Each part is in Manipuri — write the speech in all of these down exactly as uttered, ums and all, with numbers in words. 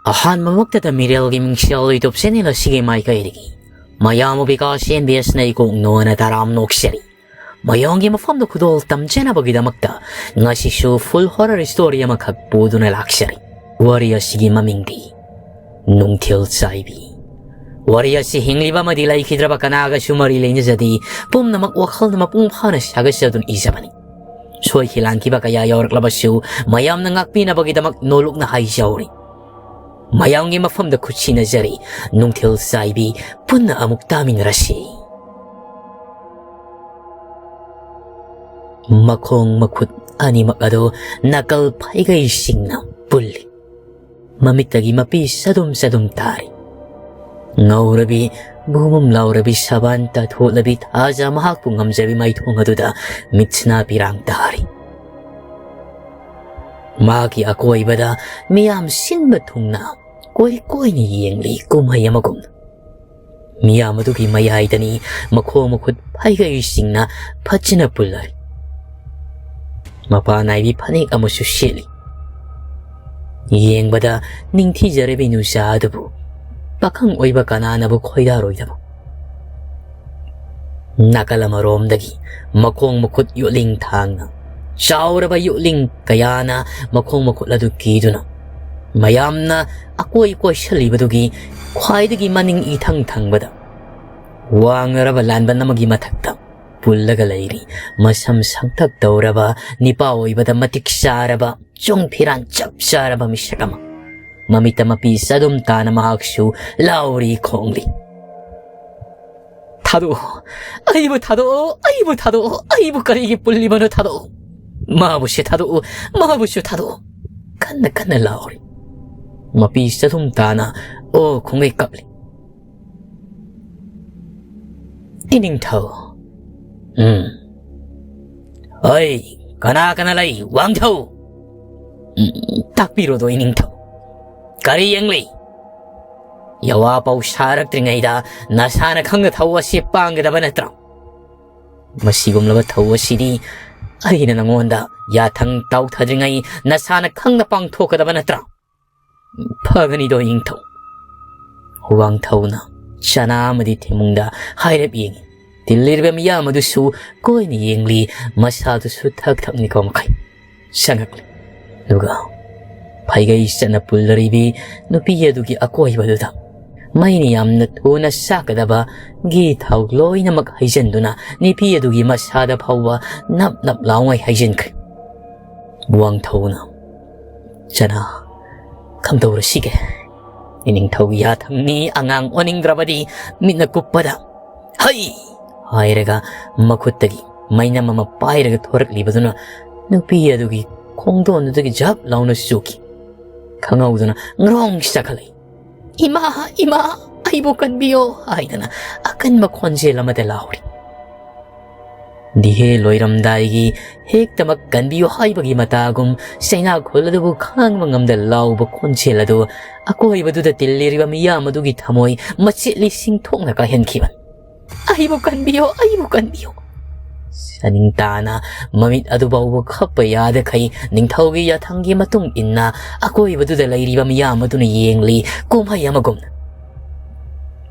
ꯑꯍꯥꯟꯕꯃꯛꯇꯗ ꯃꯤꯔꯦꯜꯒꯤ ꯃꯤꯡꯁꯦꯜ YouTube channel ꯑꯁꯤꯒꯤ ꯃꯥꯏꯀꯩꯗꯒꯤ ꯃꯌꯥꯝꯕꯨ ꯕꯤꯀꯥꯁ ꯑꯦꯝ ꯕꯤ ꯑꯦꯁꯅ ꯏꯀꯣꯛ ꯅꯣꯟꯅ ꯇꯔꯥꯝ ꯅꯣꯛꯆꯔꯤ꯫ ꯃꯌꯥꯝꯒꯤ ꯃꯐꯝꯗ ꯈꯨꯗꯣꯜ ꯇꯝꯖꯅꯕꯒꯤꯗꯃꯛꯇ ꯉꯁꯤꯁꯨ full horror story ꯑꯃꯈꯛ ꯄꯨꯗꯨꯅ ꯂꯥꯛꯆꯔꯤ꯫ ꯋꯥꯔꯤ ꯑꯁꯤꯒꯤ ꯃꯃꯤꯡꯗꯤ ꯅꯨꯡꯊꯤꯜ ꯆꯥꯏꯕꯤ꯫ ꯋꯥꯔꯤ ꯑꯁꯤ ꯍꯤꯡꯂꯤꯕ ꯑꯃꯗꯤ ꯂꯩꯈꯤꯗ꯭ꯔꯕ ꯀꯅꯥꯒꯁꯨ ꯃꯔꯤ ꯂꯩꯅꯖꯗꯦ꯫ ꯄꯨꯝꯅꯃꯛ ꯋꯥꯈꯜꯅ ꯃꯄꯨꯡ ꯐꯥꯅ ꯁꯥꯒꯠꯆꯗꯨꯅ ꯏꯖꯕꯅꯤ꯫ ꯁꯣꯏꯈꯤ ꯂꯥꯟꯈꯤꯕ ꯀꯌꯥ ꯌꯥꯎꯔꯛꯂꯕꯁꯨ ꯃꯌꯥꯝꯅ ꯉꯥꯛꯄꯤꯅꯕꯒꯤꯗꯃꯛ ꯅꯣꯂꯨꯛꯅ ꯍꯥꯏꯖꯍꯧꯔꯤ꯫ ꯃꯌꯥꯝꯒꯤ ꯃꯐꯝꯗ ꯈꯨꯠꯁꯤꯟꯅꯖꯔꯤ꯫ ꯅꯨꯡꯊꯤꯜ ꯆꯥꯏꯕꯤ, ꯄꯨꯟꯅ ꯑꯃꯨꯛ ꯇꯥꯃꯤꯟꯅꯔꯁꯤ꯫ ꯃꯈꯣꯡ ꯃꯈꯨꯠ ꯑꯅꯤꯃꯛ ꯑꯗꯨ ꯅꯥꯀꯜ ꯐꯩꯒꯩꯁꯤꯡꯅ ꯄꯨꯜꯂꯤ꯫ ꯃꯃꯤꯠꯇꯒꯤ ꯃꯄꯤ ꯆꯗꯨꯝ ꯆꯗꯨꯝ ꯇꯥꯔꯤ꯫ ꯉꯧꯔꯕꯤ, ꯕꯨꯝꯕꯨꯝ ꯂꯥꯎꯔꯕꯤ ꯁꯕꯥꯟ ꯇꯥꯊꯣꯛꯂꯕꯤ ꯊꯥꯖ ꯃꯍꯥꯛꯄꯨ ꯉꯝꯖꯕꯤ ꯃꯥꯏꯊꯣꯡ ꯑꯗꯨꯗ ꯃꯤꯠꯁꯤꯅ ꯄꯤꯔꯥꯡ ꯇꯥꯔꯤ꯫ ꯃꯍꯥꯛꯀꯤ ꯑꯀꯣꯏꯕꯗ ꯃꯤꯌꯥꯝ ꯁꯤꯟꯕ ꯊꯨꯡꯅ ꯀꯣꯏ ꯀꯣꯏꯅ ꯌꯦꯡꯂꯤ ꯀꯨꯝꯍꯩ ꯑꯃꯒꯨꯝꯅ꯫ ꯃꯤꯌꯥꯝ ꯑꯗꯨꯒꯤ ꯃꯌꯥꯏꯗꯅꯤ ꯃꯈꯣꯡ ꯃꯈꯨꯠ ꯐꯩꯒꯩꯁꯤꯡꯅ ꯐꯖꯅ ꯄꯨꯜꯂꯔꯤ꯫ ꯃꯄꯥꯟ ꯅꯥꯏꯕꯤ ꯐꯅꯦꯛ ꯑꯃꯁꯨ ꯁꯦꯠꯂꯤ꯫ ꯌꯦꯡꯕꯗ ꯅꯤꯡꯊꯤꯖꯔꯕꯤ ꯅꯨꯆꯥ ꯑꯗꯨꯕꯨ ꯄꯥꯈꯪ ꯑꯣꯏꯕ ꯀꯅꯥꯅꯕꯨ ꯈꯣꯏꯗꯥꯔꯣꯏꯗꯕ? ꯅꯥꯀꯜ ꯑꯃꯔꯣꯝꯗꯒꯤ ꯃꯈꯣꯡ ꯃꯈꯨꯠ ꯌꯣꯠꯂꯤꯡ ꯊꯥꯡꯅ ꯆꯥꯎꯔꯕ ꯌꯣꯠꯂꯤꯡ ꯀꯌꯥꯅ ꯃꯈꯣꯡ ꯃꯈꯨꯠ ꯑꯗꯨ ꯀꯤꯗꯨꯅ ꯃꯌꯥꯝꯅ ꯑꯀꯣꯏ ꯀꯣꯏꯁꯜꯂꯤꯕꯗꯨꯒꯤ ꯈ꯭ꯋꯥꯏꯗꯒꯤ ꯃꯅꯤꯡ ꯏꯊꯪ ꯊꯪꯕꯗ ꯋꯥꯡꯂꯔꯕ ꯂꯥꯟꯕꯟ ꯑꯃꯒꯤ ꯃꯊꯛꯇ ꯄꯨꯜꯂꯒ ꯂꯩꯔꯤ꯫ ꯃꯁꯝ ꯁꯪꯇꯛ ꯇꯧꯔꯕ, ꯅꯤꯄꯥ ꯑꯣꯏꯕꯗ ꯃꯇꯤꯛ ꯆꯥꯔꯕ, ꯆꯣꯡ ꯐꯤꯔꯥꯟ ꯆꯞ ꯆꯥꯔꯕ ꯃꯤꯁꯛ ꯑꯃ꯫ ꯃꯃꯤꯠꯇ ꯃꯄꯤ ꯆꯗꯨꯝ ꯇꯥꯅ ꯃꯍꯥꯛꯁꯨ ꯂꯥꯎꯔꯤ ꯈꯣꯡꯂꯤ꯫ "ꯊꯥꯗꯣꯛꯑꯣ, ꯑꯩꯕꯨ ꯊꯥꯗꯣꯛꯑꯣ, ꯑꯩꯕꯨ ꯊꯥꯗꯣꯛꯑꯣ, ꯑꯩꯕꯨ ꯀꯔꯤꯒꯤ ꯄꯨꯜꯂꯤꯕꯅꯣ? ꯊꯥꯗꯣꯛꯑꯣ, ꯃꯥꯕꯨꯁꯨ ꯊꯥꯗꯣꯛꯑꯣ, ꯃꯥꯕꯨꯁꯨ ꯊꯥꯗꯣꯛꯑꯣ!" ꯀꯟꯅ ꯀꯟꯅ ꯂꯥꯎꯔꯤ꯫ ꯃꯄꯤ ꯆꯗꯨꯝ ꯇꯥꯅ ꯑꯣ ꯈꯣꯡꯒꯩ ꯀꯞꯂꯤ꯫ "ꯏꯅꯤꯡꯊꯧ!" "ꯎꯝ꯫ ꯑꯩ, ꯀꯅꯥ ꯀꯅꯥ ꯂꯩ, ꯋꯥꯡꯊꯧ?" "ꯎꯝ, ꯇꯥꯛꯄꯤꯔꯣꯗꯣ, ꯏꯅꯤꯡꯊꯧ꯫ ꯀꯔꯤ ꯌꯦꯡꯂꯤ? ꯌꯋꯥ ꯄꯥꯎ ꯁꯥꯔꯛꯇ꯭ꯔꯤꯉꯩꯗ ꯅꯁꯥꯅ ꯈꯪꯅ ꯊꯧ ꯑꯁꯤ ꯄꯥꯡꯒꯗꯕ ꯅꯠꯇ꯭ꯔꯥ? ꯃꯁꯤꯒꯨꯝꯂꯕ ꯊꯧ ꯑꯁꯤꯗꯤ ꯑꯩꯅ ꯅꯉꯣꯟꯗ ꯌꯥꯊꯪ ꯇꯥꯎꯊꯗ꯭ꯔꯤꯉꯩ ꯅꯁꯥꯅ ꯈꯪꯅ ꯄꯥꯡꯊꯣꯛꯀꯗꯕ ꯅꯠꯇ꯭ꯔꯥ? "ꯐꯒꯅꯤꯗꯣ ꯅꯤꯡꯊꯧ"꯫ ꯋꯥꯡꯊꯧꯅ ꯆꯅꯥ ꯑꯃꯗꯤ ꯊꯤꯃꯨꯡꯗ ꯍꯥꯏꯔꯞ ꯌꯦꯡꯏ꯫ ꯇꯤꯜꯂꯤꯔꯕ ꯃꯤꯌꯥꯝ ꯑꯗꯨꯁꯨ ꯀꯣꯏꯅ ꯌꯦꯡꯂꯤ, ꯃꯁꯥꯗꯨꯁꯨ ꯊꯛ ꯊꯛ ꯅꯤꯛꯄ ꯃꯈꯩ ꯁꯪꯉꯛꯂꯤ꯫ ꯑꯗꯨꯒ ꯐꯩꯒꯩ ꯆꯠꯅ ꯄꯨꯜꯂꯔꯤꯕꯤ ꯅꯨꯄꯤ ꯑꯗꯨꯒꯤ ꯑꯀꯣꯏꯕꯗꯨꯗ ꯃꯩꯅ ꯌꯥꯝꯅ ꯊꯨꯅ ꯆꯥꯛꯀꯗꯕ ꯘꯤ ꯊꯥꯎ ꯂꯣꯏꯅꯃꯛ ꯍꯩꯖꯤꯟꯗꯨꯅ ꯅꯨꯄꯤ ꯑꯗꯨꯒꯤ ꯃꯁꯥꯗ ꯐꯥꯎꯕ ꯅꯞ ꯅꯞ ꯂꯥꯎꯉꯩ ꯍꯩꯖꯤꯟꯈ꯭ꯔꯦ꯫ ꯋꯥꯡꯊꯧꯅ, "ꯆꯅꯥ, ꯀꯝꯗꯧꯔꯁꯤꯒꯦ? ꯏꯅꯤꯡꯊꯧꯒꯤ ꯌꯥꯊꯪꯅꯤ, ꯑꯉꯥꯡ ꯑꯣꯟꯅꯤꯡꯗ꯭ꯔꯕꯗꯤ"꯫ ꯃꯤꯠꯅ ꯀꯨꯞꯄꯗ, "ꯍꯩ!" ꯍꯥꯏꯔꯒ ꯃꯈꯨꯠꯇꯒꯤ ꯃꯩꯅꯝ ꯑꯃ ꯄꯥꯏꯔꯒ ꯊꯣꯔꯛꯂꯤꯕꯗꯨꯅ ꯅꯨꯄꯤ ꯑꯗꯨꯒꯤ ꯈꯣꯡꯗꯣꯟꯗꯨꯗꯒꯤ ꯖꯞ ꯂꯥꯎꯅ ꯆꯨꯈꯤ꯫ ꯈꯪꯍꯧꯗꯅ ꯉ꯭ꯔꯣꯡ ꯆꯥꯈꯠꯂꯛꯏ꯫ "ꯏꯃꯥ, ꯏꯃꯥ, ꯑꯩꯕꯨ ꯀꯟꯕꯤꯌꯣ" ꯍꯥꯏꯗꯅ ꯑꯀꯟꯕ ꯈꯣꯟꯖꯦꯜ ꯑꯃꯗ ꯂꯥꯎꯔꯤ꯫ ꯗꯤꯍꯦ ꯂꯣꯏꯔꯝꯗꯥꯏꯒꯤ ꯍꯦꯛꯇꯃꯛ ꯀꯟꯕꯤꯌꯨ ꯍꯥꯏꯕꯒꯤ ꯃꯇꯥꯒꯨꯝ ꯆꯩꯅꯥꯈꯣꯜ ꯑꯗꯨꯕꯨ ꯈꯥꯡꯕ ꯉꯝꯗ ꯂꯥꯎꯕ ꯈꯣꯟꯖꯦꯜ ꯑꯗꯨ ꯑꯀꯣꯏꯕꯗꯨꯗ ꯇꯤꯜꯂꯤꯔꯤꯕ ꯃꯤꯌꯥꯝ ꯑꯗꯨꯒꯤ ꯊꯃꯣꯏ ꯃꯆꯦꯠ ꯂꯤꯁꯤꯡ ꯊꯣꯛꯅ ꯀꯥꯏꯍꯟꯈꯤꯕ꯫ "ꯑꯩꯕꯨ ꯀꯟꯕꯤꯌꯣ, ꯑꯩꯕꯨ ꯀꯟꯕꯤꯌꯣ!" ꯆꯅꯤꯡ ꯇꯥꯅ ꯃꯃꯤꯠ ꯑꯗꯨ ꯐꯥꯎꯕ ꯈꯞꯄ ꯌꯥꯗꯈꯩ ꯅꯤꯡꯊꯧꯒꯤ ꯌꯥꯊꯪꯒꯤ ꯃꯇꯨꯡ ꯏꯟꯅ ꯑꯀꯣꯏꯕꯗꯨꯗ ꯂꯩꯔꯤꯕ ꯃꯤꯌꯥꯝ ꯑꯗꯨꯅ ꯌꯦꯡꯂꯤ, ꯀꯨꯝꯍꯩ ꯑꯃꯒꯨꯝꯅ꯫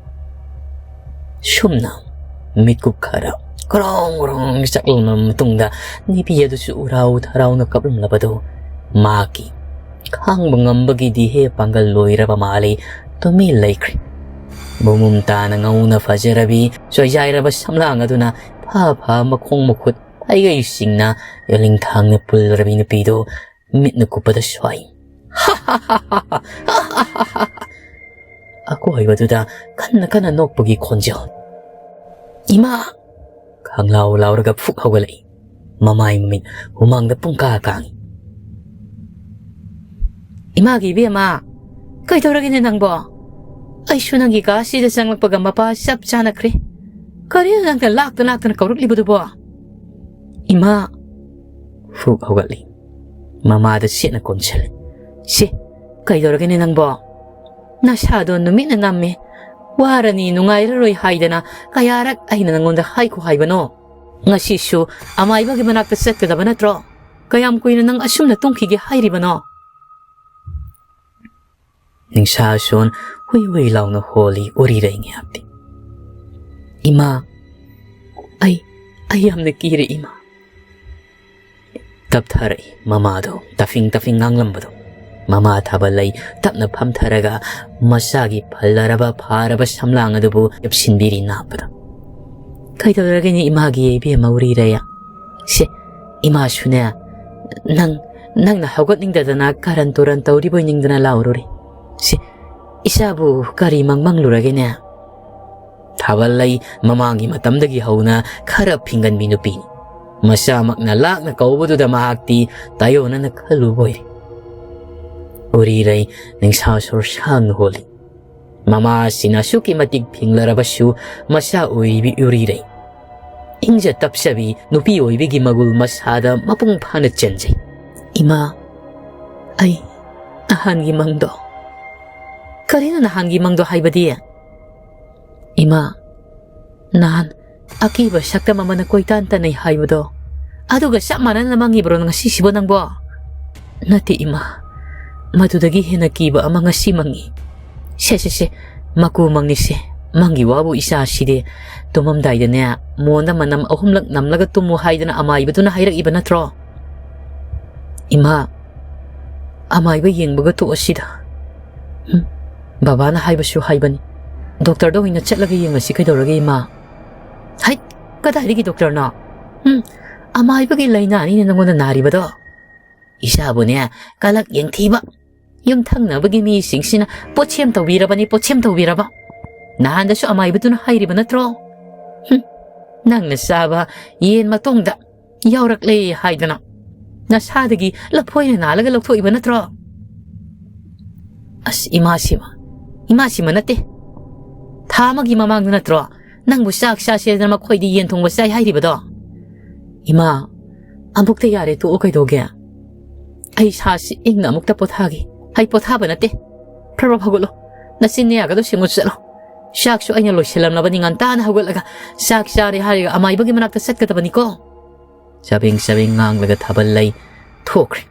ꯁꯨꯝꯅ ꯃꯤꯠꯀꯨꯞ ꯈꯔ ꯀ꯭ꯔꯣꯡ ꯀ꯭ꯔꯣꯡ ꯆꯠꯂꯕ ꯃꯇꯨꯡꯗ ꯅꯨꯄꯤ ꯑꯗꯨꯁꯨ ꯎꯔꯥꯎ ꯊꯔꯥꯎꯅ ꯀꯞꯂꯝꯂꯕꯗꯨ ꯃꯍꯥꯛꯀꯤ ꯈꯥꯡꯕ ꯉꯝꯕꯒꯤ ꯗꯤꯍꯦ ꯄꯥꯡꯒꯜ ꯂꯣꯏꯔꯕ ꯃꯥꯜꯂꯤ, ꯇꯨꯃꯤꯟ ꯂꯩꯈ꯭ꯔꯦ꯫ ꯕꯨꯃꯨꯝ ꯇꯥꯅ ꯉꯧꯅ ꯐꯖꯔꯕꯤ ꯆꯣꯏꯖꯥꯏꯔꯕ ꯁꯝꯂꯥꯡ ꯑꯗꯨꯅ ꯐꯥ ꯐꯥ ꯃꯈꯣꯡ ꯃꯈꯨꯠ ꯐꯩꯒꯩꯁꯤꯡꯅ ꯌꯣꯜꯂꯤꯡꯊꯥꯡꯅ ꯄꯨꯜꯂꯔꯕꯤ ꯅꯨꯄꯤꯗꯨ ꯃꯤꯠꯅ ꯀꯨꯞꯄꯗ ꯁ꯭ꯋꯥꯏ꯫ ꯑꯀꯣꯏꯕꯗꯨꯗ ꯀꯟꯅ ꯀꯟꯅ ꯅꯣꯛꯄꯒꯤ ꯈꯣꯟꯖꯦꯜ꯫ "ꯏꯃꯥ!" ꯈꯪꯂꯥꯎ ꯂꯥꯎꯔꯒ ꯐꯨꯛ ꯍꯧꯒꯠꯂꯛꯏ꯫ ꯃꯃꯥꯏ ꯃꯃꯤꯠ ꯍꯨꯃꯥꯡꯗ ꯄꯨꯡꯀꯥ ꯀꯥꯡꯏ꯫ "ꯏꯃꯥꯒꯤ ꯏꯕꯦꯝꯃ, ꯀꯩꯗꯧꯔꯒꯦꯅꯦ ꯅꯪꯕꯣ? ꯑꯩꯁꯨ ꯅꯪꯒꯤ ꯀꯥꯁꯤꯗ ꯆꯪꯂꯛꯄꯒ ꯃꯄꯥ ꯆꯞ ꯆꯥꯅꯈ꯭ꯔꯦ꯫ ꯀꯔꯤꯅꯣ ꯅꯪꯅ ꯂꯥꯛꯇ ꯂꯥꯛꯇꯅ ꯀꯧꯔꯛꯂꯤꯕꯗꯨꯕꯣ? ꯏꯃꯥ!" ꯐꯨꯛ ꯍꯧꯒꯠꯂꯤ꯫ ꯃꯃꯥꯗ ꯆꯦꯠꯅ ꯀꯣꯟꯁꯤꯜꯂꯤ꯫ "ꯁꯤ, ꯀꯩꯗꯧꯔꯒꯦꯅꯦ ꯅꯪꯕꯣ? ꯅꯁꯥꯗꯣ ꯅꯨꯃꯤꯠꯅ ꯅꯝꯃꯦ꯫ ꯋꯥꯔꯅꯤ, ꯅꯨꯡꯉꯥꯏꯔꯔꯣꯏ ꯍꯥꯏꯗꯅ ꯀꯌꯥꯔꯛ ꯑꯩꯅ ꯅꯪꯉꯣꯟꯗ ꯍꯥꯏꯈꯣ ꯍꯥꯏꯕꯅꯣ? ꯉꯁꯤꯁꯨ ꯑꯃꯥꯏꯕꯒꯤ ꯃꯅꯥꯛꯇ ꯆꯠꯀꯗꯕ ꯅꯠꯇ꯭ꯔꯣ? ꯀꯌꯥꯝ ꯀꯨꯏꯅ ꯅꯪ ꯑꯁꯨꯝꯅ ꯇꯨꯝꯈꯤꯒꯦ ꯍꯥꯏꯔꯤꯕꯅꯣ?" ꯅꯤꯡꯁꯥꯁꯣꯟ ꯍꯨꯏ ꯍꯨꯏ ꯂꯥꯎꯅ ꯍꯣꯜꯂꯤ ꯎꯔꯤꯔꯩ ꯉꯥꯏꯍꯥꯛꯇꯤ꯫ "ꯏꯃꯥ, ꯑꯩ, ꯑꯩ ꯌꯥꯝꯅ ꯀꯤꯔꯦ ꯏꯃꯥ꯫" ꯇꯞꯊꯔꯛꯏ ꯃꯃꯥꯗꯣ, ꯇꯐꯤꯡ ꯇꯐꯤꯡ ꯉꯥꯡꯂꯝꯕꯗꯣ꯫ ꯃꯃꯥ ꯊꯥꯕꯜꯂꯩ ꯇꯞꯅ ꯐꯝꯊꯔꯒ ꯃꯆꯥꯒꯤ ꯐꯜꯂꯔꯕ ꯐꯥꯔꯕ ꯁꯝꯂꯥꯡ ꯑꯗꯨꯕꯨ ꯌꯦꯞꯁꯤꯟꯕꯤꯔꯤ ꯅꯥꯞꯄꯗꯣ꯫ "ꯀꯩꯗꯧꯔꯒꯦꯅꯦ ꯏꯃꯥꯒꯤ ꯏꯕꯦꯝꯃ ꯎꯔꯤꯔꯩ? ꯁꯦ, ꯏꯃꯥꯁꯨꯅꯦ, ꯅꯪ, ꯅꯪꯅ ꯍꯧꯒꯠꯅꯤꯡꯗꯗꯅ ꯀꯔꯟ ꯇꯨꯔꯟ ꯇꯧꯔꯤꯕꯣꯏ ꯅꯤꯡꯗꯅ ꯂꯥꯎꯔꯨꯔꯦ꯫ ꯁꯦ, ꯏꯆꯥꯕꯨ ꯀꯔꯤ ꯃꯪ ꯃꯪꯂꯨꯔꯒꯦꯅꯦ?" ꯊꯥꯕꯜꯂꯩ ꯃꯃꯥꯡꯒꯤ ꯃꯇꯝꯗꯒꯤ ꯍꯧꯅ ꯈꯔ ꯐꯤꯡꯒꯟꯕꯤ ꯅꯨꯄꯤꯅꯤ꯫ ꯃꯆꯥꯃꯛꯅ ꯂꯥꯛꯅ ꯀꯧꯕꯗꯨꯗ ꯃꯍꯥꯛꯇꯤ ꯇꯥꯏꯑꯣꯟꯅꯅ ꯈꯜꯂꯨꯕ ꯑꯣꯏꯔꯦ꯫ ꯎꯔꯤꯔꯩ ꯅꯤꯡꯁꯥ ꯁꯣꯔ ꯁꯥꯡꯅ ꯍꯣꯜꯂꯤ꯫ ꯃꯃꯥꯁꯤꯅ ꯑꯁꯨꯛꯀꯤ ꯃꯇꯤꯛ ꯐꯤꯡꯂꯔꯕꯁꯨ, ꯃꯆꯥ ꯑꯣꯏꯔꯤꯕꯤ ꯎꯔꯤꯔꯩ ꯏꯪꯖ ꯇꯞꯆꯕꯤ ꯅꯨꯄꯤ ꯑꯣꯏꯕꯤꯒꯤ ꯃꯒꯨꯜ ꯃꯁꯥꯗ ꯃꯄꯨꯡ ꯐꯥꯅ ꯆꯟꯖꯩ꯫ "ꯏꯃꯥ, ꯑꯩ ꯅꯍꯥꯟꯒꯤ ꯃꯪꯗꯣ꯫" "ꯀꯔꯤꯅꯣ ꯅꯍꯥꯟꯒꯤ ꯃꯪꯗꯣ ꯍꯥꯏꯕꯗꯤ?" "ꯏꯃꯥ, ꯅꯍꯥꯟ ꯑꯀꯤꯕ ꯁꯛꯇꯝ ꯑꯃꯅ ꯀꯣꯏꯇꯥꯟ ꯇꯥꯟꯅꯩ ꯍꯥꯏꯕꯗꯣ, ꯑꯗꯨꯒ ꯆꯞ ꯃꯥꯟꯅꯅ ꯃꯪꯉꯤꯕ꯭ꯔꯣ ꯉꯁꯤꯁꯤꯕꯣ ꯅꯪꯕꯣ?" "ꯅꯠꯇꯦ ꯏꯃꯥ, ꯃꯗꯨꯗꯒꯤ ꯍꯦꯟꯅ ꯀꯤꯕ ꯑꯃ ꯉꯁꯤ ꯃꯪꯉꯤ꯫" "ꯁꯦ, ꯁꯦ, ꯁꯦ, ꯃꯀꯨ ꯃꯪꯅꯤꯁꯦ, ꯃꯪꯒꯤ ꯋꯥꯕꯨ ꯏꯆꯥꯁꯤꯗꯤ꯫ ꯇꯨꯝꯃꯝꯗꯥꯏꯗꯅꯦ, ꯃꯣꯟꯗ ꯃꯅꯝ ꯑꯍꯨꯝꯂꯛ ꯅꯝꯂꯒ ꯇꯨꯝꯃꯨ ꯍꯥꯏꯗꯅ ꯑꯃꯥꯏꯕꯗꯨꯅ ꯍꯥꯏꯔꯛꯏꯕ ꯅꯠꯇ꯭ꯔꯣ?" "ꯏꯃꯥ, ꯑꯃꯥꯏꯕ ꯌꯦꯡꯕꯒ ꯇꯣꯛꯑꯁꯤꯗ꯫" "ꯍꯨꯝ, ꯕꯕꯥꯅ ꯍꯥꯏꯕꯁꯨ ꯍꯥꯏꯕꯅꯤ, ꯗꯣꯛꯇꯔꯗ ꯑꯣꯏꯅ ꯆꯠꯂꯒ ꯌꯦꯡꯉꯁꯤ ꯀꯩꯗꯧꯔꯒꯦ ꯏꯃꯥ?" "ꯍꯩꯠ, ꯀꯗꯥꯏꯗꯒꯤ ꯗꯣꯛꯇꯔꯅꯣ? ꯍꯨꯝ, ꯑꯃꯥꯏꯕꯒꯤ ꯂꯥꯏꯅꯥꯅꯤꯅꯦ ꯅꯪꯉꯣꯟꯗ ꯅꯥꯔꯤꯕꯗꯣ꯫ ꯏꯆꯥꯕꯨꯅꯦ, ꯀꯂꯛ ꯌꯦꯡꯊꯤꯕ ꯌꯨꯝꯊꯪꯅꯕꯒꯤ ꯃꯤꯁꯤꯡꯁꯤꯅ ꯄꯣꯠꯁꯦꯝ ꯇꯧꯕꯤꯔꯕꯅꯤ, ꯄꯣꯠꯁꯦꯝ ꯇꯧꯕꯤꯔꯕ꯫ ꯅꯍꯥꯟꯗꯁꯨ ꯑꯃꯥꯏꯕꯗꯨꯅ ꯍꯥꯏꯔꯤꯕ ꯅꯠꯇ꯭ꯔꯣ? ꯍꯨꯝ, ꯅꯪꯅ ꯆꯥꯕ ꯌꯦꯟ ꯃꯇꯣꯡꯗ ꯌꯥꯎꯔꯛꯂꯦ ꯍꯥꯏꯗꯅ ꯅꯁꯥꯗꯒꯤ ꯂꯐꯣꯏꯅ ꯅꯥꯜꯂꯒ ꯂꯧꯊꯣꯛꯏꯕ ꯅꯠꯇ꯭ꯔꯣ?" "ꯑꯁ, ꯏꯃꯥꯁꯤꯃ, ꯏꯃꯥꯁꯤꯃ ꯅꯠꯇꯦ꯫ ꯊꯥ ꯑꯃꯒꯤ ꯃꯃꯥꯡꯗ ꯅꯠꯇ꯭ꯔꯣ ꯅꯪꯕꯨ ꯆꯥꯛ ꯆꯥꯁꯦꯗꯅ ꯃꯈꯣꯏꯗꯤ ꯌꯦꯟ ꯊꯣꯡꯕ ꯆꯥꯏ ꯍꯥꯏꯔꯤꯕꯗꯣ?" "ꯏꯃꯥ, ꯑꯃꯨꯛꯇ ꯌꯥꯔꯦ, ꯇꯣꯛꯑꯣ, ꯀꯩꯗꯧꯒꯦ? ꯑꯩ ꯁꯥꯁꯤ ꯏꯪꯅ ꯑꯃꯨꯛꯇ ꯄꯣꯊꯥꯒꯦ꯫" "ꯑꯩ ꯄꯣꯊꯥꯕ ꯅꯠꯇꯦ, ꯐ꯭ꯔꯕ ꯍꯧꯒꯠꯂꯣ, ꯅꯆꯤꯟ ꯅꯌꯥꯒꯗꯣ ꯁꯦꯡꯉꯨ ꯆꯠꯂꯣ꯫ ꯆꯥꯛꯁꯨ ꯑꯩꯅ ꯂꯣꯏꯁꯤꯜꯂꯝꯂꯕꯅꯤ, ꯉꯟꯇꯥꯅ ꯍꯧꯒꯠꯂꯒ ꯆꯥꯛ ꯆꯥꯔꯦ ꯍꯥꯏꯔꯒ ꯑꯃꯥꯏꯕꯒꯤ ꯃꯅꯥꯛꯇ ꯆꯠꯀꯗꯕꯅꯤꯀꯣ꯫" ꯆꯕꯦꯡ ꯆꯕꯦꯡ ꯉꯥꯡꯂꯒ ꯊꯥꯕꯜꯂꯩ ꯊꯣꯛꯈ꯭ꯔꯦ꯫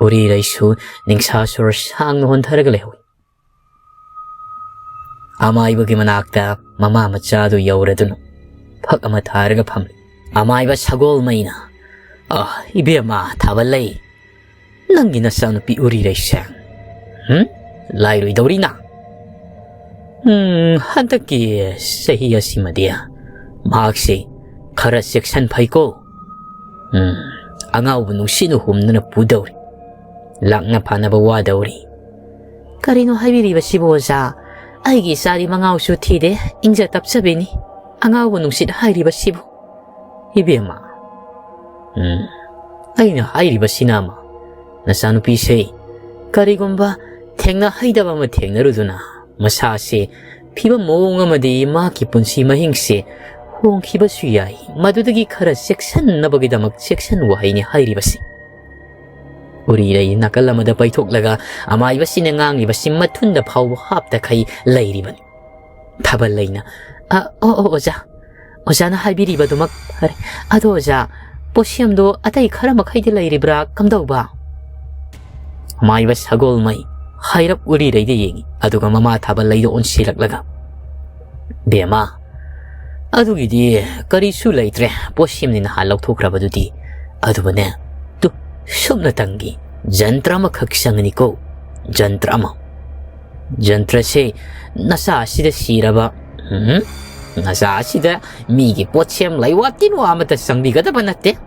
ꯎꯔꯤꯔꯩꯁꯨ ꯅꯤꯡꯁꯥ ꯁꯣꯔ ꯁꯥꯡꯅ ꯍꯣꯟꯊꯔꯒ ꯂꯩꯍꯧꯏ꯫ ꯑꯃꯥꯏꯕꯒꯤ ꯃꯅꯥꯛꯇ ꯃꯃꯥ ꯃꯆꯥꯗꯨ ꯌꯧꯔꯗꯨꯅ ꯐꯛ ꯑꯃ ꯊꯥꯔꯒ ꯐꯝꯂꯤ꯫ ꯑꯃꯥꯏꯕ ꯁꯒꯣꯜꯃꯩꯅ, "ꯑ, ꯏꯕꯦꯝꯃ ꯊꯥꯕꯜꯂꯩ, ꯅꯪꯒꯤ ꯅꯆꯥꯅꯨꯄꯤ ꯎꯔꯤꯔꯩꯁꯦ, ꯍꯨꯝ? ꯂꯥꯏꯔꯣꯏꯗꯧꯔꯤꯅ? ꯎꯝ, ꯍꯟꯗꯛꯀꯤ ꯆꯍꯤ ꯑꯁꯤꯃꯗꯤ ꯃꯍꯥꯛꯁꯤ ꯈꯔ ꯆꯦꯛꯁꯤꯟ ꯐꯩꯀꯣ꯫ ꯎꯝ, ꯑꯉꯥꯎꯕ ꯅꯨꯡꯁꯤꯠꯅ ꯍꯨꯝꯗꯨꯅ ꯄꯨꯗꯧꯔꯤ꯫ ꯂꯥꯛꯅ ꯐꯥꯅꯕ ꯋꯥꯗꯧꯔꯤ꯫" "ꯀꯔꯤꯅꯣ ꯍꯥꯏꯕꯤꯔꯤꯕꯁꯤꯕꯨ, ꯑꯣꯖꯥ? ꯑꯩꯒꯤ ꯏꯆꯥꯗꯤ ꯃꯉꯥꯎꯁꯨ ꯊꯤꯗꯦ, ꯏꯪꯖ ꯇꯞꯆꯕꯤꯅꯤ꯫ ꯑꯉꯥꯎꯕ ꯅꯨꯡꯁꯤꯠ ꯍꯥꯏꯔꯤꯕꯁꯤꯕꯨ?" "ꯏꯕꯦꯝꯃ, ꯎꯝ, ꯑꯩꯅ ꯍꯥꯏꯔꯤꯕꯁꯤꯅ ꯑꯃ, ꯅꯆꯥꯅꯨꯄꯤꯁꯦ ꯀꯔꯤꯒꯨꯝꯕ ꯊꯦꯡꯅꯍꯩꯗꯕ ꯑꯃ ꯊꯦꯡꯅꯔꯨꯗꯨꯅ ꯃꯁꯥꯁꯦ ꯐꯤꯕꯝ ꯃꯑꯣꯡ ꯑꯃꯗꯤ ꯃꯍꯥꯛꯀꯤ ꯄꯨꯟꯁꯤ ꯃꯍꯤꯡꯁꯦ ꯍꯣꯡꯈꯤꯕꯁꯨ ꯌꯥꯏ꯫ ꯃꯗꯨꯗꯒꯤ ꯈꯔ ꯆꯦꯛꯁꯤꯟꯅꯕꯒꯤꯗꯃꯛ ꯆꯦꯛꯁꯤꯟ ꯋꯥꯍꯩꯅꯤ ꯍꯥꯏꯔꯤꯕꯁꯤ꯫" ꯎꯔꯤꯔꯩ ꯅꯥꯀꯜ ꯑꯃꯗ ꯄꯩꯊꯣꯛꯂꯒ ꯑꯃꯥꯏꯕꯁꯤꯅ ꯉꯥꯡꯂꯤꯕꯁꯤ ꯃꯊꯨꯟꯗ ꯐꯥꯎꯕ ꯍꯥꯞꯇꯈꯩ ꯂꯩꯔꯤꯕꯅꯤ꯫ ꯊꯥꯕꯜꯂꯩꯅ, "ꯑ, ꯑꯣ, ꯑꯣ, ꯑꯣꯖꯥ, ꯑꯣꯖꯥꯅ ꯍꯥꯏꯕꯤꯔꯤꯕꯗꯨꯃꯛ ꯐꯔꯦ꯫ ꯑꯗꯣ ꯑꯣꯖꯥ, ꯄꯣꯠꯁꯦꯝꯗꯣ ꯑꯇꯩ ꯈꯔ ꯃꯈꯩꯗꯤ ꯂꯩꯔꯤꯕ꯭ꯔꯥ? ꯀꯝꯗꯧꯕ?" ꯑꯃꯥꯏꯕ ꯁꯒꯣꯜꯃꯩ ꯍꯥꯏꯔꯞ ꯎꯔꯤꯔꯩꯗ ꯌꯦꯡꯉꯤ, ꯑꯗꯨꯒ ꯃꯃꯥ ꯊꯥꯕꯜꯂꯩꯗ ꯑꯣꯟꯁꯤꯜꯂꯛꯂꯒ, "ꯕꯦꯝꯃ, ꯑꯗꯨꯒꯤꯗꯤ ꯀꯔꯤꯁꯨ ꯂꯩꯇ꯭ꯔꯦ, ꯄꯣꯠꯁꯦꯝꯅꯤ ꯅꯍꯥꯟ ꯂꯧꯊꯣꯛꯈ꯭ꯔꯕꯗꯨꯗꯤ꯫ ꯑꯗꯨꯕꯨꯅꯦ, ꯇꯨ, ꯁꯨꯞꯅꯇꯪꯒꯤ ꯖꯟꯇ꯭ꯔ ꯑꯃꯈꯛ ꯆꯪꯒꯅꯤꯀꯣ, ꯖꯟꯇ꯭ꯔ ꯑꯃ꯫ ꯖꯟꯇ꯭ꯔꯁꯦ ꯅꯆꯥ ꯑꯁꯤꯗ ꯁꯤꯔꯕ, ꯎꯝ, ꯅꯆꯥ ꯑꯁꯤꯗ ꯃꯤꯒꯤ ꯄꯣꯠꯁꯦꯝ ꯂꯩꯋꯥ ꯇꯤꯟꯋꯥ ꯑꯃꯠꯇ ꯆꯪꯕꯤꯒꯗꯕ ꯅꯠꯇꯦ꯫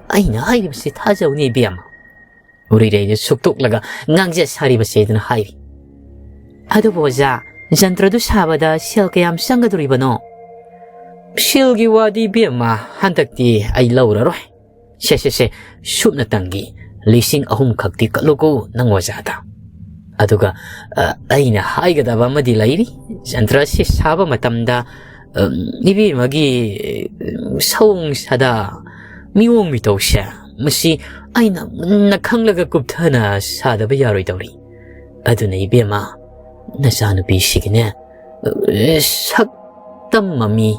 ꯑꯩꯅ ꯍꯥꯏꯔꯤꯕꯁꯤ ꯊꯥꯖꯧꯅꯦ ꯏꯕꯦꯝꯃ꯫" ꯎꯔꯤꯔꯩꯗ ꯁꯨꯛꯇꯣꯛꯂꯒ ꯉꯥꯡꯖ ꯁꯥꯔꯤꯕꯁꯦ ꯑꯗꯨꯅ ꯍꯥꯏꯔꯤ꯫ "ꯑꯗꯨꯕꯨ ꯑꯣꯖꯥ, ꯖꯟꯇ꯭ꯔꯗꯨ ꯁꯥꯕꯗ ꯁꯦꯜ ꯀꯌꯥꯝ ꯆꯪꯒꯗꯣꯔꯤꯕꯅꯣ?" "ꯁꯦꯜꯒꯤ ꯋꯥꯗꯤ ꯏꯕꯦꯝꯃ, ꯍꯟꯗꯛꯇꯤ ꯑꯩ ꯂꯧꯔꯔꯣꯏ꯫ ꯁꯦ, ꯁꯦ, ꯁꯦ, ꯁꯨꯞꯅꯇꯪꯒꯤ ꯂꯤꯁꯤꯡ ꯑꯍꯨꯝ ꯈꯛꯇꯤ ꯀꯠꯂꯨꯀꯣ ꯅꯪ ꯑꯣꯖꯥꯗ꯫ ꯑꯗꯨꯒ, ꯑ, ꯑꯩꯅ ꯍꯥꯏꯒꯗꯕ ꯑꯃꯗꯤ ꯂꯩꯔꯤ꯫ ꯖꯟꯇ꯭ꯔ ꯑꯁꯤ ꯁꯥꯕ ꯃꯇꯝꯗ, ꯑ, ꯏꯕꯦꯝꯃꯒꯤ, ꯑ, ꯁꯑꯣꯡ ꯁꯥꯗꯥ, ꯃꯤꯑꯣꯡ ꯃꯤꯇꯧꯁꯦ, ꯃꯁꯤ ꯑꯩꯅ ꯃꯨꯟꯅ ꯈꯪꯂꯒ ꯀꯨꯞꯊꯅ ꯁꯥꯗꯕ ꯌꯥꯔꯣꯏꯗꯧꯔꯤ꯫ ꯑꯗꯨꯅ ꯏꯕꯦꯝꯃ, ꯅꯆꯥꯅꯨꯄꯤꯁꯤꯒꯤꯅꯦ, ꯑ, ꯁꯛꯇꯝ ꯃꯃꯤ,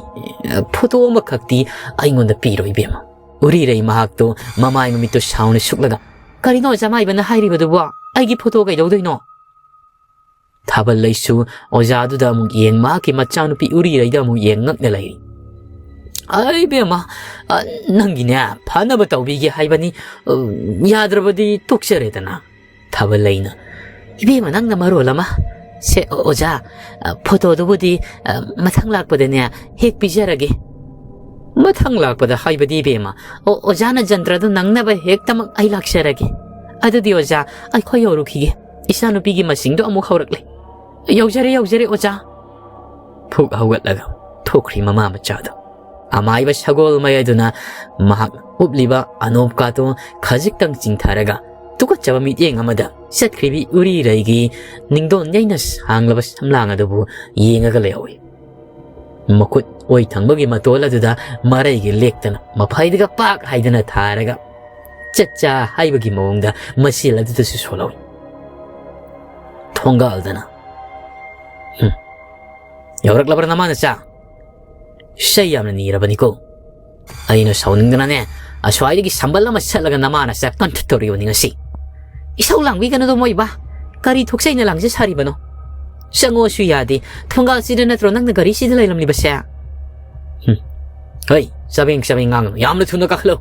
ꯑ, ꯐꯣꯇꯣ ꯑꯃꯈꯛꯇꯤ ꯑꯩꯉꯣꯟꯗ ꯄꯤꯔꯣ ꯏꯕꯦꯝꯃ꯫" ꯎꯔꯤꯔꯩ ꯃꯍꯥꯛꯇꯨ ꯃꯃꯥꯏ ꯃꯃꯤꯠꯇꯨ ꯁꯥꯎꯅ ꯁꯨꯛꯂꯒ, "ꯀꯔꯤꯅꯣ ꯑꯣꯖꯥ ꯃꯥꯏꯕꯅ ꯍꯥꯏꯔꯤꯕꯗꯨꯕꯣ? ꯑꯩꯒꯤ ꯐꯣꯇꯣ ꯀꯩꯗꯧꯗꯣꯏꯅꯣ?" ꯊꯥꯕꯜꯂꯩꯁꯨ ꯑꯣꯖꯥꯗꯨꯗ ꯑꯃꯨꯛ ꯌꯦꯡ, ꯃꯍꯥꯛꯀꯤ ꯃꯆꯥꯅꯨꯄꯤ ꯎꯔꯤꯔꯩꯗ ꯑꯃꯨꯛ ꯌꯦꯡ ꯉꯛꯅ ꯂꯩꯔꯤ꯫ "ꯑꯩ ꯏꯕꯦꯝꯃ, ꯑ, ꯅꯪꯒꯤꯅꯦ ꯐꯅꯕ ꯇꯧꯕꯤꯒꯦ ꯍꯥꯏꯕꯅꯤ, ꯑ, ꯌꯥꯗ꯭ꯔꯕꯗꯤ ꯇꯣꯛꯆꯔꯦꯗꯅ꯫" ꯊꯥꯕꯜꯂꯩꯅ, "ꯏꯕꯦꯝꯃ ꯅꯪꯅ ꯃꯔꯣꯜ ꯑꯃ꯫ ꯁꯦ, ꯑꯣ-, ꯑꯣꯖꯥ, ꯑ, ꯐꯣꯇꯣꯗꯨꯕꯨꯗꯤ, ꯑ, ꯃꯊꯪ ꯂꯥꯛꯄꯗꯅꯦ ꯍꯦꯛ ꯄꯤꯖꯔꯒꯦ꯫" "ꯃꯊꯪ ꯂꯥꯛꯄꯗ ꯍꯥꯏꯕꯗꯤ ꯏꯕꯦꯝꯃ, ꯑꯣ-, ꯑꯣꯖꯥꯅ ꯖꯟꯇ꯭ꯔꯗꯨ ꯅꯪꯅꯕ ꯍꯦꯛꯇꯃꯛ ꯑꯩ ꯂꯥꯛꯆꯔꯒꯦ꯫" "ꯑꯗꯨꯗꯤ ꯑꯣꯖꯥ, ꯑꯩꯈꯣꯏ ꯌꯧꯔꯨꯈꯤꯒꯦ꯫ ꯏꯆꯥꯅꯨꯄꯤꯒꯤ ꯃꯁꯤꯡꯗꯣ ꯑꯃꯨꯛ ꯍꯧꯔꯛꯂꯦ꯫" "ꯌꯧꯖꯔꯦ, ꯌꯧꯖꯔꯦ ꯑꯣꯖꯥ꯫" ꯐꯨꯛ ꯍꯧꯒꯠꯂꯒ ꯊꯣꯛꯈ꯭ꯔꯤ ꯃꯃꯥ ꯃꯆꯥꯗꯣ꯫ ꯑꯃꯥꯏꯕ ꯁꯒꯣꯜ ꯃꯌꯥꯏꯗꯨꯅ ꯃꯍꯥꯛ ꯎꯞꯂꯤꯕ ꯑꯅꯣꯞꯀꯥꯗꯣ ꯈꯖꯤꯛꯇꯪ ꯆꯤꯡꯊꯔꯒ ꯇꯨꯀꯠꯆꯕ ꯃꯤꯠꯌꯦꯡ ꯑꯃꯗ ꯆꯠꯈ꯭ꯔꯤꯕꯤ ꯎꯔꯤꯔꯩꯒꯤ ꯅꯤꯡꯗꯣꯟ ꯌꯩꯅ ꯁꯥꯡꯂꯕ ꯁꯝꯂꯥꯡ ꯑꯗꯨꯕꯨ ꯌꯦꯡꯉꯒ ꯂꯩꯍꯧꯏ꯫ ꯃꯈꯨꯠ ꯑꯣꯏ ꯊꯪꯕꯒꯤ ꯃꯇꯣꯜ ꯑꯗꯨꯗ ꯃꯔꯩꯒ ꯂꯦꯛꯇꯅ ꯃꯐꯩꯗꯒ ꯄꯥꯛ ꯍꯥꯏꯗꯅ ꯊꯥꯔꯒ ꯆꯠꯆꯥ ꯍꯥꯏꯕꯒꯤ ꯃꯑꯣꯡꯗ ꯃꯆꯤꯜ ꯑꯗꯨꯗꯁꯨ ꯁꯣꯜꯍꯧꯏ꯫ ꯊꯣꯡꯒꯥꯜꯗꯅ, "ꯍꯨꯝ, ꯌꯧꯔꯛꯂꯕ꯭ꯔꯥ ꯅꯃꯥ ꯅꯆꯥ? ꯏꯁꯩ ꯌꯥꯝꯅ ꯅꯤꯔꯕꯅꯤꯀꯣ꯫ ꯑꯩꯅ ꯁꯥꯎꯅꯤꯡꯗꯅꯅꯦ, ꯑꯁ꯭ꯋꯥꯏꯗꯒꯤ ꯁꯝꯕꯜ ꯑꯃ ꯁꯠꯂꯒ ꯅꯃꯥ ꯅꯆꯥ ꯀꯟꯊꯠꯇꯧꯔꯤꯕꯅꯤ ꯉꯁꯤ꯫" "ꯏꯁꯧ ꯂꯥꯡꯕꯤꯒꯅꯨꯗꯣ ꯃꯣꯏꯕꯥ꯫ ꯀꯔꯤ ꯊꯣꯛꯆꯩꯅ ꯂꯥꯡꯖ ꯁꯥꯔꯤꯕꯅꯣ? ꯆꯪꯉꯣꯁꯨ ꯌꯥꯗꯦ꯫ ꯊꯣꯡꯒꯥꯜꯁꯤꯗ ꯅꯠꯇ꯭ꯔꯣ ꯅꯪꯅ ꯒꯥꯔꯤꯁꯤꯗ ꯂꯩꯔꯝꯂꯤꯕꯁꯦ?" "ꯍꯨꯝ꯫ ꯍꯩ, ꯆꯕꯦꯡ ꯆꯕꯦꯡ ꯉꯥꯡꯒꯅꯨ꯫ ꯌꯥꯝꯅ ꯊꯨꯅ ꯀꯥꯈꯠꯂꯨ꯫"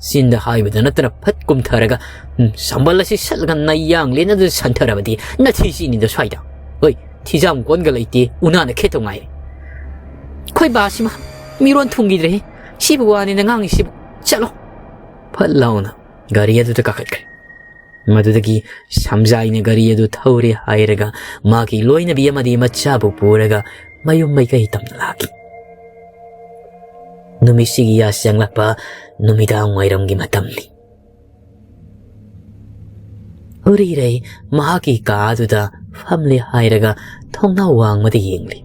ꯆꯤꯟꯗ ꯍꯥꯏꯕꯗ ꯅꯠꯇꯅ ꯐꯠ ꯀꯨꯝꯊꯔꯒ, "ꯍꯨꯝ, ꯁꯝꯕꯜ ꯑꯁꯤ ꯁꯠꯂꯒ ꯅꯌꯥꯡ ꯂꯦꯟ ꯑꯗꯨꯗ ꯁꯟꯊꯔꯕꯗꯤ ꯅꯊꯤ ꯆꯤꯠꯅꯤꯗ ꯁ꯭ꯋꯥꯏꯗ꯫ ꯍꯣꯏ, ꯊꯤꯖꯥꯝ ꯀꯣꯟꯒ ꯂꯩꯇꯦ, ꯎꯅꯥꯅ ꯈꯦꯠꯇꯧ ꯉꯥꯏꯔꯦ꯫" "ꯈꯣꯏ ꯕꯥꯁꯤꯃ ꯃꯤꯔꯣꯟ ꯊꯨꯡꯈꯤꯗ꯭ꯔꯦꯍꯦ꯫ ꯁꯤꯕꯨ ꯋꯥꯅꯦꯅ ꯉꯥꯡꯉꯤꯁꯤꯕꯨ꯫ ꯆꯠꯂꯣ꯫" ꯐꯠ ꯂꯥꯎꯅ ꯒꯥꯔꯤ ꯑꯗꯨꯗ ꯀꯥꯈꯠꯈ꯭ꯔꯦ꯫ ꯃꯗꯨꯗꯒꯤ ꯁꯝꯖꯥꯏꯅ ꯒꯥꯔꯤ ꯑꯗꯨ ꯊꯧꯔꯦ ꯍꯥꯏꯔꯒ ꯃꯥꯒꯤ ꯂꯣꯏꯅꯕꯤ ꯑꯃꯗꯤ ꯃꯆꯥꯕꯨ ꯄꯨꯔꯒ ꯃꯌꯨꯝ ꯃꯥꯏꯀꯩ ꯇꯝꯅ ꯂꯥꯛꯈꯤ꯫ ꯅꯨꯃꯤꯠꯁꯤꯒꯤ ꯌꯥꯆꯪꯂꯛꯄ ꯅꯨꯃꯤꯗꯥꯡ ꯋꯥꯏꯔꯝꯒꯤ ꯃꯇꯝꯅꯤ꯫ ꯎꯔꯤꯔꯩ ꯃꯍꯥꯛꯀꯤ ꯀꯥ ꯑꯗꯨꯗ ꯐꯝꯂꯦ ꯍꯥꯏꯔꯒ ꯊꯣꯡꯅꯥꯎ ꯋꯥꯡꯃꯗ ꯌꯦꯡꯂꯤ꯫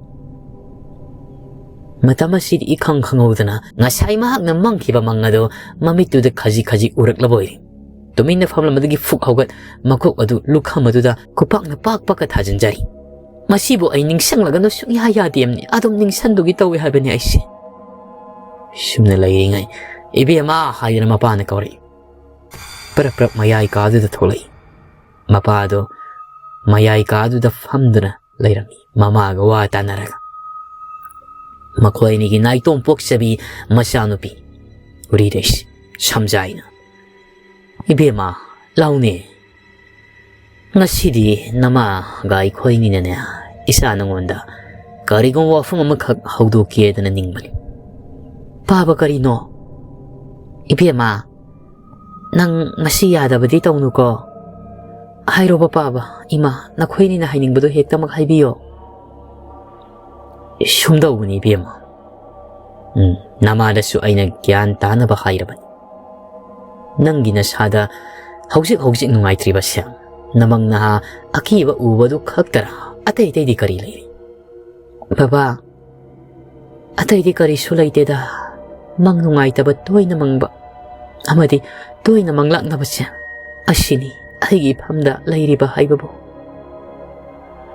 ꯃꯇꯝ ꯑꯁꯤꯗꯤ ꯏꯈꯪ ꯈꯪꯍꯧꯗꯅ ꯉꯁꯥꯏ ꯃꯍꯥꯛꯅ ꯃꯪꯈꯤꯕ ꯃꯪ ꯑꯗꯨ ꯃꯃꯤꯠꯇꯨꯗ ꯈꯖꯤꯛ ꯈꯖꯤꯛ ꯎꯔꯛꯂꯕ ꯑꯣꯏꯔꯦ꯫ ꯇꯨꯃꯤꯟꯅ ꯐꯝꯂꯝꯕꯗꯒꯤ ꯐꯨꯛ ꯍꯧꯒꯠ, ꯃꯀꯣꯛ ꯑꯗꯨ ꯂꯨꯈꯝ ꯑꯗꯨꯗ ꯈꯨꯄꯥꯛꯅ ꯄꯥꯛ ꯄꯥꯛꯀ ꯊꯥꯖꯤꯟꯖꯔꯤ꯫ "ꯃꯁꯤꯕꯨ ꯑꯩ ꯅꯤꯡꯁꯤꯡꯂꯒꯅꯨ ꯁꯨꯡꯌꯥ ꯌꯥꯗꯦꯝꯅꯤ꯫ ꯑꯗꯨꯝ ꯅꯤꯡꯁꯤꯡꯗꯨꯒꯤ ꯇꯧꯏ ꯍꯥꯏꯕꯅꯤ ꯑꯩꯁꯦ꯫" ꯁꯨꯝꯅ ꯂꯩꯔꯤꯉꯩ, "ꯏꯕꯦꯝꯃ" ꯍꯥꯏꯗꯅ ꯃꯄꯥꯅ ꯀꯧꯔꯛꯏ꯫ ꯄ꯭ꯔꯞ ꯄ꯭ꯔꯞ ꯃꯌꯥꯏ ꯀꯥꯗꯨꯗ ꯊꯣꯛꯂꯛꯏ꯫ ꯃꯄꯥꯗꯣ ꯃꯌꯥꯏ ꯀꯥꯗꯨꯗ ꯐꯝꯗꯨꯅ ꯂꯩꯔꯝꯃꯤ, ꯃꯃꯥꯒ ꯋꯥ ꯇꯥꯅꯔꯒ꯫ ꯃꯈꯣꯏ ꯑꯅꯤꯒꯤ ꯅꯥꯏꯇꯣꯝ ꯄꯣꯛꯆꯕꯤ ꯃꯆꯥꯅꯨꯄꯤ ꯎꯔꯤꯔꯩꯁꯤ ꯁꯝꯖꯥꯏꯅ, "ꯏꯕꯦꯝꯃ, ꯂꯥꯎꯅꯦ꯫ ꯉꯁꯤꯗꯤ ꯅꯃꯥꯒ ꯑꯩꯈꯣꯏꯅꯤꯅꯅꯦ, ꯏꯆꯥ ꯅꯉꯣꯟꯗ ꯀꯔꯤꯒꯨꯝꯕ ꯋꯥꯐꯝ ꯑꯃꯈꯛ ꯍꯧꯗꯣꯛꯀꯦꯗꯅ ꯅꯤꯡꯕꯅꯤ꯫" "ꯄꯥꯕ, ꯀꯔꯤꯅꯣ?" "ꯏꯕꯦꯝꯃ, ꯅꯪ ꯉꯁꯤ ꯌꯥꯗꯕꯗꯤ ꯇꯧꯅꯨꯀꯣ꯫ ꯍꯥꯏꯔꯣꯕ ꯄꯥꯕ, ꯏꯃꯥ, ꯅꯈꯣꯏꯅꯤꯅ ꯍꯥꯏꯅꯤꯡꯕꯗꯣ ꯍꯦꯛꯇꯃꯛ ꯍꯥꯏꯕꯤꯌꯣ꯫" "ꯁꯨꯝꯗꯧꯕꯅꯤ ꯏꯕꯦꯝꯃ, ꯎꯝ, ꯅꯃꯥꯗꯁꯨ ꯑꯩꯅ ꯒ꯭ꯌꯥꯟ ꯇꯥꯅꯕ ꯍꯥꯏꯔꯕꯅꯤ꯫ ꯅꯪꯒꯤ ꯅꯁꯥꯗ ꯍꯧꯖꯤꯛ ꯍꯧꯖꯤꯛ ꯅꯨꯡꯉꯥꯏꯇ꯭ꯔꯤꯕꯁꯦ ꯅꯃꯪ ꯅꯍꯥ ꯑꯀꯤꯕ ꯎꯕꯗꯨ ꯈꯛꯇꯔꯥ? ꯑꯇꯩ ꯑꯇꯩꯗꯤ ꯀꯔꯤ ꯂꯩꯔꯤ?" "ꯕꯕꯥ, ꯑꯇꯩꯗꯤ ꯀꯔꯤꯁꯨ ꯂꯩꯇꯦꯗ꯫ ꯃꯪ ꯅꯨꯡꯉꯥꯏꯇꯕ ꯇꯣꯏꯅ ꯃꯪꯕ ꯑꯃꯗꯤ ꯇꯣꯏꯅ ꯃꯪꯂꯥꯛꯅꯕꯁꯦ, ꯑꯁꯤꯅꯤ ꯑꯩꯒꯤ ꯏꯐꯝꯗ ꯂꯩꯔꯤꯕ ꯍꯥꯏꯕꯕꯨ꯫"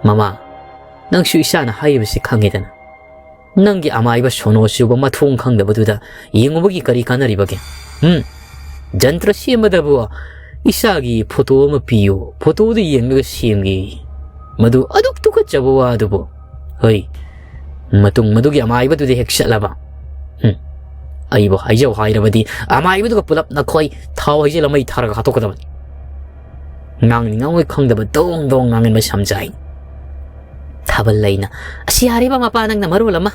"ꯃꯃꯥ, ꯅꯪꯁꯨ ꯏꯆꯥꯅ ꯍꯥꯏꯔꯤꯕꯁꯤ ꯈꯪꯉꯦꯗꯅ꯫ ꯅꯪꯒꯤ ꯑꯃꯥꯏꯕ ꯁꯣꯅꯣ ꯆꯨꯕ ꯃꯊꯣꯡ ꯈꯪꯗꯕꯗꯨꯗ ꯌꯦꯡꯉꯨꯕꯒꯤ ꯀꯔꯤ ꯀꯥꯟꯅꯔꯤꯕꯒꯦ? ꯎꯝ? ꯖꯟꯇ꯭ꯔ ꯁꯦꯝꯕꯗꯕꯨ ꯏꯆꯥꯒꯤ ꯐꯣꯇꯣ ꯑꯃ ꯄꯤꯌꯨ, ꯐꯣꯇꯣꯗꯨ ꯌꯦꯡꯂꯒ ꯁꯦꯝꯒꯦ꯫ ꯃꯗꯨ ꯑꯗꯨꯛ ꯇꯨꯀꯠꯆꯕ ꯋꯥꯗꯨꯕꯨ꯫ ꯍꯣꯏ, ꯃꯇꯨꯡ ꯃꯗꯨꯒꯤ ꯑꯃꯥꯏꯕꯗꯨꯗ ꯍꯦꯛ ꯆꯠꯂꯕ, ꯎꯝ, ꯑꯩꯕꯨ ꯍꯥꯏꯖꯧ ꯍꯥꯏꯔꯕꯗꯤ ꯑꯃꯥꯏꯕꯗꯨꯒ ꯄꯨꯂꯞ ꯅꯈꯣꯏ ꯊꯥꯎ ꯍꯩꯖꯤꯜꯂ ꯃꯩ ꯊꯥꯔꯒ ꯍꯥꯠꯇꯣꯛꯀꯗꯕꯅꯤ꯫" ꯉꯥꯡꯅꯤꯡꯉꯥꯡꯉꯣꯏ ꯈꯪꯗꯕ ꯗꯣꯡ ꯗꯣꯡ ꯉꯥꯡꯍꯟꯕ ꯁꯝꯖꯥꯏ꯫ ꯊꯥꯕꯜ ꯂꯩꯅ, "ꯑꯁꯤ ꯌꯥꯔꯤꯕ ꯃꯄꯥ, ꯅꯪꯅ ꯃꯔꯣꯜ ꯑꯃ꯫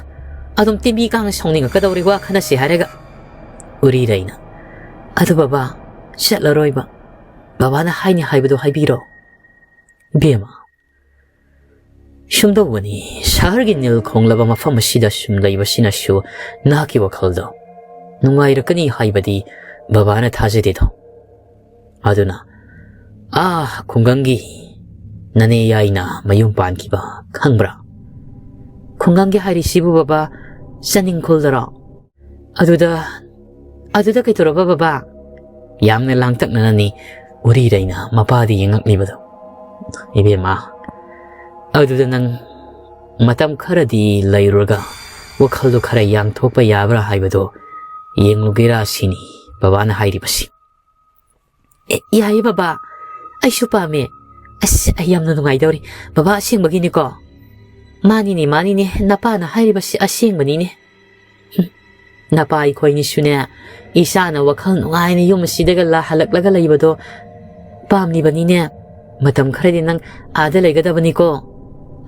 ꯑꯗꯨꯝ ꯇꯤꯟꯕꯤ ꯀꯥꯡꯅ ꯁꯥꯎꯅꯤꯡꯉꯛꯀꯗꯧꯔꯤ, ꯋꯥ ꯈꯟꯅꯁꯤ ꯍꯥꯏꯔꯒ꯫" ꯎꯔꯤꯔꯩꯅ, "ꯑꯗꯨ ꯕꯕꯥ, ꯆꯠꯂꯔꯣꯏꯕ꯫ ꯕꯕꯥꯅ ꯍꯥꯏꯅꯤ ꯍꯥꯏꯕꯗꯣ ꯍꯥꯏꯕꯤꯔꯣ꯫" "ꯏꯕꯦꯝꯃ, ꯁꯨꯝꯗꯧꯕꯅꯤ, ꯁꯍꯔꯒꯤ ꯅꯤꯜ ꯈꯣꯡꯂꯕ ꯃꯐꯝ ꯑꯁꯤꯗ ꯁꯨꯝ ꯂꯩꯕꯁꯤꯅꯁꯨ ꯅꯍꯥꯛꯀꯤ ꯋꯥꯈꯜꯗꯣ ꯅꯨꯡꯉꯥꯏꯔꯛꯀꯅꯤ ꯍꯥꯏꯕꯗꯤ ꯕꯕꯥꯅ ꯊꯥꯖꯗꯦꯗꯣ꯫ ꯑꯗꯨꯅ ꯑꯥ ꯈꯨꯡꯒꯪꯒꯤ ꯅꯅꯦ ꯌꯥꯏꯅ ꯃꯌꯨꯝ ꯄꯥꯟꯈꯤꯕ ꯈꯪꯕ꯭ꯔꯥ?" "ꯈꯨꯡꯒꯪꯒꯤ ꯍꯥꯏꯔꯤꯁꯤꯕꯨ ꯕꯕꯥ, ꯆꯅꯤꯡꯈꯣꯜꯗꯔꯣ?" "ꯑꯗꯨꯗ, ꯑꯗꯨꯗ ꯀꯩꯗꯧꯔꯕ ꯕꯕꯥ?" ꯌꯥꯝꯅ ꯂꯥꯡꯇꯛꯅꯅꯅꯤ ꯎꯔꯤꯔꯩꯅ ꯃꯄꯥꯗ ꯌꯦꯡꯉꯛꯂꯤꯕꯗꯣ꯫ "ꯏꯕꯦꯝꯃ, ꯑꯗꯨꯗ ꯅꯪ ꯃꯇꯝ ꯈꯔꯗꯤ ꯂꯩꯔꯨꯔꯒ ꯋꯥꯈꯜꯗꯣ ꯈꯔ ꯌꯥꯡꯊꯣꯛꯄ ꯌꯥꯕ꯭ꯔꯥ ꯍꯥꯏꯕꯗꯣ ꯌꯦꯡꯂꯨꯒꯦꯔꯥ ꯁꯤꯅꯤ ꯕꯕꯥꯅ ꯍꯥꯏꯔꯤꯕꯁꯤ꯫" ꯑꯦ, ꯌꯥꯏꯌꯦ ꯕꯕꯥ, ꯑꯩꯁꯨ ꯄꯥꯝꯃꯦ꯫ ꯑꯁ, ꯑꯩ ꯌꯥꯝꯅ ꯅꯨꯡꯉꯥꯏꯗꯧꯔꯤ꯫ ꯕꯕꯥ ꯑꯁꯦꯡꯕꯒꯤꯅꯤꯀꯣ? ꯃꯥꯅꯤꯅꯦ, ꯃꯥꯅꯤꯅꯦ, ꯅꯄꯥꯅ ꯍꯥꯏꯔꯤꯕꯁꯤ ꯑꯁꯦꯡꯕꯅꯤꯅꯦ꯫ ꯍꯨꯝ, ꯅꯄꯥ ꯑꯩꯈꯣꯏꯅꯤꯁꯨꯅꯦ, ꯏꯆꯥꯅ ꯋꯥꯈꯜ ꯅꯨꯡꯉꯥꯏꯅ ꯌꯨꯝ ꯑꯁꯤꯗꯒ ꯂꯥ-, ꯍꯜꯂꯛꯂꯒ ꯂꯩꯕꯗꯣ ꯄꯥꯝꯂꯤꯕꯅꯤꯅꯦ꯫ ꯃꯇꯝ ꯈꯔꯗꯤ ꯅꯪ ꯑꯥꯗ ꯂꯩꯒꯗꯕꯅꯤꯀꯣ꯫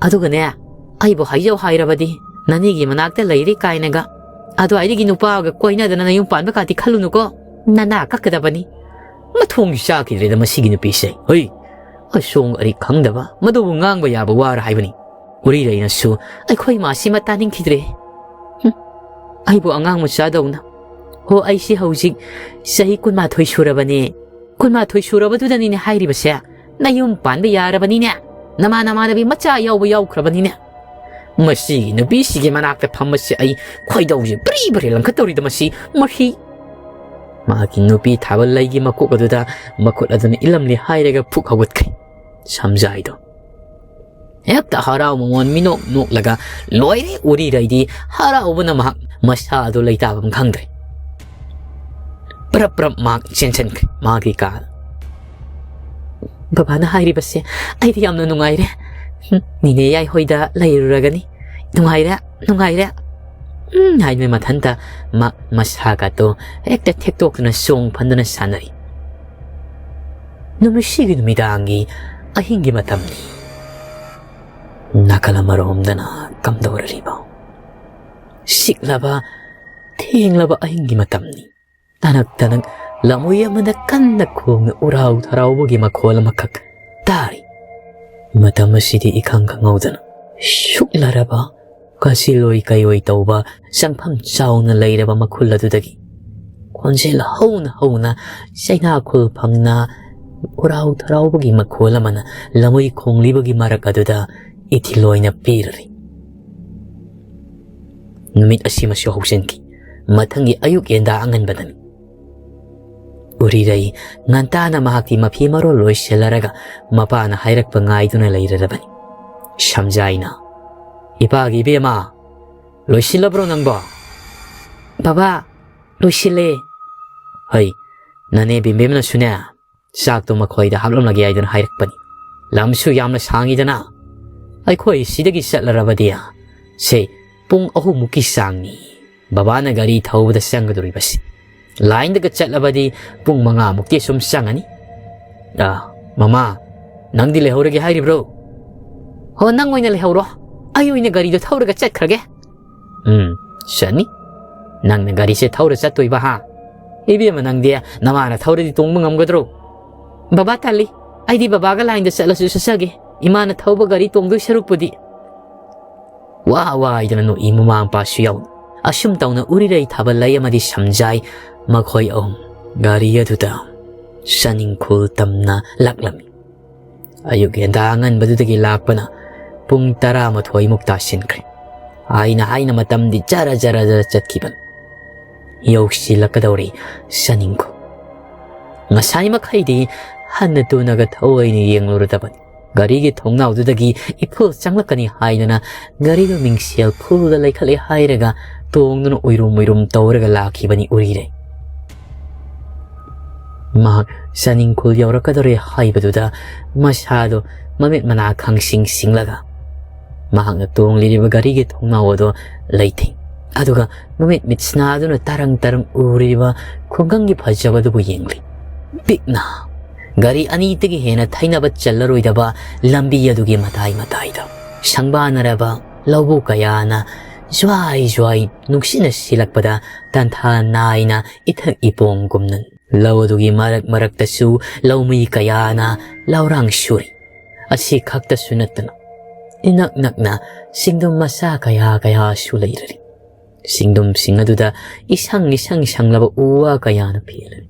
ꯑꯗꯨꯒꯅꯦ, ꯑꯩꯕꯨ ꯍꯥꯏꯖꯧ ꯍꯥꯏꯔꯕꯗꯤ, ꯅꯅꯦꯒꯤ ꯃꯅꯥꯛꯇ ꯂꯩꯔꯤ ꯀꯥꯏꯅꯒ ꯑꯗꯨꯋꯥꯏꯗꯒꯤ ꯅꯨꯄꯥꯒ ꯀꯣꯏꯅꯗꯅ ꯅꯌꯨꯝ ꯄꯥꯟꯕ ꯀꯥꯇꯤ ꯈꯜꯂꯨꯅꯨꯀꯣ꯫ ꯅꯅꯥ ꯀꯛꯀꯗꯕꯅꯤ꯫ ꯃꯊꯣꯡ ꯆꯥꯈꯤꯗ꯭ꯔꯦꯗ ꯃꯁꯤꯒꯤ ꯅꯨꯄꯤꯁꯦ꯫ ꯍꯨꯏ! ꯑꯁꯣꯡ ꯑꯔꯤꯛ ꯈꯪꯗꯕ, ꯃꯗꯨꯕꯨ ꯉꯥꯡꯕ ꯌꯥꯕ ꯋꯥꯔ ꯍꯥꯏꯕꯅꯤ꯫ ꯎꯔꯤꯔꯩꯅꯁꯨ ꯑꯩꯈꯣꯏ ꯃꯥꯁꯤꯃ ꯇꯥꯅꯤꯡꯈꯤꯗ꯭ꯔꯦ꯫ ꯍꯨꯝ, ꯑꯩꯕꯨ ꯑꯉꯥꯡ ꯃꯆꯥꯗꯧꯅ꯫ ꯍꯣ, ꯑꯩꯁꯤ ꯍꯧꯖꯤꯛ ꯆꯍꯤ ꯀꯨꯟꯃꯥꯊꯣꯏ ꯁꯨꯔꯕꯅꯦ꯫ ꯀꯨꯟꯃꯥꯊꯣꯏ ꯁꯨꯔꯕꯗꯨꯗꯅꯤꯅꯦ ꯍꯥꯏꯔꯤꯕꯁꯦ꯫ ꯅꯌꯨꯝ ꯄꯥꯟꯕ ꯌꯥꯔꯕꯅꯤꯅꯦ꯫ ꯅꯃꯥꯟ ꯅꯃꯥꯟꯅꯕꯤ ꯃꯆꯥ ꯌꯥꯎꯕ ꯌꯥꯎꯈ꯭ꯔꯕꯅꯤꯅꯦ꯫ ꯃꯁꯤꯒꯤ ꯅꯨꯄꯤꯁꯤꯒꯤ ꯃꯅꯥꯛꯇ ꯐꯝꯕꯁꯦ ꯑꯩ ꯈꯣꯏꯗꯧꯁꯦ ꯕ꯭ꯔꯤ ꯕ꯭ꯔꯤ ꯂꯪꯈꯠꯇꯧꯔꯤꯗ ꯃꯁꯤ꯫ ꯃꯍꯤ꯫ ꯃꯍꯥꯛꯀꯤ ꯅꯨꯄꯤ ꯊꯥꯕ ꯂꯩꯒꯤ ꯃꯀꯣꯛ ꯑꯗꯨꯗ ꯃꯈꯨꯠ ꯑꯗꯨꯅ ꯏꯜꯂꯝꯂꯦ ꯍꯥꯏꯔꯒ ꯐꯨꯛ ꯍꯧꯒꯠꯈ꯭ꯔꯦ꯫ ꯁꯝꯖꯥꯏꯗꯣ ꯍꯦꯛꯇ ꯍꯔꯥꯎ ꯃꯉꯣꯟ ꯃꯤꯅꯣꯛ ꯅꯣꯛꯂꯒ ꯂꯣꯏꯔꯦ꯫ ꯎꯔꯤꯔꯩꯗꯤ ꯍꯔꯥꯎꯕꯅ ꯃꯍꯥꯛ ꯃꯁꯥ ꯑꯗꯨ ꯂꯩꯇꯥꯐꯝ ꯈꯪꯗ꯭ꯔꯦ꯫ ꯄ꯭ꯔꯞ ꯄ꯭ꯔꯞ ꯃꯍꯥꯛ ꯆꯦꯟꯁꯤꯟꯈ꯭ꯔꯦ ꯃꯥꯒꯤ ꯀꯥꯗ꯫ ꯕꯕꯥꯅ ꯍꯥꯏꯔꯤꯕꯁꯦ ꯑꯩꯗꯤ ꯌꯥꯝꯅ ꯅꯨꯡꯉꯥꯏꯔꯦ꯫ ꯍꯨꯝ, ꯅꯤꯅꯦ ꯌꯥꯏꯍꯣꯏꯗ ꯂꯩꯔꯨꯔꯒꯅꯤ꯫ ꯅꯨꯡꯉꯥꯏꯔꯦ, ꯅꯨꯡꯉꯥꯏꯔꯦ꯫ ꯎꯝ, ꯍꯥꯏꯗꯨꯅ ꯃꯊꯟꯇ ꯃꯥ ꯃꯁꯥꯒꯗꯣ ꯍꯦꯛꯇ ꯊꯦꯛꯇꯣꯛꯇꯨꯅ ꯆꯣꯡ ꯐꯟꯗꯨꯅ ꯁꯥꯟꯅꯔꯤ꯫ ꯅꯨꯃꯤꯠꯁꯤꯒꯤ ꯅꯨꯃꯤꯗꯥꯡꯒꯤ ꯑꯍꯤꯡꯒꯤ ꯃꯇꯝꯅꯤ꯫ ꯅꯥꯀꯜ ꯑꯃꯔꯣꯝꯗꯅ ꯀꯝꯗꯧꯔꯤꯕ? ꯁꯤꯛꯂꯕ, ꯊꯦꯡꯂꯕ ꯑꯍꯤꯡꯒꯤ ꯃꯇꯝꯅꯤ꯫ ꯇꯅꯛ ꯇꯅꯛ ꯂꯝꯍꯨꯏ ꯑꯃꯅ ꯀꯟꯅ ꯈꯣꯡꯅ ꯎꯔꯥꯎ ꯊꯔꯥꯎꯕꯒꯤ ꯃꯈꯣꯜ ꯑꯃꯈꯛ ꯇꯥꯔꯤ꯫ ꯃꯇꯝ ꯑꯁꯤꯗꯤ ꯏꯈꯪ ꯈꯪꯍꯧꯗꯅ ꯁꯨꯛꯂꯔꯕ ꯀꯥꯁꯤꯂꯣꯏ ꯀꯩꯑꯣꯏ ꯇꯧꯕ ꯆꯪꯐꯝ ꯆꯥꯎꯅ ꯂꯩꯔꯕ ꯃꯈꯨꯜ ꯑꯗꯨꯗꯒꯤ ꯈꯣꯟꯖꯦꯜ ꯍꯧꯅ ꯍꯧꯅ ꯆꯩꯅꯥꯈꯣꯜ ꯐꯪꯅ ꯎꯔꯥꯎ ꯊꯔꯥꯎꯕꯒꯤ ꯃꯈꯣꯜ ꯑꯃꯅ ꯂꯝꯍꯨꯏ ꯈꯣꯡꯂꯤꯕꯒꯤ ꯃꯔꯛ ꯑꯗꯨꯗ ꯏꯊꯤꯜ ꯑꯣꯏꯅ ꯄꯤꯔꯔꯤ꯫ ꯅꯨꯃꯤꯠ ꯑꯁꯤꯃꯁꯨ ꯍꯧꯖꯤꯟꯈꯤ꯫ ꯃꯊꯪꯒꯤ ꯑꯌꯨꯛ ꯌꯦꯟꯗꯥ ꯑꯉꯟꯕꯗꯅꯤ꯫ ꯎꯔꯤꯔꯩ ꯉꯟꯇꯥꯅ ꯃꯍꯥꯛꯀꯤ ꯃꯐꯤ ꯃꯔꯣꯜ ꯂꯣꯏꯁꯤꯜꯂꯔꯒ ꯃꯄꯥꯅ ꯍꯥꯏꯔꯛꯄ ꯉꯥꯏꯗꯨꯅ ꯂꯩꯔꯔꯕꯅꯤ꯫ ꯁꯝꯖꯥꯏꯅ, "ꯏꯄꯥꯒꯤ ꯏꯕꯦꯝꯃ, ꯂꯣꯏꯁꯤꯜꯂꯕ꯭ꯔꯣ ꯅꯪꯕꯣ?" "ꯕꯕꯥ, ꯂꯣꯏꯁꯤꯜꯂꯦ꯫" "ꯍꯩ, ꯅꯅꯦ ꯕꯦꯝꯕꯦꯝꯅꯁꯨꯅꯦ, ꯆꯥꯛꯇꯣ ꯃꯈꯣꯏꯗ ꯍꯥꯞꯂꯝꯂꯒꯦ ꯍꯥꯏꯗꯨꯅ ꯍꯥꯏꯔꯛꯄꯅꯤ꯫ "ꯂꯝꯁꯨ ꯌꯥꯝꯅ ꯁꯥꯡꯉꯤꯗꯅ, ꯑꯩꯈꯣꯏ ꯁꯤꯗꯒꯤ ꯆꯠꯂꯔꯕꯗꯤ ꯁꯦ ꯄꯨꯡ ꯑꯍꯨꯝꯃꯨꯛꯀꯤ ꯆꯥꯡꯅꯤ꯫ ꯕꯕꯥꯅ ꯒꯥꯔꯤ ꯊꯧꯕꯗ ꯆꯪꯒꯗꯧꯔꯤꯕꯁꯤ꯫ ꯂꯥꯏꯟꯗꯒ ꯆꯠꯂꯕꯗꯤ ꯄꯨꯡ ꯃꯉꯥꯃꯨꯛꯇꯤ ꯁꯨꯝ ꯆꯪꯉꯅꯤ꯫ ꯑꯥ, ꯃꯃꯥ, ꯅꯪꯗꯤ ꯂꯩꯍꯧꯔꯒꯦ ꯍꯥꯏꯔꯤꯕ꯭ꯔꯣ?" "ꯍꯣ, ꯅꯪ ꯑꯣꯏꯅ ꯂꯩꯍꯧꯔꯣ, ꯑꯩ ꯑꯣꯏꯅ ꯒꯥꯔꯤꯗꯣ ꯊꯧꯔꯒ ꯆꯠꯈ꯭ꯔꯒꯦ꯫" "ꯎꯝ, ꯆꯠꯅꯤ꯫ ꯅꯪꯅ ꯒꯥꯔꯤꯁꯦ ꯊꯧꯔ ꯆꯠꯇꯣꯏꯕ, ꯍꯥ? ꯏꯕꯦꯝꯃ, ꯅꯪꯗꯤ ꯅꯃꯥꯅ ꯊꯧꯔꯗꯤ ꯇꯣꯡꯕ ꯉꯝꯒꯗ꯭ꯔꯣ?" "ꯕꯕꯥ ꯇꯜꯂꯤ, ꯑꯩꯗꯤ ꯕꯕꯥꯒ ꯂꯥꯏꯟꯗ ꯆꯠꯂꯁꯨ ꯆꯠꯆꯒꯦ, ꯏꯃꯥꯅ ꯊꯧꯕ ꯒꯥꯔꯤ ꯇꯣꯡꯗꯣꯏ ꯁꯔꯨꯛꯄꯨꯗꯤ꯫" ꯋꯥ ꯋꯥ ꯍꯥꯏꯗꯅ ꯅꯣꯛꯏ ꯃꯃꯥ ꯃꯄꯥꯁꯨ ꯌꯥꯎꯅ꯫ ꯑꯁꯨꯝ ꯇꯧꯅ ꯎꯔꯤꯔꯩ ꯊꯥꯕꯜꯂꯩ ꯑꯃꯗꯤ ꯁꯝꯖꯥꯏ ꯃꯈꯣꯏ ꯑꯍꯨꯝ ꯒꯥꯔꯤ ꯑꯗꯨꯗ ꯆꯥꯅꯤꯡꯈꯣꯜ ꯇꯝꯅ ꯂꯥꯛꯂꯝꯃꯤ꯫ ꯑꯌꯨꯛ ꯌꯦꯟꯗꯥ ꯑꯉꯟꯕꯗꯨꯗꯒꯤ ꯂꯥꯛꯄꯅ ꯄꯨꯡ ꯇꯔꯥꯃꯥꯊꯣꯏꯃꯨꯛ ꯇꯥꯁꯤꯟꯈ꯭ꯔꯦ꯫ ꯍꯥꯏꯅ ꯍꯥꯏꯅ ꯃꯇꯝꯗꯤ ꯖꯔ ꯖꯔ ꯖꯔ ꯆꯠꯈꯤꯕꯅꯤ꯫ ꯌꯧꯁꯤꯜꯂꯛꯀꯗꯧꯔꯤ ꯆꯥꯅꯤꯡꯈꯣꯜ꯫ ꯉꯁꯥꯏ ꯃꯈꯩꯗꯤ ꯍꯟꯅ ꯇꯨꯅꯒ ꯊꯑꯣꯏꯅ ꯌꯦꯡꯂꯨꯔꯗꯕꯅꯤ꯫ ꯒꯥꯔꯤꯒꯤ ꯊꯣꯡꯅꯥꯎꯗꯨꯗꯒꯤ ꯏꯐꯨꯜ ꯆꯪꯂꯛꯀꯅꯤ ꯍꯥꯏꯗꯅ ꯒꯥꯔꯤꯗꯣ ꯃꯤꯡꯁꯦꯜ ꯐꯨꯜꯗ ꯂꯩꯈꯠꯂꯦ ꯍꯥꯏꯔꯒ ꯇꯣꯡꯗꯨꯅ ꯎꯏꯔꯨꯝ ꯎꯏꯔꯨꯝ ꯇꯧꯔꯒ ꯂꯥꯛꯈꯤꯕꯅꯤ ꯎꯔꯤꯔꯩ꯫ ꯃꯍꯥꯛ ꯆꯥꯅꯤꯡꯈꯣꯜ ꯌꯧꯔꯛꯀꯗꯧꯔꯦ ꯍꯥꯏꯕꯗꯨꯗ ꯃꯁꯥꯗꯣ ꯃꯃꯤꯠ ꯃꯅꯥ ꯈꯪꯁꯤꯡ ꯁꯤꯡꯂꯒ ꯃꯍꯥꯛꯅ ꯇꯣꯡꯂꯤꯔꯤꯕ ꯒꯥꯔꯤꯒꯤ ꯊꯣꯡꯅꯥꯎ ꯑꯗꯣ ꯂꯩꯊꯩ꯫ ꯑꯗꯨꯒ ꯃꯃꯤꯠ ꯃꯤꯠꯁꯅꯥꯗꯨꯅ ꯇꯔꯪ ꯇꯔꯪ ꯎꯔꯤꯕ ꯈꯨꯡꯒꯪꯒꯤ ꯐꯖꯕꯗꯨꯕꯨ ꯌꯦꯡꯂꯤ꯫ ꯄꯤꯛꯅ ꯒꯥꯔꯤ ꯑꯅꯤꯗꯒꯤ ꯍꯦꯟꯅ ꯊꯩꯅꯕ ꯆꯜꯂꯔꯣꯏꯗꯕ ꯂꯝꯕꯤ ꯑꯗꯨꯒꯤ ꯃꯇꯥꯏ ꯃꯇꯥꯏꯗ ꯁꯪꯕꯥꯅꯔꯕ ꯂꯧꯕꯨꯛ ꯀꯌꯥꯅ ꯖ꯭ꯋꯥꯏ ꯖ꯭ꯋꯥꯏ ꯅꯨꯡꯁꯤꯠꯅ ꯁꯤꯜꯂꯛꯄꯗ ꯇꯟꯊꯥ ꯅꯥꯏꯅ ꯏꯊꯛ ꯏꯄꯣꯝꯒꯨꯝꯅ ꯂꯧ ꯑꯗꯨꯒꯤ ꯃꯔꯛ ꯃꯔꯛꯇꯁꯨ ꯂꯧꯃꯤ ꯀꯌꯥꯅ ꯂꯧꯔꯥꯡ ꯁꯨꯔꯤ꯫ ꯑꯁꯤ ꯈꯛꯇꯁꯨ ꯅꯠꯇꯅ ꯏꯅꯛ ꯅꯛꯅ ꯆꯤꯡꯗꯨꯝ ꯃꯆꯥ ꯀꯌꯥ ꯀꯌꯥꯁꯨ ꯂꯩꯔꯔꯤ꯫ ꯆꯤꯡꯗꯨꯝꯁꯤꯡ ꯑꯗꯨꯗ ꯏꯁꯪ ꯏꯁꯪ ꯁꯪꯂꯕ ꯎ ꯋꯥ ꯀꯌꯥꯅ ꯐꯦꯜꯂꯔꯤ꯫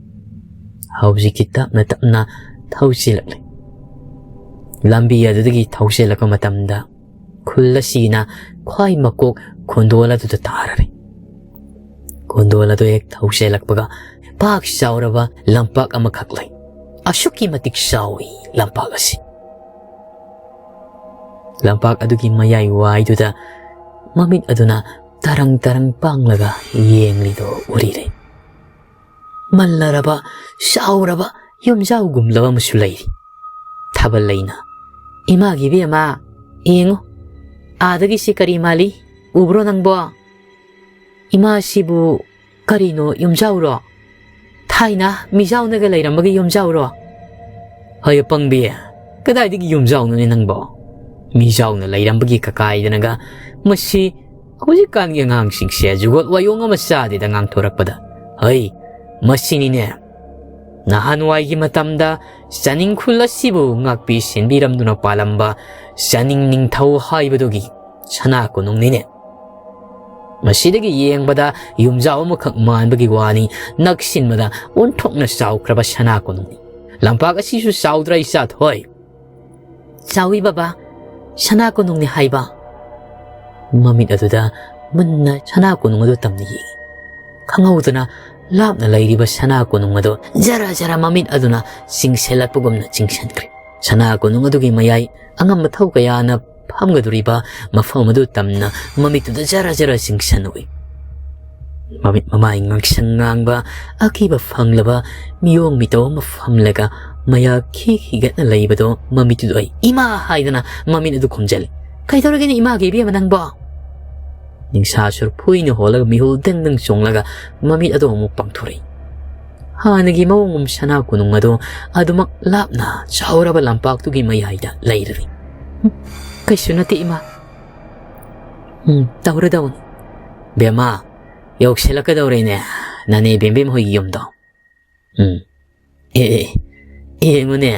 ꯍꯧꯖꯤꯛꯇꯤ ꯇꯞꯅ ꯇꯞꯅ ꯊꯧꯖꯤꯜꯂꯛꯂꯦ꯫ ꯂꯝꯕꯤ ꯑꯗꯨꯗꯒꯤ ꯊꯧꯖꯤꯜꯂꯛꯄ ꯃꯇꯝꯗ ꯈꯨꯜ ꯑꯁꯤꯅ ꯈ꯭ꯋꯥꯏ ꯃꯀꯣꯛ ꯈꯣꯟꯗꯣꯜ ꯑꯗꯨꯗ ꯇꯥꯔꯔꯦ꯫ ꯈꯣꯟꯗꯣꯜ ꯑꯗꯨ ꯍꯦꯛ ꯊꯧꯖꯤꯜꯂꯛꯄꯒ ꯄꯥꯛ ꯆꯥꯎꯔꯕ ꯂꯝꯄꯥꯛ ꯑꯃꯈꯛ ꯂꯩ꯫ ꯑꯁꯨꯛꯀꯤ ꯃꯇꯤꯛ ꯆꯥꯎꯏ ꯂꯝꯄꯥꯛ ꯑꯁꯤ꯫ ꯂꯝꯄꯥꯛ ꯑꯗꯨꯒꯤ ꯃꯌꯥꯏ ꯋꯥꯏꯗꯨꯗ ꯃꯃꯤꯠ ꯑꯗꯨꯅ ꯇꯔꯪ ꯇꯔꯪ ꯄꯥꯡꯂꯒ ꯌꯦꯡꯂꯤꯗꯣ ꯎꯔꯤꯔꯦ꯫ ꯃꯜꯂꯔꯕ, ꯆꯥꯎꯔꯕ, ꯌꯨꯝꯖꯥꯎꯒꯨꯝꯂꯕ ꯑꯃꯁꯨ ꯂꯩꯔꯤ꯫ ꯊꯥꯕꯜꯂꯩꯅ, "ꯏꯃꯥꯒꯤ ꯏꯕꯦꯝꯃ, ꯌꯦꯡꯉꯨ, ꯑꯥꯗꯒꯤꯁꯤ ꯀꯔꯤ ꯃꯥꯜꯂꯤ? ꯎꯕ꯭ꯔꯣ ꯅꯪꯕꯣ? ꯏꯃꯥꯁꯤꯕꯨ ꯀꯔꯤꯅꯣ, ꯌꯨꯝꯖꯥꯎꯔꯣ? ꯊꯥꯏꯅ ꯃꯤꯖꯥꯎꯅꯒ ꯂꯩꯔꯝꯕꯒꯤ ꯌꯨꯝꯖꯥꯎꯔꯣ?" "ꯍꯣꯏ, ꯑꯄꯪꯕꯤ, ꯀꯗꯥꯏꯗꯒꯤ ꯌꯨꯝꯖꯥꯎꯅꯣꯅꯦ ꯅꯪꯕꯣ? ꯃꯤꯖꯥꯎꯅ ꯂꯩꯔꯝꯕꯒꯤ ꯀꯀꯥꯏꯗꯅꯒ ꯃꯁꯤ ꯍꯧꯖꯤꯛꯀꯥꯟꯒꯤ ꯑꯉꯥꯡꯁꯤꯡꯁꯦ ꯖꯨꯒꯣꯠ ꯋꯥꯌꯣꯡ ꯑꯃ ꯆꯥꯗꯦꯗ ꯉꯥꯡꯊꯣꯔꯛꯄꯗ꯫ ꯍꯩ, ꯃꯁꯤꯅꯤꯅꯦ ꯅꯍꯥꯟꯋꯥꯏꯒꯤ ꯃꯇꯝꯗ ꯆꯥꯅꯤꯡ ꯈꯨꯜ ꯑꯁꯤꯕꯨ ꯉꯥꯛꯄꯤ ꯁꯦꯟꯕꯤꯔꯝꯗꯨꯅ ꯄꯥꯜꯂꯝꯕ ꯆꯥꯅꯤꯡ ꯅꯤꯡꯊꯧ ꯍꯥꯏꯕꯗꯨꯒꯤ ꯁꯅꯥ ꯀꯣꯅꯨꯡꯅꯤꯅꯦ꯫ ꯃꯁꯤꯗꯒꯤ ꯌꯦꯡꯕꯗ ꯌꯨꯝꯖꯥꯎ ꯑꯃꯈꯛ ꯃꯥꯟꯕꯒꯤ ꯋꯥꯅꯤ, ꯅꯛꯁꯤꯟꯕꯗ ꯑꯣꯟꯊꯣꯛꯅ ꯆꯥꯎꯈ꯭ꯔꯕ ꯁꯅꯥ ꯀꯣꯅꯨꯡꯅꯤ꯫ ꯂꯝꯄꯥꯛ ꯑꯁꯤꯁꯨ ꯆꯥꯎꯗ꯭ꯔꯥ, ꯏꯆꯥꯊꯣꯏ?" "ꯆꯥꯎꯏ ꯕꯕꯥ, ꯁꯅꯥ ꯀꯣꯅꯨꯡꯅꯤ ꯍꯥꯏꯕ?" ꯃꯃꯤꯠ ꯑꯗꯨꯗ ꯃꯨꯟꯅ ꯁꯅꯥ ꯀꯣꯅꯨꯡ ꯑꯗꯨ ꯇꯝꯅ ꯌꯦꯡꯏ꯫ ꯈꯪꯍꯧꯗꯅ ꯂꯥꯞꯅ ꯂꯩꯔꯤꯕ ꯁꯅꯥ ꯀꯣꯅꯨꯡ ꯑꯗꯨ ꯖꯔ ꯖꯔ ꯃꯃꯤꯠ ꯑꯗꯨꯅ ꯆꯤꯡꯁꯤꯜꯂꯛꯄꯒꯨꯝꯅ ꯆꯤꯡꯁꯤꯟꯈ꯭ꯔꯦ꯫ ꯁꯅꯥ ꯀꯣꯅꯨꯡ ꯑꯗꯨꯒꯤ ꯃꯌꯥꯏ ꯑꯉꯝꯕ ꯊꯧ ꯀꯌꯥꯅ ꯐꯝꯒꯗꯧꯔꯤꯕ ꯃꯐꯝ ꯑꯗꯨ ꯇꯝꯅ ꯃꯃꯤꯠꯇꯨꯗ ꯖꯔ ꯖꯔ ꯆꯤꯡꯁꯤꯟꯅꯨꯏ꯫ ꯃꯃꯤꯠ ꯃꯃꯥꯏ ꯉꯥꯡꯁꯪ ꯉꯥꯡꯕ, ꯑꯀꯤꯕ ꯐꯪꯂꯕ ꯃꯤꯑꯣꯡ ꯃꯤꯇꯧ ꯑꯃ ꯐꯝꯂꯒ ꯃꯌꯥ ꯈꯤꯛ ꯍꯤꯒꯠꯅ ꯂꯩꯕꯗꯣ ꯃꯃꯤꯠꯇꯨꯗ ꯑꯩ "ꯏꯃꯥ" ꯍꯥꯏꯗꯅ ꯃꯃꯤꯠ ꯑꯗꯨ ꯈꯨꯝꯖꯤꯜꯂꯤ꯫ "ꯀꯩꯗꯧꯔꯒꯦꯅꯦ ꯏꯃꯥꯒꯤ ꯏꯕꯦꯝꯃ ꯅꯪꯕꯣ?" ꯅꯤꯡꯁꯥ ꯁꯨꯔ ꯐꯨꯏꯅ ꯍꯣꯜꯂꯒ ꯃꯤꯍꯨꯜ ꯗꯪ ꯗꯪ ꯆꯣꯡꯂꯒ ꯃꯃꯤꯠ ꯑꯗꯨ ꯑꯃꯨꯛ ꯄꯥꯡꯊꯣꯔꯛꯏ꯫ ꯍꯥꯟꯅꯒꯤ ꯃꯑꯣꯡꯒꯨꯝ ꯁꯅꯥ ꯀꯣꯅꯨꯡ ꯑꯗꯨ ꯑꯗꯨꯃꯛ ꯂꯥꯞꯅ ꯆꯥꯎꯔꯕ ꯂꯝꯄꯥꯛꯇꯨꯒꯤ ꯃꯌꯥꯏꯗ ꯂꯩꯔꯔꯤ꯫ "ꯀꯩꯁꯨ ꯅꯠꯇꯦ ꯏꯃꯥ꯫ ꯎꯝ, ꯇꯧꯔꯗꯧꯅꯤ꯫ ꯕꯦꯝꯃ, ꯌꯧꯁꯤꯜꯂꯛꯀꯗꯧꯔꯦꯅꯦ ꯅꯅꯦ ꯕꯦꯝꯕꯦꯝ ꯍꯣꯏꯒꯤ ꯌꯨꯝꯗꯣ꯫ ꯎꯝ, ꯑꯦ, ꯑꯦ, ꯑꯦ, ꯌꯦꯡꯉꯨꯅꯦ,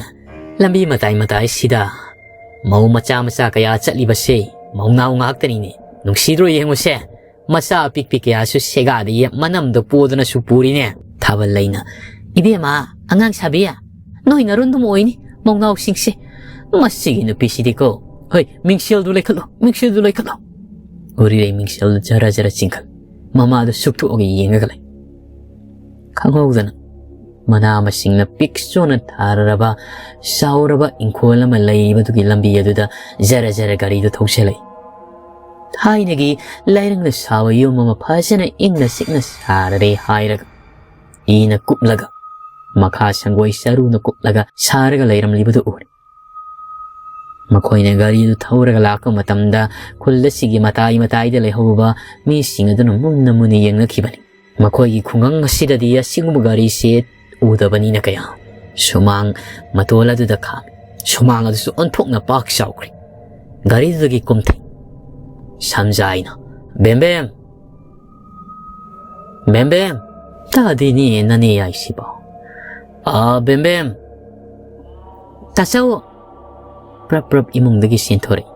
ꯂꯝꯕꯤ ꯃꯇꯥꯏ ꯃꯇꯥꯏꯁꯤꯗ ꯃꯧ ꯃꯆꯥ ꯃꯆꯥ ꯀꯌꯥ ꯆꯠꯂꯤꯕꯁꯦ ꯃꯧꯅꯥꯎ ꯉꯥꯛꯇꯅꯤꯅꯦ꯫ ꯅꯨꯡꯁꯤꯗ꯭ꯔꯣ ꯌꯦꯡꯉꯨꯁꯦ? ꯃꯆꯥ ꯑꯄꯤꯛꯄꯤ ꯀꯌꯥꯁꯨ ꯁꯦꯒꯥꯗ ꯌꯦꯞ ꯃꯅꯝꯗꯣ ꯄꯣꯗꯅꯁꯨ ꯄꯨꯔꯤꯅꯦ꯫" ꯊꯥꯕꯜ ꯂꯩꯅ, "ꯏꯕꯦꯝꯃ, ꯑꯉꯥꯡ ꯁꯥꯕꯤ, ꯅꯣꯏ ꯅꯔꯣꯟꯗꯨꯝ ꯑꯣꯏꯅꯤ ꯃꯧꯅꯥꯎꯁꯤꯡꯁꯦ꯫ ꯃꯁꯤꯒꯤ ꯅꯨꯄꯤꯁꯤꯗꯤꯀꯣ꯫ ꯍꯣꯏ, ꯃꯤꯡꯁꯦꯜꯗꯨ ꯂꯩꯈꯠꯂꯣ, ꯃꯤꯡꯁꯦꯜꯗꯨ ꯂꯩꯈꯠꯂꯣ꯫" ꯎꯔꯤꯔꯩ ꯃꯤꯡꯁꯦꯜꯗꯨ ꯖꯔ ꯖꯔ ꯆꯤꯡꯈꯠ꯫ ꯃꯃꯥꯗꯨ ꯁꯨꯛꯊꯣꯛꯑꯒ ꯌꯦꯡꯉꯒ ꯂꯩ꯫ ꯈꯪꯍꯧꯗꯅ ꯃꯅꯥ ꯃꯁꯤꯡꯅ ꯄꯤꯛ ꯆꯣꯟꯅ ꯊꯥꯔꯔꯕ ꯆꯥꯎꯔꯕ ꯏꯪꯈꯣꯜ ꯑꯃ ꯂꯩꯕꯗꯨꯒꯤ ꯂꯝꯕꯤ ꯑꯗꯨꯗ ꯖꯔ ꯖꯔ ꯒꯥꯔꯤꯗꯨ ꯊꯧꯁꯤꯜꯂꯛꯏ꯫ ꯊꯥꯏꯅꯒꯤ ꯂꯥꯏꯔꯪꯅ ꯁꯥꯕ ꯌꯨꯝ ꯑꯃ ꯐꯖꯅ ꯏꯪꯅ ꯆꯤꯛꯅ ꯁꯥꯔꯔꯦ ꯍꯥꯏꯔꯒ ꯏꯅ ꯀꯨꯞꯂꯒ ꯃꯈꯥ ꯁꯪꯒꯣꯏ ꯆꯔꯨꯅ ꯀꯨꯞꯂꯒ ꯁꯥꯔꯒ ꯂꯩꯔꯝꯂꯤꯕꯗꯨ ꯎꯔꯦ꯫ ꯃꯈꯣꯏꯅ ꯒꯥꯔꯤꯗꯨ ꯊꯧꯔꯒ ꯂꯥꯛꯄ ꯃꯇꯝꯗ ꯈꯨꯜ ꯑꯁꯤꯒꯤ ꯃꯇꯥꯏ ꯃꯇꯥꯏꯗ ꯂꯩꯍꯧꯕ ꯃꯤꯁꯤꯡ ꯑꯗꯨꯅ ꯃꯨꯟꯅ ꯃꯨꯟꯅ ꯌꯦꯡꯅꯈꯤꯕꯅꯤ꯫ ꯃꯈꯣꯏꯒꯤ ꯈꯨꯡꯒꯪ ꯑꯁꯤꯗꯗꯤ ꯑꯁꯤꯒꯨꯝꯕ ꯒꯥꯔꯤꯁꯦ ꯎꯗꯕꯅꯤꯅ ꯀꯌꯥ꯫ ꯁꯨꯃꯥꯡ ꯃꯇꯣꯜ ꯑꯗꯨꯗ ꯈꯥꯝꯃꯤ꯫ ꯁꯨꯃꯥꯡ ꯑꯗꯨꯁꯨ ꯑꯣꯟꯊꯣꯛꯅ ꯄꯥꯛ ꯆꯥꯎꯈ꯭ꯔꯦ꯫ ꯒꯥꯔꯤꯗꯨꯗꯒꯤ ꯀꯨꯝꯊꯩ꯫ ꯁꯝꯖꯥꯏꯅ, "ꯕꯦꯝꯕꯦꯝ! ꯕꯦꯝꯕꯦꯝ!" "ꯇꯥꯗꯦꯅꯦ ꯅꯅꯦ ꯌꯥꯏꯁꯤꯕꯣ꯫ ꯑꯥ, ꯕꯦꯝꯕꯦꯝ!" "ꯇꯥꯆꯧ!" ꯄ꯭ꯔꯞ ꯄ꯭ꯔꯞ ꯏꯃꯨꯡꯗꯒꯤ ꯆꯦꯟꯊꯣꯔꯛꯏ꯫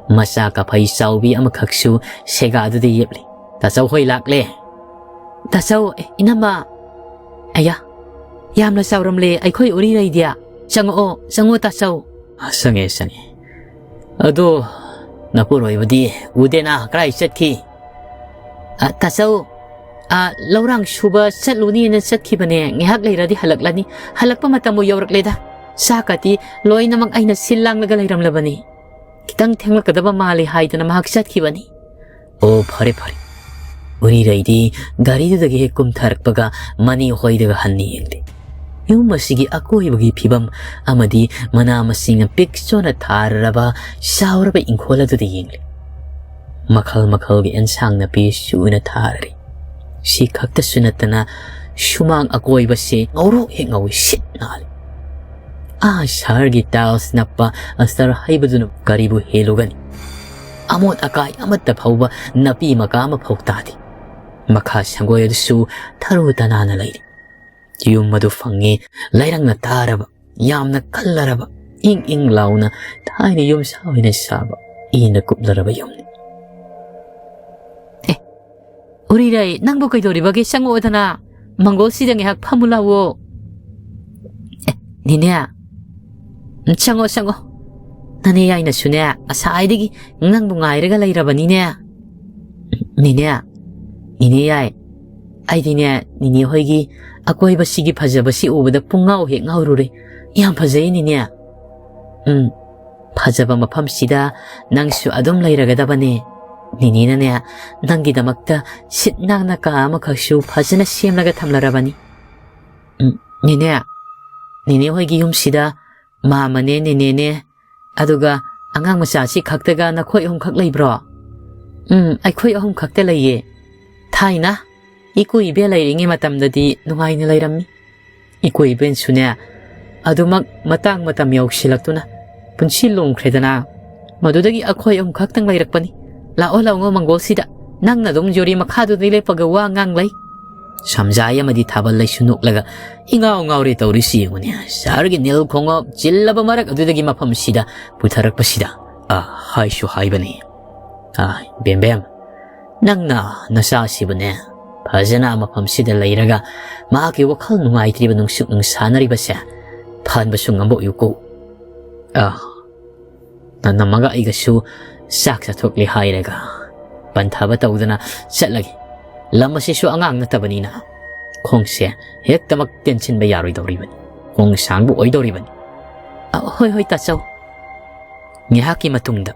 ꯃꯆꯥ ꯀꯐꯩ ꯆꯥꯎꯕꯤ ꯑꯃꯈꯛꯁꯨ ꯁꯦꯒꯥꯗꯨꯗ ꯌꯦꯞꯂꯤ꯫ "ꯇꯥꯆꯧ ꯍꯣꯏ ꯂꯥꯛꯂꯦ!" "ꯇꯥꯆꯧ, ꯑꯦ, ꯏꯅꯝꯃ!" "ꯑꯌꯥ, ꯌꯥꯝꯅ ꯆꯥꯎꯔꯝꯂꯦ ꯑꯩꯈꯣꯏ ꯎꯔꯤꯔꯩꯗꯤ꯫ ꯆꯪꯉꯛꯑꯣ, ꯆꯪꯉꯣ ꯇꯥꯆꯧ!" "ꯑꯥ, ꯆꯪꯉꯦ, ꯆꯪꯉꯦ꯫ ꯑꯗꯣ ꯅꯄꯨꯔꯣꯏꯕꯗꯤ ꯎꯗꯦꯅ, ꯀꯗꯥꯏ ꯆꯠꯈꯤ?" "ꯑ, ꯇꯥꯆꯧ, ꯑ, ꯂꯧꯔꯥꯡ ꯁꯨꯕ ꯆꯠꯂꯨꯅꯤꯅ ꯆꯠꯈꯤꯕꯅꯦ, ꯉꯥꯏꯍꯥꯛ ꯂꯩꯔꯗꯤ ꯍꯜꯂꯛꯂꯅꯤ꯫ ꯍꯜꯂꯛꯄ ꯃꯇꯝꯕꯨ ꯌꯧꯔꯛꯂꯦꯗ꯫ ꯆꯥꯛꯀꯗꯤ ꯂꯣꯏꯅꯃꯛ ꯑꯩꯅ ꯁꯤꯜ ꯂꯥꯡꯂꯒ ꯂꯩꯔꯝꯂꯕꯅꯤ꯫ ꯈꯤꯇꯪ ꯊꯦꯡꯂꯛꯀꯗꯕ ꯃꯥꯜꯂꯤ ꯍꯥꯏꯗꯅ ꯃꯍꯥꯛ ꯆꯠꯈꯤꯕꯅꯤ꯫" "ꯑꯣ, ꯐꯔꯦ, ꯐꯔꯦ꯫ ꯎꯔꯤꯔꯩꯗꯤ ꯒꯥꯔꯤꯗꯨꯗꯒꯤ ꯍꯦꯛ ꯀꯨꯝꯊꯔꯛꯄꯒ ꯃꯅꯤ ꯍꯣꯏꯗꯒ ꯍꯟꯅ ꯌꯦꯡꯗꯦ꯫ ꯌꯨꯝ ꯑꯁꯤꯒꯤ ꯑꯀꯣꯏꯕꯒꯤ ꯐꯤꯕꯝ ꯑꯃꯗꯤ ꯃꯅꯥ ꯃꯁꯤꯡꯅ ꯄꯤꯛ ꯆꯣꯟꯅ ꯊꯥꯔꯔꯕ ꯆꯥꯎꯔꯕ ꯏꯪꯈꯣꯜ ꯑꯗꯨꯗ ꯌꯦꯡꯂꯤ꯫ ꯃꯈꯜ ꯃꯈꯜꯒꯤ ꯑꯦꯟꯁꯥꯡ ꯅꯥꯄꯤ ꯁꯨꯅ ꯊꯥꯔꯤ꯫ ꯁꯤ ꯈꯛꯇꯁꯨ ꯅꯠꯇꯅ ꯁꯨꯃꯥꯡ ꯑꯀꯣꯏꯕꯁꯤ ꯉꯧꯔꯣꯛ ꯍꯦꯛ ꯉꯧꯏ, ꯁꯤꯠ ꯅꯥꯜꯂꯤ꯫ ꯑꯥ ꯁꯍꯔꯒꯤ ꯇꯥꯏꯜꯁ ꯅꯞꯄ ꯑꯁꯇꯔ ꯍꯩꯕꯗꯨꯅ ꯀꯔꯤꯕꯨ ꯍꯦꯜꯂꯨꯒꯅꯤ? ꯑꯃꯣꯠ ꯑꯀꯥꯏ ꯑꯃꯠꯇ ꯐꯥꯎꯕ ꯅꯥꯄꯤ ꯃꯀꯥ ꯑꯃ ꯐꯥꯎ ꯇꯥꯗꯦ꯫ ꯃꯈꯥ ꯁꯪꯒꯣꯏ ꯑꯗꯨꯁꯨ ꯊꯔꯨ ꯇꯅꯥꯟꯅ ꯂꯩꯔꯤ꯫ ꯌꯨꯝ ꯑꯗꯨ ꯐꯪꯉꯤ, ꯂꯩꯔꯪꯅ ꯇꯥꯔꯕ, ꯌꯥꯝꯅ ꯀꯜꯂꯔꯕ, ꯏꯪ ꯏꯪ ꯂꯥꯎꯅ ꯊꯥꯏꯅ ꯌꯨꯝꯁꯥ ꯍꯣꯏꯅ ꯁꯥꯕ, ꯏꯅ ꯀꯨꯞꯂꯔꯕ ꯌꯨꯝꯅꯤ꯫ "ꯑꯦ, ꯎꯔꯤꯔꯩ, ꯅꯪꯕꯨ ꯀꯩꯗꯧꯔꯤꯕꯒꯦ? ꯆꯪꯉꯛꯑꯣꯗꯅ, ꯃꯪꯒꯣꯜꯁꯤꯗ ꯉꯥꯏꯍꯥꯛ ꯐꯝꯃꯨ ꯂꯥꯛꯑꯣ꯫" "ꯑꯦ, ꯅꯦꯅꯦ, ꯆꯪꯉꯣ, ꯆꯪꯉꯣ꯫ ꯅꯅꯦ ꯌꯥꯏꯅꯁꯨꯅꯦ, ꯉꯁꯥꯏꯗꯒꯤ ꯅꯪꯕꯨ ꯉꯥꯏꯔꯒ ꯂꯩꯔꯕꯅꯤꯅꯦ꯫" "ꯅꯦꯅꯦ, ꯅꯦꯅꯦ ꯌꯥꯏ, ꯑꯩꯗꯤꯅꯦ, ꯅꯦꯅꯦ ꯍꯣꯏꯒꯤ ꯑꯀꯣꯏꯕꯁꯤꯒꯤ ꯐꯖꯕꯁꯤ ꯎꯕꯗ ꯄꯨꯡꯉꯥꯎ ꯍꯦꯛ ꯉꯥꯎꯔꯨꯔꯦ꯫ ꯌꯥꯝ ꯐꯖꯩ, ꯅꯦꯅꯦ꯫" "ꯎꯝ, ꯐꯖꯕ ꯃꯐꯝꯁꯤꯗ ꯅꯪꯁꯨ ꯑꯗꯨꯝ ꯂꯩꯔꯒꯗꯕꯅꯦ꯫ ꯅꯦꯅꯦꯅꯅꯦ, ꯅꯪꯒꯤꯗꯃꯛꯇ ꯁꯤꯠ ꯅꯥꯟꯅ ꯀꯥ ꯑꯃꯈꯛꯁꯨ ꯐꯖꯅ ꯁꯦꯝꯂꯒ ꯊꯝꯂꯔꯕꯅꯤ꯫" "ꯎꯝ, "ꯅꯦꯅꯦ, ꯅꯦꯅꯦ ꯍꯣꯏꯒꯤ ꯌꯨꯝꯁꯤꯗ ꯃꯥꯃꯅꯦ, ꯅꯦꯅꯦꯅꯦ, ꯑꯗꯨꯒ ꯑꯉꯥꯡ ꯃꯆꯥꯁꯤ ꯈꯛꯇꯒ ꯅꯈꯣꯏ ꯑꯍꯨꯝꯈꯛ ꯂꯩꯕ꯭ꯔꯣ?" "ꯎꯝ, ꯑꯩꯈꯣꯏ ꯑꯍꯨꯝ ꯈꯛꯇ ꯂꯩꯌꯦ꯫ ꯊꯥꯏꯅ ꯏꯀꯨꯏ ꯏꯕꯦ ꯂꯩꯔꯤꯉꯩ ꯃꯇꯝꯗꯗꯤ ꯅꯨꯡꯉꯥꯏꯅ ꯂꯩꯔꯝꯃꯤ꯫ ꯏꯀꯨꯏ ꯏꯕꯦꯟꯁꯨꯅꯦ, ꯑꯗꯨꯃꯛ ꯃꯇꯥꯡ ꯃꯇꯝ ꯌꯧꯁꯤꯜꯂꯛꯇꯨꯅ ꯄꯨꯟꯁꯤ ꯂꯣꯡꯈ꯭ꯔꯦꯗꯅ꯫ ꯃꯗꯨꯗꯒꯤ ꯑꯩꯈꯣꯏ ꯑꯍꯨꯝ ꯈꯛꯇꯪ ꯂꯩꯔꯛꯄꯅꯤ꯫ ꯂꯥꯛꯑꯣ, ꯂꯥꯛꯑꯣ, ꯃꯪꯒꯣꯜꯁꯤꯗ꯫ ꯅꯪꯅ ꯑꯗꯨꯝ ꯌꯨꯔꯤ ꯃꯈꯥꯗꯨꯗ ꯂꯦꯞꯄꯒ ꯋꯥ ꯉꯥꯡ ꯂꯩ꯫" ꯁꯝꯖꯥꯏ ꯑꯃꯗꯤ ꯊꯥꯕꯜ ꯂꯩꯁꯨ ꯅꯣꯛꯂꯒ ꯏꯉꯥꯎ ꯉꯥꯎꯔꯦ ꯇꯧꯔꯤꯁꯤ ꯌꯦꯡꯉꯨꯅꯦ꯫ ꯁꯍꯔꯒꯤ ꯅꯤꯜ ꯈꯣꯡꯉꯣꯞ ꯆꯤꯜꯂꯕ ꯃꯔꯛ ꯑꯗꯨꯗꯒꯤ ꯃꯐꯝꯁꯤꯗ ꯄꯨꯊꯔꯛꯄꯁꯤꯗ, ꯑ, ꯍꯥꯏꯁꯨ ꯍꯥꯏꯕꯅꯤ꯫ ꯑ, ꯕꯦꯝꯕꯦꯝ, ꯅꯪꯅ ꯅꯆꯥꯁꯤꯕꯨꯅꯦ, ꯐꯖꯅ ꯃꯐꯝꯁꯤꯗ ꯂꯩꯔꯒ ꯃꯍꯥꯛꯀꯤ ꯋꯥꯈꯜ ꯅꯨꯡꯉꯥꯏꯇ꯭ꯔꯤꯕ ꯅꯨꯡꯁꯨꯛ ꯅꯨꯡꯁꯥꯅꯔꯤꯕꯁꯦ ꯐꯍꯟꯕꯁꯨ ꯉꯝꯕ ꯑꯣꯏꯌꯨꯀꯣ꯫ ꯑ, ꯅꯅꯝꯃꯒ ꯑꯩꯒꯁꯨ ꯆꯥꯛ ꯆꯥꯊꯣꯛꯂꯦ ꯍꯥꯏꯔꯒ ꯄꯟꯊꯕ ꯇꯧꯗꯅ ꯆꯠꯂꯒꯦ꯫ ꯂꯝ ꯑꯁꯤꯁꯨ ꯑꯉꯥꯡ ꯅꯠꯇꯕꯅꯤꯅ ꯈꯣꯡꯁꯦ ꯍꯦꯛꯇꯃꯛ ꯇꯦꯟꯁꯤꯟꯕ ꯌꯥꯔꯣꯏꯗꯧꯔꯤꯕꯅꯤ꯫ ꯈꯣꯡ ꯁꯥꯡꯕ ꯑꯣꯏꯗꯧꯔꯤꯕꯅꯤ꯫ ꯑ, ꯍꯣꯏ, ꯍꯣꯏ, ꯇꯥꯆꯧ꯫ ꯉꯥꯏꯍꯥꯛꯀꯤ ꯃꯇꯨꯡꯗ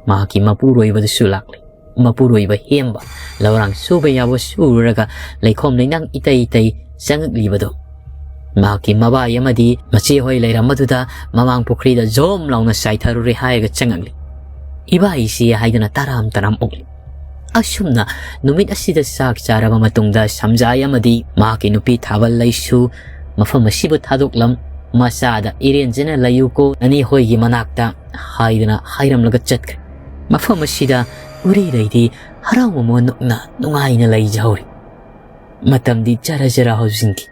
ꯃꯍꯥꯛꯀꯤ ꯃꯄꯨꯔꯣꯏꯕꯗꯨꯁꯨ ꯂꯥꯛꯂꯦ꯫ ꯃꯄꯨꯔꯣꯏꯕ ꯍꯦꯝꯕ, ꯂꯧꯔꯥꯡ ꯁꯨꯕ ꯌꯥꯕ ꯁꯨꯔꯨꯔꯒ ꯂꯩꯈꯣꯝ ꯂꯩꯅꯥꯡ ꯏꯇꯩ ꯏꯇꯩ ꯆꯪꯉꯛꯂꯤꯕꯗꯣ꯫ ꯃꯍꯥꯛꯀꯤ ꯃꯕꯥꯏ ꯑꯃꯗꯤ ꯃꯆꯦ ꯍꯣꯏ ꯂꯩꯔꯝꯕꯗꯨꯗ ꯃꯃꯥꯡ ꯄꯨꯈ꯭ꯔꯤꯗ ꯖꯣꯝ ꯂꯥꯎꯅ ꯆꯥꯏꯊꯔꯨꯔꯦ ꯍꯥꯏꯔꯒ ꯆꯪꯉꯛꯂꯤ꯫ "ꯏꯕꯥꯏꯁꯤ" ꯍꯥꯏꯗꯨꯅ ꯇꯔꯥꯝ ꯇꯔꯥꯝ ꯑꯣꯛꯂꯤ꯫ ꯑꯁꯨꯝꯅ ꯅꯨꯃꯤꯠ ꯑꯁꯤꯗ ꯆꯥꯛ ꯆꯥꯔꯕ ꯃꯇꯨꯡꯗ ꯁꯝꯖꯥꯏ ꯑꯃꯗꯤ ꯃꯍꯥꯛꯀꯤ ꯅꯨꯄꯤ ꯊꯥꯕꯜ ꯂꯩꯁꯨ ꯃꯐꯝ ꯑꯁꯤꯕꯨ ꯊꯥꯗꯣꯛꯂꯝ, ꯃꯆꯥꯗ "ꯏꯔꯦꯟꯖꯅ ꯂꯩꯌꯨꯀꯣ ꯅꯅꯦ ꯍꯣꯏꯒꯤ ꯃꯅꯥꯛꯇ" ꯍꯥꯏꯗꯨꯅ ꯍꯥꯏꯔꯝꯂꯒ ꯆꯠꯈ꯭ꯔꯦ꯫ ꯃꯐꯝ ꯑꯁꯤꯗ ꯎꯔꯤꯔꯩꯗꯤ ꯍꯔꯥꯎ ꯃꯃꯣꯟ ꯅꯣꯛꯅ ꯅꯨꯡꯉꯥꯏꯅ ꯂꯩꯖꯍꯧꯔꯤ꯫ ꯃꯇꯝꯗꯤ ꯖꯔ ꯖꯔ ꯍꯧꯖꯤꯟꯈꯤ꯫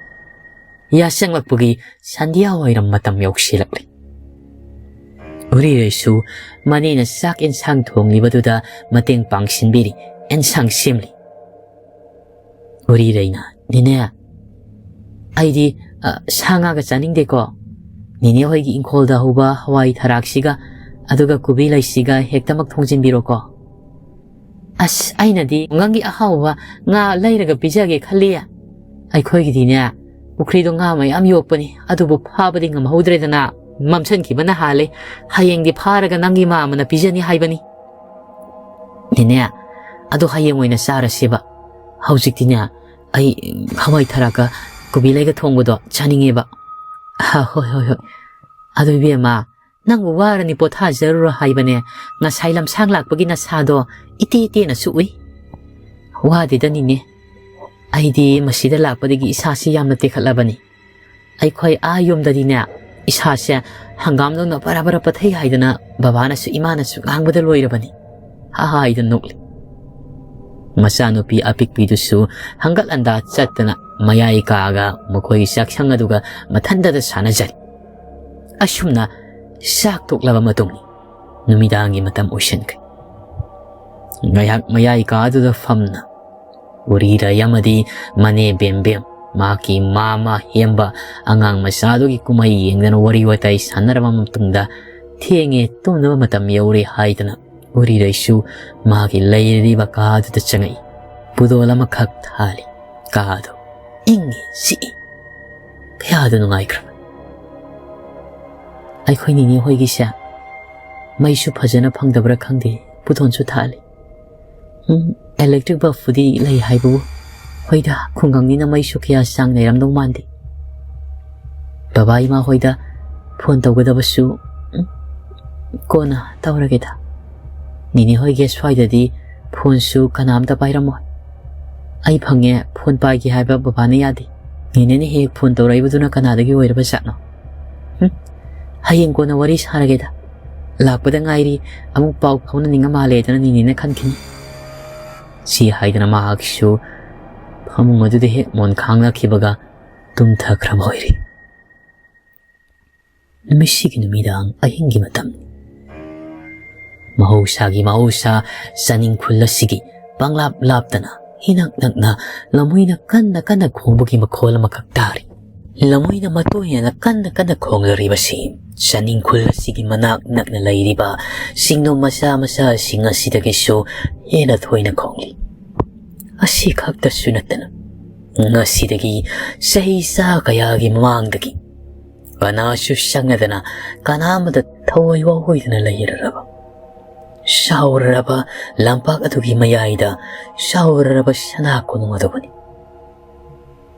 ꯌꯥꯆꯪꯂꯛꯄꯒꯤ ꯁꯟꯙ꯭ꯌꯥ ꯋꯥꯏꯔꯝ ꯃꯇꯝ ꯌꯧꯁꯤꯜꯂꯛꯂꯤ꯫ ꯎꯔꯤꯔꯩꯁꯨ ꯃꯅꯦꯅ ꯆꯥꯛ ꯑꯦꯟꯁꯥꯡ ꯊꯣꯡꯂꯤꯕꯗꯨꯗ ꯃꯇꯦꯡ ꯄꯥꯡꯁꯤꯟꯕꯤꯔꯤ, ꯑꯦꯟꯁꯥꯡ ꯁꯦꯝꯂꯤ꯫ ꯎꯔꯤꯔꯩꯅ, "ꯅꯦꯅꯦ, ꯑꯩꯗꯤ, ꯑ, ꯁꯥ ꯉꯥꯒ ꯆꯥꯅꯤꯡꯗꯦꯀꯣ꯫ ꯅꯦꯅꯦ ꯍꯣꯏꯒꯤ ꯏꯪꯈꯣꯜꯗ ꯍꯧꯕ ꯍꯋꯥꯏ ꯊꯔꯥꯛꯁꯤꯒ ꯑꯗꯨꯒ ꯀꯣꯕꯤ ꯂꯩꯁꯤꯒ ꯍꯦꯛꯇꯃꯛ ꯊꯣꯡꯖꯤꯟꯕꯤꯔꯣꯀꯣ꯫" "ꯑꯁ, ꯑꯩꯅꯗꯤ ꯈꯨꯡꯒꯪꯒꯤ ꯑꯍꯥꯎꯕ ꯉꯥ ꯂꯩꯔꯒ ꯄꯤꯖꯒꯦ ꯈꯜꯂꯤ꯫ ꯑꯩꯈꯣꯏꯒꯤꯗꯤꯅꯦ, ꯄꯨꯈ꯭ꯔꯤꯗꯣ ꯉꯥ ꯃꯌꯥꯝ ꯌꯣꯛꯄꯅꯤ, ꯑꯗꯨꯕꯨ ꯐꯥꯕꯗꯤ ꯉꯝꯍꯧꯗ꯭ꯔꯦꯗꯅ, ꯃꯝꯁꯤꯟꯈꯤꯕꯅ ꯍꯥꯜꯂꯦ꯫ ꯍꯌꯦꯡꯗꯤ ꯐꯥꯔꯒ ꯅꯪꯒꯤ ꯃꯥꯃꯅ ꯄꯤꯖꯅꯤ ꯍꯥꯏꯕꯅꯤ꯫" "ꯅꯦꯅꯦ, ꯑꯗꯣ ꯍꯌꯦꯡ ꯑꯣꯏꯅ ꯆꯥꯔꯁꯦꯕ꯫ ꯍꯧꯖꯤꯛꯇꯤꯅꯦ, ꯑꯩ ꯍꯋꯥꯏ ꯊꯔꯥꯛꯀ ꯀꯣꯕꯤ ꯂꯩꯒ ꯊꯣꯡꯕꯗꯣ ꯆꯥꯅꯤꯡꯉꯦꯕ꯫ ꯑ, ꯍꯣꯏ, ꯍꯣꯏ, ꯍꯣꯏ꯫ ꯑꯗꯨ ꯏꯕꯦꯝꯃ, ꯅꯪꯕꯨ ꯋꯥꯔꯅꯤ, ꯄꯣꯊꯥꯖꯔꯨꯔꯣ ꯍꯥꯏꯕꯅꯦ꯫ ꯉꯁꯥꯏ ꯂꯝꯁꯥꯡ ꯂꯥꯛꯄꯒꯤ ꯅꯁꯥꯗꯣ ꯏꯇꯦ ꯏꯇꯦꯅꯁꯨ ꯎꯏ꯫ ꯋꯥꯗꯦꯗ ꯅꯤꯅꯦ, ꯑꯩꯗꯤ ꯃꯁꯤꯗ ꯂꯥꯛꯄꯗꯒꯤ ꯏꯁꯥꯁꯤ ꯌꯥꯝꯅ ꯇꯦꯛꯈꯠꯂꯕꯅꯤ꯫ ꯑꯩꯈꯣꯏ ꯑꯥ ꯌꯨꯝꯗꯗꯤꯅꯦ, ꯏꯁꯥꯁꯦ ꯍꯪꯒꯥꯝꯗꯧꯅ ꯕꯔꯥ ꯕꯔꯥ ꯄꯠꯊꯩ ꯍꯥꯏꯗꯅ ꯕꯕꯥꯅꯁꯨ ꯏꯃꯥꯅꯁꯨ ꯉꯥꯡꯕꯗ ꯂꯣꯏꯔꯕꯅꯤ꯫ ꯍꯥꯏꯗꯅ ꯅꯣꯛꯂꯤ꯫ ꯃꯆꯥꯅꯨꯄꯤ ꯑꯄꯤꯛꯄꯤꯗꯨꯁꯨ ꯍꯪꯒꯠ ꯍꯟꯗꯥ ꯆꯠꯇꯅ ꯃꯌꯥꯏ ꯀꯥꯑꯒ ꯃꯈꯣꯏꯒꯤ ꯆꯥꯛꯁꯪ ꯑꯗꯨꯒ ꯃꯊꯟꯇꯗ ꯁꯥꯟꯅꯖꯔꯤ꯫ ꯑꯁꯨꯝꯅ ꯆꯥꯛ ꯇꯣꯛꯂꯕ ꯃꯇꯨꯡ ꯅꯨꯃꯤꯗꯥꯡꯒꯤ ꯃꯇꯝ ꯑꯣꯏꯁꯤꯟꯈ꯭ꯔꯦ꯫ ꯉꯥꯏꯍꯥꯛ ꯃꯌꯥꯏ ꯀꯥꯗꯨꯗ ꯐꯝꯅ ꯎꯔꯤꯔꯩ ꯑꯃꯗꯤ ꯃꯅꯦ ꯕꯦꯝꯕꯦꯝ ꯃꯍꯥꯛꯀꯤ ꯃꯥꯃ ꯍꯦꯝꯕ ꯑꯉꯥꯡ ꯃꯆꯥꯗꯨꯒꯤ ꯀꯨꯝꯍꯩ ꯌꯦꯡꯗꯅ ꯋꯥꯔꯤ ꯋꯥꯇꯥꯏ ꯁꯥꯟꯅꯔꯕ ꯃꯇꯨꯡꯗ ꯊꯦꯡꯉꯦ, ꯇꯨꯝꯅꯕ ꯃꯇꯝ ꯌꯧꯔꯦ ꯍꯥꯏꯗꯅ ꯎꯔꯤꯔꯩꯁꯨ ꯃꯥꯒꯤ ꯂꯩꯔꯤꯕ ꯀꯥꯗꯨꯗ ꯆꯪꯉꯛꯏ꯫ ꯄꯨꯗꯣꯜ ꯑꯃꯈꯛ ꯊꯥꯜꯂꯤ꯫ ꯀꯥꯗꯣ ꯏꯪꯉꯤ ꯆꯤꯛꯏ꯫ ꯀꯌꯥꯗ ꯅꯨꯡꯉꯥꯏꯈ꯭ꯔꯕ꯫ ꯑꯩꯈꯣꯏ ꯅꯤꯅꯦ ꯍꯣꯏꯒꯤꯁꯦ ꯃꯩꯁꯨ ꯐꯖꯅ ꯐꯪꯗꯕ꯭ꯔꯥ ꯈꯪꯗꯦ, ꯄꯨꯗꯣꯟꯁꯨ ꯊꯥꯜꯂꯤ꯫ ꯎꯝ, electric bulbꯄꯨꯗꯤ ꯂꯩ ꯍꯥꯏꯕꯕꯨ, ꯍꯣꯏꯗ, ꯈꯨꯡꯒꯪꯅꯤꯅ ꯃꯩꯁꯨ ꯀꯌꯥ ꯆꯥꯡ ꯂꯩꯔꯝꯗꯧ ꯃꯥꯟꯗꯦ꯫ ꯕꯕꯥ ꯏꯃꯥ ꯍꯣꯏꯗ ꯐꯣꯟ ꯇꯧꯒꯗꯕꯁꯨ, ꯎꯝ, ꯀꯣꯟꯅ ꯇꯧꯔꯒꯦꯗ꯫ ꯅꯤꯅꯦ ꯍꯣꯏꯒꯤ ꯁ꯭ꯋꯥꯏꯗꯗꯤ ꯐꯣꯟꯁꯨ ꯀꯅꯥꯝꯇ ꯄꯥꯏꯔꯝꯃꯣꯏ꯫ ꯑꯩ ꯐꯪꯉꯦ, ꯐꯣꯟ ꯄꯥꯏꯒꯦ ꯍꯥꯏꯕ ꯕꯕꯥꯅ ꯌꯥꯗꯦ꯫ ꯅꯤꯅꯦꯅ ꯍꯦꯛ ꯐꯣꯟ ꯇꯧꯔꯛꯏꯕꯗꯨꯅ ꯀꯅꯥꯗꯒꯤ ꯑꯣꯏꯔꯕ ꯖꯥꯠꯅꯣ? ꯍꯨꯝ? ꯍꯌꯦꯡ ꯀꯣꯟꯅ ꯋꯥꯔꯤ ꯁꯥꯔꯒꯦꯗ꯫ ꯂꯥꯛꯄꯗ ꯉꯥꯏꯔꯤ, ꯑꯃꯨꯛ ꯄꯥꯎ ꯐꯥꯎꯅꯅꯤꯡꯉ ꯃꯥꯜꯂꯦꯗꯅ ꯅꯤꯅꯦꯅ ꯈꯟꯈꯤꯅꯤ꯫ ꯁꯤ ꯍꯥꯏꯗꯅ ꯃꯍꯥꯛꯁꯨ ꯐꯃꯨꯡ ꯑꯗꯨꯗ ꯍꯦꯛ ꯃꯣꯟ ꯈꯥꯡꯅꯈꯤꯕꯒ ꯇꯨꯝꯊꯈ꯭ꯔꯕ ꯑꯣꯏꯔꯦ꯫ ꯅꯨꯃꯤꯠꯁꯤꯒꯤ ꯅꯨꯃꯤꯗꯥꯡ ꯑꯍꯤꯡꯒꯤ ꯃꯇꯝꯅꯤ꯫ ꯃꯍꯧꯁꯥꯒꯤ ꯃꯍꯧꯁꯥ ꯆꯥꯅꯤꯡꯈꯨꯜ ꯑꯁꯤꯒꯤ ꯄꯪꯂꯥꯞ ꯂꯥꯞꯇꯅ ꯏꯅꯛ ꯅꯛꯅ ꯂꯝꯍꯨꯏꯅ ꯀꯟꯅ ꯀꯟꯅ ꯈꯣꯡꯕꯒꯤ ꯃꯈꯣꯜ ꯑꯃꯈꯛ ꯇꯥꯔꯤ꯫ ꯂꯝꯍꯨꯏꯅ ꯃꯇꯣꯟ ꯍꯦꯟꯅ ꯀꯟꯅ ꯀꯟꯅ ꯈꯣꯡꯂꯤꯕꯁꯤ ꯆꯥꯅꯤꯡꯈꯨꯜ ꯑꯁꯤꯒꯤ ꯃꯅꯥꯛ ꯅꯛꯅ ꯂꯩꯔꯤꯕ ꯁꯤꯡꯅꯨ ꯃꯆꯥ ꯃꯆꯥꯁꯤꯡ ꯑꯁꯤꯗꯒꯤꯁꯨ ꯍꯦꯟꯅ ꯊꯣꯏꯅ ꯈꯣꯡꯂꯤ꯫ ꯑꯁꯤ ꯈꯛꯇꯁꯨ ꯅꯠꯇꯅ ꯉꯁꯤꯗꯒꯤ ꯆꯍꯤ ꯆꯥ ꯀꯌꯥꯒꯤ ꯃꯃꯥꯡꯗꯒꯤ ꯀꯅꯥꯁꯨ ꯆꯪꯅꯗꯅ ꯀꯅꯥ ꯑꯃꯗ ꯊꯋꯥꯏ ꯋꯥꯑꯣꯏꯗꯅ ꯂꯩꯔꯔꯕ ꯆꯥꯎꯔꯔꯕ ꯂꯝꯄꯥꯛ ꯑꯗꯨꯒꯤ ꯃꯌꯥꯏꯗ ꯆꯥꯎꯔꯔꯕ ꯁꯅꯥ ꯀꯣꯅꯨꯡ ꯑꯗꯨꯕꯨꯅꯤ꯫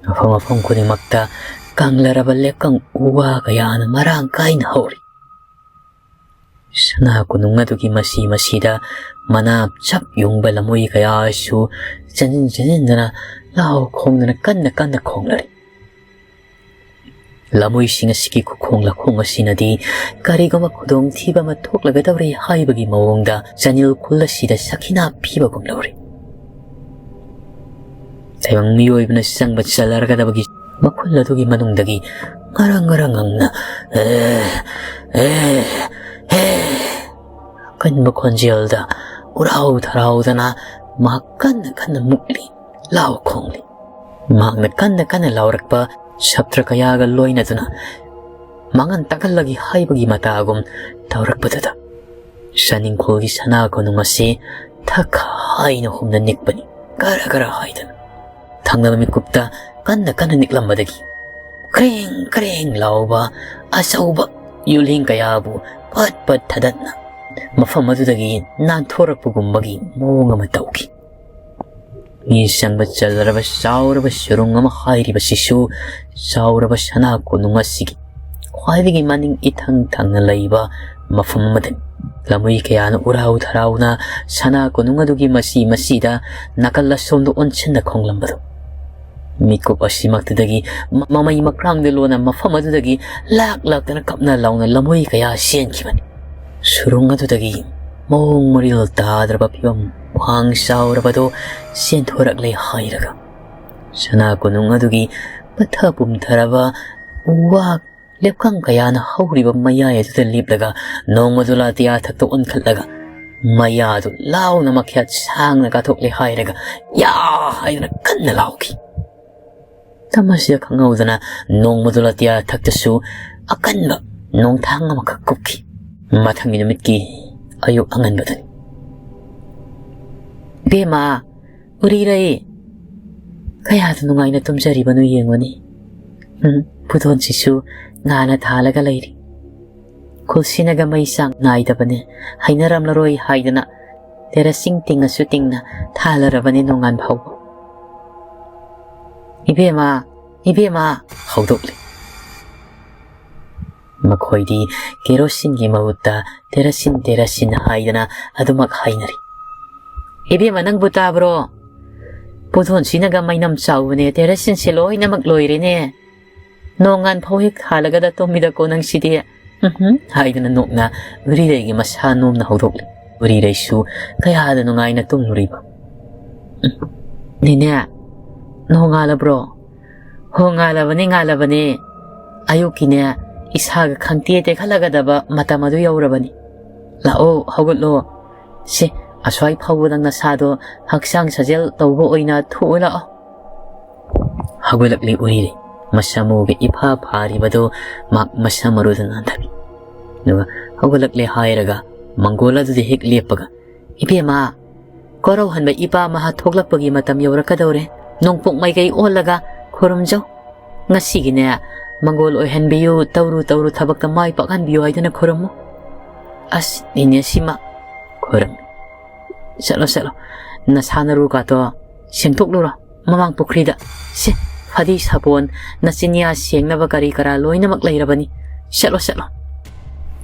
ꯃꯐꯝ ꯃꯐꯝ ꯈꯨꯗꯤꯡꯃꯛꯇ ꯀꯪꯂꯔꯕ ꯂꯦꯞꯀꯪ ꯎ ꯋꯥ ꯀꯌꯥꯅ ꯃꯔꯥꯡ ꯀꯥꯏꯅ ꯍꯧꯔꯤ꯫ ꯁꯅꯥ ꯀꯣꯅꯨꯡ ꯑꯗꯨꯒꯤ ꯃꯁꯤ ꯃꯁꯤꯗ ꯃꯅꯥ ꯆꯞ ꯌꯨꯡꯕ ꯂꯝꯃꯣꯏ ꯀꯌꯥꯁꯨ ꯆꯦꯟꯁꯤꯟ ꯆꯦꯟꯁꯤꯟꯗꯅ ꯂꯥꯎ ꯈꯣꯡꯗꯅ ꯀꯟꯅ ꯀꯟꯅ ꯈꯣꯡꯂꯔꯤ꯫ ꯂꯝꯃꯣꯏꯁꯤꯡ ꯑꯁꯤꯒꯤ ꯈꯨꯈꯣꯡ ꯂꯥꯈꯣꯡ ꯑꯁꯤꯅꯗꯤ ꯀꯔꯤꯒꯨꯝꯕ ꯈꯨꯗꯣꯡꯊꯤꯕ ꯑꯃ ꯊꯣꯛꯂꯒꯗꯧꯔꯦ ꯍꯥꯏꯕꯒꯤ ꯃꯑꯣꯡꯗ ꯆꯥꯅꯤꯜ ꯈꯨꯜ ꯑꯁꯤꯗ ꯁꯈꯤꯅꯥ ꯄꯤꯕꯒꯨꯝ ꯂꯧꯔꯤ꯫ ꯇꯥꯏꯕꯪ ꯃꯤꯑꯣꯏꯕꯅ ꯆꯪꯕ ꯆꯜꯂꯔꯒꯗꯕꯒꯤ ꯃꯈꯨꯜ ꯑꯗꯨꯒꯤ ꯃꯅꯨꯡꯗꯒꯤ ꯉꯔꯪ ꯉꯔꯪ ꯉꯪꯅ "ꯑꯦ, ꯑꯦ, ꯑꯦ" ꯑꯀꯟꯕ ꯈꯣꯟꯖꯦꯜꯗ ꯎꯔꯥꯎ ꯊꯔꯥꯎꯗꯅ ꯃꯍꯥꯛ ꯀꯟꯅ ꯀꯟꯅ ꯃꯨꯛꯂꯤ, ꯂꯥꯎ ꯈꯣꯡꯂꯤ꯫ ꯃꯍꯥꯛꯅ ꯀꯟꯅ ꯀꯟꯅ ꯂꯥꯎꯔꯛꯄ ꯁꯞꯇ꯭ꯔ ꯀꯌꯥꯒ ꯂꯣꯏꯅꯗꯨꯅ ꯃꯉꯟ ꯇꯥꯒꯜꯂꯒꯦ ꯍꯥꯏꯕꯒꯤ ꯃꯇꯥꯒꯨꯝ ꯇꯧꯔꯛꯄꯗꯨꯗ ꯆꯥꯅꯤꯡꯈꯣꯜꯒꯤ ꯁꯅꯥ ꯀꯣꯅꯨꯡ ꯑꯁꯤ ꯊꯛ ꯍꯥꯏꯅ ꯍꯨꯝꯅ ꯅꯤꯛꯄꯅꯤ, ꯒꯔ ꯒꯔ ꯍꯥꯏꯗꯅ꯫ ꯊꯪꯅꯕ ꯃꯤꯀꯨꯞꯇ ꯀꯟꯅ ꯀꯟꯅ ꯅꯤꯛꯂꯝꯕꯗꯒꯤ ꯀ꯭ꯔꯦꯡ ꯀ꯭ꯔꯦꯡ ꯂꯥꯎꯕ ꯑꯆꯧꯕ ꯌꯨꯂꯤꯡ ꯀꯌꯥꯕꯨ ꯄꯠ ꯄꯠ ꯊꯗꯠꯅ ꯃꯐꯝ ꯑꯗꯨꯗꯒꯤ ꯅꯥꯟꯊꯣꯔꯛꯄꯒꯨꯝꯕꯒꯤ ꯃꯑꯣꯡ ꯑꯃ ꯇꯧꯈꯤ꯫ ꯃꯤ ꯆꯪꯕ ꯆꯜꯂꯔꯕ ꯆꯥꯎꯔꯕ ꯁꯨꯔꯨꯡ ꯑꯃ ꯍꯥꯏꯔꯤꯕꯁꯤꯁꯨ ꯆꯥꯎꯔꯕ ꯁꯅꯥ ꯀꯣꯅꯨꯡ ꯑꯁꯤꯒꯤ ꯈ꯭ꯋꯥꯏꯗꯒꯤ ꯃꯅꯤꯡ ꯏꯊꯪ ꯊꯪꯅ ꯂꯩꯕ ꯃꯐꯝ ꯑꯃꯗꯅꯤ꯫ ꯂꯝꯃꯩ ꯀꯌꯥꯅ ꯎꯔꯥꯎ ꯊꯔꯥꯎꯅ ꯁꯅꯥ ꯀꯣꯅꯨꯡ ꯑꯗꯨꯒꯤ ꯃꯁꯤ ꯃꯁꯤꯗ ꯅꯥꯀꯜ ꯑꯁꯣꯝꯗ ꯑꯣꯟꯁꯤꯟꯅ ꯈꯣꯡꯂꯝꯕꯗꯣ ꯃꯤꯀꯨꯞ ꯑꯁꯤꯃꯛꯇꯗꯒꯤ ꯃ-, ꯃꯃꯩ ꯃꯈ꯭ꯔꯥꯡꯗ ꯂꯣꯟꯅ ꯃꯐꯝ ꯑꯗꯨꯗꯒꯤ ꯂꯥꯛ ꯂꯥꯛꯇꯅ ꯀꯞꯅ ꯂꯥꯎꯅ ꯂꯝꯃꯣꯏ ꯀꯌꯥ ꯆꯦꯟꯈꯤꯕꯅꯤ꯫ ꯁꯨꯔꯨꯡ ꯑꯗꯨꯗꯒꯤ ꯃꯑꯣꯡ ꯃꯔꯤꯜ ꯇꯥꯗ꯭ꯔꯕ ꯐꯤꯕꯝ ꯈ꯭ꯋꯥꯡ ꯆꯥꯎꯔꯕꯗꯣ ꯆꯦꯟꯊꯣꯔꯛꯂꯦ ꯍꯥꯏꯔꯒ ꯁꯅꯥ ꯀꯣꯅꯨꯡ ꯑꯗꯨꯒꯤ ꯄꯠꯊ ꯄꯨꯝꯊꯔꯕ ꯎ ꯋꯥ ꯂꯦꯞꯈꯪ ꯀꯌꯥꯅ ꯍꯧꯔꯤꯕ ꯃꯌꯥꯏ ꯑꯗꯨꯗ ꯂꯦꯞꯂꯒ ꯅꯣꯡꯃꯗꯨ ꯂꯥꯇꯤꯌꯥ ꯊꯛꯇ ꯑꯣꯟꯈꯠꯂꯒ ꯃꯌꯥꯗꯨ ꯂꯥꯎꯅ ꯃꯈ꯭ꯌꯥꯠ ꯁꯥꯡꯅ ꯀꯥꯊꯣꯛꯂꯦ ꯍꯥꯏꯔꯒ "ꯌꯥ!" ꯍꯥꯏꯗꯨꯅ ꯀꯟꯅ ꯂꯥꯎꯈꯤ꯫ ꯃꯇꯝ ꯑꯁꯤꯗ ꯈꯪꯍꯧꯗꯅ ꯅꯣꯡꯃꯗꯨ ꯂꯥꯇꯤꯌꯥ ꯊꯛꯇꯁꯨ ꯑꯀꯟꯕ ꯅꯣꯡꯊꯥꯡ ꯑꯃꯈꯛ ꯀꯨꯞꯈꯤ꯫ ꯃꯊꯪꯒꯤ ꯅꯨꯃꯤꯠꯀꯤ ꯑꯌꯨꯛ ꯑꯉꯟꯕꯗꯅꯤ꯫ "ꯕꯦꯝꯃ, ꯎꯔꯤꯔꯩ, ꯀꯌꯥꯗ ꯅꯨꯡꯉꯥꯏꯅ ꯇꯨꯝꯖꯔꯤꯕꯅꯣ ꯌꯦꯡꯉꯨꯅꯦ꯫ ꯎꯝ, ꯄꯨꯗꯣꯟꯁꯤꯁꯨ ꯉꯥꯅ ꯊꯥꯜꯂꯒ ꯂꯩꯔꯤ꯫ ꯈꯨꯜꯁꯤꯅꯒ ꯃꯩ ꯆꯥꯡ ꯅꯥꯏꯗꯕꯅꯦ, ꯍꯩꯅꯔꯝꯂꯔꯣꯏ ꯍꯥꯏꯗꯅ ꯇꯦꯔꯦꯁꯁꯤꯡ ꯇꯤꯡꯉꯁꯨ ꯇꯤꯡꯅ ꯊꯥꯜꯂꯔꯕꯅꯦ ꯅꯣꯡꯉꯥꯟ ꯐꯥꯎꯕ"꯫ "ꯏꯕꯦꯝꯃ, ꯏꯕꯦꯝꯃ!" ꯍꯧꯗꯣꯛꯂꯤ꯫ ꯃꯈꯣꯏꯗꯤ ꯀꯦꯔꯣꯁꯤꯟꯒꯤ ꯃꯍꯨꯠꯇ "ꯇꯦꯔꯥꯁꯤꯟ, ꯇꯦꯔꯥꯁꯤꯟ" ꯍꯥꯏꯗꯅ ꯑꯗꯨꯃꯛ ꯍꯥꯏꯅꯔꯤ꯫ "ꯏꯕꯦꯝꯃ, ꯅꯪꯕꯨ ꯇꯥꯕ꯭ꯔꯣ? ꯄꯣꯠꯊꯣꯟꯁꯤꯅꯒ ꯃꯩꯅꯝ ꯆꯥꯎꯕꯅꯦ, ꯇꯦꯔꯥꯁꯤꯟꯁꯦ ꯂꯣꯏꯅꯃꯛ ꯂꯣꯏꯔꯦꯅꯦ꯫ ꯅꯣꯡꯉꯥꯟ ꯐꯥꯎ ꯍꯦꯛ ꯍꯥꯜꯂꯒꯗ ꯇꯨꯝꯃꯤꯗꯀꯣ ꯅꯪꯁꯤꯗꯤ"꯫ "ꯎꯝꯍꯨꯝ" ꯍꯥꯏꯗꯨꯅ ꯅꯣꯛꯅ ꯎꯔꯤꯔꯩꯒꯤ ꯃꯁꯥ ꯅꯣꯝꯅ ꯍꯧꯗꯣꯛꯂꯤ꯫ ꯎꯔꯤꯔꯩꯁꯨ ꯀꯌꯥꯗ ꯅꯨꯡꯉꯥꯏꯅ ꯇꯨꯝꯂꯨꯔꯤꯕ꯫ "ꯎꯝ, ꯅꯦꯅꯦ, ꯅꯣꯡꯉꯥꯜꯂꯕ꯭ꯔꯣ?" "ꯍꯣ, ꯉꯥꯜꯂꯕꯅꯦ, ꯉꯥꯜꯂꯕꯅꯦ꯫ ꯑꯌꯨꯛꯀꯤꯅꯦ, ꯏꯁꯥꯒ ꯈꯪꯇꯦ ꯇꯦꯛꯈꯠꯂꯒꯗꯕ ꯃꯇꯝ ꯑꯗꯨ ꯌꯧꯔꯕꯅꯤ꯫ ꯂꯥꯛꯑꯣ, ꯍꯧꯒꯠꯂꯣ꯫ ꯁꯦ, ꯑꯁ꯭ꯋꯥꯏ ꯐꯥꯎꯕꯗꯪ ꯅꯁꯥꯗꯣ ꯍꯛꯆꯥꯡ ꯁꯥꯖꯦꯜ ꯇꯧꯕ ꯑꯣꯏꯅ ꯊꯣꯛꯑꯣ ꯂꯥꯛꯑꯣ"꯫ ꯍꯧꯒꯠꯂꯛꯂꯤ ꯎꯔꯤꯔꯩ꯫ ꯃꯁꯝ ꯃꯨꯒ ꯏꯐꯥ ꯐꯥꯔꯤꯕꯗꯣ ꯃꯍꯥꯛ ꯃꯁꯝ ꯃꯔꯨꯗ ꯅꯥꯟꯊꯕꯤ꯫ ꯑꯗꯨꯒ ꯍꯧꯒꯠꯂꯛꯂꯦ ꯍꯥꯏꯔꯒ ꯃꯪꯒꯣꯜ ꯑꯗꯨꯗ ꯍꯦꯛ ꯂꯦꯞꯄꯒ, "ꯏꯕꯦꯝꯃ, ꯀꯣꯔꯧꯍꯟꯕ ꯏꯄꯥ ꯃꯍꯥ ꯊꯣꯛꯂꯛꯄꯒꯤ ꯃꯇꯝ ꯌꯧꯔꯛꯀꯗꯧꯔꯦ꯫ ꯅꯣꯡꯄꯣꯛ ꯃꯥꯏꯀꯩ ꯑꯣꯜꯂꯒ ꯈꯨꯔꯨꯝꯖꯧ꯫ ꯉꯁꯤꯒꯤꯅꯦ, ꯃꯪꯒꯣꯜ ꯑꯣꯏꯍꯟꯕꯤꯌꯨ, ꯇꯧꯔꯨ ꯇꯧꯔꯨ ꯊꯕꯛꯇ ꯃꯥꯏ ꯄꯥꯛꯍꯟꯕꯤꯌꯨ" ꯍꯥꯏꯗꯨꯅ ꯈꯨꯔꯨꯝꯃꯨ꯫ "ꯑꯁ, ꯅꯦꯅꯦ, ꯁꯤꯃ"꯫ ꯈꯨꯔꯨꯝꯃꯤ꯫ "ꯆꯠꯂꯣ, ꯆꯠꯂꯣ꯫ ꯅꯁꯥ ꯅꯔꯨꯒꯥꯗꯣ ꯁꯦꯡꯗꯣꯛꯂꯨꯔꯣ꯫ ꯃꯃꯥꯡ ꯄꯨꯈ꯭ꯔꯤꯗ꯫ ꯁꯦ, ꯐꯗꯤ ꯁꯥꯄꯣꯟ, ꯅꯆꯤꯟꯌꯥ ꯁꯦꯡꯅꯕ ꯀꯔꯤ ꯀꯔꯥ ꯂꯣꯏꯅꯃꯛ ꯂꯩꯔꯕꯅꯤ꯫ ꯆꯠꯂꯣ, ꯆꯠꯂꯣ"꯫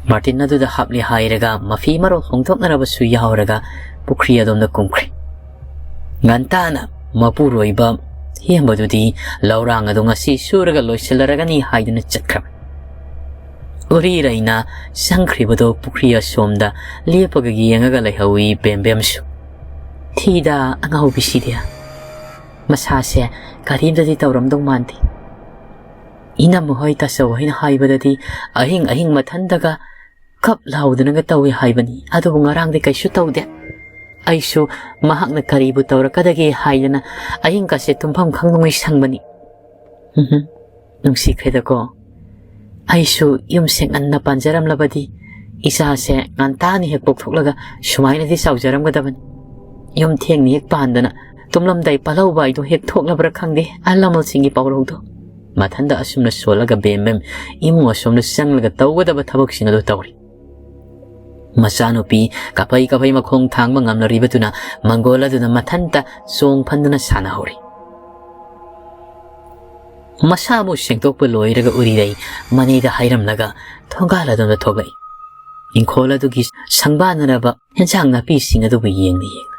ꯃꯥꯔꯇꯤꯟ ꯑꯗꯨꯗ ꯍꯥꯞꯂꯦ ꯍꯥꯏꯔꯒ ꯃꯐꯤ ꯃꯔꯣꯜ ꯍꯣꯡꯗꯣꯛꯅꯔꯕꯁꯨ ꯌꯥꯎꯔꯒ ꯄꯨꯈ꯭ꯔꯤ ꯑꯗꯣꯝꯗ ꯀꯨꯝꯈ꯭ꯔꯦ꯫ ꯉꯟꯇꯥꯅ ꯃꯄꯨꯔꯣꯏꯕ ꯍꯦꯝꯕꯗꯨꯗꯤ ꯂꯧꯔꯥꯡ ꯑꯗꯨ ꯉꯁꯤ ꯁꯨꯔꯒ ꯂꯣꯏꯁꯤꯜꯂꯔꯒꯅꯤ ꯍꯥꯏꯗꯨꯅ ꯆꯠꯈ꯭ꯔꯕꯅꯤ꯫ ꯎꯔꯤꯔꯩꯅ ꯆꯪꯈ꯭ꯔꯤꯕꯗꯣ ꯄꯨꯈ꯭ꯔꯤ ꯑꯁꯣꯝꯗ ꯂꯦꯞꯄꯒ ꯌꯦꯡꯉꯒ ꯂꯩꯍꯧꯏ ꯕꯦꯝꯕꯦꯝꯁꯨ꯫ "ꯊꯤꯗ ꯑꯉꯥꯎꯕꯤꯁꯤꯗꯤ꯫ ꯃꯁꯥꯁꯦ ꯀꯔꯤꯝꯇꯗꯤ ꯇꯧꯔꯝꯗꯧ ꯃꯥꯟꯗꯦ꯫ ꯏꯅꯝꯃ ꯍꯣꯏ, ꯇꯥꯆꯧ ꯍꯣꯏꯅ ꯍꯥꯏꯕꯗꯗꯤ ꯑꯍꯤꯡ ꯑꯍꯤꯡ ꯃꯊꯟꯇꯒ ꯀꯞ ꯂꯥꯎꯗꯅꯒ ꯇꯧꯏ ꯍꯥꯏꯕꯅꯤ, ꯑꯗꯨꯕꯨ ꯉꯔꯥꯡꯗꯤ ꯀꯩꯁꯨ ꯇꯧꯗꯦ꯫ ꯑꯩꯁꯨ ꯃꯍꯥꯛꯅ ꯀꯔꯤꯕꯨ ꯇꯧꯔꯛꯀꯗꯒꯦ ꯍꯥꯏꯗꯅ ꯑꯍꯤꯡ ꯀꯥꯁꯦ ꯇꯨꯝꯐꯝ ꯈꯪꯗꯉꯩ ꯁꯪꯕꯅꯤ"꯫ ꯎꯝꯍꯨꯝ, ꯅꯨꯡꯁꯤꯈ꯭ꯔꯦꯗꯀꯣ꯫ ꯑꯩꯁꯨ ꯌꯨꯝꯁꯦ ꯉꯟꯅ ꯄꯥꯟꯖꯔꯝꯂꯕꯗꯤ ꯏꯆꯥꯁꯦ ꯉꯟꯇꯥꯅ ꯍꯦꯛ ꯄꯣꯛꯊꯣꯛꯂꯒ ꯁꯨꯃꯥꯏꯅꯗꯤ ꯆꯥꯎꯖꯔꯝꯒꯗꯕꯅꯤ꯫ ꯌꯨꯝ ꯊꯦꯡꯅ ꯍꯦꯛ ꯄꯥꯟꯗꯅ ꯇꯨꯝꯂꯝꯗꯥꯏ ꯄꯥꯜꯍꯧꯕ ꯍꯥꯏꯗꯣ ꯍꯦꯛ ꯊꯣꯛꯂꯕ꯭ꯔꯥ ꯈꯪꯗꯦ ꯑꯍꯜ ꯂꯃꯟꯁꯤꯡꯒꯤ ꯄꯥꯎꯔꯧꯗꯣ꯫ ꯃꯊꯟꯇ ꯑꯁꯨꯝꯅ ꯁꯣꯜꯂꯒ ꯕꯦꯝꯕꯦꯝ ꯏꯃꯨꯡ ꯑꯁꯣꯝꯗ ꯆꯪꯂꯒ ꯇꯧꯒꯗꯕ ꯊꯕꯛꯁꯤꯡ ꯑꯗꯨ ꯇꯧꯔꯤ꯫ ꯃꯆꯥꯅꯨꯄꯤ ꯀꯥꯐꯩ ꯀꯥꯐꯩ ꯃꯈꯣꯡ ꯊꯥꯡꯕ ꯉꯝꯂꯔꯤꯕꯗꯨꯅ ꯃꯪꯒꯣꯜ ꯑꯗꯨꯗ ꯃꯊꯟꯇ ꯆꯣꯡ ꯐꯟꯗꯨꯅ ꯁꯥꯟꯅꯍꯧꯔꯤ꯫ ꯃꯁꯥꯕꯨ ꯁꯦꯡꯗꯣꯛꯄ ꯂꯣꯏꯔꯒ ꯎꯔꯤꯔꯩ ꯃꯅꯤꯗ ꯍꯥꯏꯔꯝꯂꯒ ꯊꯣꯡꯒꯥꯜ ꯑꯗꯣꯝꯗ ꯊꯣꯛꯂꯛꯏ꯫ ꯏꯪꯈꯣꯜ ꯑꯗꯨꯒꯤ ꯁꯪꯕꯥꯅꯔꯕ ꯍꯦꯟꯖꯥꯡ ꯅꯥꯄꯤꯁꯤꯡ ꯑꯗꯨꯕꯨ ꯌꯦꯡꯅ ꯌꯦꯡꯅ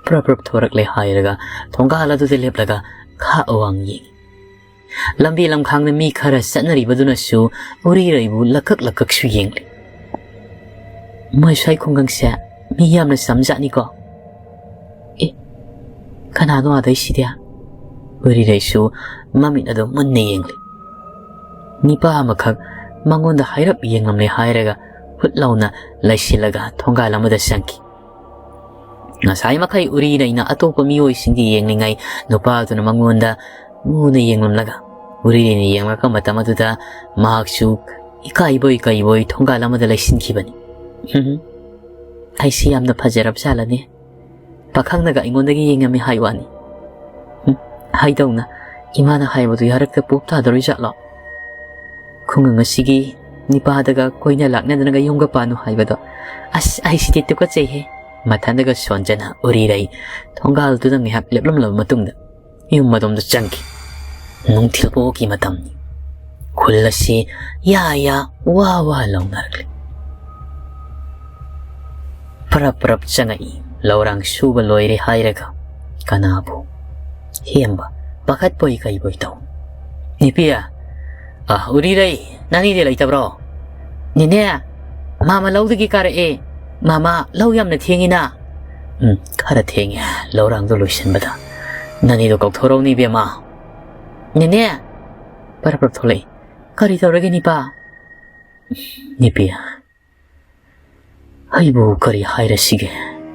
ꯄ꯭ꯔꯞ ꯄ꯭ꯔꯞ ꯊꯣꯔꯛꯂꯦ ꯍꯥꯏꯔꯒ ꯊꯣꯡꯒꯥꯜ ꯑꯗꯨꯗ ꯂꯦꯞꯂꯒ ꯈꯥ ꯑꯋꯥꯡ ꯌꯦꯡꯏ꯫ ꯂꯝꯕꯤ ꯂꯝꯈꯥꯡꯗ ꯃꯤ ꯈꯔ ꯆꯠꯅꯔꯤꯕꯗꯨꯅꯁꯨ ꯎꯔꯤꯔꯩꯕꯨ ꯂꯀꯛ ꯂꯀꯛꯁꯨ ꯌꯦꯡꯂꯤ꯫ "ꯃꯣꯏ ꯁ꯭ꯋꯥꯏ ꯈꯨꯡꯒꯪꯁꯦ ꯃꯤ ꯌꯥꯝꯅ ꯆꯝꯖꯥꯠꯅꯤꯀꯣ꯫ ꯑꯦ, ꯀꯅꯥꯅꯣ ꯑꯥꯗꯩꯁꯤꯗꯤ?" ꯎꯔꯤꯔꯩꯁꯨ ꯃꯃꯤꯠ ꯑꯗꯨ ꯃꯨꯟꯅ ꯌꯦꯡꯂꯤ꯫ ꯅꯤꯄꯥ ꯑꯃꯈꯛ ꯃꯉꯣꯟꯗ ꯍꯥꯏꯔꯞ ꯌꯦꯡꯂꯝꯂꯦ ꯍꯥꯏꯔꯒ ꯍꯨꯠ ꯂꯥꯎꯅ ꯂꯩꯁꯤꯜꯂꯒ ꯊꯣꯡꯒꯥꯜ ꯑꯃꯗ ꯆꯪꯈꯤ꯫ ꯉꯁꯥꯏ ꯃꯈꯩ ꯎꯔꯤꯔꯩꯅ ꯑꯇꯣꯞꯄ ꯃꯤꯑꯣꯏꯁꯤꯡꯒꯤ ꯌꯦꯡꯂꯤꯉꯩ ꯅꯨꯄꯥ ꯑꯗꯨꯅ ꯃꯉꯣꯟꯗ ꯃꯨꯅ ꯌꯦꯡꯂꯝꯂꯒ ꯎꯔꯤꯔꯩꯅ ꯌꯦꯡꯂꯛꯄ ꯃꯇꯝ ꯑꯗꯨꯗ ꯃꯍꯥꯛꯁꯨ ꯏꯀꯥꯏꯕꯣꯏ ꯀꯩꯕꯣꯏ ꯊꯣꯡꯒꯥꯜ ꯑꯃꯗ ꯂꯩꯁꯤꯟꯈꯤꯕꯅꯤ꯫ "ꯍꯨꯝ, ꯑꯩꯁꯤ ꯌꯥꯝꯅ ꯐꯖꯔꯕ ꯖꯥꯠꯂꯅꯦ? ꯄꯥꯈꯪꯅꯒ ꯑꯩꯉꯣꯟꯗꯒꯤ ꯌꯦꯡꯉꯝꯃꯤ ꯍꯥꯏ ꯋꯥꯅꯤ꯫ ꯍꯨꯝ, ꯍꯥꯏꯗꯧꯅ ꯏꯃꯥꯅ ꯍꯥꯏꯕꯗꯨ ꯌꯥꯔꯛꯇ ꯄꯣꯞ ꯇꯥꯗꯣꯔꯤ ꯖꯥꯠꯂꯣ? ꯈꯨꯡꯒꯪ ꯑꯁꯤꯒꯤ ꯅꯤꯄꯥꯗꯒ ꯀꯣꯏꯅ ꯂꯥꯛꯅꯗꯅꯒ ꯌꯨꯝꯒ ꯄꯥꯟꯅꯨ ꯍꯥꯏꯕꯗꯣ꯫ ꯑꯁ, ꯑꯩꯁꯤꯗꯤ ꯇꯨꯀꯠꯆꯩꯍꯦ!" ꯃꯊꯟꯗꯒ ꯁꯣꯟꯖꯅ ꯎꯔꯤꯔꯩ ꯊꯣꯡꯒꯥꯜꯗꯨꯗ ꯉꯥꯏꯍꯥꯛ ꯂꯦꯞꯂꯝꯂꯕ ꯃꯇꯨꯡꯗ ꯌꯨꯝ ꯑꯗꯣꯝꯗ ꯆꯪꯈꯤ꯫ ꯅꯨꯡꯊꯤꯜ ꯄꯣꯛꯀꯤ ꯃꯇꯝꯅꯤ꯫ ꯈꯨꯜ ꯑꯁꯤ ꯌꯥ ꯌꯥ ꯋꯥ ꯋꯥ ꯂꯥꯎꯅꯔꯛꯂꯤ꯫ ꯄꯔꯞ ꯄꯔꯞ ꯆꯪꯉꯛꯏ꯫ ꯂꯧꯔꯥꯡ ꯁꯨꯕ ꯂꯣꯏꯔꯦ ꯍꯥꯏꯔꯒ ꯀꯅꯥꯕꯨ ꯍꯦꯝꯕ ꯄꯥꯈꯠꯄꯣꯏ ꯀꯩꯕꯣꯏ ꯇꯧ꯫ "ꯅꯤꯄꯤ, ꯑ, ꯎꯔꯤꯔꯩ, ꯅꯪꯒꯤꯗꯤ ꯂꯩꯇꯕ꯭ꯔꯣ?" "ꯅꯦꯅꯦ, ꯃꯥꯃ ꯂꯧꯗꯒꯤ ꯀꯥꯔꯛꯑꯦ꯫ ꯃꯥꯃ, ꯂꯧ ꯌꯥꯝꯅ ꯊꯦꯡꯉꯤꯅ?" "ꯎꯝ, ꯈꯔ ꯊꯦꯡꯉꯦ ꯂꯧꯔꯥꯡꯗꯣ ꯂꯣꯏꯁꯤꯟꯕꯗ꯫ ꯅꯅꯤꯗꯣ ꯀꯧꯊꯣꯔꯛꯎꯅꯦ ꯏꯕꯦꯝꯃ꯫" "ꯅꯦꯅꯦ!" ꯄꯔꯞ ꯄꯔꯞ ꯊꯣꯛꯂꯛꯏ꯫ "ꯀꯔꯤ ꯇꯧꯔꯒꯦ ꯅꯤꯄꯥ?" "ꯅꯤꯄꯤ, ꯑꯩꯕꯨ ꯀꯔꯤ ꯍꯥꯏꯔꯁꯤꯒꯦ?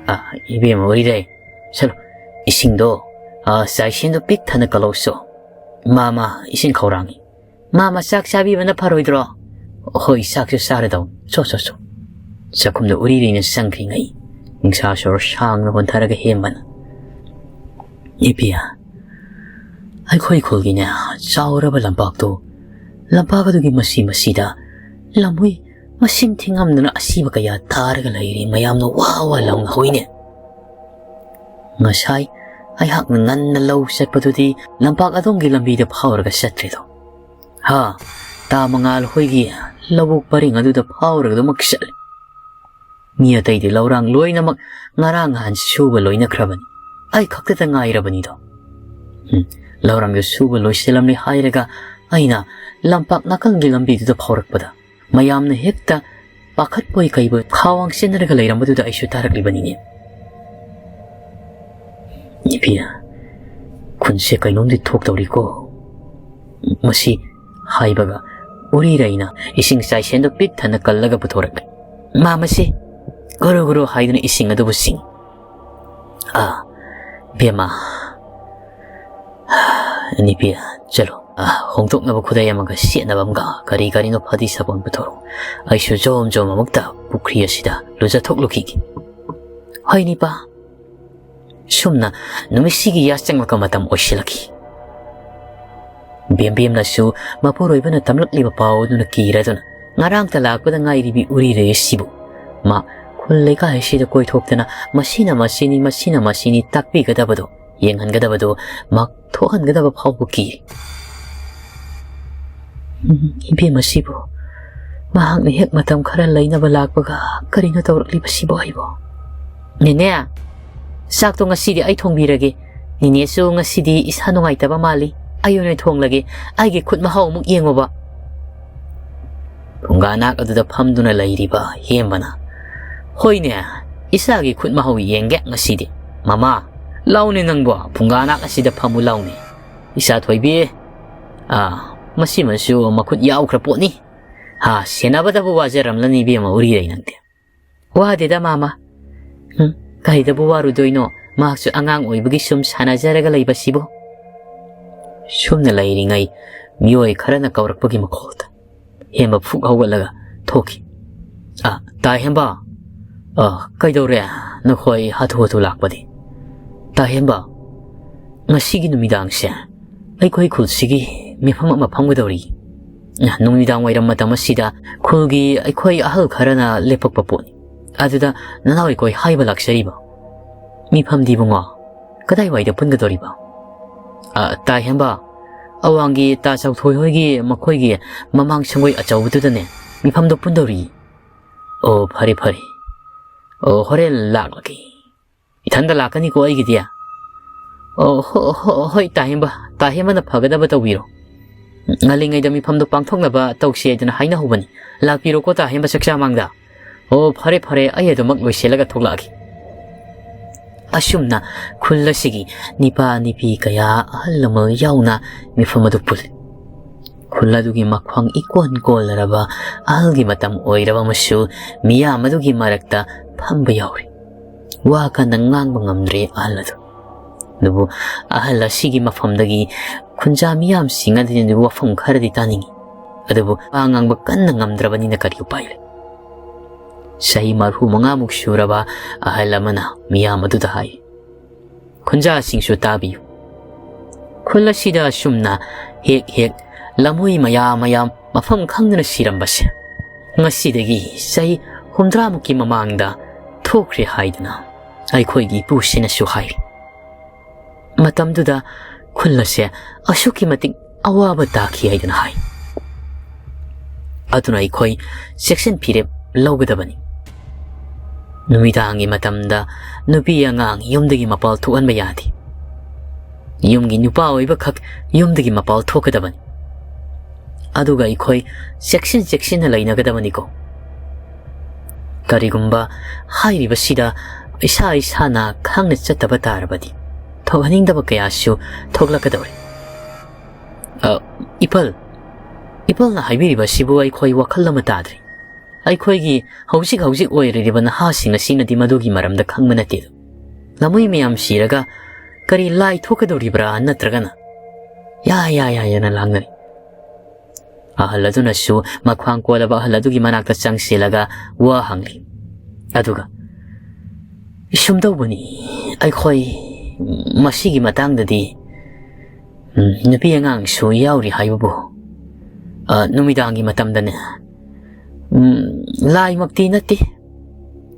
ꯑ, ꯏꯕꯦꯝꯃ ꯎꯔꯤꯔꯩ, ꯆꯠꯂꯣ, ꯏꯁꯤꯡꯗꯣ, ꯑ, ꯆꯥꯏꯁꯦꯟꯗꯣ ꯄꯤꯛ ꯊꯟꯅ ꯀꯜꯂꯧꯁꯣ꯫ ꯃꯥꯃ ꯏꯁꯤꯡ ꯈꯧꯔꯥꯡꯉꯤ꯫ ꯃꯥꯃ ꯆꯥꯛ ꯆꯥꯕꯤꯕꯅ ꯐꯔꯣꯏꯗ꯭ꯔꯣ?" "ꯍꯣꯏ, ꯆꯥꯛꯁꯨ ꯆꯥꯔꯗꯧ꯫ ꯆꯣ, ꯆꯣ, ꯆꯣ꯫" ꯆꯥꯛꯈꯨꯝꯗ ꯎꯔꯤꯔꯩꯅ ꯆꯪꯈ꯭ꯔꯤꯉꯩ ꯅꯨꯡꯁꯥ ꯁꯣꯔ ꯁꯥꯡꯅ ꯍꯣꯟꯊꯔꯒ ꯍꯦꯝꯕꯅ, "ꯏꯕꯦꯝꯃ, ꯑꯩꯈꯣꯏ ꯈꯨꯜꯒꯤꯅꯦ ꯆꯥꯎꯔꯕ ꯂꯝꯄꯥꯛꯇꯨ, ꯂꯝꯄꯥꯛ ꯑꯗꯨꯒꯤ ꯃꯁꯤ ꯃꯁꯤꯗ ꯂꯝꯍꯨꯏ ꯃꯁꯤꯡ ꯊꯤꯉꯝꯗꯅ ꯑꯁꯤꯕ ꯀꯌꯥ ꯇꯥꯔꯒ ꯂꯩꯔꯤ꯫ ꯃꯌꯥꯝꯅ ꯋꯥ ꯋꯥ ꯂꯥꯎꯅꯍꯧꯏꯅꯦ꯫ ꯉꯁꯥꯏ ꯑꯩꯍꯥꯛꯅ ꯉꯟꯅ ꯂꯧ ꯆꯠꯄꯗꯨꯗꯤ ꯂꯝꯄꯥꯛ ꯑꯗꯣꯝꯒꯤ ꯂꯝꯕꯤꯗ ꯐꯥꯎꯔꯒ ꯆꯠꯇ꯭ꯔꯦꯗꯣ꯫ ꯍꯥ, ꯇꯥ ꯃꯉꯥꯜ ꯍꯣꯏꯒꯤ ꯂꯧꯕꯨꯛ ꯄꯔꯤꯡ ꯑꯗꯨꯗ ꯐꯥꯎꯔꯒ ꯑꯗꯨꯃꯛ ꯆꯠꯂꯦ꯫ ꯃꯤ ꯑꯇꯩꯗꯤ ꯂꯧꯔꯥꯡ ꯂꯣꯏꯅꯃꯛ ꯉꯔꯥꯡ ꯅꯍꯥꯟ ꯁꯨꯕ ꯂꯣꯏꯅꯈ꯭ꯔꯕꯅꯤ꯫ ꯑꯩ ꯈꯛꯇꯗ ꯉꯥꯏꯔꯕꯅꯤꯗꯣ꯫ ꯎꯝ, ꯂꯧꯔꯥꯡꯗꯨ ꯁꯨꯕ ꯂꯣꯏꯁꯤꯜꯂꯝꯂꯦ ꯍꯥꯏꯔꯒ ꯑꯩꯅ ꯂꯝꯄꯥꯛ ꯅꯥꯀꯜꯒꯤ ꯂꯝꯕꯤꯗꯨꯗ ꯐꯥꯎꯔꯛꯄꯗ ꯃꯌꯥꯝꯅ ꯍꯦꯛꯇ ꯄꯥꯈꯠꯄꯣꯏ ꯀꯩꯕꯣꯏ ꯈꯥꯋꯥꯡ ꯆꯦꯟꯅꯔꯒ ꯂꯩꯔꯝꯕꯗꯨꯗ ꯑꯩꯁꯨ ꯇꯥꯔꯛꯂꯤꯕꯅꯤꯅꯦ꯫ ꯏꯕꯦꯝ, ꯈꯨꯟꯁꯦ ꯀꯩꯅꯣꯝꯗꯤ ꯊꯣꯛꯇꯧꯔꯤꯀꯣ꯫ ꯃꯁꯤ ꯍꯥꯏꯕꯒ ꯎꯔꯤꯔꯩꯅ ꯏꯁꯤꯡ ꯆꯥꯏꯁꯦꯟꯗꯨ ꯄꯤꯛ ꯊꯟꯅ ꯀꯜꯂꯒ ꯄꯨꯊꯣꯔꯛꯂꯦ꯫ ꯃꯥ ꯃꯁꯤ ꯒꯨꯔꯨ ꯒꯨꯔꯨ ꯍꯥꯏꯗꯨꯅ ꯏꯁꯤꯡ ꯑꯗꯨꯕꯨ ꯁꯤꯡ꯫ ꯑꯥ, ꯕꯦꯝꯃ꯫ ꯅꯤꯄꯤ, ꯆꯠꯂꯣ꯫ ꯑꯥ, ꯍꯣꯡꯗꯣꯛꯅꯕ ꯈꯨꯗꯩ ꯑꯃꯒ ꯁꯦꯠꯅꯕ ꯑꯃꯒ ꯀꯔꯤ ꯀꯔꯤꯅꯣ ꯐꯗꯤ ꯁꯥꯄꯣꯟ ꯄꯨꯊꯣꯔꯛꯎ꯫ ꯑꯩꯁꯨ ꯖꯣꯝ ꯖꯣꯝ ꯑꯃꯨꯛꯇ ꯄꯨꯈ꯭ꯔꯤ ꯑꯁꯤꯗ ꯂꯨꯖꯊꯣꯛꯂꯨꯈꯤꯒꯦ꯫ ꯍꯣꯏ ꯅꯤꯄꯥ꯫ ꯁꯨꯝꯅ ꯅꯨꯃꯤꯠꯁꯤꯒꯤ ꯌꯥꯆꯪꯂꯛꯄ ꯃꯇꯝ ꯑꯣꯏꯁꯤꯜꯂꯛꯈꯤ꯫ ꯕꯦꯝꯕꯦꯝꯅꯁꯨ ꯃꯄꯨꯔꯣꯏꯕꯅ ꯇꯝꯂꯛꯂꯤꯕ ꯄꯥꯎ ꯑꯗꯨꯅ ꯀꯤꯔꯗꯨꯅ ꯉꯔꯥꯡꯇ ꯂꯥꯛꯄꯗ ꯉꯥꯏꯔꯤꯕꯤ ꯎꯔꯤꯔꯩ ꯑꯁꯤꯕꯨ ꯃꯥ ꯈꯨꯜ ꯂꯩꯀꯥꯏ ꯑꯁꯤꯗ ꯀꯣꯏꯊꯣꯛꯇꯅ ꯃꯁꯤꯅ ꯃꯁꯤꯅꯤ, ꯃꯁꯤꯅ ꯃꯁꯤꯅꯤ ꯇꯥꯛꯄꯤꯒꯗꯕꯗꯣ, ꯌꯦꯡꯍꯟꯒꯗꯕꯗꯣ ꯃꯥ ꯊꯣꯛꯍꯟꯒꯗꯕ ꯐꯥꯎꯕ ꯀꯤ꯫ ꯎꯝ, ꯏꯕꯦꯝ ꯑꯁꯤꯕꯨ ꯃꯍꯥꯛꯅ ꯍꯦꯛ ꯃꯇꯝ ꯈꯔ ꯂꯩꯅꯕ ꯂꯥꯛꯄꯒ ꯀꯔꯤꯅꯣ ꯇꯧꯔꯛꯂꯤꯕꯁꯤꯕꯣ ꯑꯩꯕꯣ? ꯅꯦꯅꯦ, ꯆꯥꯛꯇꯣ ꯉꯁꯤꯗꯤ ꯑꯩ ꯊꯣꯡꯕꯤꯔꯒꯦ꯫ ꯅꯦꯅꯦꯁꯨ ꯉꯁꯤꯗꯤ ꯏꯁꯥ ꯅꯨꯡꯉꯥꯏꯇꯕ ꯃꯥꯜꯂꯤ꯫ ꯑꯩ ꯑꯣꯏꯅ ꯊꯣꯡꯂꯒꯦ꯫ ꯑꯩꯒꯤ ꯈꯨꯠ ꯃꯍꯥꯎ ꯑꯃꯨꯛ ꯌꯦꯡꯉꯨꯕ꯫ ꯐꯨꯡꯒꯥ ꯅꯥꯛ ꯑꯗꯨꯗ ꯐꯝꯗꯨꯅ ꯂꯩꯔꯤꯕ ꯍꯦꯝꯕꯅ, "ꯍꯣꯏꯅꯦ, ꯏꯆꯥꯒꯤ ꯈꯨꯠ ꯃꯍꯥꯎ ꯌꯦꯡꯒꯦ ꯉꯁꯤꯗꯤ꯫ ꯃꯃꯥ, ꯂꯥꯎꯅꯦ ꯅꯪꯕꯣ, ꯐꯨꯡꯒꯥ ꯅꯥꯛ ꯑꯁꯤꯗ ꯐꯝꯃꯨ ꯂꯥꯎꯅꯦ꯫ ꯏꯆꯥ ꯊꯣꯏꯕꯤ, ꯑꯥ, ꯃꯁꯤꯃꯁꯨ ꯃꯈꯨꯠ ꯌꯥꯎꯈ꯭ꯔ ꯄꯣꯠꯅꯤ꯫ ꯍꯥ, ꯁꯦꯟꯅꯕꯗꯕꯨ ꯋꯥꯖꯔꯝꯂꯅꯤ ꯏꯕꯦꯝꯃ ꯎꯔꯤꯔꯩ ꯅꯪꯗꯤ꯫" "ꯋꯥꯗꯦꯗ ꯃꯥꯃ꯫ ꯎꯝ, ꯀꯩꯗꯕꯨ ꯋꯥꯔꯨꯗꯣꯏꯅꯣ? ꯃꯍꯥꯛꯁꯨ ꯑꯉꯥꯡ ꯑꯣꯏꯕꯒꯤ ꯁꯨꯝ ꯁꯥꯟꯅꯖꯔꯒ ꯂꯩꯕꯁꯤꯕꯨ꯫" ꯁꯨꯝꯅ ꯂꯩꯔꯤꯉꯩ ꯃꯤꯑꯣꯏ ꯈꯔꯅ ꯀꯧꯔꯛꯄꯒꯤ ꯃꯈꯣꯜꯗ ꯍꯦꯝꯕ ꯐꯨꯛ ꯍꯧꯒꯠꯂꯒ ꯊꯣꯛꯈꯤ꯫ "ꯑ, ꯇꯥ ꯍꯦꯝꯕ꯫ ꯑ, ꯀꯩꯗꯧꯔꯦ? ꯅꯈꯣꯏ ꯍꯥꯊꯨ ꯍꯥꯊꯨ ꯂꯥꯛꯄꯗꯤ?" "ꯇꯥ ꯍꯦꯝꯕ, ꯉꯁꯤꯒꯤ ꯅꯨꯃꯤꯗꯥꯡꯁꯦ ꯑꯩꯈꯣꯏ ꯈꯨꯜꯁꯤꯒꯤ ꯃꯤꯐꯝ ꯑꯃ ꯐꯝꯒꯗꯧꯔꯤ꯫ ꯅꯨꯃꯤꯗꯥꯡ ꯋꯥꯏꯔꯝ ꯃꯇꯝ ꯑꯁꯤꯗ ꯈꯨꯜꯒꯤ ꯑꯩꯈꯣꯏ ꯑꯍꯜ ꯈꯔꯅ ꯂꯦꯞꯄꯛꯄ ꯄꯣꯠꯅꯤ꯫ ꯑꯗꯨꯗ ꯅꯅꯥꯎ ꯑꯩꯈꯣꯏ ꯍꯥꯏꯕ ꯂꯥꯛꯆꯔꯤꯕ꯫ ꯃꯤꯐꯝꯗꯤ ꯏꯕꯨꯡꯉꯣ, ꯀꯗꯥꯏꯋꯥꯏꯗ ꯄꯨꯟꯒꯗꯧꯔꯤꯕ? "ꯑ, ꯇꯥ ꯍꯦꯝꯕ, ꯑꯋꯥꯡꯒꯤ ꯇꯥ ꯆꯥꯎꯊꯣꯏ ꯍꯣꯏꯒꯤ ꯃꯈꯣꯏꯒꯤ ꯃꯃꯥꯡ ꯁꯪꯒꯣꯏ ꯑꯆꯧꯕꯗꯨꯗꯅꯦ ꯃꯤꯐꯝꯗꯣ ꯄꯨꯟꯗꯧꯔꯤ꯫" "ꯑꯣ, ꯐꯔꯦ, ꯐꯔꯦ꯫ ꯑꯣ, ꯍꯣꯔꯦꯟ ꯂꯥꯛꯂꯒꯦ꯫ ꯏꯊꯟꯗ ꯂꯥꯛꯀꯅꯤꯀꯣ ꯑꯩꯒꯤꯗꯤ꯫" "ꯑꯣ, ꯍꯣ-, ꯍꯣ-, ꯍꯣꯏ, ꯇꯥ ꯍꯦꯝꯕ, ꯇꯥ ꯍꯦꯝꯕꯅ ꯐꯒꯗꯕ ꯇꯧꯕꯤꯔꯣ꯫ ꯉꯜꯂꯤꯉꯩꯗ ꯃꯤꯐꯝꯗꯣ ꯄꯥꯡꯊꯣꯛꯅꯕ ꯇꯧꯁꯤ ꯍꯥꯏꯗꯅ ꯍꯥꯏꯅꯍꯧꯕꯅꯤ꯫ ꯂꯥꯛꯄꯤꯔꯣꯀꯣ ꯇꯥ ꯍꯦꯝꯕ ꯆꯥꯛꯆꯥ ꯃꯥꯡꯗ꯫" "ꯑꯣ, ꯐꯔꯦ, ꯐꯔꯦ, ꯑꯩ ꯑꯗꯨꯃꯛ ꯂꯣꯏꯁꯤꯜꯂꯒ ꯊꯣꯛꯂꯛꯑꯒꯦ꯫" ꯑꯁꯨꯝꯅ ꯈꯨꯜ ꯑꯁꯤꯒꯤ ꯅꯤꯄꯥ ꯅꯤꯄꯤ ꯀꯌꯥ, ꯑꯍꯜ ꯂꯃꯟ ꯌꯥꯎꯅ ꯃꯤꯐꯝ ꯑꯗꯨ ꯄꯨꯜꯂꯤ꯫ ꯈꯨꯜ ꯑꯗꯨꯒꯤ ꯃꯈ꯭ꯋꯥꯡ ꯏꯀꯣꯟ ꯀꯣꯜꯂꯔꯕ ꯑꯍꯜꯒꯤ ꯃꯇꯝ ꯑꯣꯏꯔꯕ ꯑꯃꯁꯨ ꯃꯤꯌꯥꯝ ꯑꯗꯨꯒꯤ ꯃꯔꯛꯇ ꯐꯝꯕ ꯌꯥꯎꯔꯤ꯫ ꯋꯥ ꯀꯟꯅ ꯉꯥꯡꯕ ꯉꯝꯗ꯭ꯔꯦ ꯑꯍꯜ ꯑꯗꯨ꯫ ꯑꯗꯨꯕꯨ ꯑꯍꯜ ꯑꯁꯤꯒꯤ ꯃꯐꯝꯗꯒꯤ ꯈꯨꯟꯖꯥ ꯃꯤꯌꯥꯝꯁꯤꯡ ꯑꯗꯨꯅꯗꯤ ꯋꯥꯐꯝ ꯈꯔꯗꯤ ꯇꯥꯅꯤꯡꯏ꯫ ꯑꯗꯨꯕꯨ ꯋꯥ ꯉꯥꯡꯕ ꯀꯟꯅ ꯉꯝꯗ꯭ꯔꯕꯅꯤꯅ ꯀꯔꯤ ꯎꯄꯥꯏ ꯂꯩ? ꯆꯍꯤ ꯃꯔꯐꯨ ꯃꯉꯥꯃꯨꯛ ꯁꯨꯔꯕ ꯑꯍꯜ ꯑꯃꯅ ꯃꯤꯌꯥꯝ ꯑꯗꯨꯗ ꯍꯥꯏ, "ꯈꯨꯟꯖꯥꯁꯤꯡꯁꯨ ꯇꯥꯕꯤꯌꯨ꯫ ꯈꯨꯜ ꯑꯁꯤꯗ ꯑꯁꯨꯝꯅ ꯍꯦꯛ ꯍꯦꯛ ꯂꯝꯍꯨꯏ ꯃꯌꯥꯝ ꯃꯌꯥꯝ ꯃꯐꯝ ꯈꯪꯗꯅ ꯁꯤꯔꯝꯕꯁꯦ ꯉꯁꯤꯗꯒꯤ ꯆꯍꯤ ꯍꯨꯝꯗ꯭ꯔꯥꯃꯨꯛꯀꯤ ꯃꯃꯥꯡꯗ ꯊꯣꯛꯈ꯭ꯔꯦ ꯍꯥꯏꯗꯅ ꯑꯩꯈꯣꯏꯒꯤ ꯏꯄꯨꯁꯤꯅꯁꯨ ꯍꯥꯏꯔꯤ꯫ ꯃꯇꯝꯗꯨꯗ ꯈꯨꯜ ꯑꯁꯦ ꯑꯁꯨꯛꯀꯤ ꯃꯇꯤꯛ ꯑꯋꯥꯕ ꯇꯥꯈꯤ" ꯍꯥꯏꯗꯅ ꯍꯥꯏ꯫ ꯑꯗꯨꯅ ꯑꯩꯈꯣꯏ ꯆꯦꯛꯁꯤꯟ ꯐꯤꯔꯦꯞ ꯂꯧꯒꯗꯕꯅꯤ꯫ ꯅꯨꯃꯤꯗꯥꯡꯒꯤ ꯃꯇꯝꯗ ꯅꯨꯄꯤ ꯑꯉꯥꯡ ꯌꯨꯝꯗꯒꯤ ꯃꯄꯥꯜ ꯊꯣꯛꯍꯟꯕ ꯌꯥꯗꯦ꯫ ꯌꯨꯝꯒꯤ ꯅꯨꯄꯥ ꯑꯣꯏꯕꯈꯛ ꯌꯨꯝꯗꯒꯤ ꯃꯄꯥꯜ ꯊꯣꯛꯀꯗꯕꯅꯤ꯫ ꯑꯗꯨꯒ ꯑꯩꯈꯣꯏ ꯆꯦꯛꯁꯤꯟ ꯆꯦꯛꯁꯤꯟꯅ ꯂꯩꯅꯒꯗꯕꯅꯤꯀꯣ꯫ ꯀꯔꯤꯒꯨꯝꯕ ꯍꯥꯏꯔꯤꯕꯁꯤꯗ ꯏꯁꯥ ꯏꯁꯥꯅ ꯈꯪꯅ ꯆꯠꯇꯕ ꯇꯥꯔꯕꯗꯤ ꯊꯣꯛꯍꯟꯅꯤꯡꯗꯕ ꯀꯌꯥꯁꯨ ꯊꯣꯛꯂꯛꯀꯗꯧꯔꯤ꯫ "ꯑ, ꯏꯄꯜ, ꯏꯄꯜꯅ ꯍꯥꯏꯕꯤꯔꯤꯕꯁꯤꯕꯨ ꯑꯩꯈꯣꯏ ꯋꯥꯈꯜ ꯑꯃ ꯇꯥꯗ꯭ꯔꯤ꯫ ꯑꯩꯈꯣꯏꯒꯤ ꯍꯧꯖꯤꯛ ꯍꯧꯖꯤꯛ ꯑꯣꯏꯔꯤꯕ ꯅꯍꯥꯁꯤꯡ ꯑꯁꯤꯅꯗꯤ ꯃꯗꯨꯒꯤ ꯃꯔꯝꯗ ꯈꯪꯕ ꯅꯠꯇꯦ꯫ ꯂꯃꯣꯏ ꯃꯌꯥꯝ ꯁꯤꯔꯒ ꯀꯔꯤ ꯂꯥꯏ ꯊꯣꯛꯀꯗꯧꯔꯤꯕ꯭ꯔꯥ ꯅꯠꯇ꯭ꯔꯒꯅ?" "ꯌꯥ, ꯌꯥ, ꯌꯥ" ꯍꯥꯏꯅ ꯂꯥꯡꯅꯔꯤ꯫ ꯑꯍꯜ ꯑꯗꯨꯅꯁꯨ ꯃꯈ꯭ꯋꯥꯡ ꯀꯣꯜꯂꯕ ꯑꯍꯜ ꯑꯗꯨꯒꯤ ꯃꯅꯥꯛꯇ ꯆꯪꯁꯤꯜꯂꯒ ꯋꯥ ꯍꯪꯂꯤ꯫ ꯑꯗꯨꯒ, "ꯁꯨꯝꯗꯧꯕꯅꯤ, ꯑꯩꯈꯣꯏ ꯃꯁꯤꯒꯤ ꯃꯇꯥꯡꯗꯗꯤ, ꯎꯝ, ꯅꯨꯄꯤ ꯑꯉꯥꯡꯁꯨ ꯌꯥꯎꯔꯤ ꯍꯥꯏꯕꯕꯨ, ꯑ, ꯅꯨꯃꯤꯗꯥꯡꯒꯤ ꯃꯇꯝꯗꯅꯦ, ꯎꯝ, ꯂꯥꯏꯃꯛꯇꯤ ꯅꯠꯇꯦ,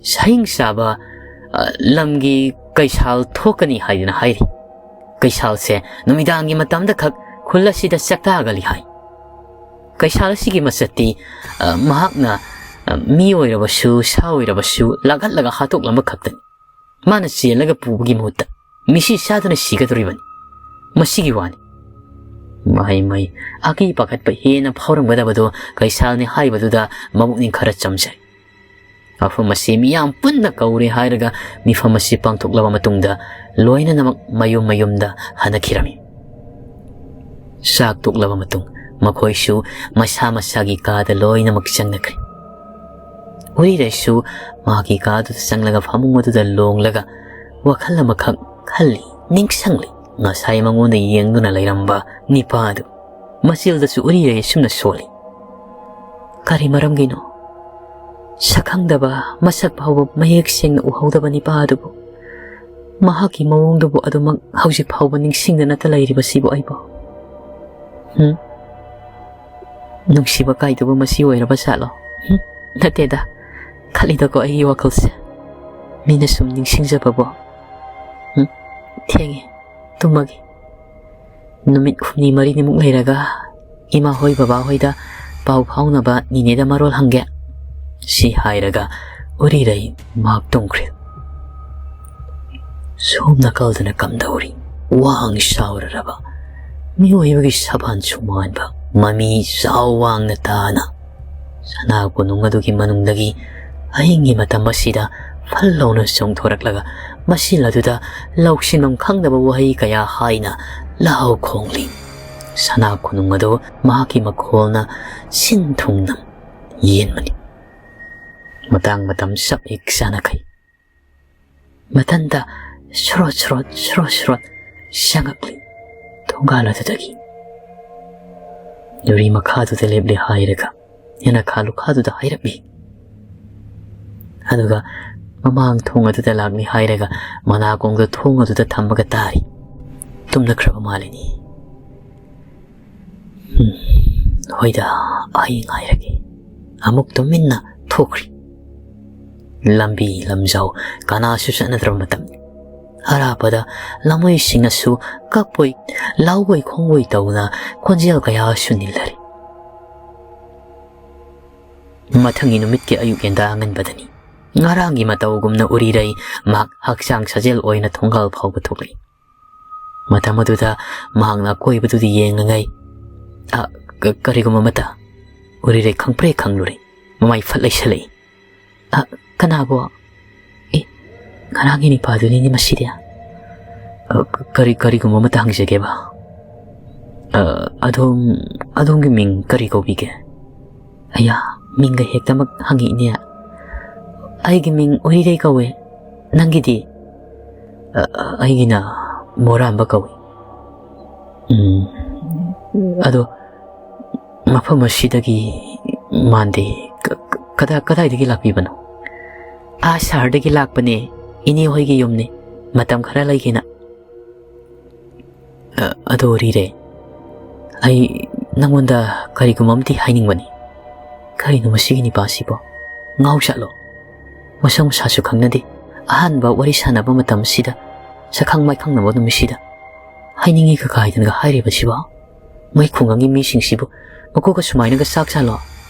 ꯁꯍꯤꯡ ꯆꯥꯕ, ꯑ, ꯂꯝꯒꯤ ꯀꯩꯁꯥꯜ ꯊꯣꯛꯀꯅꯤ ꯍꯥꯏꯗꯨꯅ ꯍꯥꯏꯔꯤ꯫ ꯀꯩꯁꯥꯜꯁꯦ ꯅꯨꯃꯤꯗꯥꯡꯒꯤ ꯃꯇꯝꯗ ꯈꯛ ꯈꯨꯜ ꯑꯁꯤꯗ ꯆꯥꯛꯇꯥꯒꯜꯂꯤ ꯍꯥꯏ꯫ ꯀꯩꯁꯥꯜ ꯑꯁꯤꯒꯤ ꯃꯆꯠꯇꯤ, ꯑ, ꯃꯍꯥꯛꯅ, ꯑ, ꯃꯤ ꯑꯣꯏꯔꯕꯁꯨ, ꯁꯥ ꯑꯣꯏꯔꯕꯁꯨ ꯂꯥꯛꯍꯠꯂꯒ ꯍꯥꯠꯇꯣꯛꯂꯝꯕ ꯈꯛꯇꯅꯤ꯫ ꯃꯥꯅ ꯆꯦꯜꯂꯒ ꯄꯨꯕꯒꯤ ꯃꯍꯨꯠꯇ ꯃꯤꯁꯤ ꯆꯥꯗꯨꯅ ꯁꯤꯒꯗꯧꯔꯤꯕꯅꯤ꯫ ꯃꯁꯤꯒꯤ ꯋꯥꯅꯤ꯫ ꯃꯍꯩ ꯃꯍꯩ, ꯑꯀꯤ ꯄꯥꯈꯠꯄ ꯍꯦꯟꯅ ꯐꯥꯎꯔꯝꯒꯗꯕꯗꯣ ꯀꯩꯁꯥꯜꯅꯤ ꯍꯥꯏꯕꯗꯨꯗ ꯃꯕꯨꯛꯅꯤꯡ ꯈꯔ ꯆꯝꯖꯩ꯫ ꯃꯐꯝ ꯑꯁꯤ ꯃꯤꯌꯥꯝ ꯄꯨꯟꯅ ꯀꯧꯔꯦ ꯍꯥꯏꯔꯒ ꯃꯤꯐꯝ ꯑꯁꯤ ꯄꯥꯡꯊꯣꯛꯂꯕ ꯃꯇꯨꯡꯗ ꯂꯣꯏꯅꯅꯃꯛ ꯃꯌꯨꯝ ꯃꯌꯨꯝꯗ ꯍꯟꯅꯈꯤꯔꯝꯃꯤ꯫ ꯆꯥꯛ ꯇꯣꯛꯂꯕ ꯃꯇꯨꯡ ꯃꯈꯣꯏꯁꯨ ꯃꯁꯥ ꯃꯁꯥꯒꯤ ꯀꯥꯗ ꯂꯣꯏꯅꯃꯛ ꯆꯪꯅꯈ꯭ꯔꯦ꯫ ꯎꯔꯤꯔꯩꯁꯨ ꯃꯍꯥꯛꯀꯤ ꯀꯥꯗꯨꯗ ꯆꯪꯂꯒ ꯐꯃꯨꯡ ꯑꯗꯨꯗ ꯂꯣꯡꯂꯒ ꯋꯥꯈꯜ ꯑꯃꯈꯛ ꯈꯜꯂꯤ, ꯅꯤꯡꯁꯤꯡꯂꯤ꯫ ꯉꯁꯥꯏ ꯃꯉꯣꯟꯗ ꯌꯦꯡꯗꯨꯅ ꯂꯩꯔꯝꯕ ꯅꯤꯄꯥ ꯑꯗꯨ꯫ ꯃꯆꯤꯜꯗꯁꯨ ꯎꯔꯤꯔꯩ ꯑꯁꯨꯝꯅ ꯁꯣꯜꯂꯤ꯫ ꯀꯔꯤ ꯃꯔꯝꯒꯤꯅꯣ? ꯁꯛꯈꯪꯗꯕ, ꯃꯁꯛ ꯐꯥꯎꯕ ꯃꯌꯦꯛ ꯁꯦꯡꯅ ꯎꯍꯧꯗꯕ ꯅꯤꯄꯥ ꯑꯗꯨꯕꯨ ꯃꯍꯥꯛꯀꯤ ꯃꯑꯣꯡꯗꯨꯕꯨ ꯑꯗꯨꯃꯛ ꯍꯧꯖꯤꯛ ꯐꯥꯎꯕ ꯅꯤꯡꯁꯤꯡꯗꯅꯇ ꯂꯩꯔꯤꯕꯁꯤꯕꯨ ꯑꯩꯕꯨ? ꯍꯨꯝ? ꯅꯨꯡꯁꯤꯕ ꯀꯥꯏꯗꯨꯕꯨ ꯃꯁꯤ ꯑꯣꯏꯔꯕ ꯖꯥꯠꯂꯣ? ꯍꯨꯝ? ꯅꯠꯇꯦꯗ, ꯈꯠꯂꯤꯗꯀꯣ ꯑꯩꯒꯤ ꯋꯥꯈꯜꯁꯦ꯫ ꯃꯤꯅ ꯁꯨꯝ ꯅꯤꯡꯁꯤꯡꯖꯕꯕꯨ꯫ ꯍꯨꯝ? ꯊꯦꯡꯉꯦ, ꯇꯨꯝꯃꯒꯦ꯫ ꯅꯨꯃꯤꯠ ꯍꯨꯝꯅꯤ ꯃꯔꯤꯅꯤꯃꯨꯛ ꯂꯩꯔꯒ ꯏꯃꯥ ꯍꯣꯏ ꯕꯕꯥ ꯍꯣꯏꯗ ꯄꯥꯎ ꯐꯥꯎꯅꯕ ꯅꯤꯅꯦꯗ ꯃꯔꯣꯜ ꯍꯪꯒꯦ꯫ ꯁꯤ ꯍꯥꯏꯔꯒ ꯎꯔꯤꯔꯩ ꯃꯍꯥꯛ ꯇꯨꯝꯈ꯭ꯔꯦ꯫ ꯁꯣꯝ ꯅꯥꯀꯜꯗꯅ ꯀꯝꯗꯧꯔꯤ? ꯋꯥꯡ ꯁꯥꯎꯔꯔꯕ ꯃꯤꯑꯣꯏꯕꯒꯤ ꯁꯕꯥꯟꯁꯨ ꯃꯥꯟꯕ ꯃꯃꯤ ꯆꯥꯎ ꯋꯥꯡꯅ ꯇꯥꯅ ꯁꯅꯥ ꯀꯣꯅꯨꯡ ꯑꯗꯨꯒꯤ ꯃꯅꯨꯡꯗꯒꯤ ꯑꯍꯤꯡꯒꯤ ꯃꯇꯝ ꯑꯁꯤꯗ ꯐꯜ ꯂꯥꯎꯅ ꯆꯣꯡꯊꯣꯔꯛꯂꯒ ꯃꯆꯤꯜ ꯑꯗꯨꯗ ꯂꯧꯁꯤꯟꯐꯝ ꯈꯪꯗꯕ ꯋꯥꯍꯩ ꯀꯌꯥ ꯍꯥꯏꯅ ꯂꯍꯧ ꯈꯣꯡꯂꯤ꯫ ꯁꯅꯥ ꯀꯣꯅꯨꯡ ꯑꯗꯨ ꯃꯍꯥꯛꯀꯤ ꯃꯈꯣꯜꯅ ꯁꯤꯟ ꯊꯨꯡꯅ ꯌꯦꯟꯕꯅꯤ꯫ ꯃꯇꯥꯡ ꯃꯇꯝ ꯆꯞ ꯍꯦꯛ ꯆꯥꯅꯈꯩ ꯃꯊꯟꯇ ꯁ꯭ꯔꯣꯠ ꯁ꯭ꯔꯣꯠ ꯁ꯭ꯔꯣꯠ ꯁ꯭ꯔꯣꯠ ꯆꯪꯉꯛꯂꯤ꯫ ꯊꯣꯡꯒꯥꯜ ꯑꯗꯨꯗꯒꯤ ꯌꯨꯔꯤ ꯃꯈꯥꯗꯨꯗ ꯂꯦꯞꯂꯦ ꯍꯥꯏꯔꯒ ꯌꯦꯅꯈꯥ ꯂꯨꯈꯥꯗꯨꯗ ꯍꯥꯏꯔꯛꯂꯤ꯫ ꯑꯗꯨꯒ ꯃꯃꯥꯡ ꯊꯣꯡ ꯑꯗꯨꯗ ꯂꯥꯛꯂꯤ ꯍꯥꯏꯔꯒ ꯃꯅꯥꯀꯣꯡꯗ ꯊꯣꯡ ꯑꯗꯨꯗ ꯊꯝꯃꯒ ꯇꯥꯔꯤ꯫ ꯇꯨꯝꯅꯈ꯭ꯔꯕ ꯃꯥꯜꯂꯤꯅꯤ꯫ ꯎꯝ, ꯍꯣꯏꯗ, ꯑꯩ ꯉꯥꯏꯔꯒꯦ꯫ ꯑꯃꯨꯛ ꯇꯨꯃꯤꯟꯅ ꯊꯣꯛꯈ꯭ꯔꯤ꯫ ꯂꯝꯕꯤ ꯂꯝꯖꯥꯎ ꯀꯅꯥꯁꯨ ꯆꯠꯅꯗ꯭ꯔꯕ ꯃꯇꯝꯅꯤ꯫ ꯑꯔꯥꯞꯄꯗ ꯂꯥꯃꯩꯁꯤꯡꯅꯁꯨ ꯀꯞꯄꯣꯏ, ꯂꯥꯎꯕꯣꯏ ꯈꯣꯡꯕꯣꯏ ꯇꯧꯅ ꯈꯣꯟꯖꯦꯜ ꯀꯌꯥꯁꯨ ꯅꯤꯜꯂꯔꯤ꯫ ꯃꯊꯪꯒꯤ ꯅꯨꯃꯤꯠꯀꯤ ꯑꯌꯨꯛ ꯉꯟꯇꯥ ꯑꯉꯟꯕꯗꯅꯤ꯫ ꯉꯔꯥꯡꯒꯤ ꯃꯇꯧꯒꯨꯝꯅ ꯎꯔꯤꯔꯩ ꯃꯍꯥꯛ ꯍꯛꯆꯥꯡ ꯁꯥꯖꯦꯜ ꯑꯣꯏꯅ ꯊꯣꯡꯒꯥꯜ ꯐꯥꯎꯕ ꯊꯣꯛꯂꯛꯏ꯫ ꯃꯇꯝ ꯑꯗꯨꯗ ꯃꯍꯥꯛꯅ ꯑꯀꯣꯏꯕꯗꯨꯗ ꯌꯦꯡꯉꯉꯩ, ꯑ, ꯀ-, ꯀꯔꯤꯒꯨꯝꯕ ꯑꯃꯠꯇ ꯎꯔꯤꯔꯩ ꯈꯪꯄ꯭ꯔꯦꯛ ꯈꯪꯂꯨꯔꯦ꯫ ꯃꯃꯥꯏ ꯐꯠ ꯂꯩꯁꯜꯂꯛꯏ꯫ "ꯑ, ꯀꯅꯥꯕꯣ? ꯑꯦ, ꯉꯔꯥꯡꯒꯤ ꯅꯤꯄꯥꯗꯨꯅꯤꯅꯦ ꯃꯁꯤꯗꯤ꯫ ꯑ, ꯀ-, ꯀꯔꯤ, ꯀꯔꯤꯒꯨꯝꯕ ꯑꯃꯠꯇ ꯍꯪꯖꯒꯦꯕ꯫ ꯑ, ꯑꯗꯣꯝ, ꯑꯗꯣꯝꯒꯤ ꯃꯤꯡ ꯀꯔꯤ ꯀꯧꯕꯤꯒꯦ?" "ꯑꯌꯥ, ꯃꯤꯡꯒ ꯍꯦꯛꯇꯃꯛ ꯍꯪꯉꯛꯏꯅꯦ꯫ ꯑꯩꯒꯤ ꯃꯤꯡ ꯎꯔꯤꯔꯩ ꯀꯧꯋꯦ꯫ ꯅꯪꯒꯤꯗꯤ?" "ꯑ, ꯑ, ꯑꯩꯒꯤꯅ ꯃꯣꯔꯥꯝꯕ ꯀꯧꯏ꯫" "ꯎꯝ, ꯑꯗꯣ ꯃꯐꯝ ꯑꯁꯤꯗꯒꯤ ꯃꯥꯟꯗꯦ꯫ ꯀ-, ꯀ-, ꯀꯗꯥ-, ꯀꯗꯥꯏꯗꯒꯤ ꯂꯥꯛꯄꯤꯕꯅꯣ?" "ꯑꯥ ꯁꯍꯔꯗꯒꯤ ꯂꯥꯛꯄꯅꯦ꯫ ꯏꯅꯦ ꯍꯣꯏꯒꯤ ꯌꯨꯝꯅꯦ꯫ ꯃꯇꯝ ꯈꯔ ꯂꯩꯒꯦꯅ꯫" "ꯑ, ꯑꯗꯣ ꯎꯔꯤꯔꯩ, ꯑꯩ ꯅꯪꯉꯣꯟꯗ ꯀꯔꯤꯒꯨꯝꯕ ꯑꯃꯗꯤ ꯍꯥꯏꯅꯤꯡꯕꯅꯤ꯫" "ꯀꯔꯤꯅꯣ ꯃꯁꯤꯒꯤ ꯅꯤꯄꯥꯁꯤꯕꯣ? ꯉꯥꯎ ꯆꯠꯂꯣ꯫ ꯃꯁꯛ ꯃꯁꯥꯁꯨ ꯈꯪꯅꯗꯦ꯫ ꯑꯍꯥꯟꯕ ꯋꯥꯔꯤ ꯁꯥꯟꯅꯕ ꯃꯇꯝꯁꯤꯗ, ꯁꯛꯈꯪ ꯃꯥꯏꯈꯪꯅꯕ ꯅꯨꯃꯤꯠꯁꯤꯗ ꯍꯥꯏꯅꯤꯡꯉꯤ ꯀꯀꯥ ꯍꯥꯏꯗꯅꯒ ꯍꯥꯏꯔꯤꯕꯁꯤꯕꯣ? ꯃꯣꯏ ꯈꯨꯡꯒꯪꯒꯤ ꯃꯤꯁꯤꯡꯁꯤꯕꯨ ꯃꯀꯣꯛꯀ ꯁꯨꯃꯥꯏꯅꯒ ꯆꯥꯛ ꯆꯥꯜꯂꯣ?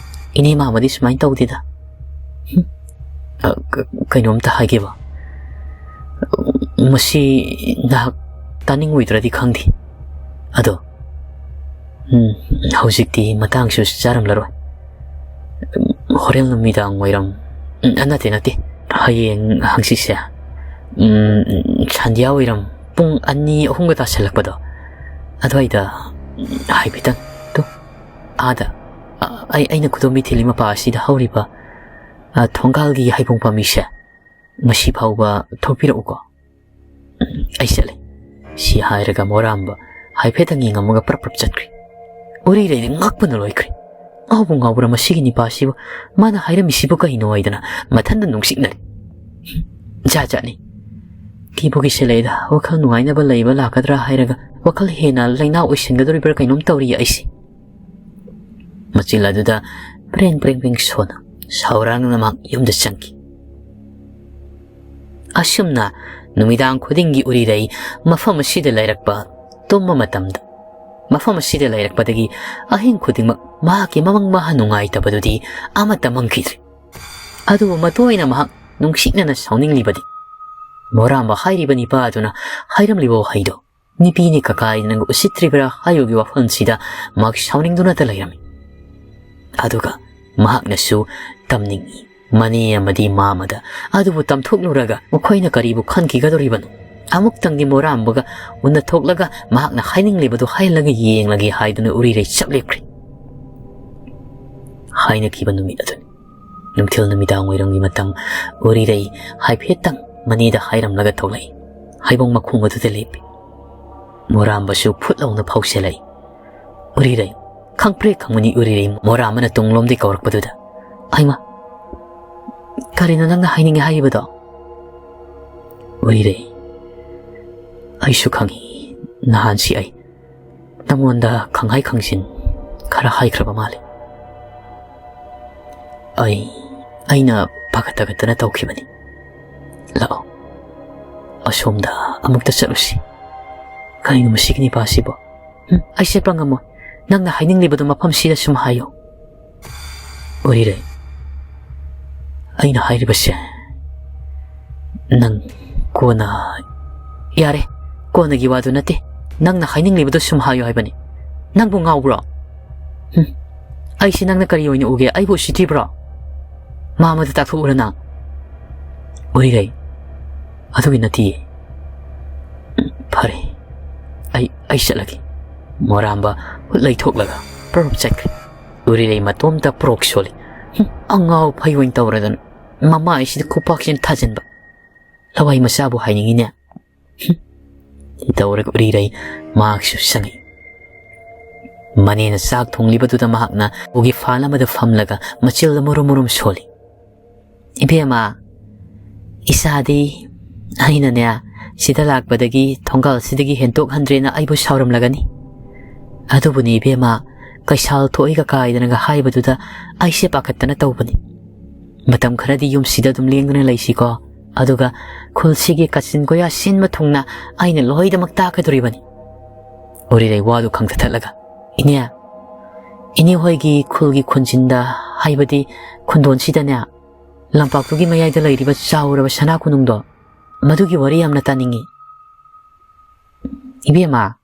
ꯏꯅꯦ ꯃꯥꯃꯗꯤ ꯁꯨꯃꯥꯏꯅ ꯇꯧꯗꯦꯗ꯫" "ꯍꯨꯝ, ꯑ, ꯀ-, ꯀꯩꯅꯣꯝꯇ ꯍꯥꯏꯒꯦꯕ꯫ ꯃꯁꯤ ꯅꯍꯥꯛ ꯇꯥꯅꯤꯡꯉꯣꯏꯗ꯭ꯔꯗꯤ ꯈꯪꯗꯦ꯫ ꯑꯗꯣ, ꯎꯝ, ꯍꯧꯖꯤꯛꯇꯤ ꯃꯇꯥꯡꯁꯨ ꯆꯥꯔꯝꯂꯔꯣꯏ꯫ ꯍꯣꯔꯦꯟ ꯅꯨꯃꯤꯗꯥꯡ ꯋꯥꯏꯔꯝ, ꯎꯝ, ꯅꯠꯇꯦ, ꯅꯠꯇꯦ, ꯍꯌꯦꯡ ꯍꯪꯆꯤꯠꯁꯦ, ꯎꯝ, ꯁꯟꯙ꯭ꯌꯥ ꯋꯥꯏꯔꯝ ꯄꯨꯡ ꯑꯅꯤ, ꯑꯍꯨꯝꯒ ꯇꯥꯁꯜꯂꯛꯄꯗꯣ ꯑꯗꯨꯋꯥꯏꯗ, ꯎꯝ, ꯍꯥꯏꯐꯦꯠꯇꯪ ꯇꯨ, ꯑꯥꯗ, ꯑ-, ꯑꯩ, ꯑꯩꯅ ꯈꯨꯗꯣꯝꯕꯤ ꯊꯤꯜꯂꯤ ꯃꯄꯥ ꯑꯁꯤꯗ ꯍꯧꯔꯤꯕ, ꯑ, ꯊꯣꯡꯒꯥꯜꯒꯤ ꯍꯩꯕꯣꯡ ꯄꯥꯝꯕꯤꯁꯦ ꯃꯁꯤ ꯐꯥꯎꯕ ꯊꯣꯛꯄꯤꯔꯛꯎꯀꯣ꯫" "ꯎꯝ, ꯑꯩ ꯆꯠꯂꯦ꯫" ꯁꯤ ꯍꯥꯏꯔꯒ ꯃꯣꯔꯥꯝꯕ ꯍꯥꯏꯐꯦꯠꯇꯪ ꯌꯦꯡꯉꯝꯃꯒ ꯄ꯭ꯔꯞ ꯄ꯭ꯔꯞ ꯆꯠꯈ꯭ꯔꯦ꯫ ꯎꯔꯤꯔꯩꯗꯤ ꯉꯛꯄꯅ ꯂꯣꯏꯈ꯭ꯔꯦ꯫ "ꯉꯥꯎꯕꯨ ꯉꯥꯎꯕ꯭ꯔꯥ ꯃꯁꯤꯒꯤ ꯅꯤꯄꯥꯁꯤꯕꯨ? ꯃꯥꯅ ꯍꯥꯏꯔꯝꯃꯤꯁꯤꯕꯨ ꯀꯩꯅꯣ?" ꯍꯥꯏꯗꯅ ꯃꯊꯟꯇ ꯅꯨꯡꯁꯤꯛꯅꯔꯦ꯫ "ꯖꯥꯠ ꯖꯥꯠꯅꯤ꯫ ꯀꯤꯕꯨ ꯀꯤꯁꯤꯜꯂꯛꯑꯦꯗ꯫ ꯋꯥꯈꯜ ꯅꯨꯡꯉꯥꯏꯅꯕ ꯂꯩꯕ ꯂꯥꯛꯀꯗ꯭ꯔꯥ ꯍꯥꯏꯔꯒ ꯋꯥꯈꯜ ꯍꯦꯟꯅ ꯂꯩꯅꯥ ꯑꯣꯏꯁꯤꯟꯒꯗꯧꯔꯤꯕ꯭ꯔꯥ ꯀꯩꯅꯣꯝ ꯇꯧꯔꯤ ꯑꯩꯁꯦ꯫" ꯃꯆꯤꯜ ꯑꯗꯨꯗ ꯄ꯭ꯔꯦꯡ ꯄ꯭ꯔꯦꯡ ꯄ꯭ꯔꯦꯡ ꯁꯣꯟꯅ ꯁꯥꯎꯔꯥꯡꯅ ꯃꯍꯥꯛ ꯌꯨꯝꯗ ꯆꯪꯈꯤ꯫ ꯑꯁꯨꯝꯅ ꯅꯨꯃꯤꯗꯥꯡ ꯈꯨꯗꯤꯡꯒꯤ ꯎꯔꯤꯔꯩ ꯃꯐꯝ ꯑꯁꯤꯗ ꯂꯩꯔꯛꯄ, ꯇꯨꯝꯕ ꯃꯇꯝꯗ ꯃꯐꯝ ꯑꯁꯤꯗ ꯂꯩꯔꯛꯄꯗꯒꯤ ꯑꯍꯤꯡ ꯈꯨꯗꯤꯡꯃꯛ ꯃꯍꯥꯛꯀꯤ ꯃꯃꯪ ꯃꯍꯥ ꯅꯨꯡꯉꯥꯏꯇꯕꯗꯨꯗꯤ ꯑꯃꯠꯇ ꯃꯪꯈꯤꯗ꯭ꯔꯦ꯫ ꯑꯗꯨꯕꯨ ꯃꯇꯣꯏꯅ ꯃꯍꯥꯛ ꯅꯨꯡꯁꯤꯛꯅꯅ ꯁꯥꯎꯅꯤꯡꯂꯤꯕꯗꯤ ꯃꯣꯔꯥꯝꯕ ꯍꯥꯏꯔꯤꯕ ꯅꯤꯄꯥ ꯑꯗꯨꯅ ꯍꯥꯏꯔꯝꯂꯤꯕ ꯋꯥꯍꯩꯗꯣ ꯅꯨꯄꯤꯅꯤ ꯀꯀꯥꯏꯗꯅ ꯎꯁꯤꯠꯇ꯭ꯔꯤꯕ꯭ꯔꯥ ꯍꯥꯏꯕꯒꯤ ꯋꯥꯐꯝꯁꯤꯗ ꯃꯍꯥꯛ ꯁꯥꯎꯅꯤꯡꯗꯨꯅꯇ ꯂꯩꯔꯝꯃꯤ꯫ ꯑꯗꯨꯒ ꯃꯍꯥꯛꯅꯁꯨ ꯇꯝꯅꯤꯡꯏ ꯃꯅꯦ ꯑꯃꯗꯤ ꯃꯥꯃꯗ, ꯑꯗꯨꯕꯨ ꯇꯝꯊꯣꯛꯂꯨꯔꯒ ꯃꯈꯣꯏꯅ ꯀꯔꯤꯕꯨ ꯈꯟꯈꯤꯒꯗꯧꯔꯤꯕꯅꯣ? ꯑꯃꯨꯛꯇꯪꯗꯤ ꯃꯣꯔꯥꯝꯕꯒ ꯎꯅꯊꯣꯛꯂꯒ ꯃꯍꯥꯛꯅ ꯍꯥꯏꯅꯤꯡꯂꯤꯕꯗꯨ ꯍꯥꯏꯍꯜꯂꯒ ꯌꯦꯡꯂꯒꯦ ꯍꯥꯏꯗꯨꯅ ꯎꯔꯤꯔꯩ ꯆꯞ ꯂꯦꯞꯈ꯭ꯔꯦ꯫ ꯍꯥꯏꯅꯈꯤꯕ ꯅꯨꯃꯤꯠ ꯑꯗꯨꯅꯤ꯫ ꯅꯨꯡꯊꯤꯜ ꯅꯨꯃꯤꯗꯥꯡ ꯋꯥꯏꯔꯝꯒꯤ ꯃꯇꯝ, ꯎꯔꯤꯔꯩ ꯍꯥꯏꯐꯦꯠꯇꯪ ꯃꯅꯦꯗ ꯍꯥꯏꯔꯝꯂꯒ ꯊꯣꯛꯂꯛꯏ꯫ ꯍꯩꯕꯣꯡ ꯃꯈꯣꯡ ꯑꯗꯨꯗ ꯂꯦꯞꯄꯤ꯫ ꯃꯣꯔꯥꯝꯕꯁꯨ ꯐꯨꯠ ꯂꯥꯎꯅ ꯐꯥꯎꯁꯦꯜꯂꯛꯏ꯫ ꯎꯔꯤꯔꯩ, ꯈꯪꯄ꯭ꯔꯦꯛ ꯈꯪꯕꯅꯤ ꯎꯔꯤꯔꯩ ꯃꯣꯔꯥꯝꯕꯅ ꯇꯨꯡꯂꯣꯝꯗꯒꯤ ꯀꯧꯔꯛꯄꯗꯨꯗ꯫ "ꯍꯩꯃꯥ, ꯀꯔꯤꯅꯣ ꯅꯪꯅ ꯍꯥꯏꯅꯤꯡꯉꯦ ꯍꯥꯏꯔꯤꯕꯗꯣ?" ꯎꯔꯤꯔꯩ, "ꯑꯩꯁꯨ ꯈꯪꯏ, ꯅꯍꯥꯟꯁꯤ ꯑꯩ ꯅꯪꯉꯣꯟꯗ ꯈꯪꯍꯥꯏ ꯈꯪꯖꯤꯟ ꯈꯔ ꯍꯥꯏꯈ꯭ꯔꯕ ꯃꯥꯜꯂꯤ꯫ ꯑꯩ, ꯑꯩꯅ ꯄꯥꯈꯠ ꯇꯥꯈꯠꯇꯅ ꯇꯧꯈꯤꯕꯅꯤ꯫ ꯂꯥꯛꯑꯣ, ꯑꯁꯣꯝꯗ ꯑꯃꯨꯛꯇ ꯆꯠꯂꯨꯁꯤ꯫ ꯀꯩꯅꯣ ꯃꯁꯤꯒꯤ ꯅꯤꯄꯥꯁꯤꯕꯣ? ꯎꯝ, ꯑꯩ ꯆꯠꯄ ꯉꯝꯃꯣꯏ꯫ ꯅꯪꯅ ꯍꯥꯏꯅꯤꯡꯂꯤꯕꯗꯨ ꯃꯐꯝꯁꯤꯗ ꯁꯨꯝ ꯍꯥꯏꯌꯨ꯫" ꯎꯔꯤꯔꯩ, ꯑꯩꯅ ꯍꯥꯏꯔꯤꯕꯁꯦ ꯅꯪ ꯀꯣꯟꯅ, ꯌꯥꯔꯦ, ꯀꯣꯟꯅꯒꯤ ꯋꯥꯗꯨ ꯅꯠꯇꯦ꯫ ꯅꯪꯅ ꯍꯥꯏꯅꯤꯡꯂꯤꯕꯗꯨ ꯁꯨꯝ ꯍꯥꯏꯌꯨ ꯍꯥꯏꯕꯅꯤ꯫ ꯅꯪꯕꯨ ꯉꯥꯎꯕ꯭ꯔꯣ? ꯍꯨꯝ, ꯑꯩꯁꯤ ꯅꯪꯅ ꯀꯔꯤ ꯑꯣꯏꯅ ꯎꯒꯦ? ꯑꯩꯕꯨ ꯎꯁꯤꯠꯇ꯭ꯔꯤꯕ꯭ꯔꯣ? ꯃꯥꯃꯗ ꯇꯥꯛꯊꯣꯛꯎꯔ ꯅꯪ꯫ ꯎꯔꯤꯔꯩ, ꯑꯗꯨꯒꯤ ꯅꯠꯇꯤꯌꯦ꯫ ꯐꯔꯦ, ꯑꯩ, ꯑꯩ ꯆꯠꯂꯒꯦ꯫ ꯃꯣꯔꯥꯝꯕ ꯍꯨꯠ ꯂꯩꯊꯣꯛꯂꯒ ꯄ꯭ꯔꯣꯞ ꯆꯠꯈ꯭ꯔꯦ꯫ ꯎꯔꯤꯔꯩ ꯃꯇꯣꯝꯇ ꯄ꯭ꯔꯣꯛ ꯁꯣꯜꯂꯤ꯫ ꯍꯨꯝ, ꯑꯉꯥꯎ ꯐꯩ ꯑꯣꯏꯅ ꯇꯧꯔꯗꯅ ꯃꯃꯥꯏꯁꯤꯗ ꯈꯨꯄꯥꯛꯁꯤꯅ ꯊꯥꯖꯤꯟꯕ꯫ ꯂꯋꯥꯏ ꯃꯆꯥꯕꯨ ꯍꯥꯏꯅꯤꯡꯉꯤꯅꯦ꯫ ꯍꯨꯝ, ꯇꯧꯔꯒ ꯎꯔꯤꯔꯩ ꯃꯍꯥꯛꯁꯨ ꯆꯪꯉꯛꯏ꯫ ꯃꯅꯦꯅ ꯆꯥꯛ ꯊꯣꯡꯂꯤꯕꯗꯨꯗ ꯃꯍꯥꯛꯅ ꯎꯒꯤ ꯐꯥꯟ ꯑꯃꯗ ꯐꯝꯂꯒ ꯃꯆꯤꯜꯗ ꯃꯨꯔꯨꯝ ꯃꯨꯔꯨꯝ ꯁꯣꯜꯂꯤ꯫ "ꯏꯕꯦꯝꯃ, ꯏꯆꯥꯗꯤ ꯑꯩꯅꯅꯦ, ꯁꯤꯗ ꯂꯥꯛꯄꯗꯒꯤ ꯊꯣꯡꯒꯥꯜꯁꯤꯗꯒꯤ ꯍꯦꯟꯇꯣꯛ ꯍꯟꯗ꯭ꯔꯦꯅ ꯑꯩꯕꯨ ꯁꯥꯎꯔꯝꯂꯒꯅꯤ꯫ ꯑꯗꯨꯕꯨꯅꯤ ꯏꯕꯦꯝꯃ, ꯀꯩꯁꯥꯜ ꯊꯣꯛꯏꯒ ꯀꯥꯏꯗꯅꯒ ꯍꯥꯏꯕꯗꯨꯗ ꯑꯩꯁꯦ ꯄꯥꯈꯠꯇꯅ ꯇꯧꯕꯅꯤ꯫ ꯃꯇꯝ ꯈꯔꯗꯤ ꯌꯨꯝꯁꯤꯗ ꯑꯗꯨꯝ ꯂꯦꯡꯗꯅ ꯂꯩꯁꯤꯀꯣ꯫ ꯑꯗꯨꯒ ꯈꯨꯜꯁꯤꯒꯤ ꯀꯥꯆꯤꯟ ꯀꯣꯌꯥ ꯁꯤꯟꯕ ꯊꯨꯡꯅ ꯑꯩꯅ ꯂꯣꯏꯅꯃꯛ ꯇꯥꯛꯀꯗꯣꯔꯤꯕꯅꯤ꯫ ꯎꯔꯤꯔꯩ ꯋꯥꯗꯨ ꯈꯪꯊꯊꯠꯂꯒ, "ꯏꯅꯦ, ꯏꯅꯦ ꯍꯣꯏꯒꯤ ꯈꯨꯜꯒꯤ ꯈꯨꯟꯖꯤꯟꯗ, ꯍꯥꯏꯕꯗꯤ ꯈꯨꯟꯗꯣꯟꯁꯤꯗꯅꯦ, ꯂꯝꯄꯥꯛꯇꯨꯒꯤ ꯃꯌꯥꯏꯗ ꯂꯩꯔꯤꯕ ꯆꯥꯎꯔꯕ ꯁꯅꯥ ꯀꯣꯅꯨꯡꯗꯣ, ꯃꯗꯨꯒꯤ ꯋꯥꯔꯤ ꯌꯥꯝꯅ ꯇꯥꯅꯤꯡꯏ꯫" "ꯏꯕꯦꯝꯃ,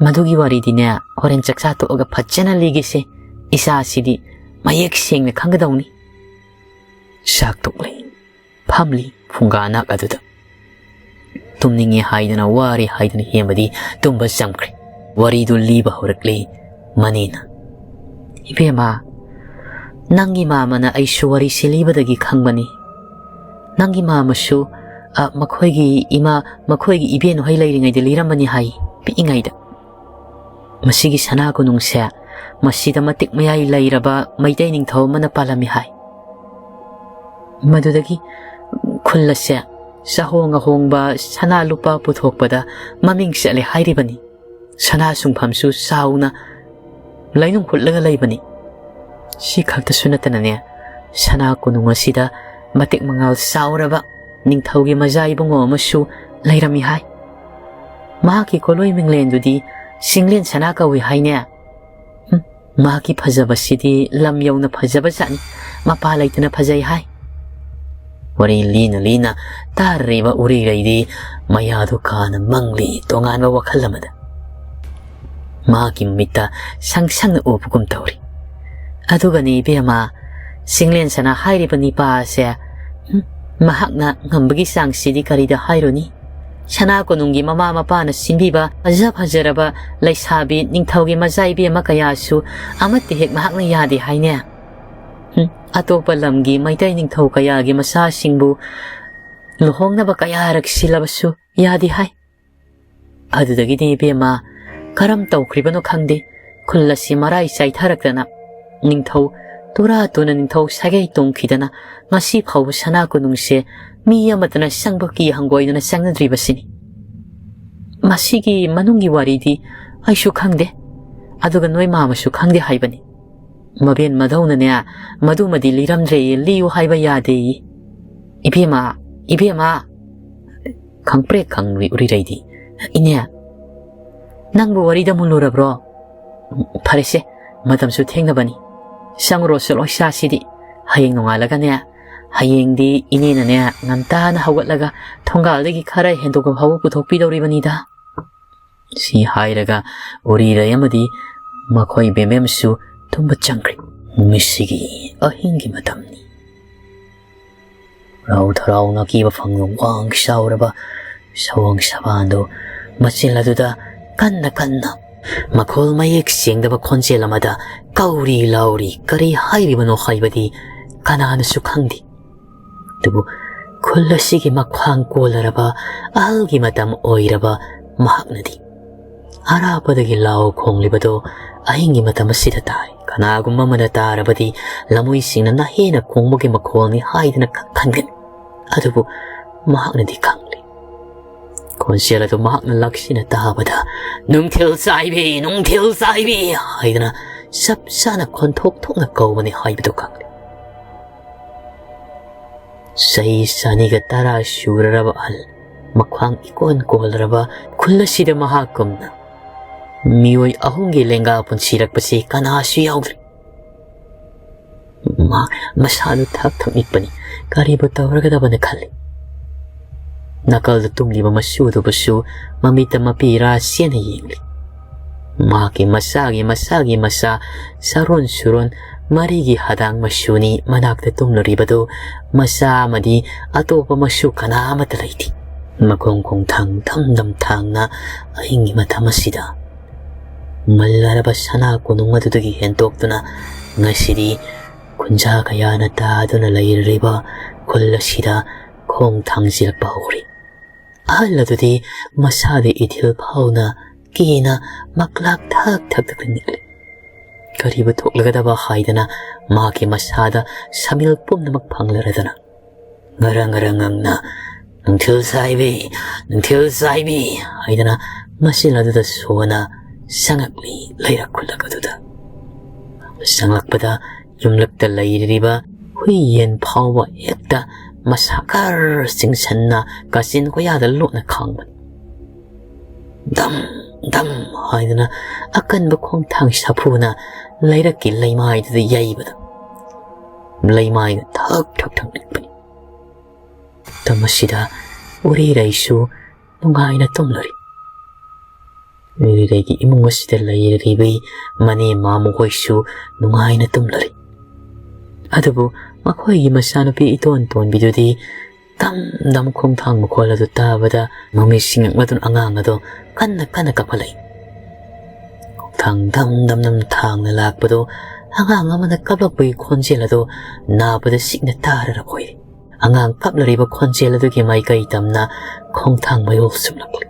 ꯃꯗꯨꯒꯤ ꯋꯥꯔꯤꯗꯤꯅꯦ, ꯍꯣꯔꯦꯟ ꯆꯥꯛꯆꯥ ꯇꯣꯛꯑꯒ ꯐꯖꯅ ꯂꯤꯒꯦꯁꯦ꯫ ꯏꯆꯥꯁꯤꯗꯤ ꯃꯌꯦꯛ ꯁꯦꯡꯅ ꯈꯪꯒꯗꯧꯅꯤ꯫" ꯆꯥꯛ ꯇꯣꯛꯂꯦ, ꯐꯝꯂꯤ ꯐꯨꯡꯒꯥ ꯅꯥꯛ ꯑꯗꯨꯗ꯫ ꯇꯨꯝꯅꯤꯡꯉꯦ ꯍꯥꯏꯗꯅ, ꯋꯥꯔꯦ ꯍꯥꯏꯗꯅ ꯍꯦꯃꯗꯤ ꯇꯨꯝꯕ ꯆꯪꯈ꯭ꯔꯦ꯫ ꯋꯥꯔꯤꯗꯨ ꯂꯤꯕ ꯍꯧꯔꯛꯂꯤ ꯃꯅꯦꯅ꯫ "ꯏꯕꯦꯝꯃ, ꯅꯪꯒꯤ ꯃꯥꯃꯅ ꯑꯩꯁꯨ ꯋꯥꯔꯤꯁꯤ ꯂꯤꯕꯗꯒꯤ ꯈꯪꯕꯅꯤ꯫ ꯅꯪꯒꯤ ꯃꯥꯃꯁꯨ, ꯑ, ꯃꯈꯣꯏꯒꯤ ꯏꯃꯥ, ꯃꯈꯣꯏꯒꯤ ꯏꯕꯦꯟ ꯍꯣꯏ ꯂꯩꯔꯤꯉꯩꯗ ꯂꯤꯔꯝꯕꯅꯤ ꯍꯥꯏ, ꯄꯤꯛꯏꯉꯩꯗ꯫ ꯃꯁꯤꯒꯤ ꯁꯅꯥ ꯀꯣꯅꯨꯡꯁꯦ ꯃꯁꯤꯗ ꯃꯇꯤꯛ ꯃꯌꯥꯏ ꯂꯩꯔꯕ ꯃꯩꯇꯩ ꯅꯤꯡꯊꯧ ꯑꯃꯅ ꯄꯥꯜꯂꯝꯃꯤ ꯍꯥꯏ꯫ ꯃꯗꯨꯗꯒꯤ ꯈꯨꯜ ꯑꯁꯦ ꯆꯥꯍꯣꯡ ꯑꯍꯣꯡꯕ ꯁꯅꯥ ꯂꯨꯄꯥ ꯄꯨꯊꯣꯛꯄꯗ ꯃꯃꯤꯡ ꯆꯠꯂꯦ ꯍꯥꯏꯔꯤꯕꯅꯤ꯫ ꯁꯅꯥ ꯁꯨꯡꯐꯝꯁꯨ ꯆꯥꯎꯅ ꯂꯩꯅꯨꯡ ꯍꯨꯠꯂꯒ ꯂꯩꯕꯅꯤ꯫ ꯁꯤ ꯈꯛꯇꯁꯨ ꯅꯠꯇꯅꯅꯦ, ꯁꯅꯥ ꯀꯣꯅꯨꯡ ꯑꯁꯤꯗ ꯃꯇꯤꯛ ꯃꯉꯥꯜ ꯆꯥꯎꯔꯕ ꯅꯤꯡꯊꯧꯒꯤ ꯃꯆꯥ ꯏꯕꯨꯡꯉꯣ ꯑꯃꯁꯨ ꯂꯩꯔꯝꯃꯤ ꯍꯥꯏ꯫ ꯃꯍꯥꯛꯀꯤ ꯀꯣꯂꯣꯏ ꯃꯤꯡꯂꯦꯟꯗꯨꯗꯤ ꯆꯤꯡꯂꯦꯟ ꯁꯅꯥ ꯀꯧꯏ ꯍꯥꯏꯅꯦ꯫ ꯍꯨꯝ, ꯃꯍꯥꯛꯀꯤ ꯐꯖꯕꯁꯤꯗꯤ ꯂꯝ ꯌꯧꯅ ꯐꯖꯕ ꯖꯥꯠꯅꯤ, ꯃꯄꯥ ꯂꯩꯇꯅ ꯐꯖꯩ ꯍꯥꯏ꯫" ꯋꯥꯔꯤ ꯂꯤꯅ ꯂꯤꯅ ꯇꯥꯔꯤꯕ ꯎꯔꯤꯔꯩꯗꯤ ꯃꯌꯥꯗꯨ ꯀꯥꯅ ꯃꯪꯂꯤ, ꯇꯣꯉꯥꯟꯕ ꯋꯥꯈꯜ ꯑꯃꯗ꯫ ꯃꯍꯥꯛꯀꯤ ꯃꯃꯤꯠꯇ ꯁꯪ ꯁꯪꯅ ꯎꯕꯒꯨꯝ ꯇꯧꯔꯤ꯫ "ꯑꯗꯨꯒꯅꯤ ꯏꯕꯦꯝꯃ, ꯆꯤꯡꯂꯦꯟ ꯁꯅꯥ ꯍꯥꯏꯔꯤꯕ ꯅꯤꯄꯥ ꯑꯁꯦ, ꯍꯨꯝ, ꯃꯍꯥꯛꯅ ꯉꯝꯕꯒꯤ ꯆꯥꯡꯁꯤꯗꯤ ꯀꯔꯤꯗ ꯍꯥꯏꯔꯨꯅꯤ? ꯁꯅꯥ ꯀꯣꯅꯨꯡꯒꯤ ꯃꯃꯥ ꯃꯄꯥꯅ ꯁꯤꯟꯕꯤꯕ ꯐꯖ ꯐꯖꯔꯕ ꯂꯩꯁꯥꯕꯤ ꯅꯤꯡꯊꯧꯒꯤ ꯃꯆꯥ ꯏꯕꯦꯝꯃ ꯀꯌꯥꯁꯨ ꯑꯃꯠꯇ ꯍꯦꯛ ꯃꯍꯥꯛꯅ ꯌꯥꯗꯦ ꯍꯥꯏꯅꯦ꯫ ꯍꯨꯝ, ꯑꯇꯣꯞꯄ ꯂꯝꯒꯤ ꯃꯩꯇꯩ ꯅꯤꯡꯊꯧ ꯀꯌꯥꯒꯤ ꯃꯆꯥꯁꯤꯡꯕꯨ ꯂꯨꯍꯣꯡꯅꯕ ꯀꯌꯥꯔꯛ ꯁꯤꯜꯂꯕꯁꯨ ꯌꯥꯗꯦ ꯍꯥꯏ꯫ ꯑꯗꯨꯗꯒꯤꯗꯤ ꯏꯕꯦꯝꯃ, ꯀꯔꯝ ꯇꯧꯈ꯭ꯔꯤꯕꯅꯣ ꯈꯪꯗꯦ, ꯈꯨꯜ ꯑꯁꯤ ꯃꯔꯥꯏ ꯆꯥꯏꯊꯔꯛꯇꯅ, ꯅꯤꯡꯊꯧ ꯇꯨꯔꯥ ꯇꯨꯅ ꯅꯤꯡꯊꯧ ꯁꯥꯒꯩ ꯇꯣꯡꯈꯤꯗꯅ, ꯉꯁꯤ ꯐꯥꯎꯕ ꯁꯅꯥ ꯀꯣꯅꯨꯡꯁꯦ ꯃꯤ ꯑꯃꯠꯇꯅ ꯆꯪꯕ ꯀꯤ ꯍꯪꯒꯣꯏꯗꯨꯅ ꯆꯪꯅꯗ꯭ꯔꯤꯕꯁꯤꯅꯤ꯫ ꯃꯁꯤꯒꯤ ꯃꯅꯨꯡꯒꯤ ꯋꯥꯔꯤꯗꯤ ꯑꯩꯁꯨ ꯈꯪꯗꯦ, ꯑꯗꯨꯒ ꯅꯣꯏ ꯃꯥꯃꯁꯨ ꯈꯪꯗꯦ ꯍꯥꯏꯕꯅꯤ꯫ ꯃꯕꯦꯟ ꯃꯙꯧꯅꯅꯦ, ꯃꯗꯨꯃꯗꯤ ꯂꯤꯔꯝꯗ꯭ꯔꯦꯌꯦ, ꯂꯤꯌꯨ ꯍꯥꯏꯕ ꯌꯥꯗꯦꯌꯦ꯫ ꯏꯕꯦꯝꯃ, "ꯏꯕꯦꯝꯃ!" ꯈꯪꯄ꯭ꯔꯦꯛ ꯈꯪꯂꯨꯏ ꯎꯔꯤꯔꯩꯗꯤ꯫ "ꯏꯅꯦ, ꯅꯪꯕꯨ ꯋꯥꯔꯤꯗ ꯃꯨꯜꯂꯨꯔꯕ꯭ꯔꯣ? ꯐꯔꯦꯁꯦ, ꯃꯇꯝꯁꯨ ꯊꯦꯡꯅꯕꯅꯤ꯫ ꯆꯪꯉꯨꯔꯣ, ꯆꯠꯂꯣ ꯏꯆꯥꯁꯤꯗꯤ꯫ ꯍꯌꯦꯡ ꯅꯣꯡꯉꯥꯜꯂꯒꯅꯦ, ꯍꯌꯦꯡꯗꯤ ꯏꯅꯦꯅꯅꯦ, ꯉꯟꯇꯥꯅ ꯍꯧꯒꯠꯂꯒ ꯊꯣꯡꯒꯥꯜꯗꯒꯤ ꯈꯔ ꯍꯦꯟꯗꯣꯛꯄ ꯐꯥꯎꯕ ꯄꯨꯊꯣꯛꯄꯤꯗꯧꯔꯤꯕꯅꯤꯗ"꯫ ꯁꯤ ꯍꯥꯏꯔꯒ ꯎꯔꯤꯔꯩ ꯑꯃꯗꯤ ꯃꯈꯣꯏ ꯕꯦꯝꯕꯦꯝꯁꯨ ꯇꯨꯝꯕ ꯆꯪꯈ꯭ꯔꯦ꯫ ꯃꯁꯤꯒꯤ ꯑꯍꯤꯡꯒꯤ ꯃꯇꯝꯅꯤ꯫ ꯔꯥꯎ ꯊꯔꯥꯎꯅ ꯀꯤꯕ ꯐꯪꯅ ꯋꯥꯡ ꯆꯥꯎꯔꯕ ꯁꯑꯣꯡ ꯁꯕꯥꯟꯗꯨ ꯃꯆꯤꯟ ꯑꯗꯨꯗ ꯀꯟꯅ ꯀꯟꯅ ꯃꯈꯣꯜ ꯃꯌꯦꯛ ꯁꯦꯡꯗꯕ ꯈꯣꯟꯖꯦꯜ ꯑꯃꯗ ꯀꯧꯔꯤ ꯂꯥꯎꯔꯤ꯫ ꯀꯔꯤ ꯍꯥꯏꯔꯤꯕꯅꯣ ꯍꯥꯏꯕꯗꯤ ꯀꯅꯥꯅꯁꯨ ꯈꯪꯗꯦ꯫ ꯑꯗꯨꯕꯨ ꯈꯨꯜ ꯑꯁꯤꯒꯤ ꯃꯈ꯭ꯋꯥꯡ ꯀꯣꯜꯂꯔꯕ ꯑꯍꯜꯒꯤ ꯃꯇꯝ ꯑꯣꯏꯔꯕ ꯃꯍꯥꯛꯅꯗꯤ ꯑꯔꯥꯞꯄꯗꯒꯤ ꯂꯥꯎ ꯈꯣꯡꯂꯤꯕꯗꯣ ꯑꯍꯤꯡꯒꯤ ꯃꯇꯝ ꯑꯁꯤꯗ ꯇꯥꯏ꯫ ꯀꯅꯥꯒꯨꯝꯕ ꯑꯃꯅ ꯇꯥꯔꯕꯗꯤ ꯂꯝꯍꯨꯏꯁꯤꯡꯅ ꯅꯍꯦꯅ ꯈꯣꯡꯕꯒꯤ ꯃꯈꯣꯜꯅꯤ ꯍꯥꯏꯗꯨꯅ ꯈ-, ꯈꯟꯒꯅꯤ꯫ ꯑꯗꯨꯕꯨ ꯃꯍꯥꯛꯅꯗꯤ ꯈꯪꯂꯤ꯫ ꯈꯣꯟꯖꯦꯜ ꯑꯗꯨ ꯃꯍꯥꯛꯅ ꯂꯥꯛꯁꯤꯟꯅ ꯇꯥꯕꯗ, "ꯅꯨꯡꯊꯤꯜ ꯆꯥꯏꯕꯤ, ꯅꯨꯡꯊꯤꯜ ꯆꯥꯏꯕꯤ" ꯍꯥꯏꯗꯨꯅ ꯆꯞ ꯆꯥꯅ ꯈꯣꯟꯊꯣꯛ ꯊꯣꯛꯅ ꯀꯧꯕꯅꯤ ꯍꯥꯏꯕꯗꯨ ꯈꯪꯂꯤ꯫ ꯆꯍꯤ ꯆꯅꯤꯒ ꯇꯔꯥ ꯁꯨꯔꯔꯕ ꯑꯍꯜ, ꯃꯈ꯭ꯋꯥꯡ ꯏꯀꯣꯟ ꯀꯣꯜꯂꯔꯕ, ꯈꯨꯜ ꯑꯁꯤꯗ ꯃꯍꯥꯛꯀꯨꯝꯅ ꯃꯤꯑꯣꯏ ꯑꯍꯨꯝꯒꯤ ꯂꯦꯡꯒꯥ ꯄꯨꯟꯁꯤꯔꯛꯄꯁꯤ ꯀꯅꯥꯁꯨ ꯌꯥꯎꯗ꯭ꯔꯤ꯫ ꯃꯥ ꯃꯁꯥꯗꯨ ꯊꯛ ꯊꯛ ꯅꯤꯛꯄꯅꯤ꯫ ꯀꯔꯤꯕꯨ ꯇꯧꯔꯒꯗꯕꯅ ꯈꯜꯂꯤ꯫ ꯅꯥꯀꯜꯗ ꯇꯨꯝꯂꯤꯕ ꯃꯁꯨꯗꯨꯕꯨꯁꯨ ꯃꯃꯤꯠꯇ ꯃꯄꯤ ꯔꯥ ꯆꯦꯟꯅ ꯌꯦꯡꯂꯤ꯫ ꯃꯍꯥꯛꯀꯤ ꯃꯆꯥꯒꯤ ꯃꯆꯥꯒꯤ ꯃꯆꯥ, ꯆꯥꯔꯣꯟ ꯁꯨꯔꯣꯟ ꯃꯔꯤꯒꯤ ꯍꯗꯥꯡ ꯃꯁꯨꯅꯤ ꯃꯅꯥꯛꯇ ꯇꯨꯝꯂꯨꯔꯤꯕꯗꯨ꯫ ꯃꯆꯥ ꯑꯃꯗꯤ ꯑꯇꯣꯞꯄ ꯃꯁꯨ ꯀꯅꯥ ꯑꯃꯠꯇ ꯂꯩꯇꯦ꯫ ꯃꯈꯣꯡ ꯈꯣꯡꯊꯥꯡ ꯊꯝ ꯊꯝ ꯊꯥꯡꯅ ꯑꯍꯤꯡꯒꯤ ꯃꯇꯝ ꯑꯁꯤꯗ ꯃꯜꯂꯔꯕ ꯁꯅꯥ ꯀꯣꯅꯨꯡ ꯑꯗꯨꯗꯒꯤ ꯍꯦꯟꯇꯣꯛꯇꯨꯅ ꯉꯁꯤꯗꯤ ꯈꯨꯟꯖꯥ ꯀꯌꯥꯅ ꯇꯥꯗꯨꯅ ꯂꯩꯔꯤꯕ ꯈꯨꯜ ꯑꯁꯤꯗ ꯈꯣꯡ ꯊꯥꯡꯖꯤꯜꯂꯛꯄ ꯍꯧꯔꯤ꯫ ꯑꯍꯜ ꯑꯗꯨꯗꯤ ꯃꯁꯥꯗ ꯏꯊꯤꯜ ꯐꯥꯎꯅ ꯀꯤꯅ ꯃꯛꯂꯥꯛ ꯊꯛ ꯊꯛ ꯊꯛ ꯅꯤꯛꯂꯤ꯫ ꯀꯔꯤꯕꯨ ꯊꯣꯛꯂꯒꯗꯕ ꯍꯥꯏꯗꯅ ꯃꯍꯥꯛꯀꯤ ꯃꯁꯥꯗ ꯁꯃꯤꯜ ꯄꯨꯝꯅꯃꯛ ꯐꯪꯂꯔꯗꯅ ꯉꯔ ꯉꯔ ꯉꯪꯅ, "ꯅꯨꯡꯊꯤꯜ ꯆꯥꯏꯕꯤ, ꯅꯨꯡꯊꯤꯜ ꯆꯥꯏꯕꯤ" ꯍꯥꯏꯗꯅ ꯃꯆꯤꯟ ꯑꯗꯨꯗ ꯁꯣꯟꯅ ꯆꯪꯉꯛꯂꯤ ꯂꯩꯔꯛ ꯈꯨꯜꯂꯛ ꯑꯗꯨꯗ꯫ ꯆꯪꯂꯛꯄꯗ ꯌꯨꯝꯂꯛꯇ ꯂꯩꯔꯤꯕ ꯍꯨꯏ ꯌꯦꯟ ꯐꯥꯎꯕ ꯍꯦꯛꯇ ꯃꯁꯥ ꯈꯔ ꯆꯤꯡꯁꯟꯅ ꯀꯥꯆꯤꯟ ꯀꯣꯌꯥꯗ ꯂꯣꯠꯅ ꯈꯥꯡꯕꯅꯤ꯫ ꯙꯝ ꯙꯝ ꯍꯥꯏꯗꯨꯅ ꯑꯀꯟꯕ ꯈꯣꯡꯊꯥꯡ ꯁꯥꯐꯨꯅ ꯂꯩꯔꯛꯀꯤ ꯂꯩꯃꯥꯏꯗꯨꯗ ꯌꯩꯕꯗ ꯂꯩꯃꯥꯏꯗ ꯊꯛ ꯊꯛ ꯊꯛ ꯅꯤꯛꯄꯅꯤ꯫ ꯃꯇꯝ ꯑꯁꯤꯗ ꯎꯔꯤꯔꯩꯁꯨ ꯅꯨꯡꯉꯥꯏꯅ ꯇꯨꯝꯂꯔꯤ꯫ ꯎꯔꯤꯔꯩꯒꯤ ꯏꯃꯨꯡ ꯑꯁꯤꯗ ꯂꯩꯔꯤꯕꯤ ꯃꯅꯦ ꯃꯥꯃꯨ ꯍꯣꯏꯁꯨ ꯅꯨꯡꯉꯥꯏꯅ ꯇꯨꯝꯂꯔꯤ꯫ ꯑꯗꯨꯕꯨ ꯃꯈꯣꯏꯒꯤ ꯃꯆꯥꯅꯨꯄꯤ ꯏꯇꯣꯟ ꯇꯣꯟꯕꯤꯗꯨꯗꯤ ꯗꯝ ꯗꯝ ꯈꯣꯡꯊꯥꯡ ꯃꯈꯣꯜ ꯑꯗꯨ ꯇꯥꯕꯗ ꯃꯃꯤꯠ ꯁꯤꯡꯉꯛꯂꯗꯨꯅ ꯑꯉꯥꯡ ꯑꯗꯨ ꯀꯟꯅ ꯀꯟꯅ ꯀꯞꯈꯠꯂꯛꯏ꯫ ꯈꯣꯡꯊꯥꯡ ꯗꯝ ꯗꯝ ꯗꯝ ꯊꯥꯡꯅ ꯂꯥꯛꯄꯗꯨ ꯑꯉꯥꯡ ꯑꯃꯅ ꯀꯞꯂꯛꯄꯒꯤ ꯈꯣꯟꯖꯦꯜ ꯑꯗꯨ ꯅꯥꯕꯗ ꯁꯤꯛꯅ ꯇꯥꯔꯔꯕ ꯑꯣꯏꯔꯦ꯫ ꯑꯉꯥꯡ ꯀꯞꯂꯔꯤꯕ ꯈꯣꯟꯖꯦꯜ ꯑꯗꯨꯒꯤ ꯃꯥꯏꯀꯩ ꯇꯝꯅ ꯈꯣꯡꯊꯥꯡ ꯃꯌꯣꯜ ꯆꯨꯝꯂꯛꯂꯤ꯫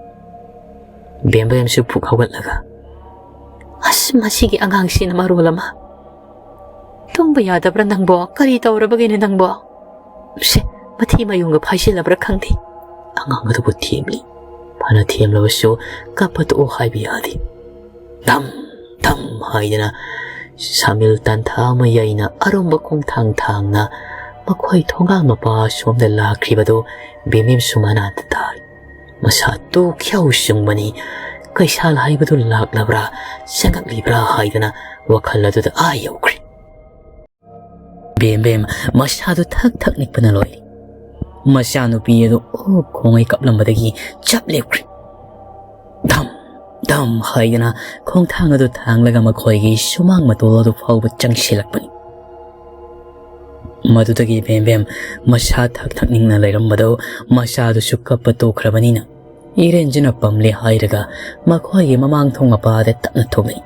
ꯕꯦꯝꯕꯦꯝꯁꯨ ꯐꯨꯛ ꯍꯧꯒꯠꯂꯒ, "ꯑꯁ, ꯃꯁꯤꯒꯤ ꯑꯉꯥꯡꯁꯤꯅ ꯃꯔꯣꯜ ꯑꯃ! ꯇꯨꯝꯕ ꯌꯥꯗꯕ꯭ꯔꯥ ꯅꯪꯕꯣ? ꯀꯔꯤ ꯇꯧꯔꯕꯒꯤꯅꯦ ꯅꯪꯕꯣ? ꯁꯦ, ꯃꯊꯤ ꯃꯌꯨꯡꯒ ꯐꯥꯏꯖꯤꯜꯂꯕ꯭ꯔꯥ ꯈꯪꯗꯦ꯫" ꯑꯉꯥꯡ ꯑꯗꯨꯕꯨ ꯊꯦꯝꯂꯤ꯫ ꯐꯅ ꯊꯦꯝꯂꯕꯁꯨ ꯀꯞꯄ ꯇꯣꯛꯑꯣ ꯍꯥꯏꯕ ꯌꯥꯗꯦ꯫ ꯙꯝ ꯙꯝ ꯍꯥꯏꯗꯅ ꯁꯥꯃꯤꯜ ꯇꯟꯊꯥ ꯑꯃ ꯌꯩꯅ ꯑꯔꯨꯝꯕ ꯈꯣꯡꯊꯥꯡ ꯊꯥꯡꯅ ꯃꯈꯣꯏ ꯊꯣꯡꯒꯥꯜ ꯃꯄꯥ ꯑꯁꯣꯝꯗ ꯂꯥꯛꯈ꯭ꯔꯤꯕꯗꯨ ꯕꯦꯝꯕꯦꯝꯁꯨ ꯃꯅꯥꯛꯇ ꯇꯥꯔꯤ꯫ ꯃꯁꯥ ꯇꯨ ꯈ꯭ꯌꯧ ꯆꯨꯡꯕꯅꯤ꯫ ꯀꯩꯁꯥꯜ ꯍꯥꯏꯕꯗꯨ ꯂꯥꯛꯂꯕ꯭ꯔꯥ, ꯆꯪꯉꯛꯂꯤꯕ꯭ꯔꯥ ꯍꯥꯏꯗꯅ ꯋꯥꯈꯜ ꯑꯗꯨꯗ ꯑꯥ ꯌꯧꯈ꯭ꯔꯦ꯫ ꯕꯦꯝꯕꯦꯝ ꯃꯁꯥꯗꯨ ꯊꯛ ꯊꯛ ꯅꯤꯛꯄꯅ ꯂꯣꯏꯔꯦ꯫ ꯃꯆꯥꯅꯨꯄꯤ ꯑꯗꯨ ꯑꯣꯛ ꯈꯣꯡꯉꯩ ꯀꯞꯂꯝꯕꯗꯒꯤ ꯆꯞ ꯂꯦꯞꯈ꯭ꯔꯦ꯫ ꯙꯝ ꯙꯝ ꯍꯥꯏꯗꯅ ꯈꯣꯡꯊꯥꯡ ꯑꯗꯨ ꯊꯥꯡꯂꯒ ꯃꯈꯣꯏꯒꯤ ꯁꯨꯃꯥꯡ ꯃꯇꯣꯜ ꯑꯗꯨ ꯐꯥꯎꯕ ꯆꯪꯁꯤꯜꯂꯛꯄꯅꯤ꯫ ꯃꯗꯨꯗꯒꯤ ꯕꯦꯝꯕꯦꯝ ꯃꯁꯥ ꯊꯛ ꯊꯛ ꯅꯤꯛꯅ ꯂꯩꯔꯝꯕꯗꯨ ꯃꯆꯥꯗꯨꯁꯨ ꯀꯞꯄ ꯇꯣꯛꯈ꯭ꯔꯕꯅꯤꯅ, ꯏꯔꯦꯟꯖꯅ ꯄꯝꯂꯦ ꯍꯥꯏꯔꯒ ꯃꯈꯣꯏꯒꯤ ꯃꯃꯥꯡ ꯊꯣꯡ ꯃꯄꯥꯗ ꯇꯞꯅ ꯊꯣꯛꯂꯛꯏ꯫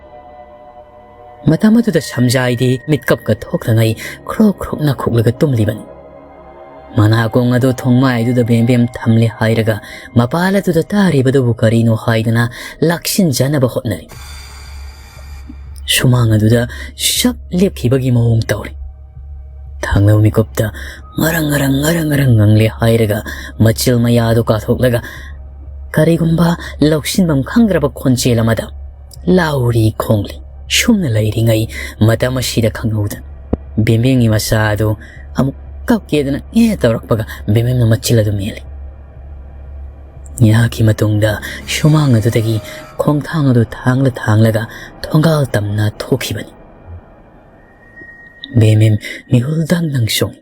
ꯃꯇꯝ ꯑꯗꯨꯗ ꯁꯝꯖꯥꯏꯗꯤ ꯃꯤꯠꯀꯞꯀ ꯊꯣꯛꯇꯉꯩ ꯈ꯭ꯔꯣꯛ ꯈ꯭ꯔꯣꯛ ꯅꯥꯈꯣꯛꯂꯒ ꯇꯨꯝꯂꯤꯕꯅꯤ꯫ ꯃꯅꯥꯀꯣꯡ ꯑꯗꯨ ꯊꯣꯡꯃꯥꯏꯗꯨꯗ ꯕꯦꯝꯕꯦꯝ ꯊꯝꯂꯦ ꯍꯥꯏꯔꯒ ꯃꯄꯥꯜ ꯑꯗꯨꯗ ꯇꯥꯔꯤꯕꯗꯨꯕꯨ ꯀꯔꯤꯅꯣ ꯍꯥꯏꯗꯨꯅ ꯂꯥꯛꯁꯤꯟꯖꯅꯕ ꯍꯣꯠꯅꯔꯤ꯫ ꯁꯨꯃꯥꯡ ꯑꯗꯨꯗ ꯆꯞ ꯂꯦꯞꯈꯤꯕꯒꯤ ꯃꯑꯣꯡ ꯇꯧꯔꯤ꯫ ꯊꯥꯡꯂꯕ ꯃꯤꯀꯨꯞꯇ ꯉꯔꯪ ꯉꯔꯪ ꯉꯔꯪ ꯉꯔꯪ ꯉꯪꯂꯦ ꯍꯥꯏꯔꯒ ꯃꯆꯤꯜ ꯃꯌꯥꯗꯨ ꯀꯥꯊꯣꯛꯂꯒ ꯀꯔꯤꯒꯨꯝꯕ ꯂꯧꯁꯤꯟꯐꯝ ꯈꯪꯗ꯭ꯔꯕ ꯈꯣꯟꯖꯦꯜ ꯑꯃꯗ ꯂꯥꯎꯔꯤ ꯈꯣꯡꯂꯤ꯫ ꯁꯨꯝꯅ ꯂꯩꯔꯤꯉꯩ ꯃꯇꯝ ꯑꯁꯤꯗ ꯈꯪꯍꯧꯗꯅ ꯕꯦꯝꯕꯦꯝꯒꯤ ꯃꯆꯥ ꯑꯗꯨ ꯑꯃꯨꯛ ꯀꯞꯀꯦꯗꯅ ꯑꯦ ꯇꯧꯔꯛꯄꯒ ꯕꯦꯝꯕꯦꯝꯅ ꯃꯆꯤꯜ ꯑꯗꯨ ꯃꯦꯜꯂꯤ꯫ ꯉꯥꯏꯍꯥꯛꯀꯤ ꯃꯇꯨꯡꯗ ꯁꯨꯃꯥꯡ ꯑꯗꯨꯗꯒꯤ ꯈꯣꯡꯊꯥꯡ ꯑꯗꯨ ꯊꯥꯡꯂ ꯊꯥꯡꯂꯒ ꯊꯣꯡꯒꯥꯜ ꯇꯝꯅ ꯊꯣꯛꯈꯤꯕꯅꯤ꯫ ꯕꯦꯝꯕꯦꯝ ꯃꯤꯍꯨꯜ ꯗꯪ ꯗꯪ ꯆꯣꯡꯏ꯫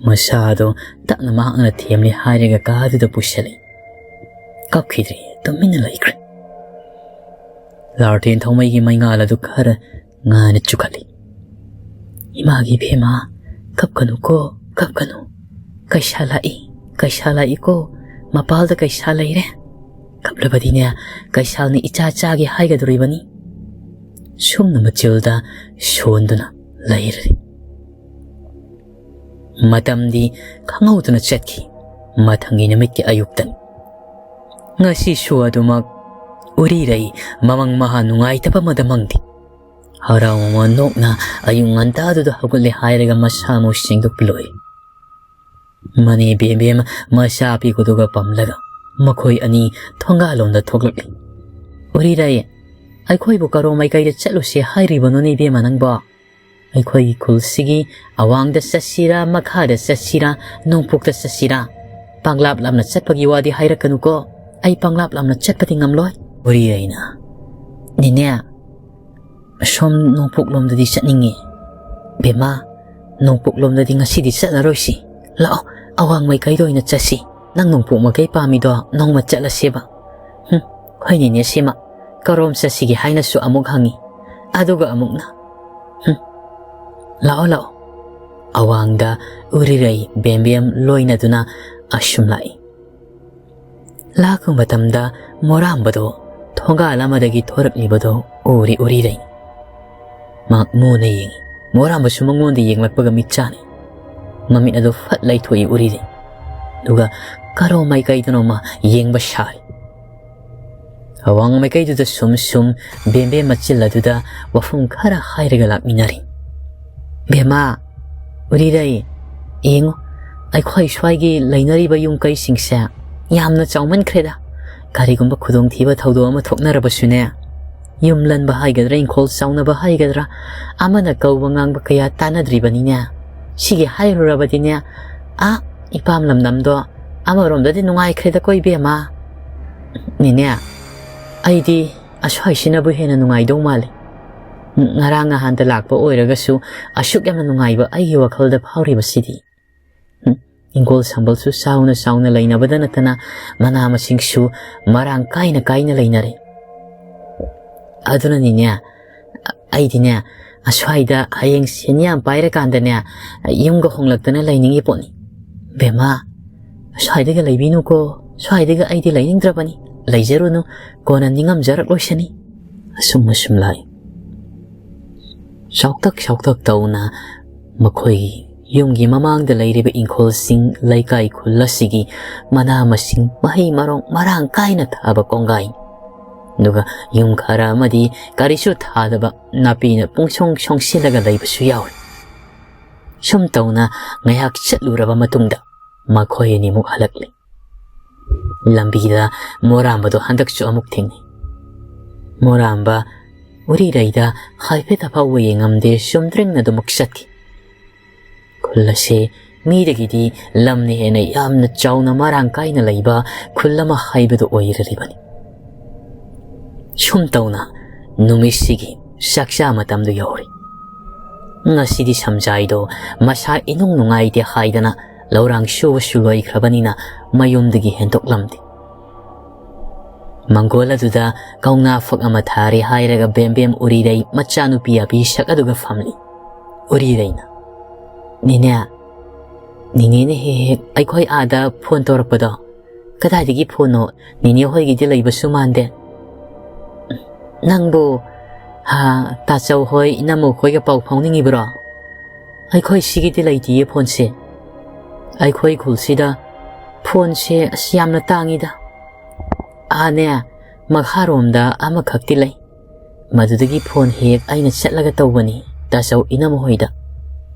ꯃꯁꯥꯗꯣ ꯇꯞꯅ ꯃꯍꯥꯛꯅ ꯊꯦꯝꯂꯤ ꯍꯥꯏꯔꯒ ꯀꯥꯗꯨꯗ ꯄꯨꯁꯤꯜꯂꯤ꯫ ꯀꯞꯈꯤꯗ꯭ꯔꯦ, ꯇꯨꯃꯤꯟꯅ ꯂꯩꯈ꯭ꯔꯦ꯫ ꯂꯥꯔꯇꯦꯟ ꯊꯧꯃꯩꯒꯤ ꯃꯩꯉꯥꯜ ꯑꯗꯨ ꯈꯔ ꯉꯥꯟꯅ ꯆꯨꯈꯠꯂꯤ꯫ "ꯏꯃꯥꯒꯤ ꯏꯕꯦꯝꯃ, ꯀꯞꯀꯅꯨꯀꯣ, ꯀꯞꯀꯅꯨ꯫ ꯀꯩꯁꯥ ꯂꯥꯛꯏ, ꯀꯩꯁꯥ ꯂꯥꯛꯏꯀꯣ, ꯃꯄꯥꯜꯗ ꯀꯩꯁꯥ ꯂꯩꯔꯦ꯫ ꯀꯞꯂꯕꯗꯤꯅꯦ, ꯀꯩꯁꯥꯜꯅ ꯏꯆꯥ ꯆꯥꯒꯦ ꯍꯥꯏꯒꯗꯧꯔꯤꯕꯅꯤ꯫" ꯁꯨꯝꯅ ꯃꯆꯤꯜꯗ ꯁꯣꯟꯗꯨꯅ ꯂꯩꯔꯦ꯫ ꯃꯇꯝꯗꯤ ꯈꯪꯍꯧꯗꯅ ꯆꯠꯈꯤ꯫ ꯃꯊꯪꯒꯤ ꯅꯨꯃꯤꯠꯀꯤ ꯑꯌꯨꯛꯇꯅꯤ꯫ ꯉꯁꯤꯁꯨ ꯑꯗꯨꯃꯛ ꯎꯔꯤꯔꯩ ꯃꯃꯪ ꯃꯍꯥ ꯅꯨꯡꯉꯥꯏꯇꯕ ꯑꯃꯗ ꯃꯪꯗꯦ꯫ ꯍꯔꯥꯎ ꯃꯃꯥ ꯅꯣꯛꯅ ꯑꯌꯨꯛ ꯉꯟꯇꯥꯗꯨꯗ ꯍꯧꯒꯠꯂꯦ ꯍꯥꯏꯔꯒ ꯃꯁꯥ ꯃꯎ ꯁꯦꯡꯗꯣꯛꯄ ꯂꯣꯏ꯫ ꯃꯅꯦ ꯕꯦꯝꯕꯦꯝ ꯃꯆꯥ ꯑꯄꯤꯛꯄꯗꯨꯒ ꯄꯝꯂꯒ ꯃꯈꯣꯏ ꯑꯅꯤ ꯊꯣꯡꯒꯥꯜꯂꯣꯝꯗ ꯊꯣꯛꯂꯛꯂꯤ꯫ "ꯎꯔꯤꯔꯩ, ꯑꯩꯈꯣꯏꯕꯨ ꯀꯔꯣꯝ ꯃꯥꯏꯀꯩꯗ ꯆꯠꯂꯨꯁꯦ ꯍꯥꯏꯔꯤꯕꯅꯣꯅꯦ ꯏꯕꯦꯝꯃ ꯅꯪꯕꯣ? ꯑꯩꯈꯣꯏꯒꯤ ꯈꯨꯜꯁꯤꯒꯤ ꯑꯋꯥꯡꯗ ꯆꯠꯁꯤꯔꯥ, ꯃꯈꯥꯗ ꯆꯠꯁꯤꯔꯥ, ꯅꯣꯡꯄꯣꯛꯇ ꯆꯠꯁꯤꯔꯥ? ꯄꯪꯂꯥꯞ ꯂꯥꯞꯅ ꯆꯠꯄꯒꯤ ꯋꯥꯗꯤ ꯍꯥꯏꯔꯛꯀꯅꯨꯀꯣ꯫ ꯑꯩ ꯄꯪꯂꯥꯞ ꯂꯥꯞꯅ ꯆꯠꯄꯗꯤ ꯉꯝꯂꯣꯏ꯫" ꯎꯔꯤꯔꯩꯅ, "ꯅꯦꯅꯦ, ꯑꯁꯣꯝ ꯅꯣꯡꯄꯣꯛꯂꯣꯝꯗꯗꯤ ꯆꯠꯅꯤꯡꯉꯤ꯫" "ꯕꯦꯝꯃ, ꯅꯣꯡꯄꯣꯛꯂꯣꯝꯗꯗꯤ ꯉꯁꯤꯗꯤ ꯆꯠꯂꯔꯣꯏꯁꯤ꯫ ꯂꯥꯛꯑꯣ, ꯑꯋꯥꯡ ꯃꯥꯏꯀꯩꯗ ꯑꯣꯏꯅ ꯆꯠꯁꯤ꯫ ꯅꯪ ꯅꯣꯡꯄꯣꯛ ꯃꯥꯏꯀꯩ ꯄꯥꯝꯃꯤꯗꯣ ꯅꯣꯡꯃ ꯆꯠꯂꯁꯦꯕ꯫" "ꯍꯨꯝ, ꯍꯣꯏꯅꯦꯅꯦ ꯁꯤꯃ꯫ ꯀꯔꯣꯝ ꯆꯠꯁꯤꯒꯦ ꯍꯥꯏꯅꯁꯨ ꯑꯃꯨꯛ ꯍꯪꯉꯤ꯫ ꯑꯗꯨꯒ ꯑꯃꯨꯛꯅ, ꯍꯨꯝ, ꯂꯥꯛꯑꯣ, ꯂꯥꯛꯑꯣ꯫" ꯑꯋꯥꯡꯗ ꯎꯔꯤꯔꯩ ꯕꯦꯝꯕꯦꯝ ꯂꯣꯏꯅꯗꯨꯅ ꯑꯁꯨꯝ ꯂꯥꯛꯏ꯫ ꯂꯥꯛꯄ ꯃꯇꯝꯗ ꯃꯣꯔꯥꯝꯕꯗꯣ ꯊꯣꯡꯒꯥꯜ ꯑꯃꯗꯒꯤ ꯊꯣꯔꯛꯂꯤꯕꯗꯣ ꯎꯔꯤ ꯎꯔꯤꯔꯩ꯫ ꯃꯍꯥꯛ ꯃꯨꯅ ꯌꯦꯡꯉꯤ꯫ ꯃꯣꯔꯥꯝꯕꯁꯨ ꯃꯉꯣꯟꯗ ꯌꯦꯡꯂꯛꯄꯒ ꯃꯤꯠ ꯆꯥꯅꯩ꯫ ꯃꯃꯤꯠ ꯑꯗꯨ ꯐꯠ ꯂꯩꯊꯣꯛꯏ ꯎꯔꯤꯔꯩ꯫ ꯑꯗꯨꯒ ꯀꯔꯣꯝ ꯃꯥꯏꯀꯩꯗꯅꯣꯃ ꯌꯦꯡꯕ ꯁꯥꯔꯤ꯫ ꯑꯋꯥꯡ ꯃꯥꯏꯀꯩꯗꯨꯗ ꯁꯨꯝ ꯁꯨꯝ ꯕꯦꯝꯕꯦꯝ ꯃꯆꯤꯜ ꯑꯗꯨꯗ ꯋꯥꯐꯝ ꯈꯔ ꯍꯥꯏꯔꯒ ꯂꯥꯛꯃꯤꯟꯅꯔꯤ꯫ "ꯕꯦꯝꯃ, ꯎꯔꯤꯔꯩ, ꯌꯦꯡꯉꯨ, ꯑꯩꯈꯣꯏ ꯁ꯭ꯋꯥꯏꯒꯤ ꯂꯩꯅꯔꯤꯕ ꯌꯨꯝ ꯀꯩꯁꯤꯡꯁꯦ ꯌꯥꯝꯅ ꯆꯥꯎꯃꯟꯈ꯭ꯔꯦꯗ꯫ ꯀꯔꯤꯒꯨꯝꯕ ꯈꯨꯗꯣꯡꯊꯤꯕ ꯊꯧꯗꯣꯛ ꯑꯃ ꯊꯣꯛꯅꯔꯕꯁꯨꯅꯦ, ꯌꯨꯝ ꯂꯟꯕ ꯍꯥꯏꯒꯗ꯭ꯔꯥ, ꯏꯪꯈꯣꯜ ꯆꯥꯎꯅꯕ ꯍꯥꯏꯒꯗ꯭ꯔꯥ, ꯑꯃꯅ ꯀꯧꯕ ꯉꯥꯡꯕ ꯀꯌꯥ ꯇꯥꯟꯅꯗ꯭ꯔꯤꯕꯅꯤꯅꯦ꯫ ꯁꯤꯒꯤ ꯍꯥꯏꯔꯨꯔꯕꯗꯤꯅꯦ, ꯑꯥ, ꯏꯄꯥꯝ ꯂꯝꯗꯝꯗꯣ ꯑꯃꯔꯣꯝꯗꯗꯤ ꯅꯨꯡꯉꯥꯏꯈ꯭ꯔꯦꯗꯀꯣ ꯏꯕꯦꯝꯃ꯫ ꯅꯦꯅꯦ, ꯑꯩꯗꯤ ꯑꯁ꯭ꯋꯥꯏꯁꯤꯅꯕꯨ ꯍꯦꯟꯅ ꯅꯨꯡꯉꯥꯏꯗꯧ ꯃꯥꯜꯂꯤ꯫ ꯉꯔꯥꯡ ꯅꯍꯥꯟꯗ ꯂꯥꯛꯄ ꯑꯣꯏꯔꯒꯁꯨ ꯑꯁꯨꯛ ꯌꯥꯝꯅ ꯅꯨꯡꯉꯥꯏꯕ ꯑꯩꯒꯤ ꯋꯥꯈꯜꯗ ꯐꯥꯎꯔꯤꯕꯁꯤꯗꯤ꯫ ꯍꯨꯝ, ꯏꯪꯈꯣꯜ ꯁꯝꯕꯜꯁꯨ ꯆꯥꯎꯅ ꯆꯥꯎꯅ ꯂꯩꯅꯕꯗ ꯅꯠꯇꯅ ꯃꯅꯥ ꯃꯁꯤꯡꯁꯨ ꯃꯔꯥꯡ ꯀꯥꯏꯅ ꯀꯥꯏꯅ ꯂꯩꯅꯔꯦ꯫ ꯑꯗꯨꯅꯅꯤꯅꯦ, ꯑꯩꯗꯤꯅꯦ, ꯑꯁ꯭ꯋꯥꯏꯗ ꯍꯌꯦꯡ ꯁꯦꯟ ꯌꯥꯝ ꯄꯥꯏꯔꯀꯥꯟꯗꯅꯦ, ꯌꯨꯝꯒ ꯍꯣꯡꯂꯛꯇꯅ ꯂꯩꯅꯤꯡꯉꯤ ꯄꯣꯠꯅꯤ꯫ ꯕꯦꯝꯃ, ꯁ꯭ꯋꯥꯏꯗꯒ ꯂꯩꯕꯤꯅꯨꯀꯣ, ꯁ꯭ꯋꯥꯏꯗꯒ ꯑꯩꯗꯤ ꯂꯩꯅꯤꯡꯗ꯭ꯔꯕꯅꯤ꯫ ꯂꯩꯖꯔꯨꯅꯨ, ꯀꯣꯟꯅ ꯅꯤꯡꯉꯝꯖꯔꯛꯂꯣꯏꯁꯅꯤ꯫ ꯑꯁꯨꯝ ꯑꯁꯨꯝ ꯂꯥꯛꯏ꯫ ꯆꯥꯎꯇꯛ ꯆꯥꯎꯇꯛ ꯇꯧꯅ ꯃꯈꯣꯏꯒꯤ ꯌꯨꯝꯒꯤ ꯃꯃꯥꯡꯗ ꯂꯩꯔꯤꯕ ꯏꯪꯈꯣꯜꯁꯤꯡ, ꯂꯩꯀꯥꯏ ꯈꯨꯜ ꯑꯁꯤꯒꯤ ꯃꯅꯥ ꯃꯁꯤꯡ, ꯃꯍꯩ ꯃꯔꯣꯡ ꯃꯔꯥꯡ ꯀꯥꯏꯅ ꯊꯥꯕ ꯀꯣꯡꯒꯥꯏꯅꯤ꯫ ꯑꯗꯨꯒ ꯌꯨꯝ ꯈꯔ ꯑꯃꯗꯤ ꯀꯔꯤꯁꯨ ꯊꯥꯗꯕ, ꯅꯥꯄꯤꯅ ꯄꯨꯡꯁꯣꯡ ꯁꯣꯡꯁꯤꯜꯂꯒ ꯂꯩꯕꯁꯨ ꯌꯥꯎꯔꯤ꯫ ꯁꯨꯝ ꯇꯧꯅ ꯉꯥꯏꯍꯥꯛ ꯆꯠꯂꯨꯔꯕ ꯃꯇꯨꯡꯗ ꯃꯈꯣꯏ ꯑꯅꯤꯃꯨꯛ ꯍꯜꯂꯛꯂꯦ꯫ ꯂꯝꯕꯤꯗ ꯃꯣꯔꯥꯝꯕꯗꯣ ꯍꯟꯗꯛꯁꯨ ꯑꯃꯨꯛ ꯊꯦꯡꯅꯩ꯫ ꯃꯣꯔꯥꯝꯕ ꯎꯔꯤꯔꯩꯗ ꯍꯥꯏꯐꯦꯠ ꯑꯐꯥꯎꯕ ꯌꯦꯡꯉꯝꯗꯦ, ꯆꯨꯝꯗ꯭ꯔꯤꯡꯅ ꯑꯗꯨꯃꯛ ꯆꯠꯈꯤ꯫ ꯈꯨꯜ ꯑꯁꯤ ꯃꯤꯗꯒꯤꯗꯤ ꯂꯝꯅ ꯍꯦꯟꯅ ꯌꯥꯝꯅ ꯆꯥꯎꯅ ꯃꯔꯥꯡ ꯀꯥꯏꯅ ꯂꯩꯕ ꯈꯨꯜ ꯑꯃ ꯍꯥꯏꯕꯗꯨ ꯑꯣꯏꯔꯤꯕꯅꯤ꯫ ꯁꯨꯝ ꯇꯧꯅ ꯅꯨꯃꯤꯠꯁꯤꯒꯤ ꯆꯥꯛꯆꯥ ꯃꯇꯝꯗꯨ ꯌꯧꯔꯦ꯫ ꯉꯁꯤꯗꯤ ꯁꯝꯖꯥꯏꯗꯣ ꯃꯁꯥ ꯏꯅꯨꯡ ꯅꯨꯡꯉꯥꯏꯇꯦ ꯍꯥꯏꯗꯅ ꯂꯧꯔꯥꯡ ꯁꯨꯕꯁꯨ ꯂꯣꯏꯈ꯭ꯔꯕꯅꯤꯅ ꯃꯌꯨꯝꯗꯒꯤ ꯍꯦꯟꯗꯣꯛꯂꯝꯗꯦ꯫ ꯃꯪꯒꯣꯜ ꯑꯗꯨꯗ ꯀꯧꯅꯥ ꯐꯛ ꯑꯃ ꯊꯥꯔꯦ ꯍꯥꯏꯔꯒ ꯕꯦꯝꯕꯦꯝ ꯎꯔꯤꯔꯩ ꯃꯆꯥꯅꯨꯄꯤ ꯑꯕꯤ ꯁꯛ ꯑꯗꯨꯒ ꯐꯝꯂꯤ꯫ ꯎꯔꯤꯔꯩꯅ, "ꯅꯦꯅꯦ, ꯅꯦꯅꯦꯅ ꯍꯦꯛ ꯍꯦꯛ ꯑꯩꯈꯣꯏ ꯑꯥꯗ ꯐꯣꯟ ꯇꯧꯔꯛꯄꯗꯣ ꯀꯗꯥꯏꯗꯒꯤ ꯐꯣꯟꯅꯣ? ꯅꯦꯅꯦ ꯍꯣꯏꯒꯤꯗꯤ ꯂꯩꯕꯁꯨ ꯃꯥꯟꯗꯦ꯫ ꯅꯪꯕꯨ, ꯍꯥ, ꯇꯥꯆꯧ ꯍꯣꯏ, ꯏꯅꯝꯃ ꯈꯣꯏꯒ ꯄꯥꯎ ꯐꯥꯎꯅꯤꯡꯉꯤꯕ꯭ꯔꯣ? ꯑꯩꯈꯣꯏ ꯁꯤꯒꯤꯗꯤ ꯂꯩꯇꯤꯌꯦ ꯐꯣꯟꯁꯦ꯫ ꯑꯩꯈꯣꯏ ꯈꯨꯜꯁꯤꯗ ꯐꯣꯟꯁꯦ ꯑꯁ ꯌꯥꯝꯅ ꯇꯥꯡꯉꯤꯗ꯫ ꯑꯥꯅꯦ, ꯃꯈꯥꯔꯣꯝꯗ ꯑꯃꯈꯛꯇꯤ ꯂꯩ꯫ ꯃꯗꯨꯗꯒꯤ ꯐꯣꯟ ꯍꯦꯛ ꯑꯩꯅ ꯆꯠꯂꯒ ꯇꯧꯕꯅꯤ, ꯇꯥꯆꯧ ꯏꯅꯝꯃ ꯍꯣꯏꯗ꯫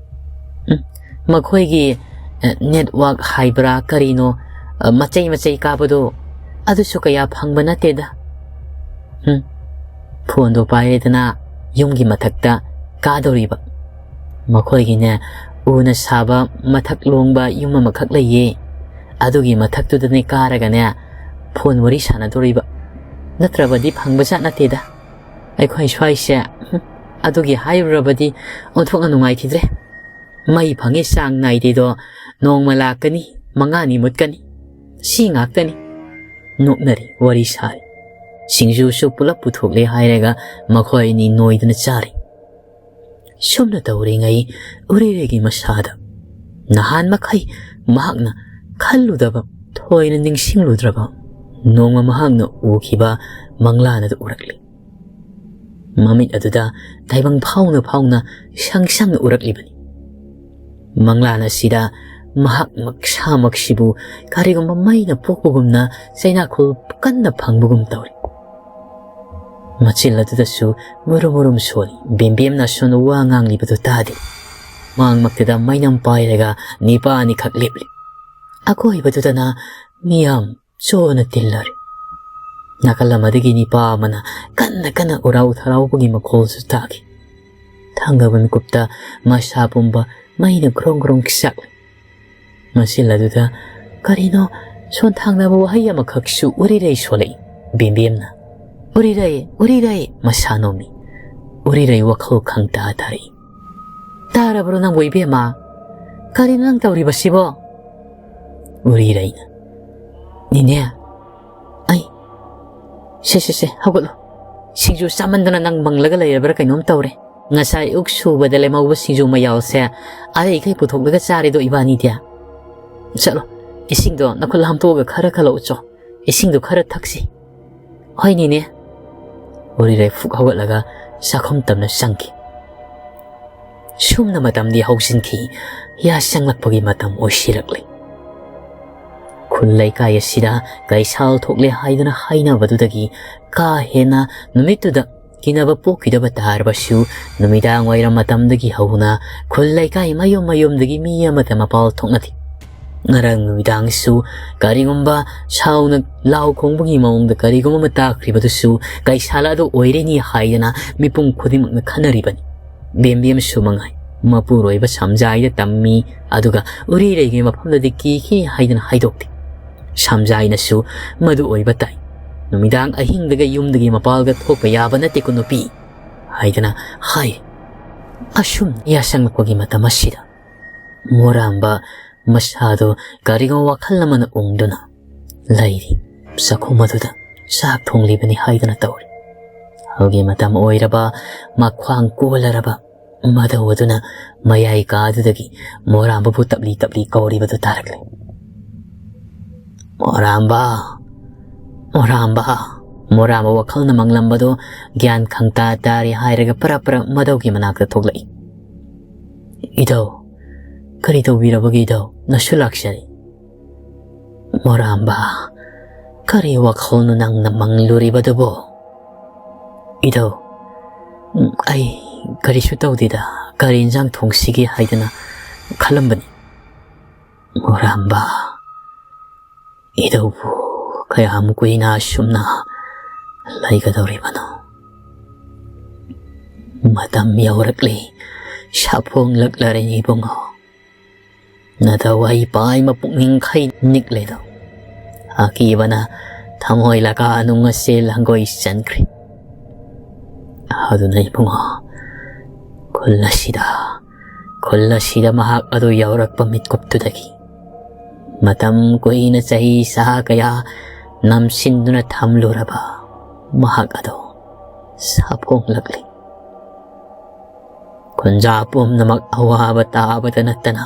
ꯎꯝ, ꯃꯈꯣꯏꯒꯤ, ꯑ, ꯅꯦꯠꯋꯥꯛ ꯍꯥꯏꯕ꯭ꯔꯥ ꯀꯔꯤꯅꯣ, ꯑ, ꯃꯆꯩ ꯃꯆꯩ ꯀꯥꯕꯗꯣ, ꯑꯗꯨꯁꯨ ꯀꯌꯥ ꯐꯪꯕ ꯅꯠꯇꯦꯗ꯫ ꯎꯝ, ꯐꯣꯟꯗꯣ ꯄꯥꯏꯔꯦꯗꯅ ꯌꯨꯝꯒꯤ ꯃꯊꯛꯇ ꯀꯥꯗꯧꯔꯤꯕ꯫ ꯃꯈꯣꯏꯒꯤꯅꯦ, ꯎꯅ ꯁꯥꯕ ꯃꯊꯛ ꯂꯣꯡꯕ ꯌꯨꯝ ꯑꯃꯈꯛ ꯂꯩꯌꯦ꯫ ꯑꯗꯨꯒꯤ ꯃꯊꯛꯇꯨꯗꯅꯦ ꯀꯥꯔꯒꯅꯦ ꯐꯣꯟ ꯋꯥꯔꯤ ꯁꯥꯟꯅꯗꯣꯔꯤꯕ꯫ ꯅꯠꯇ꯭ꯔꯕꯗꯤ ꯐꯪꯕꯖꯥꯠ ꯅꯠꯇꯦꯗ꯫ ꯑꯩꯈꯣꯏ ꯁ꯭ꯋꯥꯏꯁꯦ, ꯍꯨꯝ, ꯑꯗꯨꯒꯤ ꯍꯥꯏꯔꯨꯔꯕꯗꯤ ꯑꯣꯟꯊꯣꯛꯅ ꯅꯨꯡꯉꯥꯏꯈꯤꯗ꯭ꯔꯦ꯫ ꯃꯩ ꯐꯪꯉꯤ ꯆꯥꯡ ꯅꯥꯏꯗꯦꯗꯣ, ꯅꯣꯡꯃ ꯂꯥꯛꯀꯅꯤ, ꯃꯉꯥꯅꯤ ꯃꯨꯠꯀꯅꯤ, ꯁꯤ ꯉꯥꯛꯇꯅꯤ꯫ ꯅꯣꯛꯅꯔꯤ, ꯋꯥꯔꯤ ꯁꯥꯔꯤ꯫ ꯁꯤꯡꯖꯨꯁꯨ ꯄꯨꯂꯞ ꯄꯨꯊꯣꯛꯂꯦ ꯍꯥꯏꯔꯒ ꯃꯈꯣꯏ ꯑꯅꯤ ꯅꯣꯏꯗꯅ ꯆꯥꯔꯤ꯫ ꯁꯨꯝꯅ ꯇꯧꯔꯤꯉꯩ ꯎꯔꯤꯔꯩꯒꯤ ꯃꯁꯥꯗ ꯅꯍꯥꯟ ꯃꯈꯩ ꯃꯍꯥꯛꯅ ꯈꯜꯂꯨꯗꯕ, ꯊꯣꯏꯅ ꯅꯤꯡꯁꯤꯡꯂꯨꯗ꯭ꯔꯕ ꯅꯣꯡꯃ ꯃꯍꯥꯛꯅ ꯎꯈꯤꯕ ꯃꯪꯂꯥꯟ ꯑꯗꯨ ꯎꯔꯛꯂꯤ꯫ ꯃꯃꯤꯠ ꯑꯗꯨꯗ ꯇꯥꯏꯕꯪ ꯐꯥꯎꯅ ꯐꯥꯎꯅ ꯁꯪ ꯁꯪꯅ ꯎꯔꯛꯂꯤꯕꯅꯤ꯫ ꯃꯪꯂꯥꯟ ꯑꯁꯤꯗ ꯃꯍꯥꯛ ꯃꯁꯥꯃꯛꯁꯤꯕꯨ ꯀꯔꯤꯒꯨꯝꯕ ꯃꯩꯅ ꯄꯣꯛꯄꯒꯨꯝꯅ ꯆꯩꯅꯥꯈꯣꯜ ꯀꯟꯅ ꯐꯪꯕꯒꯨꯝ ꯇꯧꯔꯤ꯫ ꯃꯆꯤꯜ ꯑꯗꯨꯗꯁꯨ ꯃꯨꯔꯨꯝ ꯃꯨꯔꯨꯝ ꯁꯣꯜꯂꯤ꯫ ꯕꯦꯝꯕꯦꯝꯅ ꯑꯁꯣꯝꯗ ꯋꯥ ꯉꯥꯡꯂꯤꯕꯗꯨ ꯇꯥꯗꯦ꯫ ꯃꯥꯡꯃꯛꯇꯗ ꯃꯩꯅꯝ ꯄꯥꯏꯔꯒ ꯅꯤꯄꯥ ꯑꯅꯤꯈꯛ ꯂꯦꯞꯂꯤ꯫ ꯑꯀꯣꯏꯕꯗꯨꯗꯅ ꯃꯤꯌꯥꯝ ꯆꯣꯅ ꯇꯤꯜꯂꯔꯦ꯫ ꯅꯥꯀꯜ ꯑꯃꯗꯒꯤ ꯅꯤꯄꯥ ꯑꯃꯅ ꯀꯟꯅ ꯀꯟꯅ ꯎꯔꯥꯎ ꯊꯔꯥꯎꯕꯒꯤ ꯃꯈꯣꯜꯁꯨ ꯇꯥꯈꯤ꯫ ꯊꯪꯅꯕ ꯃꯤꯀꯨꯞꯇ ꯃꯁꯥ ꯄꯨꯝꯕ ꯃꯩꯅ ꯒ꯭ꯔꯣꯡ ꯒ꯭ꯔꯣꯡ ꯆꯥꯛꯂꯤ꯫ ꯃꯆꯤꯜ ꯑꯗꯨꯗ ꯀꯔꯤꯅꯣ ꯁꯣꯟꯊꯥꯡꯅꯕ ꯋꯥꯍꯩ ꯑꯃꯈꯛꯁꯨ ꯎꯔꯤꯔꯩ ꯁꯣꯜꯂꯛꯏ꯫ ꯕꯦꯝꯕꯦꯝꯅ, "ꯎꯔꯤꯔꯩ, ꯎꯔꯤꯔꯩ!" ꯃꯁꯥ ꯅꯣꯝꯃꯤ꯫ ꯎꯔꯤꯔꯩ ꯋꯥꯈꯜ ꯈꯪꯇꯥ ꯇꯥꯔꯛꯏ꯫ "ꯇꯥꯔꯕ꯭ꯔꯣ ꯅꯪꯕꯨ ꯏꯕꯦꯝꯃ? ꯀꯔꯤꯅꯣ ꯅꯪ ꯇꯧꯔꯤꯕꯁꯤꯕꯣ?" ꯎꯔꯤꯔꯩꯅ, "ꯅꯦꯅꯦ, ꯑꯩ, ꯁꯦ, ꯁꯦ, ꯁꯦ, ꯍꯧꯒꯠꯂꯣ꯫ ꯁꯤꯡꯖꯨ ꯆꯥꯃꯟꯗꯅ ꯅꯪ ꯃꯪꯂꯒ ꯂꯩꯔꯕ꯭ꯔꯥ ꯀꯩꯅꯣꯝ ꯇꯧꯔꯦ꯫ ꯉꯁꯥꯏ ꯑꯌꯨꯛ ꯁꯨꯕꯗ ꯂꯦꯝꯍꯧꯕ ꯁꯤꯡꯖꯨ ꯃꯌꯥꯜꯁꯦ ꯑꯔꯩꯈꯩ ꯄꯨꯊꯣꯛꯂꯒ ꯆꯥꯔꯦꯗꯣ ꯏꯕꯥꯅꯤꯗꯤ꯫ ꯆꯠꯂꯣ, ꯏꯁꯤꯡꯗꯣ ꯅꯈꯨꯠ ꯍꯥꯝꯇꯣꯛꯑꯒ ꯈꯔ ꯈꯜꯂꯛꯎ ꯆꯣ꯫ ꯏꯁꯤꯡꯗꯣ ꯈꯔ ꯊꯛꯁꯤ꯫" "ꯍꯣꯏ ꯅꯦꯅꯦ꯫" ꯎꯔꯤꯔꯩ ꯐꯨꯛ ꯍꯧꯒꯠꯂꯒ ꯆꯥꯛꯈꯨꯝ ꯇꯝꯅ ꯆꯪꯈꯤ꯫ ꯁꯨꯝꯅ ꯃꯇꯝꯗꯤ ꯍꯧꯖꯤꯟꯈꯤ꯫ ꯌꯥꯆꯪꯂꯛꯄꯒꯤ ꯃꯇꯝ ꯑꯣꯏꯁꯤꯜꯂꯛꯂꯦ꯫ ꯈꯨꯜ ꯂꯩꯀꯥꯏ ꯑꯁꯤꯗ ꯀꯩꯁꯥꯜ ꯊꯣꯛꯂꯦ ꯍꯥꯏꯗꯨꯅ ꯍꯥꯏꯅꯕꯗꯨꯗꯒꯤ ꯀꯥ ꯍꯦꯟꯅ ꯅꯨꯃꯤꯠꯇꯨꯗ ꯀꯤꯅꯕ ꯄꯣꯛꯈꯤꯗꯕ ꯇꯥꯔꯕꯁꯨ, ꯅꯨꯃꯤꯗꯥꯡ ꯋꯥꯏꯔꯝ ꯃꯇꯝꯗꯒꯤ ꯍꯧꯅ ꯈꯨꯜ ꯂꯩꯀꯥꯏ ꯃꯌꯨꯝ ꯃꯌꯨꯝꯗꯒꯤ ꯃꯤ ꯑꯃꯠꯇ ꯃꯄꯥꯜ ꯊꯣꯛꯅꯗꯦ꯫ ꯉꯔꯥꯡ ꯅꯨꯃꯤꯗꯥꯡꯁꯨ ꯀꯔꯤꯒꯨꯝꯕ ꯁꯥꯎꯅ ꯂꯥꯎ ꯈꯣꯡꯕꯒꯤ ꯃꯑꯣꯡꯗ ꯀꯔꯤꯒꯨꯝꯕ ꯑꯃ ꯇꯥꯈ꯭ꯔꯤꯕꯗꯨꯁꯨ ꯀꯩꯁꯥꯜ ꯑꯗꯨ ꯑꯣꯏꯔꯅꯤ ꯍꯥꯏꯗꯅ ꯃꯤꯄꯨꯝ ꯈꯨꯗꯤꯡꯃꯛꯅ ꯈꯟꯅꯔꯤꯕꯅꯤ꯫ ꯕꯦꯝꯕꯦꯝꯁꯨ ꯃꯉꯥꯏ꯫ ꯃꯄꯨꯔꯣꯏꯕ ꯁꯝꯖꯥꯏꯗ ꯇꯝꯃꯤ, ꯑꯗꯨꯒ ꯎꯔꯤꯔꯩꯒꯤ ꯃꯐꯝꯗꯗꯤ ꯀꯤꯈꯤ ꯍꯥꯏꯗꯅ ꯍꯥꯏꯗꯣꯛꯇꯦ꯫ ꯁꯝꯖꯥꯏꯅꯁꯨ ꯃꯗꯨ ꯑꯣꯏꯕ ꯇꯥꯏ꯫ ꯅꯨꯃꯤꯗꯥꯡ ꯑꯍꯤꯡꯗꯒ ꯌꯨꯝꯗꯒꯤ ꯃꯄꯥꯜꯒ ꯊꯣꯛꯄ ꯌꯥꯕ ꯅꯠꯇꯦꯀꯣ ꯅꯨꯄꯤ ꯍꯥꯏꯗꯅ ꯍꯥꯏ꯫ ꯑꯁꯨꯝ ꯌꯥꯁꯪꯂꯛꯄꯒꯤ ꯃꯇꯝ ꯑꯁꯤꯗ ꯃꯣꯔꯥꯝꯕ ꯃꯁꯥꯗꯣ ꯀꯔꯤꯒꯨꯝꯕ ꯋꯥꯈꯜ ꯑꯃꯅ ꯎꯪꯗꯨꯅ ꯂꯩꯔꯤ꯫ ꯆꯥꯛꯈꯨꯝ ꯑꯗꯨꯗ ꯆꯥꯛ ꯊꯣꯡꯂꯤꯕꯅꯤ ꯍꯥꯏꯗꯨꯅ ꯇꯧꯔꯤ꯫ ꯍꯧꯒꯤ ꯃꯇꯝ ꯑꯣꯏꯔꯕ, ꯃꯈ꯭ꯋꯥꯡ ꯀꯣꯜꯂꯔꯕ ꯃꯙꯧ ꯑꯗꯨꯅ ꯃꯌꯥꯏ ꯀꯥꯗꯨꯗꯒꯤ ꯃꯣꯔꯥꯝꯕꯕꯨ ꯇꯞꯂꯤ ꯇꯞꯂꯤ ꯀꯧꯔꯤꯕꯗꯨ ꯇꯥꯔꯛꯂꯦ꯫ "ꯃꯣꯔꯥꯝꯕ! ꯃꯣꯔꯥꯝꯕ!" ꯃꯣꯔꯥꯝꯕ ꯋꯥꯈꯜꯅ ꯃꯪꯂꯝꯕꯗꯨ ꯒ꯭ꯌꯥꯟ ꯈꯪꯇꯥ ꯇꯥꯔꯦ ꯍꯥꯏꯔꯒ ꯄꯔꯞ ꯄꯔꯞ ꯃꯙꯧꯒꯤ ꯃꯅꯥꯛꯇ ꯊꯣꯛꯂꯛꯏ꯫ "ꯏꯙꯧ, ꯀꯔꯤ ꯇꯧꯕꯤꯔꯕꯒꯦ ꯏꯙꯧ? ꯅꯁꯨ ꯂꯥꯛꯆꯔꯤ꯫" "ꯃꯣꯔꯥꯝꯕ, ꯀꯔꯤ ꯋꯥꯈꯜꯅꯣ ꯅꯪꯅ ꯃꯪꯂꯨꯔꯤꯕꯗꯨꯕꯣ?" "ꯏꯙꯧ, ꯎꯝ, ꯑꯩ ꯀꯔꯤꯁꯨ ꯇꯧꯗꯦꯗ, ꯀꯔꯤ ꯏꯟꯖꯥꯡ ꯊꯣꯡꯁꯤꯒꯦ ꯍꯥꯏꯗꯅ ꯈꯜꯂꯝꯕꯅꯤ꯫" "ꯃꯣꯔꯥꯝꯕ, ꯏꯙꯧꯕꯨ ꯀꯌꯥꯝ ꯀꯨꯏꯅ ꯑꯁꯨꯝꯅ ꯂꯩꯒꯗꯧꯔꯤꯕꯅꯣ? ꯃꯇꯝ ꯌꯧꯔꯛꯂꯤ, ꯁꯥꯐꯣꯡꯂꯛꯂꯔꯅꯤ ꯏꯕꯨꯡꯉꯣ꯫ ꯅꯊꯋꯥꯏ ꯄꯥꯏꯃ ꯄꯨꯛꯅꯤꯡ ꯈꯩ ꯅꯤꯛꯂꯦꯗꯣ꯫ ꯑꯀꯤꯕꯅ ꯊꯃꯣꯏ ꯂꯀꯥ ꯅꯨꯡ ꯑꯁꯦ ꯂꯪꯒꯣꯏ ꯆꯟꯈ꯭ꯔꯦ꯫ ꯑꯗꯨꯅ ꯏꯕꯨꯡꯉꯣ, ꯈꯨꯜ ꯑꯁꯤꯗ, ꯈꯨꯜ ꯑꯁꯤꯗ ꯃꯍꯥꯛ ꯑꯗꯨ ꯌꯧꯔꯛꯄ ꯃꯤꯠꯀꯨꯞꯇꯨꯗꯒꯤ ꯃꯇꯝ ꯀꯨꯏꯅ ꯆꯍꯤ ꯆꯍꯥ ꯀꯌꯥ ꯅꯝꯁꯤꯟꯗꯨꯅ ꯊꯝꯂꯨꯔꯕ ꯃꯍꯥꯛ ꯑꯗꯣ ꯁꯥꯐꯣꯡꯂꯛꯂꯤ꯫ ꯈꯨꯟꯖꯥ ꯄꯨꯝꯅꯃꯛ ꯑꯋꯥꯕ ꯇꯥꯕꯗ ꯅꯠꯇꯅ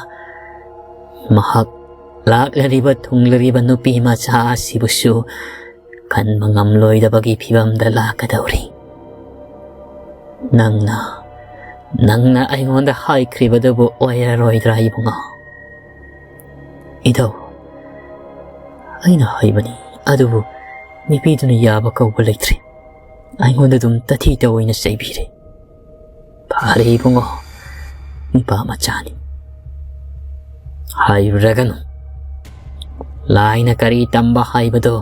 ꯃꯍꯥꯛ ꯂꯥꯛꯂꯔꯤꯕ ꯊꯨꯡꯂꯔꯤꯕ ꯅꯨꯄꯤ ꯃꯆꯥ ꯑꯁꯤꯕꯨꯁꯨ ꯈꯟꯕ ꯉꯝꯂꯣꯏꯗꯕꯒꯤ ꯐꯤꯕꯝꯗ ꯂꯥꯛꯀꯗꯧꯔꯤ꯫ ꯅꯪꯅ, ꯅꯪꯅ ꯑꯩꯉꯣꯟꯗ ꯍꯥꯏꯈ꯭ꯔꯤꯕꯗꯨꯕꯨ ꯑꯣꯏꯔꯔꯣꯏꯗ꯭ꯔꯥ ꯏꯕꯨꯡꯉꯣ?" "ꯏꯙꯧ, ꯑꯩꯅ ꯍꯥꯏꯕꯅꯤ, ꯑꯗꯨꯕꯨ ꯅꯨꯄꯤꯗꯨꯅ ꯌꯥꯕ ꯀꯧꯕ ꯂꯩꯇ꯭ꯔꯦ꯫ ꯑꯩꯉꯣꯟꯗ ꯑꯗꯨꯝ ꯇꯊꯤ ꯇꯑꯣꯏꯅ ꯆꯩꯕꯤꯔꯦ꯫" "ꯐꯔꯦ ꯏꯕꯨꯡꯉꯣ, ꯅꯨꯄꯥ ꯃꯆꯥꯅꯤ꯫ ꯍꯥꯏꯔꯨꯔꯒꯅꯨ꯫ ꯂꯥꯏꯅ ꯀꯔꯤ ꯇꯝꯕ ꯍꯥꯏꯕꯗꯣ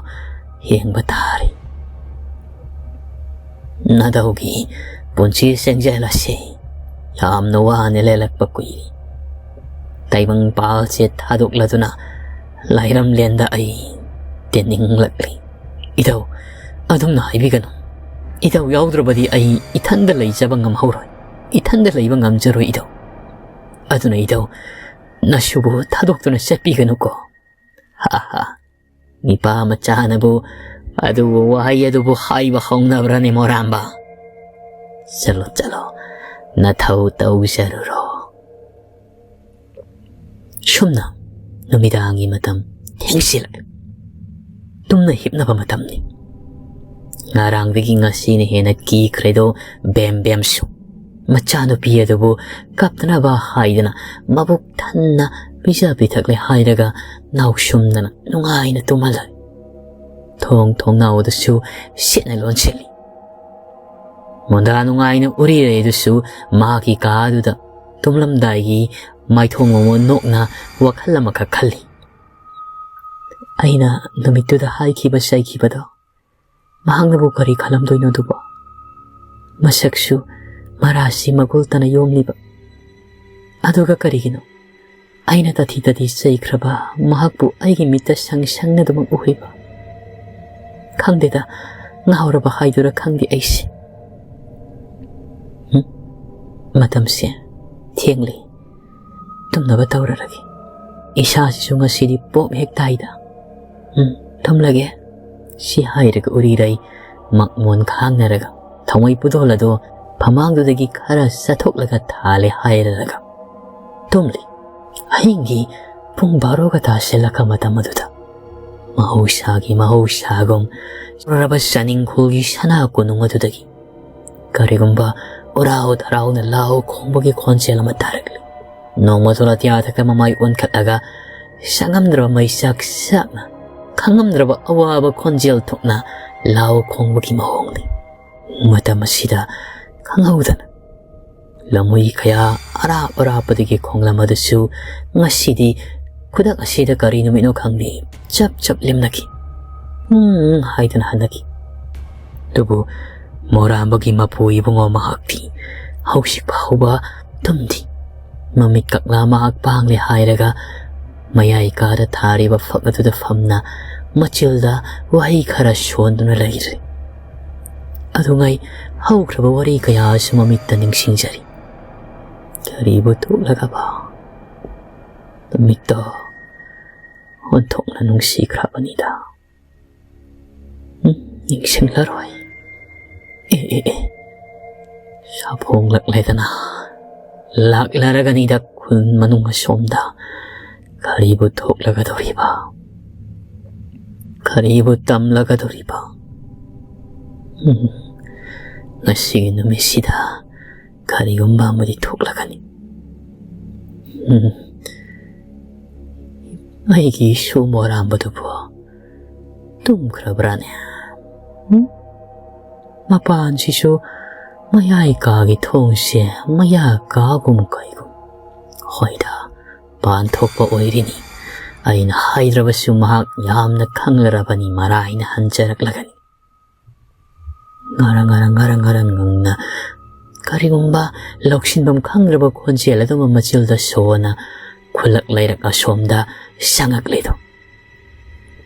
ꯌꯦꯡꯕ ꯇꯥꯔꯦ꯫ ꯅꯙꯧꯒꯤ ꯄꯨꯟꯁꯤ ꯁꯦꯡꯖꯦꯜ ꯑꯁꯤ ꯌꯥꯝꯅ ꯋꯥꯅ ꯂꯦꯜꯂꯛꯄ ꯀꯨꯏꯔꯦ꯫ ꯇꯥꯏꯕꯪ ꯄꯥꯜꯁꯦ ꯊꯥꯗꯣꯛꯂꯗꯨꯅ ꯂꯥꯏꯔꯝꯂꯦꯟꯗ ꯑꯩ ꯇꯤꯟꯅꯤꯡꯂꯛꯂꯤ꯫ ꯏꯙꯧ, ꯑꯗꯨꯝꯅ ꯍꯥꯏꯕꯤꯒꯅꯨ꯫ ꯏꯙꯧ ꯌꯥꯎꯗ꯭ꯔꯕꯗꯤ ꯑꯩ ꯏꯊꯟꯗ ꯂꯩꯖꯕ ꯉꯝꯍꯧꯔꯣꯏ꯫ ꯏꯊꯟꯗ ꯂꯩꯕ ꯉꯝꯖꯔꯣꯏ ꯏꯙꯧ꯫ ꯑꯗꯨꯅ ꯏꯙꯧ, ꯅꯁꯨꯕꯨ ꯊꯥꯗꯣꯛꯇꯨꯅ ꯆꯠꯄꯤꯒꯅꯨꯀꯣ꯫ ꯍꯥ ꯍꯥ꯫ ꯅꯤꯄꯥ ꯃꯆꯥꯅꯕꯨ ꯑꯗꯨꯕꯨ ꯋꯥꯍꯩ ꯑꯗꯨꯕꯨ ꯍꯥꯏꯕ ꯍꯧꯅꯕ꯭ꯔꯅꯦ ꯃꯣꯔꯥꯝꯕ? ꯆꯠꯂꯣ, ꯆꯠꯂꯣ, ꯅꯊꯧ ꯇꯧꯖꯔꯨꯔꯣ꯫ ꯁꯨꯝꯅ ꯅꯨꯃꯤꯗꯥꯡꯒꯤ ꯃꯇꯝ ꯊꯦꯡꯁꯤꯜꯂꯛꯂꯦ꯫ ꯇꯨꯝꯅ ꯍꯤꯞꯅꯕ ꯃꯇꯝꯅꯤ꯫ ꯉꯔꯥꯡꯗꯒꯤ ꯉꯁꯤꯅ ꯍꯦꯟꯅ ꯀꯤꯈ꯭ꯔꯦꯗꯣ ꯕꯦꯝ ꯕꯦꯝꯁꯨ꯫ ꯃꯆꯥꯅꯨꯄꯤ ꯑꯗꯨꯕꯨ ꯀꯞꯇꯅꯕ ꯍꯥꯏꯗꯅ ꯃꯕꯨꯛ ꯊꯟꯅ ꯄꯤꯖ ꯄꯤꯊꯛꯂꯦ ꯍꯥꯏꯔꯒ ꯅꯥꯎꯁꯨꯝꯗꯅ ꯅꯨꯡꯉꯥꯏꯅ ꯇꯨꯝꯍꯜꯂꯦ꯫ ꯊꯣꯡ ꯊꯣꯡꯅꯥꯎ ꯑꯗꯨꯁꯨ ꯁꯤꯠꯅ ꯂꯣꯟꯁꯤꯜꯂꯤ꯫ ꯃꯣꯟꯗꯥ ꯅꯨꯡꯉꯥꯏꯅ ꯎꯔꯤꯔꯩ ꯑꯗꯨꯁꯨ ꯃꯍꯥꯛꯀꯤ ꯀꯥ ꯑꯗꯨꯗ ꯇꯨꯝꯂꯝꯗꯥꯏꯒꯤ ꯃꯥꯏꯊꯣꯡ ꯑꯃ ꯅꯣꯛꯅ ꯋꯥꯈꯜ ꯑꯃꯈꯛ ꯈꯜꯂꯤ꯫ ꯑꯩꯅ ꯅꯨꯃꯤꯠꯇꯨꯗ ꯍꯥꯏꯈꯤꯕ ꯆꯩꯈꯤꯕꯗꯣ ꯃꯍꯥꯛꯅꯕꯨ ꯀꯔꯤ ꯈꯜꯂꯝꯗꯣꯏꯅꯣ ꯑꯗꯨꯕꯣ? ꯃꯁꯛꯁꯨ ꯃꯔꯥꯁꯤ ꯃꯒꯨꯜ ꯇꯅ ꯌꯣꯝꯂꯤꯕ꯫ ꯑꯗꯨꯒ ꯀꯔꯤꯒꯤꯅꯣ ꯑꯩꯅ ꯇꯥꯊꯤ ꯇꯥꯊꯤ ꯆꯩꯈ꯭ꯔꯕ ꯃꯍꯥꯛꯄꯨ ꯑꯩꯒꯤ ꯃꯤꯠꯇ ꯁꯪ ꯁꯪꯅ ꯑꯗꯨꯃꯛ ꯎꯍꯩꯕ? ꯈꯪꯗꯦꯗ, ꯉꯥꯎꯔꯕ ꯍꯥꯏꯗꯨꯔ ꯈꯪꯗꯦ ꯑꯩꯁꯦ꯫ ꯍꯨꯝ, ꯃꯇꯝꯁꯦ ꯊꯦꯡꯂꯦ꯫ ꯇꯨꯝꯅꯕ ꯇꯧꯔꯔꯒꯦ꯫ ꯏꯁꯥꯁꯤꯁꯨ ꯉꯁꯤꯗꯤ ꯄꯣꯞ ꯍꯦꯛ ꯇꯥꯏꯗ꯫ ꯎꯝ, ꯇꯨꯝꯂꯒꯦ꯫ ꯁꯤ ꯍꯥꯏꯔꯒ ꯎꯔꯤꯔꯩ ꯃꯛꯃꯣꯟ ꯈꯥꯡꯅꯔꯒ ꯊꯥꯎꯃꯩ ꯄꯨꯗꯣꯜ ꯑꯗꯣ ꯐꯃꯥꯡꯗꯨꯗꯒꯤ ꯈꯔ ꯆꯠꯊꯣꯛꯂꯒ ꯊꯥꯜꯂꯦ ꯍꯥꯏꯔꯔꯒ ꯇꯨꯝꯂꯤ꯫ ꯑꯍꯤꯡꯒꯤ ꯄꯨꯡ ꯕꯥꯔꯣꯒ ꯇꯥꯁꯤꯜꯂꯛꯄ ꯃꯇꯝ ꯑꯗꯨꯗ ꯃꯍꯧꯁꯥꯒꯤ ꯃꯍꯧꯁꯥꯒꯨꯝ ꯆꯨꯔꯕ ꯆꯥꯅꯤꯡꯈꯣꯜꯒꯤ ꯁꯅꯥ ꯀꯣꯅꯨꯡ ꯑꯗꯨꯗꯒꯤ ꯀꯔꯤꯒꯨꯝꯕ ꯎꯔꯥꯎ ꯊꯔꯥꯎꯅ ꯂꯥꯎ ꯈꯣꯡꯕꯒꯤ ꯈꯣꯟꯖꯦꯜ ꯑꯃ ꯇꯥꯔꯛꯂꯤ꯫ ꯅꯣꯡꯃꯗꯣ ꯑꯇꯤꯌꯥꯊꯛꯇ ꯃꯃꯥꯏ ꯑꯣꯟꯈꯠꯂꯒ ꯁꯛꯉꯝꯗ꯭ꯔꯕ ꯃꯩꯆꯥꯛ ꯆꯥꯛꯅ ꯈꯪꯉꯝꯗ꯭ꯔꯕ ꯑꯋꯥꯕ ꯈꯣꯟꯖꯦꯜ ꯊꯣꯛꯅ ꯂꯥꯎ ꯈꯣꯡꯕꯒꯤ ꯃꯑꯣꯡꯅꯤ꯫ ꯃꯇꯝ ꯑꯁꯤꯗ ꯈꯪꯍꯧꯗꯅ ꯂꯝꯍꯨꯏ ꯀꯌꯥ ꯑꯔꯥꯞ ꯑꯔꯥꯞꯄꯗꯒꯤ ꯈꯣꯡꯂꯝ ꯑꯗꯨꯁꯨ ꯉꯁꯤꯗꯤ ꯈꯨꯗꯛ ꯑꯁꯤꯗ ꯀꯔꯤ ꯅꯨꯃꯤꯠꯅꯣ ꯈꯪꯗꯦ ꯆꯞ ꯆꯞ ꯂꯦꯝꯅꯈꯤ꯫ ꯎꯝ ꯍꯥꯏꯗꯅ ꯍꯟꯅꯈꯤ꯫ ꯑꯗꯨꯕꯨ ꯃꯣꯔꯥꯝꯕꯒꯤ ꯃꯄꯨ ꯏꯕꯨꯡꯉꯣ ꯃꯍꯥꯛꯇꯤ ꯍꯧꯖꯤꯛ ꯐꯥꯎꯕ ꯇꯨꯝꯗꯦ꯫ ꯃꯃꯤꯠ ꯀꯛꯂꯥ ꯃꯍꯥꯛ ꯄꯥꯡꯂꯦ ꯍꯥꯏꯔꯒ ꯃꯌꯥꯏ ꯀꯥꯗ ꯊꯥꯔꯤꯕ ꯐꯛ ꯑꯗꯨꯗ ꯐꯝꯅ ꯃꯆꯤꯜꯗ ꯋꯥꯍꯩ ꯈꯔ ꯁꯣꯟꯗꯨꯅ ꯂꯩꯔꯦ꯫ ꯑꯗꯨꯉꯩ ꯍꯧꯈ꯭ꯔꯕ ꯋꯥꯔꯤ ꯀꯌꯥꯁꯨ ꯃꯃꯤꯠꯇ ꯅꯤꯡꯁꯤꯡꯖꯔꯤ꯫ ꯀꯔꯤꯕꯨ ꯊꯣꯛꯂꯒꯕ ꯅꯨꯃꯤꯠꯇꯣ ꯑꯣꯟꯊꯣꯛꯅ ꯅꯨꯡꯁꯤꯈ꯭ꯔꯕꯅꯤꯗ꯫ ꯎꯝ, ꯅꯤꯡꯁꯤꯡꯂꯔꯣꯏ꯫ ꯑꯦ, ꯑꯦ, ꯑꯦ꯫ ꯁꯥꯐꯣꯡꯂꯛꯂꯦꯗꯅ꯫ ꯂꯥꯛꯂꯔꯒꯅꯤꯗ ꯈꯨꯟ ꯃꯅꯨꯡ ꯑꯁꯣꯝꯗ꯫ ꯀꯔꯤꯕꯨ ꯊꯣꯛꯂꯒꯗꯧꯔꯤꯕ? ꯀꯔꯤꯕꯨ ꯇꯝꯂꯒꯗꯧꯔꯤꯕ? ꯎꯝ, ꯉꯁꯤꯒꯤ ꯅꯨꯃꯤꯠꯁꯤꯗ ꯀꯔꯤꯒꯨꯝꯕ ꯑꯃꯗꯤ ꯊꯣꯛꯂꯒꯅꯤ꯫ ꯎꯝ, ꯑꯩꯒꯤ ꯏꯁꯨ ꯃꯣꯔꯥꯝꯕꯗꯨꯕꯨ ꯇꯨꯝꯈ꯭ꯔꯕ꯭ꯔꯥꯅꯦ? ꯎꯝ? ꯃꯄꯥꯟꯁꯤꯁꯨ ꯃꯌꯥꯏ ꯀꯥꯒꯤ ꯊꯣꯡꯁꯦ ꯃꯌꯥ ꯀꯥꯒꯨꯝ ꯀꯩꯒꯨꯝ꯫ ꯍꯣꯏꯗ, ꯄꯥꯟ ꯊꯣꯛꯄ ꯑꯣꯏꯔꯤꯅꯤ꯫ ꯑꯩꯅ ꯍꯥꯏꯗ꯭ꯔꯕꯁꯨ ꯃꯍꯥꯛ ꯌꯥꯝꯅ ꯈꯪꯂꯔꯕꯅꯤ, ꯃꯔꯥꯏꯅ ꯍꯟꯖꯔꯛꯂꯒꯅꯤ꯫ ꯉꯔꯪ ꯉꯔꯪ ꯉꯔꯪ ꯉꯔꯪ ꯉꯪꯅ ꯀꯔꯤꯒꯨꯝꯕ ꯂꯧꯁꯤꯟꯐꯝ ꯈꯪꯗ꯭ꯔꯕ ꯈꯣꯟꯖꯦꯜ ꯑꯗꯨꯃ ꯃꯆꯤꯜꯗ ꯁꯣꯟꯅ ꯈꯨꯜꯂꯛ ꯂꯩꯔꯛ ꯑꯁꯣꯝꯗ ꯆꯪꯉꯛꯂꯤꯗꯣ꯫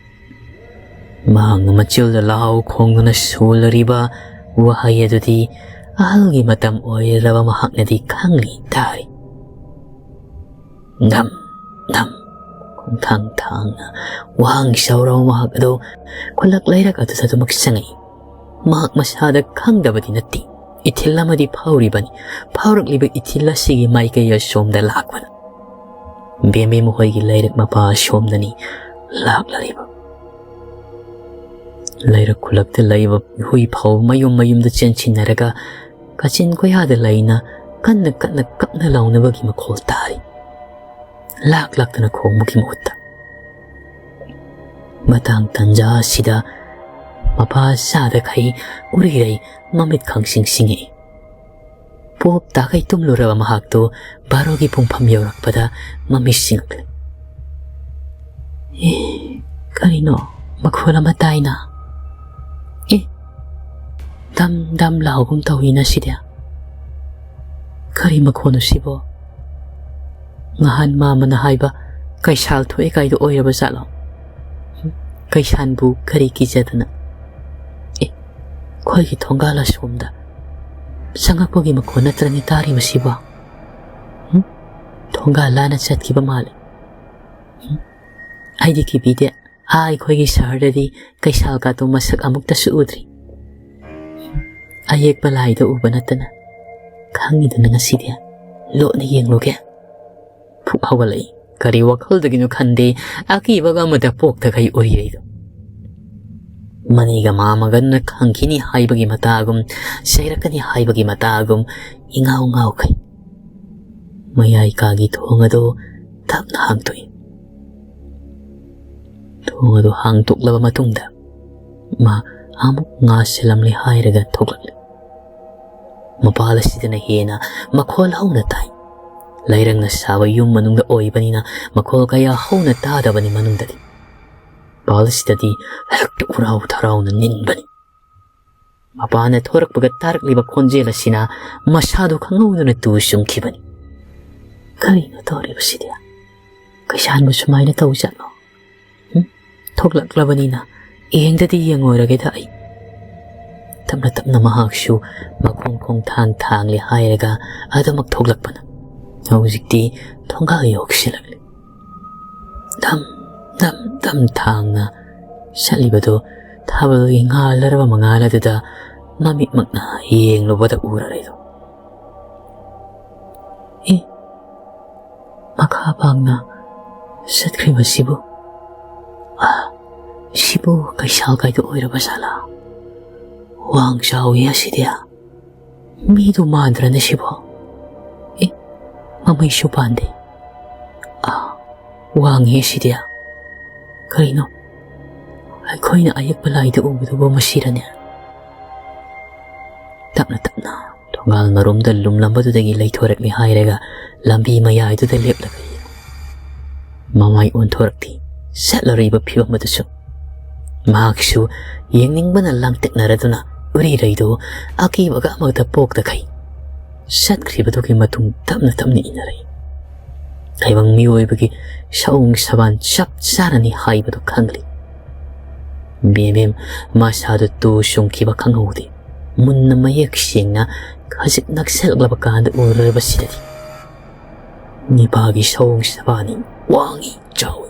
ꯃꯍꯥꯛꯅ ꯃꯆꯤꯜꯗ ꯂꯥꯎ ꯈꯣꯡꯗꯨꯅ ꯁꯣꯜꯂꯔꯤꯕ ꯋꯥꯍꯩ ꯑꯗꯨꯗꯤ ꯑꯍꯜꯒꯤ ꯃꯇꯝ ꯑꯣꯏꯔꯕ ꯃꯍꯥꯛꯅꯗꯤ ꯈꯪꯂꯤ ꯇꯥꯔꯤ꯫ ꯙꯝ ꯙꯝ ꯈꯣꯡꯊꯥꯡ ꯊꯥꯡꯅ ꯋꯥꯍꯪ ꯁꯧꯔꯕ ꯃꯍꯥꯛ ꯑꯗꯨ ꯈꯨꯜꯂꯛ ꯂꯩꯔꯛ ꯑꯗꯨꯗ ꯑꯗꯨꯃꯛ ꯆꯪꯉꯛꯏ꯫ ꯃꯍꯥꯛ ꯃꯁꯥꯗ ꯈꯪꯗꯕꯗꯤ ꯅꯠꯇꯦ, ꯏꯊꯤꯜ ꯑꯃꯗꯤ ꯐꯥꯎꯔꯤꯕꯅꯤ꯫ ꯐꯥꯎꯔꯛꯂꯤꯕ ꯏꯊꯤꯜ ꯑꯁꯤꯒꯤ ꯃꯥꯏꯀꯩ ꯑꯁꯣꯝꯗ ꯂꯥꯛꯄꯅ ꯕꯦꯝꯕꯤ ꯃꯈꯣꯏꯒꯤ ꯂꯩꯔꯛ ꯃꯄꯥ ꯑꯁꯣꯝꯗꯅꯤ ꯂꯥꯛꯂꯔꯤꯕ꯫ ꯂꯩꯔꯛ ꯈꯨꯜꯂꯛꯇ ꯂꯩꯕ ꯍꯨꯏ ꯐꯥꯎ ꯃꯌꯨꯝ ꯃꯌꯨꯝꯗ ꯆꯦꯟꯁꯤꯟꯅꯔꯒ ꯀꯥꯆꯤꯟ ꯀꯣꯌꯥꯗ ꯂꯩꯅ ꯀꯟꯅ ꯀꯟꯅ ꯀꯞꯅ ꯂꯥꯎꯅꯕꯒꯤ ꯃꯈꯣꯜ ꯇꯥꯔꯤ꯫ ꯂꯥꯛ ꯂꯥꯛꯇꯅ ꯈꯣꯡꯕꯒꯤ ꯃꯍꯨꯠꯇ꯫ ꯃꯇꯥꯡ ꯇꯟꯖꯥ ꯑꯁꯤꯗ ꯃꯄꯥ ꯆꯥꯗꯈꯩ ꯎꯔꯤꯔꯩ ꯃꯃꯤꯠ ꯈꯪꯁꯤꯡ ꯁꯤꯡꯉꯛꯏ꯫ ꯄꯣꯞ ꯇꯥꯈꯩ ꯇꯨꯝꯂꯨꯔꯕ ꯃꯍꯥꯛꯇꯨ ꯕꯥꯔꯣꯒꯤ ꯄꯨꯡꯐꯝ ꯌꯧꯔꯛꯄꯗ ꯃꯃꯤꯠ ꯁꯤꯡꯉꯛꯂꯦ꯫ ꯑꯦ, ꯀꯔꯤꯅꯣ? ꯃꯈꯣꯜ ꯑꯃ ꯇꯥꯏꯅ꯫ ꯑꯦ, ꯗꯝ ꯗꯝ ꯂꯥꯎꯒꯨꯝ ꯇꯧꯏꯅ ꯁꯤꯗꯤ꯫ ꯀꯔꯤ ꯃꯈꯣꯟꯅꯣ ꯁꯤꯕꯣ? ꯉꯍꯥꯟ ꯃꯥꯃꯅ ꯍꯥꯏꯕ ꯀꯩꯁꯥꯜ ꯊꯣꯛꯑꯦ ꯀꯥꯏꯗꯣ ꯑꯣꯏꯔꯕ ꯖꯥꯠꯂꯣ? ꯍꯨꯝ, ꯀꯩꯁꯥꯟꯕꯨ ꯀꯔꯤ ꯀꯤꯖꯗꯅ? ꯑꯦ, ꯑꯩꯈꯣꯏꯒꯤ ꯊꯣꯡꯒꯥꯜ ꯑꯁꯣꯝꯗ ꯆꯪꯉꯛꯄꯒꯤ ꯃꯈꯣꯟ ꯅꯠꯇ꯭ꯔꯅꯦ ꯇꯥꯔꯤꯕꯁꯤꯕꯣ? ꯍꯨꯝ? ꯊꯣꯡꯒꯥꯜ ꯂꯥꯟꯅ ꯆꯠꯈꯤꯕ ꯃꯥꯜꯂꯦ꯫ ꯍꯨꯝ? ꯑꯩꯗꯤ ꯀꯤꯕꯤꯗꯦ꯫ ꯑꯥ, ꯑꯩꯈꯣꯏꯒꯤ ꯁꯍꯔꯗꯗꯤ ꯀꯩꯁꯥꯜ ꯀꯥꯇꯣ ꯃꯁꯛ ꯑꯃꯨꯛꯇꯁꯨ ꯎꯗ꯭ꯔꯤ꯫ ꯑꯌꯦꯛꯄ ꯂꯥꯏꯗ ꯎꯕ ꯅꯠꯇꯅ꯫ ꯈꯪꯉꯤꯗꯅ ꯉꯁꯤꯗꯤ꯫ ꯂꯣꯠꯅ ꯌꯦꯡꯂꯨꯒꯦ꯫ ꯐꯨꯛ ꯍꯧꯒꯠꯂꯛꯏ꯫ ꯀꯔꯤ ꯋꯥꯈꯜꯗꯒꯤꯅꯣ ꯈꯟꯗꯦ, ꯑꯀꯤꯕꯒ ꯑꯃꯇ ꯄꯣꯛꯇꯈꯩ ꯎꯏꯔꯩꯗꯣ꯫ ꯃꯅꯤꯒ ꯃꯥꯃꯒꯟꯅ ꯈꯪꯈꯤꯅꯤ ꯍꯥꯏꯕꯒꯤ ꯃꯇꯥꯒꯨꯝ, ꯆꯩꯔꯛꯀꯅꯤ ꯍꯥꯏꯕꯒꯤ ꯃꯇꯥꯒꯨꯝ ꯏꯉꯥꯎ ꯉꯥꯎꯈꯩ꯫ ꯃꯌꯥꯏ ꯀꯥꯒꯤ ꯊꯣꯡ ꯑꯗꯨ ꯇꯞꯅ ꯍꯥꯡꯗꯣꯛꯏ꯫ ꯊꯣꯡ ꯑꯗꯨ ꯍꯥꯡꯗꯣꯛꯂꯕ ꯃꯇꯨꯡꯗ ꯃꯥ ꯑꯃꯨꯛ ꯉꯥ ꯁꯤꯜꯂꯝꯂꯦ ꯍꯥꯏꯔꯒ ꯊꯣꯛꯂꯛꯂꯤ꯫ ꯃꯄꯥꯜ ꯑꯁꯤꯗꯅ ꯍꯦꯟꯅ ꯃꯈꯣꯜ ꯍꯧꯅ ꯇꯥꯏ꯫ ꯂꯩꯔꯪꯅ ꯁꯥꯕ ꯌꯨꯝ ꯃꯅꯨꯡꯗ ꯑꯣꯏꯕꯅꯤꯅ ꯃꯈꯣꯜ ꯀꯌꯥ ꯍꯧꯅ ꯇꯥꯗꯕꯅꯤ ꯃꯅꯨꯡꯗꯗꯤ꯫ ꯃꯄꯥꯜ ꯑꯁꯤꯗꯗꯤ ꯍꯦꯛꯇ ꯎꯔꯥꯎ ꯊꯔꯥꯎꯅ ꯅꯤꯟꯕꯅꯤ꯫ ꯃꯄꯥꯅ ꯊꯣꯔꯛꯄꯒ ꯇꯥꯔꯛꯂꯤꯕ ꯈꯣꯟꯖꯦꯜ ꯑꯁꯤꯅ ꯃꯁꯥꯗꯨ ꯈꯪꯍꯧꯗꯅ ꯇꯨ ꯆꯨꯡꯈꯤꯕꯅꯤ꯫ ꯀꯔꯤꯅꯣ ꯇꯧꯔꯤꯕꯁꯤꯗꯤ? ꯀꯩꯁꯥꯟꯕꯨ ꯁꯨꯃꯥꯏꯅ ꯇꯧꯖꯠꯂꯣ? ꯍꯨꯝ? ꯊꯣꯛꯂꯛꯂꯕꯅꯤꯅ ꯌꯦꯡꯗꯗꯤ ꯌꯦꯡꯉꯣꯏꯔꯒꯦꯗ ꯑꯩ꯫ ꯇꯞꯅ ꯇꯞꯅ ꯃꯍꯥꯛꯁꯨ ꯃꯈꯣꯡ ꯈꯣꯡꯊꯥꯡ ꯊꯥꯡꯂꯦ ꯍꯥꯏꯔꯒ ꯑꯗꯨꯃꯛ ꯊꯣꯛꯂꯛꯄꯅ ꯍꯧꯖꯤꯛꯇꯤ ꯊꯣꯡꯒꯥꯜ ꯌꯧꯁꯤꯜꯂꯛꯂꯦ꯫ ꯗꯝ ꯗꯝ ꯗꯝ ꯊꯥꯡꯅ ꯆꯠꯂꯤꯕꯗꯨ ꯊꯥꯕꯜꯒꯤ ꯉꯥꯜꯂꯔꯕ ꯃꯉꯥꯜ ꯑꯗꯨꯗ ꯃꯃꯤꯠꯃꯛꯅ ꯌꯦꯡꯂꯨꯕꯗ ꯎꯔꯔꯦꯗꯣ꯫ ꯑꯦ, ꯃꯈꯥ ꯄꯥꯡꯅ ꯆꯠꯈ꯭ꯔꯤꯕꯁꯤꯕꯨ? ꯑ, ꯁꯤꯕꯨ ꯀꯩꯁꯥꯜ ꯀꯥꯏꯗ ꯑꯣꯏꯔꯕ ꯖꯥꯠꯂꯥ? ꯋꯥꯡ ꯆꯥꯎꯏ ꯑꯁꯤꯗꯤ꯫ ꯃꯤꯗꯨ ꯃꯥꯟꯗ꯭ꯔꯅꯦ ꯁꯤꯕꯣ? ꯑꯦ, ꯃꯃꯩꯁꯨ ꯄꯥꯟꯗꯦ꯫ ꯑ, ꯋꯥꯡꯉꯦ ꯁꯤꯗꯤ꯫ ꯀꯔꯤꯅꯣ? ꯑꯩꯈꯣꯏꯅ ꯑꯌꯦꯛꯄ ꯂꯥꯏꯗ ꯎꯕꯗꯨꯕꯨ ꯃꯁꯤꯔꯅꯦ? ꯇꯞꯅ ꯇꯞꯅ ꯊꯣꯡꯒꯥꯜ ꯃꯔꯨꯝꯗ ꯂꯨꯝꯂꯝꯕꯗꯨꯗꯒꯤ ꯂꯩꯊꯣꯔꯛꯂꯦ ꯍꯥꯏꯔꯒ ꯂꯝꯕꯤ ꯃꯌꯥꯏꯗꯨꯗ ꯂꯦꯞꯂꯒ ꯌꯦꯡꯉꯤ꯫ ꯃꯃꯥꯏ ꯑꯣꯟꯊꯣꯔꯛꯇꯦ꯫ ꯆꯠꯂꯔꯤꯕ ꯐꯤꯕꯝ ꯑꯗꯨꯁꯨ꯫ ꯃꯍꯥꯛꯁꯨ ꯌꯦꯡꯅꯤꯡꯕꯅ ꯂꯥꯡꯇꯛꯅꯔꯗꯨꯅ ꯎꯔꯤꯔꯩꯗꯨ ꯑꯀꯤꯕꯒ ꯑꯃꯠꯇ ꯄꯣꯛꯇꯈꯩ ꯆꯠꯈ꯭ꯔꯤꯕꯗꯨꯒꯤ ꯃꯇꯨꯡ ꯇꯞꯅ ꯇꯞꯅ ꯏꯟꯅꯔꯛꯏ꯫ ꯇꯥꯏꯕꯪ ꯃꯤꯑꯣꯏꯕꯒꯤ ꯁꯑꯣꯡ ꯁꯕꯥꯟ ꯆꯞ ꯆꯥꯔꯅꯤ ꯍꯥꯏꯕꯗꯨ ꯈꯪꯂꯤ꯫ ꯕꯦꯝꯕꯦꯝ ꯃꯁꯥꯗꯨ ꯇꯨ ꯆꯨꯡꯈꯤꯕ ꯈꯪꯍꯧꯗꯦ꯫ ꯃꯨꯟꯅ ꯃꯌꯦꯛ ꯁꯦꯡꯅ ꯈꯖꯤꯛ ꯅꯛꯁꯜꯂꯛꯂꯕ ꯀꯥꯟꯗ ꯎꯔꯨꯔꯕꯁꯤꯗꯗꯤ ꯅꯤꯄꯥꯒꯤ ꯁꯑꯣꯡ ꯁꯕꯥꯟꯅꯤ꯫ ꯋꯥꯡꯏ, ꯆꯥꯎꯏ꯫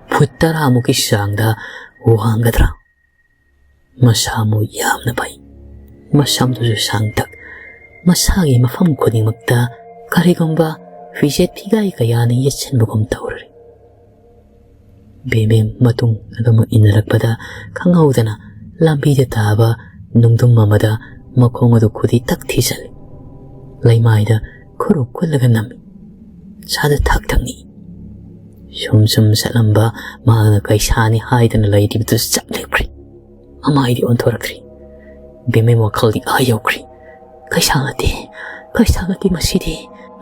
ꯐꯨꯠ ꯇꯔꯥꯃꯨꯛꯀꯤ ꯆꯥꯡꯗ ꯋꯥꯡꯒꯗ꯭ꯔꯥ? ꯃꯁꯥ ꯃꯎ ꯌꯥꯝꯅ ꯐꯩ꯫ ꯃꯁꯝꯗꯨꯁꯨ ꯁꯥꯡꯇꯛ꯫ ꯃꯁꯥꯒꯤ ꯃꯐꯝ ꯈꯨꯗꯤꯡꯃꯛꯇ ꯀꯔꯤꯒꯨꯝꯕ ꯐꯤꯖꯦꯠ ꯐꯤꯒꯥꯏ ꯀꯌꯥꯅ ꯌꯦꯠꯁꯤꯟꯕꯒꯨꯝ ꯇꯧꯔꯤ꯫ ꯕꯦꯝꯕꯦꯝ ꯃꯇꯨꯡ ꯑꯗꯨꯃꯛ ꯏꯟꯅꯔꯛꯄꯗ ꯈꯪꯍꯧꯗꯅ ꯂꯝꯕꯤꯗ ꯇꯥꯕ ꯅꯨꯡꯗꯨꯝ ꯑꯃꯗ ꯃꯈꯣꯡ ꯑꯗꯨ ꯈꯨꯗꯤ ꯇꯛ ꯊꯤꯖꯜꯂꯤ꯫ ꯂꯩꯃꯥꯏꯗ ꯈꯨꯔꯨ ꯀꯨꯜꯂꯒ ꯅꯝꯃꯤ꯫ ꯁꯥꯗ ꯊꯛ ꯊꯛꯅꯤ꯫ ꯁꯨꯝ ꯁꯨꯝ ꯆꯠꯂꯝꯕ ꯃꯍꯥꯛꯅ ꯀꯩꯁꯥꯅꯤ ꯍꯥꯏꯗꯅ ꯂꯩꯔꯤꯕꯗꯨ ꯆꯞ ꯂꯦꯞꯈ꯭ꯔꯦ꯫ ꯃꯃꯥꯏꯗꯤ ꯑꯣꯟꯊꯣꯔꯛꯈ꯭ꯔꯦ꯫ ꯕꯦꯝꯕꯦꯝ ꯋꯥꯈꯜꯗꯤ ꯑꯥ ꯌꯧꯈ꯭ꯔꯦ꯫ "ꯀꯩꯁꯥ ꯅꯠꯇꯦ, ꯀꯩꯁꯥ ꯅꯠꯇꯦ ꯃꯁꯤꯗꯤ꯫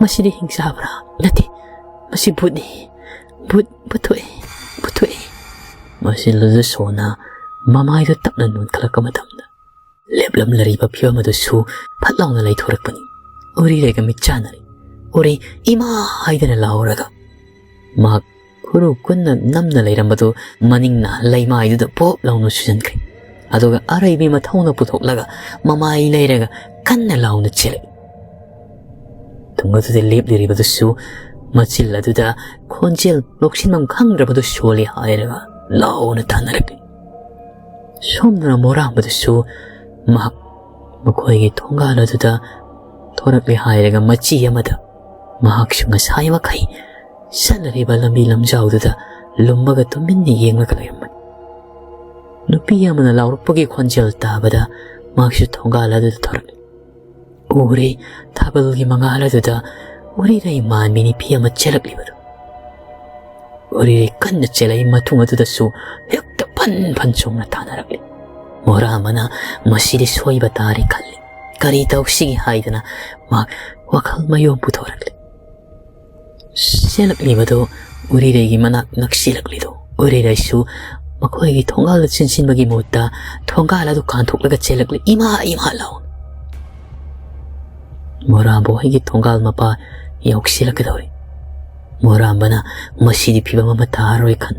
ꯃꯁꯤꯗꯤ ꯍꯤꯡꯆꯥꯕ꯭ꯔꯥ? ꯅꯠꯇꯦ, ꯃꯁꯤ ꯚꯨꯠꯅꯤ꯫ ꯚꯨꯠ, ꯚꯨꯠ ꯊꯣꯛꯑꯦ, ꯚꯨꯠ ꯊꯣꯛꯑꯦ꯫" ꯃꯁꯤ ꯂꯨꯖꯁꯣꯅ ꯃꯃꯥꯏꯗꯨ ꯇꯞꯅ ꯅꯣꯟꯈꯠꯂꯛꯄ ꯃꯇꯝꯗ, ꯂꯦꯞꯂꯝꯂꯔꯤꯕ ꯐꯤꯕꯝ ꯑꯗꯨꯁꯨ ꯐꯠ ꯂꯥꯎꯅ ꯂꯩꯊꯣꯔꯛꯄꯅꯤ꯫ ꯎꯔꯤꯔꯩꯒ ꯃꯤꯠ ꯆꯥꯟꯅꯔꯦ꯫ ꯎꯔꯤ, "ꯏꯃꯥ!" ꯍꯥꯏꯗꯅ ꯂꯥꯎꯔꯒ ꯃꯍꯥꯛ ꯈꯨꯔꯨ ꯀꯨꯟꯅ ꯅꯝꯅ ꯂꯩꯔꯝꯕꯗꯨ ꯃꯅꯤꯡꯅ ꯂꯩꯃꯥꯏꯗꯨꯗ ꯄꯣꯞ ꯂꯥꯎꯅ ꯁꯨꯖꯟꯈ꯭ꯔꯦ꯫ ꯑꯗꯨꯒ ꯑꯔꯩꯕꯤ ꯃꯊꯧꯅ ꯄꯨꯊꯣꯛꯂꯒ ꯃꯃꯥꯏ ꯂꯩꯔꯒ ꯀꯟꯅ ꯂꯥꯎꯅ ꯆꯦꯜꯂꯛꯏ꯫ ꯇꯨꯡ ꯑꯗꯨꯗ ꯂꯦꯞꯂꯤꯔꯤꯕꯗꯨꯁꯨ ꯃꯆꯤꯜ ꯑꯗꯨꯗ ꯈꯣꯟꯖꯦꯜ ꯂꯧꯁꯤꯟꯐꯝ ꯈꯪꯗ꯭ꯔꯕꯗꯨ ꯁꯣꯜꯂꯤ ꯍꯥꯏꯔꯒ ꯂꯥꯎꯅ ꯇꯥꯟꯅꯔꯛꯂꯤ꯫ ꯁꯣꯝꯗꯅ ꯃꯣꯔꯥꯡꯕꯗꯨꯁꯨ ꯃꯍꯥꯛ ꯃꯈꯣꯏꯒꯤ ꯊꯣꯡꯒꯥꯜ ꯑꯗꯨꯗ ꯊꯣꯔꯛꯂꯦ ꯍꯥꯏꯔꯒ ꯃꯆꯤ ꯑꯃꯗ ꯃꯍꯥꯛꯁꯨ ꯉꯁꯥꯏ ꯃꯈꯩ ꯆꯠꯅꯔꯤꯕ ꯂꯝꯕꯤ ꯂꯝꯖꯥꯎꯗꯨꯗ ꯂꯨꯝꯃꯒ ꯇꯨꯃꯤꯟꯅ ꯌꯦꯡꯂꯒ ꯂꯩꯔꯝꯕꯅꯤ꯫ ꯅꯨꯄꯤ ꯑꯃꯅ ꯂꯥꯎꯔꯛꯄꯒꯤ ꯈꯣꯟꯖꯦꯜ ꯇꯥꯕꯗ ꯃꯍꯥꯛꯁꯨ ꯊꯣꯡꯒꯥꯜ ꯑꯗꯨꯗ ꯊꯣꯔꯛꯂꯤ꯫ ꯎꯔꯦ, ꯊꯥꯕꯜꯒꯤ ꯃꯉꯥꯜ ꯑꯗꯨꯗ ꯎꯔꯤꯔꯩ ꯃꯥꯟꯕꯤ ꯅꯨꯄꯤ ꯑꯃ ꯆꯦꯜꯂꯛꯂꯤꯕꯗꯨ꯫ ꯎꯔꯤꯔꯩ ꯀꯟꯅ ꯆꯦꯜꯂꯛꯏ꯫ ꯃꯇꯨꯡ ꯑꯗꯨꯗꯁꯨ ꯍꯦꯛꯇ ꯐꯟ ꯐꯟ ꯆꯣꯡꯅ ꯇꯥꯟꯅꯔꯛꯂꯤ꯫ ꯃꯣꯔꯥ ꯑꯃꯅ "ꯃꯁꯤꯗꯤ ꯁꯣꯏꯕ ꯇꯥꯔꯦ" ꯈꯜꯂꯤ꯫ ꯀꯔꯤ ꯇꯧꯁꯤꯒꯦ ꯍꯥꯏꯗꯅ ꯃꯍꯥꯛ ꯋꯥꯈꯜ ꯃꯌꯣꯝ ꯄꯨꯊꯣꯔꯛꯂꯤ꯫ ꯆꯦꯜꯂꯛꯂꯤꯕꯗꯨ ꯎꯔꯤꯔꯩꯒꯤ ꯃꯅꯥꯛ ꯅꯛꯁꯤꯜꯂꯛꯂꯤꯗꯨ ꯎꯔꯤꯔꯩꯁꯨ ꯃꯈꯣꯏꯒꯤ ꯊꯣꯡꯒꯥꯜꯗ ꯆꯦꯟꯁꯤꯟꯕꯒꯤ ꯃꯍꯨꯠꯇ ꯊꯣꯡꯒꯥꯜ ꯑꯗꯨ ꯀꯥꯟꯊꯣꯛꯂꯒ ꯆꯦꯜꯂꯛꯂꯤ꯫ "ꯏꯃꯥ, ꯏꯃꯥ!" ꯂꯥꯎꯅ꯫ ꯃꯣꯔꯥꯝꯕ ꯍꯣꯏꯒꯤ ꯊꯣꯡꯒꯥꯜ ꯃꯄꯥ ꯌꯧꯁꯤꯜꯂꯛꯀꯗꯧꯔꯦ꯫ ꯃꯣꯔꯥꯝꯕꯅ ꯃꯁꯤꯗꯤ ꯐꯤꯕꯝ ꯑꯃ ꯇꯥꯔꯔꯣꯏ ꯈꯟ,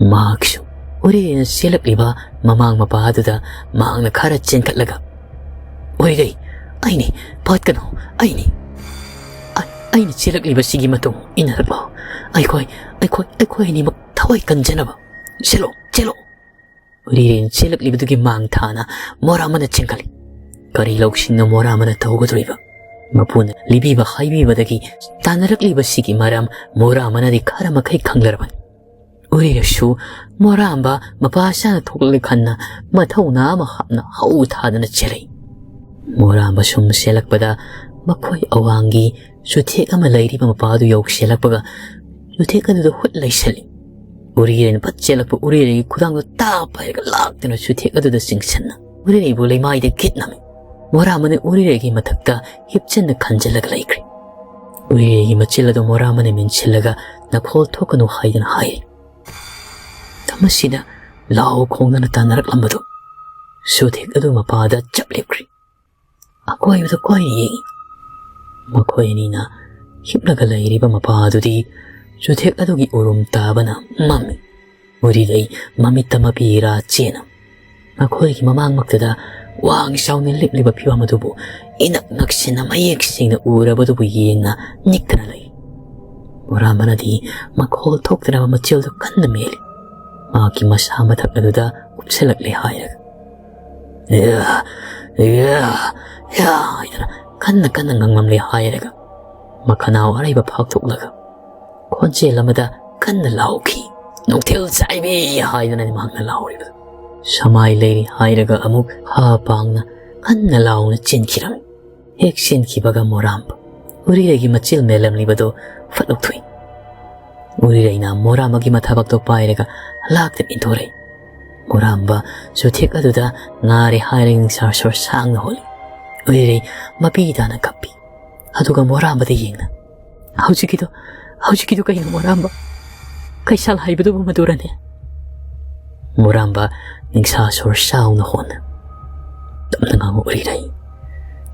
ꯃꯍꯥꯛꯁꯨ ꯎꯔꯤꯔꯩꯅ ꯆꯦꯜꯂꯛꯂꯤꯕ ꯃꯃꯥꯡ ꯃꯄꯥ ꯑꯗꯨꯗ ꯃꯍꯥꯛꯅ ꯈꯔ ꯆꯦꯟꯈꯠꯂꯒ, "ꯎꯔꯤꯔꯩ, ꯑꯩꯅꯤ, ꯄꯥꯠꯀꯅꯨ, ꯑꯩꯅꯤ꯫ ꯑ-, ꯑꯩꯅ ꯆꯦꯜꯂꯛꯂꯤꯕꯁꯤꯒꯤ ꯃꯇꯨꯡ ꯏꯟꯅꯔꯛꯂꯣ꯫ ꯑꯩꯈꯣꯏ, ꯑꯩꯈꯣꯏ, ꯑꯩꯈꯣꯏ ꯑꯅꯤꯃꯛ ꯊꯋꯥꯏ ꯀꯟꯖꯅꯕ꯫ ꯆꯦꯜꯂꯣ, ꯆꯦꯜꯂꯣ!" ꯎꯔꯤꯔꯩꯅ ꯆꯦꯜꯂꯛꯂꯤꯕꯗꯨꯒꯤ ꯃꯥꯡ ꯊꯥꯅ ꯃꯣꯔꯥꯝꯕꯅ ꯆꯦꯟꯈꯠꯂꯤ꯫ ꯀꯔꯤ ꯂꯧꯁꯤꯡꯅꯣ ꯃꯣꯔꯥꯝꯕꯅ ꯇꯧꯒꯗꯧꯔꯤꯕ? ꯃꯄꯨꯅ ꯂꯤꯕꯤꯕ ꯍꯥꯏꯕꯤꯕꯗꯒꯤ ꯇꯥꯟꯅꯔꯛꯂꯤꯕꯁꯤꯒꯤ ꯃꯔꯝ ꯃꯣꯔꯥꯝꯕꯅꯗꯤ ꯈꯔ ꯃꯈꯩ ꯈꯪꯂꯔꯕꯅꯤ꯫ ꯎꯔꯤꯔꯩꯁꯨ ꯃꯣꯔꯥꯝꯕ ꯃꯄꯥ ꯆꯥꯅ ꯊꯣꯛꯂꯛꯂꯦ ꯈꯟꯅ ꯃꯊꯧꯅꯥ ꯑꯃ ꯍꯥꯞꯅ ꯍꯧ ꯊꯥꯗꯅ ꯆꯦꯜꯂꯛꯏ꯫ ꯃꯣꯔꯥꯝꯕ ꯁꯨꯝ ꯆꯦꯜꯂꯛꯄꯗ ꯃꯈꯣꯏ ꯑꯋꯥꯡꯒꯤ ꯆꯨꯊꯦꯛ ꯑꯃ ꯂꯩꯔꯤꯕ ꯃꯄꯥ ꯑꯗꯨ ꯌꯧꯁꯤꯜꯂꯛꯄꯒ ꯆꯨꯊꯦꯛ ꯑꯗꯨꯗ ꯍꯨꯠ ꯂꯩꯁꯤꯜꯂꯤ꯫ ꯎꯔꯤꯔꯩꯅ ꯐꯠ ꯆꯦꯜꯂꯛꯄ ꯎꯔꯤꯔꯩꯒꯤ ꯈꯨꯗꯥꯡꯗꯣ ꯇꯥ ꯄꯥꯏꯔꯒ ꯂꯥꯛꯇꯨꯅ ꯆꯨꯊꯦꯛ ꯑꯗꯨꯗ ꯆꯤꯡꯁꯤꯟꯅ ꯎꯔꯤꯔꯩꯕꯨ ꯂꯩꯃꯥꯏꯗ ꯒꯤꯠ ꯅꯝꯃꯤ꯫ ꯃꯣꯔꯥꯝꯕꯅ ꯎꯔꯤꯔꯩꯒꯤ ꯃꯊꯛꯇ ꯍꯤꯞꯆꯟꯅ ꯈꯟꯖꯤꯜꯂꯒ ꯂꯩꯈ꯭ꯔꯦ꯫ ꯎꯔꯤꯔꯩꯒꯤ ꯃꯆꯤꯜ ꯑꯗꯨ ꯃꯣꯔꯥꯝꯕꯅ ꯃꯦꯟꯁꯤꯜꯂꯒ ꯅꯈꯣꯜ ꯊꯣꯛꯀꯅꯨ ꯍꯥꯏꯗꯨꯅ ꯍꯥꯏꯔꯤ꯫ ꯃꯁꯤꯗ ꯂꯥꯎ ꯈꯣꯡꯗꯅ ꯇꯥꯟꯅꯔꯛꯂꯝꯕꯗꯨ ꯆꯨꯊꯦꯛ ꯑꯗꯨ ꯃꯄꯥꯗ ꯆꯞ ꯂꯦꯞꯈ꯭ꯔꯤ꯫ ꯑꯀꯣꯏꯕꯗ ꯀꯣꯏꯅ ꯌꯦꯡꯏ꯫ ꯃꯈꯣꯏ ꯑꯅꯤꯅ ꯍꯤꯞꯂꯒ ꯂꯩꯔꯤꯕ ꯃꯄꯥ ꯑꯗꯨꯗꯤ ꯆꯨꯊꯦꯛ ꯑꯗꯨꯒꯤ ꯎꯔꯨꯝ ꯇꯥꯕꯅ ꯃꯝꯃꯤ꯫ ꯎꯔꯤꯔꯩ ꯃꯃꯤꯠꯇ ꯃꯄꯤ ꯏꯔꯥ ꯆꯦꯅ ꯃꯈꯣꯏꯒꯤ ꯃꯃꯥꯡꯃꯛꯇꯗ ꯋꯥꯡ ꯆꯥꯎꯅ ꯂꯦꯞꯂꯤꯕ ꯐꯤꯕꯝ ꯑꯗꯨꯕꯨ ꯏꯅꯛ ꯅꯛꯁꯤꯟꯅ ꯃꯌꯦꯛ ꯁꯦꯡꯅ ꯎꯔꯕꯗꯨꯕꯨ ꯌꯦꯡꯅ ꯅꯤꯛꯇꯅ ꯂꯩ꯫ ꯃꯣꯔꯥꯝꯕꯅꯗꯤ ꯃꯈꯣꯜ ꯊꯣꯛꯇꯅꯕ ꯃꯆꯤꯜꯗꯨ ꯀꯟꯅ ꯃꯦꯜꯂꯤ꯫ ꯃꯍꯥꯛꯀꯤ ꯃꯁꯥ ꯃꯊꯛ ꯑꯗꯨꯗ ꯎꯞꯁꯤꯜꯂꯛꯂꯦ ꯍꯥꯏꯔꯒ, "ꯌꯥ, ꯌꯥ, ꯌꯥ" ꯍꯥꯏꯗꯅ ꯀꯟꯅ ꯀꯟꯅ ꯉꯥꯡꯂꯝꯂꯦ ꯍꯥꯏꯔꯒ ꯃꯈꯅꯥꯎ ꯑꯔꯩꯕ ꯐꯥꯛꯊꯣꯛꯂꯒ ꯈꯣꯟꯖꯦꯜ ꯑꯃꯗ ꯀꯟꯅ ꯂꯥꯎꯈꯤ꯫ "ꯅꯨꯡꯊꯤꯜ ꯆꯥꯏꯕꯤ" ꯍꯥꯏꯗꯅꯅꯤ ꯃꯍꯥꯛꯅ ꯂꯥꯎꯔꯤꯕꯗꯨ꯫ "ꯁꯃꯥꯏ ꯂꯩꯔꯤ" ꯍꯥꯏꯔꯒ ꯑꯃꯨꯛ ꯍꯥ ꯄꯥꯡꯅ ꯀꯟꯅ ꯂꯥꯎꯅ ꯆꯦꯟꯈꯤꯔꯝꯃꯤ꯫ ꯍꯦꯛ ꯆꯦꯟꯈꯤꯕꯒ ꯃꯣꯔꯥꯝꯕ ꯎꯔꯤꯔꯩꯒꯤ ꯃꯆꯤꯜ ꯃꯦꯜꯂꯝꯂꯤꯕꯗꯨ ꯐꯠ ꯂꯧꯊꯣꯛꯏ꯫ ꯎꯔꯤꯔꯩꯅ ꯃꯣꯔꯥꯝꯕꯒꯤ ꯃꯊꯥꯕꯛꯇꯣ ꯄꯥꯏꯔꯒ ꯂꯥꯛꯇꯅ ꯏꯟꯊꯣꯔꯛꯏ꯫ ꯃꯣꯔꯥꯝꯕ ꯆꯨꯊꯦꯛ ꯑꯗꯨꯗ ꯉꯥꯔꯦ ꯍꯥꯏꯔꯒ ꯅꯤꯡꯁꯥ ꯁꯣꯔ ꯁꯥꯡꯅ ꯍꯣꯜꯂꯤ꯫ ꯎꯔꯤꯔꯩ ꯃꯄꯤ ꯇꯥꯅ ꯀꯞꯄꯤ꯫ ꯑꯗꯨꯒ ꯃꯣꯔꯥꯝꯕꯗ ꯌꯦꯡꯅ, "ꯍꯧꯖꯤꯛꯀꯤꯗꯣ, ꯍꯧꯖꯤꯛꯀꯤꯗꯣ ꯀꯩꯅꯣ ꯃꯣꯔꯥꯝꯕ? ꯀꯩꯁꯥꯜ ꯍꯥꯏꯕꯗꯨꯕꯨ ꯃꯗꯨꯔꯅꯦ?" ꯃꯣꯔꯥꯝꯕ ꯅꯤꯡꯁꯥ ꯁꯣꯔ ꯆꯥꯎꯅ ꯍꯣꯟꯅ, "ꯇꯞꯅ ꯉꯥꯡꯉꯨ ꯎꯔꯤꯔꯩ꯫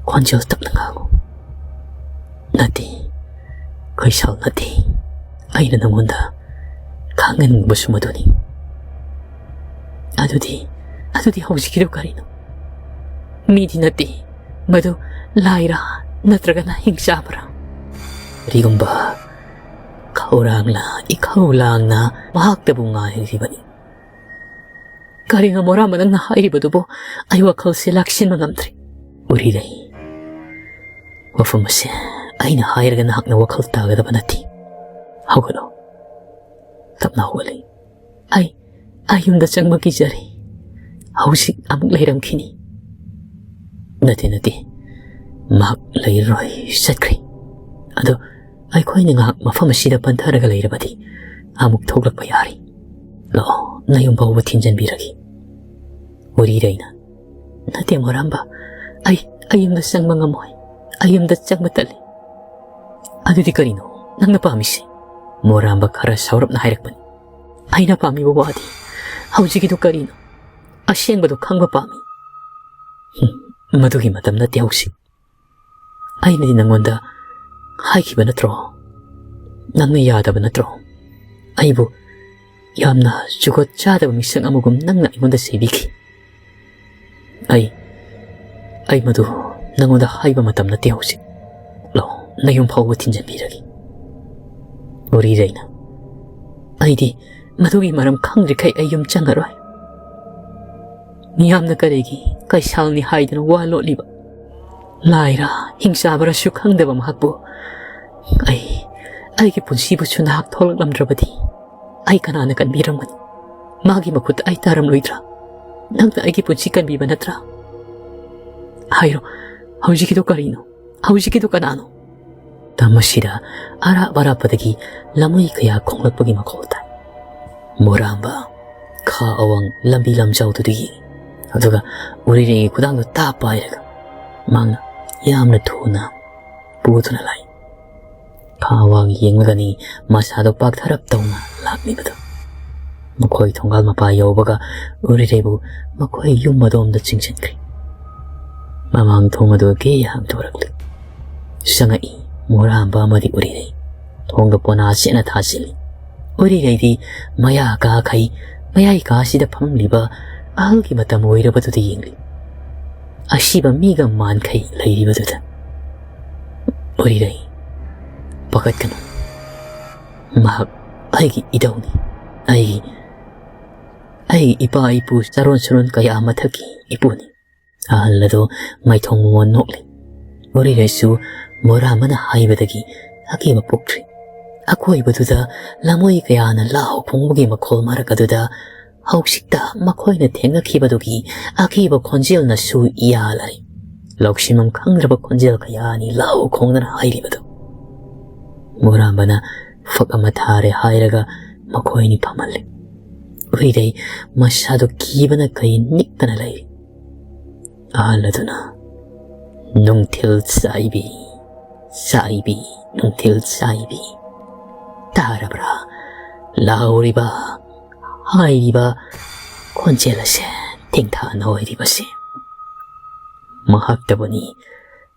ꯈꯣꯟꯖꯦꯜ ꯇꯞꯅ ꯉꯥꯡꯉꯨ꯫ "ꯅꯠꯇꯦ, ꯀꯩꯁꯥꯜ ꯅꯠꯇꯦ꯫ ꯑꯩꯅ ꯅꯪꯉꯣꯟꯗ ꯈꯪꯍꯟꯅꯤꯡꯕꯁꯨ ꯃꯗꯨꯅꯤ꯫ ꯑꯗꯨꯗꯤ, ꯑꯗꯨꯗꯤ ꯍꯧꯖꯤꯛꯀꯤꯗꯨ ꯀꯔꯤꯅꯣ? ꯃꯤꯗꯤ ꯅꯠꯇꯦ, ꯃꯗꯨ ꯂꯥꯏꯔꯥ ꯅꯠꯇ꯭ꯔꯒꯅ ꯍꯤꯡꯆꯥꯕꯔꯥ? ꯀꯔꯤꯒꯨꯝꯕ ꯈꯧꯔꯥꯡꯅ, ꯏꯈꯧ ꯂꯥꯡꯅ ꯃꯍꯥꯛꯇꯕꯨ ꯉꯥꯏꯔꯤꯕꯅꯤ꯫" "ꯀꯔꯤꯅꯣ ꯃꯣꯔꯥꯝꯕ ꯅꯪꯅ ꯍꯥꯏꯔꯤꯕꯗꯨꯕꯨ? ꯑꯩ ꯋꯥꯈꯜꯁꯦ ꯂꯥꯛꯁꯤꯟꯕ ꯉꯝꯗ꯭ꯔꯦ꯫" "ꯎꯔꯤꯔꯩ, ꯋꯥꯐꯝ ꯑꯁꯦ ꯑꯩꯅ ꯍꯥꯏꯔꯒ ꯅꯍꯥꯛꯅ ꯋꯥꯈꯜ ꯇꯥꯒꯗꯕ ꯅꯠꯇꯦ꯫ ꯍꯧꯒꯠꯂꯣ, ꯇꯞꯅ ꯍꯧꯒꯠꯂꯨ꯫ ꯑꯩ, ꯑꯩ ꯌꯨꯝꯗ ꯆꯪꯕ ꯀꯤꯖꯔꯦ꯫ ꯍꯧꯖꯤꯛ ꯑꯃꯨꯛ ꯂꯩꯔꯝꯈꯤꯅꯤ꯫" "ꯅꯠꯇꯦ, ꯅꯠꯇꯦ, ꯃꯍꯥꯛ ꯂꯩꯔꯔꯣꯏ, ꯆꯠꯈ꯭ꯔꯦ꯫ ꯑꯗꯣ ꯑꯩꯈꯣꯏꯅ ꯉꯥꯏꯍꯥꯛ ꯃꯐꯝ ꯑꯁꯤꯗ ꯄꯟꯊꯔꯒ ꯂꯩꯔꯕꯗꯤ ꯑꯃꯨꯛ ꯊꯣꯛꯂꯛꯄ ꯌꯥꯔꯤ꯫ ꯂꯥꯛꯑꯣ, ꯅꯌꯨꯝ ꯐꯥꯎꯕ ꯊꯤꯟꯖꯟꯕꯤꯔꯒꯦ꯫" ꯎꯔꯤꯔꯩꯅ, "ꯅꯠꯇꯦ ꯃꯣꯔꯥꯝꯕ, ꯑꯩ, ꯑꯩ ꯌꯨꯝꯗ ꯆꯪꯕ ꯉꯝꯃꯣꯏ꯫ ꯑꯩ ꯌꯨꯝꯗ ꯆꯪꯕ ꯇꯜꯂꯤ꯫" "ꯑꯗꯨꯗꯤ ꯀꯔꯤꯅꯣ ꯅꯪꯅ ꯄꯥꯝꯃꯤꯁꯦ?" ꯃꯣꯔꯥꯝꯕ ꯈꯔ ꯁꯥꯎꯔꯞꯅ ꯍꯥꯏꯔꯛꯄꯅꯤ꯫ "ꯑꯩꯅ ꯄꯥꯝꯃꯤꯕ ꯋꯥꯗꯤ ꯍꯧꯖꯤꯛꯀꯤꯗꯨ ꯀꯔꯤꯅꯣ? ꯑꯁꯦꯡꯕꯗꯨ ꯈꯪꯕ ꯄꯥꯝꯃꯤ꯫" "ꯍꯨꯝ, ꯃꯗꯨꯒꯤ ꯃꯇꯝ ꯅꯠꯇꯦ ꯍꯧꯖꯤꯛ꯫ ꯑꯩꯅꯗꯤ ꯅꯪꯉꯣꯟꯗ ꯍꯥꯏꯈꯤꯕ ꯅꯠꯇ꯭ꯔꯣ? ꯅꯪꯅ ꯌꯥꯗꯕ ꯅꯠꯇ꯭ꯔꯣ? ꯑꯩꯕꯨ ꯌꯥꯝꯅ ꯖꯨꯒꯣꯠ ꯆꯥꯗꯕ ꯃꯤꯁꯛ ꯑꯃꯒꯨꯝ ꯅꯪꯅ ꯑꯩꯉꯣꯟꯗ ꯆꯩꯕꯤꯈꯤ꯫ ꯑꯩ, ꯑꯩ ꯃꯗꯨ ꯅꯪꯉꯣꯟꯗ ꯍꯥꯏꯕ ꯃꯇꯝ ꯅꯠꯇꯦ ꯍꯧꯖꯤꯛ꯫ ꯂꯥꯛꯑꯣ, ꯅꯌꯨꯝ ꯐꯥꯎꯕ ꯊꯤꯟꯖꯟꯕꯤꯔꯒꯦ꯫" ꯎꯔꯤꯔꯩꯅ, "ꯑꯩꯗꯤ ꯃꯗꯨꯒꯤ ꯃꯔꯝ ꯈꯪꯗ꯭ꯔꯤꯈꯩ ꯑꯩ ꯌꯨꯝ ꯆꯪꯉꯔꯣꯏ꯫ ꯃꯤꯌꯥꯝꯅ ꯀꯔꯤꯒꯤ ꯀꯩꯁꯥꯜꯅꯤ ꯍꯥꯏꯗꯨꯅ ꯋꯥ ꯂꯣꯠꯂꯤꯕ? ꯂꯥꯏꯔ ꯍꯤꯡꯆꯥꯕꯔꯁꯨ ꯈꯪꯗꯕ ꯃꯍꯥꯛꯄꯨ ꯑꯩ, ꯑꯩꯒꯤ ꯄꯨꯟꯁꯤꯕꯨꯁꯨ ꯅꯍꯥꯛ ꯊꯣꯛꯂꯛꯂꯝꯗ꯭ꯔꯕꯗꯤ ꯑꯩ ꯀꯅꯥꯅ ꯀꯟꯕꯤꯔꯝꯒꯅꯤ? ꯃꯥꯒꯤ ꯃꯈꯨꯠꯇ ꯑꯩ ꯇꯥꯔꯝꯂꯣꯏꯗ꯭ꯔꯥ? ꯅꯪꯅ ꯑꯩꯒꯤ ꯄꯨꯟꯁꯤ ꯀꯟꯕꯤꯕ ꯅꯠꯇ꯭ꯔꯥ? ꯍꯥꯏꯔꯣ, ꯍꯧꯖꯤꯛꯀꯤꯗꯣ ꯀꯔꯤꯅꯣ? ꯍꯧꯖꯤꯛꯀꯤꯗꯣ ꯀꯅꯥꯅꯣ?" ꯇꯝ ꯑꯁꯤꯗ ꯑꯔꯥꯞ ꯑꯔꯥꯞꯄꯗꯒꯤ ꯂꯝꯃꯩ ꯀꯌꯥ ꯈꯣꯡꯂꯛꯄꯒꯤ ꯃꯈꯣꯜ ꯇꯥꯏ꯫ ꯃꯣꯔꯥꯝꯕ, ꯈꯥ ꯑꯋꯥꯡ ꯂꯝꯕꯤ ꯂꯝꯖꯥꯎꯗꯨꯗꯒꯤ, ꯑꯗꯨꯒ ꯎꯔꯤꯔꯩꯒꯤ ꯈꯨꯗꯥꯡꯗꯨ ꯇꯥ ꯄꯥꯏꯔꯒ ꯃꯍꯥꯛꯅ ꯌꯥꯝꯅ ꯊꯨꯅ ꯄꯨꯗꯨꯅ ꯂꯥꯛꯏ꯫ ꯈꯥ ꯑꯋꯥꯡ ꯌꯦꯡꯂꯒꯅꯤ ꯃꯁꯥꯗꯣ ꯄꯥꯛꯊꯔꯞ ꯇꯧꯅ ꯂꯥꯛꯂꯤꯕꯗꯨ꯫ ꯃꯈꯣꯏ ꯊꯣꯡꯒꯥꯜ ꯃꯄꯥ ꯌꯧꯕꯒ ꯎꯔꯤꯔꯩꯕꯨ ꯃꯈꯣꯏ ꯌꯨꯝ ꯑꯗꯣꯝꯗ ꯆꯤꯡꯁꯤꯟꯈ꯭ꯔꯦ꯫ ꯃꯃꯥꯡ ꯊꯣꯡ ꯑꯗꯨ ꯒꯦ ꯍꯥꯡꯗꯣꯔꯛꯂꯤ꯫ ꯆꯪꯉꯛꯏ ꯃꯣꯔꯥꯝꯕ ꯑꯃꯗꯤ ꯎꯔꯤꯔꯩ꯫ ꯊꯣꯡꯗ ꯄꯣꯅꯥ ꯆꯦꯠꯅ ꯊꯥꯖꯤꯜꯂꯤ꯫ ꯎꯔꯤꯔꯩꯗꯤ ꯃꯌꯥ ꯀꯥꯈꯩ ꯃꯌꯥꯏ ꯀꯥꯁꯤꯗ ꯐꯝꯂꯤꯕ ꯑꯍꯜꯒꯤ ꯃꯇꯝ ꯑꯣꯏꯔꯕꯗꯨꯗ ꯌꯦꯡꯂꯤ꯫ ꯑꯁꯤꯕ ꯃꯤꯒ ꯃꯥꯟꯈꯩ ꯂꯩꯔꯤꯕꯗꯨꯗ꯫ ꯎꯔꯤꯔꯩ, ꯄꯥꯈꯠꯀꯅꯨ꯫ ꯃꯍꯥꯛ ꯑꯩꯒꯤ ꯏꯙꯧꯅꯤ꯫ ꯑꯩꯒꯤ, ꯑꯩꯒꯤ ꯏꯄꯥ ꯏꯄꯨ ꯆꯥꯔꯣꯟ ꯁꯨꯔꯣꯟ ꯀꯌꯥ ꯃꯊꯛꯀꯤ ꯏꯄꯨꯅꯤ꯫ ꯑꯍꯜ ꯑꯗꯨ ꯃꯥꯏꯊꯣꯡ ꯃꯃꯣꯟ ꯅꯣꯛꯂꯤ꯫ ꯎꯔꯤꯔꯩꯁꯨ ꯃꯣꯔꯥꯝꯕꯅ ꯍꯥꯏꯕꯗꯒꯤ ꯑꯀꯤꯕ ꯄꯣꯛꯇ꯭ꯔꯤ꯫ ꯑꯀꯣꯏꯕꯗꯨꯗ ꯂꯃꯣꯏ ꯀꯌꯥꯅ ꯂꯥꯎ ꯈꯣꯡꯕꯒꯤ ꯃꯈꯣꯜ ꯃꯔꯛ ꯑꯗꯨꯗ ꯍꯧꯖꯤꯛꯇ ꯃꯈꯣꯏꯅ ꯊꯦꯡꯅꯈꯤꯕꯗꯨꯒꯤ ꯑꯀꯤꯕ ꯈꯣꯟꯖꯦꯜꯅꯁꯨ ꯌꯥꯜꯂꯔꯤ꯫ ꯂꯧꯁꯤꯟꯐꯝ ꯈꯪꯗ꯭ꯔꯕ ꯈꯣꯟꯖꯦꯜ ꯀꯌꯥꯅꯤ ꯂꯥꯎ ꯈꯣꯡꯗꯅ ꯍꯥꯏꯔꯤꯕꯗꯨ꯫ ꯃꯣꯔꯥꯝꯕꯅ ꯐꯛ ꯑꯃ ꯊꯥꯔꯦ ꯍꯥꯏꯔꯒ ꯃꯈꯣꯏꯅꯤ ꯐꯝꯍꯜꯂꯤ꯫ ꯎꯔꯤꯔꯩ ꯃꯁꯥꯗꯨ ꯀꯤꯕꯅ ꯀꯩ ꯅꯤꯛꯇꯅ ꯂꯩꯔꯤ꯫ ꯑꯍꯜ ꯑꯗꯨꯅ, "ꯅꯨꯡꯊꯤꯜ ꯆꯥꯏꯕꯤ, ꯆꯥꯏꯕꯤ, ꯅꯨꯡꯊꯤꯜ ꯆꯥꯏꯕꯤ, ꯇꯥꯔꯕ꯭ꯔꯥ? ꯂꯥꯎꯔꯤꯕ, ꯍꯥꯏꯔꯤꯕ ꯈꯣꯟꯖꯦꯜ ꯑꯁꯦ ꯊꯦꯡꯊꯥ ꯅꯣꯏꯔꯤꯕꯁꯦ꯫ ꯃꯍꯥꯛꯇꯕꯨꯅꯤ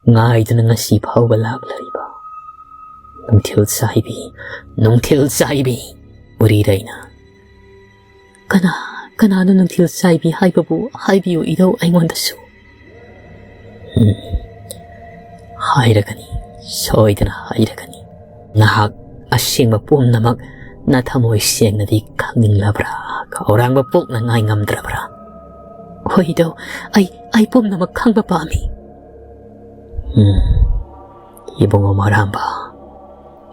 ꯉꯥꯏꯗꯨꯅ ꯉꯁꯤ ꯐꯥꯎꯕ ꯂꯥꯛꯂꯔꯤꯕ꯫ ꯅꯨꯡꯊꯤꯜ ꯆꯥꯏꯕꯤ, ꯅꯨꯡꯊꯤꯜ ꯆꯥꯏꯕꯤ!" ꯎꯔꯤꯔꯩꯅ, "ꯀꯅꯥ, ꯀꯅꯥꯅꯣ ꯅꯨꯡꯊꯤꯜ ꯆꯥꯏꯕꯤ ꯍꯥꯏꯕꯕꯨ? ꯍꯥꯏꯕꯤꯌꯨ ꯏꯙꯧ ꯑꯩꯉꯣꯟꯗꯁꯨ꯫" "ꯎꯝ, ꯍꯥꯏꯔꯒꯅꯤ, ꯁꯣꯏꯗꯅ ꯍꯥꯏꯔꯒꯅꯤ꯫ ꯅꯍꯥꯛ ꯑꯁꯦꯡꯕ ꯄꯨꯝꯅꯃꯛ ꯅꯊꯃꯣꯏ ꯁꯦꯡꯅꯗꯤ ꯈꯪꯅꯤꯡꯂꯕ꯭ꯔꯥ? ꯈꯧꯔꯥꯡꯕ ꯄꯣꯛꯅꯉꯥꯏ ꯉꯝꯗ꯭ꯔꯕ꯭ꯔꯥ?" "ꯍꯣꯏ ꯏꯙꯧ, ꯑꯩ, ꯑꯩ ꯄꯨꯝꯅꯃꯛ ꯈꯪꯕ ꯄꯥꯝꯃꯤ꯫" "ꯎꯝ, ꯏꯕꯨꯡꯉꯣ ꯃꯣꯔꯥꯝꯕ,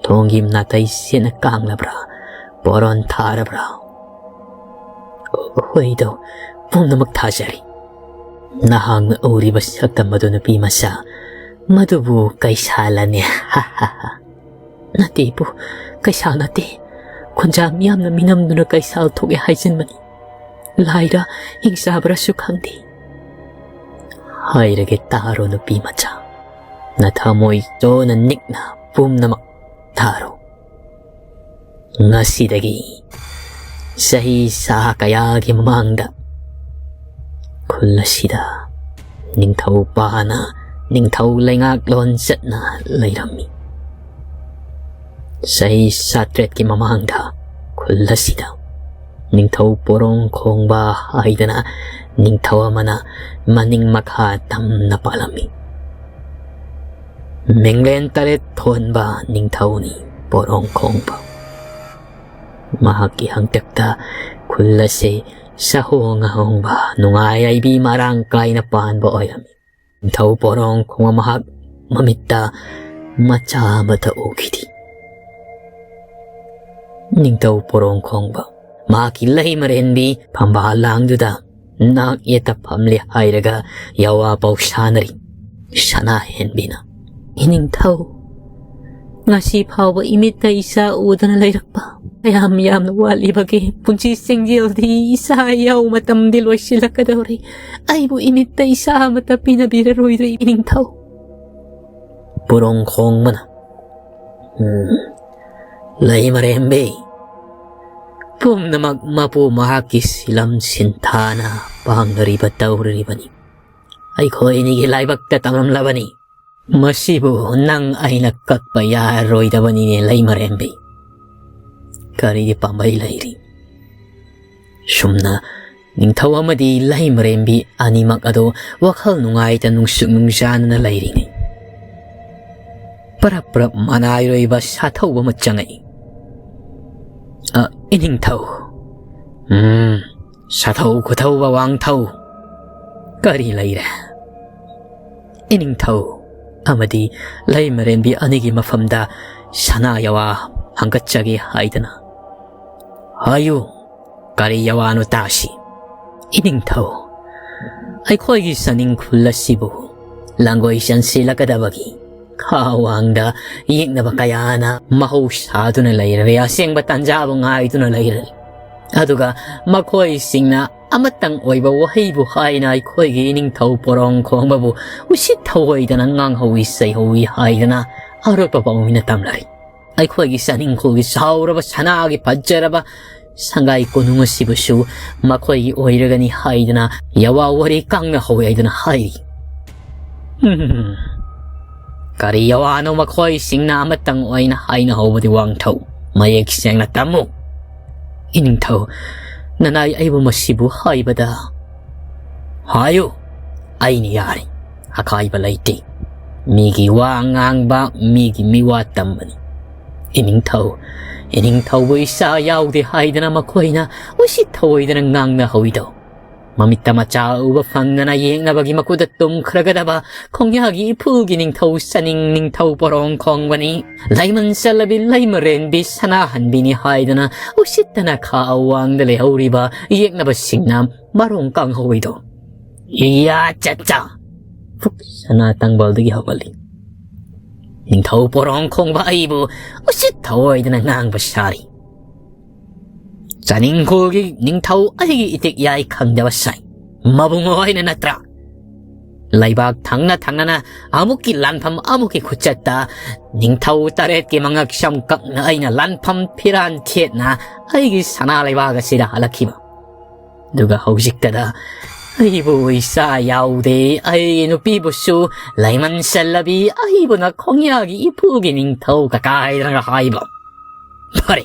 ꯊꯣꯡꯒꯤ ꯅꯥꯇꯩ ꯁꯦꯠꯅ ꯀꯥꯡꯂꯕ꯭ꯔꯥ? ꯄꯣꯔꯣꯟ ꯊꯥꯔꯕ꯭ꯔꯥ?" "ꯍꯣꯏ ꯏꯙꯧ, ꯄꯨꯝꯅꯃꯛ ꯊꯥꯖꯔꯤ꯫" "ꯅꯍꯥꯛꯅ ꯎꯔꯤꯕ ꯁꯛꯇꯝ ꯑꯗꯨ, ꯅꯨꯄꯤ ꯃꯆꯥ, ꯃꯗꯨꯕꯨ ꯀꯩꯁꯥꯜꯂꯅꯦ?" "ꯅꯠꯇꯦ ꯏꯄꯨ, ꯀꯩꯁꯥꯜ ꯅꯠꯇꯦ꯫ ꯈꯨꯟꯖꯥ ꯃꯤꯌꯥꯝꯅ ꯃꯤꯅꯝꯗꯨꯅ ꯀꯩꯁꯥꯜ ꯊꯣꯛꯑꯦ ꯍꯥꯏꯖꯤꯟꯕꯅꯤ꯫ ꯂꯥꯏꯔ ꯍꯤꯡꯆꯥꯕ꯭ꯔꯁꯨ ꯈꯪꯗꯦ꯫" "ꯍꯥꯏꯔꯒꯦ ꯇꯥꯔꯣ, ꯅꯨꯄꯤ ꯃꯆꯥ꯫ ꯅꯊꯃꯣꯏ ꯆꯣꯅ ꯅꯤꯛꯅ ꯄꯨꯝꯅꯃꯛ ꯊꯥꯔꯣ꯫ ꯉꯁꯤꯗꯒꯤ ꯆꯍꯤ ꯆꯥ ꯀꯌꯥꯒꯤ ꯃꯃꯥꯡꯗ ꯈꯨꯜ ꯑꯁꯤꯗ ꯅꯤꯡꯊꯧ ꯄꯥꯅ ꯅꯤꯡꯊꯧ ꯂꯩꯉꯥꯛꯂꯣꯟ ꯆꯠꯅ ꯂꯩꯔꯝꯃꯤ꯫ ꯆꯍꯤ ꯆꯥꯇ꯭ꯔꯦꯠꯀꯤ ꯃꯃꯥꯡꯗ ꯈꯨꯜ ꯑꯁꯤꯗ ꯅꯤꯡꯊꯧ ꯄꯣꯔꯣꯡ ꯈꯣꯡꯕ ꯍꯥꯏꯗꯅ ꯅꯤꯡꯊꯧ ꯑꯃꯅ ꯃꯅꯤꯡ ꯃꯈꯥ ꯇꯝꯅ ꯄꯥꯜꯂꯝꯃꯤ꯫ ꯃꯤꯡꯂꯦꯟ ꯇꯔꯦꯠ ꯊꯣꯟꯕ ꯅꯤꯡꯊꯧꯅꯤ ꯄꯣꯔꯣꯡ ꯈꯣꯡꯕ꯫ ꯃꯍꯥꯛꯀꯤ ꯍꯥꯛꯇꯛꯇ ꯈꯨꯜ ꯑꯁꯤ ꯆꯥꯍꯣꯡ ꯉꯥꯍꯣꯡꯕ, ꯅꯨꯡꯉꯥꯏ ꯌꯥꯏꯕꯤ ꯃꯔꯥꯡ ꯀꯥꯏꯅ ꯄꯥꯟꯕ ꯑꯣꯏꯔꯝꯃꯤ꯫ ꯅꯤꯡꯊꯧ ꯄꯣꯔꯣꯡ ꯈꯣꯡꯕ ꯃꯍꯥꯛ ꯃꯃꯤꯠꯇ ꯃꯆꯥ ꯑꯃꯠꯇ ꯎꯈꯤꯗꯦ꯫ ꯅꯤꯡꯊꯧ ꯄꯣꯔꯣꯡ ꯈꯣꯡꯕ ꯃꯍꯥꯛꯀꯤ ꯂꯩꯃꯔꯦꯟꯕꯤ ꯐꯝꯕꯥꯜ ꯂꯥꯡꯗꯨꯗ ꯅꯥꯛ ꯌꯦꯠꯇ ꯐꯝꯂꯦ ꯍꯥꯏꯔꯒ ꯌꯥꯋꯥ ꯄꯥꯎ ꯁꯥꯅꯔꯤ꯫ ꯁꯅꯥ ꯍꯦꯟꯕꯤꯅ, "ꯏꯅꯤꯡꯊꯧ, ꯉꯁꯤ ꯐꯥꯎꯕ ꯏꯃꯤꯠꯇ ꯏꯆꯥ ꯎꯗꯅ ꯂꯩꯔꯛꯄ ꯀꯌꯥꯝ ꯌꯥꯝꯅ ꯋꯥꯠꯂꯤꯕꯒꯦ? ꯄꯨꯟꯁꯤ ꯆꯦꯡꯖꯦꯜꯗꯤ ꯏꯆꯥ ꯌꯥꯎ ꯃꯇꯝꯗꯤ ꯂꯣꯏꯁꯤꯜꯂꯛꯀꯗꯧꯔꯦ꯫ ꯑꯩꯕꯨ ꯏꯃꯤꯠꯇ ꯏꯆꯥ ꯑꯃꯠꯇ ꯄꯤꯅꯕꯤꯔꯔꯣꯏꯗ꯭ꯔꯦ ꯏꯅꯤꯡꯊꯧ?" ꯄꯣꯔꯣꯡ ꯈꯣꯡꯕꯅ, "ꯎꯝ, ꯂꯩꯃꯔꯦꯝꯕꯤ, ꯄꯨꯝꯅꯃꯛ ꯃꯄꯨ ꯃꯍꯥꯛꯀꯤ ꯁꯤꯂꯝ ꯁꯤꯟꯊꯥꯅ ꯄꯥꯡꯅꯔꯤꯕ ꯇꯧꯔꯤꯕꯅꯤ꯫ ꯑꯩꯈꯣꯏ ꯑꯅꯤꯒꯤ ꯂꯥꯏꯕꯛꯇ ꯇꯝꯂꯝꯂꯕꯅꯤ꯫ ꯃꯁꯤꯕꯨ ꯅꯪ ꯑꯩꯅ ꯀꯛꯄ ꯌꯥꯔꯔꯣꯏꯗꯕꯅꯤꯅꯦ ꯂꯩꯃꯔꯦꯝꯕꯤ꯫ ꯀꯔꯤꯒꯤ ꯄꯥꯝꯕꯩ ꯂꯩꯔꯤ?" ꯁꯨꯝꯅ ꯅꯤꯡꯊꯧ ꯑꯃꯗꯤ ꯂꯩꯃꯔꯦꯝꯕꯤ ꯑꯅꯤꯃꯛ ꯑꯗꯨ ꯋꯥꯈꯜ ꯅꯨꯡꯉꯥꯏꯇ ꯅꯨꯡꯁꯨꯛ ꯅꯨꯡꯖꯥꯅꯅ ꯂꯩꯔꯤꯉꯩ, ꯄꯔꯞ ꯄꯔꯞ ꯃꯅꯥꯏꯔꯣꯏꯕ ꯁꯥꯊꯧꯕ ꯑꯃ ꯆꯪꯉꯛꯏ꯫ "ꯑ, ꯏꯅꯤꯡꯊꯧ꯫ ꯎꯝ, ꯁꯥꯊꯧ ꯈꯨꯊꯧꯕ ꯋꯥꯡꯊꯧ꯫ ꯀꯔꯤ ꯂꯩꯔꯦ?" ꯏꯅꯤꯡꯊꯧ ꯑꯃꯗꯤ ꯂꯩꯃꯔꯦꯝꯕꯤ ꯑꯅꯤꯒꯤ ꯃꯐꯝꯗ ꯁꯅꯥ ꯌꯥꯋꯥ ꯍꯪꯒꯠꯆꯒꯦ ꯍꯥꯏꯗꯅ, "ꯍꯥꯏꯌꯨ, ꯀꯔꯤ ꯌꯥꯋꯥꯅꯣ ꯇꯥꯁꯤ?" "ꯏꯅꯤꯡꯊꯧ, ꯑꯩꯈꯣꯏꯒꯤ ꯆꯥꯅꯤꯡ ꯈꯨꯜ ꯑꯁꯤꯕꯨ ꯂꯥꯡꯒꯣꯏ ꯆꯟꯁꯤꯜꯂꯛꯀꯗꯕꯒꯤ ꯈꯥ ꯋꯥꯡꯗ ꯌꯦꯛꯅꯕ ꯀꯌꯥꯅ ꯃꯍꯧ ꯁꯥꯗꯨꯅ ꯂꯩꯔꯦ, ꯑꯁꯦꯡꯕ ꯇꯥꯟꯖꯥꯕꯨ ꯉꯥꯏꯗꯨꯅ ꯂꯩꯔꯦ꯫ ꯑꯗꯨꯒ ꯃꯈꯣꯏꯁꯤꯡꯅ ꯑꯃꯇꯪ ꯑꯣꯏꯕ ꯋꯥꯍꯩꯕꯨ ꯍꯥꯏꯅ ꯑꯩꯈꯣꯏꯒꯤ ꯏꯅꯤꯡꯊꯧ ꯄꯣꯔꯣꯡ ꯈꯣꯡꯕꯕꯨ ꯎꯁꯤꯠ ꯊꯧꯑꯣꯏꯗꯅ ꯉꯥꯡꯍꯧꯋꯤ ꯆꯩꯍꯧꯋꯤ ꯍꯥꯏꯗꯅ ꯑꯔꯣꯠꯄ ꯄꯥꯎꯃꯤꯅ ꯇꯝꯂꯔꯤ꯫ ꯑꯩꯈꯣꯏꯒꯤ ꯆꯥꯅꯤꯡꯈꯣꯜꯒꯤ ꯆꯥꯎꯔꯕ ꯁꯅꯥꯒꯤ ꯐꯖꯔꯕ ꯁꯪꯒꯥꯏ ꯀꯣꯅꯨꯡ ꯑꯁꯤꯕꯨꯁꯨ ꯃꯈꯣꯏꯒꯤ ꯑꯣꯏꯔꯒꯅꯤ ꯍꯥꯏꯗꯅ ꯌꯥꯋꯥ ꯋꯥꯔꯤ ꯀꯪꯅ ꯍꯧꯋꯤ ꯍꯥꯏꯗꯅ ꯍꯥꯏꯔꯤ꯫ "ꯀꯔꯤ ꯑꯋꯥꯅꯣ ꯃꯈꯣꯏꯁꯤꯡꯅ ꯑꯃꯇꯪ ꯑꯣꯏꯅ ꯍꯥꯏꯅꯍꯧꯕꯗꯤ ꯋꯥꯡꯊꯧ? ꯃꯌꯦꯛ ꯁꯦꯡꯅ ꯇꯝꯃꯨ꯫" "ꯏꯅꯤꯡꯊꯧ, ꯅꯅꯥꯏ ꯑꯩꯕꯨ ꯃꯁꯤꯕꯨ ꯍꯥꯏꯕꯗ?" "ꯍꯥꯏꯌꯨ, ꯑꯩꯅ ꯌꯥꯔꯤ, ꯑꯀꯥꯏꯕ ꯂꯩꯇꯦ꯫ ꯃꯤꯒꯤ ꯋꯥ ꯉꯥꯡꯕ, ꯃꯤꯒꯤ ꯃꯤꯋꯥ ꯇꯝꯕꯅꯤ꯫ ꯏꯅꯤꯡꯊꯧ, ꯏꯅꯤꯡꯊꯧꯕꯨ ꯏꯆꯥ ꯌꯥꯎꯗꯦ ꯍꯥꯏꯗꯅ ꯃꯈꯣꯏꯅ ꯎꯁꯤꯠ ꯊꯑꯣꯏꯗꯅ ꯉꯥꯡꯅꯍꯧꯏꯗꯣ꯫ ꯃꯃꯤꯠꯇ ꯃꯆꯥ ꯎꯕ ꯐꯪꯗꯅ ꯌꯦꯛꯅꯕꯒꯤ ꯃꯈꯨꯠꯇ ꯇꯨꯝꯈ꯭ꯔꯒꯗꯕ ꯈꯣꯡꯌꯥꯒꯤ ꯏꯐꯨꯜꯒꯤ ꯅꯤꯡꯊꯧ ꯆꯅꯤꯡ ꯅꯤꯡꯊꯧ ꯄꯣꯔꯣꯡ ꯈꯣꯡꯕꯅꯤ꯫ ꯂꯩꯃꯟ ꯆꯜꯂꯕꯤ ꯂꯩꯃꯔꯦꯟꯕꯤ ꯁꯅꯥꯍꯟꯕꯤꯅꯤ ꯍꯥꯏꯗꯨꯅ ꯎꯁꯤꯠꯇꯅ ꯈꯥ ꯋꯥꯡꯗ ꯂꯩꯍꯧꯔꯤꯕ ꯌꯦꯛꯅꯕꯁꯤꯡꯅ ꯃꯔꯣꯡ ꯀꯥꯡꯍꯧꯋꯤꯗꯣ꯫ ꯏꯌꯥ ꯆꯠꯆꯥ! ꯐꯨꯛ ꯁꯅꯥ ꯇꯪꯕꯜꯗꯒꯤ ꯍꯧꯒꯠꯂꯤ꯫ ꯅꯤꯡꯊꯧ ꯄꯣꯔꯣꯡ ꯈꯣꯡꯕ ꯑꯩꯕꯨ ꯎꯁꯤꯠ ꯊꯑꯣꯏꯗꯅ ꯉꯥꯡꯕ ꯁꯥꯔꯤ꯫ ꯆꯥꯅꯤꯡꯈꯣꯜꯒꯤ ꯅꯤꯡꯊꯧ ꯑꯩꯒꯤ ꯏꯇꯤꯛ ꯌꯥꯏ ꯈꯪꯗꯕ ꯁꯥꯏ꯫ ꯃꯕꯨꯡ ꯍꯣꯏꯅ ꯅꯠꯇ꯭ꯔꯥ? ꯂꯩꯕꯥꯛ ꯊꯪꯅ ꯊꯪꯅꯅ ꯑꯃꯨꯛꯀꯤ ꯂꯥꯟꯐꯝ ꯑꯃꯨꯛꯀꯤ ꯈꯨꯆꯠꯇ ꯅꯤꯡꯊꯧ ꯇꯔꯦꯠꯀꯤ ꯃꯉꯛ ꯁꯝ ꯀꯛꯅ ꯑꯩꯅ ꯂꯥꯟꯐꯝ ꯐꯤꯔꯥꯟ ꯊꯦꯠꯅ ꯑꯩꯒꯤ ꯁꯅꯥ ꯂꯩꯕꯥꯛ ꯑꯁꯤꯗ ꯍꯜꯂꯛꯈꯤꯕ꯫ ꯑꯗꯨꯒ ꯍꯧꯖꯤꯛꯇꯗ ꯑꯩꯕꯨ ꯏꯆꯥ ꯌꯥꯎꯗꯦ, ꯑꯩ ꯅꯨꯄꯤꯕꯨꯁꯨ ꯂꯩꯃꯟ ꯆꯜꯂꯕꯤ, ꯑꯩꯕꯨꯅ ꯈꯣꯡꯌꯥꯒꯤ ꯏꯄꯨꯒꯤ ꯅꯤꯡꯊꯧ ꯀꯀꯥ ꯍꯥꯏꯗꯅꯒ ꯍꯥꯏꯕ꯫ ꯐꯔꯦ,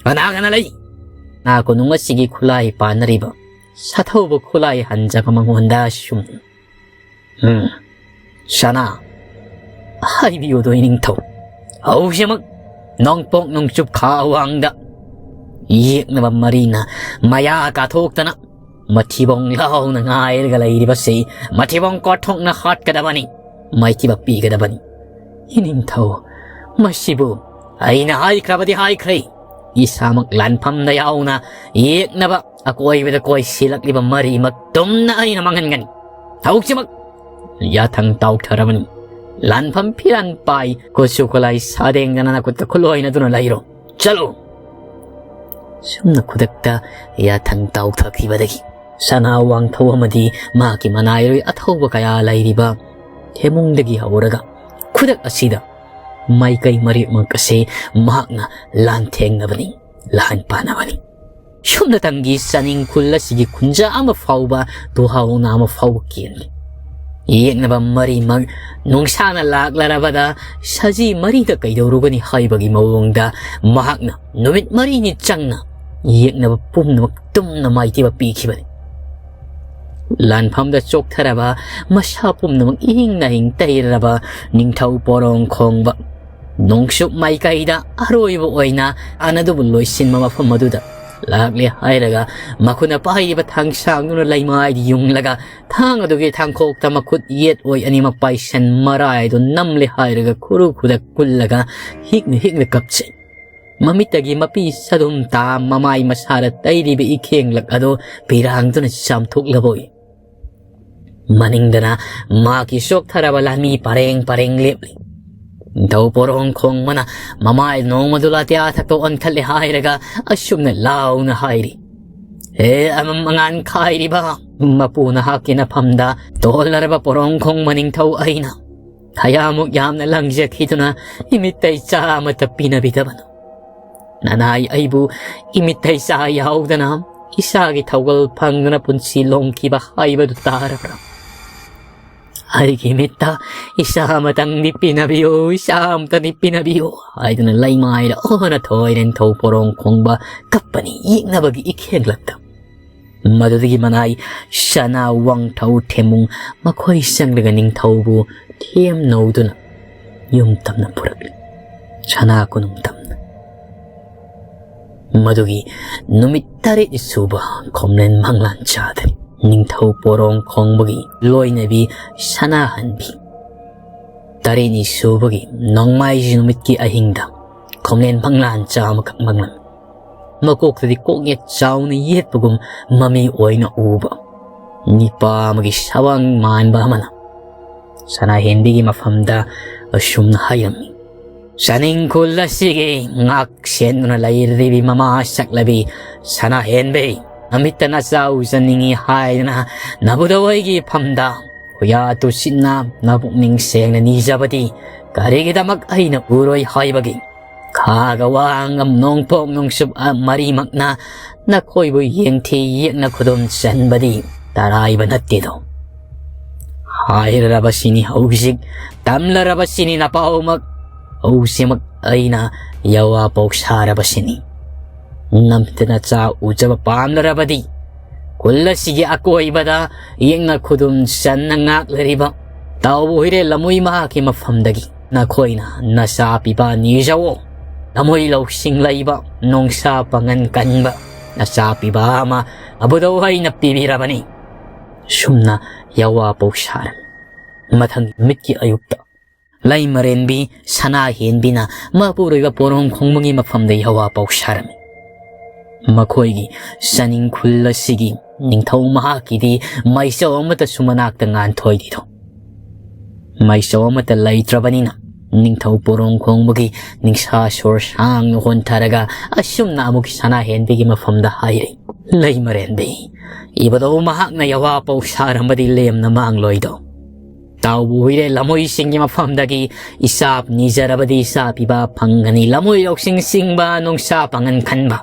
ꯀꯅꯥ ꯀꯅꯥ ꯂꯩ? ꯅꯥ ꯀꯣꯅꯨꯡ ꯑꯁꯤꯒꯤ ꯈꯨꯠꯂꯥꯏ ꯄꯥꯟꯅꯔꯤꯕ ꯁꯥꯊꯧꯕ ꯈꯨꯠꯂꯥꯏ ꯍꯟꯖꯕ ꯃꯉꯣꯟꯗ ꯁꯨꯝ, "ꯎꯝ, ꯁꯅꯥ, ꯍꯥꯏꯕꯤꯌꯨꯗꯣ ꯏꯅꯤꯡꯊꯧ, ꯍꯧꯖꯤꯛꯃꯛ ꯅꯣꯡꯄꯣꯛ ꯅꯣꯡꯆꯨꯞ ꯈꯥ ꯋꯥꯡꯗ ꯌꯦꯛꯅꯕ ꯃꯔꯤꯅ ꯃꯌꯥ ꯀꯥꯊꯣꯛꯇꯅ ꯃꯊꯤꯕꯣꯡ ꯂꯥꯎꯅ ꯉꯥꯏꯔꯒ ꯂꯩꯔꯤꯕꯁꯤ ꯃꯊꯤꯕꯣꯡ ꯀꯣꯠꯊꯣꯛꯅ ꯍꯥꯠꯀꯗꯕꯅꯤ, ꯃꯥꯏꯊꯤꯕ ꯄꯤꯒꯗꯕꯅꯤ꯫ ꯏꯅꯤꯡꯊꯧ, ꯃꯁꯤꯕꯨ ꯑꯩꯅ ꯍꯥꯏꯈ꯭ꯔꯕꯗꯤ ꯍꯥꯏꯈ꯭ꯔꯦ, ꯏꯁꯥꯃꯛ ꯂꯥꯟꯐꯝꯗ ꯌꯥꯎꯅ ꯌꯦꯛꯅꯕ ꯑꯀꯣꯏꯕꯗ ꯀꯣꯏ ꯁꯤꯜꯂꯛꯂꯤꯕ ꯃꯔꯤꯃꯛ ꯇꯨꯝꯅ ꯑꯩꯅ ꯃꯥꯡꯍꯟꯒꯅꯤ꯫ ꯍꯧꯖꯤꯛꯃꯛ ꯌꯥꯊꯪ ꯇꯥꯎꯊꯔꯕꯅꯤ꯫ ꯂꯥꯟꯐꯝ ꯐꯤꯔꯥꯟ ꯄꯥꯏ, ꯀꯨꯠꯁꯨ ꯈꯨꯠꯂꯥꯏ ꯁꯥꯗꯦꯡꯗꯅ ꯅꯈꯨꯠꯇ ꯈꯨꯠꯂꯣꯏꯅꯗꯨꯅ ꯂꯩꯔꯣ꯫ ꯆꯠꯂꯨ!" ꯁꯨꯝꯅ ꯈꯨꯗꯛꯇ ꯌꯥꯊꯪ ꯇꯥꯎꯊꯈꯤꯕꯗꯒꯤ ꯁꯅꯥ ꯋꯥꯡꯊꯧ ꯑꯃꯗꯤ ꯃꯍꯥꯛꯀꯤ ꯃꯅꯥꯏꯔꯣꯏ ꯑꯊꯧꯕ ꯀꯌꯥ ꯂꯩꯔꯤꯕ ꯊꯦꯃꯨꯡꯗꯒꯤ ꯍꯧꯔꯒ ꯈꯨꯗꯛ ꯑꯁꯤꯗ ꯃꯥꯏꯀꯩ ꯃꯔꯤꯃꯛ ꯑꯁꯤ ꯃꯍꯥꯛꯅ ꯂꯥꯟꯊꯦꯡꯅꯕꯅꯤ, ꯂꯥꯟ ꯄꯥꯟꯅꯕꯅꯤ꯫ ꯁꯨꯞꯅꯇꯪꯒꯤ ꯆꯥꯅꯤꯡ ꯈꯨꯜ ꯑꯁꯤꯒꯤ ꯈꯨꯟꯖꯥ ꯑꯃ ꯐꯥꯎꯕ ꯇꯨꯍꯥꯎꯅ ꯑꯃ ꯐꯥꯎꯕ ꯀꯦꯟꯗꯦ꯫ ꯌꯦꯛꯅꯕ ꯃꯔꯤꯃꯛ ꯅꯨꯡꯁꯥꯅ ꯂꯥꯛꯂꯔꯕꯗ ꯁꯖꯤ ꯃꯔꯤꯗ ꯀꯩꯗꯧꯔꯨꯒꯅꯤ ꯍꯥꯏꯕꯒꯤ ꯃꯑꯣꯡꯗ ꯃꯍꯥꯛꯅ ꯅꯨꯃꯤꯠ ꯃꯔꯤꯅꯤ ꯆꯪꯅ ꯌꯦꯛꯅꯕ ꯄꯨꯝꯅꯃꯛ ꯇꯨꯝꯅ ꯃꯥꯏꯊꯤꯕ ꯄꯤꯈꯤꯕꯅꯤ꯫ ꯂꯥꯟꯐꯝꯗ ꯆꯣꯛꯊꯔꯕ, ꯃꯁꯥ ꯄꯨꯝꯅꯃꯛ ꯏꯍꯤꯡ ꯅꯥꯍꯤꯡ ꯇꯩꯔꯔꯕ ꯅꯤꯡꯊꯧ ꯄꯣꯔꯣꯡ ꯈꯣꯡꯕ ꯅꯣꯡꯆꯨꯞ ꯃꯥꯏꯀꯩꯗ ꯑꯔꯣꯏꯕ ꯑꯣꯏꯅ ꯑꯅ ꯑꯗꯨꯕꯨ ꯂꯣꯏꯁꯤꯟꯕ ꯃꯐꯝ ꯑꯗꯨꯗ ꯂꯥꯛꯂꯦ ꯍꯥꯏꯔꯒ ꯃꯈꯨꯠꯅ ꯄꯥꯏꯔꯤꯕ ꯊꯥꯡꯁꯥꯡꯗꯨꯅ ꯂꯩꯃꯥꯏꯗ ꯌꯨꯡꯂꯒ ꯊꯥꯡ ꯑꯗꯨꯒꯤ ꯊꯥꯡꯈꯣꯛꯇ ꯃꯈꯨꯠ ꯌꯦꯠ ꯑꯣꯏ ꯑꯅꯤꯃꯛ ꯄꯥꯏꯁꯟ ꯃꯔꯥꯏꯗꯨ ꯅꯝꯂꯦ ꯍꯥꯏꯔꯒ ꯈꯨꯔꯨ ꯈꯨꯗ ꯀꯨꯜꯂꯒ ꯍꯤꯛꯅ ꯍꯤꯛꯅ ꯀꯞꯆꯩ꯫ ꯃꯃꯤꯠꯇꯒꯤ ꯃꯄꯤ ꯁꯗꯨꯝ ꯇꯥ ꯃꯃꯥꯏ ꯃꯁꯥꯗ ꯇꯩꯔꯤꯕ ꯏꯈꯦꯡꯂꯛ ꯑꯗꯨ ꯄꯤꯔꯥꯡꯗꯨꯅ ꯆꯥꯝꯊꯣꯛꯂꯕꯣꯏ꯫ ꯃꯅꯤꯡꯗꯅ ꯃꯍꯥꯛꯀꯤ ꯆꯣꯛꯊꯔꯕ ꯂꯥꯟꯃꯤ ꯄꯔꯦꯡ ꯄꯔꯦꯡ ꯂꯦꯞꯂꯤ꯫ ꯅꯤꯡꯊꯧ ꯄꯣꯔꯣꯡ ꯈꯣꯡꯕꯅ ꯃꯃꯥꯏ ꯅꯣꯡꯃꯗꯨ ꯂꯥꯇꯤꯌꯥ ꯊꯛꯇ ꯑꯣꯟꯈꯠꯂꯦ ꯍꯥꯏꯔꯒ ꯑꯁꯨꯝꯅ ꯂꯥꯎꯅ ꯍꯥꯏꯔꯤ, "ꯍꯦ ꯑꯃꯝ ꯑꯉꯥꯟ ꯈꯥꯏꯔꯤꯕ, ꯃꯄꯨ ꯅꯍꯥꯛꯀꯤ ꯅꯐꯝꯗ ꯇꯣꯜꯂꯔꯕ ꯄꯣꯔꯣꯡ ꯈꯣꯡꯕ ꯅꯤꯡꯊꯧ ꯑꯩꯅ ꯀꯌꯥꯃꯨꯛ ꯌꯥꯝꯅ ꯂꯪꯖꯈꯤꯗꯨꯅ ꯏꯃꯤꯠꯇꯩ ꯆꯥ ꯑꯃꯠꯇ ꯄꯤꯅꯕꯤꯗꯕꯅꯣ? ꯅꯅꯥꯏ ꯑꯩꯕꯨ ꯏꯃꯤꯠꯇꯩ ꯆꯥ ꯌꯥꯎꯗꯅ ꯏꯁꯥꯒꯤ ꯊꯧꯒꯜ ꯐꯪꯗꯨꯅ ꯄꯨꯟꯁꯤ ꯂꯣꯡꯈꯤꯕ ꯍꯥꯏꯕꯗꯨ ꯇꯥꯔꯕ꯭ꯔꯥ? ꯑꯩꯒꯤ ꯃꯤꯠꯇ ꯏꯆꯥ ꯑꯃꯇꯪꯗꯤ ꯄꯤꯅꯕꯤꯌꯨ, ꯏꯆꯥ ꯑꯃꯇꯪꯗꯤ ꯄꯤꯅꯕꯤꯌꯨ" ꯍꯥꯏꯗꯨꯅ ꯂꯩꯃꯥꯏꯗ ꯑꯣꯟꯅ ꯊꯣꯏꯔꯦꯟ ꯊꯧ ꯄꯣꯔꯣꯡ ꯈꯣꯡꯕ ꯀꯞꯄꯅꯤ ꯌꯦꯛꯅꯕꯒꯤ ꯏꯈꯦꯡꯂꯛꯇ꯫ ꯃꯗꯨꯗꯒꯤ ꯃꯅꯥꯏ ꯁꯅꯥ ꯋꯥꯡꯊꯧ ꯊꯦꯝꯃꯨꯡ ꯃꯈꯣꯏ ꯆꯪꯂꯒ ꯅꯤꯡꯊꯧꯕꯨ ꯊꯦꯝꯅꯧꯗꯨꯅ ꯌꯨꯝ ꯇꯝꯅ ꯄꯨꯔꯛꯂꯤ꯫ ꯁꯅꯥ ꯀꯣꯅꯨꯡ ꯇꯝꯅ꯫ ꯃꯗꯨꯒꯤ ꯅꯨꯃꯤꯠ ꯇꯔꯦꯠꯅꯤ ꯁꯨꯕ ꯈꯣꯝꯂꯦꯟ ꯃꯪꯂꯥꯟ ꯆꯥꯗꯅꯤ ꯅꯤꯡꯊꯧ ꯄꯣꯔꯣꯡ ꯈꯣꯡꯕꯒꯤ ꯂꯣꯏꯅꯕꯤ ꯁꯅꯥꯍꯟꯕꯤ꯫ ꯇꯔꯦꯠꯅꯤ ꯁꯨꯕꯒꯤ ꯅꯣꯡꯃꯥꯏꯖꯤꯡ ꯅꯨꯃꯤꯠꯀꯤ ꯑꯍꯤꯡꯗ ꯈꯣꯝꯂꯦꯟ ꯃꯪꯂꯥꯟ ꯆꯥ ꯑꯃꯈꯛ ꯃꯪꯂꯝꯃꯤ꯫ ꯃꯀꯣꯛꯇꯗꯤ ꯀꯣꯛꯌꯦꯠ ꯆꯥꯎꯅ ꯌꯦꯠꯄꯒꯨꯝ ꯃꯃꯤ ꯑꯣꯏꯅ ꯎꯕ ꯅꯤꯄꯥ ꯑꯃꯒꯤ ꯁꯕꯥꯡ ꯃꯥꯟꯕ ꯑꯃꯅ ꯁꯅꯥꯍꯦꯟꯕꯤꯒꯤ ꯃꯐꯝꯗ ꯑꯁꯨꯝꯅ ꯍꯥꯏꯔꯝꯃꯤ, "ꯆꯥꯅꯤꯡ ꯈꯨꯜ ꯑꯁꯤꯒꯤ ꯉꯥꯛ ꯁꯦꯟꯗꯨꯅ ꯂꯩꯔꯤꯕꯤ ꯃꯃꯥ ꯁꯛꯂꯕꯤ ꯁꯅꯥꯍꯦꯟꯕꯤ, ꯑꯃꯤꯠꯇ ꯅꯆꯥ ꯎꯖꯅꯤꯡꯏ ꯍꯥꯏꯗꯅ ꯅꯕꯨꯗꯧ ꯑꯩꯒꯤ ꯐꯝꯗ ꯈꯨꯌꯥ ꯇꯨꯁꯤꯟꯅ ꯅꯄꯨꯛꯅꯤꯡ ꯁꯦꯡꯅ ꯅꯤꯖꯕꯗꯤ ꯀꯔꯤꯒꯤꯗꯃꯛ ꯑꯩꯅ ꯎꯔꯣꯏ ꯍꯥꯏꯕꯒꯤ? ꯈꯥꯒ ꯋꯥꯡꯒ ꯅꯣꯡꯄꯣꯛ ꯅꯣꯡꯆꯨꯞ ꯃꯔꯤꯃꯛꯅ ꯅꯈꯣꯏꯕꯨ ꯌꯦꯡꯊꯤ ꯌꯦꯛꯅ ꯈꯨꯗꯨꯝ ꯆꯟꯕꯗꯤ ꯇꯔꯥꯏꯕ ꯅꯠꯇꯦꯗꯣ" ꯍꯥꯏꯔꯔꯕꯁꯤꯅꯤ ꯍꯧꯖꯤꯛ, ꯇꯝꯂꯔꯕꯁꯤꯅꯤ ꯅꯄꯥꯎꯃꯛ, ꯍꯧꯖꯤꯛꯃꯛ ꯑꯩꯅ ꯌꯋꯥ ꯄꯧꯁꯥꯔꯕꯁꯤꯅꯤ꯫ ꯅꯝꯇꯅ ꯆꯥꯛ ꯎꯖꯕ ꯄꯥꯝꯂꯔꯕꯗꯤ, ꯈꯨꯜ ꯑꯁꯤꯒꯤ ꯑꯀꯣꯏꯕꯗ ꯌꯦꯡꯅ ꯈꯨꯗꯨꯝ ꯆꯟꯅ ꯉꯥꯛꯂꯔꯤꯕ ꯇꯥꯎꯕ ꯍꯨꯏꯔꯦ ꯂꯃꯨꯏ ꯃꯍꯥꯛꯀꯤ ꯃꯐꯝꯗꯒꯤ ꯅꯈꯣꯏꯅ ꯅꯆꯥ ꯄꯤꯕ ꯅꯤꯖꯧꯑꯣ꯫ ꯊꯃꯣꯏ ꯂꯧꯁꯤꯡ ꯂꯩꯕ, ꯅꯣꯡꯁꯥ ꯄꯥꯡꯒꯟ ꯀꯟꯕ ꯅꯆꯥ ꯄꯤꯕ ꯑꯃ ꯑꯕꯨꯗꯧ ꯑꯩꯅ ꯄꯤꯕꯤꯔꯕꯅꯤ꯫ ꯁꯨꯝꯅ ꯌꯋꯥ ꯄꯧꯁꯥꯔꯝꯃꯤ꯫ ꯃꯊꯪ ꯅꯨꯃꯤꯠꯀꯤ ꯑꯌꯨꯛꯇ ꯂꯩꯃꯔꯦꯟꯕꯤ ꯁꯅꯥ ꯍꯦꯟꯕꯤꯅ ꯃꯄꯨꯔꯣꯏꯕ ꯄꯣꯔꯣꯝ ꯈꯣꯡꯕꯒꯤ ꯃꯐꯝꯗ ꯌꯋꯥ ꯄꯧꯁꯥꯔꯝꯃꯤ꯫ ꯃꯈꯣꯏꯒꯤ ꯆꯥꯅꯤꯡ ꯈꯨꯜ ꯑꯁꯤꯒꯤ ꯅꯤꯡꯊꯧ ꯃꯍꯥꯛꯀꯤꯗꯤ ꯃꯩꯆꯧ ꯑꯃꯠꯇꯁꯨ ꯃꯅꯥꯛꯇ ꯉꯥꯟꯊꯣꯏꯗꯤꯗꯣ꯫ ꯃꯩꯆꯧ ꯑꯃꯠꯇ ꯂꯩꯇ꯭ꯔꯕꯅꯤꯅ ꯅꯤꯡꯊꯧ ꯄꯣꯔꯣꯝ ꯈꯣꯡꯕꯒꯤ ꯅꯤꯡꯁꯥ ꯁꯣꯔ ꯁꯥꯡꯅ ꯍꯣꯟꯊꯔꯒ ꯑꯁꯨꯝꯅ ꯑꯃꯨꯛ ꯁꯅꯥ ꯍꯦꯟꯕꯤꯒꯤ ꯃꯐꯝꯗ ꯍꯥꯏꯔꯤ, ꯂꯩꯃꯔꯦꯟꯕꯤ, ꯏꯕꯗꯧ ꯃꯍꯥꯛꯅ ꯌꯋꯥ ꯄꯧꯁꯥꯔꯝꯕꯗꯤ ꯂꯦꯝꯅ ꯃꯥꯡꯂꯣꯏꯗꯣ꯫ ꯇꯥꯎꯕ ꯍꯨꯏꯔꯦ ꯂꯃꯣꯏꯁꯤꯡꯒꯤ ꯃꯐꯝꯗꯒꯤ ꯏꯆꯥꯞ ꯅꯤꯖꯔꯕꯗꯤ ꯏꯆꯥ ꯄꯤꯕ ꯐꯪꯒꯅꯤ꯫ ꯂꯃꯣꯏ ꯂꯧꯁꯤꯡ ꯁꯤꯡꯕ, ꯅꯨꯡꯁꯥ ꯄꯥꯡꯒꯟ ꯈꯟꯕ꯫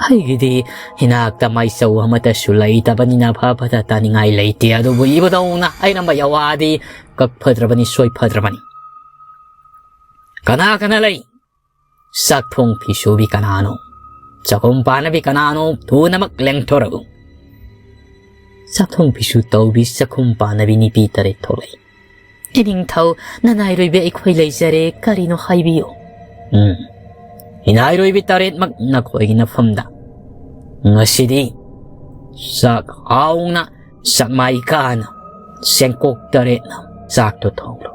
ꯑꯩꯒꯤꯗꯤ ꯏꯅꯥꯛꯇ ꯃꯩꯆꯧ ꯑꯃꯠꯇꯁꯨ ꯂꯩꯇꯕꯅꯤꯅ ꯐ ꯐꯠꯇ ꯇꯥꯅꯤꯡꯉꯥꯏ ꯂꯩꯇꯦ꯫ ꯑꯗꯨꯕꯨ ꯏꯕꯗꯧꯅ ꯍꯥꯏꯔꯝꯕ ꯌꯋꯥꯗꯤ ꯀꯛꯐꯗ꯭ꯔꯕꯅꯤ, ꯁꯣꯏꯐꯗ꯭ꯔꯕꯅꯤ꯫ ꯀꯅꯥ ꯀꯅꯥ ꯂꯩ? ꯆꯥꯛꯊꯣꯡ ꯐꯤꯁꯨꯕꯤ ꯀꯅꯥꯅꯣ? ꯆꯥꯛꯈꯨꯝ ꯄꯥꯟꯅꯕꯤ ꯀꯅꯥꯅꯣ? ꯊꯨꯅꯃꯛ ꯂꯦꯡꯊꯣꯔꯛꯎ꯫ ꯆꯥꯛꯊꯣꯡ ꯐꯤꯁꯨ ꯇꯧꯕꯤ ꯆꯥꯛꯈꯨꯝ ꯄꯥꯟꯅꯕꯤ ꯅꯨꯄꯤ ꯇꯔꯦꯠ ꯊꯣꯛꯂꯛꯏ꯫ ꯏꯅꯤꯡꯊꯧ, ꯅꯅꯥꯏꯔꯣꯏꯕꯤ ꯑꯩꯈꯣꯏ ꯂꯩꯖꯔꯦ, ꯀꯔꯤꯅꯣ ꯍꯥꯏꯕꯤꯌꯨ꯫ ꯎꯝ, ꯏꯅꯥꯏꯔꯣꯏꯕꯤ ꯇꯔꯦꯠꯃꯛ ꯅꯈꯣꯏꯒꯤ ꯅꯐꯝꯗ ꯉꯁꯤꯗꯤ ꯆꯥꯛ ꯍꯥꯎꯅ ꯆꯥꯛꯃꯥꯏ ꯀꯥꯅ ꯆꯦꯡꯀꯣꯛ ꯇꯔꯦꯠꯅ ꯆꯥꯛꯇꯣ ꯊꯣꯡꯂꯣ꯫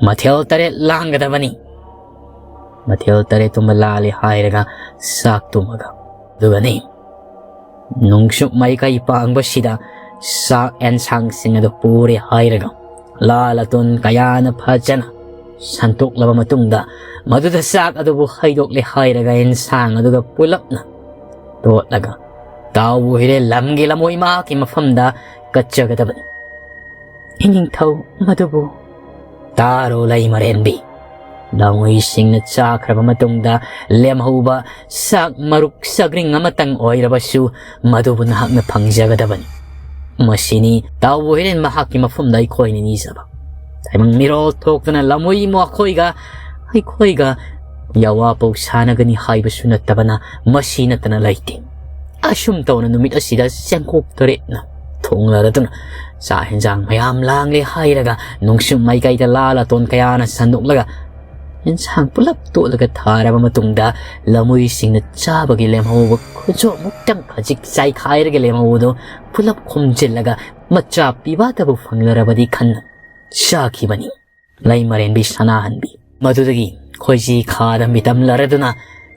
ꯃꯊꯦꯜ ꯇꯔꯦꯠ ꯂꯥꯡꯒꯗꯕꯅꯤ꯫ ꯃꯊꯦꯜ ꯇꯔꯦꯠꯇꯨꯃ ꯂꯥꯜꯂꯦ ꯍꯥꯏꯔꯒ ꯆꯥꯛꯇꯨꯃꯒ꯫ ꯑꯗꯨꯒꯅꯤ, ꯅꯨꯡꯁꯨꯛ ꯃꯥꯏꯀꯩ ꯄꯥꯡꯕꯁꯤꯗ ꯆꯥꯛ ꯑꯦꯟꯁꯥꯡꯁꯤꯡ ꯑꯗꯨ ꯄꯨꯔꯦ ꯍꯥꯏꯔꯒ ꯂꯥꯜ ꯑꯇꯣꯟ ꯀꯌꯥꯅ ꯐꯖꯅ ꯁꯟꯇꯣꯛꯂꯕ ꯃꯇꯨꯡꯗ ꯃꯗꯨꯗ ꯆꯥꯛ ꯑꯗꯨꯕꯨ ꯍꯩꯗꯣꯛꯂꯦ ꯍꯥꯏꯔꯒ ꯑꯦꯟꯁꯥꯡ ꯑꯗꯨꯒ ꯄꯨꯂꯞꯅ ꯇꯣꯠꯂꯒ ꯇꯥꯎꯕ ꯍꯨꯏꯔꯦ ꯂꯝꯒꯤ ꯂꯃꯣꯏ ꯃꯍꯥꯛꯀꯤ ꯃꯐꯝꯗ ꯀꯠꯆꯒꯗꯕꯅꯤ꯫ ꯏꯅꯤꯡꯊꯧ, ꯃꯗꯨꯕꯨ ꯇꯥꯔꯣ ꯂꯩꯃꯔꯦꯟꯕꯤ꯫ ꯂꯃꯣꯏꯁꯤꯡꯅ ꯆꯥꯈ꯭ꯔꯕ ꯃꯇꯨꯡꯗ ꯂꯦꯝꯍꯧꯕ ꯆꯥꯛ ꯃꯔꯨꯛ ꯆꯥꯒ꯭ꯔꯤꯡ ꯑꯃꯇꯪ ꯑꯣꯏꯔꯕꯁꯨ ꯃꯗꯨꯕꯨ ꯅꯍꯥꯛꯅ ꯐꯪꯖꯒꯗꯕꯅꯤ꯫ ꯃꯁꯤꯅꯤ ꯇꯥꯎꯕ ꯍꯤꯔꯦꯟ ꯃꯍꯥꯛꯀꯤ ꯃꯐꯝꯗ ꯑꯩꯈꯣꯏꯅ ꯅꯤꯖꯕ꯫ ꯇꯥꯏꯕꯪ ꯃꯤꯔꯣꯜ ꯊꯣꯛꯇꯅ ꯂꯝꯍꯨꯏ ꯃꯈꯣꯏꯒ ꯑꯩꯈꯣꯏꯒ ꯌꯥꯋꯥ ꯄꯧ ꯁꯥꯟꯅꯒꯅꯤ ꯍꯥꯏꯕꯁꯨ ꯅꯠꯇꯕꯅ ꯃꯁꯤ ꯅꯠꯇꯅ ꯂꯩꯇꯦ꯫ ꯑꯁꯨꯝ ꯇꯧꯅ ꯅꯨꯃꯤꯠ ꯑꯁꯤꯗ ꯆꯦꯡꯀꯣꯛ ꯇꯔꯦꯠꯅ ꯊꯣꯡꯂꯔꯗꯨꯅ ꯆꯥꯛ ꯍꯦꯟꯖꯥꯡ ꯃꯌꯥꯝ ꯂꯥꯡꯂꯦ ꯍꯥꯏꯔꯒ ꯅꯨꯡꯁꯨꯝ ꯃꯥꯏꯀꯩꯗ ꯂꯥ ꯂꯥꯇꯣꯟ ꯀꯌꯥꯅ ꯁꯟꯗꯣꯛꯂꯒ ꯌꯦꯟꯁꯥꯡ ꯄꯨꯂꯞ ꯇꯣꯠꯂꯒ ꯊꯥꯔꯕ ꯃꯇꯨꯡꯗ ꯂꯝꯍꯨꯏꯁꯤꯡꯅ ꯆꯥꯕꯒꯤ ꯂꯦꯝꯍꯧꯕ ꯈꯨꯖꯣꯞꯃꯨꯛꯇꯪ ꯈꯖꯤꯛ ꯆꯥꯏꯈꯥꯏꯔꯒ ꯂꯦꯝꯍꯧꯕꯗꯨ ꯄꯨꯂꯞ ꯈꯣꯝꯖꯤꯜꯂꯒ ꯃꯆꯥ ꯄꯤꯕꯥꯇꯕꯨ ꯐꯪꯂꯔꯕꯗꯤ ꯈꯟꯅ ꯆꯥꯈꯤꯕꯅꯤ꯫ ꯂꯩꯃꯔꯦꯟꯕꯤ ꯁꯅꯥꯍꯟꯕꯤ ꯃꯗꯨꯗꯒꯤ ꯈꯣꯏꯖꯤ ꯈꯥꯗ ꯃꯤꯇꯝ ꯂꯔꯗꯨꯅ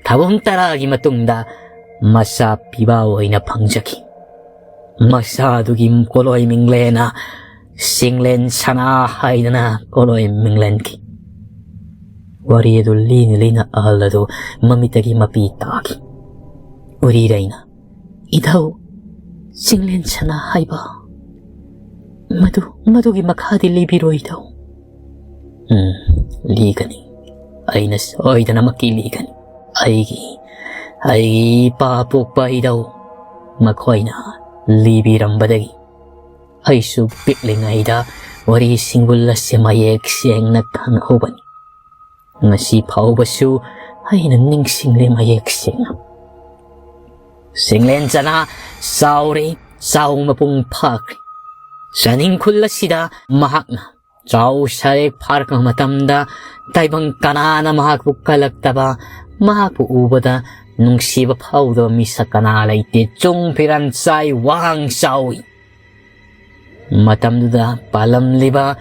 ꯊꯥꯕꯨꯝ ꯇꯔꯥꯒꯤ ꯃꯇꯨꯡꯗ ꯃꯆꯥ ꯄꯤꯕꯥ ꯑꯣꯏꯅ ꯐꯪꯖꯈꯤ꯫ ꯃꯆꯥꯗꯨꯒꯤ ꯀꯣꯂꯣꯏ ꯃꯤꯡꯂꯦꯟꯅ ꯆꯤꯡꯂꯦꯟ ꯁꯅꯥ ꯍꯥꯏꯗꯅ ꯀꯣꯂꯣꯏ ꯃꯤꯡꯂꯦꯟꯈꯤ꯫ ꯋꯥꯔꯤ ꯑꯗꯨ ꯂꯤꯅ ꯂꯤꯅ ꯑꯍꯜ ꯑꯗꯨ ꯃꯃꯤꯠꯇꯒꯤ ꯃꯄꯤ ꯇꯥꯈꯤ꯫ ꯎꯔꯤꯔꯩꯅ, "ꯏꯙꯧ, ꯆꯤꯡꯂꯦꯟ ꯁꯅꯥ ꯍꯥꯏꯕ ꯃꯗꯨ, ꯃꯗꯨꯒꯤ ꯃꯈꯥꯗꯤ ꯂꯤꯕꯤꯔꯣꯏꯗꯧ?" "ꯎꯝ, ꯂꯤꯒꯅꯤ꯫ ꯑꯩꯅ ꯁꯣꯏꯗꯅꯃꯛꯀꯤ ꯂꯤꯒꯅꯤ꯫ ꯑꯩꯒꯤ, ꯑꯩꯒꯤ ꯏꯄꯥ ꯄꯣꯛꯄ ꯏꯙꯧ ꯃꯈꯣꯏꯅ ꯂꯤꯕꯤꯔꯝꯕꯗꯒꯤ ꯑꯩꯁꯨ ꯄꯤꯛꯂꯤꯉꯩꯗ ꯋꯥꯔꯤꯁꯤꯡꯕꯨ ꯂꯁꯦ ꯃꯌꯦꯛ ꯁꯦꯡꯅ ꯈꯪꯍꯧꯕꯅꯤ꯫ ꯉꯁꯤ ꯐꯥꯎꯕꯁꯨ ꯑꯩꯅ ꯅꯤꯡꯁꯤꯡꯂꯤ ꯃꯌꯦꯛ ꯁꯦꯡꯅ꯫ ꯆꯤꯡꯂꯦꯟ ꯆꯅꯥ ꯆꯥꯎꯔꯦ, ꯆꯥꯎ ꯃꯄꯨꯡ ꯐꯥꯈ꯭ꯔꯦ꯫ ꯆꯥꯅꯤꯡ ꯈꯨꯜ ꯑꯁꯤꯗ ꯃꯍꯥꯛꯅ ꯆꯥꯎ ꯁꯥꯔꯦ ꯐꯥꯔꯛꯄ ꯃꯇꯝꯗ ꯇꯥꯏꯕꯪ ꯀꯅꯥꯅ ꯃꯍꯥꯛꯄꯨ ꯀꯜꯂꯛꯇꯕ, ꯃꯍꯥꯛꯄꯨ ꯎꯕꯗ ꯅꯨꯡꯁꯤꯕ ꯐꯥꯎꯗꯕ ꯃꯤꯁꯛ ꯀꯅꯥ ꯂꯩꯇꯦ꯫ ꯆꯨꯡ ꯐꯤꯔꯥꯟ ꯆꯥꯏ, ꯋꯥꯡ ꯆꯥꯎꯏ꯫ ꯃꯇꯝꯗꯨꯗ ꯄꯥꯜꯂꯝꯂꯤꯕ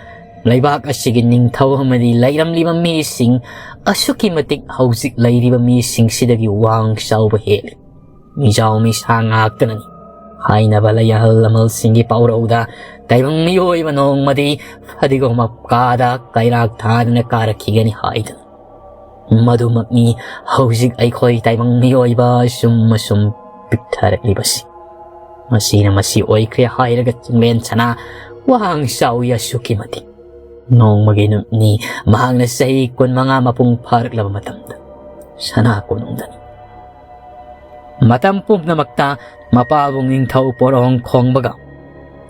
ꯂꯩꯕꯥꯛ ꯑꯁꯤꯒꯤ ꯅꯤꯡꯊꯧ ꯑꯃꯗꯤ ꯂꯩꯔꯝꯂꯤꯕ ꯃꯤꯁꯤꯡ ꯑꯁꯨꯛꯀꯤ ꯃꯇꯤꯛ ꯍꯧꯖꯤꯛ ꯂꯩꯔꯤꯕ ꯃꯤꯁꯤꯡꯁꯤꯗꯒꯤ ꯋꯥꯡ ꯆꯥꯎꯕ ꯍꯦꯜꯂꯤ꯫ ꯃꯤꯖꯥꯎ ꯃꯤꯁꯥ ꯉꯥꯛꯇꯅꯅꯤ ꯍꯥꯏꯅꯕ ꯂꯩ ꯑꯍꯜ ꯂꯃꯜꯁꯤꯡꯒꯤ ꯄꯥꯎꯔꯧꯗ ꯇꯥꯏꯕꯪ ꯃꯤꯑꯣꯏꯕ ꯅꯣꯡꯃꯗꯤ ꯐꯗꯤꯒꯣꯝ ꯃꯀꯥꯗ ꯀꯩꯔꯥꯛ ꯊꯥꯗꯨꯅ ꯀꯥꯔꯛꯈꯤꯒꯅꯤ ꯍꯥꯏꯗꯨꯅ꯫ ꯃꯗꯨꯃꯛꯅꯤ ꯍꯧꯖꯤꯛ ꯑꯩꯈꯣꯏ ꯇꯥꯏꯕꯪ ꯃꯤꯑꯣꯏꯕ ꯑꯁꯨꯝ ꯑꯁꯨꯝ ꯄꯤꯛꯊꯔꯛꯂꯤꯕꯁꯤ꯫ ꯃꯁꯤꯅ ꯃꯁꯤ ꯑꯣꯏꯈ꯭ꯔꯦ ꯍꯥꯏꯔꯒ ꯆꯤꯡꯂꯦꯟ ꯁꯅꯥ ꯋꯥꯍꯪ ꯆꯥꯎꯏ ꯑꯁꯨꯛꯀꯤ ꯃꯇꯤꯛ꯫ ꯅꯣꯡꯃꯒꯤ ꯅꯨꯃꯤꯠꯅꯤ ꯃꯍꯥꯛꯅ ꯆꯍꯤ ꯀꯨꯟꯃꯉꯥ ꯃꯄꯨꯡ ꯐꯥꯔꯛꯂꯕ ꯃꯇꯝꯗ ꯁꯅꯥ ꯀꯣꯅꯨꯡꯗꯅꯤ꯫ ꯃꯇꯝ ꯄꯨꯝꯅꯃꯛꯇ ꯃꯄꯥꯕꯨꯡ ꯅꯤꯡꯊꯧ ꯄꯣꯔꯣꯡ ꯈꯣꯡꯕꯒ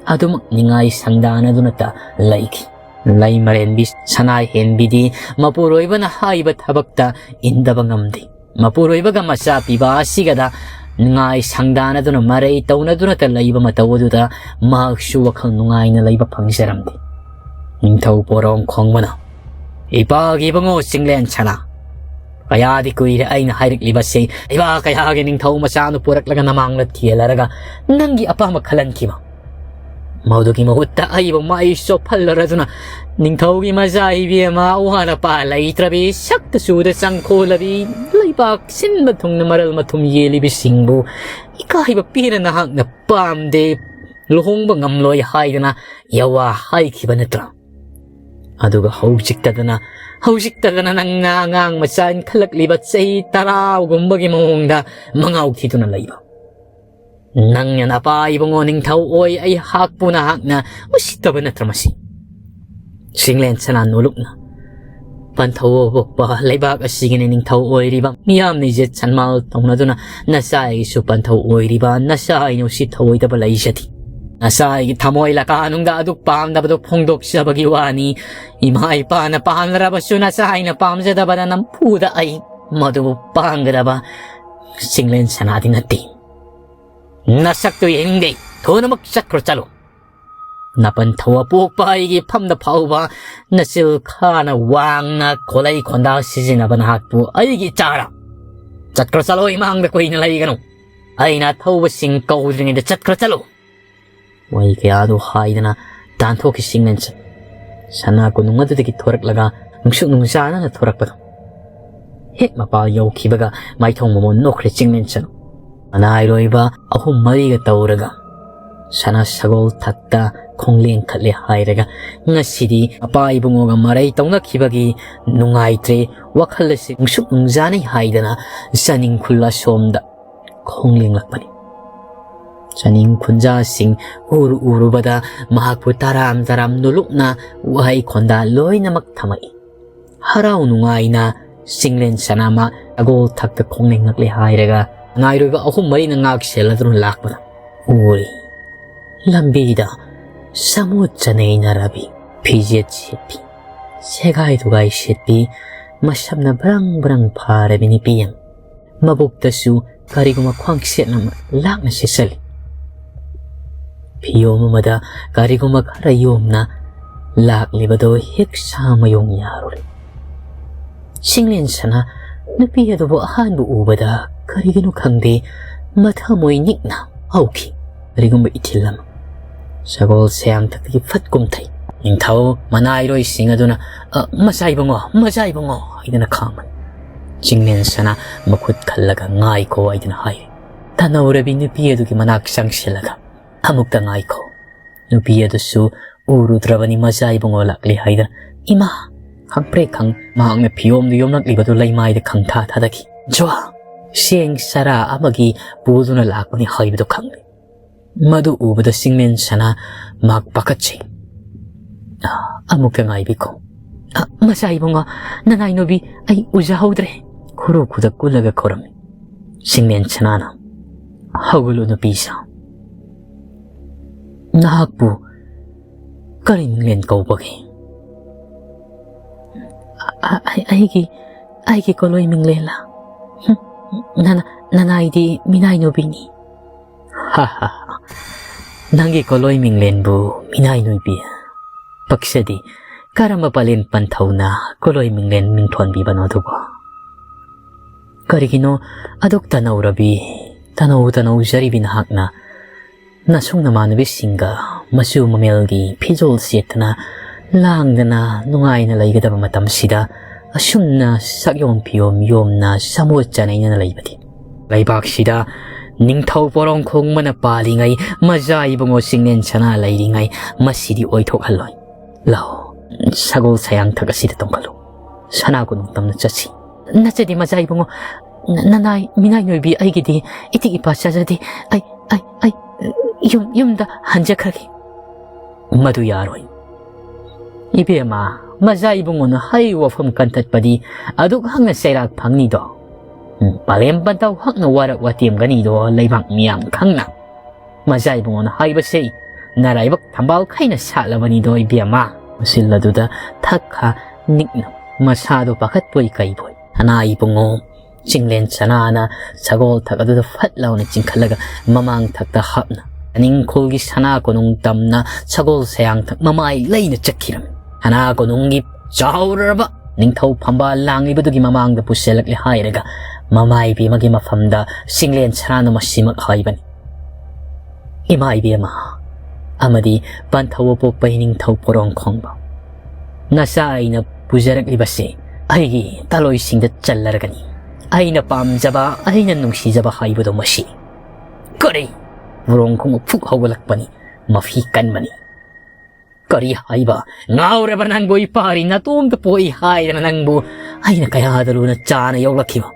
ꯑꯗꯨꯃꯛ ꯅꯤꯡꯉꯥꯏ ꯁꯪꯗꯥꯅꯗꯨꯅꯇ ꯂꯩꯈꯤ꯫ ꯂꯩꯃꯔꯦꯟꯕꯤ ꯁꯅꯥꯍꯦꯟꯕꯤꯗꯤ ꯃꯄꯨꯔꯣꯏꯕꯅ ꯍꯥꯏꯕ ꯊꯕꯛꯇ ꯏꯟꯗꯕ ꯉꯝꯗꯦ꯫ ꯃꯄꯨꯔꯣꯏꯕꯒ ꯃꯆꯥ ꯄꯤꯕ ꯑꯁꯤꯒꯗ ꯅꯤꯡꯉꯥꯏ ꯁꯪꯗꯥꯅꯗꯨꯅ ꯃꯔꯩ ꯇꯧꯅꯗꯨꯅꯇ ꯂꯩꯕ ꯃꯇꯧ ꯑꯗꯨꯗ ꯃꯍꯥꯛꯁꯨ ꯋꯥꯈꯜ ꯅꯨꯡꯉꯥꯏꯅ ꯂꯩꯕ ꯐꯪꯖꯔꯝꯗꯦ꯫ ꯅꯤꯡꯊꯧ ꯄꯣꯔꯣꯝ ꯈꯣꯡꯕꯅ, "ꯏꯄꯥꯒꯤ ꯏꯕꯨꯡꯉꯣ ꯆꯤꯡꯂꯦꯟ ꯁꯅꯥ, ꯀꯌꯥꯗꯤ ꯀꯨꯏꯔꯦ ꯑꯩꯅ ꯍꯥꯏꯔꯛꯂꯤꯕꯁꯤ, ꯂꯩꯕꯥꯛ ꯀꯌꯥꯒꯤ ꯅꯤꯡꯊꯧ ꯃꯆꯥꯅ ꯄꯨꯔꯛꯂꯒ ꯅꯃꯥꯡꯗ ꯊꯤꯍꯜꯂꯔꯒ ꯅꯪꯒꯤ ꯑꯄꯥꯝꯕ ꯈꯜꯍꯟꯈꯤꯕ꯫ ꯃꯗꯨꯒꯤ ꯃꯍꯨꯠꯇ ꯑꯩꯕꯨ ꯃꯥꯏ ꯆꯣꯞꯍꯜꯂꯔꯗꯨꯅ ꯅꯤꯡꯊꯧꯒꯤ ꯃꯆꯥ ꯏꯕꯦꯝꯃ ꯑꯋꯥ ꯑꯄꯥ ꯂꯩꯇ꯭ꯔꯕꯤ, ꯁꯛꯇ ꯆꯨꯗ ꯆꯪꯈꯣꯜꯂꯕꯤ, ꯂꯩꯕꯥꯛ ꯁꯤꯟꯕ ꯊꯨꯡꯅ ꯃꯔꯜ ꯃꯊꯨꯝ ꯌꯦꯜꯂꯤꯕꯁꯤꯡꯕꯨ ꯏꯀꯥꯏꯕ ꯄꯤꯅ ꯅꯍꯥꯛꯅ ꯄꯥꯝꯗꯦ, ꯂꯨꯍꯣꯡꯕ ꯉꯝꯂꯣꯏ ꯍꯥꯏꯗꯅ ꯌꯥꯋꯥ ꯍꯥꯏꯈꯤꯕ ꯅꯠꯇ꯭ꯔꯥ? ꯑꯗꯨꯒ ꯍꯧꯖꯤꯛꯇꯗꯅ, ꯍꯧꯖꯤꯛꯇꯗꯅ ꯅꯪꯅ ꯑꯉꯥꯡ ꯃꯆꯥ ꯏꯟꯈꯠꯂꯛꯂꯤꯕ ꯆꯍꯤ ꯇꯔꯥꯒꯨꯝꯕꯒꯤ ꯃꯑꯣꯡꯗ ꯃꯉꯥꯎ ꯊꯤꯗꯨꯅ ꯂꯩꯕ꯫ ꯅꯪꯅ ꯅꯄꯥ ꯏꯕꯨꯡꯉꯣ ꯅꯤꯡꯊꯧ ꯑꯣꯏ ꯑꯩꯍꯥꯛꯄꯨ ꯅꯍꯥꯛꯅ ꯎꯁꯤꯠꯇꯕ ꯅꯠꯇ꯭ꯔ ꯃꯁꯤ?" ꯆꯤꯡꯂꯦꯟ ꯁꯅꯥ ꯅꯣꯂꯨꯛꯅ, "ꯄꯟꯊꯧ ꯑꯣꯏꯕ ꯂꯩꯕꯥꯛ ꯑꯁꯤꯒꯤꯅ ꯅꯤꯡꯊꯧ ꯑꯣꯏꯔꯤꯕ ꯃꯤꯌꯥꯝꯅ ꯏꯖꯠ ꯁꯟꯃꯥꯜ ꯇꯧꯅꯗꯨꯅ ꯅꯆꯥ ꯑꯩꯒꯤꯁꯨ ꯄꯟꯊꯧ ꯑꯣꯏꯔꯤꯕ ꯅꯆꯥ ꯑꯩꯅ ꯎꯁꯤꯠ ꯊꯧꯑꯣꯏꯗꯕ ꯂꯩꯖꯗꯦ꯫ ꯅꯆꯥ ꯑꯩꯒꯤ ꯊꯃꯣꯏ ꯂꯀꯥꯅꯨꯡꯗ ꯑꯗꯨ ꯄꯥꯝꯗꯕꯗꯨ ꯐꯣꯡꯗꯣꯛꯆꯕꯒꯤ ꯋꯥꯅꯤ꯫ ꯏꯃꯥ ꯏꯄꯥꯅ ꯄꯥꯝꯅꯔꯕꯁꯨ ꯅꯆꯥ ꯑꯩꯅ ꯄꯥꯝꯖꯗꯕꯗ ꯅꯝꯐꯨꯗ ꯑꯩ ꯃꯗꯨꯕꯨ ꯄꯥꯝꯒꯗꯕ ꯆꯤꯡꯂꯦꯟ ꯁꯅꯥꯗꯤ ꯅꯠꯇꯦ꯫ ꯅꯁꯛꯇꯨ ꯌꯦꯡꯅꯤꯡꯗꯦ꯫ ꯊꯨꯅꯃꯛ ꯆꯠꯈ꯭ꯔꯣ ꯆꯠꯂꯣ꯫ ꯅꯄꯟ ꯊꯧ ꯑꯄꯣꯛꯄ ꯑꯩꯒꯤ ꯐꯝꯗ ꯐꯥꯎꯕ ꯅꯆꯤꯜ ꯈꯥꯅ ꯋꯥꯡꯅ ꯈꯣꯂꯩ ꯈꯣꯟꯗꯥ ꯁꯤꯖꯤꯟꯅꯕ ꯅꯍꯥꯛꯄꯨ ꯑꯩꯒꯤ ꯏꯆꯥꯔ? ꯆꯠꯈ꯭ꯔꯣ ꯆꯠꯂꯣ, ꯏꯃꯥꯡꯗ ꯀꯨꯏꯅ ꯂꯩꯒꯅꯨ꯫ ꯑꯩꯅ ꯑꯊꯧꯕꯁꯤꯡ ꯀꯧꯗ꯭ꯔꯤꯉꯩꯗ ꯆꯠꯈ꯭ꯔꯣ ꯆꯠꯂꯣ꯫ ꯋꯥꯍꯩ ꯀꯌꯥꯗꯨ ꯍꯥꯏꯗꯅ ꯇꯥꯟꯊꯣꯛꯈꯤ ꯆꯤꯡꯂꯦꯟ ꯁꯅꯥ꯫ ꯁꯅꯥ ꯀꯣꯅꯨꯡ ꯑꯗꯨꯗꯒꯤ ꯊꯣꯔꯛꯂꯒ ꯅꯨꯡꯁꯨꯛ ꯅꯨꯡꯖꯥꯅꯅ ꯊꯣꯔꯛꯄꯗꯣ ꯍꯦꯛ ꯃꯄꯥ ꯌꯧꯈꯤꯕꯒ ꯃꯥꯏꯊꯣꯡ ꯃꯃꯣꯟ ꯅꯣꯛꯈ꯭ꯔꯦ ꯆꯤꯡꯂꯦꯟ ꯁꯅꯥ꯫ ꯃꯅꯥꯏꯔꯣꯏꯕ ꯑꯍꯨꯝ ꯃꯔꯤꯒ ꯇꯧꯔꯒ ꯁꯅꯥ ꯁꯒꯣꯜ ꯊꯛꯇ ꯈꯣꯡꯂꯦꯡ ꯈꯠꯂꯦ ꯍꯥꯏꯔꯒ ꯉꯁꯤꯗꯤ ꯃꯄꯥ ꯏꯕꯨꯡꯉꯣꯒ ꯃꯔꯩ ꯇꯧꯅꯈꯤꯕꯒꯤ ꯅꯨꯡꯉꯥꯏꯇ꯭ꯔꯦ, ꯋꯥꯈꯜ ꯑꯁꯤ ꯅꯨꯡꯁꯨꯛ ꯅꯨꯡꯖꯥꯅꯩ ꯍꯥꯏꯗꯅ ꯆꯥꯅꯤꯡ ꯈꯨꯜ ꯑꯁꯣꯝꯗ ꯈꯣꯡꯂꯦꯡꯂꯛꯄꯅꯤ꯫ ꯆꯥꯅꯤꯡ ꯈꯨꯟꯖꯥꯁꯤꯡ ꯎꯔꯨ ꯎꯔꯨꯕꯗ ꯃꯍꯥꯛꯄꯨ ꯇꯔꯥꯝ ꯇꯔꯥꯝ ꯅꯣꯂꯨꯛꯅ ꯋꯥꯍꯩ ꯈꯣꯟꯗꯥ ꯂꯣꯏꯅꯃꯛ ꯊꯝꯃꯛꯏ꯫ ꯍꯔꯥꯎ ꯅꯨꯡꯉꯥꯏꯅ ꯆꯤꯡꯂꯦꯟ ꯁꯅꯥꯃ ꯁꯒꯣꯜ ꯊꯛꯇ ꯈꯣꯡꯂꯦꯡꯂꯛꯂꯦ ꯍꯥꯏꯔꯒ ꯅꯥꯏꯔꯣꯏꯕ ꯑꯍꯨꯝ ꯃꯔꯤꯅ ꯉꯥꯛ ꯁꯦꯜꯂꯗꯨꯅ ꯂꯥꯛꯄꯗ ꯎꯔꯤ꯫ ꯂꯝꯕꯤꯗ ꯁꯃꯨ ꯆꯅꯩꯅ ꯔꯕꯤ, ꯐꯤꯖꯦꯠ ꯁꯦꯠꯄꯤ, ꯁꯦꯒꯥꯏ ꯇꯨꯒꯥꯏ ꯁꯦꯠꯄꯤ, ꯃꯁꯝꯅ ꯕ꯭ꯔꯪ ꯕ꯭ꯔꯪ ꯐꯥꯔꯕꯤ ꯅꯨꯄꯤ ꯑꯃ꯫ ꯃꯕꯨꯛꯇꯁꯨ ꯀꯔꯤꯒꯨꯝꯕ ꯈ꯭ꯋꯥꯡꯁꯦꯠ ꯑꯃ ꯂꯥꯛꯅ ꯁꯦꯠꯆꯜꯂꯤ꯫ ꯐꯤꯌꯣꯝ ꯑꯃꯗ ꯀꯔꯤꯒꯨꯝꯕ ꯈꯔ ꯌꯣꯝꯅ ꯂꯥꯛꯂꯤꯕꯗꯣ ꯍꯦꯛ ꯁꯥ ꯃꯌꯣꯡ ꯌꯥꯔꯨꯔꯦ꯫ ꯁꯤꯡꯂꯦꯟ ꯁꯅꯥ ꯅꯨꯄꯤ ꯑꯗꯨꯕꯨ ꯑꯍꯥꯟꯕ ꯎꯕꯗ ꯀꯔꯤꯒꯤꯅꯣ ꯈꯪꯗꯦ, ꯃꯊꯃꯣꯏ ꯅꯤꯛꯅ ꯍꯧꯈꯤ꯫ ꯀꯔꯤꯒꯨꯝꯕ ꯏꯊꯤꯜ ꯑꯃ꯫ ꯁꯒꯣꯜ ꯁꯌꯥꯡꯊꯛꯇꯒꯤ ꯐꯠ ꯀꯨꯝꯊꯩ꯫ ꯅꯤꯡꯊꯧ ꯃꯅꯥꯏꯔꯣꯏꯁꯤꯡ ꯑꯗꯨꯅ, "ꯑ, ꯃꯆꯥ ꯏꯕꯨꯡꯉꯣ, ꯃꯆꯥ ꯏꯕꯨꯡꯉꯣ" ꯍꯥꯏꯗꯨꯅ ꯈꯥꯝꯃꯤ꯫ ꯁꯤꯡꯂꯦꯟ ꯁꯅꯥ ꯃꯈꯨꯠ ꯈꯜꯂꯒ "ꯉꯥꯏꯈꯣ" ꯍꯥꯏꯗꯨꯅ ꯍꯥꯏꯔꯤ꯫ ꯇꯅꯧꯔꯕꯤ ꯅꯨꯄꯤ ꯑꯗꯨꯒꯤ ꯃꯅꯥꯛ ꯆꯪꯁꯤꯜꯂꯒ, "ꯑꯃꯨꯛꯇ ꯉꯥꯏꯈꯣ"꯫ ꯅꯨꯄꯤ ꯑꯗꯨꯁꯨ ꯎꯔꯨꯗ꯭ꯔꯕꯅꯤ ꯃꯆꯥ ꯏꯕꯨꯡꯉꯣ ꯂꯥꯛꯂꯤ ꯍꯥꯏꯗꯅ, "ꯏꯃꯥ!" ꯈꯪꯄ꯭ꯔꯦꯛ ꯈꯪ ꯃꯍꯥꯛꯅ ꯐꯤꯌꯣꯝꯗꯨ ꯌꯣꯝꯂꯛꯂꯤꯕꯗꯨ ꯂꯩꯃꯥꯏꯗ ꯈꯪꯊꯥ ꯊꯥꯗꯈꯤ꯫ "ꯖ꯭ꯋꯥ! ꯆꯦꯡ ꯆꯔꯥ ꯑꯃꯒꯤ ꯄꯨꯗꯨꯅ ꯂꯥꯛꯄꯅꯤ" ꯍꯥꯏꯕꯗꯨ ꯈꯪꯂꯦ꯫ ꯃꯗꯨ ꯎꯕꯗ ꯁꯤꯡꯂꯦꯟ ꯁꯅꯥ ꯃꯍꯥꯛ ꯄꯥꯈꯠꯆꯩ꯫ "ꯑ, ꯑꯃꯨꯛꯇ ꯉꯥꯏꯕꯤꯈꯣ"꯫ "ꯑ, ꯃꯆꯥ ꯏꯕꯨꯡꯉꯣ, ꯅꯅꯥꯏ ꯅꯨꯄꯤ ꯑꯩ ꯎꯖꯍꯧꯗ꯭ꯔꯦ"꯫ ꯈꯨꯔꯨ ꯈꯨꯗꯛ ꯀꯨꯜꯂꯒ ꯈꯨꯔꯝꯃꯤ꯫ ꯁꯤꯡꯂꯦꯟ ꯁꯅꯥꯅ, "ꯍꯧꯒꯠꯂꯨ ꯅꯨꯄꯤꯁꯥ꯫ ꯅꯍꯥꯛꯄꯨ ꯀꯔꯤ ꯃꯤꯡꯂꯦꯟ ꯀꯧꯕꯒꯦ?" "ꯑ-, ꯑ-, ꯑꯩꯒꯤ, ꯑꯩꯒꯤ ꯀꯣꯂꯣꯏ ꯃꯤꯡꯂꯦꯟꯂ? ꯍꯨꯝ, ꯅꯅ-, ꯅꯅꯥꯏꯗꯤ ꯃꯤꯅꯥꯏ ꯅꯨꯄꯤꯅꯤ"꯫ "ꯍꯥ ꯍꯥ ꯍꯥ꯫ ꯅꯪꯒꯤ ꯀꯣꯂꯣꯏ ꯃꯤꯡꯂꯦꯟꯕꯨ ꯃꯤꯅꯥꯏ ꯅꯨꯄꯤ? ꯄꯛꯆꯗꯦ꯫ ꯀꯔꯝꯕ ꯄꯂꯦꯟ ꯄꯟꯊꯧꯅ ꯀꯣꯂꯣꯏ ꯃꯤꯡꯂꯦꯟ ꯃꯤꯡꯊꯣꯟꯕꯤꯕꯅꯣ ꯑꯗꯨꯕꯨ?" ꯀꯔꯤꯒꯤꯅꯣ ꯑꯗꯨꯛ ꯇꯅꯧꯔꯕꯤ, ꯇꯅꯧ ꯇꯅꯧꯖꯔꯤꯕꯤ ꯅꯍꯥꯛꯅ ꯅꯁꯨꯡ ꯅꯃꯥꯟꯅꯕꯤꯁꯤꯡꯒ ꯃꯆꯨ ꯃꯃꯦꯜꯒꯤ ꯐꯤꯖꯣꯜ ꯁꯦꯠꯇꯅ, ꯂꯥꯡꯗꯅ, ꯅꯨꯡꯉꯥꯏꯅ ꯂꯩꯒꯗꯕ ꯃꯇꯝꯁꯤꯗ ꯑꯁꯨꯝꯅ ꯁꯛꯌꯣꯝ ꯐꯤꯌꯣꯝ ꯌꯣꯝꯅ ꯁꯃꯨ ꯆꯅꯩꯅꯅ ꯂꯩꯕꯗꯤ? ꯂꯩꯕꯥꯛꯁꯤꯗ ꯅꯤꯡꯊꯧ ꯄꯣꯔꯣꯡꯈꯣꯡ ꯑꯃꯅ ꯄꯥꯜꯂꯤꯉꯩ ꯃꯖꯥ ꯏꯕꯨꯡꯉꯣ ꯁꯤꯡꯂꯦꯟ ꯁꯅꯥ ꯂꯩꯔꯤꯉꯩ ꯃꯁꯤꯗꯤ ꯑꯣꯏꯊꯣꯛꯍꯜꯂꯣꯏ꯫ ꯂꯥꯛꯑꯣ, ꯁꯒꯣꯜ ꯁꯌꯥꯡꯊꯛ ꯑꯁꯤꯗ ꯇꯣꯡꯈꯠꯂꯨ꯫ ꯁꯅꯥ ꯀꯣꯅꯨꯡ ꯇꯝꯅ ꯆꯠꯁꯤ꯫ ꯅꯠꯆꯗꯦ ꯃꯖꯥ ꯏꯕꯨꯡꯉꯣ, ꯅ-, ꯅꯅꯥꯏ ꯃꯤꯅꯥꯏ ꯅꯣꯏꯕꯤ ꯑꯩꯒꯤꯗꯤ ꯏꯇꯤꯛ ꯏꯄꯥ ꯆꯥꯖꯗꯦ꯫ ꯑꯩ, ꯑꯩ, ꯑꯩ ꯌꯨꯝ, ꯌꯨꯝꯗ ꯍꯟꯖꯈ꯭ꯔꯒꯦ꯫ ꯃꯗꯨ ꯌꯥꯔꯣꯏ꯫ ꯏꯕꯦꯝꯃ, ꯃꯖꯥ ꯏꯕꯨꯡꯉꯣꯅ ꯍꯥꯏꯔꯤꯕ ꯋꯥꯐꯝ ꯀꯟꯊꯠꯄꯗꯤ ꯑꯗꯨꯛ ꯍꯛꯅ ꯆꯩꯔꯥꯛ ꯐꯪꯅꯤꯗꯣ꯫ ꯎꯝ, ꯄꯂꯦꯝ ꯄꯟꯊꯧ ꯍꯛꯅ ꯋꯥꯔꯛ ꯋꯥꯇꯦꯝꯒꯅꯤꯗꯣ ꯂꯩꯕꯥꯛ ꯃꯤꯌꯥꯝ ꯈꯪꯅ꯫ ꯃꯆꯥ ꯏꯕꯨꯡꯉꯣꯅ ꯍꯥꯏꯕꯁꯦ ꯅꯔꯥꯏꯕꯛ ꯊꯝꯕꯥꯜ ꯈꯩꯅ ꯁꯥꯠꯂꯕꯅꯤꯗꯣ ꯏꯕꯦꯝꯃ꯫ ꯃꯁꯤꯜ ꯑꯗꯨꯗ ꯊꯛ ꯈꯥ ꯅꯤꯛꯅ ꯃꯁꯥꯗꯣ ꯄꯥꯈꯠꯄꯣꯏ ꯀꯩꯕꯣꯏ꯫ ꯁꯅꯥ ꯏꯕꯨꯡꯉꯣ ꯆꯤꯡꯂꯦꯟ ꯁꯅꯥꯅ ꯁꯒꯣꯜ ꯊꯛ ꯑꯗꯨꯗ ꯐꯠ ꯂꯥꯎꯅ ꯆꯤꯡꯈꯠꯂꯒ ꯃꯃꯥꯡ ꯊꯛꯇ ꯍꯥꯞꯅ ꯅꯤꯡꯈꯣꯜꯒꯤ ꯁꯅꯥ ꯀꯣꯅꯨꯡ ꯇꯝꯅ ꯁꯒꯣꯜ ꯁꯌꯥꯡ ꯊꯛ ꯃꯃꯥꯏ ꯂꯩꯅ ꯆꯠꯈꯤꯔꯝꯃꯤ꯫ ꯁꯅꯥ ꯀꯣꯅꯨꯡꯒꯤ ꯆꯥꯎꯔꯕ ꯅꯤꯡꯊꯧ ꯐꯝꯕꯥꯜ ꯂꯥꯡꯂꯤꯕꯗꯨꯒꯤ ꯃꯃꯥꯡꯗ ꯄꯨꯁꯤꯜꯂꯛꯂꯦ ꯍꯥꯏꯔꯒ ꯃꯃꯥ ꯏꯕꯦꯝꯃꯒꯤ ꯃꯐꯝꯗ ꯆꯤꯡꯂꯦꯟ ꯁꯅꯥꯅ ꯃꯁꯤꯃꯛ ꯍꯥꯏꯕꯅꯤ, "ꯏꯃꯥ ꯏꯕꯦꯝꯃ ꯑꯃꯗꯤ ꯄꯟꯊꯧ ꯄꯣꯛꯄ ꯅꯤꯡꯊꯧ ꯄꯣꯔꯣꯡ ꯈꯣꯡꯕ, ꯅꯆꯥ ꯑꯩꯅ ꯄꯨꯖꯔꯛꯂꯤꯕꯁꯦ ꯑꯩꯒꯤ ꯇꯥꯂꯣꯏꯁꯤꯡꯗ ꯆꯜꯂꯔꯒꯅꯤ꯫ ꯑꯩꯅ ꯄꯥꯝꯖꯕ, ꯑꯩꯅ ꯅꯨꯡꯁꯤꯖꯕ ꯍꯥꯏꯕꯗꯣ ꯃꯁꯤ"꯫ "ꯀꯔꯤ?" ꯄꯣꯔꯣꯡ ꯈꯣꯡꯕ ꯐꯨꯛ ꯍꯧꯒꯠꯂꯛꯄꯅꯤ, ꯃꯐꯤ ꯀꯟꯕꯅꯤ꯫ "ꯀꯔꯤ ꯍꯥꯏꯕ? ꯉꯥꯎꯔꯕ ꯅꯪꯕꯨ? ꯏꯄꯥꯔꯤ ꯅꯇꯣꯝꯇ ꯄꯣꯛꯏ ꯍꯥꯏꯗꯅ ꯅꯪꯕꯨ ꯑꯩꯅ ꯀꯌꯥꯗ ꯂꯨꯅ ꯆꯥꯅ ꯌꯣꯛꯂꯛꯈꯤꯕ?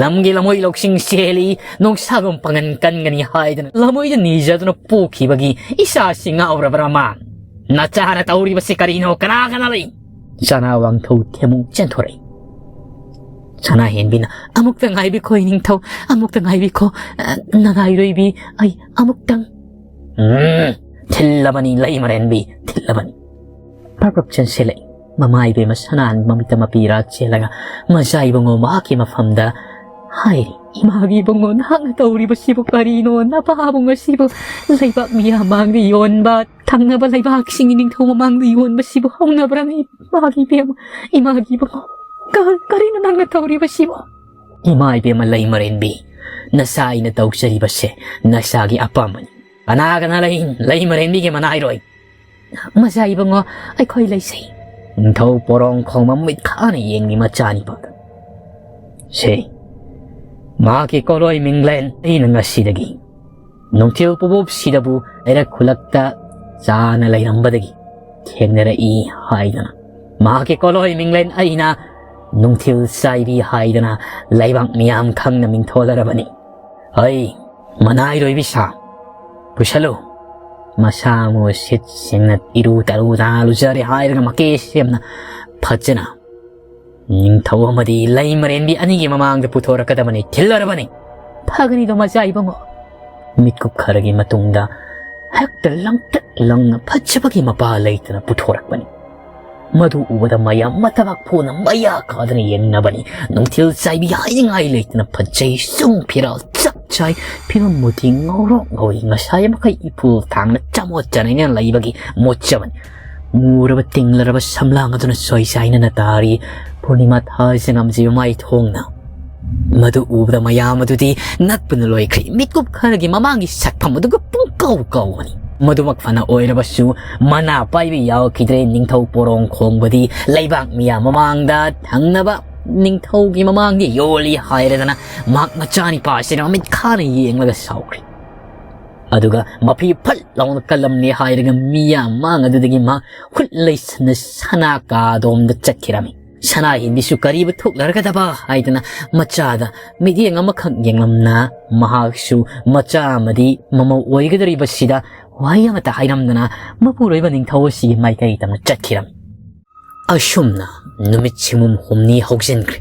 ꯂꯝꯒꯤ ꯂꯝꯑꯣꯏ ꯂꯧꯁꯤꯡ ꯆꯦꯜꯂꯤ, ꯅꯣꯡꯁꯥꯒꯨꯝ ꯄꯥꯡꯒꯟ ꯀꯟꯒꯅꯤ ꯍꯥꯏꯗꯅ ꯂꯝꯑꯣꯏꯗ ꯅꯤꯖꯗꯨꯅ ꯄꯣꯛꯈꯤꯕꯒꯤ ꯏꯆꯥꯁꯤ ꯉꯥꯎꯔꯕ꯭ꯔꯥ ꯃꯥ? ꯅꯆꯥꯅ ꯇꯧꯔꯤꯕꯁꯤ ꯀꯔꯤꯅꯣ? ꯀꯅꯥ ꯀꯅꯥ ꯂꯩ?" ꯆꯅꯥ ꯋꯥꯡꯊꯧ ꯊꯦꯝꯃꯨ ꯆꯦꯟꯊꯣꯔꯛꯏ꯫ ꯁꯅꯥꯍꯦꯟꯕꯤꯅ, "ꯑꯃꯨꯛꯇ ꯉꯥꯏꯕꯤꯈꯣ ꯏꯅꯤꯡꯊꯧ, ꯑꯃꯨꯛꯇ ꯉꯥꯏꯕꯤꯈꯣ, ꯑ, ꯅꯅꯥꯏꯔꯣꯏꯕꯤ, ꯑꯩ ꯑꯃꯨꯛꯇꯪ"꯫ "ꯎꯝ, ꯊꯤꯜꯂꯕꯅꯤ ꯂꯩꯃꯔꯦꯟꯕꯤ, ꯊꯤꯜꯂꯕꯅꯤ"꯫ ꯄ꯭ꯔꯞ ꯄ꯭ꯔꯞ ꯆꯦꯟꯁꯤꯜꯂꯛꯏ꯫ ꯃꯃꯥ ꯏꯕꯦꯝꯃ ꯁꯅꯥꯍꯦꯟꯕꯤ ꯃꯃꯤꯠꯇ ꯃꯄꯤ ꯏꯔꯥ ꯆꯦꯜꯂꯒ ꯃꯆꯥ ꯏꯕꯨꯡꯉꯣ ꯃꯍꯥꯛꯀꯤ ꯃꯐꯝꯗ ꯍꯥꯏꯔꯤ, "ꯏꯃꯥꯒꯤ ꯏꯕꯨꯡꯉꯣ, ꯅꯍꯥꯛꯅ ꯇꯧꯔꯤꯕꯁꯤꯕꯨ ꯀꯔꯤꯅꯣ? ꯅꯄꯥꯕꯨꯡ ꯑꯁꯤꯕꯨ ꯂꯩꯕꯥꯛ ꯃꯤꯌꯥꯝ ꯃꯥꯡꯗ ꯌꯣꯟꯕ, ꯊꯪꯅꯕ ꯂꯩꯕꯥꯛꯁꯤꯡꯒꯤ ꯅꯤꯡꯊꯧ ꯃꯃꯥꯡꯗ ꯌꯣꯟꯕꯁꯤꯕꯨ ꯍꯧꯅꯕ꯭ꯔꯥ? ꯏꯃꯥꯒꯤ ꯏꯕꯦꯝꯃ, ꯏꯃꯥꯒꯤ ꯏꯕꯨꯡꯉꯣ, ꯀ-, ꯀꯔꯤꯅꯣ ꯅꯪꯅ ꯇꯧꯔꯤꯕꯁꯤꯕꯨ?" "ꯏꯃꯥ ꯏꯕꯦꯝꯃ ꯂꯩꯃꯔꯦꯟꯕꯤ, ꯅꯆꯥ ꯑꯩꯅ ꯇꯧꯖꯔꯤꯕꯁꯦ ꯅꯆꯥꯒꯤ ꯑꯄꯥꯝꯕꯅꯤ꯫ ꯀꯅꯥ ꯀꯅꯥ ꯂꯩ ꯂꯩꯃꯔꯦꯟꯕꯤꯒꯤ ꯃꯅꯥꯏꯔꯣꯏ?" "ꯃꯆꯥ ꯏꯕꯨꯡꯉꯣ, ꯑꯩꯈꯣꯏ ꯂꯩꯁꯤ"꯫ ꯅꯤꯡꯊꯧ ꯄꯣꯔꯣꯡ ꯈꯣꯡꯕ ꯃꯃꯤꯠ ꯈꯥꯅ ꯌꯦꯡꯂꯤ ꯃꯆꯥꯅꯤꯄꯥꯗ꯫ "ꯁꯦ, ꯃꯍꯥꯛꯀꯤ ꯀꯣꯂꯣꯏ ꯃꯤꯡꯂꯦꯟ ꯑꯩꯅ ꯉꯁꯤꯗꯒꯤ ꯅꯨꯡꯊꯤꯜ ꯄꯨꯕꯣꯞꯁꯤꯗꯕꯨ ꯂꯩꯔꯛ ꯈꯨꯂꯛꯇ ꯆꯥꯅ ꯂꯩꯔꯝꯕꯗꯒꯤ ꯊꯦꯡꯅꯔꯛꯏ ꯍꯥꯏꯗꯅ, ꯃꯍꯥꯛꯀꯤ ꯀꯣꯂꯣꯏ ꯃꯤꯡꯂꯦꯟ ꯑꯩꯅ ꯅꯨꯡꯊꯤꯜ ꯆꯥꯏꯕꯤ ꯍꯥꯏꯗꯅ ꯂꯩꯕꯥꯛ ꯃꯤꯌꯥꯝ ꯈꯪꯅ ꯃꯤꯡꯊꯣꯜꯂꯔꯕꯅꯤ꯫ ꯍꯩ, ꯃꯅꯥꯏꯔꯣꯏꯕꯤ ꯁꯥ, ꯄꯨꯁꯜꯂꯨ"꯫ ꯃꯁꯥ ꯃꯎ ꯁꯤꯠ ꯁꯦꯡꯅ ꯏꯔꯨ ꯇꯔꯨꯗꯅ ꯂꯨꯖꯔꯦ ꯍꯥꯏꯔꯒ ꯃꯀꯦ ꯁꯦꯝꯅ ꯐꯖꯅ ꯅꯤꯡꯊꯧ ꯑꯃꯗꯤ ꯂꯩꯃꯔꯦꯟꯕꯤ ꯑꯅꯤꯒꯤ ꯃꯃꯥꯡꯗ ꯄꯨꯊꯣꯔꯛꯀꯗꯕꯅꯤ, ꯊꯤꯜꯂꯔꯕꯅꯤ꯫ "ꯐꯒꯅꯤꯗꯣ ꯃꯆꯥ ꯏꯕꯨꯡꯉꯣ, ꯃꯤꯠꯀꯨꯞ ꯈꯔꯒꯤ ꯃꯇꯨꯡꯗ ꯍꯦꯛꯇ ꯂꯪꯇ꯭ꯔꯤꯛ ꯂꯪꯅ ꯐꯖꯕꯒꯤ ꯃꯄꯥ ꯂꯩꯇꯅ ꯄꯨꯊꯣꯔꯛꯄꯅꯤ꯫ ꯃꯗꯨ ꯎꯕꯗ ꯃꯌꯥꯝ ꯃꯊꯕꯥꯛ ꯐꯣꯟꯅ ꯃꯌꯥ ꯀꯥꯗꯅ ꯌꯦꯡꯅꯕꯅꯤ꯫ ꯅꯨꯡꯊꯤꯜ ꯆꯥꯏꯕꯤ ꯍꯥꯏꯅꯤꯡꯉꯥꯏ ꯂꯩꯇꯅ ꯐꯖꯩ, ꯁꯨꯝ ꯐꯤꯔꯥꯜ ꯆꯞ ꯆꯥꯏ, ꯐꯤꯕꯝ ꯃꯨꯇꯤ ꯉꯧꯔꯣꯛ ꯉꯧꯏ, ꯉꯁꯥꯏ ꯃꯈꯩ ꯏꯐꯨꯜ ꯊꯥꯡꯅ ꯆꯃꯣꯠ ꯆꯅꯩꯅ ꯂꯩꯕꯒꯤ ꯃꯣꯠꯆꯕꯅꯤ꯫ ꯃꯨꯔꯕ ꯇꯤꯡꯂꯔꯕ ꯁꯝꯂꯥꯡ ꯑꯗꯨꯅ ꯁꯣꯏ ꯆꯥꯏꯅꯅ ꯇꯥꯔꯤ꯫ ꯄꯨꯔꯅꯤꯃꯥ ꯊꯥꯁꯤꯅ ꯉꯝꯖꯤꯕ ꯃꯥꯏ ꯊꯣꯡꯅ ꯃꯗꯨ ꯎꯕꯗ ꯃꯌꯥꯝ ꯑꯗꯨꯗꯤ ꯉꯛꯄꯅ ꯂꯣꯏꯈ꯭ꯔꯦ꯫ ꯃꯤꯠꯀꯨꯞ ꯈꯔꯒꯤ ꯃꯃꯥꯡꯒꯤ ꯁꯛꯐꯝ ꯑꯗꯨꯒ ꯄꯨꯡꯀꯧ ꯀꯧꯕꯅꯤ꯫ ꯃꯗꯨꯃꯛ ꯐꯅ ꯑꯣꯏꯔꯕꯁꯨ ꯃꯅꯥ ꯄꯥꯏꯕ ꯌꯥꯎꯈꯤꯗ꯭ꯔꯦ꯫ ꯅꯤꯡꯊꯧ ꯄꯣꯔꯣꯡ ꯈꯣꯡꯕꯗꯤ ꯂꯩꯕꯥꯛ ꯃꯤꯌꯥꯝ ꯃꯃꯥꯡꯗ ꯊꯪꯅꯕ ꯅꯤꯡꯊꯧꯒꯤ ꯃꯃꯥꯡꯗ ꯌꯣꯜꯂꯤ ꯍꯥꯏꯔꯗꯅ ꯃꯍꯥꯛ ꯃꯆꯥꯅꯤꯄꯥꯁꯤꯅ ꯃꯃꯤꯠ ꯈꯥꯅ ꯌꯦꯡꯂꯒ ꯁꯥꯎꯈ꯭ꯔꯦ꯫ ꯑꯗꯨꯒ ꯃꯐꯤ ꯐꯠ ꯂꯥꯎꯅ ꯀꯜꯂꯝꯂꯦ ꯍꯥꯏꯔꯒ ꯃꯤꯌꯥꯝ ꯃꯥꯡ ꯑꯗꯨꯗꯒꯤ ꯃꯍꯥꯛ ꯈꯨꯠ ꯂꯩꯁꯟꯅ ꯁꯅꯥ ꯀꯥꯗꯣꯝꯗ ꯆꯠꯈꯤꯔꯝꯃꯤ꯫ ꯁꯅꯥ ꯍꯤꯟꯗꯤꯁꯨ ꯀꯔꯤꯕꯨ ꯊꯣꯛꯂꯔꯒꯗꯕ ꯍꯥꯏꯗꯅ ꯃꯆꯥꯗ ꯃꯤꯠꯌꯦꯡ ꯑꯃꯈꯛ ꯌꯦꯡꯂꯝꯅ ꯃꯍꯥꯛꯁꯨ ꯃꯆꯥ ꯑꯃꯗꯤ ꯃꯃꯧ ꯑꯣꯏꯒꯗꯧꯔꯤꯕꯁꯤꯗ ꯋꯥꯍꯩ ꯑꯃꯠꯇ ꯍꯥꯏꯔꯝꯗꯅ ꯃꯄꯨꯔꯣꯏꯕ ꯅꯤꯡꯊꯧ ꯑꯁꯤꯒꯤ ꯃꯥꯏꯀꯩ ꯇꯝꯅ ꯆꯠꯈꯤꯔꯝꯃꯤ꯫ ꯑꯁꯨꯝꯅ ꯅꯨꯃꯤꯠ ꯁꯤꯃꯨꯝ ꯍꯨꯝꯅꯤ ꯍꯧꯖꯤꯟꯈ꯭ꯔꯦ꯫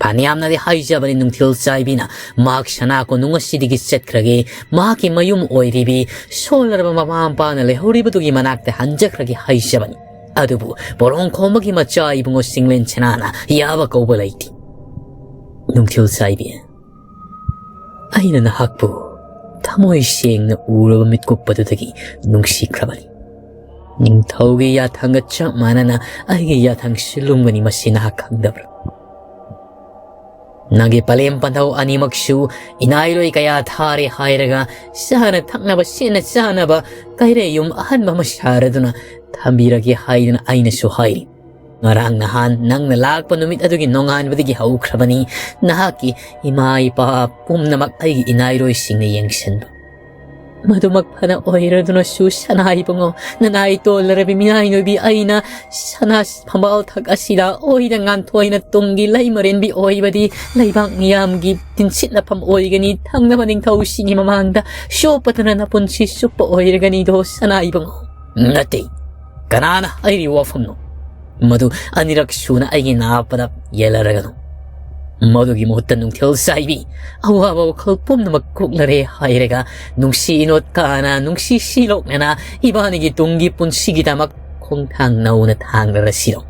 ꯐꯅꯌꯥꯝꯅꯗꯤ ꯍꯥꯏꯖꯕꯅꯤ ꯅꯨꯡꯊꯤꯜ ꯆꯥꯏꯕꯤꯅ ꯃꯍꯥꯛ ꯁꯅꯥ ꯀꯣꯅꯨꯡ ꯑꯁꯤꯗꯒꯤ ꯆꯠꯈ꯭ꯔꯒꯦ, ꯃꯍꯥꯛꯀꯤ ꯃꯌꯨꯝ ꯑꯣꯏꯔꯤꯕꯤ ꯁꯣꯜꯂꯔꯕ ꯃꯃꯥ ꯃꯄꯥꯅ ꯂꯩꯍꯧꯔꯤꯕꯗꯨꯒꯤ ꯃꯅꯥꯛꯇ ꯍꯟꯖꯈ꯭ꯔꯒꯦ ꯍꯥꯏꯖꯕꯅꯤ꯫ ꯑꯗꯨꯕꯨ ꯄꯣꯔꯣꯡ ꯈꯣꯝꯕꯒꯤ ꯃꯆꯥ ꯏꯕꯨꯡꯉꯣ ꯆꯤꯡꯂꯦꯟ ꯁꯅꯥꯅ ꯌꯥꯕ ꯀꯧꯕ ꯂꯩꯇꯦ꯫ ꯅꯨꯡꯊꯤꯜ ꯆꯥꯏꯕꯤ, ꯑꯩꯅ ꯅꯍꯥꯛꯄꯨ ꯊꯃꯣꯏ ꯁꯦꯡꯅ ꯎꯔꯕ ꯃꯤꯠꯀꯨꯞꯄꯗꯨꯗꯒꯤ ꯅꯨꯡꯁꯤꯈ꯭ꯔꯕꯅꯤ꯫ ꯅꯤꯡꯊꯧꯒꯤ ꯌꯥꯊꯪꯒ ꯆꯞ ꯃꯥꯟꯅꯅ ꯑꯩꯒꯤ ꯌꯥꯊꯪꯁꯨ ꯂꯨꯝꯒꯅꯤ, ꯃꯁꯤ ꯅꯍꯥꯛ ꯈꯪꯗꯕ꯭ꯔꯥ? ꯅꯪꯒꯤ ꯄꯂꯦꯝ ꯄꯟꯊꯧ ꯑꯅꯤꯃꯛꯁꯨ ꯏꯅꯥꯏꯔꯣꯏ ꯀꯌꯥ ꯊꯥꯔꯦ ꯍꯥꯏꯔꯒ ꯆꯥꯅ ꯊꯛꯅꯕ, ꯁꯦꯠꯅ ꯆꯥꯅꯕ ꯀꯩꯔꯦ ꯌꯨꯝ ꯑꯍꯟꯕ ꯑꯃ ꯁꯥꯔꯗꯨꯅ ꯊꯝꯕꯤꯔꯒꯦ ꯍꯥꯏꯗꯅ ꯑꯩꯅꯁꯨ ꯍꯥꯏꯔꯤ꯫ ꯉꯔꯥꯡ ꯅꯍꯥꯟ ꯅꯪꯅ ꯂꯥꯛꯄ ꯅꯨꯃꯤꯠ ꯑꯗꯨꯒꯤ ꯅꯣꯡꯉꯥꯟꯕꯗꯒꯤ ꯍꯧꯈ꯭ꯔꯕꯅꯤ ꯅꯍꯥꯛꯀꯤ ꯏꯃꯥ ꯏꯄꯥ ꯄꯨꯝꯅꯃꯛ ꯑꯩꯒꯤ ꯏꯅꯥꯏꯔꯣꯏꯁꯤꯡꯅ ꯌꯦꯡꯁꯤꯟꯕ꯫ ꯃꯗꯨꯃꯛ ꯐꯅ ꯑꯣꯏꯔꯗꯨꯅꯁꯨ ꯁꯅꯥ ꯏꯕꯨꯡꯉꯣ, ꯅꯅꯥꯏ ꯇꯣꯜꯂꯔꯕꯤ ꯃꯤꯅꯥꯏ ꯅꯣꯏꯕꯤ ꯑꯩꯅ ꯁꯅꯥ ꯐꯝꯕꯥꯜ ꯊꯛ ꯑꯁꯤꯗ ꯑꯣꯏꯅ ꯉꯥꯟꯊꯣꯏꯅ ꯇꯨꯡꯒꯤ ꯂꯩ ꯃꯔꯦꯟꯕꯤ ꯑꯣꯏꯕꯗꯤ ꯂꯩꯕꯥꯛ ꯃꯤꯌꯥꯝꯒꯤ ꯇꯤꯟꯁꯤꯠꯅꯐꯝ ꯑꯣꯏꯒꯅꯤ꯫ ꯊꯪꯅꯕ ꯅꯤꯡꯊꯧꯁꯤꯡꯒꯤ ꯃꯃꯥꯡꯗ ꯆꯣꯞꯄꯗꯨꯅ ꯅꯄꯨꯟꯁꯤ ꯆꯨꯞꯄ ꯑꯣꯏꯔꯒꯅꯤꯗꯣ ꯁꯅꯥ ꯏꯕꯨꯡꯉꯣ꯫ ꯅꯠꯇꯦ, ꯀꯅꯥꯅ ꯍꯥꯏꯔꯤꯕ ꯋꯥꯐꯝꯅꯣ? ꯃꯗꯨ ꯑꯅꯤꯔꯛ ꯁꯨꯅ ꯑꯩꯒꯤ ꯅꯥꯄꯗ ꯌꯦꯜꯂꯔꯒꯅꯨ꯫ ꯃꯗꯨꯒꯤ ꯃꯍꯨꯠꯇ ꯅꯨꯡꯊꯤꯜ ꯆꯥꯏꯕꯤ ꯑꯋꯥꯕ ꯋꯥꯈꯜ ꯄꯨꯝꯅꯃꯛ ꯀꯣꯛꯂꯔꯦ ꯍꯥꯏꯔꯒ ꯅꯨꯡꯁꯤ ꯏꯅꯣꯠ ꯀꯥꯅ, ꯅꯨꯡꯁꯤ ꯁꯤꯂꯣꯛꯅꯅ ꯏꯕꯥꯅꯤꯒꯤ ꯇꯨꯡꯒꯤ ꯄꯨꯟꯁꯤꯒꯤꯗꯃꯛ ꯈꯣꯡꯊꯥꯡ ꯅꯧꯅ ꯊꯥꯡꯂꯔꯁꯤꯔꯣ?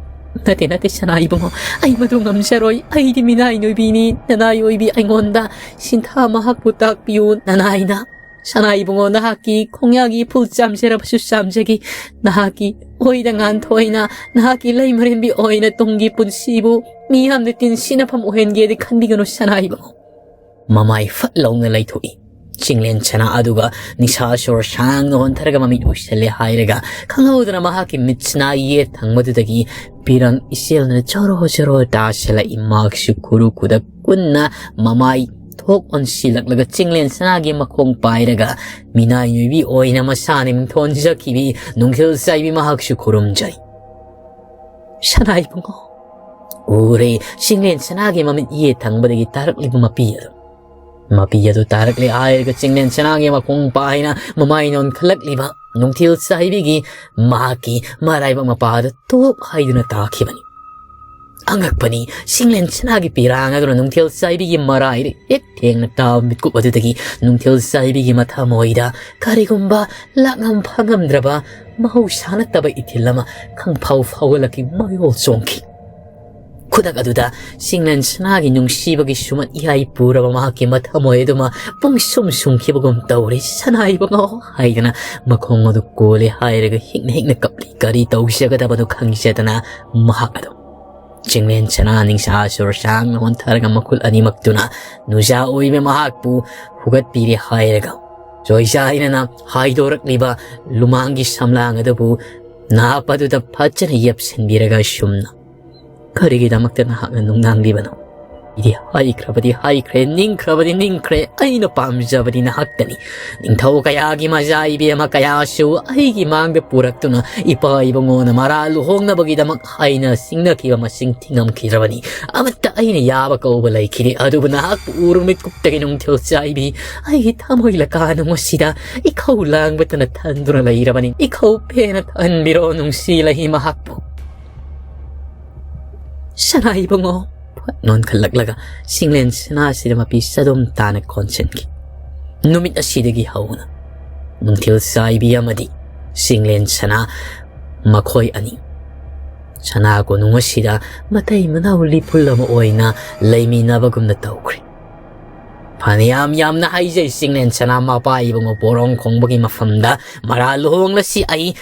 "ꯅꯠꯇꯦ, ꯅꯠꯇꯦ, ꯁꯅꯥ ꯏꯕꯨꯡꯉꯣ, ꯑꯩ ꯃꯗꯨ ꯉꯝꯖꯔꯣꯏ꯫ ꯑꯩꯗꯤ ꯃꯤꯅꯥꯏ ꯅꯣꯏꯕꯤꯅꯤ꯫ ꯅꯅꯥꯏ ꯑꯣꯏꯕꯤ ꯑꯩꯉꯣꯟꯗ ꯁꯤꯟꯊꯥ ꯃꯍꯥꯛꯄꯨ ꯇꯥꯛꯄꯤꯌꯨ, ꯅꯅꯥꯏꯅ"꯫ "ꯁꯅꯥ ꯏꯕꯨꯡꯉꯣ, ꯅꯍꯥꯛꯀꯤ ꯈꯣꯡꯌꯥꯒꯤ ꯏꯐꯨꯜ ꯆꯥꯝꯖꯔꯕꯁꯨ ꯆꯥꯝꯖꯒꯦ꯫ ꯅꯍꯥꯛꯀꯤ ꯑꯣꯏꯗ ꯉꯥꯟꯊꯣꯏꯅ, ꯅꯍꯥꯛꯀꯤ ꯂꯩꯃꯔꯦꯟꯕꯤ ꯑꯣꯏꯅ ꯇꯨꯡꯒꯤ ꯄꯨꯟꯁꯤꯕꯨ ꯃꯤꯌꯥꯝꯅ ꯇꯤꯟꯁꯤꯟꯅꯐꯝ ꯑꯣꯏꯍꯟꯒꯦꯗꯤ ꯈꯟꯕꯤꯒꯅꯨ, ꯁꯅꯥ ꯏꯕꯨꯡꯉꯣ"꯫ ꯃꯃꯥꯏ ꯐꯠ ꯂꯥꯎꯅ ꯂꯩꯊꯣꯛꯏ꯫ ꯆꯤꯡꯂꯦꯟ ꯁꯅꯥ ꯑꯗꯨꯒ ꯅꯤꯡꯁꯥ ꯁꯣꯔ ꯁꯥꯡꯅ ꯍꯣꯟꯊꯔꯒ ꯃꯃꯤꯠ ꯎꯏꯁꯤꯜꯂꯦ ꯍꯥꯏꯔꯒ ꯈꯪꯍꯧꯗꯅ ꯃꯍꯥꯛꯀꯤ ꯃꯤꯠꯁꯤꯅ ꯌꯦꯠ ꯊꯪꯕꯗꯨꯗꯒꯤ ꯄꯤꯔꯪ ꯏꯆꯦꯜꯅ ꯖꯣꯔꯣ ꯖꯣꯔꯣ ꯇꯥꯁꯤꯜꯂꯛꯏ꯫ ꯃꯍꯥꯛꯁꯨ ꯈꯨꯔꯨ ꯈꯨꯗꯛ ꯀꯨꯟꯅ ꯃꯃꯥꯏ ꯊꯣꯛ ꯑꯣꯟꯁꯤꯜꯂꯛꯂꯒ ꯆꯤꯡꯂꯦꯟ ꯁꯅꯥꯒꯤ ꯃꯈꯣꯡ ꯄꯥꯏꯔꯒ ꯃꯤꯅꯥꯏ ꯅꯣꯏꯕꯤ ꯑꯣꯏꯅ ꯃꯁꯥꯅ ꯃꯤꯡꯊꯣꯟꯖꯈꯤꯕꯤ ꯅꯨꯡꯊꯤꯜ ꯆꯥꯏꯕꯤ ꯃꯍꯥꯛꯁꯨ ꯈꯨꯔꯨꯝꯖꯩ꯫ "ꯁꯅꯥ ꯏꯕꯨꯡꯉꯣ"꯫ ꯎꯔꯦ ꯆꯤꯡꯂꯦꯟ ꯁꯅꯥꯒꯤ ꯃꯃꯤꯠ ꯌꯦꯠ ꯊꯪꯕꯗꯒꯤ ꯇꯥꯔꯛꯂꯤꯕ ꯃꯄꯤ ꯑꯗꯨ꯫ ꯃꯄꯤ ꯑꯗꯨ ꯇꯥꯔꯛꯂꯦ ꯍꯥꯏꯔꯒ ꯆꯤꯡꯂꯦꯟ ꯁꯅꯥꯒꯤ ꯃꯈꯣꯡ ꯄꯥꯏꯅ ꯃꯃꯥꯏ ꯅꯣꯟꯈꯠꯂꯛꯂꯤꯕ ꯅꯨꯡꯊꯤꯜ ꯆꯥꯏꯕꯤꯒꯤ ꯃꯍꯥꯛꯀꯤ ꯃꯔꯥꯏꯕꯛ ꯃꯄꯥꯗ ꯇꯣꯞ ꯍꯥꯏꯗꯨꯅ ꯇꯥꯈꯤꯕꯅꯤ꯫ ꯑꯉꯛꯄꯅꯤ, ꯆꯤꯡꯂꯦꯟ ꯁꯅꯥꯒꯤ ꯄꯤꯔꯥꯡ ꯑꯗꯨꯅ ꯅꯨꯡꯊꯤꯜ ꯆꯥꯏꯕꯤꯒꯤ ꯃꯔꯥꯏꯗ ꯍꯦꯛ ꯊꯦꯡꯅ ꯇꯥꯕ ꯃꯤꯠꯀꯨꯞ ꯑꯗꯨꯗꯒꯤ ꯅꯨꯡꯊꯤꯜ ꯆꯥꯏꯕꯤꯒꯤ ꯃꯊꯃꯣꯏꯗ ꯀꯔꯤꯒꯨꯝꯕ ꯂꯥꯛꯉꯝ ꯐꯪꯉꯝꯗ꯭ꯔꯕ ꯃꯍꯧꯁꯥ ꯅꯠꯇꯕ ꯏꯊꯤꯜ ꯑꯃ ꯈꯪꯐꯥꯎ ꯐꯥꯎꯒꯠꯂꯛꯈꯤ, ꯃꯌꯣꯜ ꯆꯣꯡꯈꯤ꯫ ꯈꯨꯗꯛ ꯑꯗꯨꯗ ꯆꯤꯡꯂꯦꯟ ꯁꯅꯥꯒꯤ ꯅꯨꯡꯁꯤꯕꯒꯤ ꯁꯨꯃꯟ ꯏꯌꯥꯏ ꯄꯨꯔꯕ ꯃꯍꯥꯛꯀꯤ ꯃꯊꯃꯣꯏ ꯑꯗꯨꯃ ꯄꯨꯡꯁꯨꯝ ꯁꯨꯝꯈꯤꯕꯒꯨꯝ ꯇꯧꯔꯦ꯫ "ꯁꯅꯥ ꯏꯕꯨꯡꯉꯣ" ꯍꯥꯏꯗꯅ ꯃꯈꯣꯡ ꯑꯗꯨ ꯀꯣꯜꯂꯦ ꯍꯥꯏꯔꯒ ꯍꯤꯛꯅ ꯍꯤꯛꯅ ꯀꯞꯂꯤ꯫ ꯀꯔꯤ ꯇꯧꯖꯒꯗꯕꯅꯣ ꯈꯪꯖꯗꯅ ꯃꯍꯥꯛ ꯑꯗꯨ ꯆꯤꯡꯂꯦꯟ ꯁꯅꯥ ꯅꯤꯡꯁꯥ ꯁꯨꯔ ꯁꯥꯡꯅ ꯍꯣꯟꯊꯔꯒ ꯃꯈꯨꯠ ꯑꯅꯤꯃꯛꯇꯨꯅ ꯅꯨꯖꯥ ꯑꯣꯏꯕ ꯃꯍꯥꯛꯄꯨ ꯍꯨꯒꯠꯄꯤꯔꯦ ꯍꯥꯏꯔꯒ ꯆꯣꯏꯖꯥꯏꯅꯅ ꯍꯥꯏꯗꯣꯔꯛꯂꯤꯕ ꯂꯨꯃꯥꯡꯒꯤ ꯁꯝꯂꯥꯡ ꯑꯗꯨꯕꯨ ꯅꯥꯞ ꯑꯗꯨꯗ ꯐꯖꯅ ꯌꯦꯞꯁꯤꯟꯕꯤꯔꯒ ꯑꯁꯨꯝꯅ, "ꯀꯔꯤꯒꯤꯗꯃꯛꯇ ꯅꯍꯥꯛꯅ ꯅꯨꯡꯅꯥꯡꯂꯤꯕꯅꯣ? ꯑꯩꯗꯤ ꯍꯥꯏꯈ꯭ꯔꯕꯗꯤ ꯍꯥꯏꯈ꯭ꯔꯦ, ꯅꯤꯡꯈ꯭ꯔꯕꯗꯤ ꯅꯤꯡꯈ꯭ꯔꯦ, ꯑꯩꯅ ꯄꯥꯝꯖꯕꯗꯤ ꯅꯍꯥꯛꯇꯅꯤ꯫ ꯅꯤꯡꯊꯧ ꯀꯌꯥꯒꯤ ꯃꯖꯥ ꯏꯕꯦꯝꯃ ꯀꯌꯥꯁꯨ ꯑꯩꯒꯤ ꯃꯥꯡꯗ ꯄꯨꯔꯛꯇꯨꯅ ꯏꯄꯥ ꯏꯕꯨꯡꯉꯣꯅ ꯃꯔꯥ ꯂꯨꯍꯣꯡꯅꯕꯒꯤꯗꯃꯛ ꯍꯥꯏꯅ ꯁꯤꯡꯅꯈꯤꯕ ꯃꯁꯤꯡ ꯊꯤꯉꯝꯈꯤꯗ꯭ꯔꯕꯅꯤ꯫ ꯑꯃꯠꯇ ꯑꯩꯅ ꯌꯥꯕ ꯀꯧꯕ ꯂꯩꯈꯤꯗꯦ, ꯑꯗꯨꯕꯨ ꯅꯍꯥꯛꯄꯨ ꯎꯔꯨ ꯃꯤꯠꯀꯨꯞꯇꯒꯤ ꯅꯨꯡꯊꯤꯜ ꯆꯥꯏꯕꯤ ꯑꯩꯒꯤ ꯊꯃꯣꯏ ꯂꯀꯥꯅꯨꯡ ꯑꯁꯤꯗ ꯏꯈꯧ ꯂꯥꯡꯕꯇꯅ ꯊꯟꯗꯨꯅ ꯂꯩꯔꯕꯅꯤ꯫ ꯏꯈꯧ ꯄꯦꯟꯅ ꯊꯟꯕꯤꯔꯣ ꯅꯨꯡꯁꯤ ꯂꯩ ꯃꯍꯥꯛꯄꯨ"꯫ "ꯁꯅꯥ ꯏꯕꯨꯡꯉꯣ", ꯅꯣꯟꯈꯠꯂꯛꯂꯒ ꯁꯤꯡꯂꯦꯟ ꯁꯅꯥꯁꯤꯗ ꯃꯄꯤ ꯆꯗꯣꯝ ꯇꯥꯅ ꯀꯣꯟꯁꯤꯟꯈꯤ꯫ ꯅꯨꯃꯤꯠ ꯑꯁꯤꯗꯒꯤ ꯍꯧꯅ ꯅꯨꯡꯊꯤꯜ ꯆꯥꯏꯕꯤ ꯑꯃꯗꯤ ꯁꯤꯡꯂꯦꯟ ꯁꯅꯥ ꯃꯈꯣꯏ ꯑꯅꯤ ꯁꯅꯥ ꯀꯣꯅꯨꯡ ꯑꯁꯤꯗ ꯃꯇꯩ ꯃꯅꯥꯎ ꯂꯤꯄꯨꯜ ꯑꯃ ꯑꯣꯏꯅ ꯂꯩꯃꯤꯟꯅꯕꯒꯨꯝꯅ ꯇꯧꯈ꯭ꯔꯦ꯫ ꯐꯅꯌꯥꯝ ꯌꯥꯝꯅ ꯍꯥꯏꯖꯩ ꯁꯤꯡꯂꯦꯟ ꯁꯅꯥ ꯃꯄꯥ ꯏꯕꯨꯡꯉꯣ ꯄꯣꯔꯣꯡ ꯈꯣꯡꯕꯒꯤ ꯃꯐꯝꯗ ꯃꯔꯥ ꯂꯨꯍꯣꯡꯂꯁꯤ꯫ ꯑꯩ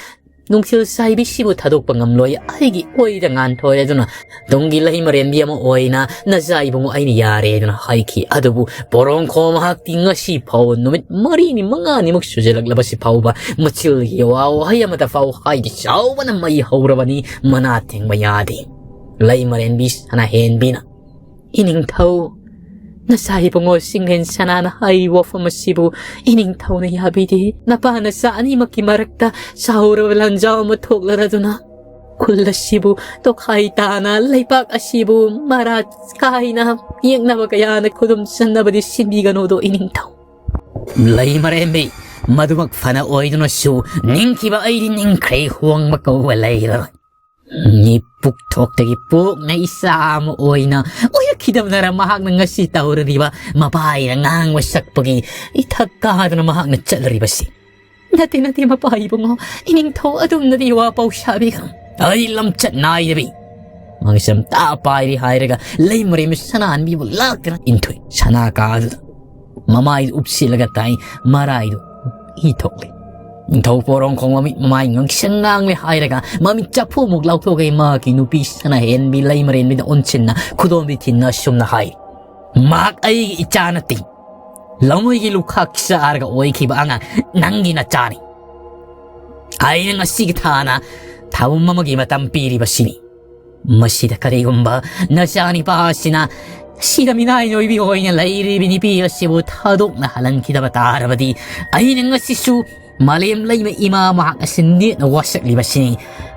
ꯅꯨꯡꯊꯤꯜ ꯆꯥꯏꯕꯤꯁꯤꯕꯨ ꯊꯥꯗꯣꯛꯄ ꯉꯝꯂꯣꯏ꯫ ꯑꯩꯒꯤ ꯑꯣꯏꯗ ꯉꯥꯟꯊꯣꯏ ꯑꯗꯨꯅ ꯇꯨꯡꯒꯤ ꯂꯩꯃꯔꯦꯟꯕꯤ ꯑꯃ ꯑꯣꯏꯅ ꯅꯖꯥ ꯏꯕꯨꯡꯉꯣ ꯑꯩꯅ ꯌꯥꯔꯦ ꯑꯗꯨꯅ ꯍꯥꯏꯈꯤ꯫ ꯑꯗꯨꯕꯨ ꯄꯣꯔꯣꯡ ꯈꯣꯡ ꯃꯍꯥꯛꯇꯤ ꯉꯁꯤ ꯐꯥꯎꯕ ꯅꯨꯃꯤꯠ ꯃꯔꯤꯅꯤ ꯃꯉꯥꯅꯤꯃꯨꯛ ꯁꯨꯖꯜꯂꯛꯂꯕꯁꯤ ꯐꯥꯎꯕ ꯃꯆꯤꯜꯒꯤ ꯋꯥ ꯋꯥꯍꯩ ꯑꯃꯠꯇ ꯐꯥꯎ ꯍꯥꯏꯗꯦ꯫ ꯆꯥꯎꯕꯅ ꯃꯩ ꯍꯧꯔꯕꯅꯤ, ꯃꯅꯥ ꯊꯦꯡꯕ ꯌꯥꯗꯦ꯫ ꯂꯩꯃꯔꯦꯟꯕꯤ ꯁꯅꯥꯍꯦꯟꯕꯤꯅ, "ꯏꯅꯤꯡꯊꯧ, ꯅꯆꯥ ꯏꯕꯨꯡꯉꯣ ꯁꯤꯡꯂꯦꯟ ꯁꯅꯥꯅ ꯍꯥꯏꯔꯤꯕ ꯋꯥꯐꯝ ꯑꯁꯤꯕꯨ ꯏꯅꯤꯡꯊꯧꯅ ꯌꯥꯕꯤꯗꯦ꯫ ꯅꯄꯥ ꯅꯆꯥ ꯑꯅꯤꯃꯛꯀꯤ ꯃꯔꯛꯇ ꯆꯥꯎꯔꯕ ꯂꯥꯟꯖꯥꯎ ꯑꯃ ꯊꯣꯛꯂꯔꯗꯨꯅ ꯈꯨꯜ ꯑꯁꯤꯕꯨ ꯇꯣꯈꯥꯏ ꯇꯥꯅ, ꯂꯩꯕꯥꯛ ꯑꯁꯤꯕꯨ ꯃꯔꯥ ꯀꯥꯏꯅ ꯌꯦꯛꯅꯕ ꯀꯌꯥꯅ ꯈꯨꯗꯨꯝ ꯆꯟꯅꯕꯗꯤ ꯁꯤꯟꯕꯤꯒꯅꯨꯗꯣ ꯏꯅꯤꯡꯊꯧ꯫" ꯂꯩꯃꯔꯦꯝꯕꯤ, ꯃꯗꯨꯃꯛ ꯐꯅ ꯑꯣꯏꯗꯨꯅꯁꯨ ꯅꯤꯡꯈꯤꯕ ꯑꯩꯗꯤ ꯅꯤꯡꯈ꯭ꯔꯦ, ꯍꯣꯡꯕ ꯀꯧꯕ ꯂꯩꯔꯔꯣꯏ꯫ ꯃꯤꯄꯨꯛ ꯊꯣꯛꯇꯒꯤ ꯄꯣꯛꯅ ꯏꯆꯥ ꯑꯃ ꯑꯣꯏꯅ ꯑꯣꯏꯔꯛꯈꯤꯗꯕꯅꯔ ꯃꯍꯥꯛꯅ ꯉꯁꯤ ꯇꯧꯔꯤꯕ ꯃꯄꯥꯏꯅ ꯉꯥꯡꯕ ꯁꯛꯄꯒꯤ ꯏꯊꯛ ꯀꯥꯗꯅ ꯃꯍꯥꯛꯅ ꯆꯠꯂꯔꯤꯕꯁꯤ? "ꯅꯠꯇꯦ, ꯅꯠꯇꯦ, ꯃꯄꯥ ꯏꯕꯨꯡꯉꯣ, ꯏꯅꯤꯡꯊꯧ ꯑꯗꯨꯝꯅꯗꯤ ꯋꯥ ꯄꯥꯎ ꯁꯥꯕꯤꯒꯅꯨ꯫ ꯑꯩ ꯂꯝꯆꯠ ꯅꯥꯏꯗꯕꯤ ꯃꯥꯒꯤ ꯁꯝꯇꯥ ꯄꯥꯏꯔꯤ" ꯍꯥꯏꯔꯒ ꯂꯩꯃꯔꯦꯝꯕꯤ ꯁꯅꯥꯍꯟꯕꯤꯕꯨ ꯂꯥꯛꯇꯅ ꯏꯟꯊꯣꯛꯏ꯫ ꯁꯅꯥ ꯀꯥꯗꯨꯗ ꯃꯃꯥꯏꯗꯨ ꯎꯞꯁꯤꯜꯂꯒ ꯇꯥꯏ, ꯃꯔꯥꯏꯗꯨ ꯏ ꯊꯣꯛꯂꯦ꯫ ꯅꯤꯡꯊꯧ ꯄꯣꯔꯣꯡ ꯈꯣꯡ ꯃꯃꯤꯠ ꯃꯃꯥꯏ ꯉꯥꯡꯁꯪ ꯉꯥꯡꯂꯦ ꯍꯥꯏꯔꯒ ꯃꯃꯤꯠ ꯆꯐꯨꯃꯨꯛ ꯂꯥꯎꯊꯣꯛꯑꯒ ꯃꯍꯥꯛꯀꯤ ꯅꯨꯄꯤ ꯁꯅꯥꯍꯦꯟꯕꯤ ꯂꯩꯃꯔꯦꯟꯕꯤꯗ ꯑꯣꯟꯁꯤꯟꯅ ꯈꯨꯗꯣꯝꯕꯤ ꯊꯤꯟꯅ ꯑꯁꯨꯝꯅ ꯍꯥꯏ, "ꯃꯍꯥꯛ ꯑꯩꯒꯤ ꯏꯆꯥ ꯅꯠꯇꯦ꯫ ꯂꯧꯃꯩꯒꯤ ꯂꯨꯈꯥꯛ ꯆꯥꯔꯒ ꯑꯣꯏꯈꯤꯕ ꯑꯉꯥꯡ ꯅꯪꯒꯤ ꯅꯆꯥꯅꯤ꯫ ꯑꯩꯅ ꯉꯁꯤꯒꯤ ꯊꯥꯅ ꯊꯥꯕꯨꯝ ꯑꯃꯒꯤ ꯃꯇꯝ ꯄꯤꯔꯤꯕꯁꯤꯅꯤ꯫ ꯃꯁꯤꯗ ꯀꯔꯤꯒꯨꯝꯕ ꯅꯆꯥꯅꯤꯄꯥ ꯑꯁꯤꯅ ꯁꯤꯗ ꯃꯤꯅꯥꯏ ꯅꯣꯏꯕꯤ ꯑꯣꯏꯅ ꯂꯩꯔꯤꯕꯤ ꯅꯨꯄꯤ ꯑꯁꯤꯕꯨ ꯊꯥꯗꯣꯛꯅ ꯍꯜꯍꯟꯈꯤꯗꯕ ꯇꯥꯔꯕꯗꯤ ꯑꯩꯅ ꯉꯁꯤꯁꯨ ꯃꯥꯂꯦꯝ ꯂꯩꯃ ꯏꯃꯥ ꯃꯍꯥꯛ ꯑꯁꯤ ꯅꯦꯠꯅ ꯋꯥꯁꯛꯂꯤꯕꯁꯤꯅꯤ꯫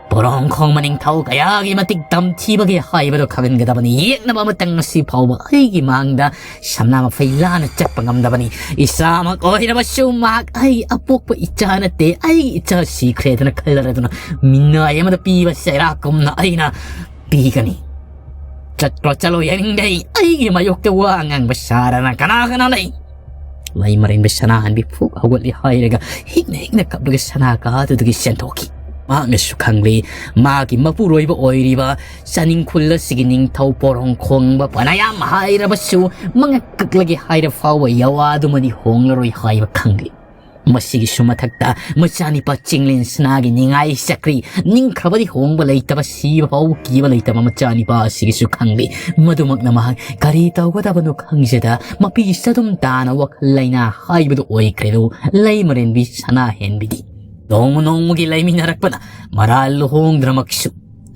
ꯄꯣꯔꯣꯡ ꯈꯣꯡ ꯃꯅꯤꯡꯊꯧ ꯀꯌꯥꯒꯤ ꯃꯇꯤꯛ ꯇꯝꯊꯤꯕꯒꯦ ꯍꯥꯏꯕꯗꯨ ꯈꯪꯍꯟꯒꯗꯕꯅꯤ꯫ ꯌꯦꯛꯅꯕ ꯑꯃꯇꯪ ꯉꯁꯤ ꯐꯥꯎꯕ ꯑꯩꯒꯤ ꯃꯥꯡꯗ ꯁꯝꯅꯥ ꯃꯐꯩ ꯂꯥꯟꯅ ꯆꯠꯄ ꯉꯝꯗꯕꯅꯤ꯫ ꯏꯆꯥꯃꯛ ꯑꯣꯏꯔꯕꯁꯨ ꯃꯍꯥꯛ ꯑꯩꯒꯤ ꯑꯄꯣꯛꯄ ꯏꯆꯥ ꯅꯠꯇꯦ, ꯑꯩꯒꯤ ꯏꯆꯥ ꯁꯤꯈ꯭ꯔꯦꯗꯅ ꯈꯜꯂꯔꯗꯨꯅ ꯃꯤꯅꯥꯏ ꯑꯃꯗ ꯄꯤꯕ ꯆꯩꯔꯥꯛꯀꯨꯝꯅ ꯑꯩꯅ ꯄꯤꯒꯅꯤ꯫ "ꯆꯠꯈ꯭ꯔꯣ, ꯆꯠꯂꯣ, ꯌꯥꯅꯤꯡꯗꯦ꯫ ꯑꯩꯒꯤ ꯃꯥꯌꯣꯛꯇ ꯋꯥ ꯉꯥꯡꯕ ꯁꯥꯗꯅ ꯀꯅꯥ ꯀꯅꯥ ꯂꯩ?" ꯂꯩꯃꯔꯦꯟꯕꯤ ꯁꯅꯥꯍꯟꯕꯤ ꯐꯨꯛ ꯍꯧꯒꯠꯂꯤ ꯍꯥꯏꯔꯒ ꯍꯤꯛꯅ ꯍꯤꯛꯅ ꯀꯞꯂꯒ ꯁꯅꯥ ꯀꯥꯗꯨꯗꯒꯤ ꯆꯦꯟꯊꯣꯛꯈꯤ꯫ ꯃꯍꯥꯛꯅꯁꯨ ꯈꯪꯂꯤ, ꯃꯥꯒꯤ ꯃꯄꯨꯔꯣꯏꯕ ꯑꯣꯏꯔꯤꯕ ꯆꯥꯅꯤꯡꯈꯨꯜ ꯑꯁꯤꯒꯤ ꯅꯤꯡꯊꯧ ꯄꯣꯔꯣꯡ ꯈꯣꯡꯕ ꯐꯅꯌꯥꯝ ꯍꯥꯏꯔꯕꯁꯨ ꯃꯉꯛ ꯀꯛꯂꯒꯦ ꯍꯥꯏꯔ ꯐꯥꯎꯕ ꯌꯥꯋꯥꯗꯨꯃꯗꯤ ꯍꯣꯡꯂꯔꯣꯏ ꯍꯥꯏꯕ ꯈꯪꯂꯤ꯫ ꯃꯁꯤꯒꯤꯁꯨ ꯃꯊꯛꯇ ꯃꯆꯥꯅꯤꯄꯥ ꯆꯤꯡꯂꯦꯟ ꯁꯅꯥꯒꯤ ꯅꯤꯡꯉꯥꯏ ꯆꯀ꯭ꯔꯤ, ꯅꯤꯡꯈ꯭ꯔꯕꯗꯤ ꯍꯣꯡꯕ ꯂꯩꯇꯕ, ꯁꯤꯕ ꯐꯥꯎ ꯀꯤꯕ ꯂꯩꯇꯕ ꯃꯆꯥꯅꯤꯄꯥ ꯑꯁꯤꯒꯤꯁꯨ ꯈꯪꯂꯤ꯫ ꯃꯗꯨꯃꯛꯅ ꯃꯍꯥꯛ ꯀꯔꯤ ꯇꯧꯒꯗꯕꯅꯣ ꯈꯪꯖꯗ ꯃꯄꯤ ꯆꯗꯨꯝ ꯇꯥꯅ ꯋꯥꯈꯜ ꯂꯩꯅꯥ ꯍꯥꯏꯕꯗꯨ ꯑꯣꯏꯈ꯭ꯔꯦꯗꯣ ꯂꯩꯃꯔꯦꯟꯕꯤ ꯁꯅꯥꯍꯦꯟꯕꯤꯗꯤ꯫ ꯅꯣꯡꯃ ꯅꯣꯡꯃꯒꯤ ꯂꯩꯃꯤꯟꯅꯔꯛꯄꯅ ꯃꯔꯥꯜ ꯂꯨꯍꯣꯡꯗ꯭ꯔꯃꯛꯁꯨ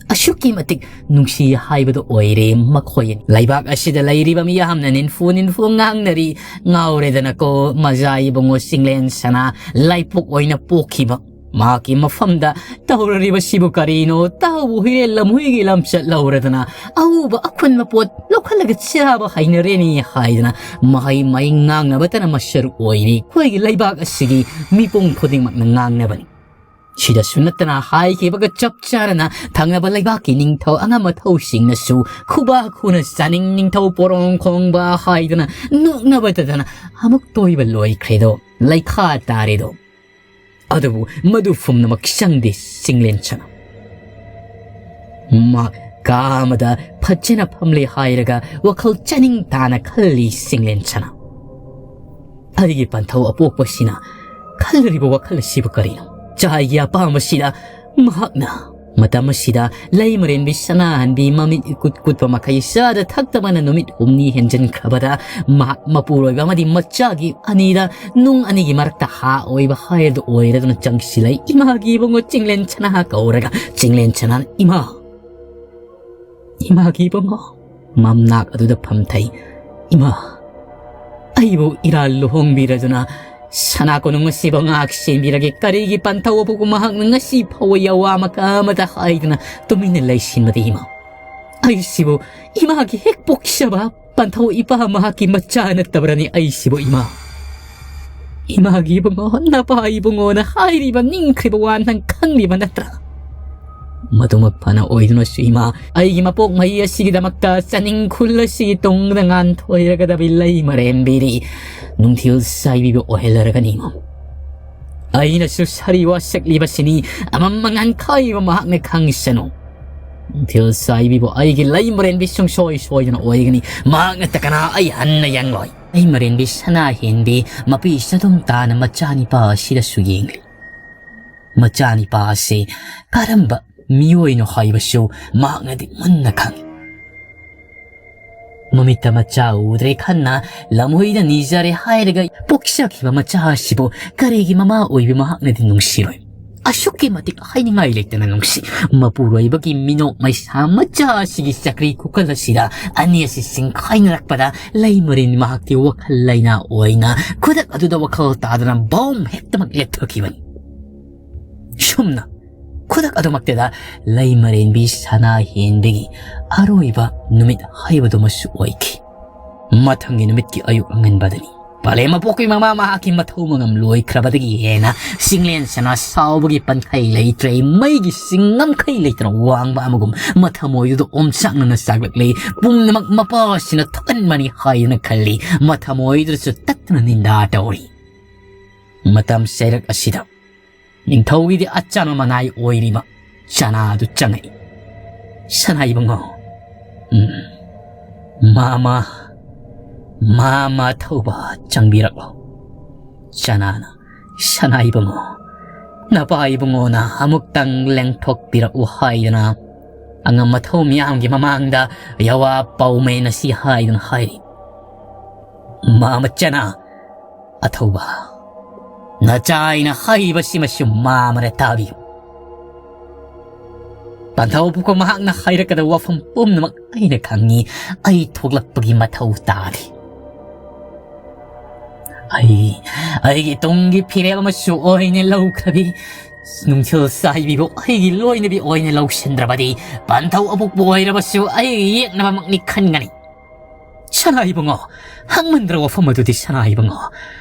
ꯑꯁꯨꯛꯀꯤ ꯃꯇꯤꯛ ꯅꯨꯡꯁꯤ ꯍꯥꯏꯕꯗꯨ ꯑꯣꯏꯔꯦ ꯃꯈꯣꯏ ꯑꯅꯤ꯫ ꯂꯩꯕꯥꯛ ꯑꯁꯤꯗ ꯂꯩꯔꯤꯕ ꯃꯤꯌꯥꯝꯅ ꯅꯤꯟꯐꯨ ꯅꯤꯟꯐꯨ ꯉꯥꯡꯅꯔꯤ, ꯉꯥꯎꯔꯦꯗꯅꯀꯣ ꯃꯖꯥ ꯏꯕꯨꯡꯉꯣ ꯆꯤꯡꯂꯦꯟ ꯁꯅꯥ ꯂꯥꯏꯄꯣꯛ ꯑꯣꯏꯅ ꯄꯣꯛꯈꯤꯕ꯫ ꯃꯍꯥꯛꯀꯤ ꯃꯐꯝꯗ ꯇꯧꯔꯔꯤꯕꯁꯤꯕꯨ ꯀꯔꯤꯅꯣ? ꯇꯥꯎꯕꯨ ꯍꯨꯏꯔꯦꯟ ꯂꯝꯍꯨꯏꯒꯤ ꯂꯝꯆꯠ ꯂꯧꯔꯗꯅ ꯑꯎꯕ ꯑꯈꯨꯟꯕ ꯄꯣꯠ ꯂꯧꯈꯠꯂꯒ ꯆꯥꯕ ꯍꯩꯅꯔꯦꯅꯤ ꯍꯥꯏꯗꯅ ꯃꯍꯩ ꯃꯍꯩ ꯉꯥꯡꯅꯕꯇꯅ ꯃꯁꯔꯨꯛ ꯑꯣꯏꯔꯤ꯫ ꯑꯩꯈꯣꯏꯒꯤ ꯂꯩꯕꯥꯛ ꯑꯁꯤꯒꯤ ꯃꯤꯄꯨꯝ ꯈꯨꯗꯤꯡꯃꯛꯅ ꯉꯥꯡꯅꯕꯅꯤ꯫ ꯁꯤꯗꯁꯨ ꯅꯠꯇꯅ ꯍꯥꯏꯈꯤꯕꯒ ꯆꯞ ꯆꯥꯅꯅ ꯊꯪꯅꯕ ꯂꯩꯕꯥꯛꯀꯤ ꯅꯤꯡꯊꯧ ꯑꯉꯝ ꯑꯊꯧꯁꯤꯡꯅꯁꯨ ꯈꯨꯕꯥꯛ ꯈꯨꯅ ꯆꯥꯅꯤꯡ ꯅꯤꯡꯊꯧ ꯄꯣꯔꯣꯡ ꯈꯣꯡꯕ ꯍꯥꯏꯗꯨꯅ ꯅꯣꯛꯅꯕꯗꯗꯅ ꯑꯃꯨꯛ ꯇꯣꯏꯕ ꯂꯣꯏꯈ꯭ꯔꯦꯗꯣ, ꯂꯩꯈꯥ ꯇꯥꯔꯦꯗꯣ꯫ ꯑꯗꯨꯕꯨ ꯃꯗꯨ ꯄꯨꯝꯅꯃꯛ ꯆꯪꯗꯦ ꯆꯤꯡꯂꯦꯟ ꯁꯅꯥ꯫ ꯃꯍꯥꯛ ꯀꯥ ꯑꯃꯗ ꯐꯖꯅ ꯐꯝꯂꯦ ꯍꯥꯏꯔꯒ ꯋꯥꯈꯜ ꯆꯥꯅꯤꯡ ꯇꯥꯅ ꯈꯜꯂꯤ ꯆꯤꯡꯂꯦꯟ ꯁꯅꯥ꯫ ꯑꯩꯒꯤ ꯄꯟꯊꯧ ꯑꯄꯣꯛꯄꯁꯤꯅ ꯈꯜꯂꯤꯕ ꯋꯥꯈꯜ ꯑꯁꯤꯕꯨ ꯀꯔꯤꯅꯣ? ꯆꯥꯏꯒꯤ ꯑꯄꯥꯝꯕꯁꯤꯗ ꯃꯍꯥꯛꯅ ꯃꯇꯝ ꯑꯁꯤꯗ ꯂꯩꯃꯔꯦꯟꯕꯤ ꯁꯅꯥꯍꯟꯕꯤ ꯃꯃꯤꯠ ꯏꯀꯨꯠ ꯀꯨꯠꯄ ꯃꯈꯩ ꯆꯥꯗ ꯊꯛꯇꯕꯅ ꯅꯨꯃꯤꯠ ꯍꯨꯝꯅꯤ ꯍꯦꯟꯖꯤꯟꯈ꯭ꯔꯕꯗ ꯃꯍꯥꯛ ꯃꯄꯨꯔꯣꯏꯕ ꯑꯃꯗꯤ ꯃꯆꯥꯒꯤ ꯑꯅꯤꯗ ꯅꯨꯡ ꯑꯅꯤꯒꯤ ꯃꯔꯛꯇ ꯍꯥ ꯑꯣꯏꯕ ꯍꯥꯏꯔꯗꯨ ꯑꯣꯏꯔꯗꯨꯅ ꯆꯪꯁꯤꯜꯂꯛꯏ꯫ ꯏꯃꯥꯒꯤ ꯏꯕꯨꯡꯉꯣ ꯆꯤꯡꯂꯦꯟ ꯁꯅꯥ ꯀꯧꯔꯒ ꯆꯤꯡꯂꯦꯟ ꯁꯅꯥꯅ, "ꯏꯃꯥ, ꯏꯃꯥꯒꯤ ꯏꯕꯨꯡꯉꯣ", ꯃꯝꯅꯥꯛ ꯑꯗꯨꯗ ꯐꯝꯊꯩ꯫ "ꯏꯃꯥ, ꯑꯩꯕꯨ ꯏꯔꯥꯜ ꯂꯨꯍꯣꯡꯕꯤꯔꯗꯨꯅ ꯁꯅꯥ ꯀꯣꯅꯨꯡ ꯑꯁꯤꯕꯨ ꯉꯥꯛ ꯁꯦꯟꯕꯤꯔꯒꯦ꯫ ꯀꯔꯤꯒꯤ ꯄꯟꯊꯧ ꯑꯄꯣꯛꯄ ꯃꯍꯥꯛꯅ ꯉꯁꯤ ꯐꯥꯎꯕ ꯌꯥꯋꯥ ꯃꯀꯥ ꯑꯃꯇ ꯍꯥꯏꯗꯅ ꯇꯨꯃꯤꯟꯅ ꯂꯩꯁꯤꯟꯕꯗꯤ ꯏꯃꯥ? ꯑꯩꯁꯤꯕꯨ ꯏꯃꯥꯒꯤ ꯍꯦꯛ ꯄꯣꯛꯆꯕ ꯄꯟꯊꯧ ꯏꯄꯥ ꯃꯍꯥꯛꯀꯤ ꯃꯆꯥ ꯅꯠꯇꯕ꯭ꯔꯅꯤ ꯑꯩꯁꯤꯕꯨ ꯏꯃꯥ? ꯏꯃꯥꯒꯤ ꯏꯕꯨꯡꯉꯣ, ꯅꯄꯥ ꯏꯕꯨꯡꯉꯣꯅ ꯍꯥꯏꯔꯤꯕ ꯅꯤꯡꯈ꯭ꯔꯤꯕ ꯋꯥ ꯅꯪ ꯈꯪꯂꯤꯕ ꯅꯠꯇ꯭ꯔꯥ? ꯃꯗꯨꯃꯛ ꯐꯅ ꯑꯣꯏꯗꯨꯅꯁꯨ ꯏꯃꯥ, ꯑꯩꯒꯤ ꯃꯄꯣꯛ ꯃꯍꯩ ꯑꯁꯤꯒꯤꯗꯃꯛꯇ ꯆꯥꯅꯤꯡ ꯈꯨꯜ ꯑꯁꯤꯒꯤ ꯇꯨꯡꯗ ꯉꯥꯟꯊꯣꯏꯔꯒꯗꯕꯤ ꯂꯩ ꯃꯔꯦꯝꯕꯤꯗꯤ ꯅꯨꯡꯊꯤꯜ ꯆꯥꯏꯕꯤꯕ ꯑꯣꯏꯍꯜꯂꯔꯒꯅꯤ ꯏꯃꯥ꯫ ꯑꯩꯅꯁꯨ ꯁꯥꯔꯤ ꯋꯥꯁꯛꯂꯤꯕꯁꯤꯅꯤ, ꯑꯃꯝ ꯑꯉꯥꯟ ꯈꯥꯏꯕ ꯃꯍꯥꯛꯅ ꯈꯪꯁꯅꯨ꯫ ꯅꯨꯡꯊꯤꯜ ꯆꯥꯏꯕꯤꯕꯨ ꯑꯩꯒꯤ ꯂꯩ ꯃꯔꯦꯝꯕꯤ ꯁꯨꯡꯁꯣꯏ ꯁꯣꯏꯗꯅ ꯑꯣꯏꯒꯅꯤ꯫ ꯃꯍꯥꯛ ꯅꯠꯇꯅ ꯑꯩ ꯍꯟꯅ ꯌꯦꯡꯂꯣꯏ꯫ ꯂꯩ ꯃꯔꯦꯝꯕꯤ ꯁꯅꯥ ꯍꯦꯟꯕꯤ ꯃꯄꯤ ꯆꯗꯨꯝ ꯇꯥꯅ ꯃꯆꯥꯅꯤꯄꯥ ꯑꯁꯤꯗꯁꯨ ꯌꯦꯡꯂꯤ꯫ ꯃꯆꯥꯅꯤꯄꯥ ꯑꯁꯤ ꯀꯔꯝꯕ ꯃꯤꯑꯣꯏꯅꯣ ꯍꯥꯏꯕꯁꯨ ꯃꯍꯥꯛꯅꯗꯤ ꯃꯨꯟꯅ ꯈꯪꯏ꯫ ꯃꯃꯤꯠꯇ ꯃꯆꯥ ꯎꯗ꯭ꯔꯦ ꯈꯟꯅ ꯂꯝꯍꯨꯏꯗ ꯅꯤꯖꯔꯦ ꯍꯥꯏꯔꯒ ꯄꯣꯛꯆꯈꯤꯕ ꯃꯆꯥ ꯑꯁꯤꯕꯨ ꯀꯔꯤꯒꯤ ꯃꯃꯥ ꯑꯣꯏꯕꯤ ꯃꯍꯥꯛꯅꯗꯤ ꯅꯨꯡꯁꯤꯔꯣꯏ? ꯑꯁꯨꯛꯀꯤ ꯃꯇꯤꯛ ꯍꯥꯏꯅꯤꯡꯉꯥꯏ ꯂꯩꯇꯅ ꯅꯨꯡꯁꯤ꯫ ꯃꯄꯨꯔꯣꯏꯕꯒꯤ ꯃꯤꯅꯣꯛ ꯃꯩꯁꯥ ꯃꯆꯥ ꯑꯁꯤꯒꯤ ꯆꯀ꯭ꯔꯤ ꯈꯨꯀꯜ ꯑꯁꯤꯗ ꯑꯅꯤ ꯑꯁꯤ ꯆꯤꯡꯈꯥꯏꯅꯔꯛꯄꯗ ꯂꯩꯃꯔꯦꯟ ꯃꯍꯥꯛꯇꯤ ꯋꯥꯈꯜ ꯂꯩꯅꯥ ꯑꯣꯏꯅ ꯈꯨꯗꯛ ꯑꯗꯨꯗ ꯋꯥꯈꯜ ꯇꯥꯗꯅ ꯕꯣꯝ ꯍꯦꯛꯇꯃꯛ ꯂꯦꯞꯊꯈꯤꯕꯅꯤ꯫ ꯁꯨꯝꯅ ꯈꯨꯗꯛ ꯑꯗꯨꯃꯛꯇꯗ ꯂꯩꯃꯔꯦꯟꯕꯤ ꯁꯅꯥ ꯍꯦꯟꯕꯒꯤ ꯑꯔꯣꯏꯕ ꯅꯨꯃꯤꯠ ꯍꯥꯏꯕꯗꯨꯃꯁꯨ ꯑꯣꯏꯈꯤ꯫ ꯃꯊꯪꯒꯤ ꯅꯨꯃꯤꯠꯀꯤ ꯑꯌꯨꯛ ꯑꯉꯟꯕꯗꯅꯤ꯫ ꯄꯂꯦꯝ ꯃꯄꯣꯛꯀꯤ ꯃꯃꯥ ꯃꯍꯥꯛꯀꯤ ꯃꯊꯧ ꯃꯉꯝ ꯂꯣꯏꯈ꯭ꯔꯕꯗꯒꯤ ꯍꯦꯟꯅ ꯆꯤꯡꯂꯦꯟ ꯁꯅꯥ ꯁꯥꯎꯕꯒꯤ ꯄꯟꯈꯩ ꯂꯩꯇ꯭ꯔꯦ꯫ ꯃꯩꯒꯤ ꯆꯤꯡ ꯉꯝꯈꯩ ꯂꯩꯇꯅ ꯋꯥꯡꯕ ꯑꯃꯒꯨꯝ ꯃꯊꯃꯣꯏꯗꯨꯗ ꯑꯣꯝꯆꯥꯛꯅꯅ ꯆꯥꯛꯂꯛꯂꯦ꯫ ꯄꯨꯝꯅꯃꯛ ꯃꯄꯥꯁꯤꯅ ꯊꯣꯛꯍꯟꯕꯅꯤ ꯍꯥꯏꯗꯨꯅ ꯈꯜꯂꯤ꯫ ꯃꯊꯃꯣꯏꯗꯨꯗꯁꯨ ꯇꯠꯇꯅ ꯅꯤꯟꯗꯥ ꯇꯧꯔꯤ꯫ ꯃꯇꯝ ꯆꯩꯔꯛ ꯑꯁꯤꯗ ꯅꯤꯡꯊꯧꯒꯤꯗꯤ ꯑꯆꯥꯟꯕ ꯃꯅꯥꯏ ꯑꯣꯏꯔꯤꯕ ꯆꯅꯥꯗꯨ ꯆꯪꯉꯛꯏ꯫ "ꯁꯅꯥ ꯏꯕꯨꯡꯉꯣ, ꯎꯝ, ꯃꯥꯃ, ꯃꯥꯃ ꯊꯧꯕ ꯆꯪꯕꯤꯔꯛꯂꯣ꯫" ꯆꯅꯥꯅ, "ꯁꯅꯥ ꯏꯕꯨꯡꯉꯣ, ꯅꯄꯥ ꯏꯕꯨꯡꯉꯣꯅ ꯑꯃꯨꯛꯇꯪ ꯂꯦꯡꯊꯣꯛꯄꯤꯔꯛꯎ" ꯍꯥꯏꯗꯨꯅ ꯑꯉꯝ ꯑꯊꯧ ꯃꯤꯌꯥꯝꯒꯤ ꯃꯃꯥꯡꯗ ꯌꯥꯋꯥ ꯄꯥꯎꯃꯩꯅ ꯁꯤ ꯍꯥꯏꯗꯨꯅ ꯍꯥꯏꯔꯤ꯫ "ꯃꯥꯃ ꯆꯅꯥ, ꯑꯊꯧꯕ, ꯅꯆꯥ ꯑꯩꯅ ꯍꯥꯏꯔꯤꯕꯁꯤꯃꯁꯨ ꯃꯥꯃꯅ ꯇꯥꯕꯤꯌꯨ꯫ ꯄꯟꯊꯧ ꯄꯨꯀꯣ ꯃꯍꯥꯛꯅ ꯍꯥꯏꯔꯛꯀꯗꯕ ꯋꯥꯐꯝ ꯄꯨꯝꯅꯃꯛ ꯑꯩꯅ ꯈꯪꯉꯤ꯫ ꯑꯩ ꯊꯣꯛꯂꯛꯄꯒꯤ ꯃꯊꯧ ꯇꯥꯗꯦ꯫ ꯑꯩ, ꯑꯩꯒꯤ ꯇꯨꯡꯒꯤ ꯐꯤꯔꯦꯞ ꯑꯃꯁꯨ ꯑꯣꯏꯅ ꯂꯧꯈ꯭ꯔꯕꯤ ꯅꯨꯡꯊꯤꯜ ꯆꯥꯏꯕꯤꯕꯨ ꯑꯩꯒꯤ ꯂꯣꯏꯅꯕꯤ ꯑꯣꯏꯅ ꯂꯧꯁꯤꯟꯗ꯭ꯔꯕꯗꯤ ꯄꯟꯊꯧ ꯑꯄꯣꯛꯄ ꯑꯣꯏꯔꯕꯁꯨ ꯑꯩꯒꯤ ꯌꯦꯛꯅꯕꯃꯛꯅꯤ ꯈꯟꯒꯅꯤ꯫ ꯁꯅꯥ ꯏꯕꯨꯡꯉꯣ, ꯍꯪꯃꯟꯗ꯭ꯔ ꯋꯥꯐꯝ ꯑꯗꯨꯗꯤ ꯁꯅꯥ ꯏꯕꯨꯡꯉꯣ꯫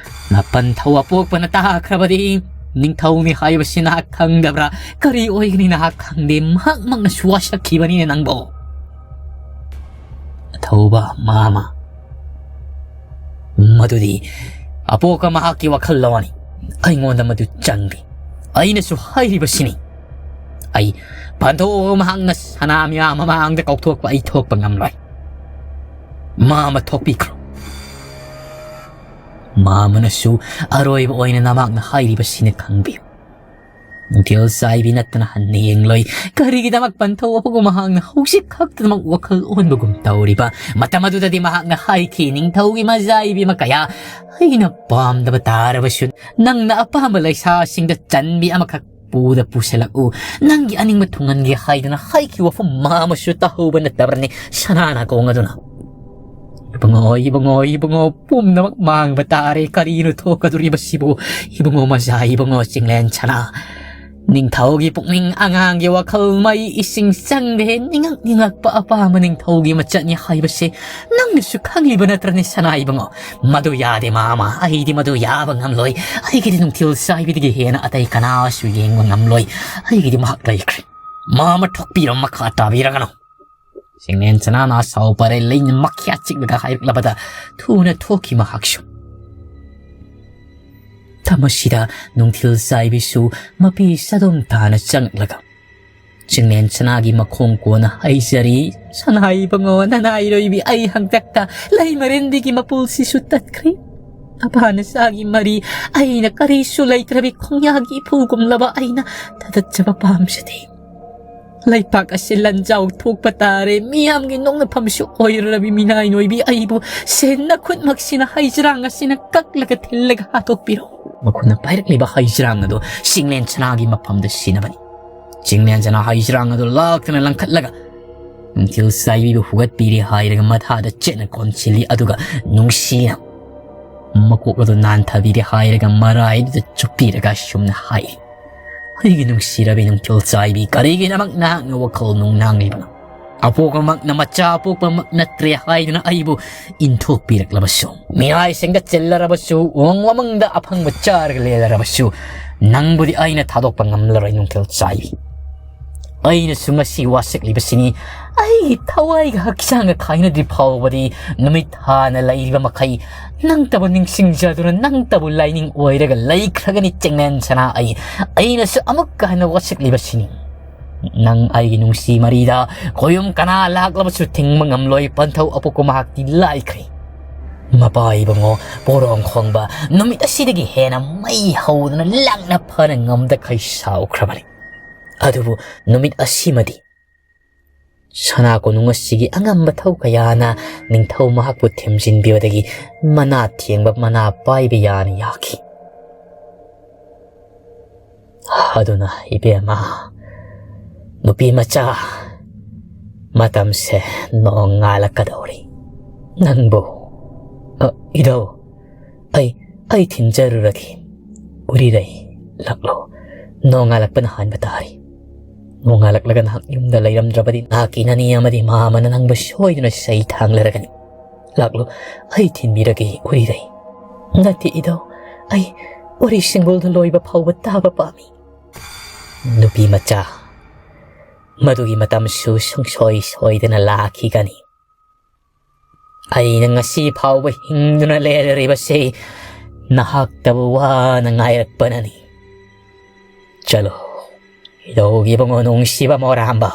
ꯅꯄꯟꯊꯧ ꯑꯄꯣꯛꯄꯅ ꯇꯥꯈ꯭ꯔꯕꯗꯤ ꯅꯤꯡꯊꯧꯅꯤ ꯍꯥꯏꯕꯁꯤ ꯅꯍꯥꯛ ꯈꯪꯗꯕ꯭ꯔꯥ? ꯀꯔꯤ ꯑꯣꯏꯒꯅꯤ ꯅꯍꯥꯛ ꯈꯪꯗꯦ, ꯃꯍꯥꯛꯃꯛꯅꯁꯨ ꯋꯥꯁꯛꯈꯤꯕꯅꯤꯅꯦ ꯅꯪꯕꯣ꯫ ꯑꯊꯧꯕ ꯃꯥꯃ, ꯃꯗꯨꯗꯤ ꯑꯄꯣꯛꯄ ꯃꯍꯥꯛꯀꯤ ꯋꯥꯈꯜꯂꯣꯟꯅꯤ꯫ ꯑꯩꯉꯣꯟꯗ ꯃꯗꯨ ꯆꯪꯗꯦ꯫ ꯑꯩꯅꯁꯨ ꯍꯥꯏꯔꯤꯕꯁꯤꯅꯤ꯫ ꯑꯩ ꯄꯥꯟꯊꯣꯛꯑꯒ ꯃꯍꯥꯛꯅ ꯁꯅꯥ ꯃꯤꯌꯥꯝ ꯃꯃꯥꯡꯗ ꯀꯧꯊꯣꯛꯄ ꯑꯩ ꯊꯣꯛꯄ ꯉꯝꯂꯣꯏ꯫ ꯃꯥꯃ ꯊꯣꯛꯄꯤꯈ꯭ꯔꯣ꯫ ꯃꯥꯃꯅꯁꯨ ꯑꯔꯣꯏꯕ ꯑꯣꯏꯅ ꯅꯃꯥꯛꯅ ꯍꯥꯏꯔꯤꯕꯁꯤꯅ ꯈꯪꯕꯤꯌꯨ꯫ ꯅꯨꯡꯊꯤꯜ ꯆꯥꯏꯕꯤ ꯅꯠꯇꯅ ꯍꯟꯅ ꯌꯦꯡꯂꯣꯏ꯫ ꯀꯔꯤꯒꯤꯗꯃꯛ ꯄꯟꯊꯧ ꯑꯐꯧꯕ ꯃꯍꯥꯛꯅ ꯍꯧꯖꯤꯛ ꯈꯛꯇꯃꯛ ꯋꯥꯈꯜ ꯑꯣꯟꯕꯒꯨꯝ ꯇꯧꯔꯤꯕ? ꯃꯇꯝ ꯑꯗꯨꯗꯗꯤ ꯃꯍꯥꯛꯅ ꯍꯥꯏꯈꯤ, "ꯅꯤꯡꯊꯧꯒꯤ ꯃꯆꯥꯏꯕꯤ ꯑꯃ ꯀꯌꯥ ꯑꯩꯅ ꯄꯥꯝꯗꯕ ꯇꯥꯔꯕꯁꯨ, ꯅꯪꯅ ꯑꯄꯥꯝꯕ ꯂꯩꯁꯥꯁꯤꯡꯗ ꯆꯟꯕꯤ ꯑꯃꯈꯛ ꯄꯨꯗ ꯄꯨꯁꯤꯜꯂꯛꯎ꯫ ꯅꯪꯒꯤ ꯑꯅꯤꯡꯕ ꯊꯨꯡꯍꯟꯒꯦ" ꯍꯥꯏꯗꯨꯅ ꯍꯥꯏꯈꯤꯕ ꯋꯥꯐꯝ ꯃꯥꯃꯁꯨ ꯇꯥꯍꯧꯕ ꯅꯠꯇꯕ꯭ꯔꯅꯤ ꯁꯅꯥ ꯅꯥꯀꯣꯡ ꯑꯗꯨꯅ? ꯏꯕꯨꯡꯉꯣ, ꯏꯕꯨꯡꯉꯣ, ꯏꯕꯨꯡꯉꯣ, ꯄꯨꯝꯅꯃꯛ ꯃꯥꯡꯕ ꯇꯥꯔꯦ꯫ ꯀꯔꯤꯅꯣ ꯊꯣꯛꯀꯗꯧꯔꯤꯕꯁꯤꯕꯨ? ꯏꯕꯨꯡꯉꯣ ꯃꯆꯥ, ꯏꯕꯨꯡꯉꯣ ꯆꯤꯡꯂꯦꯟ ꯁꯅꯥ, ꯅꯤꯡꯊꯧꯒꯤ ꯄꯨꯛꯅꯤꯡ ꯑꯉꯥꯡꯒꯤ ꯋꯥꯈꯜ ꯃꯩ ꯏꯁꯤꯡ ꯆꯪꯗꯦ꯫ ꯅꯤꯡꯉꯛ ꯅꯤꯡꯉꯛꯄ ꯑꯄꯥꯝꯕ ꯅꯤꯡꯊꯧꯒꯤ ꯃꯆꯠꯅꯤ ꯍꯥꯏꯕꯁꯦ ꯅꯪꯅꯁꯨ ꯈꯪꯂꯤꯕ ꯅꯠꯇ꯭ꯔꯅꯦ ꯁꯅꯥ ꯏꯕꯨꯡꯉꯣ? ꯃꯗꯨ ꯌꯥꯗꯦ ꯃꯥꯃ, ꯑꯩꯗꯤ ꯃꯗꯨ ꯌꯥꯕ ꯉꯝꯂꯣꯏ꯫ ꯑꯩꯒꯤꯗꯤ ꯅꯨꯡꯊꯤꯜ ꯆꯥꯏꯕꯤꯗꯒꯤ ꯍꯦꯟꯅ ꯑꯇꯩ ꯀꯅꯥꯁꯨ ꯌꯦꯡꯕ ꯉꯝꯂꯣꯏ꯫ ꯑꯩꯒꯤꯗꯤ ꯃꯍꯥꯛ ꯂꯩꯈ꯭ꯔꯦ꯫ ꯃꯥꯃ ꯊꯣꯛꯄꯤꯔꯣ, ꯃꯈꯥ ꯇꯥꯕꯤꯔꯒꯅꯨ꯫ ꯆꯤꯡꯂꯦꯟ ꯆꯅꯥꯅ ꯑꯁꯥꯎ ꯄꯔꯦ ꯂꯩꯅ ꯃꯈ꯭ꯌꯥ ꯆꯤꯛꯂꯒ ꯍꯥꯏꯔꯛꯂꯕꯗ ꯊꯨꯅ ꯊꯣꯛꯈꯤ ꯃꯍꯥꯛꯁꯨ꯫ ꯊꯃꯁꯤꯗ ꯅꯨꯡꯊꯤꯜ ꯆꯥꯏꯕꯤꯁꯨ ꯃꯄꯤ ꯆꯗꯣꯝ ꯇꯥꯅ ꯆꯪꯂꯛꯂꯒ ꯆꯤꯡꯂꯦꯟ ꯁꯅꯥꯒꯤ ꯃꯈꯣꯡ ꯀꯣꯟꯅ ꯍꯩꯖꯔꯤ꯫ "ꯁꯅꯥ ꯏꯕꯨꯡꯉꯣ, ꯅꯅꯥꯏꯔꯣꯏꯕꯤ, ꯑꯩ ꯍꯪꯇꯛꯇ ꯂꯩ ꯃꯔꯦꯟꯕꯤꯒꯤ ꯃꯄꯨꯜꯁꯤꯁꯨ ꯇꯠꯈ꯭ꯔꯦ꯫ ꯑꯄꯥ ꯅꯆꯥꯒꯤ ꯃꯔꯤ ꯑꯩꯅ ꯀꯔꯤꯁꯨ ꯂꯩꯇ꯭ꯔꯕꯤ ꯈꯣꯡꯌꯥꯒꯤ ꯏꯐꯨꯒꯨꯝꯂꯕ ꯑꯩꯅ ꯊꯥꯗꯠꯆꯕ ꯄꯥꯝꯖꯗꯦ꯫ ꯂꯩꯄꯥꯛ ꯑꯁꯤ ꯂꯟꯖꯥꯎ ꯊꯣꯛꯄ ꯇꯥꯔꯦ꯫ ꯃꯤꯌꯥꯝꯒꯤ ꯅꯣꯛꯅꯐꯝꯁꯨ ꯑꯣꯏꯔꯔꯕꯤ ꯃꯤꯅꯥꯏ ꯅꯣꯏꯕꯤ ꯑꯩꯕꯨ ꯁꯦꯟꯅ ꯈꯨꯠꯃꯛꯁꯤꯅ ꯍꯩꯖ꯭ꯔꯥꯡ ꯑꯁꯤꯅ ꯀꯛꯂꯒ ꯊꯤꯜꯂꯒ ꯍꯥꯠꯇꯣꯛꯄꯤꯔꯣ꯫" ꯃꯈꯨꯠꯅ ꯄꯥꯏꯔꯛꯂꯤꯕ ꯍꯩꯖ꯭ꯔꯥꯡ ꯑꯗꯨ ꯆꯤꯡꯂꯦꯟ ꯁꯅꯥꯒꯤ ꯃꯐꯝꯗ ꯁꯤꯟꯅꯕꯅꯤ꯫ ꯆꯤꯡꯂꯦꯟ ꯁꯅꯥ ꯍꯩꯖ꯭ꯔꯥꯡ ꯑꯗꯨ ꯂꯥꯛꯇꯨꯅ ꯂꯪꯈꯠꯂꯒ ꯅꯨꯡꯊꯤꯜ ꯆꯥꯏꯕꯤꯕꯨ ꯍꯨꯒꯠꯄꯤꯔꯦ ꯍꯥꯏꯔꯒ ꯃꯊꯥꯗ ꯆꯦꯠꯅ ꯀꯣꯟꯁꯤꯜꯂꯤ, ꯑꯗꯨꯒ ꯅꯨꯡꯁꯤꯅ ꯃꯀꯣꯛ ꯑꯗꯨ ꯅꯥꯟꯊꯕꯤꯔꯦ ꯍꯥꯏꯔꯒ ꯃꯔꯥꯏꯗꯨꯗ ꯆꯨꯞꯄꯤꯔꯒ ꯑꯁꯨꯝꯅ ꯍꯥꯏ, "ꯑꯩꯒꯤ ꯅꯨꯡꯁꯤꯔꯕꯤ ꯅꯨꯡꯊꯤꯜ ꯆꯥꯏꯕꯤ, ꯀꯔꯤꯒꯤꯗꯃꯛ ꯅꯍꯥꯛꯅ ꯋꯥꯈꯜ ꯅꯨꯡꯅꯥꯡꯂꯤꯕꯅꯣ? ꯑꯄꯣꯛꯄꯃꯛꯅ ꯃꯆꯥ ꯑꯄꯣꯛꯄꯃꯛ ꯅꯠꯇ꯭ꯔꯦ ꯍꯥꯏꯗꯨꯅ ꯑꯩꯕꯨ ꯏꯟꯊꯣꯛꯄꯤꯔꯛꯂꯕꯁꯨ, ꯃꯤꯔꯥꯏꯁꯤꯡꯗ ꯆꯤꯜꯂꯔꯕꯁꯨ, ꯎꯃꯪ ꯋꯥꯃꯪꯗ ꯑꯐꯪꯕ ꯆꯥꯔꯒ ꯂꯦꯜꯂꯔꯕꯁꯨ, ꯅꯪꯕꯨꯗꯤ ꯑꯩꯅ ꯊꯥꯗꯣꯛꯄ ꯉꯝꯂꯔꯣꯏ, ꯅꯨꯡꯊꯤꯜ ꯆꯥꯏꯕꯤ꯫ ꯑꯩꯅꯁꯨ ꯉꯁꯤ ꯋꯥꯁꯛꯂꯤꯕꯁꯤꯅꯤ꯫ ꯑꯩꯒꯤ ꯊꯋꯥꯏꯒ ꯍꯛꯆꯥꯡꯒ ꯈꯥꯏꯅꯗ꯭ꯔꯤ ꯐꯥꯎꯕꯗꯤ ꯅꯨꯃꯤꯠ ꯍꯥꯟꯅ ꯂꯩꯔꯤꯕ ꯃꯈꯩ ꯅꯪꯇꯕꯨ ꯅꯤꯡꯁꯤꯡꯖꯗꯨꯅ ꯅꯪꯇꯕꯨ ꯂꯥꯏꯅꯤꯡ ꯑꯣꯏꯔꯒ ꯂꯩꯈ꯭ꯔꯒꯅꯤ, ꯆꯤꯡꯂꯦꯟ ꯁꯅꯥ꯫ ꯑꯩ, ꯑꯩꯅꯁꯨ ꯑꯃꯨꯛꯀ ꯍꯟꯅ ꯋꯥꯁꯛꯂꯤꯕꯁꯤꯅꯤ꯫ ꯅꯪ ꯑꯩꯒꯤ ꯅꯨꯡꯁꯤ ꯃꯔꯤꯗ ꯈꯣꯌꯨꯝ ꯀꯅꯥ ꯂꯥꯛꯂꯕꯁꯨ ꯊꯤꯡꯕ ꯉꯝꯂꯣꯏ, ꯄꯟꯊꯧ ꯑꯄꯣꯛꯄ ꯃꯍꯥꯛꯇꯤ ꯂꯥꯏꯈ꯭ꯔꯦ꯫ ꯃꯄꯥ ꯏꯕꯨꯡꯉꯣ ꯄꯣꯔꯣꯝ ꯈꯣꯡꯕ ꯅꯨꯃꯤꯠ ꯑꯁꯤꯗꯒꯤ ꯍꯦꯟꯅ ꯃꯩ ꯍꯧꯗꯨꯅ ꯂꯥꯡꯅ ꯐꯅ ꯉꯝꯗꯈꯩ ꯁꯥꯎꯈ꯭ꯔꯕꯅꯤ꯫ ꯑꯗꯨꯕꯨ ꯅꯨꯃꯤꯠ ꯑꯁꯤꯃꯗꯤ ꯁꯅꯥ ꯀꯣꯅꯨꯡ ꯑꯁꯤꯒꯤ ꯑꯉꯝꯕ ꯊꯧ ꯀꯌꯥꯅ ꯅꯤꯡꯊꯧ ꯃꯍꯥꯛꯄꯨ ꯊꯦꯝꯖꯤꯟꯕꯤꯕꯗꯒꯤ ꯃꯅꯥ ꯊꯦꯡꯕ ꯃꯅꯥ ꯄꯥꯏꯕ ꯌꯥꯅ ꯌꯥꯈꯤ꯫ ꯑꯗꯨꯅ ꯏꯕꯦꯝꯃ, ꯅꯨꯄꯤ ꯃꯆꯥ, ꯃꯇꯝꯁꯦ ꯅꯣꯡꯉꯥꯜꯂꯛꯀꯗꯧꯔꯤ꯫ ꯅꯪꯕꯨ, ꯑ, ꯏꯙꯧ, ꯑꯩ, ꯑꯩ ꯊꯤꯟꯖꯔꯨꯔꯒꯦ꯫ ꯎꯔꯤꯔꯩ, ꯂꯥꯛꯂꯣ꯫ ꯅꯣꯡꯉꯥꯜꯂꯛꯄꯅ ꯍꯥꯟꯕ ꯇꯥꯔꯤ꯫ ꯅꯣꯡꯉꯥꯜꯂꯛꯂꯒ ꯅꯍꯥꯛ ꯌꯨꯝꯗ ꯂꯩꯔꯝꯗ꯭ꯔꯕꯗꯤ ꯅꯍꯥꯛꯀꯤ ꯅꯅꯦ ꯑꯃꯗꯤ ꯃꯥꯃꯅ ꯅꯪꯕꯨ ꯁꯣꯏꯗꯅ ꯆꯩ ꯊꯥꯡꯂꯔꯒꯅꯤ꯫ ꯂꯥꯛꯂꯣ, ꯑꯩ ꯊꯤꯟꯕꯤꯔꯒꯦ ꯎꯔꯤꯔꯩ꯫ ꯅꯠꯇꯦ ꯏꯙꯧ, ꯑꯩ ꯎꯔꯤ ꯁꯤꯡꯒꯣꯜꯗ ꯂꯣꯏꯕ ꯐꯥꯎꯕ ꯇꯥꯕ ꯄꯥꯝꯃꯤ꯫ ꯅꯨꯄꯤ ꯃꯆꯥ, ꯃꯗꯨꯒꯤ ꯃꯇꯝꯁꯨ ꯁꯨꯡꯁꯣꯏ ꯁꯣꯏꯗꯅ ꯂꯥꯛꯈꯤꯒꯅꯤ꯫ ꯑꯩꯅ ꯉꯁꯤ ꯐꯥꯎꯕ ꯍꯤꯡꯗꯨꯅ ꯂꯩꯔꯤꯕꯁꯤ ꯅꯍꯥꯛꯇꯕꯨ ꯋꯥꯅ ꯉꯥꯏꯔꯛꯄꯅꯅꯤ꯫ ꯆꯠꯂꯣ, ꯏꯙꯧꯒꯤ ꯏꯕꯨꯡꯉꯣ ꯅꯨꯡꯁꯤꯕ ꯃꯣꯔꯥꯝꯕ,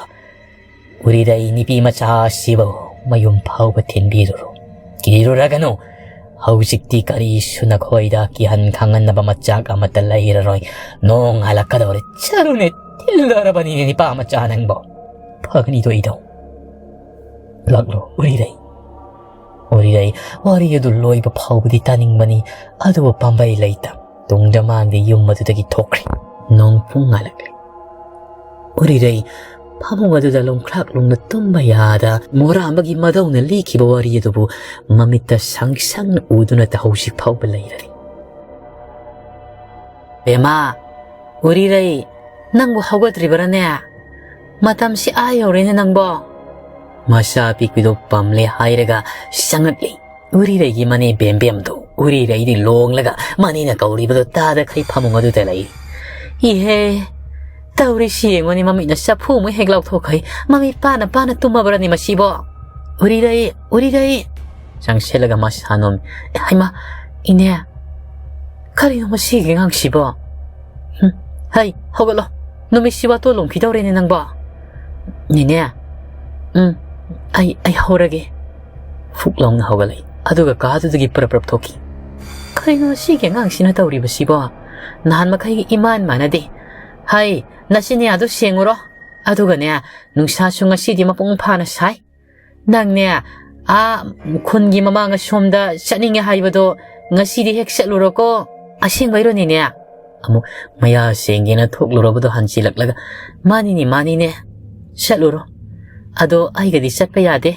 ꯎꯔꯤꯔꯩ ꯅꯨꯄꯤ ꯃꯆꯥ ꯑꯁꯤꯕꯨ ꯃꯌꯨꯝ ꯐꯥꯎꯕ ꯊꯤꯟꯕꯤꯔꯨꯔꯣ꯫ ꯀꯤꯔꯨꯔꯒꯅꯨ, ꯍꯧꯖꯤꯛꯇꯤ ꯀꯔꯤꯁꯨ ꯅꯈꯣꯏꯗ ꯀꯤꯍꯟ ꯈꯪꯍꯟꯅꯕ ꯃꯆꯥꯛ ꯑꯃꯠꯇ ꯂꯩꯔꯔꯣꯏ꯫ ꯅꯣꯡꯉꯥꯜꯂꯛꯀꯗꯧꯔꯦ꯫ ꯆꯠꯂꯨꯅꯦ, ꯊꯤꯜꯂꯔꯕꯅꯤꯅꯦ ꯅꯤꯄꯥ ꯃꯆꯥ ꯅꯪꯕꯣ꯫ ꯐꯒꯅꯤꯗꯣ ꯏꯙꯧ꯫ ꯂꯥꯛꯂꯣ, ꯎꯔꯤꯔꯩ꯫ ꯎꯔꯤꯔꯩ ꯋꯥꯔꯤ ꯑꯗꯨ ꯂꯣꯏꯕ ꯐꯥꯎꯕꯗꯤ ꯇꯥꯅꯤꯡꯕꯅꯤ, ꯑꯗꯨꯕꯨ ꯄꯥꯝꯕꯩ ꯂꯩꯇ ꯇꯨꯡꯗ ꯃꯥꯡꯗꯤ ꯌꯨꯝ ꯑꯗꯨꯗꯒꯤ ꯊꯣꯛꯈ꯭ꯔꯦ꯫ ꯅꯣꯡ ꯄꯨꯡ ꯉꯥꯜꯂꯛꯂꯦ꯫ ꯎꯔꯤꯔꯩ ꯐꯃꯨꯡ ꯑꯗꯨꯗ ꯂꯣꯡꯈ꯭ꯔꯥꯛ ꯂꯣꯡꯅ ꯇꯨꯝꯕ ꯌꯥꯗ ꯃꯣꯔꯥꯝꯕꯒꯤ ꯃꯙꯧꯅ ꯂꯤꯈꯤꯕ ꯋꯥꯔꯤ ꯑꯗꯨꯕꯨ ꯃꯃꯤꯠꯇ ꯁꯪ ꯁꯪꯅ ꯎꯗꯨꯅ ꯍꯧꯖꯤꯛ ꯐꯥꯎꯕ ꯂꯩꯔꯔꯤ꯫ ꯕꯦꯃꯥ, ꯎꯔꯤꯔꯩ, ꯅꯪꯕꯨ ꯍꯧꯒꯠꯇ꯭ꯔꯤꯕꯔꯅꯦ? ꯃꯇꯝꯁꯤ ꯑꯥ ꯌꯧꯔꯦꯅꯦ ꯅꯪꯕꯣ꯫ ꯃꯆꯥ ꯑꯄꯤꯛꯄꯤꯗꯣ ꯄꯝꯂꯦ ꯍꯥꯏꯔꯒ ꯆꯪꯉꯛꯂꯤ꯫ ꯎꯔꯤꯔꯩꯒꯤ ꯃꯅꯦ ꯕꯦꯝꯕꯦꯝꯗꯨ ꯎꯔꯤꯔꯩꯗꯤ ꯂꯣꯡꯂꯒ ꯃꯅꯦꯅ ꯀꯧꯔꯤꯕꯗꯨ ꯇꯥꯗꯈꯩ ꯐꯃꯨꯡ ꯑꯗꯨꯗ ꯂꯩ꯫ ꯏꯍꯦ, ꯇꯧꯔꯤꯁꯤ ꯌꯦꯡꯉꯨꯅꯦ, ꯃꯃꯤꯠꯅ ꯆꯐꯨ ꯑꯃꯨꯛ ꯍꯦꯛ ꯂꯥꯎꯊꯣꯛꯈꯩ, ꯃꯃꯤꯠ ꯄꯥꯅ ꯄꯥꯅ ꯇꯨꯝꯃꯕ꯭ꯔꯅꯤ ꯃꯁꯤꯕꯣ? ꯎꯔꯤꯔꯩ, ꯎꯔꯤꯔꯩ! ꯆꯪꯁꯤꯜꯂꯒ ꯃꯁꯥ ꯅꯣꯝꯃꯤ꯫ ꯍꯩꯃꯥ, ꯏꯅꯦ, ꯀꯔꯤꯅꯣ ꯃꯁꯤꯒꯤ ꯑꯉꯥꯡꯁꯤꯕꯣ? ꯍꯨꯝ, ꯍꯩ, ꯍꯧꯒꯠꯂꯣ꯫ ꯅꯨꯃꯤꯠꯁꯤ ꯋꯥꯇꯣꯜ ꯂꯣꯝꯈꯤꯗꯧꯔꯦꯅꯦ ꯅꯪꯕꯣ꯫ ꯅꯦꯅꯦ, ꯎꯝ, ꯑꯩ, ꯑꯩ ꯍꯧꯔꯒꯦ꯫ ꯐꯨꯛ ꯂꯥꯎꯅ ꯍꯧꯒꯠꯂꯛꯏ꯫ ꯑꯗꯨꯒ ꯀꯥꯗꯨꯗꯒꯤ ꯄ꯭ꯔꯞ ꯄ꯭ꯔꯞ ꯊꯣꯛꯈꯤ꯫ ꯀꯩꯅꯣ ꯁꯤꯒꯤ ꯑꯉꯥꯡꯁꯤꯅ ꯇꯧꯔꯤꯕꯁꯤꯕꯣ? ꯅꯍꯥꯟ ꯃꯈꯩꯒ ꯏꯃꯥꯟ ꯃꯥꯟꯅꯗꯦ꯫ ꯍꯩ, ꯅꯆꯤꯟꯌꯥꯗꯣ ꯁꯦꯡꯉꯨꯔꯣ꯫ ꯑꯗꯨꯒꯅꯦ, ꯅꯨꯡꯁꯥꯁꯨ ꯉꯁꯤꯗꯤ ꯃꯄꯨꯡ ꯐꯥꯅ ꯁꯥꯏ꯫ ꯅꯪꯅꯦ, ꯑꯥ ꯈꯨꯟꯒꯤ ꯃꯃꯥꯡ ꯑꯁꯣꯝꯗ ꯆꯠꯅꯤꯡꯉꯦ ꯍꯥꯏꯕꯗꯣ ꯉꯁꯤꯗꯤ ꯍꯦꯛ ꯆꯠꯂꯨꯔꯣꯀꯣ꯫ ꯑꯁꯦꯡꯕꯩꯔꯣꯅꯦꯅꯦ? ꯑꯃꯨꯛ ꯃꯌꯥ ꯁꯦꯡꯒꯦꯅ ꯊꯣꯛꯂꯨꯔꯕꯗꯣ ꯍꯟꯖꯤꯜꯂꯛꯂꯒ, "ꯃꯥꯅꯤꯅꯦ, ꯃꯥꯅꯤꯅꯦ, ꯆꯠꯂꯨꯔꯣ꯫ ꯑꯗꯣ ꯑꯩꯒꯗꯤ ꯆꯠꯄ ꯌꯥꯗꯦ꯫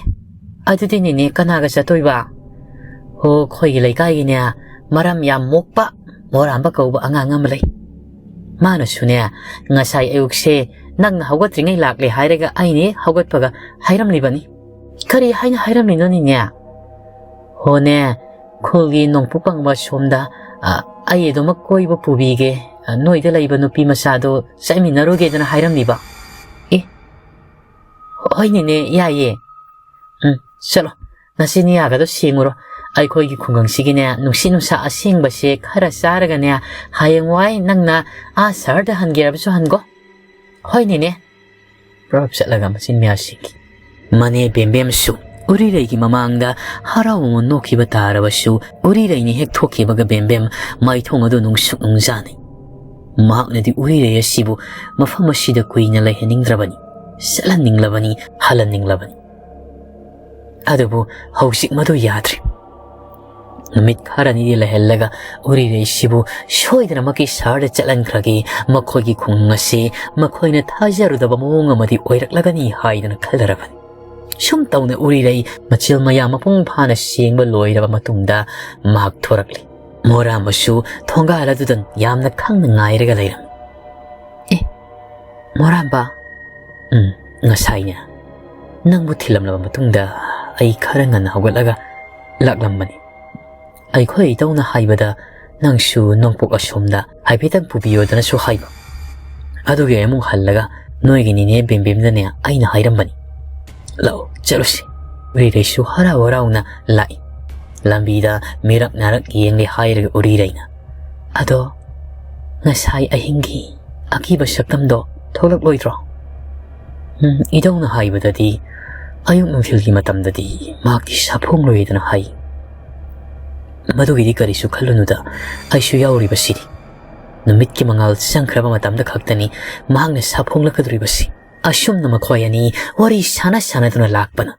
ꯑꯗꯨꯗꯤ ꯅꯦꯅꯦ ꯀꯅꯥꯒ ꯆꯠꯇꯣꯏꯕ?" "ꯍꯣ, ꯑꯩꯈꯣꯏꯒꯤ ꯂꯩꯀꯥꯏꯒꯤꯅꯦ, ꯃꯔꯝ ꯌꯥꯝ ꯃꯣꯛꯄ ꯃꯣꯔꯥꯝꯕ ꯀꯧꯕ ꯑꯉꯥꯡ ꯑꯃ ꯂꯩ꯫ ꯃꯥꯅꯁꯨꯅꯦ, ꯉꯁꯥꯏ ꯑꯌꯨꯛꯁꯦ ꯅꯪꯅ ꯍꯧꯒꯠꯇ꯭ꯔꯤꯉꯩ ꯂꯥꯛꯂꯦ ꯍꯥꯏꯔꯒ ꯑꯩꯅꯦ ꯍꯧꯒꯠꯄꯒ ꯍꯥꯏꯔꯝꯂꯤꯕꯅꯤ꯫" "ꯀꯔꯤ ꯍꯥꯏꯅ ꯍꯥꯏꯔꯝꯃꯤꯅꯣ ꯅꯦꯅꯦ?" "ꯍꯣꯅꯦ, ꯈꯨꯜꯒꯤ ꯅꯣꯡꯄꯣꯛ ꯄꯪꯕ ꯁꯣꯝꯗ, ꯑ, ꯑꯩ ꯑꯗꯨꯃꯛ ꯀꯣꯏꯕ ꯄꯨꯕꯤꯒꯦ, ꯑ, ꯅꯣꯏꯗ ꯂꯩꯕ ꯅꯨꯄꯤ ꯃꯆꯥꯗꯣ ꯆꯠꯃꯤꯟꯅꯔꯨꯒꯦꯗꯅ ꯍꯥꯏꯔꯝꯃꯤꯕ꯫" "ꯑꯦ, ꯍꯣꯏ ꯅꯦꯅꯦ, ꯌꯥꯏꯌꯦ꯫ ꯎꯝ, ꯆꯠꯂꯣ, ꯅꯆꯤꯟ ꯌꯥꯒꯗꯣ ꯁꯦꯡꯉꯨꯔꯣ꯫ ꯑꯩꯈꯣꯏꯒꯤ ꯈꯨꯡꯒꯪꯁꯤꯒꯤꯅꯦ, ꯅꯨꯡꯁꯤꯠ ꯅꯨꯡꯁꯥ ꯑꯁꯦꯡꯕꯁꯦ ꯈꯔ ꯆꯥꯔꯒꯅꯦ, ꯍꯌꯦꯡꯋꯥꯏ ꯅꯪꯅ ꯑꯥ ꯁꯍꯔꯗ ꯍꯟꯒꯦ ꯍꯥꯏꯔꯕꯁꯨ ꯍꯟꯒꯣ꯫" "ꯍꯣꯏ ꯅꯦꯅꯦ꯫" ꯄ꯭ꯔꯞ ꯆꯠꯂꯒ ꯃꯆꯤꯟ ꯃꯌꯥ ꯁꯦꯡꯈꯤ꯫ ꯃꯅꯦ ꯕꯦꯝꯕꯦꯝꯁꯨ ꯎꯔꯤꯔꯩꯒꯤ ꯃꯃꯥꯡꯗ ꯍꯔꯥꯎ ꯃꯃꯣꯟ ꯅꯣꯛꯈꯤꯕ ꯇꯥꯔꯕꯁꯨ, ꯎꯔꯤꯔꯩꯅꯤ ꯍꯦꯛ ꯊꯣꯛꯈꯤꯕꯒ ꯕꯦꯝꯕꯦꯝ ꯃꯥꯏꯊꯣꯡ ꯑꯗꯨ ꯅꯨꯡꯁꯨꯛ ꯅꯨꯡꯖꯥꯅꯩ꯫ ꯃꯍꯥꯛꯅꯗꯤ ꯎꯔꯤꯔꯩ ꯑꯁꯤꯕꯨ ꯃꯐꯝ ꯑꯁꯤꯗ ꯀꯨꯏꯅ ꯂꯩꯍꯟꯅꯤꯡꯗ꯭ꯔꯕꯅꯤ, ꯆꯠꯍꯟꯅꯤꯡꯂꯕꯅꯤ, ꯍꯜꯍꯟꯅꯤꯡꯂꯕꯅꯤ꯫ ꯑꯗꯨꯕꯨ ꯍꯧꯖꯤꯛ ꯃꯗꯨ ꯌꯥꯗ꯭ꯔꯦ꯫ ꯅꯨꯃꯤꯠ ꯈꯔꯅꯤꯗꯤ ꯂꯩꯍꯜꯂꯒ ꯎꯔꯤꯔꯩꯁꯤꯕꯨ ꯁꯣꯏꯗꯅꯃꯛꯀꯤ ꯁꯍꯔꯗ ꯆꯠꯍꯟꯈ꯭ꯔꯒꯦ꯫ ꯃꯈꯣꯏꯒꯤ ꯈꯨꯡꯒꯪ ꯑꯁꯤ ꯃꯈꯣꯏꯅ ꯊꯥꯖꯔꯨꯗꯕ ꯃꯑꯣꯡ ꯑꯃꯗꯤ ꯑꯣꯏꯔꯛꯂꯒꯅꯤ ꯍꯥꯏꯗꯨꯅ ꯈꯜꯂꯔꯕꯅꯤ꯫ ꯁꯨꯝ ꯇꯧꯅ ꯎꯔꯤꯔꯩ ꯃꯆꯤꯜ ꯃꯌꯥ ꯃꯄꯨꯡ ꯐꯥꯅ ꯁꯦꯡꯕ ꯂꯣꯏꯔꯕ ꯃꯇꯨꯡꯗ ꯃꯍꯥꯛ ꯊꯣꯔꯛꯂꯤ꯫ ꯃꯣꯔꯥꯝꯕꯁꯨ ꯊꯣꯡꯒꯥꯜ ꯑꯗꯨꯗ ꯌꯥꯝꯅ ꯈꯪꯅ ꯉꯥꯏꯔꯒ ꯂꯩꯔꯝꯃꯤ꯫ "ꯑꯦ, ꯃꯣꯔꯥꯝꯕ꯫" "ꯎꯝ, ꯉꯁꯥꯏꯅꯦ꯫ ꯅꯪꯕꯨ ꯊꯤꯜꯂꯝꯂꯕ ꯃꯇꯨꯡꯗ ꯑꯩ ꯈꯔ ꯉꯟꯅ ꯍꯧꯒꯠꯂꯒ ꯂꯥꯛꯂꯝꯕꯅꯤ꯫ ꯑꯩꯈꯣꯏ ꯏꯇꯧꯅ ꯍꯥꯏꯕꯗ ꯅꯪꯁꯨ ꯅꯣꯡꯄꯣꯛ ꯑꯁꯣꯝꯗ ꯍꯥꯏꯐꯦꯠꯇꯪ ꯄꯨꯕꯤꯌꯣꯗꯅꯁꯨ ꯍꯥꯏꯕ꯫ ꯑꯗꯨꯒꯤ ꯑꯃꯨꯛ ꯍꯜꯂꯒ ꯅꯣꯏꯒꯤ ꯅꯤꯅꯦ ꯕꯦꯝꯕꯦꯝꯗꯅꯦ ꯑꯩꯅ ꯍꯥꯏꯔꯝꯕꯅꯤ꯫ ꯂꯥꯛꯑꯣ, ꯆꯠꯂꯨꯁꯤ꯫ ꯎꯔꯤꯔꯩꯁꯨ ꯍꯔꯥꯎ ꯍꯔꯥꯎꯅ ꯂꯥꯛꯏ꯫ ꯂꯝꯕꯤꯗ ꯃꯤꯔꯛ ꯅꯥꯔꯛ ꯌꯦꯡꯂꯦ ꯍꯥꯏꯔꯒ ꯎꯔꯤꯔꯩꯅ, "ꯑꯗꯣ ꯉꯁꯥꯏ ꯑꯍꯤꯡꯒꯤ ꯑꯀꯤꯕ ꯁꯛꯇꯝꯗꯣ ꯊꯣꯛꯂꯛꯂꯣꯏꯗ꯭ꯔꯣ?" "ꯎꯝ, ꯏꯙꯧꯅ ꯍꯥꯏꯕꯗꯗꯤ ꯑꯌꯨꯛ ꯅꯨꯡꯊꯤꯜꯒꯤ ꯃꯇꯝꯗꯗꯤ ꯃꯍꯥꯛꯇꯤ ꯁꯥꯐꯣꯡꯂꯣꯏꯗꯅ ꯍꯥꯏ꯫" "ꯃꯗꯨꯒꯤꯗꯤ ꯀꯔꯤꯁꯨ ꯈꯜꯂꯨꯅꯨꯗ, ꯑꯩꯁꯨ ꯌꯥꯎꯔꯤꯕꯁꯤꯗꯤ꯫ ꯅꯨꯃꯤꯠꯀꯤ ꯃꯉꯥꯜ ꯆꯪꯈ꯭ꯔꯕ ꯃꯇꯝꯗ ꯈꯛꯇꯅꯤ ꯃꯍꯥꯛꯅ ꯁꯥꯐꯣꯡꯂꯛꯀꯗꯧꯔꯤꯕꯁꯤ꯫" ꯑꯁꯨꯝꯅ ꯃꯈꯣꯏ ꯑꯅꯤ ꯋꯥꯔꯤ ꯁꯥꯟꯅ ꯁꯥꯟꯅꯗꯨꯅ ꯂꯥꯛꯄꯅ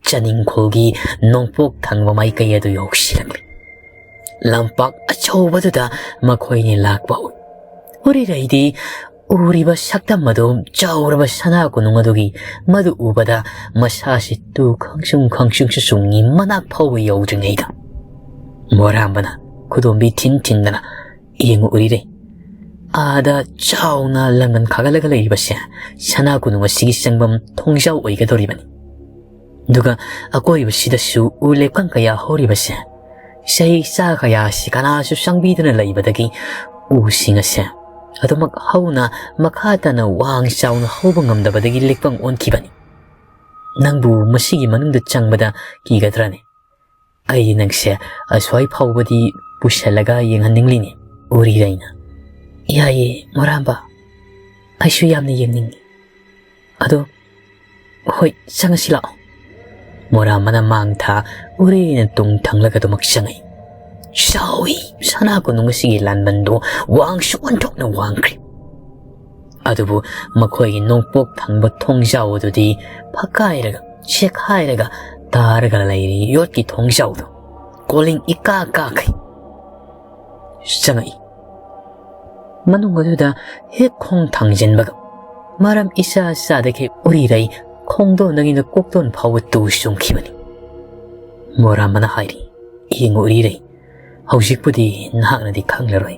ꯆꯅꯤꯡꯈꯣꯜꯒꯤ ꯅꯣꯡꯄꯣꯛ ꯊꯪꯕ ꯃꯥꯏꯀꯩ ꯑꯗꯨ ꯌꯧꯁꯤꯜꯂꯛꯂꯤ꯫ ꯂꯝꯄꯥꯛ ꯑꯆꯧꯕꯗꯨꯗ ꯃꯈꯣꯏꯅꯤ ꯂꯥꯛꯄ ꯎꯏ꯫ ꯎꯔꯤꯔꯩꯗꯤ ꯎꯔꯤꯕ ꯁꯛꯇꯝ ꯑꯗꯨ, ꯆꯥꯎꯔꯕ ꯁꯅꯥ ꯀꯣꯅꯨꯡ ꯑꯗꯨꯒꯤ, ꯃꯗꯨ ꯎꯕꯗ ꯃꯁꯥꯁꯤ ꯇꯨ ꯈꯪꯁꯨꯡ ꯈꯪꯁꯨꯡꯁꯨ ꯆꯨꯡꯉꯤ, ꯃꯅꯥꯛ ꯐꯥꯎꯕ ꯌꯧꯗ꯭ꯔꯤꯉꯩꯗ꯫ ꯃꯣꯔꯥꯝꯕꯅ ꯈꯨꯗꯣꯝꯕꯤ ꯊꯤꯟ ꯊꯤꯟꯗꯅ, "ꯌꯦꯡꯉꯨ ꯎꯔꯤꯔꯩ, ꯑꯥꯗ ꯆꯥꯎꯅ ꯂꯪꯒꯟ ꯈꯥꯒꯠꯂꯒ ꯂꯩꯔꯤꯕꯁꯦ ꯁꯅꯥ ꯀꯣꯅꯨꯡ ꯑꯁꯤꯒꯤ ꯆꯪꯐꯝ ꯊꯣꯡꯖꯥꯎ ꯑꯣꯏꯒꯗꯧꯔꯤꯕꯅꯤ꯫ ꯑꯗꯨꯒ ꯑꯀꯣꯏꯕꯁꯤꯗꯁꯨ ꯎ ꯂꯦꯞꯀꯪ ꯀꯌꯥ ꯍꯧꯔꯤꯕꯁꯦ, ꯆꯍꯤ ꯆꯥ ꯀꯌꯥꯁꯤ ꯀꯅꯥꯁꯨ ꯆꯪꯕꯤꯗꯅ ꯂꯩꯕꯗꯒꯤ ꯎꯁꯤꯡ ꯑꯁꯦ ꯑꯗꯨꯃꯛ ꯍꯧꯅ ꯃꯈꯥ ꯇꯥꯅ ꯋꯥꯡ ꯆꯥꯎꯅ ꯍꯧꯕ ꯉꯝꯗꯕꯗꯒꯤ ꯂꯦꯞꯀꯪ ꯑꯣꯟꯈꯤꯕꯅꯤ꯫ ꯅꯪꯕꯨ ꯃꯁꯤꯒꯤ ꯃꯅꯨꯡꯗ ꯆꯪꯕꯗ ꯀꯤꯒꯗ꯭ꯔꯅꯦ? ꯑꯩ ꯅꯪꯁꯦ ꯑꯁ꯭ꯋꯥꯏ ꯐꯥꯎꯕꯗꯤ ꯄꯨꯁꯜꯂꯒ ꯌꯦꯡꯍꯟꯅꯤꯡꯂꯤꯅꯤ ꯎꯔꯤꯔꯩꯅ꯫" "ꯌꯥꯏꯌꯦ ꯃꯣꯔꯥꯝꯕ, ꯑꯩꯁꯨ ꯌꯥꯝꯅ ꯌꯦꯡꯅꯤꯡꯉꯤ꯫ ꯑꯗꯣ ꯍꯣꯏ, ꯆꯪꯉꯁꯤ ꯂꯥꯛꯑꯣ꯫" ꯃꯣꯔꯥꯝꯕꯅ ꯃꯥꯡ ꯊꯥ, ꯎꯔꯤꯔꯩꯅ ꯇꯨꯡ ꯊꯪꯂꯒ ꯑꯗꯨꯃꯛ ꯆꯪꯉꯛꯏ꯫ ꯆꯥꯎꯏ ꯁꯅꯥ ꯀꯣꯅꯨꯡ ꯑꯁꯤꯒꯤ ꯂꯥꯟꯕꯟꯗꯣ, ꯋꯥꯡꯁꯨ ꯑꯣꯟꯊꯣꯛꯅ ꯋꯥꯡꯈ꯭ꯔꯦ꯫ ꯑꯗꯨꯕꯨ ꯃꯈꯣꯏꯒꯤ ꯅꯣꯡꯄꯣꯛ ꯊꯪꯕ ꯊꯣꯡꯖꯥꯎ ꯑꯗꯨꯗꯤ ꯐꯛꯀꯥꯏꯔꯒ, ꯆꯦꯛꯈꯥꯏꯔꯒ ꯇꯥꯔꯒ ꯂꯩꯔꯤ꯫ ꯌꯣꯠꯀꯤ ꯊꯣꯡꯖꯥꯎꯗꯣ ꯀꯣꯂꯤꯡ ꯏꯀꯥ ꯀꯥꯈꯩ ꯆꯪꯉꯛꯏ꯫ ꯃꯅꯨꯡ ꯑꯗꯨꯗ ꯍꯦꯛ ꯈꯣꯡ ꯊꯥꯡꯖꯤꯟꯕꯒ, ꯃꯔꯝ ꯏꯆꯥ ꯆꯥꯗꯈꯩ ꯎꯔꯤꯔꯩ ꯈꯣꯡꯗꯣꯟꯗꯒꯤꯅ ꯀꯣꯛꯇꯣꯟ ꯐꯥꯎꯕ ꯇꯨ ꯆꯨꯡꯈꯤꯕꯅꯤ꯫ ꯃꯣꯔꯥꯝꯕꯅ ꯍꯥꯏꯔꯤ, "ꯌꯦꯡꯉꯨ ꯎꯔꯤꯔꯩ, ꯍꯧꯖꯤꯛꯄꯨꯗꯤ ꯅꯍꯥꯛꯅꯗꯤ ꯈꯪꯂꯔꯣꯏ꯫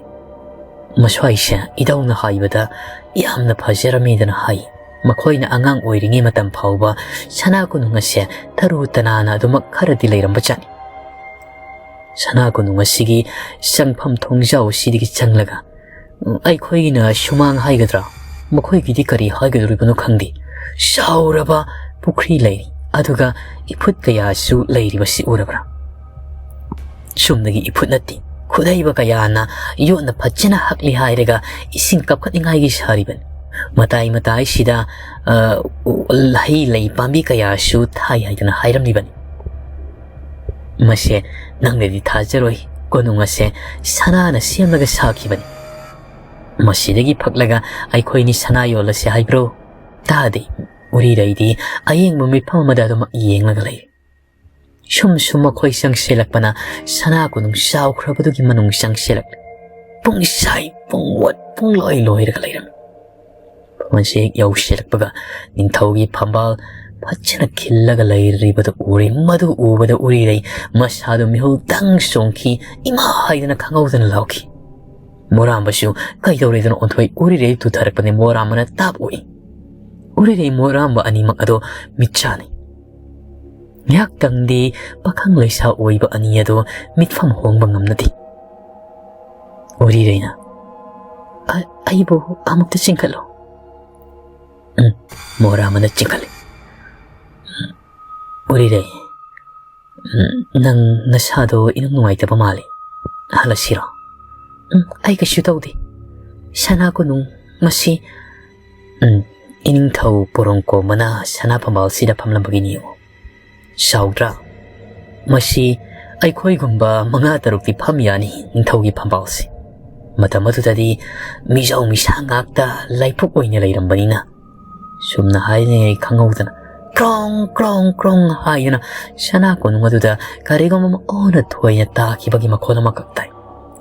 ꯃꯁ꯭ꯋꯥꯏꯁꯦ ꯏꯙꯧꯅ ꯍꯥꯏꯕꯗ ꯌꯥꯝꯅ ꯐꯖꯔꯝꯃꯤꯗꯅ ꯍꯥꯏ꯫ ꯃꯈꯣꯏꯅ ꯑꯉꯥꯡ ꯑꯣꯏꯔꯤꯉꯩ ꯃꯇꯝ ꯐꯥꯎꯕ ꯁꯅꯥ ꯀꯣꯅꯨꯡ ꯑꯁꯦ ꯇꯔꯨ ꯇꯅꯥꯟꯅ ꯑꯗꯨꯃꯛ ꯈꯔꯗꯤ ꯂꯩꯔꯝꯕꯖꯥꯠꯅꯤ꯫ ꯁꯅꯥ ꯀꯣꯅꯨꯡ ꯑꯁꯤꯒꯤ ꯆꯪꯐꯝ ꯊꯣꯡꯖꯥꯎ ꯑꯁꯤꯗꯒꯤ ꯆꯪꯂꯒ, ꯎꯝ, ꯑꯩꯈꯣꯏꯒꯤꯅ ꯁꯨꯃꯥꯡ ꯍꯥꯏꯒꯗ꯭ꯔꯥ, ꯃꯈꯣꯏꯒꯤꯗꯤ ꯀꯔꯤ ꯍꯥꯏꯒꯗꯧꯔꯤꯕꯅꯣ ꯈꯪꯗꯦ, ꯆꯥꯎꯔꯕ ꯄꯨꯈ꯭ꯔꯤ ꯂꯩꯔꯤ꯫ ꯑꯗꯨꯒ ꯏꯐꯨꯠ ꯀꯌꯥꯁꯨ ꯂꯩꯔꯤꯕꯁꯤ ꯎꯔꯕ꯭ꯔꯥ? ꯆꯨꯝꯅꯒꯤ ꯏꯐꯨꯠ ꯅꯠꯇꯦ, ꯈꯨꯠꯍꯩꯕ ꯀꯌꯥꯅ ꯌꯣꯠꯅ ꯐꯖꯅ ꯍꯛꯂꯤ ꯍꯥꯏꯔꯒ ꯏꯁꯤꯡ ꯀꯥꯞꯈꯠꯅꯤꯡꯉꯥꯏꯒꯤ ꯁꯥꯔꯤꯕꯅꯤ꯫ ꯃꯇꯥꯏ ꯃꯇꯥꯏꯁꯤꯗ, ꯑ, ꯎ-, ꯍꯩ ꯂꯩ ꯄꯥꯝꯕꯤ ꯀꯌꯥꯁꯨ ꯊꯥꯏ ꯍꯥꯏꯗꯨꯅ ꯍꯥꯏꯔꯝꯂꯤꯕꯅꯤ꯫ ꯃꯁꯦ ꯅꯪꯅꯗꯤ ꯊꯥꯖꯔꯣꯏ, ꯀꯣꯅꯨꯡ ꯑꯁꯦ ꯁꯅꯥꯅ ꯁꯦꯝꯂꯒ ꯁꯥꯈꯤꯕꯅꯤ꯫ ꯃꯁꯤꯗꯒꯤ ꯐꯛꯂꯒ ꯑꯩꯈꯣꯏꯅꯤ ꯁꯅꯥ ꯌꯣꯜꯂꯁꯦ ꯍꯥꯏꯕ꯭ꯔꯣ? ꯇꯥꯗꯦ꯫ ꯎꯔꯤꯔꯩꯗꯤ ꯑꯌꯦꯡꯕ ꯃꯤꯠꯐꯝ ꯑꯃꯗ ꯑꯗꯨꯃꯛ ꯌꯦꯡꯂꯒ ꯂꯩ꯫ ꯁꯨꯝ ꯁꯨꯝ ꯃꯈꯣꯏ ꯆꯪꯁꯤꯜꯂꯛꯄꯅ ꯁꯅꯥ ꯀꯣꯅꯨꯡ ꯆꯥꯎꯈ꯭ꯔꯕꯗꯨꯒꯤ ꯃꯅꯨꯡ ꯆꯪꯁꯤꯜꯂꯛꯂꯦ꯫ ꯄꯨꯡꯁꯥꯏ ꯄꯨꯡꯑꯣꯠ ꯄꯨꯡꯂꯣꯏ ꯂꯣꯏꯔꯒ ꯂꯩꯔꯝꯃꯤ꯫ ꯃꯁꯤ ꯍꯦꯛ ꯌꯧꯁꯤꯜꯂꯛꯄꯒ ꯅꯤꯡꯊꯧꯒꯤ ꯐꯝꯕꯥꯜ ꯐꯖꯅ ꯈꯤꯜꯂꯒ ꯂꯩꯔꯤꯕꯗꯨ ꯎꯔꯦ꯫ ꯃꯗꯨ ꯎꯕꯗ ꯎꯔꯤꯔꯩ ꯃꯁꯥꯗꯨ ꯃꯤꯍꯨꯜꯗꯪ ꯆꯣꯡꯈꯤ꯫ "ꯏꯃꯥ!" ꯍꯥꯏꯗꯅ ꯈꯪꯍꯧꯗꯅ ꯂꯥꯎꯈꯤ꯫ ꯃꯣꯔꯥꯝꯕꯁꯨ ꯀꯩꯗꯧꯔꯦꯗꯅ ꯑꯣꯟꯊꯣꯛꯏ꯫ ꯎꯔꯤꯔꯩ ꯇꯨꯊꯔꯛꯄꯅꯤ꯫ ꯃꯣꯔꯥꯝꯕꯅ ꯇꯥꯞ ꯎꯏ꯫ ꯎꯔꯤꯔꯩ ꯃꯣꯔꯥꯝꯕ ꯑꯅꯤꯃꯛ ꯑꯗꯣ ꯃꯤꯠ ꯆꯥꯅꯩ꯫ ꯉꯥꯏꯍꯥꯛꯇꯪꯗꯤ ꯄꯥꯈꯪ ꯂꯩꯁꯥ ꯑꯣꯏꯕ ꯑꯅꯤ ꯑꯗꯣ ꯃꯤꯠꯐꯝ ꯍꯣꯡꯕ ꯉꯝꯅꯗꯦ꯫ ꯎꯔꯤꯔꯩꯅ, "ꯑ-, ꯑꯩꯕꯨ ꯑꯃꯨꯛꯇ ꯆꯤꯡꯈꯠꯂꯣ꯫" ꯎꯝ, ꯃꯣꯔꯥꯝꯕꯅ ꯆꯤꯡꯈꯠꯂꯤ꯫ ꯎꯝ, ꯎꯔꯤꯔꯩ, ꯎꯝ, ꯅꯪ ꯅꯁꯥꯗꯣ ꯏꯅꯨꯡ ꯅꯨꯡꯉꯥꯏꯇꯕ ꯃꯥꯜꯂꯤ꯫ ꯍꯜꯂꯁꯤꯔꯣ? ꯎꯝ, ꯑꯩ ꯀꯩꯁꯨ ꯇꯧꯗꯦ꯫ ꯁꯅꯥ ꯀꯣꯅꯨꯡ ꯃꯁꯤ, ꯎꯝ, ꯏꯅꯤꯡꯊꯧ ꯄꯣꯔꯣꯝ ꯀꯣꯝꯕꯅ ꯁꯅꯥ ꯐꯝꯕꯥꯜꯁꯤꯗ ꯐꯝꯂꯝꯕꯒꯤꯅꯤ ꯌꯦꯡꯉꯨ꯫ ꯆꯥꯎꯗ꯭ꯔꯥ? ꯃꯁꯤ ꯑꯩꯈꯣꯏꯒꯨꯝꯕ ꯃꯉꯥ ꯇꯔꯨꯛꯇꯤ ꯐꯝ ꯌꯥꯅꯤ ꯅꯤꯡꯊꯧꯒꯤ ꯐꯝꯕꯥꯜꯁꯤ꯫ ꯃꯇꯝ ꯑꯗꯨꯗꯗꯤ ꯃꯤꯖꯥꯎ ꯃꯤꯁꯥ ꯉꯥꯛꯇ ꯂꯥꯏꯐꯨꯛ ꯑꯣꯏꯅ ꯂꯩꯔꯝꯕꯅꯤꯅ꯫ ꯁꯨꯝꯅ ꯍꯥꯏꯔꯤꯉꯩ ꯈꯪꯍꯧꯗꯅ ꯀ꯭ꯔꯣꯡ, ꯀ꯭ꯔꯣꯡ, ꯀ꯭ꯔꯣꯡ ꯍꯥꯏꯗꯨꯅ ꯁꯅꯥ ꯀꯣꯅꯨꯡ ꯑꯗꯨꯗ ꯀꯔꯤꯒꯨꯝꯕ ꯑꯃ ꯑꯣꯟꯅ ꯊꯣꯏꯅ ꯇꯥꯈꯤꯕꯒꯤ ꯃꯈꯣꯜ ꯑꯃꯈꯛ ꯇꯥꯏ꯫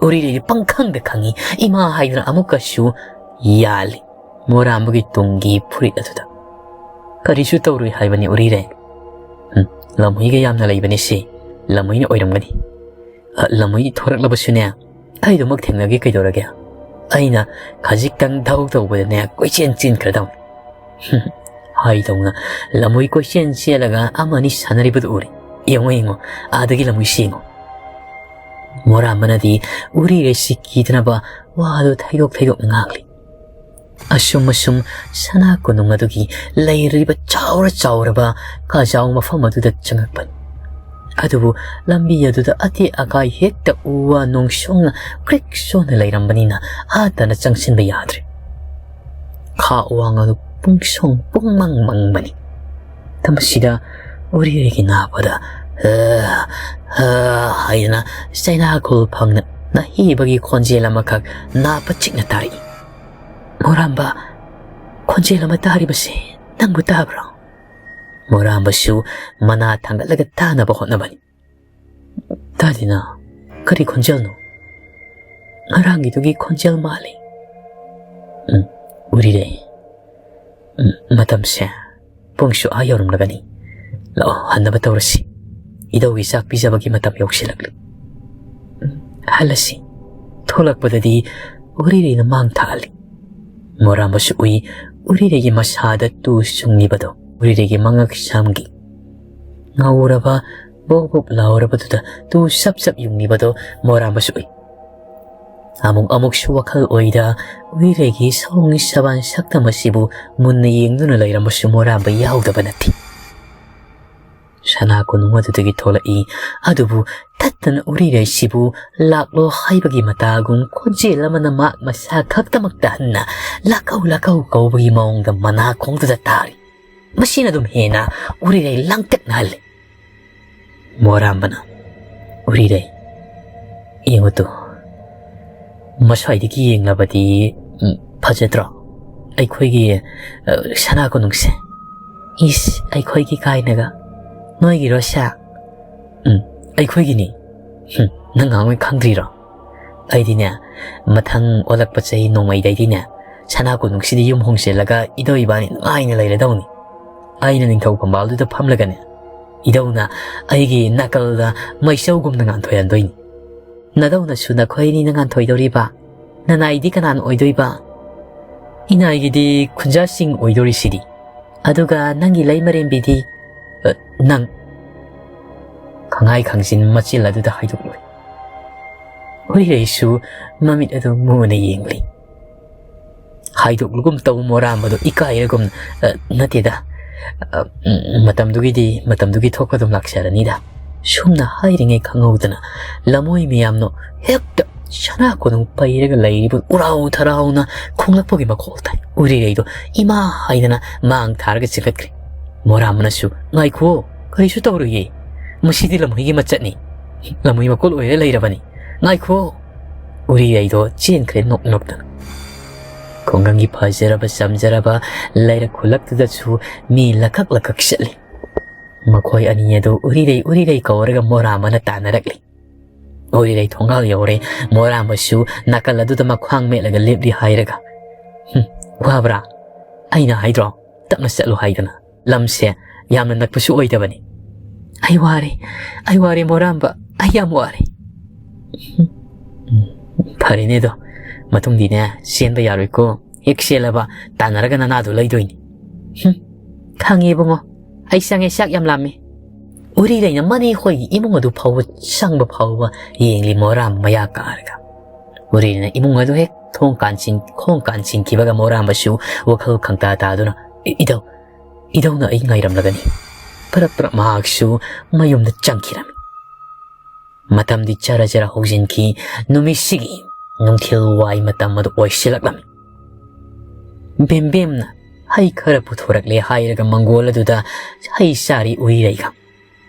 ꯎꯔꯤꯔꯩꯗꯤ ꯄꯪꯈꯪꯗ ꯈꯪꯉꯤ, "ꯏꯃꯥ" ꯍꯥꯏꯗꯨꯅ ꯑꯃꯨꯛꯀꯁꯨ ꯌꯥꯜꯂꯤ ꯃꯣꯔꯥꯝꯕꯒꯤ ꯇꯨꯡꯒꯤ ꯐꯨꯔꯤꯠ ꯑꯗꯨꯗ꯫ "ꯀꯔꯤꯁꯨ ꯇꯧꯔꯣꯏ ꯍꯥꯏꯕꯅꯤ ꯎꯔꯤꯔꯩ꯫ ꯎꯝ, ꯂꯝꯍꯨꯏꯒ ꯌꯥꯝꯅ ꯂꯩꯕꯅꯤ ꯁꯤ꯫ ꯂꯝꯍꯨꯏꯅ ꯑꯣꯏꯔꯝꯒꯅꯤ꯫ ꯑ, ꯂꯝꯍꯨꯏ ꯊꯣꯔꯛꯂꯕꯁꯨꯅꯦ, ꯑꯩꯗꯨꯃꯛ ꯊꯦꯡꯅꯒꯦ ꯀꯩꯗꯧꯔꯒꯦ? ꯑꯩꯅ ꯈꯖꯤꯛꯇꯪ ꯊꯕꯛ ꯇꯧꯕꯗꯅꯦ, ꯀꯣꯏꯆꯦꯟ ꯆꯦꯟꯈ꯭ꯔꯗꯧꯅꯤ꯫" ꯍꯥꯏꯗꯧꯅ ꯂꯝꯍꯨꯏ ꯀꯣꯏꯆꯦꯟ ꯆꯦꯜꯂꯒ ꯑꯃ ꯑꯅꯤ ꯁꯥꯟꯅꯔꯤꯕꯗꯨ ꯎꯔꯦ꯫ "ꯌꯦꯡꯉꯣ, ꯌꯦꯡꯉꯣ, ꯑꯥꯗꯒꯤ ꯂꯝꯍꯨꯏꯁꯤ ꯌꯦꯡꯉꯣ꯫" ꯃꯣꯔꯥꯝꯕꯅꯗꯤ ꯎꯔꯤꯔꯩꯁꯤ ꯀꯤꯗꯅꯕ ꯋꯥꯗꯨ ꯊꯩꯗꯣꯛ ꯊꯩꯗꯣꯛꯅ ꯉꯥꯡꯂꯤ꯫ ꯑꯁꯨꯝ ꯑꯁꯨꯝ ꯁꯅꯥ ꯀꯣꯅꯨꯡ ꯑꯗꯨꯒꯤ ꯂꯩꯔꯤꯕ ꯆꯥꯎꯔ ꯆꯥꯎꯔꯕ ꯀꯥꯖꯥꯎ ꯃꯐꯝ ꯑꯗꯨꯗ ꯆꯪꯉꯛꯄꯅꯤ꯫ ꯑꯗꯨꯕꯨ ꯂꯝꯕꯤ ꯑꯗꯨꯗ ꯑꯇꯦꯛ ꯑꯀꯥꯏ ꯍꯦꯛꯇ ꯎ ꯋꯥ ꯅꯣꯡꯁꯣꯡꯅ ꯀ꯭ꯔꯤꯛ ꯁꯣꯟꯅ ꯂꯩꯔꯝꯕꯅꯤꯅ ꯑꯥ ꯇꯥꯅ ꯆꯪꯁꯤꯟꯕ ꯌꯥꯗ꯭ꯔꯦ꯫ ꯈꯥ ꯋꯥꯡ ꯑꯗꯨ ꯄꯨꯡꯁꯣꯡ ꯄꯨꯡꯃꯪ ꯃꯪꯕꯅꯤ꯫ ꯃꯇꯝ ꯑꯁꯤꯗ ꯎꯔꯤꯔꯩꯒꯤ ꯅꯥꯄꯗ "ꯍ, ꯍ" ꯍꯥꯏꯗꯅ ꯆꯩꯅꯥꯈꯣꯜ ꯐꯪꯅ ꯅꯥꯍꯦꯕꯒꯤ ꯈꯣꯟꯖꯦꯜ ꯑꯃꯈꯛ ꯅꯥꯄ ꯆꯤꯛꯅ ꯇꯥꯔꯛꯏ꯫ "ꯃꯣꯔꯥꯝꯕ, ꯈꯣꯟꯖꯦꯜ ꯑꯃ ꯇꯥꯔꯤꯕꯁꯦ ꯅꯪꯕꯨ ꯇꯥꯕ꯭ꯔꯣ?" ꯃꯣꯔꯥꯝꯕꯁꯨ ꯃꯅꯥ ꯊꯥꯡꯒꯠꯂꯒ ꯇꯥꯅꯕ ꯍꯣꯠꯅꯕꯅꯤ꯫ "ꯇꯥꯗꯦꯅ, ꯀꯔꯤ ꯈꯣꯟꯖꯦꯜꯅꯣ?" "ꯉꯔꯥꯡꯒꯤꯗꯨꯒꯤ ꯈꯣꯟꯖꯦꯜ ꯃꯥꯜꯂꯤ꯫" "ꯎꯝ, ꯎꯔꯤꯔꯦ꯫ ꯎꯝ, ꯃꯇꯝꯁꯦ ꯄꯨꯡꯁꯨ ꯑꯥ ꯌꯧꯔꯝꯂꯒꯅꯤ꯫ ꯂꯥꯛꯑꯣ, ꯍꯟꯅꯕ ꯇꯧꯔꯁꯤ꯫ ꯏꯙꯧꯒꯤ ꯆꯥꯛ ꯄꯤꯖꯕꯒꯤ ꯃꯇꯝ ꯌꯧꯁꯤꯜꯂꯛꯂꯤ꯫" ꯎꯝ, ꯍꯜꯂꯁꯤ꯫ ꯊꯣꯛꯂꯛꯄꯗꯗꯤ ꯎꯔꯤꯔꯩꯅ ꯃꯥꯡ ꯊꯥꯍꯜꯂꯤ꯫ ꯃꯣꯔꯥꯝꯕꯁꯨ ꯎꯏ, ꯎꯔꯤꯔꯩꯒꯤ ꯃꯁꯥꯗ ꯇꯨ ꯆꯨꯡꯂꯤꯕꯗꯣ, ꯎꯔꯤꯔꯩꯒꯤ ꯃꯉꯛ ꯁꯝꯒꯤ ꯉꯧꯔꯕ ꯕꯣꯛ ꯕꯣꯛ ꯂꯥꯎꯔꯕꯗꯨꯗ ꯇꯨ ꯁꯞ ꯁꯞ ꯌꯨꯡꯂꯤꯕꯗꯣ ꯃꯣꯔꯥꯝꯕꯁꯨ ꯎꯏ꯫ ꯑꯃꯨꯛ ꯑꯃꯨꯛꯁꯨ ꯋꯥꯈꯜ ꯑꯣꯏꯗ ꯎꯔꯤꯔꯩꯒꯤ ꯁꯑꯣꯡ ꯁꯕꯥꯟ ꯁꯛꯇꯝ ꯑꯁꯤꯕꯨ ꯃꯨꯟꯅ ꯌꯦꯡꯗꯨꯅ ꯂꯩꯔꯝꯕꯁꯨ ꯃꯣꯔꯥꯝꯕ ꯌꯥꯎꯗꯕ ꯅꯠꯇꯦ꯫ ꯁꯅꯥ ꯀꯣꯅꯨꯡ ꯑꯗꯨꯗꯒꯤ ꯊꯣꯛꯂꯛꯏ꯫ ꯑꯗꯨꯕꯨ ꯇꯠꯇꯅ ꯎꯔꯤꯔꯩꯁꯤꯕꯨ ꯂꯥꯛꯂꯣ ꯍꯥꯏꯕꯒꯤ ꯃꯇꯥꯒꯨꯝ ꯈꯣꯟꯖꯦꯜ ꯑꯃꯅ ꯃꯍꯥꯛ ꯃꯁꯥ ꯈꯛꯇꯃꯛ ꯇꯥꯍꯟꯅ ꯂꯥꯛꯀꯧ ꯂꯥꯛꯀꯧ ꯀꯧꯕꯒꯤ ꯃꯑꯣꯡꯗ ꯃꯅꯥꯀꯣꯡꯗꯨꯗ ꯇꯥꯔꯤ꯫ ꯃꯁꯤꯅ ꯑꯗꯨꯝ ꯍꯦꯟꯅ ꯎꯔꯤꯔꯩ ꯂꯥꯡꯇꯛꯅꯍꯜꯂꯤ꯫ ꯃꯣꯔꯥꯝꯕꯅ, "ꯎꯔꯤꯔꯩ, ꯌꯦꯡꯉꯨ ꯇꯨ, ꯃꯁ꯭ꯋꯥꯏꯗꯒꯤ ꯌꯦꯡꯂꯕꯗꯤ, ꯎꯝ, ꯐꯖꯗ꯭ꯔꯣ? ꯑꯩꯈꯣꯏꯒꯤ, ꯑ, ꯁꯅꯥ ꯀꯣꯅꯨꯡꯁꯦ?" "ꯏꯁ, ꯑꯩꯈꯣꯏꯒꯤ ꯀꯥꯏꯅꯒ? ꯅꯣꯏꯒꯤꯔꯣ ꯁꯦ?" "ꯎꯝ, ꯑꯩꯈꯣꯏꯒꯤꯅꯤ꯫ ꯍꯨꯝ, ꯅꯪ ꯉꯥꯡꯉꯣꯏ ꯈꯪꯗ꯭ꯔꯤꯔꯣ? ꯑꯩꯗꯤꯅꯦ, ꯃꯊꯪ ꯑꯣꯜꯂꯛꯄ ꯆꯍꯤ ꯅꯣꯡꯃꯩꯗꯩꯗꯤꯅꯦ, ꯁꯅꯥ ꯀꯣꯅꯨꯡꯁꯤꯗ ꯌꯨꯝ ꯍꯣꯡꯖꯤꯜꯂꯒ ꯏꯙꯧ ꯏꯕꯥꯅꯤ ꯅꯨꯡꯉꯥꯏꯅ ꯂꯩꯔꯗꯧꯅꯤ꯫ ꯑꯩꯅ ꯅꯤꯡꯊꯧ ꯐꯝꯕꯥꯜꯗꯨꯗ ꯐꯝꯂꯒꯅꯦ, ꯏꯙꯧꯅ ꯑꯩꯒꯤ ꯅꯥꯀꯜꯗ ꯃꯩꯆꯧꯒꯨꯝꯅ ꯉꯥꯟꯊꯣꯏꯍꯟꯗꯣꯏꯅꯤ꯫ ꯅꯙꯧꯅꯁꯨ ꯅꯈꯣꯏ ꯑꯅꯤꯅ ꯉꯥꯟꯊꯣꯏꯗꯧꯔꯤꯕ? ꯅꯅꯥꯏꯗꯤ ꯀꯅꯥꯅ ꯑꯣꯏꯗꯣꯏꯕ? ꯏꯅꯥꯏꯒꯤꯗꯤ ꯈꯨꯟꯖꯥꯁꯤꯡ ꯑꯣꯏꯗꯣꯔꯤꯁꯤꯗꯤ꯫ ꯑꯗꯨꯒ ꯅꯪꯒꯤ ꯂꯩꯃꯔꯦꯝꯕꯤꯗꯤ?" "ꯑ, ꯅꯪ꯫" ꯈꯪꯍꯥꯏ ꯈꯪꯖꯤꯟ ꯃꯆꯤꯜ ꯑꯗꯨꯗ ꯍꯥꯏꯗꯣꯛꯂꯣꯏ꯫ ꯎꯔꯤꯔꯩꯁꯨ ꯃꯃꯤꯠ ꯑꯗꯨ ꯃꯨꯅ ꯌꯦꯡꯂꯤ꯫ ꯍꯥꯏꯗꯣꯛꯂꯨꯒꯨꯝ ꯇꯧ ꯃꯣꯔꯥꯝꯕꯗꯣ ꯏꯀꯥꯏꯔꯒꯨꯝ, "ꯑ, ꯅꯠꯇꯦꯗ, ꯑ, ꯎꯝ, ꯃꯇꯝꯗꯨꯒꯤꯗꯤ, ꯃꯇꯝꯗꯨꯒꯤ ꯊꯣꯛꯄ ꯑꯗꯨꯝ ꯂꯥꯛꯆꯔꯅꯤꯗ"꯫ ꯁꯨꯝꯅ ꯍꯥꯏꯔꯤꯉꯩ ꯈꯪꯍꯧꯗꯅ ꯂꯃꯣꯏ ꯃꯌꯥꯝꯅ ꯍꯦꯛꯇ ꯁꯅꯥ ꯀꯣꯅꯨꯡ ꯄꯩꯔꯒ ꯂꯩꯔꯤꯕ ꯎꯔꯥꯎ ꯊꯔꯥꯎꯅ ꯈꯣꯡꯂꯛꯄꯒꯤ ꯃꯈꯣꯜ ꯇꯥꯏ꯫ ꯎꯔꯤꯔꯩꯗꯣ ꯏꯃꯥ ꯍꯥꯏꯗꯅ ꯃꯥꯡ ꯊꯥꯔꯒ ꯆꯦꯟꯈꯠꯈ꯭ꯔꯦ꯫ ꯃꯣꯔꯥꯝꯕꯅꯁꯨ, "ꯉꯥꯏꯈꯣ, ꯀꯔꯤꯁꯨ ꯇꯧꯔꯣꯏꯌꯦ, ꯃꯁꯤꯗꯤ ꯂꯝꯍꯨꯏꯒꯤ ꯃꯆꯠꯅꯤ, ꯂꯝꯍꯨꯏ ꯃꯀꯣꯜ ꯑꯣꯏꯔ ꯂꯩꯔꯕꯅꯤ, ꯉꯥꯏꯈꯣ"꯫ ꯎꯔꯤꯔꯩꯗꯣ ꯆꯦꯟꯈ꯭ꯔꯦ ꯅꯣꯛ ꯅꯣꯛꯇꯅ꯫ ꯈꯨꯡꯒꯪꯒꯤ ꯐꯖꯔꯕ ꯆꯝꯖꯔꯕ ꯂꯩꯔꯛ ꯈꯨꯜꯂꯛꯇꯨꯗꯁꯨ ꯃꯤ ꯂꯀꯛ ꯂꯀꯛ ꯆꯠꯂꯤ꯫ ꯃꯈꯣꯏ ꯑꯅꯤ ꯑꯗꯨ ꯎꯔꯤꯔꯩ ꯎꯔꯤꯔꯩ ꯀꯧꯔꯒ ꯃꯣꯔꯥꯝꯕꯅ ꯇꯥꯟꯅꯔꯛꯂꯤ꯫ ꯎꯔꯤꯔꯩ ꯊꯣꯡꯒꯥꯜ ꯌꯧꯔꯦ꯫ ꯃꯣꯔꯥꯝꯕꯁꯨ ꯅꯥꯀꯜ ꯑꯗꯨꯗ ꯃꯈ꯭ꯋꯥꯡ ꯃꯦꯠꯂꯒ ꯂꯦꯞꯂꯤ ꯍꯥꯏꯔꯒ, "ꯍꯨꯝ, ꯋꯥꯕ꯭ꯔꯥ? ꯑꯩꯅ ꯍꯥꯏꯗ꯭ꯔꯣ, ꯇꯞꯅ ꯆꯠꯂꯨ ꯍꯥꯏꯗꯅ꯫ ꯂꯝꯁꯦ ꯌꯥꯝꯅ ꯅꯛꯄꯁꯨ ꯑꯣꯏꯗꯕꯅꯤ"꯫ "ꯑꯩ ꯋꯥꯔꯦ, ꯑꯩ ꯋꯥꯔꯦ ꯃꯣꯔꯥꯝꯕ, ꯑꯩ ꯌꯥꯝ ꯋꯥꯔꯦ"꯫ "ꯎꯝ, ꯐꯔꯦꯅꯦ ꯑꯗꯣ, ꯃꯇꯨꯡꯗꯤꯅꯦ ꯆꯦꯟꯕ ꯌꯥꯔꯣꯏꯀꯣ꯫ ꯍꯦꯛ ꯆꯦꯜꯂꯕ ꯇꯥꯟꯅꯔꯒ ꯅꯅꯥꯗꯣ ꯂꯩꯗꯣꯏꯅꯤ"꯫ "ꯍꯨꯝ, ꯈꯪꯉꯦ ꯏꯕꯨꯡꯉꯣ, ꯑꯩ ꯆꯪꯉꯦ, ꯆꯥꯛ ꯌꯥꯝ ꯂꯥꯝꯃꯦ"꯫ ꯎꯔꯤꯔꯩꯅ ꯃꯅꯦ ꯍꯣꯏꯒꯤ ꯏꯃꯨꯡ ꯑꯗꯨ ꯐꯥꯎꯕ ꯆꯪꯕ ꯐꯥꯎꯕ ꯌꯦꯡꯂꯤ ꯃꯣꯔꯥꯝ ꯃꯌꯥ ꯀꯥꯔꯒ꯫ ꯎꯔꯤꯔꯩꯅ ꯏꯃꯨꯡ ꯑꯗꯨ ꯍꯦꯛ ꯊꯣꯡ ꯀꯥꯟꯁꯤꯟ-, ꯈꯣꯡ ꯀꯥꯟꯁꯤꯟꯈꯤꯕꯒ ꯃꯣꯔꯥꯝꯕꯁꯨ ꯋꯥꯈꯜ ꯈꯪꯇꯥ ꯇꯥꯗꯨꯅ, "ꯏ-, ꯏꯙꯧ, ꯏꯙꯧꯅ ꯑꯩ ꯉꯥꯏꯔꯝꯂꯒꯅꯤ"꯫ ꯄꯔꯞ ꯄꯔꯞ ꯃꯍꯥꯛꯁꯨ ꯃꯌꯨꯝꯗ ꯆꯪꯈꯤꯔꯝꯃꯤ꯫ ꯃꯇꯝꯗꯤ ꯆꯔ ꯆꯔ ꯍꯧꯖꯤꯟꯈꯤ꯫ ꯅꯨꯃꯤꯠꯁꯤꯒꯤ ꯅꯨꯡꯊꯤꯜ ꯋꯥꯏ ꯃꯇꯝ ꯑꯗꯨ ꯑꯣꯏꯁꯤꯜꯂꯛꯂꯝꯃꯤ꯫ ꯕꯦꯝꯕꯦꯝꯅ ꯍꯩ ꯈꯔ ꯄꯨꯊꯣꯔꯛꯂꯦ ꯍꯥꯏꯔꯒ ꯃꯪꯒꯣꯜ ꯑꯗꯨꯗ ꯍꯩ ꯆꯥꯔꯤ ꯎꯔꯤꯔꯩꯒ꯫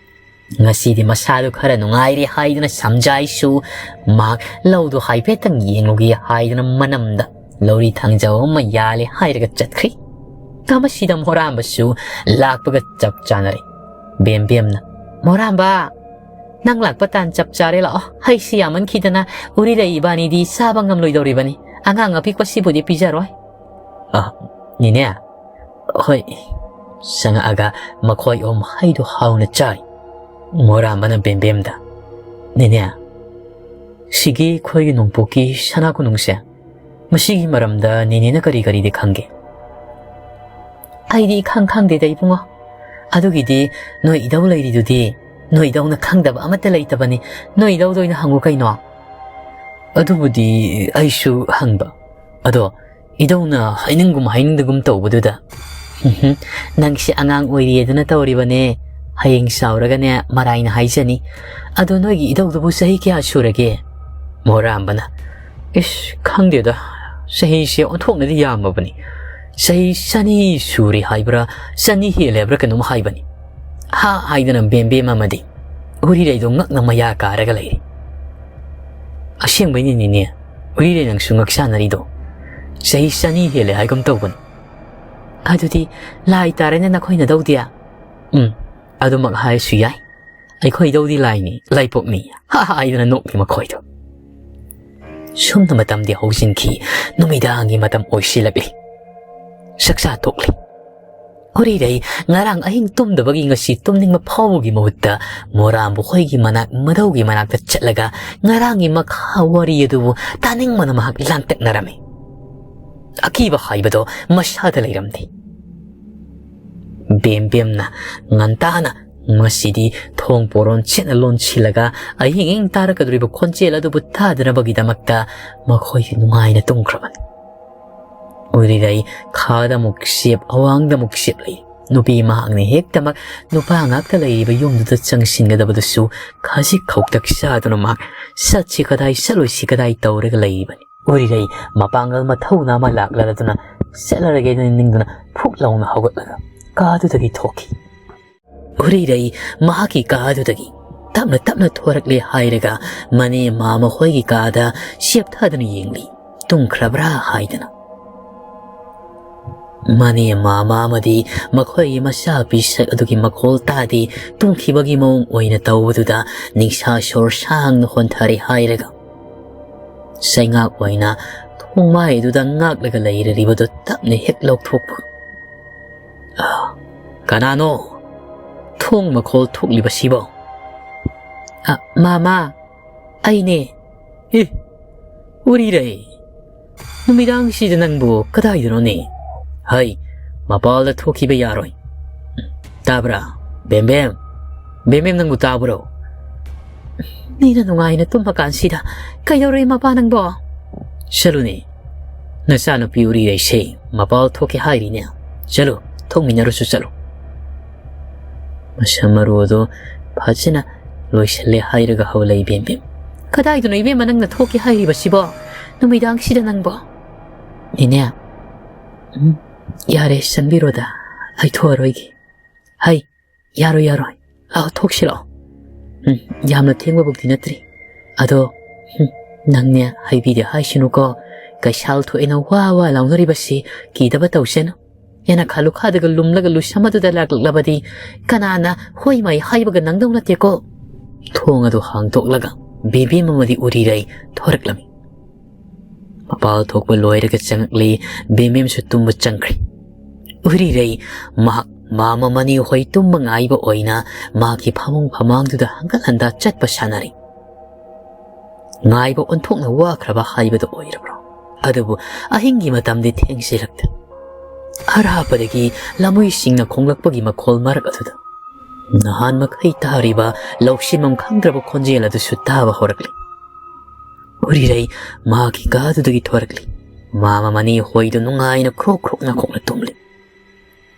ꯉꯁꯤꯗꯤ ꯃꯁꯥꯗꯨ ꯈꯔ ꯅꯨꯡꯉꯥꯏꯔꯦ ꯍꯥꯏꯗꯨꯅ ꯁꯝꯖꯥꯏꯁꯨ ꯃꯍꯥꯛ ꯂꯧꯗꯨ ꯍꯥꯏꯐꯦꯠꯇꯪ ꯌꯦꯡꯂꯨꯒꯦ ꯍꯥꯏꯗꯨꯅ ꯃꯅꯝꯗ ꯂꯧꯔꯤ ꯊꯥꯡꯖꯕ ꯑꯃ ꯌꯥꯜꯂꯦ ꯍꯥꯏꯔꯒ ꯆꯠꯈ꯭ꯔꯤ꯫ ꯀꯃꯁꯤꯗ ꯃꯣꯔꯥꯝꯕꯁꯨ ꯂꯥꯛꯄꯒ ꯆꯞ ꯆꯥꯅꯔꯦ꯫ ꯕꯦꯝꯕꯦꯝꯅ, "ꯃꯣꯔꯥꯝꯕ, ꯅꯪ ꯂꯥꯛꯄ ꯇꯥꯟ ꯆꯞ ꯆꯥꯔꯦ, ꯂꯥꯛꯑꯣ꯫ ꯍꯩꯁꯤ ꯌꯥꯝꯃꯟꯈꯤꯗꯅ ꯎꯔꯤꯔꯩ ꯏꯕꯥꯅꯤꯗꯤ ꯆꯥꯕ ꯉꯝꯂꯣꯏꯗꯧꯔꯤꯕꯅꯤ꯫ ꯑꯉꯥꯡ ꯑꯄꯤꯛꯄꯁꯤꯕꯨꯗꯤ ꯄꯤꯖꯔꯣꯏ"꯫ "ꯑ, ꯅꯦꯅꯦ"꯫ "ꯍꯣꯏ"꯫ ꯆꯪꯉꯛꯑꯒ ꯃꯈꯣꯏ ꯑꯍꯨꯝ ꯍꯩꯗꯨ ꯍꯥꯎꯅ ꯆꯥꯔꯤ꯫ ꯃꯣꯔꯥꯝꯕꯅ ꯕꯦꯝꯕꯦꯝꯗ, "ꯅꯦꯅꯦ, ꯁꯤꯒꯤ ꯑꯩꯈꯣꯏꯒꯤ ꯅꯣꯡꯄꯣꯛꯀꯤ ꯁꯅꯥ ꯀꯣꯅꯨꯡꯁꯦ, ꯃꯁꯤꯒꯤ ꯃꯔꯝꯗ ꯅꯦꯅꯦꯅ ꯀꯔꯤ ꯀꯔꯤꯗꯤ ꯈꯪꯒꯦ?" "ꯑꯩꯗꯤ ꯏꯈꯪ ꯈꯪꯗꯦꯗ ꯏꯕꯨꯡꯉꯣ꯫ ꯑꯗꯨꯒꯤꯗꯤ ꯅꯣꯏ ꯏꯙꯧ ꯂꯩꯔꯤꯗꯨꯗꯤ, ꯅꯣꯏ ꯏꯙꯧꯅ ꯈꯪꯗꯕ ꯑꯃꯠꯇ ꯂꯩꯇꯕꯅꯤ꯫ ꯅꯣꯏ ꯏꯙꯧꯗ ꯑꯣꯏꯅ ꯍꯪꯉꯨ ꯀꯩꯅꯣ"꯫ ꯑꯗꯨꯕꯨꯗꯤ ꯑꯩꯁꯨ ꯍꯪꯕ꯫ ꯑꯗꯣ ꯏꯙꯧꯅ ꯍꯥꯏꯅꯤꯡꯒꯨꯝ ꯍꯥꯏꯅꯤꯡꯗꯒꯨꯝ ꯇꯧꯕꯗꯨꯗ, "ꯎꯝꯍꯨꯝ, ꯅꯪꯁꯦ ꯑꯉꯥꯡ ꯑꯣꯏꯔꯤꯌꯦꯗꯅ ꯇꯧꯔꯤꯕꯅꯦ꯫ ꯍꯌꯦꯡ ꯆꯥꯎꯔꯒꯅꯦ ꯃꯔꯥꯏꯅ ꯍꯥꯏꯖꯅꯤ꯫ ꯑꯗꯣ ꯅꯣꯏꯒꯤ ꯏꯙꯧꯗꯨꯕꯨ ꯆꯍꯤ ꯀꯌꯥ ꯁꯨꯔꯒꯦ?" ꯃꯣꯔꯥꯝꯕꯅ, "ꯏꯁ, ꯈꯪꯗꯦꯗ, ꯆꯍꯤꯁꯦ ꯑꯣꯟꯊꯣꯛꯅꯗꯤ ꯌꯥꯝꯃꯕꯅꯤ꯫ ꯆꯍꯤ ꯆꯅꯤ ꯁꯨꯔꯦ ꯍꯥꯏꯕ꯭ꯔꯥ, ꯆꯅꯤ ꯍꯦꯜꯂꯦ ꯍꯥꯏꯕ꯭ꯔꯥ ꯀꯩꯅꯣꯝ ꯍꯥꯏꯕꯅꯤ"꯫ ꯍꯥ ꯍꯥꯏꯗꯅ ꯕꯦꯝꯕꯦꯝ ꯑꯃꯗꯤ ꯎꯔꯤꯔꯩꯗꯣ ꯉꯛꯅ ꯃꯌꯥ ꯀꯥꯔꯒ ꯂꯩꯔꯤ꯫ "ꯑꯁꯦꯡꯕꯩꯅꯤꯅꯦ, ꯎꯔꯤꯔꯩ ꯅꯪꯁꯨ ꯉꯛ ꯁꯥꯟꯅꯔꯤꯗꯣ꯫ ꯆꯍꯤ ꯆꯅꯤ ꯍꯦꯜꯂꯦ ꯍꯥꯏꯒꯨꯝ ꯇꯧꯕꯅꯤ"꯫ "ꯑꯗꯨꯗꯤ ꯂꯥꯏ ꯇꯥꯔꯦꯅꯦ ꯅꯈꯣꯏ ꯅꯙꯧꯗꯤ"꯫ "ꯎꯝ, ꯑꯗꯨꯃꯛ ꯍꯥꯏꯔꯁꯨ ꯌꯥꯏ꯫ ꯑꯩꯈꯣꯏ ꯙꯧꯗꯤ ꯂꯥꯏꯅꯤ, ꯂꯥꯏꯄꯣꯛꯅꯤ"꯫ ꯍꯥ ꯍꯥꯏꯗꯅ ꯅꯣꯛꯂꯤ ꯃꯈꯣꯏꯗꯣ꯫ ꯁꯨꯝꯅ ꯃꯇꯝꯗꯤ ꯍꯧꯖꯤꯟꯈꯤ꯫ ꯅꯨꯃꯤꯗꯥꯡꯒꯤ ꯃꯇꯝ ꯑꯣꯏꯁꯤꯜꯂꯛꯂꯤ꯫ ꯆꯥꯛꯆꯥ ꯇꯣꯛꯂꯤ꯫ ꯎꯔꯤꯔꯩ ꯉꯔꯥꯡ ꯑꯍꯤꯡ ꯇꯨꯝꯗꯕꯒꯤ ꯉꯁꯤ ꯇꯨꯝꯅꯤꯡꯕ ꯐꯥꯎꯕꯒꯤ ꯃꯍꯨꯠꯇ ꯃꯣꯔꯥꯝꯕ ꯈꯣꯏꯒꯤ ꯃꯅꯥꯛ, ꯃꯙꯧꯒꯤ ꯃꯅꯥꯛꯇ ꯆꯠꯂꯒ ꯉꯔꯥꯡꯒꯤ ꯃꯈꯥ ꯋꯥꯔꯤ ꯑꯗꯨꯕꯨ ꯇꯥꯅꯤꯡꯕꯅ ꯃꯍꯥꯛ ꯂꯥꯡꯇꯛꯅꯔꯝꯃꯤ꯫ ꯑꯀꯤꯕ ꯍꯥꯏꯕꯗꯣ ꯃꯁꯥꯗ ꯂꯩꯔꯝꯗꯦ꯫ ꯕꯦꯝꯕꯦꯝꯅ ꯉꯟꯇꯥꯅ ꯉꯁꯤꯗꯤ ꯊꯣꯡ ꯄꯣꯔꯣꯟ ꯁꯦꯠꯅ ꯂꯣꯟꯁꯤꯜꯂꯒ ꯑꯍꯤꯡ ꯑꯍꯤꯡ ꯇꯥꯔꯛꯀꯗꯧꯔꯤꯕ ꯈꯣꯟꯖꯦꯜ ꯑꯗꯨꯕꯨ ꯇꯥꯗꯅꯕꯒꯤꯗꯃꯛꯇ ꯃꯈꯣꯏꯗꯤ ꯅꯨꯡꯉꯥꯏꯅ ꯇꯨꯝꯈ꯭ꯔꯕꯅꯤ꯫ ꯎꯔꯤꯔꯩ ꯈꯥꯗ ꯑꯃꯨꯛ ꯆꯦꯞ, ꯑꯋꯥꯡꯗ ꯑꯃꯨꯛ ꯆꯦꯞ ꯂꯩ꯫ ꯅꯨꯄꯤ ꯃꯍꯥꯛꯅ ꯍꯦꯛꯇꯃꯛ ꯅꯨꯄꯥ ꯉꯥꯛꯇ ꯂꯩꯔꯤꯕ ꯌꯨꯝꯗꯨꯗ ꯆꯪꯁꯤꯟꯒꯗꯕꯗꯨꯁꯨ ꯈꯖꯤꯛ ꯈꯧꯇꯛ ꯆꯥꯗꯨꯅ ꯃꯍꯥꯛ ꯆꯠꯁꯤ ꯀꯗꯥꯏ ꯆꯠꯂꯣꯏꯁꯤ ꯀꯗꯥꯏ ꯇꯧꯔꯒ ꯂꯩꯔꯤꯕꯅꯤ꯫ ꯎꯔꯤꯔꯩ ꯃꯄꯥꯡꯒꯜ ꯃꯊꯧꯅ ꯑꯃ ꯂꯥꯛꯂꯗꯨꯅ ꯆꯠꯂꯔꯒꯦꯅ ꯅꯤꯡꯗꯨꯅ ꯐꯨꯛ ꯂꯥꯎꯅ ꯍꯧꯒꯠꯂꯒ ꯀꯥꯗꯨꯗꯒꯤ ꯊꯣꯛꯈꯤ꯫ ꯎꯔꯤꯔꯩ ꯃꯍꯥꯛꯀꯤ ꯀꯥꯗꯨꯗꯒꯤ ꯇꯞꯅ ꯇꯞꯅ ꯊꯣꯔꯛꯂꯦ ꯍꯥꯏꯔꯒ ꯃꯅꯦ ꯃꯥꯃ ꯈꯣꯏꯒꯤ ꯀꯥꯗ ꯆꯦꯞꯊꯗꯨꯅ ꯌꯦꯡꯂꯤ꯫ ꯇꯨꯝꯈ꯭ꯔꯕ꯭ꯔꯥ ꯍꯥꯏꯗꯅ꯫ ꯃꯅꯦ ꯃꯥꯃ ꯑꯃꯗꯤ ꯃꯈꯣꯏꯒꯤ ꯃꯆꯥ ꯄꯤꯁꯛ ꯑꯗꯨꯒꯤ ꯃꯈꯣꯜ ꯇꯥꯗꯦ, ꯇꯨꯝꯈꯤꯕꯒꯤ ꯃꯑꯣꯡ ꯑꯣꯏꯅ ꯇꯧꯕꯗꯨꯗ ꯅꯤꯡꯁꯥ ꯁꯣꯔ ꯁꯥꯡꯅ ꯍꯣꯟꯊꯔꯦ ꯍꯥꯏꯔꯒ ꯆꯩꯉꯥꯛ ꯑꯣꯏꯅ ꯊꯣꯡꯃꯥꯏꯗꯨꯗ ꯉꯥꯛꯂꯒ ꯂꯩꯔꯤꯕꯗꯨ ꯇꯞꯅ ꯍꯦꯛ ꯂꯧꯊꯣꯛꯄ꯫ "ꯑ, ꯀꯅꯥꯅꯣ ꯊꯣꯡ ꯃꯈꯣꯜ ꯊꯣꯛꯂꯤꯕꯁꯤꯕꯣ?" "ꯑ, ꯃꯥꯃ, ꯑꯩꯅꯦ"꯫ "ꯑꯦ, ꯎꯔꯤꯔꯩ, ꯅꯨꯃꯤꯗꯥꯡꯁꯤꯗ ꯅꯪꯕꯨ ꯀꯗꯥꯏꯗꯅꯣꯅꯦ? ꯍꯩ, ꯃꯄꯥꯜꯗ ꯊꯣꯛꯈꯤꯕ ꯌꯥꯔꯣꯏ꯫ ꯇꯥꯕ꯭ꯔꯥ, ꯕꯦꯝꯕꯦꯝ? ꯕꯦꯝꯕꯦꯝ, ꯅꯪꯕꯨ ꯇꯥꯕ꯭ꯔꯣ?" ꯅꯩꯅ ꯅꯨꯡꯉꯥꯏꯅ ꯇꯨꯝꯕ ꯀꯥꯟꯁꯤꯗ ꯀꯩꯗꯧꯔꯦ ꯃꯄꯥ ꯅꯪꯕꯣ? ꯆꯠꯂꯨꯅꯦ, ꯅꯆꯥꯅꯨꯄꯤ ꯎꯔꯤꯔꯩꯁꯦ ꯃꯄꯥꯜ ꯊꯣꯛꯀꯦ ꯍꯥꯏꯔꯤꯅꯦ꯫ ꯆꯠꯂꯨ, ꯊꯣꯛꯃꯤꯟꯅꯔꯨꯁꯨ ꯆꯠꯂꯨ꯫ ꯃꯁꯝ ꯃꯔꯨ ꯑꯗꯣ ꯐꯖꯅ ꯂꯣꯏꯁꯤꯜꯂꯦ ꯍꯥꯏꯔꯒ ꯍꯧꯂꯛꯏ ꯕꯦꯝꯕꯦꯝ꯫ ꯀꯗꯥꯏꯗꯅꯣ ꯏꯕꯦꯝꯃ ꯅꯪꯅ ꯊꯣꯛꯀꯦ ꯍꯥꯏꯔꯤꯕꯁꯤꯕꯣ ꯅꯨꯃꯤꯗꯥꯡꯁꯤꯗ ꯅꯪꯕꯣ? ꯏꯅꯦ, ꯎꯝ, ꯌꯥꯔꯦ, ꯆꯪꯕꯤꯔꯣꯗ, ꯑꯩ ꯊꯣꯛꯑꯔꯣꯏꯒꯦ꯫ ꯍꯩ, ꯌꯥꯔꯣꯏ, ꯌꯥꯔꯣꯏ, ꯂꯥꯛꯑꯣ, ꯊꯣꯛꯁꯤ ꯂꯥꯛꯑꯣ꯫ ꯎꯝ, ꯌꯥꯝꯅ ꯊꯦꯡꯕꯕꯨꯗꯤ ꯅꯠꯇ꯭ꯔꯤ꯫ ꯑꯗꯣ, ꯎꯝ, ꯅꯪꯅꯦ ꯍꯥꯏꯕꯤꯗꯦ ꯍꯥꯏꯁꯤꯅꯨꯀꯣ, ꯀꯩꯁꯥꯜ ꯊꯣꯛꯑꯦꯅ ꯋꯥ ꯋꯥ ꯂꯥꯎꯅꯔꯤꯕꯁꯤ ꯀꯤꯗꯕ ꯇꯧꯁꯦꯅꯨ꯫ ꯌꯦꯅꯈꯥ ꯂꯨꯈꯥꯗꯒ ꯂꯨꯝꯂꯒ ꯂꯨꯁꯝ ꯑꯗꯨꯗ ꯂꯥꯛꯂꯛꯂꯕꯗꯤ ꯀꯅꯥꯅ ꯍꯣꯏ ꯃꯥꯏ ꯍꯥꯏꯕꯒ ꯅꯪꯗꯧ ꯅꯠꯇꯦꯀꯣ꯫ ꯊꯣꯡ ꯑꯗꯨ ꯍꯥꯡꯗꯣꯛꯂꯒ ꯕꯦꯕꯦꯝ ꯑꯃꯗꯤ ꯎꯔꯤꯔꯩ ꯊꯣꯔꯛꯂꯝꯃꯤ꯫ ꯃꯄꯥꯜ ꯊꯣꯛꯄ ꯂꯣꯏꯔꯒ ꯆꯪꯉꯛꯂꯤ꯫ ꯕꯦꯝꯕꯦꯝꯁꯨ ꯇꯨꯝꯕ ꯆꯪꯈ꯭ꯔꯦ꯫ ꯎꯔꯤꯔꯩ ꯃꯍꯥꯛ ꯃꯥꯃ ꯃꯅꯤ ꯍꯣꯏ ꯇꯨꯝꯕ ꯉꯥꯏꯕ ꯑꯣꯏꯅ ꯃꯍꯥꯛꯀꯤ ꯐꯃꯨꯡ ꯐꯃꯥꯡꯗꯨꯗ ꯍꯪꯒꯠ ꯍꯟꯗꯥ ꯆꯠꯄ ꯁꯥꯟꯅꯔꯤ꯫ ꯉꯥꯏꯕ ꯑꯣꯟꯊꯣꯛꯅ ꯋꯥꯈ꯭ꯔꯕ ꯍꯥꯏꯕꯗꯨ ꯑꯣꯏꯔꯕ꯭ꯔꯣ? ꯑꯗꯨꯕꯨ ꯑꯍꯤꯡꯒꯤ ꯃꯇꯝꯗꯤ ꯊꯦꯡꯖꯤꯜꯂꯛꯇꯦ꯫ ꯑꯔꯥꯞꯄꯗꯒꯤ ꯂꯝꯍꯨꯏꯁꯤꯡꯅ ꯈꯣꯡꯂꯛꯄꯒꯤ ꯃꯈꯣꯜ ꯃꯔꯛ ꯑꯗꯨꯗ ꯅꯍꯥꯟ ꯃꯈꯩ ꯇꯥꯔꯤꯕ ꯂꯧꯁꯤꯟꯐꯝ ꯈꯪꯗ꯭ꯔꯕ ꯈꯣꯟꯖꯦꯜ ꯑꯗꯨꯁꯨ ꯇꯥꯕ ꯍꯧꯔꯛꯂꯤ꯫ ꯎꯔꯤꯔꯩ ꯃꯍꯥꯛꯀꯤ ꯀꯥꯗꯨꯗꯒꯤ ꯊꯣꯔꯛꯂꯤ꯫ ꯃꯥꯃ ꯃꯅꯤ ꯍꯣꯏꯗꯨ ꯅꯨꯡꯉꯥꯏꯅ ꯈ꯭ꯔꯣꯛ ꯈ꯭ꯔꯣꯛ ꯅꯥꯈꯣꯛꯅ ꯇꯨꯝꯂꯤ꯫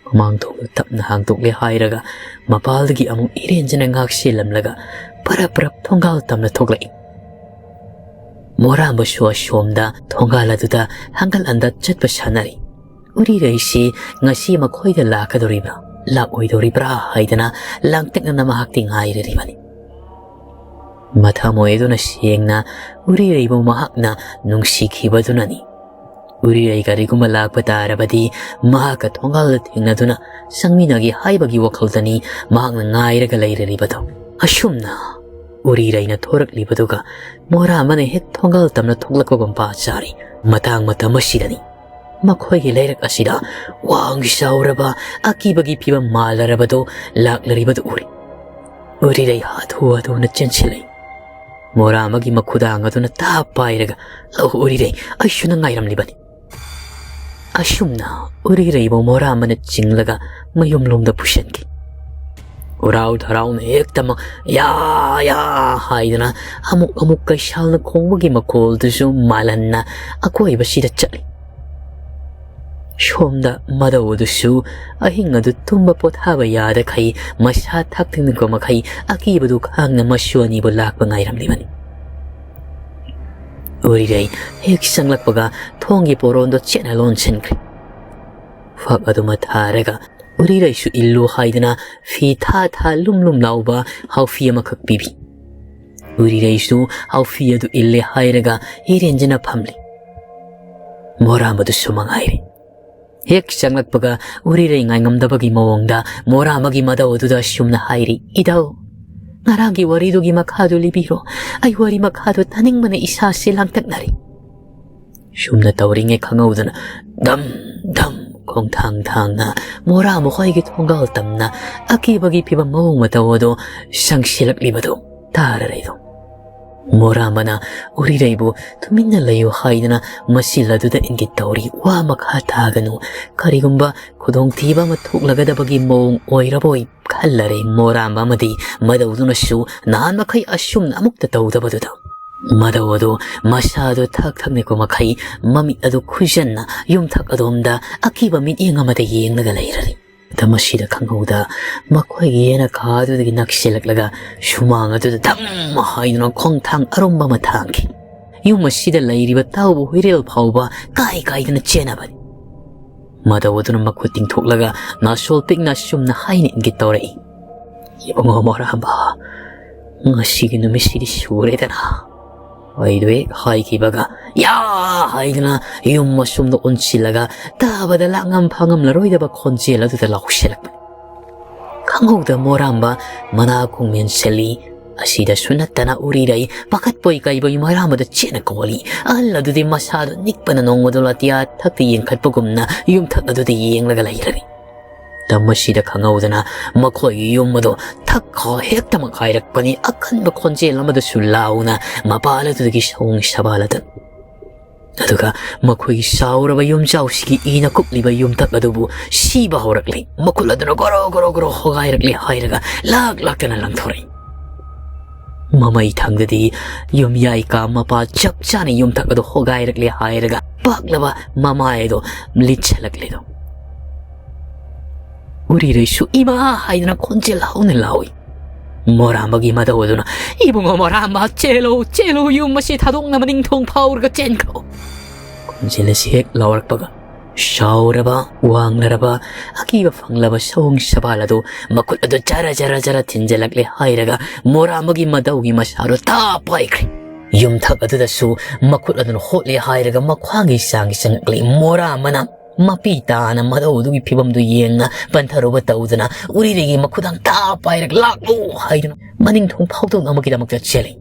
ꯃꯃꯥꯡ ꯊꯣꯡꯗꯨ ꯇꯞꯅ ꯍꯥꯡꯗꯣꯛꯂꯦ ꯍꯥꯏꯔꯒ ꯃꯄꯥꯜꯗꯒꯤ ꯑꯃꯨꯛ ꯏꯔꯦꯟꯖꯅ ꯉꯥꯛ ꯁꯦꯜꯂꯝꯂꯒ ꯄꯔꯞ ꯄꯔꯞ ꯊꯣꯡꯒꯥꯜ ꯇꯝꯅ ꯊꯣꯛꯂꯛꯏ꯫ ꯃꯣꯔꯥꯝꯕꯁꯨ ꯑꯁꯣꯝꯗ ꯊꯣꯡꯒꯥꯜ ꯑꯗꯨꯗ ꯍꯪꯒꯠ ꯍꯟꯗ ꯆꯠꯄ ꯁꯥꯟꯅꯔꯤ꯫ ꯎꯔꯤꯔꯩꯁꯤ ꯉꯁꯤ ꯃꯈꯣꯏꯗ ꯂꯥꯛꯀꯗꯧꯔꯤꯕ꯭ꯔꯥ, ꯂꯥꯛꯑꯣꯏꯗꯧꯔꯤꯕ꯭ꯔꯥ ꯍꯥꯏꯗꯅ ꯂꯥꯡꯇꯛꯅꯅ ꯃꯍꯥꯛꯇꯤ ꯉꯥꯏꯔꯤꯕꯅꯤ꯫ ꯃꯊꯃꯣꯏ ꯑꯗꯨꯅ ꯁꯦꯡꯅ ꯎꯔꯤꯔꯩꯕꯨ ꯃꯍꯥꯛꯅ ꯅꯨꯡꯁꯤꯈꯤꯕꯗꯨꯅꯅꯤ꯫ ꯎꯔꯤꯔꯩ ꯀꯔꯤꯒꯨꯝꯕ ꯂꯥꯛꯄ ꯇꯥꯔꯕꯗꯤ ꯃꯍꯥꯛꯀ ꯊꯣꯡꯒꯥꯜꯗ ꯊꯦꯡꯅꯗꯨꯅ ꯆꯪꯃꯤꯟꯅꯒꯦ ꯍꯥꯏꯕꯒꯤ ꯋꯥꯈꯜꯗꯅꯤ ꯃꯍꯥꯛꯅ ꯉꯥꯏꯔꯒ ꯂꯩꯔꯤꯕꯗꯣ꯫ ꯑꯁꯨꯝꯅ ꯎꯔꯤꯔꯩꯅ ꯊꯣꯔꯛꯂꯤꯕꯗꯨꯒ ꯃꯣꯔꯥ ꯑꯃꯅ ꯍꯦꯛ ꯊꯣꯡꯒꯥꯜ ꯇꯝꯅ ꯊꯣꯛꯂꯛꯄꯒꯨꯝ ꯄꯥ ꯆꯥꯔꯤ꯫ ꯃꯇꯥꯡ ꯃꯇꯝ ꯑꯁꯤꯗꯅꯤ ꯃꯈꯣꯏꯒꯤ ꯂꯩꯔꯛ ꯑꯁꯤꯗ ꯋꯥꯡ ꯆꯥꯎꯔꯕ ꯑꯀꯤꯕꯒꯤ ꯐꯤꯕꯝ ꯃꯥꯜꯂꯔꯕꯗꯨ ꯂꯥꯛꯂꯔꯤꯕꯗꯨ ꯎꯔꯤ꯫ ꯎꯔꯤꯔꯩ ꯍꯥꯊꯨ ꯍꯥꯊꯨꯅ ꯆꯦꯟꯁꯤꯜꯂꯛꯏ꯫ ꯃꯣꯔꯥ ꯑꯃꯒꯤ ꯃꯈꯨꯗꯥꯡ ꯑꯗꯨꯅ ꯇꯥꯞ ꯄꯥꯏꯔꯒ, "ꯂꯧ ꯎꯔꯤꯔꯩ, ꯑꯩꯁꯨ ꯅꯪ ꯉꯥꯏꯔꯝꯂꯤꯕꯅꯤ"꯫ ꯑꯁꯨꯝꯅ ꯎꯔꯤꯔꯩꯕꯨ ꯃꯣꯔꯥ ꯑꯃꯅ ꯆꯤꯡꯂꯒ ꯃꯌꯨꯝꯂꯣꯝꯗ ꯄꯨꯁꯤꯟꯈꯤ꯫ ꯎꯔꯥꯎ ꯊꯔꯥꯎꯅ ꯍꯦꯛꯇꯃꯛ "ꯌꯥ, ꯌꯥ" ꯍꯥꯏꯗꯨꯅ ꯑꯃꯨꯛ ꯑꯃꯨꯛ ꯀꯩꯁꯥꯜꯅ ꯈꯣꯡꯕꯒꯤ ꯃꯈꯣꯜꯗꯨꯁꯨ ꯃꯥꯜꯍꯟꯅ ꯑꯀꯣꯏꯕꯁꯤꯗ ꯆꯠꯂꯤ꯫ ꯁꯣꯝꯗ ꯃꯗꯧ ꯑꯗꯨꯁꯨ ꯑꯍꯤꯡ ꯑꯗꯨ ꯇꯨꯝꯕ ꯄꯣꯊꯥꯕ ꯌꯥꯗꯈꯩ, ꯃꯁꯥ ꯊꯛꯇꯅꯀꯣ ꯃꯈꯩ ꯑꯀꯤꯕꯗꯨ ꯈꯥꯡꯅ ꯃꯁꯨ ꯑꯅꯤꯕꯨ ꯂꯥꯛꯄ ꯉꯥꯏꯔꯝꯂꯤꯕꯅꯤ꯫ ꯎꯔꯤꯔꯩ ꯍꯦꯛ ꯆꯪꯂꯛꯄꯒ ꯊꯣꯡꯒꯤ ꯄꯣꯔꯣꯟꯗꯣ ꯆꯦꯠꯅ ꯂꯣꯟꯁꯤꯟꯈ꯭ꯔꯦ꯫ ꯐꯛ ꯑꯗꯨꯃ ꯊꯥꯔꯒ ꯎꯔꯤꯔꯩꯁꯨ ꯏꯜꯂꯨ ꯍꯥꯏꯗꯨꯅ ꯐꯤ ꯊꯥ ꯊꯥ ꯂꯨꯝ ꯂꯨꯝ ꯂꯥꯎꯕ ꯍꯥꯎꯐꯤ ꯑꯃꯈꯛ ꯄꯤꯕꯤ꯫ ꯎꯔꯤꯔꯩꯁꯨ ꯍꯥꯎꯐꯤ ꯑꯗꯨ ꯏꯜꯂꯦ ꯍꯥꯏꯔꯒ ꯏꯔꯦꯟꯖꯅ ꯐꯝꯂꯤ꯫ ꯃꯣꯔꯥꯝꯕꯗꯨꯁꯨ ꯃꯉꯥꯏꯔꯦ꯫ ꯍꯦꯛ ꯆꯪꯂꯛꯄꯒ ꯎꯔꯤꯔꯩ ꯉꯥꯏꯉꯝꯗꯕꯒꯤ ꯃꯑꯣꯡꯗ ꯃꯣꯔꯥꯝꯕꯒꯤ ꯃꯗꯧ ꯑꯗꯨꯗ ꯑꯁꯨꯝꯅ ꯍꯥꯏꯔꯤ, "ꯏꯙꯧ, ꯉꯔꯥꯡꯒꯤ ꯋꯥꯔꯤꯗꯨꯒꯤ ꯃꯈꯥꯗꯨ ꯂꯤꯕꯤꯔꯣ꯫ ꯑꯩ ꯋꯥꯔꯤ ꯃꯈꯥꯗꯨ ꯇꯥꯅꯤꯡꯕꯅ ꯏꯁꯥꯁꯤ ꯂꯥꯡꯇꯛꯅꯔꯦ"꯫ ꯁꯨꯝꯅ ꯇꯧꯔꯤꯉꯩ ꯈꯪꯍꯧꯗꯅ ꯙꯝ ꯙꯝ ꯈꯣꯡꯊꯥꯡ ꯊꯥꯡꯅ ꯃꯣꯔꯥꯝꯕ ꯍꯣꯏꯒꯤ ꯊꯣꯡꯒꯥꯜ ꯇꯝꯅ ꯑꯀꯤꯕꯒꯤ ꯐꯤꯕꯝ ꯃꯑꯣꯡ ꯃꯇꯧ ꯑꯗꯨ ꯆꯪꯁꯤꯜꯂꯛꯂꯤꯕꯗꯨ ꯇꯥꯔꯔꯦꯗꯣ꯫ ꯃꯣꯔꯥꯝꯕꯅ ꯎꯔꯤꯔꯩꯕꯨ ꯇꯨꯃꯤꯟꯅ ꯂꯩꯌꯨ ꯍꯥꯏꯗꯨꯅ ꯃꯆꯤꯜ ꯑꯗꯨꯗ ꯏꯪꯒꯤꯠ ꯇꯧꯔꯤ꯫ ꯋꯥ ꯃꯈꯥ ꯇꯥꯒꯅꯨ꯫ ꯀꯔꯤꯒꯨꯝꯕ ꯈꯨꯗꯣꯡꯊꯤꯕ ꯑꯃ ꯊꯣꯛꯂꯒꯗꯕꯒꯤ ꯃꯑꯣꯡ ꯑꯣꯏꯔꯕꯣꯏ ꯈꯜꯂꯔꯦ ꯃꯣꯔꯥꯝꯕ ꯑꯃꯗꯤ ꯃꯗꯧꯗꯨꯅꯁꯨ ꯅꯍꯥꯟ ꯃꯈꯩ ꯑꯁꯨꯝꯅ ꯑꯃꯨꯛꯇ ꯇꯧꯗꯕꯗꯨꯗ꯫ ꯃꯗꯧ ꯑꯗꯨ ꯃꯁꯥꯗꯨ ꯊꯛ ꯊꯛꯅꯤꯀꯣ ꯃꯈꯩ ꯃꯃꯤꯠ ꯑꯗꯨ ꯈꯨꯖꯟꯅ ꯌꯨꯝꯊꯛ ꯑꯗꯣꯝꯗ ꯑꯀꯤꯕ ꯃꯤꯠꯌꯦꯡ ꯑꯃꯗ ꯌꯦꯡꯂꯒ ꯂꯩꯔꯔꯦ꯫ ꯃꯇꯝ ꯑꯁꯤꯗ ꯈꯪꯍꯧꯗ ꯃꯈꯣꯏꯒꯤ ꯌꯦꯅꯈꯥ ꯑꯗꯨꯗꯒꯤ ꯅꯛꯁꯤꯜꯂꯛꯂꯒ ꯁꯨꯃꯥꯡ ꯑꯗꯨꯗ ꯙꯝ ꯍꯥꯏꯗꯨꯅ ꯈꯣꯡꯊꯥꯡ ꯑꯔꯨꯝꯕ ꯑꯃ ꯊꯥꯡꯈꯤ꯫ ꯌꯨꯝ ꯑꯁꯤꯗ ꯂꯩꯔꯤꯕ ꯇꯥꯎꯕ ꯍꯨꯏꯔꯦꯜ ꯐꯥꯎꯕ ꯀꯥꯏ ꯀꯥꯏꯗꯅ ꯆꯦꯟꯅꯕꯅꯤ꯫ ꯃꯗꯧ ꯑꯗꯨꯅ ꯃꯈꯨꯠ ꯇꯤꯡꯊꯣꯛꯂꯒ ꯅꯥꯁꯣꯜ ꯄꯤꯛꯅ ꯑꯁꯨꯝꯅ ꯍꯥꯏꯅ ꯏꯪꯒꯤꯠ ꯇꯧꯔꯛꯏ, "ꯏꯕꯨꯡꯉꯣ ꯃꯣꯔꯥꯝꯕ, ꯉꯁꯤꯒꯤ ꯅꯨꯃꯤꯠꯁꯤꯗꯤ ꯁꯨꯔꯦꯗꯅ"꯫ ꯑꯩꯗꯣ ꯍꯦꯛ ꯍꯥꯏꯈꯤꯕꯒ "ꯌꯥ" ꯍꯥꯏꯗꯨꯅ ꯌꯨꯝ ꯑꯁꯨꯝꯗ ꯑꯣꯟꯁꯤꯜꯂꯒ ꯇꯥꯕꯗ ꯂꯥꯛꯉꯝ ꯐꯥꯉꯝꯂꯔꯣꯏꯗꯕ ꯈꯣꯟꯖꯦꯜ ꯑꯗꯨꯗ ꯂꯥꯎꯁꯤꯜꯂꯛꯄꯅꯤ꯫ ꯈꯪꯍꯧꯗ ꯃꯣꯔꯥꯝꯕ ꯃꯅꯥ ꯈꯣꯡ ꯃꯦꯟꯁꯤꯜꯂꯤ꯫ ꯑꯁꯤꯗꯁꯨ ꯅꯠꯇꯅ ꯎꯔꯤꯔꯩ ꯄꯥꯈꯠꯄꯣꯏ ꯀꯩꯕꯣꯏ ꯃꯣꯔꯥꯝꯕꯗ ꯆꯦꯠꯅ ꯀꯧꯍꯜꯂꯤ꯫ ꯑꯍꯜ ꯑꯗꯨꯗꯤ ꯃꯁꯥꯗꯣ ꯅꯤꯛꯄꯅ ꯅꯣꯡꯃꯗꯣ ꯑꯇꯤꯌꯥ ꯊꯛꯇ ꯌꯦꯡꯈꯠꯄꯒꯨꯝꯅ ꯌꯨꯝꯊꯛ ꯑꯗꯨꯗ ꯌꯦꯡꯂꯒ ꯂꯩꯔꯔꯦ꯫ ꯃꯇꯝ ꯑꯁꯤꯗ ꯈꯪꯍꯧꯗꯅ ꯃꯈꯣꯏꯒꯤ ꯌꯨꯝ ꯑꯗꯨ ꯊꯛ ꯈꯣ ꯍꯦꯛꯇꯃꯛ ꯍꯥꯏꯔꯛꯄꯅꯤ꯫ ꯑꯀꯟꯕ ꯈꯣꯟꯖꯦꯜ ꯑꯃꯗꯁꯨ ꯂꯥꯎꯅ ꯃꯄꯥꯜ ꯑꯗꯨꯗꯒꯤ ꯁꯑꯣꯡ ꯁꯕꯥꯜ ꯑꯗꯨ ꯑꯗꯨꯒ ꯃꯈꯣꯏꯒꯤ ꯁꯥꯎꯔꯕ ꯌꯨꯝꯖꯥꯎꯁꯤꯒꯤ ꯏꯅ ꯀꯨꯞꯂꯤꯕ ꯌꯨꯝꯊꯛ ꯑꯗꯨꯕꯨ ꯁꯤꯕ ꯍꯧꯔꯛꯂꯤ꯫ ꯃꯈꯨꯠ ꯑꯗꯨꯅ ꯒꯣꯔꯣ ꯒꯣꯔꯣ ꯒꯣꯔꯣ ꯍꯣꯒꯥꯏꯔꯛꯂꯤ ꯍꯥꯏꯔꯒ ꯂꯥꯛ ꯂꯥꯛꯇꯅ ꯂꯪꯊꯣꯔꯛꯏ꯫ ꯃꯃꯩ ꯊꯪꯗꯗꯤ ꯌꯨꯝꯌꯥꯏ ꯀꯥ ꯃꯄꯥ ꯆꯞ ꯆꯥꯅ ꯌꯨꯝꯊꯛ ꯑꯗꯨ ꯍꯣꯒꯥꯏꯔꯛꯂꯦ ꯍꯥꯏꯔꯒ ꯄꯥꯛꯂꯕ ꯃꯃꯥꯏ ꯑꯗꯨ ꯂꯤꯠꯁꯜꯂꯛꯂꯤꯗꯣ꯫ ꯎꯔꯤꯔꯩꯁꯨ "ꯏꯃꯥ" ꯍꯥꯏꯗꯅ ꯈꯣꯟꯖꯦꯜ ꯍꯧꯅ ꯂꯥꯎꯏ꯫ ꯃꯣꯔꯥꯝꯕꯒꯤ ꯃꯙꯧ ꯑꯗꯨꯅ, "ꯏꯕꯨꯡꯉꯣ ꯃꯣꯔꯥꯝꯕ, ꯆꯦꯜꯂꯨ, ꯆꯦꯜꯂꯨ, ꯌꯨꯝ ꯑꯁꯤ ꯊꯥꯗꯣꯛꯅꯕ ꯅꯤꯡꯊꯧ ꯐꯥꯎꯔꯒ ꯆꯦꯟꯈ꯭ꯔꯣ!" ꯈꯣꯟꯖꯦꯜ ꯑꯁꯤ ꯍꯦꯛ ꯂꯥꯎꯔꯛꯄꯒ, ꯁꯥꯎꯔꯕ, ꯋꯥꯡꯂꯔꯕ, ꯑꯀꯤꯕ ꯐꯪꯂꯕ ꯁꯑꯣꯡ ꯁꯕꯥꯜ ꯑꯗꯨ ꯃꯈꯨꯠ ꯑꯗꯨ ꯖꯔ ꯖꯔ ꯖꯔ ꯊꯤꯟꯖꯜꯂꯛꯂꯦ ꯍꯥꯏꯔꯒ ꯃꯣꯔꯥꯝꯕꯒꯤ ꯃꯙꯧꯒꯤ ꯃꯁꯥꯗꯨ ꯇꯥ ꯄꯥꯏꯈ꯭ꯔꯦ꯫ ꯌꯨꯝꯊꯛ ꯑꯗꯨꯗꯁꯨ ꯃꯈꯨꯠ ꯑꯗꯨꯅ ꯍꯣꯠꯂꯦ ꯍꯥꯏꯔꯒ ꯃꯈ꯭ꯋꯥꯡꯒꯤ ꯆꯥꯡꯒꯤ ꯆꯪꯂꯛꯂꯤ꯫ ꯃꯣꯔꯥꯝꯕꯅ ꯃꯄꯤ ꯇꯥꯅ ꯃꯙꯧꯗꯨꯒꯤ ꯐꯤꯕꯝꯗꯨ ꯌꯦꯡꯅ ꯄꯟꯊꯔꯨꯕ ꯇꯧꯗꯅ ꯎꯔꯤꯔꯩꯒꯤ ꯃꯈꯨꯗꯥꯡ ꯇꯥ ꯄꯥꯏꯔꯒ "ꯂꯥꯛꯂꯣ" ꯍꯥꯏꯗꯨꯅ ꯃꯅꯤꯡ ꯊꯣꯡ ꯐꯥꯎꯗꯣꯛꯅꯕꯒꯤꯗꯃꯛꯇ ꯆꯦꯜꯂꯤ꯫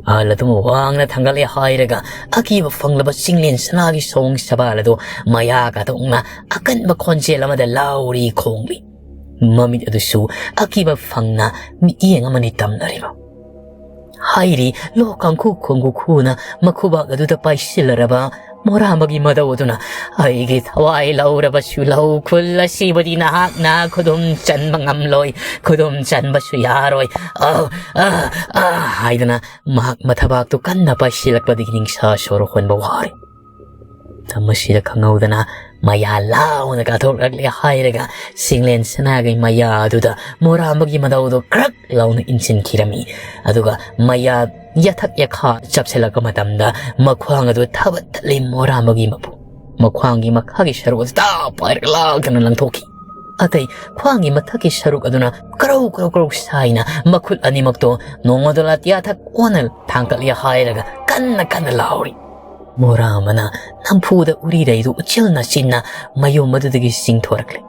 ꯑꯍꯜ ꯑꯗꯨꯃ ꯋꯥꯡꯅ ꯊꯥꯡꯒꯠꯂꯦ ꯍꯥꯏꯔꯒ ꯑꯀꯤꯕ ꯐꯪꯂꯕ ꯆꯤꯡꯂꯦꯟ ꯁꯅꯥꯒꯤ ꯁꯑꯣꯡ ꯁꯕꯥꯜ ꯑꯗꯨ ꯃꯌꯥ ꯀꯥꯊꯣꯛꯅ ꯑꯀꯟꯕ ꯈꯣꯟꯖꯦꯜ ꯑꯃꯗ ꯂꯥꯎꯔꯤ ꯈꯣꯡꯂꯤ꯫ ꯃꯃꯤꯠ ꯑꯗꯨꯁꯨ ꯑꯀꯤꯕ ꯐꯪꯅ ꯃꯤꯠꯌꯦꯡ ꯑꯃꯅꯤ ꯇꯝꯅꯔꯤꯕ꯫ ꯍꯥꯏꯔꯤ ꯂꯣꯛ ꯀꯥꯡꯈꯨ ꯈꯣꯡꯒꯨ ꯈꯨꯅ ꯃꯈꯨꯕꯥꯛ ꯑꯗꯨꯗ ꯄꯥꯏꯁꯤꯜꯂꯔꯕ ꯃꯣꯔꯥꯝꯕꯒꯤ ꯃꯙꯧ ꯑꯗꯨꯅ, "ꯑꯩꯒꯤ ꯊꯋꯥꯏ ꯂꯧꯔꯕꯁꯨ ꯂꯧ ꯈꯨꯜ ꯑꯁꯤꯕꯨꯗꯤ ꯅꯍꯥꯛꯅ ꯈꯨꯗꯨꯝ ꯆꯟꯕ ꯉꯝꯂꯣꯏ, ꯈꯨꯗꯨꯝ ꯆꯟꯕꯁꯨ ꯌꯥꯔꯣꯏ, ꯑ, ꯑ, ꯑ" ꯍꯥꯏꯗꯅ ꯃꯍꯥꯛ ꯃꯊꯕꯥꯛꯇꯨ ꯀꯟꯅ ꯄꯥꯏꯁꯤꯜꯂꯛꯄꯗꯒꯤ ꯅꯤꯡꯁꯥ ꯁꯣꯔ ꯍꯣꯟꯕ ꯋꯥꯔꯦ꯫ ꯃꯇꯝ ꯑꯁꯤꯗ ꯈꯪꯍꯧꯗꯅ ꯃꯌꯥ ꯂꯥꯎꯅ ꯀꯥꯊꯣꯛꯂꯛꯂꯦ ꯍꯥꯏꯔꯒ ꯆꯤꯡꯂꯦꯟ ꯁꯅꯥꯒꯤ ꯃꯌꯥ ꯑꯗꯨꯗ ꯃꯣꯔꯥꯝꯕꯒꯤ ꯃꯙꯧꯗꯨ ꯈ꯭ꯔꯛ ꯂꯥꯎꯅ ꯏꯟꯁꯤꯟꯈꯤꯔꯝꯃꯤ꯫ ꯑꯗꯨꯒ ꯃꯌꯥ ꯌꯥꯊꯛ ꯌꯥꯈꯥ ꯆꯞꯁꯤꯜꯂꯛꯄ ꯃꯇꯝꯗ ꯃꯈ꯭ꯋꯥꯡ ꯑꯗꯨ ꯊꯕꯠ ꯊꯠꯂꯤ ꯃꯣꯔꯥꯝꯕꯒꯤ ꯃꯄꯨ꯫ ꯃꯈ꯭ꯋꯥꯡꯒꯤ ꯃꯈꯥꯒꯤ ꯁꯔꯨꯛ ꯑꯗꯨ ꯇꯥ ꯄꯥꯏꯔꯒ ꯂꯥꯛꯇꯅ ꯂꯪꯊꯣꯛꯈꯤ꯫ ꯑꯇꯩ ꯈ꯭ꯋꯥꯡꯒꯤ ꯃꯊꯛꯀꯤ ꯁꯔꯨꯛ ꯑꯗꯨꯅ ꯀꯔꯧ ꯀꯔꯧ ꯀꯔꯧ ꯁꯥꯏꯅ ꯃꯈꯨꯠ ꯑꯅꯤꯃꯛꯇꯣ ꯅꯣꯡꯃꯗꯣꯂꯥ ꯌꯥꯊꯛ ꯑꯣꯟꯅ ꯊꯥꯡꯒꯠꯂꯤ ꯍꯥꯏꯔꯒ ꯀꯟꯅ ꯀꯟꯅ ꯂꯥꯎꯔꯤ꯫ ꯃꯣꯔꯥꯝꯕꯅ ꯅꯝꯐꯨꯗ ꯎꯔꯤꯔꯩꯗꯨ ꯎꯆꯤꯜ ꯅꯥꯆꯤꯟꯅ ꯃꯌꯨꯝ ꯑꯗꯨꯗꯒꯤ ꯆꯤꯡꯊꯣꯔꯛꯂꯤ꯫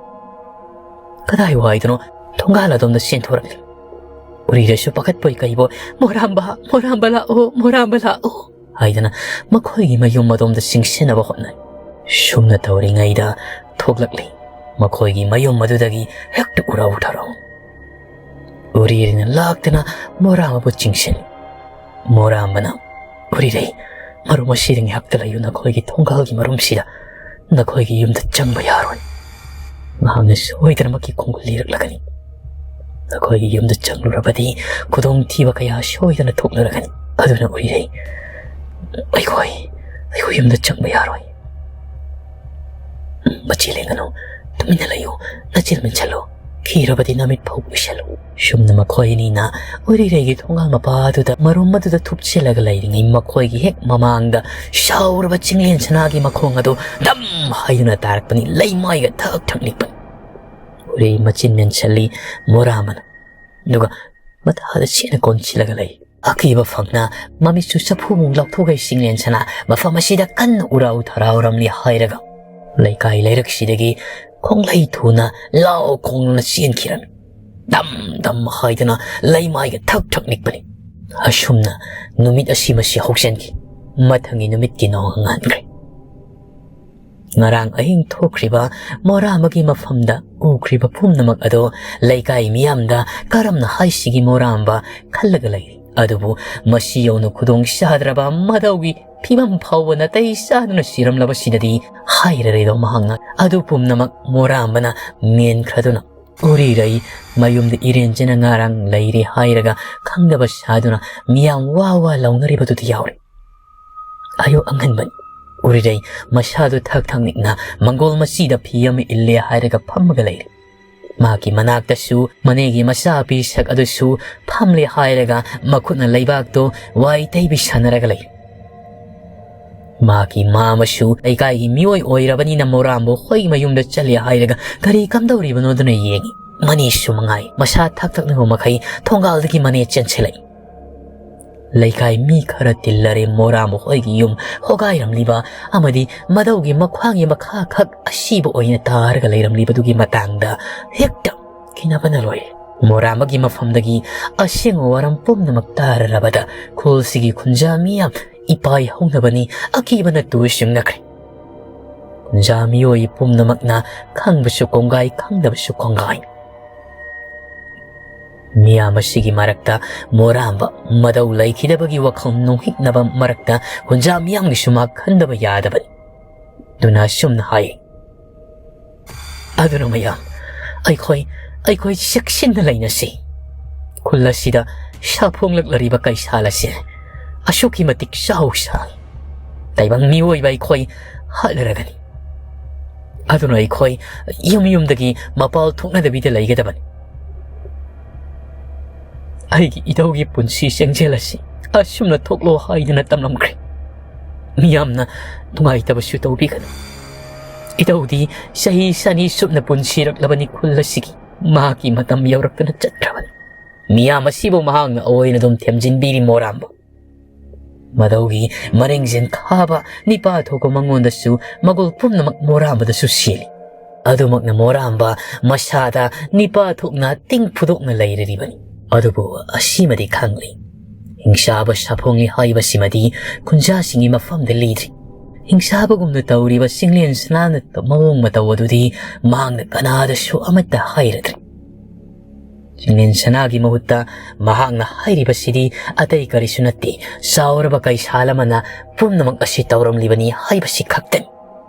ꯀꯗꯥꯏꯋꯥꯏꯗꯅꯣ ꯊꯣꯡꯒꯥꯜ ꯑꯗꯣꯝꯗ ꯆꯦꯟꯊꯣꯔꯛꯂꯤ꯫ ꯎꯔꯤꯔꯩꯁꯨ ꯄꯥꯈꯠꯄꯣꯏ ꯀꯩꯕꯣꯏ, "ꯃꯣꯔꯥꯝꯕ, ꯃꯣꯔꯥꯝꯕ ꯂꯥꯛꯑꯣ, ꯃꯣꯔꯥꯝꯕ ꯂꯥꯛꯑꯣ" ꯍꯥꯏꯗꯅ ꯃꯈꯣꯏꯒꯤ ꯃꯌꯨꯝ ꯑꯗꯣꯝꯗ ꯆꯤꯡꯁꯤꯟꯅꯕ ꯍꯣꯠꯅꯩ꯫ ꯁꯨꯝꯅ ꯇꯧꯔꯤꯉꯩꯗ ꯊꯣꯛꯂꯛꯂꯤ ꯃꯈꯣꯏꯒꯤ ꯃꯌꯨꯝ ꯑꯗꯨꯗꯒꯤ ꯍꯦꯛꯇ ꯎꯔꯧ ꯊꯔꯧ꯫ ꯎꯔꯤꯔꯩꯅ ꯂꯥꯛꯇꯅ ꯃꯣꯔꯥꯝꯕꯕꯨ ꯆꯤꯡꯁꯤꯜꯂꯤ꯫ ꯃꯣꯔꯥꯝꯕꯅ, "ꯎꯔꯤꯔꯩ, ꯃꯔꯨꯝ ꯑꯁꯤꯗ ꯉꯥꯏꯍꯥꯛꯇ ꯂꯩꯌꯨ, ꯅꯈꯣꯏꯒꯤ ꯊꯣꯡꯒꯥꯜꯒꯤ ꯃꯔꯨꯝꯁꯤꯗ꯫ ꯅꯈꯣꯏꯒꯤ ꯌꯨꯝꯗ ꯆꯪꯕ ꯌꯥꯔꯣꯏ꯫ ꯃꯍꯥꯛꯅ ꯁꯣꯏꯗꯅꯃꯛꯀꯤ ꯈꯣꯡꯒꯨꯜ ꯂꯤꯔꯛꯂꯒꯅꯤ꯫ ꯅꯈꯣꯏꯒꯤ ꯌꯨꯝꯗ ꯆꯪꯂꯨꯔꯕꯗꯤ ꯈꯨꯗꯣꯡꯊꯤꯕ ꯀꯌꯥ ꯁꯣꯏꯗꯅ ꯊꯣꯛꯅꯔꯒꯅꯤ꯫ ꯑꯗꯨꯅ ꯎꯔꯤꯔꯩ, ꯑꯩꯈꯣꯏ, ꯑꯩꯈꯣꯏ ꯌꯨꯝꯗ ꯆꯪꯕ ꯌꯥꯔꯣꯏ꯫ ꯃꯆꯤ ꯂꯦꯡꯒꯅꯨ, ꯇꯨꯃꯤꯟꯅ ꯂꯩꯌꯨ, ꯅꯆꯤꯟ ꯃꯦꯟꯁꯤꯜꯂꯨ, ꯊꯤꯔꯕꯗꯤ ꯅꯃꯤꯠ ꯐꯥꯎ ꯎꯏꯁꯤꯜꯂꯨ꯫ ꯁꯨꯝꯅ ꯃꯈꯣꯏ ꯑꯅꯤꯅ ꯎꯔꯤꯔꯩꯒꯤ ꯊꯣꯡꯒꯥꯜ ꯃꯄꯥ ꯑꯗꯨꯗ ꯃꯔꯨꯝ ꯑꯗꯨꯗ ꯊꯨꯞꯆꯤꯜꯂꯒ ꯂꯩꯔꯤꯉꯩ, ꯃꯈꯣꯏꯒꯤ ꯍꯦꯛ ꯃꯃꯥꯡꯗ ꯁꯥꯎꯔꯕ ꯆꯤꯡꯂꯦꯟ ꯁꯅꯥꯒꯤ ꯃꯈꯣꯡ ꯑꯗꯨ ꯗꯝ ꯍꯥꯏꯗꯨꯅ ꯇꯥꯔꯛꯄꯅꯤ꯫ ꯂꯩꯃꯥꯏꯒ ꯊꯛ ꯊꯛ ꯅꯤꯛꯄꯅꯤ꯫ ꯎꯔꯤ ꯃꯆꯤꯟ ꯃꯦꯟꯁꯤꯜꯂꯤ ꯃꯣꯔꯥꯃꯅ, ꯑꯗꯨꯒ ꯃꯊꯥꯗ ꯆꯦꯠꯅ ꯀꯣꯟꯁꯤꯜꯂꯒ ꯂꯩ꯫ ꯑꯀꯤꯕ ꯐꯪꯅ ꯃꯃꯤꯠꯁꯨ ꯆꯐꯨꯃꯨꯛ ꯂꯥꯎꯊꯣꯛꯈꯩ ꯆꯤꯡꯂꯦꯟ ꯁꯅꯥ ꯃꯐꯝ ꯑꯁꯤꯗ ꯀꯟꯅ ꯎꯔꯥꯎ ꯊꯔꯥꯎꯔꯝꯂꯤ ꯍꯥꯏꯔꯒ ꯂꯩꯀꯥꯏ ꯂꯩꯔꯛꯁꯤꯗꯒꯤ ꯈꯣꯡꯂꯩ ꯊꯨꯅ ꯂꯥꯎ ꯈꯣꯡꯗꯨꯅ ꯆꯦꯟꯈꯤꯔꯝꯃꯤ꯫ ꯗꯝ ꯗꯝ ꯍꯥꯏꯗꯨꯅ ꯂꯩꯃꯥꯏꯒ ꯊꯛ ꯊꯛ ꯅꯤꯛꯄꯅꯤ꯫ ꯑꯁꯨꯝꯅ ꯅꯨꯃꯤꯠ ꯑꯁꯤꯃꯁꯤ ꯍꯧꯖꯤꯟꯈꯤ꯫ ꯃꯊꯪꯒꯤ ꯅꯨꯃꯤꯠꯀꯤ ꯅꯣꯡ ꯉꯥꯟꯈ꯭ꯔꯦ꯫ ꯉꯔꯥꯡ ꯑꯍꯤꯡ ꯊꯣꯛꯈ꯭ꯔꯤꯕ ꯃꯣꯔꯥ ꯑꯃꯒꯤ ꯃꯐꯝꯗ ꯎꯈ꯭ꯔꯤꯕ ꯄꯨꯝꯅꯃꯛ ꯑꯗꯣ ꯂꯩꯀꯥꯏ ꯃꯤꯌꯥꯝꯗ ꯀꯔꯝꯅ ꯍꯥꯏꯁꯤꯒꯤ ꯃꯣꯔꯥꯝꯕ ꯈꯜꯂꯒ ꯂꯩꯔꯤ꯫ ꯑꯗꯨꯕꯨ ꯃꯁꯤ ꯌꯧꯅ ꯈꯨꯗꯣꯡ ꯆꯥꯗ꯭ꯔꯕ ꯃꯗꯧꯒꯤ ꯐꯤꯕꯝ ꯐꯥꯎꯕ ꯅꯥꯇꯩ ꯆꯥꯗꯨꯅ ꯁꯤꯔꯝꯂꯕꯁꯤꯗꯗꯤ ꯍꯥꯏꯔꯔꯦꯗꯣ ꯃꯍꯥꯛꯅ꯫ ꯑꯗꯨ ꯄꯨꯝꯅꯃꯛ ꯃꯣꯔꯥꯝꯕꯅ ꯃꯦꯟꯈ꯭ꯔꯗꯨꯅ ꯎꯔꯤꯔꯩ ꯃꯌꯨꯝꯗ ꯏꯔꯦꯟꯖꯅ ꯉꯔꯥꯡ ꯂꯩꯔꯦ ꯍꯥꯏꯔꯒ ꯈꯪꯗꯕ ꯁꯥꯗꯨꯅ ꯃꯤꯌꯥꯝ ꯋꯥ ꯋꯥ ꯂꯥꯎꯅꯔꯤꯕꯗꯨꯗꯤ ꯌꯥꯎꯔꯤ꯫ ꯑꯌꯨꯛ ꯑꯉꯟꯕꯅꯤ꯫ ꯎꯔꯤꯔꯩ ꯃꯁꯥꯗꯨ ꯊꯛ ꯊꯛ ꯅꯤꯛꯅ ꯃꯪꯒꯣꯜ ꯃꯆꯤꯗ ꯐꯤ ꯑꯃ ꯏꯜꯂꯦ ꯍꯥꯏꯔꯒ ꯐꯝꯃꯒ ꯂꯩꯔꯤ꯫ ꯃꯍꯥꯛꯀꯤ ꯃꯅꯥꯛꯇꯁꯨ ꯃꯅꯦꯒꯤ ꯃꯆꯥ ꯄꯤꯁꯛ ꯑꯗꯨꯁꯨ ꯐꯝꯂꯦ ꯍꯥꯏꯔꯒ ꯃꯈꯨꯠꯅ ꯂꯩꯕꯥꯛꯇꯨ ꯋꯥꯏ ꯇꯩꯕꯤ ꯁꯥꯟꯅꯔꯒ ꯂꯩ꯫ ꯃꯍꯥꯛꯀꯤ ꯃꯥꯃꯁꯨ ꯂꯩꯀꯥꯏꯒꯤ ꯃꯤꯑꯣꯏ ꯑꯣꯏꯔꯕꯅꯤꯅ ꯃꯣꯔꯥꯝꯕ ꯍꯣꯏ ꯃꯌꯨꯝꯗ ꯆꯠꯂꯦ ꯍꯥꯏꯔꯒ ꯀꯔꯤ ꯀꯝꯗꯧꯔꯤꯕꯅꯣꯗꯨꯅ ꯌꯦꯡꯉꯤ꯫ ꯃꯅꯦꯁꯨ ꯃꯉꯥꯏ ꯃꯁꯥ ꯊꯛ ꯊꯛꯅꯕ ꯃꯈꯩ ꯊꯣꯡꯒꯥꯜꯗꯒꯤ ꯃꯅꯦ ꯆꯦꯟꯁꯤꯜꯂꯛꯏ꯫ ꯂꯩꯀꯥꯏ ꯃꯤ ꯈꯔ ꯇꯤꯜꯂꯔꯦ ꯃꯣꯔꯥꯝꯕ ꯍꯣꯏꯒꯤ ꯌꯨꯝ ꯍꯣꯒꯥꯏꯔꯝꯂꯤꯕ ꯑꯃꯗꯤ ꯃꯗꯧꯒꯤ ꯃꯈ꯭ꯋꯥꯡꯒꯤ ꯃꯈꯥ ꯈꯛ ꯑꯁꯤꯕ ꯑꯣꯏꯅ ꯇꯥꯔꯒ ꯂꯩꯔꯝꯂꯤꯕꯗꯨꯒꯤ ꯃꯇꯥꯡꯗ꯫ ꯍꯦꯛꯇ ꯀꯤꯅꯕꯅ ꯂꯣꯏꯔꯦ꯫ ꯃꯣꯔꯥꯝꯕꯒꯤ ꯃꯐꯝꯗꯒꯤ ꯑꯁꯦꯡꯕ ꯋꯥꯔꯝ ꯄꯨꯝꯅꯃꯛ ꯇꯥꯔꯔꯕꯗ ꯈꯨꯜꯁꯤꯒꯤ ꯈꯨꯟꯖꯥ ꯃꯤꯌꯥꯝ ꯏꯄꯥꯏ ꯍꯧꯅꯕꯅꯤ꯫ ꯑꯀꯤꯕꯅ ꯇꯨ ꯆꯨꯡꯅꯈ꯭ꯔꯦ꯫ ꯈꯨꯟꯖꯥ ꯃꯤꯑꯣꯏ ꯄꯨꯝꯅꯃꯛꯅ ꯈꯪꯕꯁꯨ ꯀꯣꯡꯒꯥꯏ, ꯈꯪꯗꯕꯁꯨ ꯀꯣꯡꯒꯥꯏ꯫ ꯃꯤꯌꯥꯝ ꯑꯁꯤꯒꯤ ꯃꯔꯛꯇ ꯃꯣꯔꯥꯝꯕ ꯃꯗꯧ ꯂꯩꯈꯤꯗꯕꯒꯤ ꯋꯥꯈꯜ ꯅꯣꯡꯍꯤꯛꯅꯕ ꯃꯔꯛꯇ ꯈꯨꯟꯖꯥ ꯃꯤꯌꯥꯝꯒꯤꯁꯨ ꯃꯥ ꯈꯟꯗꯕ ꯌꯥꯗꯕꯅꯤ꯫ ꯑꯗꯨꯅ ꯑꯁꯨꯝꯅ ꯍꯥꯏ, "ꯑꯗꯨꯅ ꯃꯌꯥꯝ, ꯑꯩꯈꯣꯏ, ꯑꯩꯈꯣꯏ ꯆꯦꯛꯁꯤꯟꯅ ꯂꯩꯅꯁꯤ꯫ ꯈꯨꯜ ꯑꯁꯤꯗ ꯁꯥꯐꯣꯡꯂꯛꯂꯔꯤꯕ ꯀꯩꯁꯥꯜ ꯑꯁꯤ ꯑꯁꯨꯛꯀꯤ ꯃꯇꯤꯛ ꯆꯥꯎ ꯁꯥꯏ꯫ ꯇꯥꯏꯕꯪ ꯃꯤꯑꯣꯏꯕ ꯑꯩꯈꯣꯏ ꯍꯥꯠꯂꯔꯒꯅꯤ꯫ ꯑꯗꯨꯅ ꯑꯩꯈꯣꯏ ꯌꯨꯝ ꯌꯨꯝꯗꯒꯤ ꯃꯄꯥꯜ ꯊꯣꯛꯅꯗꯕꯤꯗ ꯂꯩꯒꯗꯕꯅꯤ꯫ ꯑꯩꯒꯤ ꯏꯙꯧꯒꯤ ꯄꯨꯟꯁꯤ ꯆꯦꯡꯖꯦꯜ ꯑꯁꯤ ꯑꯁꯨꯝꯅ ꯊꯣꯛꯂꯣ ꯍꯥꯏꯗꯨꯅ ꯇꯝꯂꯝꯈ꯭ꯔꯦ꯫ ꯃꯤꯌꯥꯝꯅ ꯅꯨꯡꯉꯥꯏꯇꯕꯁꯨ ꯇꯧꯕꯤꯒꯅꯨ꯫ ꯏꯙꯧꯗꯤ ꯆꯍꯤ ꯆꯅꯤ ꯁꯨꯞꯅ ꯄꯨꯟꯁꯤꯔꯛꯂꯕꯅꯤ ꯈꯨꯜ ꯑꯁꯤꯒꯤ꯫ ꯃꯍꯥꯛꯀꯤ ꯃꯇꯝ ꯌꯧꯔꯛꯇꯨꯅ ꯆꯠꯈ꯭ꯔꯕꯅꯤ꯫ ꯃꯤꯌꯥꯝ ꯑꯁꯤꯕꯨ ꯃꯍꯥꯛꯅ ꯑꯣꯏꯅ ꯑꯗꯨꯝ ꯊꯦꯝꯖꯤꯟꯕꯤꯔꯤ ꯃꯣꯔꯥꯝꯕ꯫ ꯃꯗꯧꯒꯤ ꯃꯔꯦꯡ ꯖꯦꯟꯈꯥꯕ ꯅꯤꯄꯥ ꯊꯣꯛꯄ ꯃꯉꯣꯟꯗꯁꯨ ꯃꯒꯨꯜ ꯄꯨꯝꯅꯃꯛ ꯃꯣꯔꯥꯝꯕꯗꯁꯨ ꯁꯤꯜꯂꯤ꯫ ꯑꯗꯨꯃꯛꯅ ꯃꯣꯔꯥꯝꯕ ꯃꯁꯥꯗ ꯅꯤꯄꯥ ꯊꯣꯛꯅ ꯇꯤꯡ ꯐꯨꯗꯣꯛꯅ ꯂꯩꯔꯤꯕꯅꯤ꯫ ꯑꯗꯨꯕꯨ ꯑꯁꯤꯃꯗꯤ ꯈꯪꯂꯤ, ꯍꯤꯡꯁꯥꯕ ꯁꯥꯐꯣꯡꯂꯤ ꯍꯥꯏꯕꯁꯤꯃꯗꯤ ꯈꯨꯟꯖꯥꯁꯤꯡꯒꯤ ꯃꯐꯝꯗ ꯂꯩꯗ꯭ꯔꯤ꯫ ꯍꯤꯡꯁꯥꯕꯒꯨꯝꯅ ꯇꯧꯔꯤꯕ ꯆꯤꯡꯂꯦꯟ ꯁꯅꯥꯅ ꯃꯑꯣꯡ ꯃꯇꯧ ꯑꯗꯨꯗꯤ ꯃꯍꯥꯛꯅ ꯀꯅꯥꯗꯁꯨ ꯑꯃꯠꯇ ꯍꯥꯏꯔꯗ꯭ꯔꯤ꯫ ꯆꯤꯡꯂꯦꯟ ꯁꯅꯥꯒꯤ ꯃꯍꯨꯠꯇ ꯃꯍꯥꯛꯅ ꯍꯥꯏꯔꯤꯕꯁꯤꯗꯤ ꯑꯇꯩ ꯀꯔꯤꯁꯨ ꯅꯠꯇꯦ, ꯆꯥꯎꯔꯕ ꯀꯩꯁꯥꯜ ꯑꯃꯅ ꯄꯨꯝꯅꯃꯛ ꯑꯁꯤ ꯇꯧꯔꯝꯂꯤꯕꯅꯤ ꯍꯥꯏꯕꯁꯤ ꯈꯛꯇꯅꯤ꯫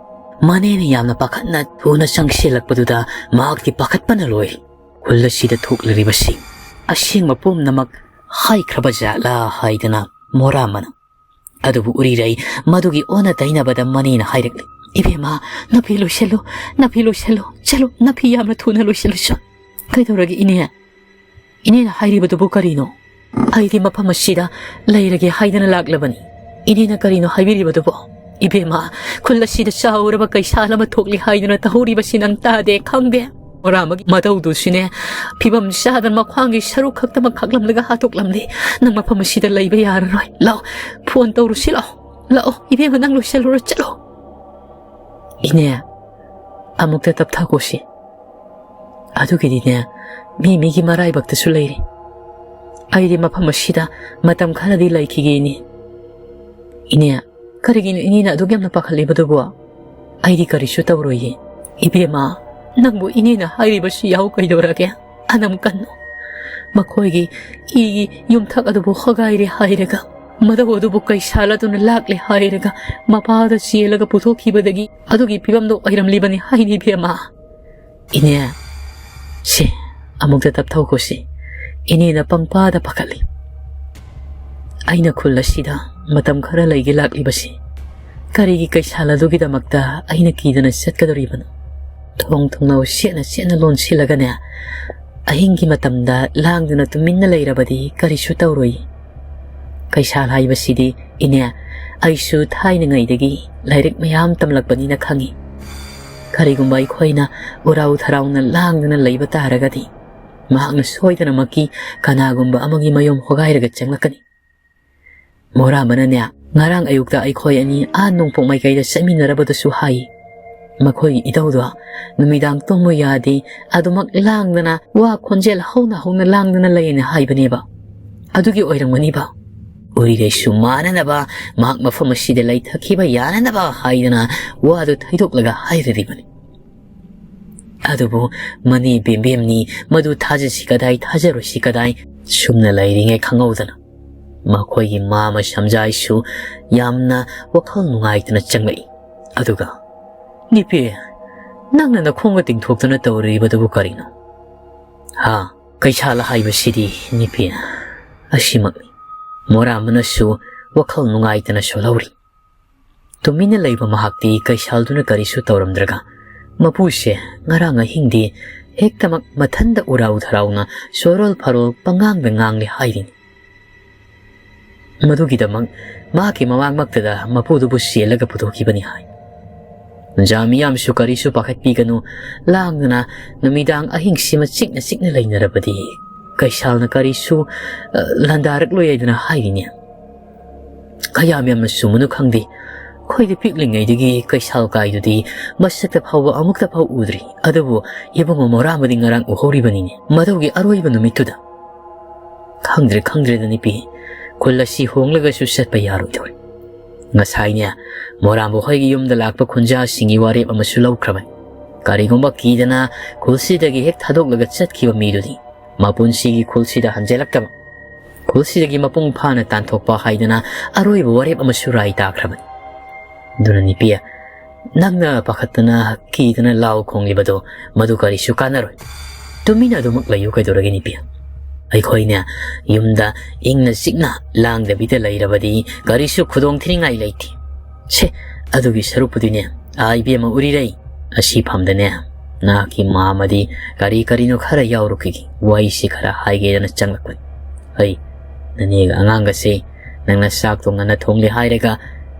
ꯃꯅꯦꯅ ꯌꯥꯝꯅ ꯄꯥꯈꯠꯅ ꯊꯨꯅ ꯆꯪꯁꯤꯜꯂꯛꯄꯗꯨꯗ ꯃꯍꯥꯛꯇꯤ ꯄꯥꯈꯠꯄꯅ ꯂꯣꯏꯔꯦ꯫ ꯈꯨꯜ ꯑꯁꯤꯗ ꯊꯣꯛꯂꯤꯕꯁꯤ ꯑꯁꯦꯡꯕ ꯄꯨꯝꯅꯃꯛ ꯍꯥꯏꯈ꯭ꯔꯕ ꯖꯥꯠꯂꯥ ꯍꯥꯏꯗꯅ ꯃꯣꯔꯥꯝꯕꯅ꯫ ꯑꯗꯨꯕꯨ ꯎꯔꯤꯔꯩ ꯃꯗꯨꯒꯤ ꯑꯣꯟꯅ ꯇꯩꯅꯕꯗ ꯃꯅꯦꯅ ꯍꯥꯏꯔꯛꯂꯤ, "ꯏꯕꯦꯝꯃ, ꯅꯐꯤ ꯂꯣꯏꯁꯤꯜꯂꯨ, ꯅꯐꯤ ꯂꯣꯏꯁꯤꯜꯂꯨ, ꯆꯠꯂꯨ, ꯅꯐꯤ ꯌꯥꯝꯅ ꯊꯨꯅ ꯂꯣꯏꯁꯤꯜꯂꯨ ꯆꯠ꯫" "ꯀꯩꯗꯧꯔꯒꯦ ꯏꯅꯦ? ꯏꯅꯦꯅ ꯍꯥꯏꯔꯤꯕꯗꯨꯕꯨ ꯀꯔꯤꯅꯣ? ꯑꯩꯗꯤ ꯃꯐꯝ ꯑꯁꯤꯗ ꯂꯩꯔꯒꯦ ꯍꯥꯏꯗꯅ ꯂꯥꯛꯂꯕꯅꯤ꯫ ꯏꯅꯦꯅ ꯀꯔꯤꯅꯣ ꯍꯥꯏꯕꯤꯔꯤꯕꯗꯨꯕꯣ? ꯏꯕꯦꯝꯃ, ꯈꯨꯜ ꯑꯁꯤꯗ ꯆꯥꯎꯔꯕ ꯀꯩꯁꯥꯜ ꯑꯃ ꯊꯣꯛꯂꯤ ꯍꯥꯏꯗꯨꯅ ꯇꯧꯍꯧꯔꯤꯕꯁꯤ ꯅꯪ ꯇꯥꯗꯦ, ꯈꯪꯗꯦ?" ꯃꯣꯔꯥꯝꯕꯒꯤ ꯃꯇꯧꯗꯨꯁꯨꯅꯦ, ꯐꯤꯕꯝ ꯆꯥꯗꯅ ꯃꯈ꯭ꯋꯥꯡꯒꯤ ꯁꯔꯨ ꯈꯛꯇꯃꯛ ꯈꯥꯛꯂꯝꯂꯒ ꯍꯥꯠꯇꯣꯛꯂꯝꯂꯦ꯫ ꯅꯪ ꯃꯐꯝ ꯑꯁꯤꯗ ꯂꯩꯕ ꯌꯥꯔꯔꯣꯏ꯫ ꯂꯥꯛꯑꯣ, ꯐꯣꯟ ꯇꯧꯔꯨꯁꯤ ꯂꯥꯛꯑꯣ꯫ ꯂꯥꯛꯑꯣ, ꯏꯕꯦꯝꯃ, ꯅꯪ ꯂꯣꯏꯁꯤꯜꯂꯨꯔꯣ, ꯆꯠꯂꯣ꯫ ꯏꯅꯦ, ꯑꯃꯨꯛꯇ ꯇꯞꯊꯈꯣꯁꯤ꯫ ꯑꯗꯨꯒꯤꯗꯤꯅꯦ, ꯃꯤ ꯃꯤꯒꯤ ꯃꯔꯥꯏꯕꯛꯇꯁꯨ ꯂꯩꯔꯤ꯫ ꯑꯩꯗꯤ ꯃꯐꯝ ꯑꯁꯤꯗ ꯃꯇꯝ ꯈꯔꯗꯤ ꯂꯩꯈꯤꯒꯦ, ꯏꯅꯦ꯫ ꯏꯅꯦ, ꯀꯔꯤꯒꯤꯅꯣ ꯏꯅꯦꯅ ꯑꯗꯨꯛ ꯌꯥꯝꯅ ꯄꯥꯈꯠꯂꯤꯕꯗꯨꯕꯣ? ꯑꯩꯗꯤ ꯀꯔꯤꯁꯨ ꯇꯧꯔꯣꯏꯌꯦ꯫ ꯏꯕꯦꯝꯃ, ꯅꯪꯕꯨ ꯏꯅꯦꯅ ꯍꯥꯏꯔꯤꯕꯁꯤ ꯌꯥꯎ ꯀꯩꯗꯧꯔꯒꯦ? ꯑꯅꯝ ꯀꯟꯅꯣ꯫ ꯃꯈꯣꯏꯒꯤ ꯏꯒꯤ ꯌꯨꯝꯊꯛ ꯑꯗꯨꯕꯨ ꯍꯣꯒꯥꯏꯔꯦ ꯍꯥꯏꯔꯒ, ꯃꯗꯨ ꯑꯗꯨꯕꯨ ꯀꯩꯁꯥꯜ ꯑꯗꯨꯅ ꯂꯥꯛꯂꯦ ꯍꯥꯏꯔꯒ, ꯃꯄꯥꯗ ꯆꯦꯜꯂꯒ ꯄꯨꯊꯣꯛꯈꯤꯕꯗꯒꯤ ꯑꯗꯨꯒꯤ ꯐꯤꯕꯝꯗꯣ ꯑꯣꯏꯔꯝꯂꯤꯕꯅꯤ ꯍꯥꯏꯔꯤ ꯏꯕꯦꯝꯃ꯫ ꯏꯅꯦ, ꯁꯤ, ꯑꯃꯨꯛꯇ ꯇꯞꯊꯧꯈꯣꯁꯤ꯫ ꯏꯅꯦꯅ ꯄꯪꯄꯥꯗ ꯄꯥꯈꯠꯂꯤ꯫ ꯑꯩꯅ ꯈꯨꯜ ꯑꯁꯤꯗ ꯃꯇꯝ ꯈꯔ ꯂꯩꯒꯦ ꯂꯥꯛꯂꯤꯕꯁꯤ ꯀꯔꯤꯒꯤ ꯀꯩꯁꯥꯜ ꯑꯗꯨꯒꯤꯗꯃꯛꯇ ꯑꯩꯅ ꯀꯤꯗꯅ ꯆꯠꯀꯗꯧꯔꯤꯕꯅꯣ? ꯊꯣꯡ ꯊꯣꯡꯅꯥꯎ ꯁꯦꯠꯅ ꯁꯦꯠꯅ ꯂꯣꯟꯁꯤꯜꯂꯒꯅꯦ, ꯑꯍꯤꯡꯒꯤ ꯃꯇꯝꯗ ꯂꯥꯡꯗꯅ ꯇꯨꯃꯤꯟꯅ ꯂꯩꯔꯕꯗꯤ ꯀꯔꯤꯁꯨ ꯇꯧꯔꯣꯏ꯫ ꯀꯩꯁꯥꯜ ꯍꯥꯏꯕꯁꯤꯗꯤ, ꯏꯅꯦ, ꯑꯩꯁꯨ ꯊꯥꯏꯅꯉꯩꯗꯒꯤ ꯂꯥꯏꯔꯤꯛ ꯃꯌꯥꯝ ꯇꯝꯂꯛꯄꯅꯤꯅ ꯈꯪꯏ꯫ ꯀꯔꯤꯒꯨꯝꯕ ꯑꯩꯈꯣꯏꯅ ꯎꯔꯥꯎ ꯊꯔꯥꯎꯅ ꯂꯥꯡꯗꯨꯅ ꯂꯩꯕ ꯇꯥꯔꯒꯗꯤ, ꯃꯍꯥꯛꯅ ꯁꯣꯏꯗꯅꯃꯛꯀꯤ ꯀꯅꯥꯒꯨꯝꯕ ꯑꯃꯒꯤ ꯃꯌꯨꯝ ꯍꯣꯒꯥꯏꯔꯒ ꯆꯪꯂꯛꯀꯅꯤ꯫ ꯃꯣꯔꯥꯝꯕꯅꯅꯦ, ꯉꯔꯥꯡ ꯑꯌꯨꯛꯇ ꯑꯩꯈꯣꯏ ꯑꯅꯤ ꯑꯥ ꯅꯣꯡꯄꯣꯛ ꯃꯥꯏꯀꯩꯗ ꯆꯠꯃꯤꯟꯅꯔꯕꯗꯁꯨ ꯍꯥꯏ, ꯃꯈꯣꯏꯒꯤ ꯏꯙꯧꯗꯣ ꯅꯨꯃꯤꯗꯥꯡ ꯇꯨꯝꯃꯨ ꯌꯥꯗꯦ, ꯑꯗꯨꯃꯛ ꯂꯥꯡꯗꯅ, ꯋꯥ ꯈꯣꯟꯖꯦꯜ ꯍꯧꯅ ꯍꯧꯅ ꯂꯥꯡꯗꯅ ꯂꯩꯌꯦꯅ ꯍꯥꯏꯕꯅꯦꯕ꯫ ꯑꯗꯨꯒꯤ ꯑꯣꯏꯔꯝꯒꯅꯤꯕ꯫ ꯎꯔꯤꯔꯩꯁꯨ ꯃꯥꯟꯅꯅꯕ, ꯃꯍꯥꯛ ꯃꯐꯝ ꯑꯁꯤꯗ ꯂꯩꯊꯈꯤꯕ ꯌꯥꯅꯅꯕ ꯍꯥꯏꯗꯅ ꯋꯥꯗꯨ ꯊꯩꯗꯣꯛꯂꯒ ꯍꯥꯏꯔꯤꯕꯅꯤ꯫ ꯑꯗꯨꯕꯨ ꯃꯅꯦ ꯕꯦꯝꯕꯦꯝꯅꯤ, ꯃꯗꯨ ꯊꯥꯖꯁꯤ ꯀꯗꯥꯏ, ꯊꯥꯖꯔꯣꯏꯁꯤ ꯀꯗꯥꯏ, ꯁꯨꯝꯅ ꯂꯩꯔꯤꯉꯩ ꯈꯪꯍꯧꯗꯅ ꯃꯈꯣꯏꯒꯤ ꯃꯥꯃ ꯁꯝꯖꯥꯏꯁꯨ ꯌꯥꯝꯅ ꯋꯥꯈꯜ ꯅꯨꯡꯉꯥꯏꯇꯅ ꯆꯪꯂꯛꯏ꯫ ꯑꯗꯨꯒ, "ꯅꯤꯄꯤ, ꯅꯪꯅ ꯅꯈꯣꯡꯒ ꯇꯤꯡꯊꯣꯛꯇꯨꯅ ꯇꯧꯔꯤꯕꯗꯨꯕꯨ ꯀꯔꯤꯅꯣ?" "ꯍꯥ, ꯀꯩꯁꯥꯜ ꯍꯥꯏꯕꯁꯤꯗꯤ, ꯅꯤꯄꯤ, ꯑꯁꯤꯃꯛꯅꯤ꯫" ꯃꯣꯔꯥꯝꯕꯅꯁꯨ ꯋꯥꯈꯜ ꯅꯨꯡꯉꯥꯏꯇꯅ ꯁꯣꯜꯍꯧꯔꯤ꯫ ꯇꯨꯃꯤꯟꯅ ꯂꯩꯕ ꯃꯍꯥꯛꯇꯤ ꯀꯩꯁꯥꯜꯗꯨꯅ ꯀꯔꯤꯁꯨ ꯇꯧꯔꯝꯗ꯭ꯔꯒ, ꯃꯄꯨꯁꯦ ꯉꯔꯥꯡ ꯑꯍꯤꯡꯗꯤ ꯍꯦꯛꯇꯃꯛ ꯃꯊꯟꯗ ꯎꯔꯥꯎ ꯊꯔꯥꯎꯅ ꯁꯣꯔꯣꯜ ꯐꯥꯔꯣꯜ ꯄꯉꯥꯡꯗ ꯉꯥꯡꯂꯦ ꯍꯥꯏꯔꯤꯅꯤ꯫ ꯃꯗꯨꯒꯤꯗꯃꯛ ꯃꯍꯥꯛꯀꯤ ꯃꯃꯥꯡꯃꯛꯇꯗ ꯃꯄꯨꯗꯨꯕꯨ ꯁꯦꯜꯂꯒ ꯄꯨꯊꯣꯛꯈꯤꯕꯅꯤ ꯍꯥꯏ꯫ ꯖꯥ ꯃꯤꯌꯥꯝꯁꯨ ꯀꯔꯤꯁꯨ ꯄꯥꯈꯠꯄꯤꯒꯅꯨ, ꯂꯥꯡꯗꯅ ꯅꯨꯃꯤꯗꯥꯡ ꯑꯍꯤꯡꯁꯤꯃ ꯆꯤꯛꯅ ꯆꯤꯛꯅ ꯂꯩꯅꯔꯕꯗꯤ ꯀꯩꯁꯥꯜꯅ ꯀꯔꯤꯁꯨ, ꯑ, ꯂꯥꯟꯗꯥꯔꯛꯂꯣꯏ ꯍꯥꯏꯗꯅ ꯍꯥꯏꯔꯤꯅꯦ꯫ ꯀꯌꯥꯝ ꯌꯥꯝꯅ ꯆꯨꯝꯕꯅꯣ ꯈꯪꯗꯦ꯫ ꯑꯩꯈꯣꯏꯗꯤ ꯄꯤꯛꯂꯤꯉꯩꯗꯒꯤ ꯀꯩꯁꯥꯜ ꯀꯥꯏꯗꯨꯗꯤ ꯃꯁꯛꯇ ꯐꯥꯎꯕ ꯑꯃꯨꯛꯇ ꯐꯥꯎ ꯎꯗ꯭ꯔꯤ꯫ ꯑꯗꯨꯕꯨ ꯏꯕꯨꯡꯉꯣ ꯃꯣꯔꯥꯝꯕꯗꯤ ꯉꯔꯥꯡ ꯎꯍꯧꯔꯤꯕꯅꯤꯅꯦ, ꯃꯗꯨꯒꯤ ꯑꯔꯣꯏꯕ ꯅꯨꯃꯤꯠꯇꯨꯗ꯫ ꯈꯪꯗ꯭ꯔꯦ, ꯈꯪꯗ꯭ꯔꯦꯗ ꯅꯤꯄꯤ, ꯈꯨꯜ ꯑꯁꯤ ꯍꯣꯡꯂꯒꯁꯨ ꯆꯠꯄ ꯌꯥꯔꯣꯏꯗꯧꯔꯦ꯫ ꯉꯁꯥꯏꯅꯦ, ꯃꯣꯔꯥꯝꯕ ꯍꯣꯏꯒꯤ ꯌꯨꯝꯗ ꯂꯥꯛꯄ ꯈꯨꯟꯖꯥꯁꯤꯡꯒꯤ ꯋꯥꯔꯦꯞ ꯑꯃꯁꯨ ꯂꯧꯈ꯭ꯔꯕꯅꯤ꯫ ꯀꯔꯤꯒꯨꯝꯕ ꯀꯤꯗꯅ ꯈꯨꯜꯁꯤꯗꯒꯤ ꯍꯦꯛ ꯊꯥꯗꯣꯛꯂꯒ ꯆꯠꯈꯤꯕ ꯃꯤꯗꯨꯗꯤ ꯃꯄꯨꯟꯁꯤꯒꯤ ꯈꯨꯜꯁꯤꯗ ꯍꯟꯖꯤꯜꯂꯛꯇꯕ, ꯈꯨꯜꯁꯤꯗꯒꯤ ꯃꯄꯨꯡ ꯐꯥꯅ ꯇꯥꯟꯊꯣꯛꯄ ꯍꯥꯏꯗꯅ ꯑꯔꯣꯏꯕ ꯋꯥꯔꯦꯞ ꯑꯃꯁꯨ ꯔꯥꯏ ꯇꯥꯈ꯭ꯔꯕꯅꯤ꯫ ꯑꯗꯨꯅ ꯅꯤꯄꯤ, ꯅꯪꯅ ꯄꯥꯈꯠꯇꯅ ꯀꯤꯗꯅ ꯂꯥꯎ ꯈꯣꯡꯂꯤꯕꯗꯣ ꯃꯗꯨ ꯀꯔꯤꯁꯨ ꯀꯥꯟꯅꯔꯣꯏ꯫ ꯇꯨꯃꯤꯟꯅ ꯑꯗꯨꯃꯛ ꯂꯩꯌꯨ ꯀꯩꯗꯧꯔꯒꯦ ꯅꯤꯄꯤ? ꯑꯩꯈꯣꯏꯅ ꯌꯨꯝꯗ ꯏꯪꯅ ꯆꯤꯛꯅ ꯂꯥꯡꯗꯕꯤꯗ ꯂꯩꯔꯕꯗꯤ ꯀꯔꯤꯁꯨ ꯈꯨꯗꯣꯡ ꯊꯤꯅꯤꯡꯉꯥꯏ ꯂꯩꯇꯦ꯫ ꯁꯦ, ꯑꯗꯨꯒꯤ ꯁꯔꯨꯛꯄꯨꯗꯤꯅꯦ, ꯑꯥ, ꯏꯕꯦꯝꯃ ꯎꯔꯤꯔꯩ, ꯑꯁꯤ ꯐꯝꯗꯅꯦ ꯅꯍꯥꯛꯀꯤ ꯃꯥꯃꯗꯤ ꯀꯔꯤ ꯀꯔꯤꯅꯣ ꯈꯔ ꯌꯥꯎꯔꯨꯈꯤꯒꯦ, ꯋꯥꯔꯤꯁꯤ ꯈꯔ ꯍꯥꯏꯒꯦꯗꯅ ꯆꯪꯂꯛꯄꯅꯤ꯫ ꯍꯩ, ꯅꯅꯦꯒ ꯑꯉꯥꯡꯒꯁꯦ ꯅꯪꯅ ꯆꯥꯛꯇꯣ ꯉꯟꯅ ꯊꯣꯡꯂꯦ ꯍꯥꯏꯔꯒ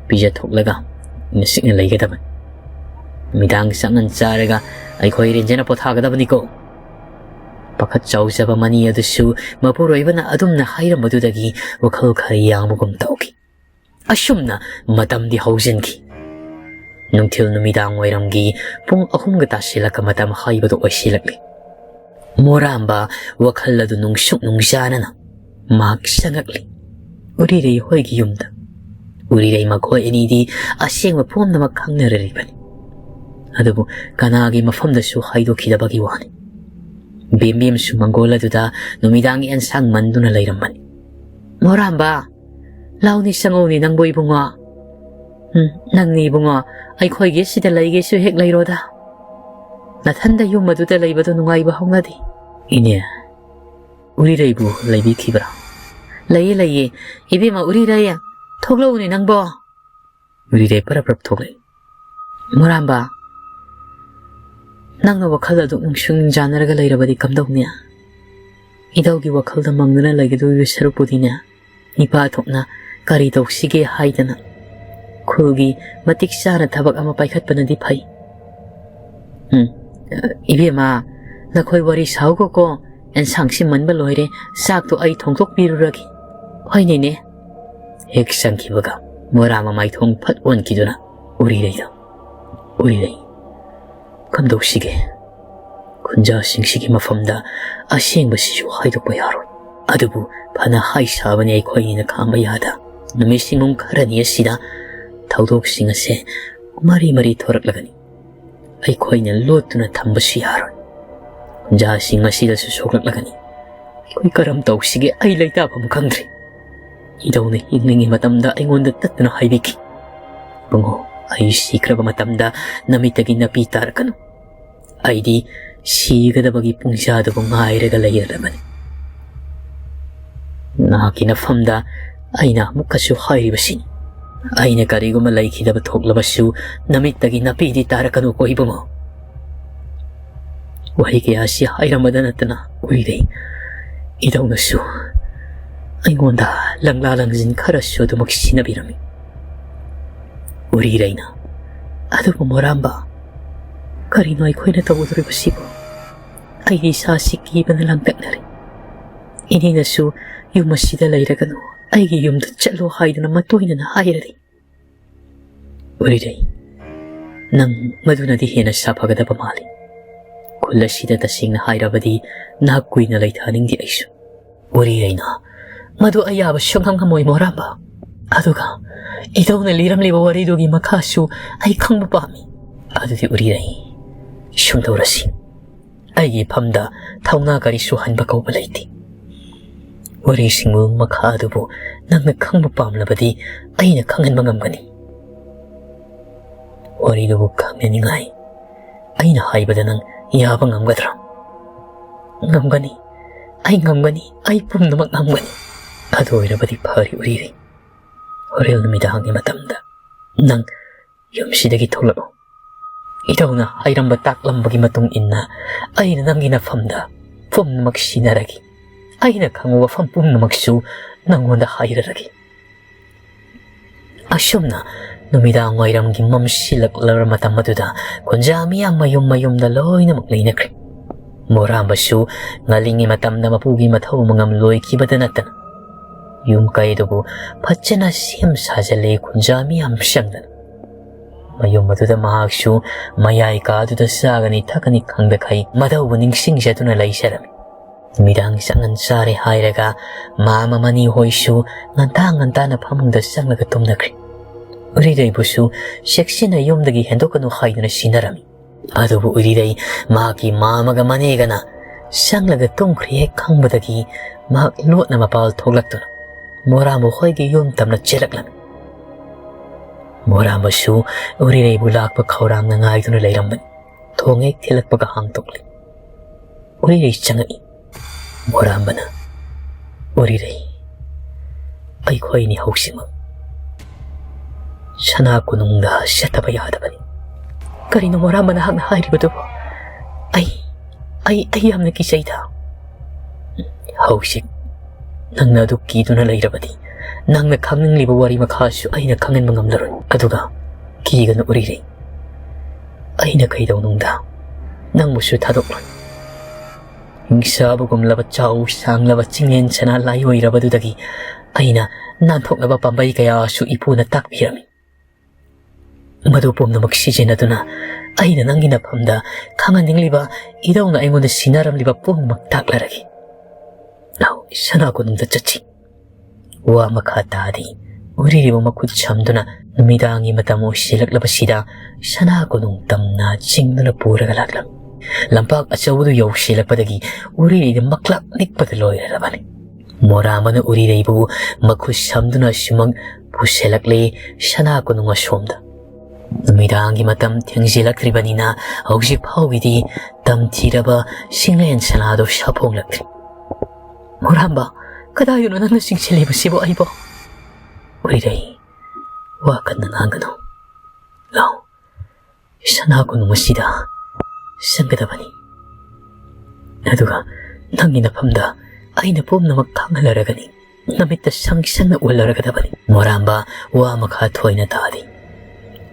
ꯄꯤꯖꯊꯣꯛꯂꯒ ꯏꯪꯅ ꯆꯤꯛꯅ ꯂꯩꯒꯗꯕꯅꯤ꯫ ꯅꯨꯃꯤꯗꯥꯡ ꯆꯥꯛꯉꯟ ꯆꯥꯔꯒ ꯑꯩꯈꯣꯏ ꯔꯦꯟꯖꯅ ꯄꯣꯊꯥꯒꯗꯕꯅꯤꯀꯣ꯫ ꯄꯥꯈꯠ ꯆꯥꯎꯖꯕ ꯃꯅꯤ ꯑꯗꯨꯁꯨ ꯃꯄꯨꯔꯣꯏꯕꯅ ꯑꯗꯨꯝꯅ ꯍꯥꯏꯔꯝꯕꯗꯨꯗꯒꯤ ꯋꯥꯈꯜ ꯈꯔ ꯌꯥꯡꯕꯒꯨꯝ ꯇꯧꯈꯤ꯫ ꯑꯁꯨꯝꯅ ꯃꯇꯝꯗꯤ ꯍꯧꯖꯤꯟꯈꯤ꯫ ꯅꯨꯡꯊꯤꯜ ꯅꯨꯃꯤꯗꯥꯡ ꯋꯥꯏꯔꯝꯒꯤ ꯄꯨꯡ ꯑꯍꯨꯝꯒ ꯇꯥꯁꯤꯜꯂꯛꯄ ꯃꯇꯝ ꯍꯥꯏꯕꯗꯨ ꯑꯣꯏꯁꯤꯜꯂꯛꯂꯤ꯫ ꯃꯣꯔꯥꯝꯕ ꯋꯥꯈꯜ ꯑꯗꯨ ꯅꯨꯡꯁꯨꯛ ꯅꯨꯡꯖꯥꯅꯅ ꯃꯍꯥꯛ ꯆꯪꯉꯛꯂꯤ ꯎꯔꯤꯔꯩ ꯍꯣꯏꯒꯤ ꯌꯨꯝꯗ꯫ ꯎꯔꯤꯔꯩ ꯃꯈꯣꯏ ꯑꯅꯤꯗꯤ ꯑꯁꯦꯡꯕ ꯄꯨꯝꯅꯃꯛ ꯈꯪꯅꯔꯔꯤꯕꯅꯤ꯫ ꯑꯗꯨꯕꯨ ꯀꯅꯥꯒꯤ ꯃꯐꯝꯗꯁꯨ ꯍꯥꯏꯗꯣꯛꯈꯤꯗꯕꯒꯤ ꯋꯥꯅꯤ꯫ ꯕꯦꯝꯕꯦꯝꯁꯨ ꯃꯪꯒꯣꯜ ꯑꯗꯨꯗ ꯅꯨꯃꯤꯗꯥꯡꯒꯤ ꯑꯦꯟꯁꯥꯡ ꯃꯟꯗꯨꯅ ꯂꯩꯔꯝꯕꯅꯤ꯫ "ꯃꯣꯔꯥꯝꯕ, ꯂꯥꯎꯅꯤ, ꯆꯪꯉꯧꯅꯤ ꯅꯪꯕꯨ ꯏꯕꯨꯡꯉꯣ꯫ ꯎꯝ, ꯅꯪꯅꯤ ꯏꯕꯨꯡꯉꯣ, ꯑꯩꯈꯣꯏꯒꯤ ꯁꯤꯗ ꯂꯩꯒꯦꯁꯨ ꯍꯦꯛ ꯂꯩꯔꯣꯗ꯫ ꯅꯊꯟꯗ ꯌꯨꯝ ꯑꯗꯨꯗ ꯂꯩꯕꯗꯣ ꯅꯨꯡꯉꯥꯏꯕ ꯍꯧꯅꯗꯦ꯫" "ꯏꯅꯦ, ꯎꯔꯤꯔꯩꯕꯨ ꯂꯩꯕꯤꯈꯤꯕ꯭ꯔꯥ?" "ꯂꯩꯌꯦ, ꯂꯩꯌꯦ꯫ ꯏꯕꯦꯝꯃ ꯎꯔꯤꯔꯩ, ꯊꯣꯛꯂꯛꯎꯅꯦ ꯅꯪꯕꯣ꯫" ꯎꯔꯤꯔꯩ ꯄꯔꯞ ꯄꯔꯞ ꯊꯣꯛꯂꯛꯏ꯫ "ꯃꯣꯔꯥꯝꯕ, ꯅꯪꯅ ꯋꯥꯈꯜ ꯑꯗꯨꯛ ꯅꯨꯡꯁꯨ ꯅꯨꯡꯖꯥꯅꯔꯒ ꯂꯩꯔꯕꯗꯤ ꯀꯝꯗꯧꯅꯤ? ꯏꯙꯧꯒꯤ ꯋꯥꯈꯜꯗ ꯃꯪꯗꯨꯅ ꯂꯩꯒꯗꯧꯔꯤꯕ ꯁꯔꯨꯛꯄꯨꯗꯤꯅꯦ, ꯏꯄꯥ ꯊꯣꯛꯅ ꯀꯔꯤ ꯇꯧꯁꯤꯒꯦ ꯍꯥꯏꯗꯅ ꯈꯨꯜꯒꯤ ꯃꯇꯤꯛ ꯆꯥꯅ ꯊꯕꯛ ꯑꯃ ꯄꯥꯏꯈꯠꯄꯅꯗꯤ ꯐꯩ꯫" "ꯎꯝ, ꯏꯕꯦꯝꯃ, ꯅꯈꯣꯏ ꯋꯥꯔꯤ ꯁꯥꯎꯒꯣꯀꯣ, ꯑꯦꯟꯁꯥꯡꯁꯤ ꯃꯟꯕ ꯂꯣꯏꯔꯦ, ꯆꯥꯛꯇꯣ ꯑꯩ ꯊꯣꯡꯗꯣꯛꯄꯤꯔꯨꯔꯒꯦ꯫" "ꯍꯣꯏ ꯅꯦꯅꯦ꯫" ꯍꯦꯛ ꯆꯪꯈꯤꯕꯒ ꯃꯣꯔꯥꯝꯕ ꯃꯥꯏꯊꯣꯡ ꯐꯠ ꯑꯣꯟꯈꯤꯗꯨꯅ ꯎꯔꯤꯔꯩꯗ, "ꯎꯔꯤꯔꯩ, ꯀꯝꯗꯧꯁꯤꯒꯦ? ꯈꯨꯟꯖꯥꯁꯤꯡꯁꯤꯒꯤ ꯃꯐꯝꯗ ꯑꯁꯦꯡꯕꯁꯤꯁꯨ ꯍꯥꯏꯗꯣꯛꯄ ꯌꯥꯔꯣꯏ꯫ ꯑꯗꯨꯕꯨ ꯐꯅ ꯍꯥꯏ ꯁꯥꯕꯅꯤ ꯑꯩꯈꯣꯏꯅꯤꯅ ꯈꯥꯝꯕ ꯌꯥꯗ꯫ ꯅꯨꯃꯤꯠ ꯁꯤꯡꯒꯨꯝ ꯈꯔꯅꯤ ꯑꯁꯤꯗ ꯊꯧꯗꯣꯛꯁꯤꯡ ꯑꯁꯦ ꯃꯔꯤ ꯃꯔꯤ ꯊꯣꯔꯛꯂꯒꯅꯤ꯫ ꯑꯩꯈꯣꯏꯅ ꯂꯣꯠꯇꯨꯅ ꯊꯝꯕꯁꯨ ꯌꯥꯔꯣꯏ꯫ ꯈꯨꯟꯖꯥꯁꯤꯡ ꯑꯁꯤꯗꯁꯨ ꯁꯣꯛꯂꯛꯂꯒꯅꯤ꯫ ꯑꯩꯈꯣꯏ ꯀꯔꯝ ꯇꯧꯁꯤꯒꯦ? ꯑꯩ ꯂꯩꯇꯥꯐꯝ ꯈꯪꯗ꯭ꯔꯦ꯫ ꯏꯙꯧꯅ ꯍꯤꯡꯂꯤꯉꯩ ꯃꯇꯝꯗ ꯑꯩꯉꯣꯟꯗ ꯇꯠꯇꯅ ꯍꯥꯏꯕꯤꯈꯤ, "ꯏꯕꯨꯡꯉꯣ, ꯑꯩ ꯁꯤꯈ꯭ꯔꯕ ꯃꯇꯝꯗ ꯅꯃꯤꯠꯇꯒꯤ ꯅꯥꯄꯤ ꯇꯥꯔꯛꯀꯅꯨ꯫ ꯑꯩꯗꯤ ꯁꯤꯒꯗꯕꯒꯤ ꯄꯨꯡꯖꯥꯗꯨꯕꯨ ꯉꯥꯏꯔꯒ ꯂꯩꯔꯕꯅꯤ꯫" ꯅꯍꯥꯛꯀꯤ ꯅꯐꯝꯗ ꯑꯩꯅ ꯑꯃꯨꯛꯀꯁꯨ ꯍꯥꯏꯔꯤꯕꯁꯤꯅꯤ, ꯑꯩꯅ ꯀꯔꯤꯒꯨꯝꯕ ꯂꯩꯈꯤꯗꯕ ꯊꯣꯛꯂꯕꯁꯨ ꯅꯃꯤꯠꯇꯒꯤ ꯅꯥꯄꯤꯗꯤ ꯇꯥꯔꯛꯀꯅꯨꯀꯣ ꯏꯕꯨꯡꯉꯣ꯫ ꯋꯥꯍꯩ ꯀꯌꯥꯁꯤ ꯍꯥꯏꯔꯝꯕꯗ ꯅꯠꯇꯅ ꯎꯔꯤꯔꯩ, ꯏꯙꯧꯅꯁꯨ ꯑꯩꯉꯣꯟꯗ ꯂꯪꯂꯥ ꯂꯪꯖꯤꯟ ꯈꯔꯁꯨ ꯑꯗꯨꯃꯛ ꯁꯤꯟꯅꯕꯤꯔꯝꯃꯤ꯫ ꯎꯔꯤꯔꯩꯅ, "ꯑꯗꯨꯕꯨ ꯃꯣꯔꯥꯝꯕ, ꯀꯔꯤꯅꯣ ꯑꯩꯈꯣꯏꯅ ꯇꯧꯒꯗꯧꯔꯤꯕꯁꯤꯕꯨ? ꯑꯩꯒꯤ ꯏꯁꯥꯁꯤ ꯀꯤꯕꯅ ꯂꯥꯡꯇꯛꯅꯔꯦ꯫ ꯏꯅꯦꯅꯁꯨ ꯌꯨꯝ ꯑꯁꯤꯗ ꯂꯩꯔꯒꯅꯨ, ꯑꯩꯒꯤ ꯌꯨꯝꯗ ꯆꯠꯂꯣ ꯍꯥꯏꯗꯨꯅ ꯃꯇꯣꯏꯅꯅ ꯍꯥꯏꯔꯔꯤ꯫" ꯎꯔꯤꯔꯩ, ꯅꯪ ꯃꯗꯨꯅꯗꯤ ꯍꯦꯟꯅ ꯁꯥꯐꯒꯗꯕ ꯃꯥꯜꯂꯤ꯫ ꯈꯨꯜ ꯑꯁꯤꯗ ꯇꯁꯦꯡꯅ ꯍꯥꯏꯔꯕꯗꯤ ꯅꯍꯥꯛ ꯀꯨꯏꯅ ꯂꯩꯊꯅꯤꯡꯗꯦ ꯑꯩꯁꯨ꯫ ꯎꯔꯤꯔꯩꯅ, "ꯃꯗꯨ ꯑꯩ ꯌꯥꯕ ꯁꯨꯡꯉꯝ ꯉꯝꯃꯣꯏ ꯃꯣꯔꯥꯝꯕ꯫ ꯑꯗꯨꯒ ꯏꯙꯧꯅ ꯂꯤꯔꯝꯂꯤꯕ ꯋꯥꯔꯤꯗꯨꯒꯤ ꯃꯈꯥꯁꯨ ꯑꯩ ꯈꯪꯕ ꯄꯥꯝꯃꯤ꯫" ꯑꯗꯨꯗꯤ ꯎꯔꯤꯔꯩ, ꯁꯨꯝ ꯇꯧꯔꯁꯤ꯫ ꯑꯩꯒꯤ ꯏꯐꯝꯗ ꯊꯧꯅꯥ ꯀꯔꯤꯁꯨ ꯍꯟꯕ ꯀꯧꯕ ꯂꯩꯇꯦ꯫ ꯋꯥꯔꯤꯁꯤꯡꯕꯨ ꯃꯈꯥ ꯑꯗꯨꯕꯨ ꯅꯪꯅ ꯈꯪꯕ ꯄꯥꯝꯂꯕꯗꯤ ꯑꯩꯅ ꯈꯪꯍꯟꯕ ꯉꯝꯒꯅꯤ꯫ ꯋꯥꯔꯤꯗꯨꯕꯨ ꯈꯪꯅꯅꯤꯡꯉꯥꯏ ꯑꯩꯅ ꯍꯥꯏꯕꯗ ꯅꯪ ꯌꯥꯕ ꯉꯝꯒꯗ꯭ꯔꯥ? ꯉꯝꯒꯅꯤ, ꯑꯩ ꯉꯝꯒꯅꯤ, ꯑꯩ ꯄꯨꯝꯅꯃꯛ ꯉꯝꯒꯅꯤ꯫ ꯑꯗꯨ ꯑꯣꯏꯔꯕꯗꯤ ꯐꯔꯦ ꯎꯔꯤꯔꯩ꯫ ꯍꯣꯔꯦꯟ ꯅꯨꯃꯤꯗꯥꯡꯒꯤ ꯃꯇꯝꯗ ꯅꯪ ꯌꯨꯝꯁꯤꯗꯒꯤ ꯊꯣꯛꯂꯛꯎ꯫ ꯏꯙꯧꯅ ꯍꯥꯏꯔꯝꯕ ꯇꯥꯛꯂꯝꯕꯒꯤ ꯃꯇꯨꯡ ꯏꯟꯅ ꯑꯩꯅ ꯅꯪꯒꯤ ꯅꯐꯝꯗ ꯄꯨꯝꯅꯃꯛ ꯁꯤꯟꯅꯔꯒꯦ꯫ ꯑꯩꯅ ꯈꯪꯕ ꯋꯥꯐꯝ ꯄꯨꯝꯅꯃꯛꯁꯨ ꯅꯪꯉꯣꯟꯗ ꯍꯥꯏꯔꯔꯒꯦ꯫ ꯑꯁꯨꯝꯅ ꯅꯨꯃꯤꯗꯥꯡ ꯋꯥꯏꯔꯝꯒꯤ ꯃꯝꯁꯤꯜꯂꯛꯂꯕ ꯃꯇꯝ ꯑꯗꯨꯗ ꯈꯨꯟꯖꯥ ꯃꯤꯌꯥꯝ ꯃꯌꯨꯝ ꯃꯌꯨꯝꯗ ꯂꯣꯏꯅꯃꯛ ꯂꯩꯅꯈ꯭ꯔꯦ꯫ ꯃꯣꯔꯥꯝꯕꯁꯨ ꯉꯜꯂꯤꯉꯩ ꯃꯇꯝꯗ ꯃꯄꯨꯒꯤ ꯃꯊꯧ ꯃꯉꯝ ꯂꯣꯏꯈꯤꯕꯗ ꯅꯠꯇꯅ ꯌꯨꯝ ꯀꯩꯗꯨꯕꯨ ꯐꯖꯅ ꯁꯦꯝ ꯁꯥꯖꯤꯜꯂꯦ ꯈꯨꯟꯖꯥ ꯃꯤꯌꯥꯝ ꯆꯪꯗꯅ꯫ ꯃꯌꯨꯝ ꯑꯗꯨꯗ ꯃꯍꯥꯛꯁꯨ ꯃꯌꯥꯏ ꯀꯥꯗꯨꯗ ꯆꯥꯒꯅꯤ ꯊꯛꯀꯅꯤ ꯈꯪꯗꯈꯩ ꯃꯙꯧꯕꯨ ꯅꯤꯡꯁꯤꯡꯖꯗꯨꯅ ꯂꯩꯖꯔꯝꯃꯤ꯫ ꯅꯨꯃꯤꯗꯥꯡ ꯆꯥꯛꯉꯟ ꯆꯥꯔꯦ ꯍꯥꯏꯔꯒ ꯃꯥꯃ ꯃꯅꯤ ꯍꯣꯏꯁꯨ ꯉꯟꯇꯥ ꯉꯟꯇꯥꯅ ꯐꯃꯨꯡꯗ ꯆꯪꯂꯒ ꯇꯨꯝꯅꯈ꯭ꯔꯦ꯫ ꯎꯔꯤꯔꯩꯕꯨꯁꯨ ꯆꯦꯛꯁꯤꯟꯅ ꯌꯨꯝꯗꯒꯤ ꯍꯦꯟꯗꯣꯛꯀꯅꯨ ꯍꯥꯏꯗꯨꯅ ꯁꯤꯟꯅꯔꯝꯃꯤ꯫ ꯑꯗꯨꯕꯨ ꯎꯔꯤꯔꯩ ꯃꯍꯥꯛꯀꯤ ꯃꯥꯃꯒ ꯃꯅꯦꯒꯅ ꯆꯪꯂꯒ ꯇꯨꯝꯈ꯭ꯔꯦ ꯍꯦꯛ ꯈꯪꯕꯗꯒꯤ ꯃꯍꯥꯛ ꯂꯣꯠꯅ ꯃꯄꯥꯜ ꯊꯣꯛꯂꯛꯇꯨꯅ ꯃꯣꯔꯥꯝꯕ ꯍꯣꯏꯒꯤ ꯌꯨꯝ ꯇꯝꯅ ꯆꯦꯜꯂꯛꯂꯝꯃꯤ꯫ ꯃꯣꯔꯥꯝꯕꯁꯨ ꯎꯔꯤꯔꯩꯕꯨ ꯂꯥꯛꯄ ꯈꯧꯔꯥꯡꯅ ꯉꯥꯏꯗꯨꯅ ꯂꯩꯔꯝꯕꯅꯤ꯫ ꯊꯣꯡ ꯍꯦꯛ ꯊꯤꯜꯂꯛꯄꯒ ꯍꯥꯡꯗꯣꯛꯂꯤ꯫ ꯎꯔꯤꯔꯩ ꯆꯪꯉꯛꯏ꯫ ꯃꯣꯔꯥꯝꯕꯅ, "ꯎꯔꯤꯔꯩ, ꯑꯩꯈꯣꯏꯅꯤ ꯍꯧꯖꯤꯛꯃꯛ ꯁꯅꯥ ꯀꯣꯅꯨꯡꯗ ꯆꯠꯇꯕ ꯌꯥꯗꯕꯅꯤ꯫" "ꯀꯔꯤꯅꯣ ꯃꯣꯔꯥꯝꯕ ꯅꯍꯥꯛꯅ ꯍꯥꯏꯔꯤꯕꯗꯨꯕꯨ? ꯑꯩ, ꯑꯩ, ꯑꯩ ꯌꯥꯝꯅ ꯀꯤꯖꯩꯗ꯫" "ꯍꯧꯖꯤꯛ ꯅꯪꯅ ꯑꯗꯨ ꯀꯤꯗꯨꯅ ꯂꯩꯔꯕꯗꯤ ꯅꯪꯅ ꯈꯪꯅꯤꯡꯂꯤꯕ ꯋꯥꯔꯤ ꯃꯈꯥꯁꯨ ꯑꯩꯅ ꯈꯪꯍꯟꯕ ꯉꯝꯂꯔꯣꯏ꯫ ꯑꯗꯨꯒ ꯀꯤꯒꯅꯨ ꯎꯔꯤꯔꯩ, ꯑꯩꯅ ꯀꯩꯗꯧꯅꯨꯡꯗ ꯅꯪꯕꯨꯁꯨ ꯊꯥꯗꯣꯛꯂꯣꯏ꯫ ꯍꯤꯡꯁꯥꯕꯒꯨꯝꯂꯕ ꯆꯥꯎ ꯁꯥꯡꯂꯕ ꯆꯤꯡꯂꯦꯟ ꯁꯅꯥ ꯂꯥꯏ ꯑꯣꯏꯔꯕꯗꯨꯗꯒꯤ ꯑꯩꯅ ꯅꯥꯟꯊꯣꯛꯅꯕ ꯄꯥꯝꯕꯩ ꯀꯌꯥꯁꯨ ꯏꯄꯨꯅ ꯇꯥꯛꯄꯤꯔꯝꯃꯤ꯫ ꯃꯗꯨ ꯄꯨꯝꯅꯃꯛ ꯁꯤꯖꯤꯟꯅꯗꯨꯅ ꯑꯩꯅ ꯅꯪꯒꯤ ꯅꯐꯝꯗ ꯈꯪꯍꯟꯅꯤꯡꯂꯤꯕ ꯏꯙꯧꯅ ꯑꯩꯉꯣꯟꯗ ꯁꯤꯟꯅꯔꯝꯂꯤꯕ ꯄꯨꯝꯅꯃꯛ ꯇꯥꯛꯂꯔꯒꯦ꯫ ꯂꯥꯎ, ꯁꯅꯥ ꯀꯣꯅꯨꯡꯗ ꯆꯠꯁꯤ꯫" ꯋꯥ ꯃꯈꯥ ꯇꯥꯗꯦ꯫ ꯎꯔꯤꯔꯩꯕꯨ ꯃꯈꯨꯠ ꯁꯝꯗꯨꯅ ꯅꯨꯃꯤꯗꯥꯡꯒꯤ ꯃꯇꯝ ꯑꯣꯏꯁꯤꯜꯂꯛꯂꯕꯁꯤꯗ ꯁꯅꯥ ꯀꯣꯅꯨꯡ ꯇꯝꯅ ꯆꯤꯡꯗꯨꯅ ꯄꯨꯔꯒ ꯂꯥꯛꯂꯝꯃꯤ꯫ ꯂꯝꯄꯥꯛ ꯑꯆꯧꯕꯗꯨ ꯌꯧꯁꯤꯜꯂꯛꯄꯗꯒꯤ ꯎꯔꯤꯔꯩꯗꯤ ꯃꯛꯂꯥꯛ ꯅꯤꯛꯄꯗ ꯂꯣꯏꯔꯔꯕꯅꯤ꯫ ꯃꯣꯔꯥꯝꯕꯅ ꯎꯔꯤꯔꯩꯕꯨ ꯃꯈꯨꯠ ꯁꯝꯗꯨꯅ ꯁꯨꯃꯛ ꯄꯨꯁꯤꯜꯂꯛꯂꯦ ꯁꯅꯥ ꯀꯣꯅꯨꯡ ꯑꯁꯣꯝꯗ꯫ ꯅꯨꯃꯤꯗꯥꯡꯒꯤ ꯃꯇꯝ ꯊꯦꯡꯖꯤꯜꯂꯛꯇ꯭ꯔꯤꯕꯅꯤꯅ ꯍꯧꯖꯤꯛ ꯐꯥꯎꯒꯤꯗꯤ ꯇꯝꯊꯤꯔꯕ ꯁꯤꯡꯂꯦꯟ ꯁꯅꯥꯗꯣ ꯁꯥꯐꯣꯡꯂꯛꯇ꯭ꯔꯤ꯫ "ꯃꯣꯔꯥꯝꯕ, ꯀꯗꯥꯏꯗꯅꯣ ꯅꯪꯅ ꯆꯤꯡꯁꯤꯜꯂꯤꯕꯁꯤꯕꯨ ꯑꯩꯕꯣ?" "ꯎꯔꯤꯔꯩ, ꯋꯥ ꯀꯟꯅ ꯉꯥꯡꯒꯅꯨ꯫ ꯂꯥꯎ, ꯁꯅꯥ ꯀꯣꯅꯨꯡ ꯑꯁꯤꯗ ꯆꯪꯒꯗꯕꯅꯤ꯫ ꯑꯗꯨꯒ ꯅꯪꯒꯤ ꯅꯐꯝꯗ ꯑꯩꯅ ꯄꯨꯝꯅꯃꯛ ꯈꯪꯍꯜꯂꯔꯒꯅꯤ꯫ ꯅꯃꯤꯠꯇ ꯁꯪ ꯁꯪꯅ ꯎꯍꯜꯂꯔꯒꯗꯕꯅꯤ꯫" ꯃꯣꯔꯥꯝꯕ ꯋꯥ ꯃꯈꯥ ꯊꯣꯏꯅ ꯇꯥꯗꯦ꯫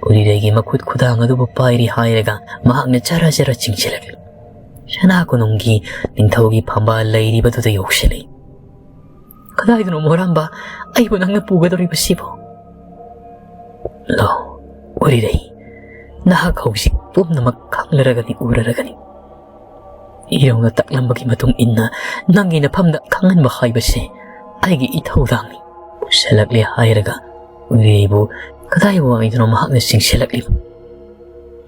ꯎꯔꯤꯔꯩꯒꯤ ꯃꯈꯨꯠ ꯈꯨꯗꯥꯡ ꯑꯗꯨꯕꯨ ꯄꯥꯏꯔꯤ ꯍꯥꯏꯔꯒ ꯃꯍꯥꯛꯅ ꯖꯔ ꯖꯔ ꯆꯤꯡꯁꯤꯜꯂꯛꯂꯤ꯫ ꯁꯅꯥ ꯀꯣꯅꯨꯡꯒꯤ ꯅꯤꯡꯊꯧꯒꯤ ꯐꯝꯕꯥꯜ ꯂꯩꯔꯤꯕꯗꯨꯗ ꯌꯧꯁꯤꯜꯂꯤ꯫ "ꯀꯗꯥꯏꯗꯅꯣ ꯃꯣꯔꯥꯝꯕ ꯑꯩꯕꯨ ꯅꯪꯅ ꯄꯨꯒꯗꯧꯔꯤꯕꯁꯤꯕꯣ?" "ꯂꯥꯎ, ꯎꯔꯤꯔꯩ, ꯅꯍꯥꯛ ꯍꯧꯖꯤꯛ ꯄꯨꯝꯅꯃꯛ ꯈꯪꯂꯔꯒꯅꯤ, ꯎꯔꯔꯒꯅꯤ꯫ ꯏꯙꯧꯅ ꯇꯥꯛꯂꯝꯕꯒꯤ ꯃꯇꯨꯡ ꯏꯟꯅ ꯅꯪꯒꯤ ꯅꯐꯝꯗ ꯈꯪꯍꯟꯕ ꯍꯥꯏꯕꯁꯦ ꯑꯩꯒꯤ ꯏꯊꯧꯗꯥꯡꯅꯤ꯫" ꯄꯨꯁꯜꯂꯛꯂꯦ ꯍꯥꯏꯔꯒ ꯎꯔꯤꯔꯩꯕꯨ ꯀꯗꯥꯏ ꯋꯥꯏꯗꯅꯣ ꯃꯍꯥꯛꯅ ꯆꯤꯡꯁꯤꯜꯂꯛꯂꯤꯕ꯫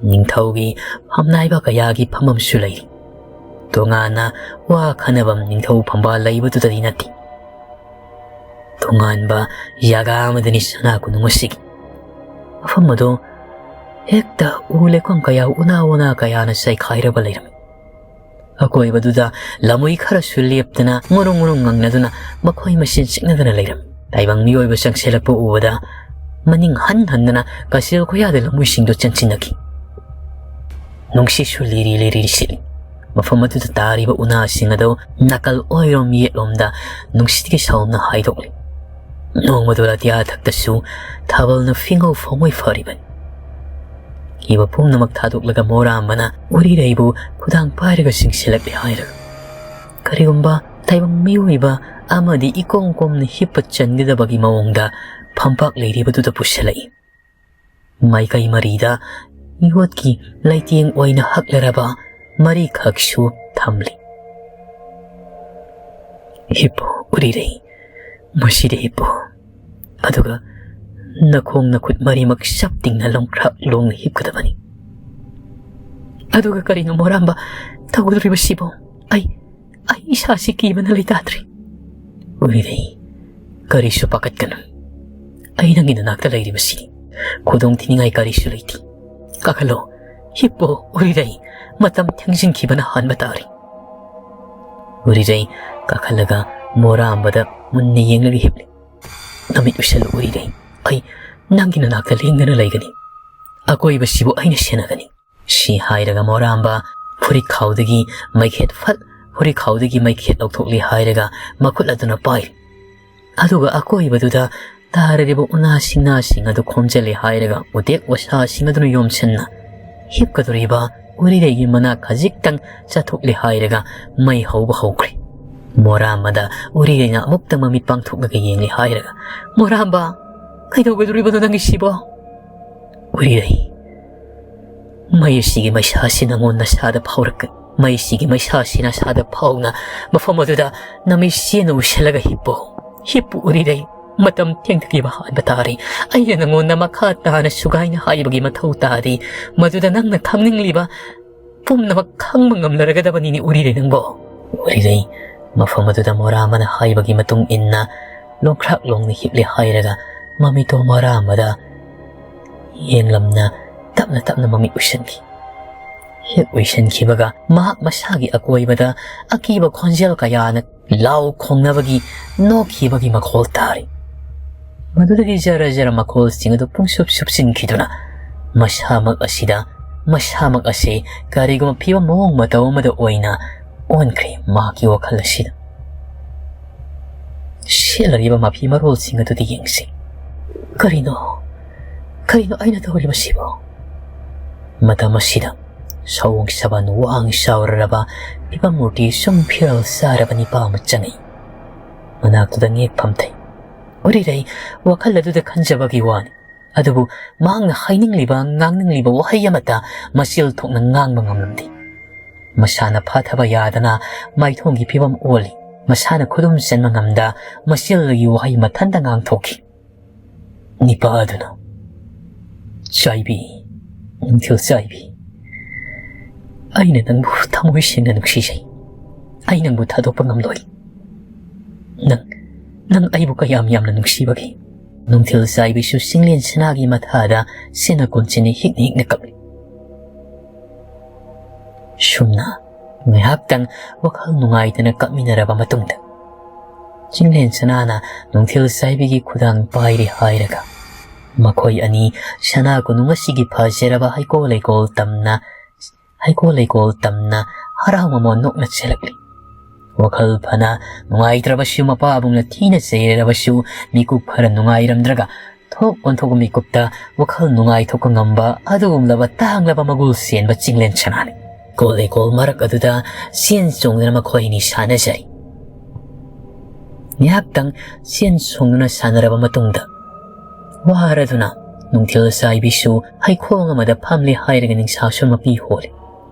ꯅꯤꯡꯊꯧꯒꯤ ꯐꯝꯅꯥꯏꯕ ꯀꯌꯥꯒꯤ ꯐꯝꯐꯝꯁꯨ ꯂꯩꯔꯤ꯫ ꯇꯣꯉꯥꯟꯅ ꯋꯥ ꯈꯟꯅꯐꯝ ꯅꯤꯡꯊꯧ ꯐꯝꯕꯥꯜ ꯂꯩꯕꯗꯨꯗꯗꯤ ꯅꯠꯇꯦ꯫ ꯇꯣꯉꯥꯟꯕ ꯖꯒꯥ ꯑꯃꯗꯅꯤ ꯁꯅꯥ ꯀꯣꯅꯨꯡ ꯑꯁꯤꯒꯤ꯫ ꯃꯐꯝ ꯑꯗꯣ ꯍꯦꯛꯇ ꯎ ꯂꯩꯀꯣꯜ ꯀꯌꯥ, ꯎꯅꯥ ꯋꯥꯅꯥ ꯀꯌꯥꯅ ꯆꯩꯈꯥꯏꯔꯕ ꯂꯩꯔꯝꯃꯤ꯫ ꯑꯀꯣꯏꯕꯗꯨꯗ ꯂꯝꯍꯨꯏ ꯈꯔꯁꯨ ꯂꯦꯞꯇꯅ ꯉꯨꯔꯨꯡ ꯉꯨꯔꯨꯡ ꯉꯪꯅꯗꯨꯅ ꯃꯈꯣꯏ ꯃꯁꯦꯟ ꯆꯤꯛꯅꯗꯅ ꯂꯩꯔꯝꯃꯤ꯫ ꯇꯥꯏꯕꯪ ꯃꯤꯑꯣꯏꯕ ꯆꯪꯁꯤꯜꯂꯛꯄ ꯎꯕꯗ ꯃꯅꯤꯡ ꯍꯟ ꯍꯟꯗꯅ ꯀꯥꯆꯤꯜ ꯀꯣꯌꯥꯗ ꯂꯝꯍꯨꯏꯁꯤꯡꯗꯨ ꯆꯪꯁꯤꯟꯅꯈꯤ꯫ ꯅꯨꯡꯁꯤꯠꯁꯨ ꯂꯤꯔꯤ ꯂꯤꯔꯤ ꯁꯤꯠꯂꯤ꯫ ꯃꯐꯝ ꯑꯗꯨꯗ ꯇꯥꯔꯤꯕ ꯎꯅꯥꯁꯤꯡ ꯑꯗꯨ ꯅꯥꯀꯜ ꯑꯣꯏꯔꯣꯝ ꯌꯦꯠꯂꯣꯝꯗ ꯅꯨꯡꯁꯤꯠꯀꯤ ꯁꯥꯎꯝꯅ ꯍꯥꯏꯗꯣꯛꯂꯤ꯫ ꯅꯣꯡꯃꯗꯨ ꯑꯇꯤꯌꯥ ꯊꯛꯇꯁꯨ ꯊꯥꯕꯜꯅ ꯐꯤꯉꯧ ꯐꯣꯡꯉꯣꯏ ꯐꯥꯔꯤꯕꯅꯤ꯫ ꯀꯤꯕ ꯄꯨꯝꯅꯃꯛ ꯊꯥꯗꯣꯛꯂꯒ ꯃꯣꯔꯥꯝꯕꯅ ꯎꯔꯤꯔꯩꯕꯨ ꯈꯨꯗꯥꯡ ꯄꯥꯏꯔꯒ ꯆꯤꯡꯁꯤꯜꯂꯛꯂꯦ ꯍꯥꯏꯔꯒ, ꯀꯔꯤꯒꯨꯝꯕ ꯇꯥꯏꯕꯪ ꯃꯤꯑꯣꯏꯕ ꯑꯃꯗꯤ ꯏꯀꯣꯝ ꯀꯣꯝꯅ ꯍꯤꯞꯄ ꯆꯟꯒꯗꯕꯒꯤ ꯃꯑꯣꯡꯗ ꯐꯝꯄꯥꯛ ꯂꯩꯔꯤꯕꯗꯨꯗ ꯄꯨꯁꯤꯜꯂꯛꯏ꯫ ꯃꯥꯏꯀꯩ ꯃꯔꯤꯗ ꯌꯣꯠꯀꯤ ꯂꯩꯇꯦꯡ ꯑꯣꯏꯅ ꯍꯛꯂꯔꯕ ꯃꯔꯤꯈꯛꯁꯨ ꯊꯝꯂꯤ꯫ "ꯍꯤꯞꯄꯨ, ꯎꯔꯤꯔꯩ, ꯃꯁꯤꯗ ꯍꯤꯞꯄꯨ꯫ ꯑꯗꯨꯒ ꯅꯈꯣꯡ ꯅꯈꯨꯠ ꯃꯔꯤꯃꯛ ꯆꯞ ꯇꯤꯡꯅ ꯂꯣꯡꯈ꯭ꯔꯥꯛ ꯂꯣꯡꯅ ꯍꯤꯞꯀꯗꯕꯅꯤ꯫" "ꯑꯗꯨꯒ ꯀꯔꯤꯅꯣ ꯃꯣꯔꯥꯝꯕ ꯇꯧꯒꯗꯧꯔꯤꯕꯁꯤꯕꯣ? ꯑꯩ, ꯑꯩ ꯏꯁꯥꯁꯤ ꯀꯤꯕꯅ ꯂꯩꯇꯥꯗ꯭ꯔꯦ꯫" "ꯎꯔꯤꯔꯩ, ꯀꯔꯤꯁꯨ ꯄꯥꯈꯠꯀꯅꯨ꯫ ꯑꯩ ꯅꯪꯒꯤ ꯅꯅꯥꯛꯇ ꯂꯩꯔꯤꯕꯁꯤꯅꯤ꯫ ꯈꯨꯗꯣꯡ ꯊꯤꯅꯤꯡꯉꯥꯏ ꯀꯔꯤꯁꯨ ꯂꯩꯇꯦ꯫ ꯀꯥꯈꯠꯂꯣ, ꯍꯤꯞꯄꯣ, ꯎꯔꯤꯔꯩ꯫ ꯃꯇꯝ ꯊꯦꯡꯖꯤꯟꯈꯤꯕꯅ ꯍꯥꯟꯕ ꯇꯥꯔꯦ꯫" ꯎꯔꯤꯔꯩ ꯀꯥꯈꯠꯂꯒ ꯃꯣꯔꯥꯝꯕꯗ ꯃꯨꯟꯅ ꯌꯦꯡꯂꯒ ꯍꯤꯞꯂꯤ꯫ "ꯅꯃꯤꯠ ꯎꯏꯁꯜꯂꯨ ꯎꯔꯤꯔꯩ꯫ ꯑꯩ ꯅꯪꯒꯤ ꯅꯅꯥꯛꯇ ꯂꯦꯡꯗꯅ ꯂꯩꯒꯅꯤ꯫ ꯑꯀꯣꯏꯕꯁꯤꯕꯨ ꯑꯩꯅ ꯁꯦꯟꯅꯒꯅꯤ꯫" ꯁꯤ ꯍꯥꯏꯔꯒ ꯃꯣꯔꯥꯝꯕ ꯐꯨꯔꯤꯠꯈꯥꯎꯗꯒꯤ ꯃꯩꯈꯦꯠ ꯐꯠ, ꯐꯨꯔꯤꯠꯈꯥꯎꯗꯒꯤ ꯃꯩꯈꯦꯠ ꯂꯧꯊꯣꯛꯂꯤ ꯍꯥꯏꯔꯒ ꯃꯈꯨꯠ ꯑꯗꯨꯅ ꯄꯥꯏꯔꯤ꯫ ꯑꯗꯨꯒ ꯑꯀꯣꯏꯕꯗꯨꯗ ꯇꯥꯔꯤꯕ ꯎꯅꯥ ꯁꯤꯡꯅꯥꯁꯤꯡ ꯑꯗꯨ ꯈꯣꯝꯖꯤꯜꯂꯤ ꯍꯥꯏꯔꯒ ꯎꯗꯦꯛ ꯋꯥꯁꯥꯁꯤꯡ ꯑꯗꯨꯅ ꯌꯣꯝꯁꯤꯟꯅ ꯍꯤꯞꯀꯗꯧꯔꯤꯕ ꯎꯔꯤꯔꯩꯒꯤ ꯃꯅꯥꯛ ꯈꯖꯤꯛꯇꯪ ꯆꯠꯊꯣꯛꯂꯤ ꯍꯥꯏꯔꯒ ꯃꯩ ꯍꯧꯕ ꯍꯧꯈ꯭ꯔꯦ꯫ ꯃꯣꯔꯥꯝꯕꯗ ꯎꯔꯤꯔꯩꯅ ꯑꯃꯨꯛꯇ ꯃꯃꯤꯠ ꯄꯥꯡꯊꯣꯛꯂꯒ ꯌꯦꯡꯂꯤ ꯍꯥꯏꯔꯒ, "ꯃꯣꯔꯥꯝꯕ, ꯀꯩꯗꯧꯒꯗꯧꯔꯤꯕꯅꯣ ꯅꯪꯒꯤꯁꯤꯕꯣ?" "ꯎꯔꯤꯔꯩ, ꯃꯩ ꯑꯁꯤꯒꯤ ꯃꯩꯁꯥꯁꯤ ꯅꯉꯣꯟ ꯅꯁꯥꯗ ꯐꯥꯎꯔꯛꯀꯅꯤ꯫ ꯃꯩ ꯑꯁꯤꯒꯤ ꯃꯩꯁꯥꯁꯤ ꯅꯁꯥꯗ ꯐꯥꯎꯅ ꯃꯐꯝ ꯑꯗꯨꯗ ꯅꯃꯩ ꯆꯦꯅ ꯎꯁꯤꯜꯂꯒ ꯍꯤꯞꯄꯨ꯫ ꯍꯤꯞꯄꯨ ꯎꯔꯤꯔꯩ, ꯃꯇꯝ ꯊꯦꯡꯊꯈꯤꯕ ꯍꯥꯟꯕ ꯇꯥꯔꯦ꯫ ꯑꯩꯅ ꯅꯉꯣꯟꯗ ꯃꯈꯥ ꯇꯥꯅ ꯁꯨꯒꯥꯏꯅ ꯍꯥꯏꯕꯒꯤ ꯃꯊꯧ ꯇꯥꯗꯦ꯫ ꯃꯗꯨꯗ ꯅꯪꯅ ꯈꯪꯅꯤꯡꯂꯤꯕ ꯄꯨꯝꯅꯃꯛ ꯈꯪꯕ ꯉꯝꯂꯔꯒꯗꯕꯅꯤꯅꯦ ꯎꯔꯤꯔꯩ ꯅꯪꯕꯣ꯫ ꯎꯔꯤꯔꯩ ꯃꯐꯝ ꯑꯗꯨꯗ ꯃꯣꯔꯥ ꯑꯃꯅ ꯍꯥꯏꯕꯒꯤ ꯃꯇꯨꯡ ꯏꯟꯅ ꯂꯣꯡꯈ꯭ꯔꯥꯛ ꯂꯣꯡꯅ ꯍꯤꯞꯂꯦ ꯍꯥꯏꯔꯒ ꯃꯃꯤꯠꯇꯣ ꯃꯣꯔꯥ ꯑꯃꯗ ꯌꯦꯡꯂꯝꯅ ꯇꯞꯅ ꯇꯞꯅ ꯃꯃꯤꯠ ꯎꯏꯁꯟꯈꯤ꯫ ꯍꯦꯛ ꯎꯏꯁꯟꯈꯤꯕꯒ ꯃꯍꯥꯛ ꯃꯁꯥꯒꯤ ꯑꯀꯣꯏꯕꯗ ꯑꯀꯤꯕ ꯈꯣꯟꯖꯦꯜ ꯀꯌꯥꯅ ꯂꯥꯎ ꯈꯣꯡꯅꯕꯒꯤ, ꯅꯣꯛꯈꯤꯕꯒꯤ ꯃꯈꯣꯜ ꯇꯥꯔꯤ꯫ ꯃꯗꯨꯗꯒꯤ ꯖꯔ ꯖꯔ ꯃꯈꯣꯜꯁꯤꯡ ꯑꯗꯨ ꯄꯨꯡꯁꯨꯞ ꯁꯨꯞꯆꯤꯟꯈꯤꯗꯨꯅ ꯃꯁꯥꯃꯛ ꯑꯁꯤꯗ, ꯃꯁꯥꯃꯛ ꯑꯁꯤ ꯀꯔꯤꯒꯨꯝꯕ ꯐꯤꯕꯝ ꯃꯑꯣꯡ ꯃꯇꯧ ꯑꯃꯗ ꯑꯣꯏꯅ ꯑꯣꯟꯈ꯭ꯔꯦ ꯃꯍꯥꯛꯀꯤ ꯋꯥꯈꯜ ꯑꯁꯤꯗ꯫ ꯁꯦꯠꯂꯔꯤꯕ ꯃꯐꯤ ꯃꯔꯣꯜꯁꯤꯡ ꯑꯗꯨꯗꯤ ꯌꯦꯡꯁꯤ꯫ ꯀꯔꯤꯅꯣ? ꯀꯔꯤꯅꯣ ꯑꯩꯅ ꯇꯧꯔꯤꯕꯁꯤꯕꯣ? ꯃꯇꯝ ꯑꯁꯤꯗ ꯁꯑꯣꯡ ꯁꯥꯕꯟ ꯋꯥꯡ ꯆꯥꯎꯔꯔꯕ ꯐꯤꯕꯝ ꯃꯨꯔꯇꯤ ꯁꯨꯝ ꯐꯤꯔꯥꯜ ꯆꯥꯔꯕ ꯅꯤꯄꯥ ꯑꯃ ꯆꯪꯉꯛꯏ꯫ ꯃꯅꯥꯛꯇꯨꯗ ꯉꯦꯛ ꯐꯝꯊꯩ꯫ ꯎꯔꯤꯔꯩ ꯋꯥꯈꯜ ꯑꯗꯨꯗ ꯈꯟꯖꯕꯒꯤ ꯋꯥꯅꯤ꯫ ꯑꯗꯨꯕꯨ ꯃꯍꯥꯛꯅ ꯍꯥꯏꯅꯤꯡꯂꯤꯕ, ꯉꯥꯡꯅꯤꯡꯂꯤꯕ ꯋꯥꯍꯩ ꯑꯃꯠꯇ ꯃꯆꯤꯜ ꯊꯣꯛꯅ ꯉꯥꯡꯕ ꯉꯝꯂꯝꯗꯦ꯫ ꯃꯁꯥꯅ ꯐꯥꯊꯕ ꯌꯥꯗꯅ ꯃꯥꯏꯊꯣꯡꯒꯤ ꯐꯤꯕꯝ ꯑꯣꯜꯂꯤ꯫ ꯃꯁꯥꯅ ꯈꯨꯗꯨꯝ ꯆꯟꯕ ꯉꯝꯗ ꯃꯆꯤꯜꯗꯒꯤ ꯋꯥꯍꯩ ꯃꯊꯟꯇ ꯉꯥꯡꯊꯣꯛꯈꯤ꯫ ꯅꯤꯄꯥ ꯑꯗꯨꯅ, "ꯆꯥꯏꯕꯤ, ꯅꯨꯡꯊꯤꯜ ꯆꯥꯏꯕꯤ, ꯑꯩꯅ ꯅꯪꯕꯨ ꯊꯃꯣꯏ ꯁꯦꯡꯅ ꯅꯨꯡꯁꯤꯖꯩ꯫ ꯑꯩ ꯅꯪꯕꯨ ꯊꯥꯗꯣꯛꯄ ꯉꯝꯂꯣꯏ꯫ ꯅꯪ, ꯅꯪ ꯑꯩꯕꯨ ꯀꯌꯥꯝ ꯌꯥꯝꯅ ꯅꯨꯡꯁꯤꯕꯒꯦ?" ꯅꯨꯡꯊꯤꯜ ꯆꯥꯏꯕꯤꯁꯨ ꯆꯤꯡꯂꯦꯟ ꯁꯅꯥꯒꯤ ꯃꯊꯥꯗ ꯁꯦꯟꯅ ꯀꯣꯟꯁꯤꯟꯅ ꯍꯤꯛꯅ ꯍꯤꯛꯅ ꯀꯞꯂꯤ꯫ ꯁꯨꯝꯅ ꯉꯥꯏꯍꯥꯛꯇꯪ ꯋꯥꯈꯜ ꯅꯨꯡꯉꯥꯏꯇꯅ ꯀꯞꯃꯤꯟꯅꯔꯕ ꯃꯇꯨꯡꯗ, ꯆꯤꯡꯂꯦꯟ ꯁꯅꯥꯅ ꯅꯨꯡꯊꯤꯜ ꯆꯥꯏꯕꯤꯒꯤ ꯈꯨꯗꯥꯡ ꯄꯥꯏꯔꯦ ꯍꯥꯏꯔꯒ, ꯃꯈꯣꯏ ꯑꯅꯤ ꯁꯅꯥ ꯀꯣꯅꯨꯡ ꯑꯁꯤꯒꯤ ꯐꯖꯔꯕ ꯍꯩꯀꯣꯜ ꯂꯩꯀꯣꯜ ꯇꯝꯅ, ꯍꯩꯀꯣꯜ ꯂꯩꯀꯣꯜ ꯇꯝꯅ ꯍꯔꯥꯎ ꯃꯃꯣꯟ ꯅꯣꯛꯅ ꯆꯦꯜꯂꯛꯂꯤ꯫ ꯋꯥꯈꯜ ꯐꯅ ꯅꯨꯡꯉꯥꯏꯇ꯭ꯔꯕꯁꯨ, ꯃꯄꯥꯕꯨꯡꯅ ꯊꯤꯅ ꯆꯩꯔꯕꯁꯨ, ꯃꯤꯀꯨꯞ ꯈꯔ ꯅꯨꯡꯉꯥꯏꯔꯝꯗ꯭ꯔꯒ ꯊꯣꯛ ꯑꯣꯟꯊꯣꯛꯄ ꯃꯤꯀꯨꯞꯇ ꯋꯥꯈꯜ ꯅꯨꯡꯉꯥꯏꯊꯣꯛꯄ ꯉꯝꯕ ꯑꯗꯨꯒꯨꯝꯂꯕ ꯇꯥꯡꯂꯕ ꯃꯒꯨꯜ ꯆꯦꯟꯕ ꯆꯤꯡꯂꯦꯟ ꯁꯅꯥꯅꯤ꯫ ꯀꯣꯜ ꯂꯩꯀꯣꯜ ꯃꯔꯛ ꯑꯗꯨꯗ ꯆꯦꯟ ꯆꯣꯡꯗꯨꯅ ꯃꯈꯣꯏ ꯑꯅꯤ ꯁꯥꯟꯅꯖꯔꯤ꯫ ꯉꯥꯏꯍꯥꯛꯇꯪ ꯆꯦꯟ ꯆꯣꯡꯗꯨꯅ ꯁꯥꯟꯅꯔꯕ ꯃꯇꯨꯡꯗ, ꯋꯥꯔꯗꯨꯅ ꯅꯨꯡꯊꯤꯜ ꯆꯥꯏꯕꯤꯁꯨ ꯍꯩꯈꯣꯡ ꯑꯃꯗ ꯐꯝꯂꯦ ꯍꯥꯏꯔꯒ ꯅꯤꯡꯁꯥꯁꯨ ꯃꯄꯤ ꯍꯣꯜꯂꯤ꯫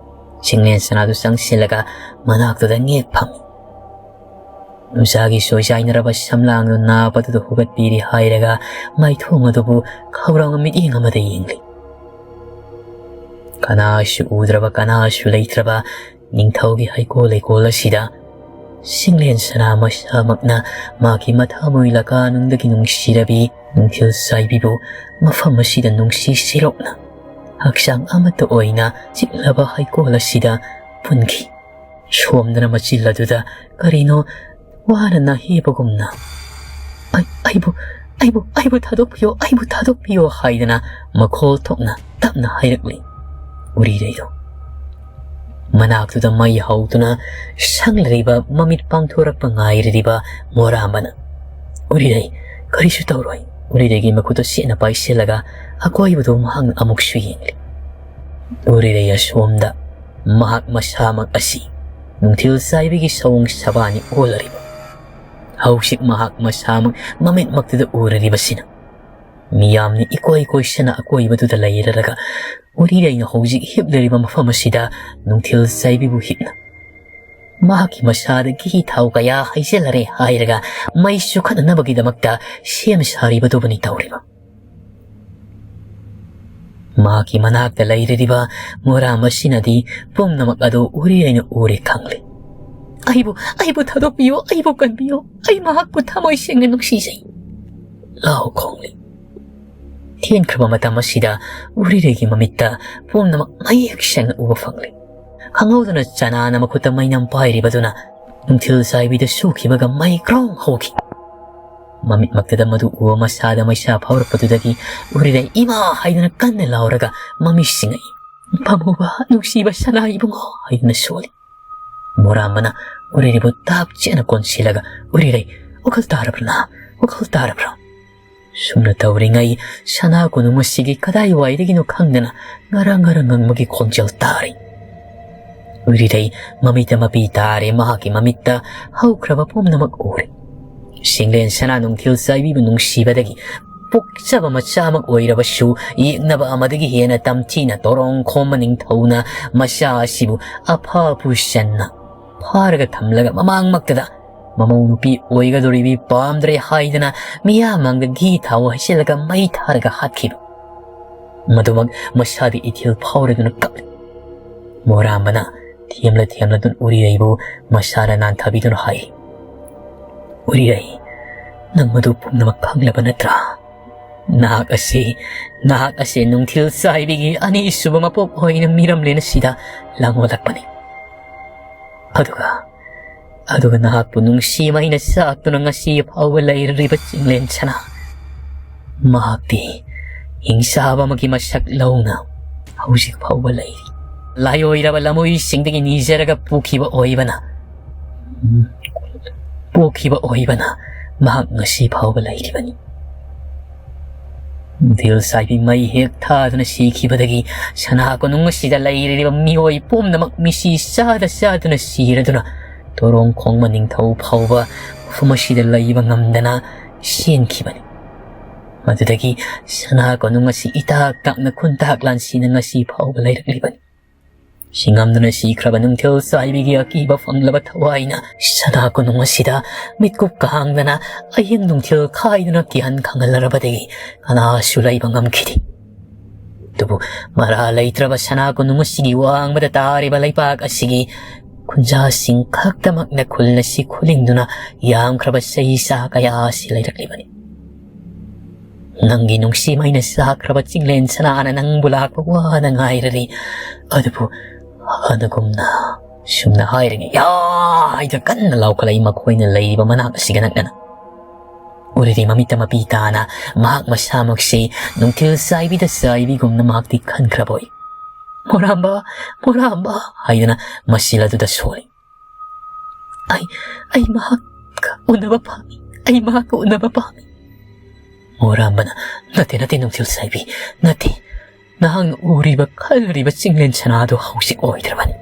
ꯆꯤꯡꯂꯦꯟ ꯁꯅꯥꯗꯨ ꯆꯪꯁꯤꯜꯂꯒ ꯃꯅꯥꯛꯇꯨꯗ ꯉꯦꯛ ꯐꯝꯃꯤ꯫ ꯅꯨꯡꯁꯥꯒꯤ ꯁꯣꯏꯖꯥꯏꯅꯔꯕ ꯁꯝꯂꯥꯡꯗꯨ ꯅꯥꯞ ꯑꯗꯨꯗ ꯍꯨꯒꯠꯄꯤꯔꯤ ꯍꯥꯏꯔꯒ ꯃꯥꯏꯊꯣꯡ ꯑꯗꯨꯕꯨ ꯈꯧꯔꯥꯡꯕ ꯃꯤꯠꯌꯦꯡ ꯑꯃꯗ ꯌꯦꯡꯂꯤ꯫ ꯀꯅꯥꯁꯨ ꯎꯗ꯭ꯔꯕ, ꯀꯅꯥꯁꯨ ꯂꯩꯇ꯭ꯔꯕ ꯅꯤꯡꯊꯧꯒꯤ ꯍꯩꯀꯣꯜ ꯂꯩꯀꯣꯜ ꯑꯁꯤꯗ ꯁꯤꯡꯂꯦꯟ ꯁꯅꯥ ꯃꯁꯥꯃꯛꯅ ꯃꯍꯥꯛꯀꯤ ꯃꯊꯃꯣꯏ ꯂꯀꯥꯅꯨꯡꯗꯒꯤ ꯅꯨꯡꯁꯤꯔꯕꯤ ꯅꯨꯡꯊꯤꯜ ꯆꯥꯏꯕꯤꯕꯨ ꯃꯐꯝ ꯑꯁꯤꯗ ꯅꯨꯡꯁꯤ ꯁꯤꯔꯣꯛꯅ ꯍꯛꯆꯥꯡ ꯑꯃꯠꯇ ꯑꯣꯏꯅ ꯆꯤꯛꯂꯕ ꯍꯩꯀꯣꯜ ꯑꯁꯤꯗ ꯄꯨꯟꯈꯤ꯫ ꯁꯣꯝꯗꯅ ꯃꯆꯤꯜ ꯑꯗꯨꯗ ꯀꯔꯤꯅꯣ ꯋꯥꯅ ꯅꯥꯍꯦꯕꯒꯨꯝꯅ, "ꯑꯩ, ꯑꯩꯕꯨ, ꯑꯩꯕꯨ, ꯑꯩꯕꯨ ꯊꯥꯗꯣꯛꯄꯤꯌꯣ, ꯑꯩꯕꯨ ꯊꯥꯗꯣꯛꯄꯤꯌꯣ" ꯍꯥꯏꯗꯅ ꯃꯈꯣꯜ ꯊꯣꯛꯅ ꯇꯞꯅ ꯍꯥꯏꯔꯛꯂꯤ꯫ ꯎꯔꯤꯔꯩꯗꯣ ꯃꯅꯥꯛꯇꯨꯗ ꯃꯩ ꯍꯧꯗꯨꯅ ꯁꯪꯂꯔꯤꯕ, ꯃꯃꯤꯠ ꯄꯥꯡꯊꯣꯔꯛꯄ ꯉꯥꯏꯔꯤꯕ ꯃꯣꯔꯥꯝꯕꯅ, "ꯎꯔꯤꯔꯩ, ꯀꯔꯤꯁꯨ ꯇꯧꯔꯣꯏ"꯫ ꯎꯔꯤꯔꯩꯒꯤ ꯃꯈꯨꯠꯇ ꯆꯦꯠꯅ ꯄꯥꯏꯁꯤꯜꯂꯒ ꯑꯀꯣꯏꯕꯗꯨ ꯃꯍꯥꯛꯅ ꯑꯃꯨꯛꯁꯨ ꯌꯦꯡꯂꯤ꯫ ꯎꯔꯤꯔꯩ ꯑꯁꯣꯝꯗ ꯃꯍꯥꯛ ꯃꯁꯥꯃꯛ ꯑꯁꯤ ꯅꯨꯡꯊꯤꯜ ꯆꯥꯏꯕꯤꯒꯤ ꯁꯑꯣꯡ ꯁꯕꯥꯅꯤ ꯑꯣꯜꯂꯔꯤꯕ꯫ ꯍꯧꯖꯤꯛ ꯃꯍꯥꯛ ꯃꯁꯥꯃꯛ ꯃꯃꯤꯠꯃꯛꯇꯨꯗ ꯎꯔꯔꯤꯕꯁꯤꯅ ꯃꯤꯌꯥꯝꯅ ꯏꯀꯣꯏ ꯀꯣꯏꯁꯅ ꯑꯀꯣꯏꯕꯗꯨꯗ ꯂꯩꯔꯔꯒ ꯎꯔꯤꯔꯩꯅ ꯍꯧꯖꯤꯛ ꯍꯤꯞꯂꯤꯕ ꯃꯐꯝ ꯑꯁꯤꯗ ꯅꯨꯡꯊꯤꯜ ꯆꯥꯏꯕꯤꯕꯨ ꯍꯤꯞꯅ ꯃꯍꯥꯛꯀꯤ ꯃꯁꯥꯗ ꯘꯤ ꯊꯥꯎ ꯀꯌꯥ ꯍꯩꯖꯤꯜꯂꯔꯦ ꯍꯥꯏꯔꯒ ꯃꯩ ꯆꯨꯈꯠꯅꯅꯕꯒꯤꯗꯃꯛꯇ ꯁꯦꯝ ꯁꯥꯔꯤꯕꯗꯨꯕꯨꯅꯤ ꯇꯧꯔꯤꯕ꯫ ꯃꯍꯥꯛꯀꯤ ꯃꯅꯥꯛꯇ ꯂꯩꯔꯤꯕ ꯃꯣꯔꯥꯝ ꯑꯁꯤꯅꯗꯤ ꯄꯨꯝꯅꯃꯛ ꯑꯗꯨ ꯎꯔꯤꯔꯩꯅ ꯎꯔꯦ ꯈꯪꯂꯦ꯫ "ꯑꯩꯕꯨ, ꯑꯩꯕꯨ ꯊꯥꯗꯣꯛꯄꯤꯌꯨ, ꯑꯩꯕꯨ ꯀꯟꯕꯤꯌꯨ, ꯑꯩ ꯃꯍꯥꯛꯄꯨ ꯊꯃꯣꯏ ꯁꯦꯡꯅ ꯅꯨꯡꯁꯤꯖꯩ" ꯂꯥꯎ ꯈꯣꯡꯂꯤ꯫ ꯊꯦꯡꯈ꯭ꯔꯕ ꯃꯇꯝ ꯑꯁꯤꯗ ꯎꯔꯤꯔꯩꯒꯤ ꯃꯃꯤꯠꯇ ꯄꯨꯝꯅꯃꯛ ꯃꯌꯦꯛ ꯁꯦꯡꯅ ꯎꯕ ꯐꯪꯂꯤ꯫ ꯈꯪꯍꯧꯗꯅ ꯆꯅꯥꯅ ꯃꯈꯨꯠꯇ ꯃꯩꯅꯝ ꯄꯥꯏꯔꯤꯕꯗꯨꯅ ꯅꯨꯡꯊꯤꯜ ꯆꯥꯏꯕꯤꯗ ꯁꯨꯈꯤꯕꯒ ꯃꯩ ꯒ꯭ꯔꯣꯡ ꯍꯧꯈꯤ꯫ ꯃꯃꯤꯠꯃꯛꯇꯗ ꯃꯗꯨ ꯎꯕ ꯃꯁꯥꯗ ꯃꯩꯁꯥ ꯐꯥꯎꯔꯛꯄꯗꯨꯗꯒꯤ ꯎꯔꯤꯔꯩ "ꯏꯃꯥ" ꯍꯥꯏꯗꯨꯅ ꯀꯟꯅ ꯂꯥꯎꯔꯒ ꯃꯃꯤꯠ ꯁꯤꯡꯉꯛꯏ꯫ "ꯄꯥꯝꯃꯨꯕ, ꯅꯨꯡꯁꯤꯕ ꯁꯅꯥ ꯏꯕꯨꯡꯉꯣ" ꯍꯥꯏꯗꯨꯅ ꯁꯣꯜꯂꯤ꯫ ꯃꯣꯔꯥꯝꯕꯅ ꯎꯔꯤꯔꯩꯕꯨ ꯇꯥꯞ ꯆꯦꯠꯅ ꯀꯣꯟꯁꯤꯜꯂꯒ, "ꯎꯔꯤꯔꯩ, ꯋꯥꯈꯜ ꯇꯥꯔꯕ꯭ꯔꯥ ꯅꯍꯥ? ꯋꯥꯈꯜ ꯇꯥꯔꯕ꯭ꯔꯥ?" ꯁꯨꯝꯅ ꯇꯧꯔꯤꯉꯩ ꯁꯅꯥ ꯀꯣꯅꯨꯡ ꯑꯁꯤꯒꯤ ꯀꯗꯥꯏꯋꯥꯏꯗꯒꯤꯅꯣ ꯈꯪꯗꯅ ꯉꯔꯪ ꯉꯔꯪ ꯉꯪꯕꯒꯤ ꯈꯣꯟꯖꯦꯜ ꯇꯥꯔꯤ꯫ ꯎꯔꯤꯔꯩ ꯃꯃꯤꯠꯇ ꯃꯄꯤ ꯇꯥꯔꯦ, ꯃꯍꯥꯛꯀꯤ ꯃꯃꯤꯠꯇ ꯍꯧꯈ꯭ꯔꯕ ꯄꯨꯝꯅꯃꯛ ꯎꯔꯦ꯫ ꯁꯤꯡꯂꯦꯟ ꯁꯅꯥ ꯅꯨꯡꯊꯤꯜ ꯆꯥꯏꯕꯤꯕꯨ ꯅꯨꯡꯁꯤꯕꯗꯒꯤ ꯄꯣꯛꯆꯕ ꯃꯆꯥꯃꯛ ꯑꯣꯏꯔꯕꯁꯨ ꯌꯦꯛꯅꯕ ꯑꯃꯗꯒꯤ ꯍꯦꯟꯅ ꯇꯝꯊꯤꯅ ꯇꯣꯔꯣꯡ ꯈꯣꯝꯕ ꯅꯤꯡꯊꯧꯅ ꯃꯆꯥ ꯑꯁꯤꯕꯨ ꯑꯐ ꯑꯐꯨ ꯆꯟꯅ ꯐꯥꯔꯒ ꯊꯝꯂꯒ ꯃꯃꯥꯡꯃꯛꯇꯗ ꯃꯃꯧ ꯅꯨꯄꯤ ꯑꯣꯏꯒꯗꯧꯔꯤꯕꯤ ꯄꯥꯝꯗ꯭ꯔꯦ ꯍꯥꯏꯗꯅ ꯃꯤꯌꯥꯝ ꯃꯥꯡꯗ ꯘꯤ ꯊꯥꯎ ꯍꯩꯖꯤꯜꯂꯒ ꯃꯩ ꯊꯥꯔꯒ ꯍꯥꯠꯈꯤꯕ꯫ ꯃꯗꯨꯃꯛ ꯃꯁꯥꯗ ꯏꯊꯤꯜ ꯐꯥꯎꯔꯗꯨꯅ ꯀꯞꯂꯤ꯫ ꯃꯣꯔꯥꯝꯕꯅ ꯊꯦꯝꯂ ꯊꯦꯝꯂꯗꯨꯅ ꯎꯔꯤꯔꯩꯕꯨ ꯃꯁꯥꯗ ꯅꯥꯟꯊꯕꯤꯗꯨꯅ ꯍꯥꯏ, "ꯎꯔꯤꯔꯩ, ꯅꯪ ꯃꯗꯨ ꯄꯨꯝꯅꯃꯛ ꯈꯪꯂꯕ ꯅꯠꯇ꯭ꯔꯥ? ꯅꯍꯥꯛ ꯑꯁꯤ, ꯅꯍꯥꯛ ꯑꯁꯤ ꯅꯨꯡꯊꯤꯜ ꯆꯥꯏꯕꯤꯒꯤ ꯑꯅꯤꯁꯨꯕ ꯃꯄꯣꯛ ꯑꯣꯏꯅ ꯃꯤꯔꯝꯂꯦꯟ ꯑꯁꯤꯗ ꯂꯥꯡꯑꯣꯜꯂꯛꯄꯅꯤ꯫ ꯑꯗꯨꯒ, ꯑꯗꯨꯒ ꯅꯍꯥꯛꯄꯨ ꯅꯨꯡꯁꯤ ꯃꯩꯅ ꯆꯥꯛꯇꯨꯅ ꯉꯁꯤ ꯐꯥꯎꯕ ꯂꯩꯔꯤꯕ ꯆꯤꯡꯂꯦꯟ ꯁꯅꯥ, ꯃꯍꯥꯛꯇꯤ ꯍꯤꯡꯆꯥꯕ ꯑꯃꯒꯤ ꯃꯁꯛ ꯂꯧꯅ ꯍꯧꯖꯤꯛ ꯐꯥꯎꯕ ꯂꯩꯔꯤ꯫ ꯂꯥꯏꯑꯣꯏꯔꯕ ꯂꯝꯃꯣꯏꯁꯤꯡꯗꯒꯤ ꯅꯤꯖꯔꯒ ꯄꯨꯈꯤꯕ ꯑꯣꯏꯕꯅ, ꯎꯝ, ꯄꯣꯛꯈꯤꯕ ꯑꯣꯏꯕꯅ ꯃꯍꯥꯛ ꯉꯁꯤ ꯐꯥꯎꯕ ꯂꯩꯔꯤꯕꯅꯤ꯫ ꯅꯨꯡꯊꯤꯜ ꯆꯥꯏꯕꯤ ꯃꯩ ꯍꯦꯛ ꯊꯥꯗꯨꯅ ꯁꯤꯈꯤꯕꯗꯒꯤ ꯁꯅꯥ ꯀꯣꯅꯨꯡ ꯑꯁꯤꯗ ꯂꯩꯔꯤꯕ ꯃꯤꯑꯣꯏ ꯄꯨꯝꯅꯃꯛ ꯃꯤꯁꯤ ꯆꯥꯗ ꯆꯥꯗꯨꯅ ꯁꯤꯔꯗꯨꯅ ꯇꯣꯔꯣꯡ ꯈꯣꯡꯕ ꯅꯤꯡꯊꯧ ꯐꯥꯎꯕ ꯃꯐꯝ ꯑꯁꯤꯗ ꯂꯩꯕ ꯉꯝꯗꯅ ꯆꯦꯟꯈꯤꯕꯅꯤ꯫ ꯃꯗꯨꯗꯒꯤ ꯁꯅꯥ ꯀꯣꯅꯨꯡ ꯑꯁꯤ ꯏꯇꯥꯛ ꯇꯥꯛꯅ ꯈꯨꯟꯇꯥꯛ ꯂꯥꯟꯁꯤꯅ ꯉꯁꯤ ꯐꯥꯎꯕ ꯂꯩꯔꯛꯂꯤꯕꯅꯤ꯫ ꯁꯤꯉꯝꯗꯨꯅ ꯁꯤꯈ꯭ꯔꯕ ꯅꯨꯡꯊꯤꯜ ꯆꯥꯏꯕꯤꯒꯤ ꯑꯀꯤꯕ ꯐꯪꯂꯕ ꯊꯋꯥꯏꯅ ꯁꯅꯥ ꯀꯣꯅꯨꯡ ꯑꯁꯤꯗ ꯃꯤꯠꯀꯨꯞ ꯀꯥꯡꯗꯅ ꯑꯍꯤꯡ ꯅꯨꯡꯊꯤꯜ ꯈꯥꯏꯗꯨꯅ ꯀꯤꯍꯟ ꯈꯪꯍꯜꯂꯔꯕꯗꯒꯤ ꯀꯅꯥꯁꯨ ꯂꯩꯕ ꯉꯝꯈꯤꯗꯦ꯫ ꯑꯗꯨꯕꯨ ꯃꯔꯥ ꯂꯩꯇ꯭ꯔꯕ ꯁꯅꯥ ꯀꯣꯅꯨꯡ ꯑꯁꯤꯒꯤ ꯋꯥꯡꯃꯗ ꯇꯥꯔꯤꯕ ꯂꯩꯄꯥꯛ ꯑꯁꯤꯒꯤ ꯈꯨꯟꯖꯥꯁꯤꯡ ꯈꯛꯇꯃꯛꯅ ꯈꯨꯜ ꯑꯁꯤ ꯈꯨꯂꯤꯡꯗꯨꯅ ꯌꯥꯝꯈ꯭ꯔꯕ ꯆꯍꯤ ꯆꯥ ꯀꯌꯥ ꯑꯁꯤ ꯂꯩꯔꯛꯂꯤꯕꯅꯤ꯫ ꯅꯪꯒꯤ ꯅꯨꯡꯁꯤ ꯃꯩꯅ ꯆꯥꯛꯈ꯭ꯔꯕ ꯆꯤꯡꯂꯦꯟ ꯁꯅꯥꯅ ꯅꯪꯕꯨ ꯂꯥꯛꯄ ꯋꯥꯅ ꯉꯥꯏꯔꯔꯤ꯫ ꯑꯗꯨꯕꯨ ꯍꯥꯟꯅꯒꯨꯝꯅ ꯁꯨꯝꯅ ꯍꯥꯏꯔꯤꯉꯩ ꯌꯥ ꯍꯥꯏꯗꯨꯅ ꯀꯟꯅ ꯂꯥꯎꯈꯠꯂꯛꯏ ꯃꯈꯣꯏꯅ ꯂꯩꯔꯤꯕ ꯃꯅꯥꯛ ꯑꯁꯤꯒ ꯅꯛꯅꯅ꯫ ꯎꯔꯤꯔꯤ ꯃꯃꯤꯠꯇ ꯃꯄꯤ ꯇꯥꯅ ꯃꯍꯥꯛ ꯃꯁꯥꯃꯛꯁꯤ ꯅꯨꯡꯊꯤꯜ ꯆꯥꯏꯕꯤꯗ ꯆꯥꯏꯕꯤꯒꯨꯝꯅ ꯃꯍꯥꯛꯇꯤ ꯈꯟꯈ꯭ꯔꯕꯣꯏ꯫ "ꯃꯣꯔꯥꯝꯕ, ꯃꯣꯔꯥꯝꯕ" ꯍꯥꯏꯗꯨꯅ ꯃꯁꯤꯜ ꯑꯗꯨꯗ ꯁꯣꯜꯂꯤ꯫ "ꯑꯩ, ꯑꯩ ꯃꯍꯥꯛꯀ ꯎꯅꯕ ꯄꯥꯝꯃꯤ, ꯑꯩ ꯃꯍꯥꯛꯀ ꯎꯅꯕ ꯄꯥꯝꯃꯤ꯫" ꯃꯣꯔꯥꯝꯕꯅ, "ꯅꯠꯇꯦ, ꯅꯠꯇꯦ, ꯅꯨꯡꯊꯤꯜ ꯆꯥꯏꯕꯤ, ꯅꯠꯇꯦ꯫ ꯅꯍꯥꯛꯅ ꯎꯔꯤꯕ, ꯈꯜꯂꯨꯔꯤꯕ ꯆꯤꯡꯂꯦꯟ ꯁꯅꯥꯗꯨ ꯍꯧꯖꯤꯛ ꯑꯣꯏꯗ꯭ꯔꯕꯅꯤ꯫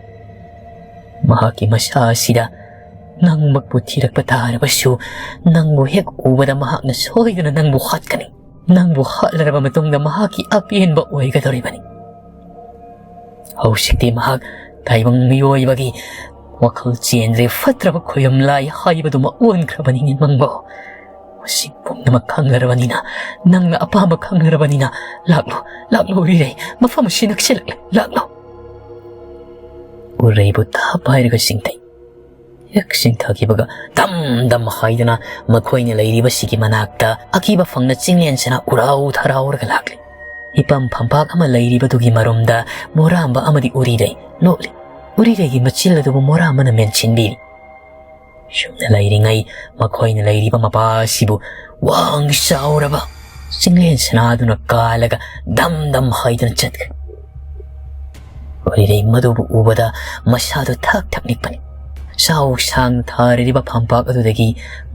ꯃꯍꯥꯛꯀꯤ ꯃꯁꯥ ꯑꯁꯤꯗ ꯅꯪꯃꯛꯄꯨ ꯊꯤꯔꯛꯄ ꯇꯥꯔꯕꯁꯨ, ꯅꯪꯕꯨ ꯍꯦꯛ ꯎꯕꯗ ꯃꯍꯥꯛꯅ ꯁꯣꯏꯗꯅ ꯅꯪꯕꯨ ꯍꯥꯠꯀꯅꯤ꯫ ꯅꯪꯕꯨ ꯍꯥꯠꯂꯔꯕ ꯃꯇꯨꯡꯗ ꯃꯍꯥꯛꯀꯤ ꯑꯄꯦꯟꯕ ꯑꯣꯏꯒꯗꯧꯔꯤꯕꯅꯤ꯫ ꯍꯧꯖꯤꯛꯇꯤ ꯃꯍꯥꯛ ꯇꯥꯏꯕꯪ ꯃꯤꯑꯣꯏꯕꯒꯤ ꯋꯥꯈꯜ ꯆꯦꯟꯗ꯭ꯔꯦ, ꯐꯠꯇ꯭ꯔꯕ ꯈꯣꯏꯔꯝ ꯂꯥꯏ ꯍꯥꯏꯕꯗꯨꯃ ꯑꯣꯟꯈ꯭ꯔꯕꯅꯤꯅꯦ ꯅꯪꯕꯣ꯫ ꯃꯁꯤ ꯄꯨꯝꯅꯃꯛ ꯈꯪꯂꯔꯕꯅꯤꯅ, ꯅꯪꯅ ꯑꯄꯥꯝꯕ ꯈꯪꯂꯔꯕꯅꯤꯅ, ꯂꯥꯛꯂꯣ, ꯂꯥꯛꯂꯣ ꯎꯔꯤꯔꯩ, ꯃꯐꯝ ꯑꯁꯤ ꯅꯛꯁꯤꯜꯂꯛꯂꯦ, ꯂꯥꯛꯂꯣ꯫ ꯎꯔꯤꯔꯩꯕꯨ ꯊꯞ ꯍꯥꯏꯔꯒ ꯆꯤꯡꯊꯩ꯫ ꯍꯦꯛ ꯆꯤꯡꯊꯈꯤꯕꯒ ꯗꯝ ꯗꯝ ꯍꯥꯏꯗꯨꯅ ꯃꯈꯣꯏꯅ ꯂꯩꯔꯤꯕꯁꯤꯒꯤ ꯃꯅꯥꯛꯇ ꯑꯀꯤꯕ ꯐꯪꯅ ꯆꯤꯡꯂꯦꯟ ꯁꯅꯥ ꯎꯔꯥꯎ ꯊꯔꯥꯎꯔꯒ ꯂꯥꯛꯂꯤ꯫ ꯃꯤꯄꯝ ꯐꯝꯄꯥꯛ ꯑꯃ ꯂꯩꯔꯤꯕꯗꯨꯒꯤ ꯃꯔꯨꯝꯗ ꯃꯣꯔꯥꯝꯕ ꯑꯃꯗꯤ ꯎꯔꯤꯔꯩ ꯂꯣꯠꯂꯤ꯫ ꯎꯔꯤꯔꯩꯒꯤ ꯃꯆꯤꯜ ꯑꯗꯨꯕꯨ ꯃꯣꯔꯥꯝꯕꯅ ꯃꯦꯟꯁꯤꯟꯕꯤꯔꯤ꯫ ꯁꯨꯝꯅ ꯂꯩꯔꯤꯉꯩ ꯃꯈꯣꯏꯅ ꯂꯩꯔꯤꯕ ꯃꯄꯥ ꯑꯁꯤꯕꯨ ꯋꯥꯡ ꯆꯥꯎꯔꯕ ꯆꯤꯡꯂꯦꯟ ꯁꯅꯥꯗꯨꯅ ꯀꯥꯜꯂꯒ ꯗꯝ ꯗꯝ ꯍꯥꯏꯗꯨꯅ ꯆꯠꯈ꯭ꯔꯦ꯫ ꯎꯔꯤꯔꯩ ꯃꯗꯨꯕꯨ ꯎꯕꯗ ꯃꯁꯥꯗꯨ ꯊꯛ ꯊꯛ ꯅꯤꯛꯄꯅꯤ꯫ ꯆꯥꯎ ꯁꯥꯡꯅ ꯊꯥꯔꯤꯕ ꯐꯝꯄꯥꯛ ꯑꯗꯨꯗꯒꯤ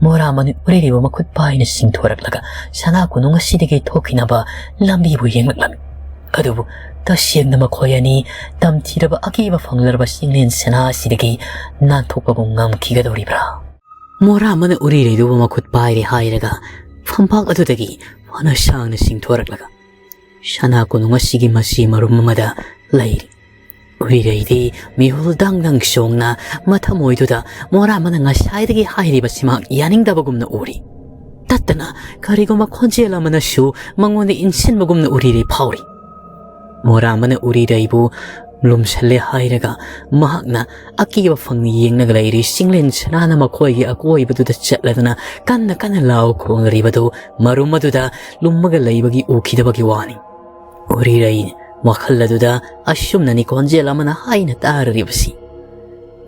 ꯃꯣꯔꯥꯝꯕꯅ ꯎꯔꯤꯔꯩꯕꯨ ꯃꯈꯨꯠ ꯄꯥꯏꯅ ꯆꯤꯡꯊꯣꯔꯛꯂꯒ ꯁꯅꯥ ꯀꯣꯅꯨꯡ ꯑꯁꯤꯗꯒꯤ ꯊꯣꯛꯈꯤꯅꯕ ꯂꯝꯕꯤꯕꯨ ꯌꯦꯡꯂꯛꯂꯝꯃꯤ꯫ ꯑꯗꯨꯕꯨ ꯇꯁꯦꯡꯅ ꯃꯈꯣꯏ ꯑꯅꯤ ꯇꯝꯊꯤꯔꯕ ꯑꯀꯤꯕ ꯐꯪꯂꯔꯕ ꯆꯤꯡꯂꯦꯟ ꯁꯅꯥ ꯑꯁꯤꯗꯒꯤ ꯅꯥꯟꯊꯣꯛꯄꯕꯨ ꯉꯝꯈꯤꯒꯗꯧꯔꯤꯕ꯭ꯔꯥ? ꯃꯣꯔꯥꯝꯕꯅ ꯎꯔꯤꯔꯩꯗꯨꯕꯨ ꯃꯈꯨꯠ ꯄꯥꯏꯔꯦ ꯍꯥꯏꯔꯒ ꯐꯝꯄꯥꯛ ꯑꯗꯨꯗꯒꯤ ꯐꯅ ꯁꯥꯡꯅ ꯆꯤꯡꯊꯣꯔꯛꯂꯒ ꯁꯅꯥ ꯀꯣꯅꯨꯡ ꯑꯁꯤꯒꯤ ꯃꯆꯤ ꯃꯔꯨꯝ ꯑꯃꯗ ꯂꯩꯔꯤ꯫ ꯎꯔꯤꯔꯩꯗꯤ ꯃꯤꯍꯨꯜ ꯗꯪ ꯗꯪ ꯆꯣꯡꯅ ꯃꯊꯃꯣꯏꯗꯨꯗ ꯃꯣꯔꯥꯝꯕꯅ ꯉꯁꯥꯏꯗꯒꯤ ꯍꯥꯏꯔꯤꯕꯁꯤꯃꯛ ꯌꯥꯅꯤꯡꯗꯕꯒꯨꯝꯅ ꯎꯔꯤ꯫ ꯇꯠꯇꯅ ꯀꯔꯤꯒꯨꯝꯕ ꯈꯣꯟꯖꯦꯜ ꯑꯃꯅꯁꯨ ꯃꯉꯣꯟꯗ ꯏꯟꯁꯤꯟꯕꯒꯨꯝꯅ ꯎꯔꯤꯔꯩ ꯐꯥꯎꯔꯤ꯫ ꯃꯣꯔꯥꯝꯕꯅ ꯎꯔꯤꯔꯩꯕꯨ ꯂꯨꯝꯁꯜꯂꯦ ꯍꯥꯏꯔꯒ ꯃꯍꯥꯛꯅ ꯑꯀꯤꯕ ꯐꯪꯅ ꯌꯦꯡꯂꯒ ꯂꯩꯔꯤ꯫ ꯆꯤꯡꯂꯦꯟ ꯁꯅꯥꯅ ꯃꯈꯣꯏꯒꯤ ꯑꯀꯣꯏꯕꯗꯨꯗ ꯆꯠꯂꯗꯨꯅ ꯀꯟꯅ ꯀꯟꯅ ꯂꯥꯎ ꯈꯣꯡꯂꯔꯤꯕꯗꯨ ꯃꯔꯨꯝ ꯑꯗꯨꯗ ꯂꯨꯝꯃꯒ ꯂꯩꯕꯒꯤ ꯎꯈꯤꯗꯕꯒꯤ ꯋꯥꯅꯤ꯫ ꯎꯔꯤꯔꯩ ꯋꯥꯈꯜ ꯑꯗꯨꯗ ꯑꯁꯨꯝꯅꯅꯤ ꯈꯣꯟꯖꯦꯜ ꯑꯃꯅ ꯍꯥꯏꯅ ꯇꯥꯔꯔꯤꯕꯁꯤ,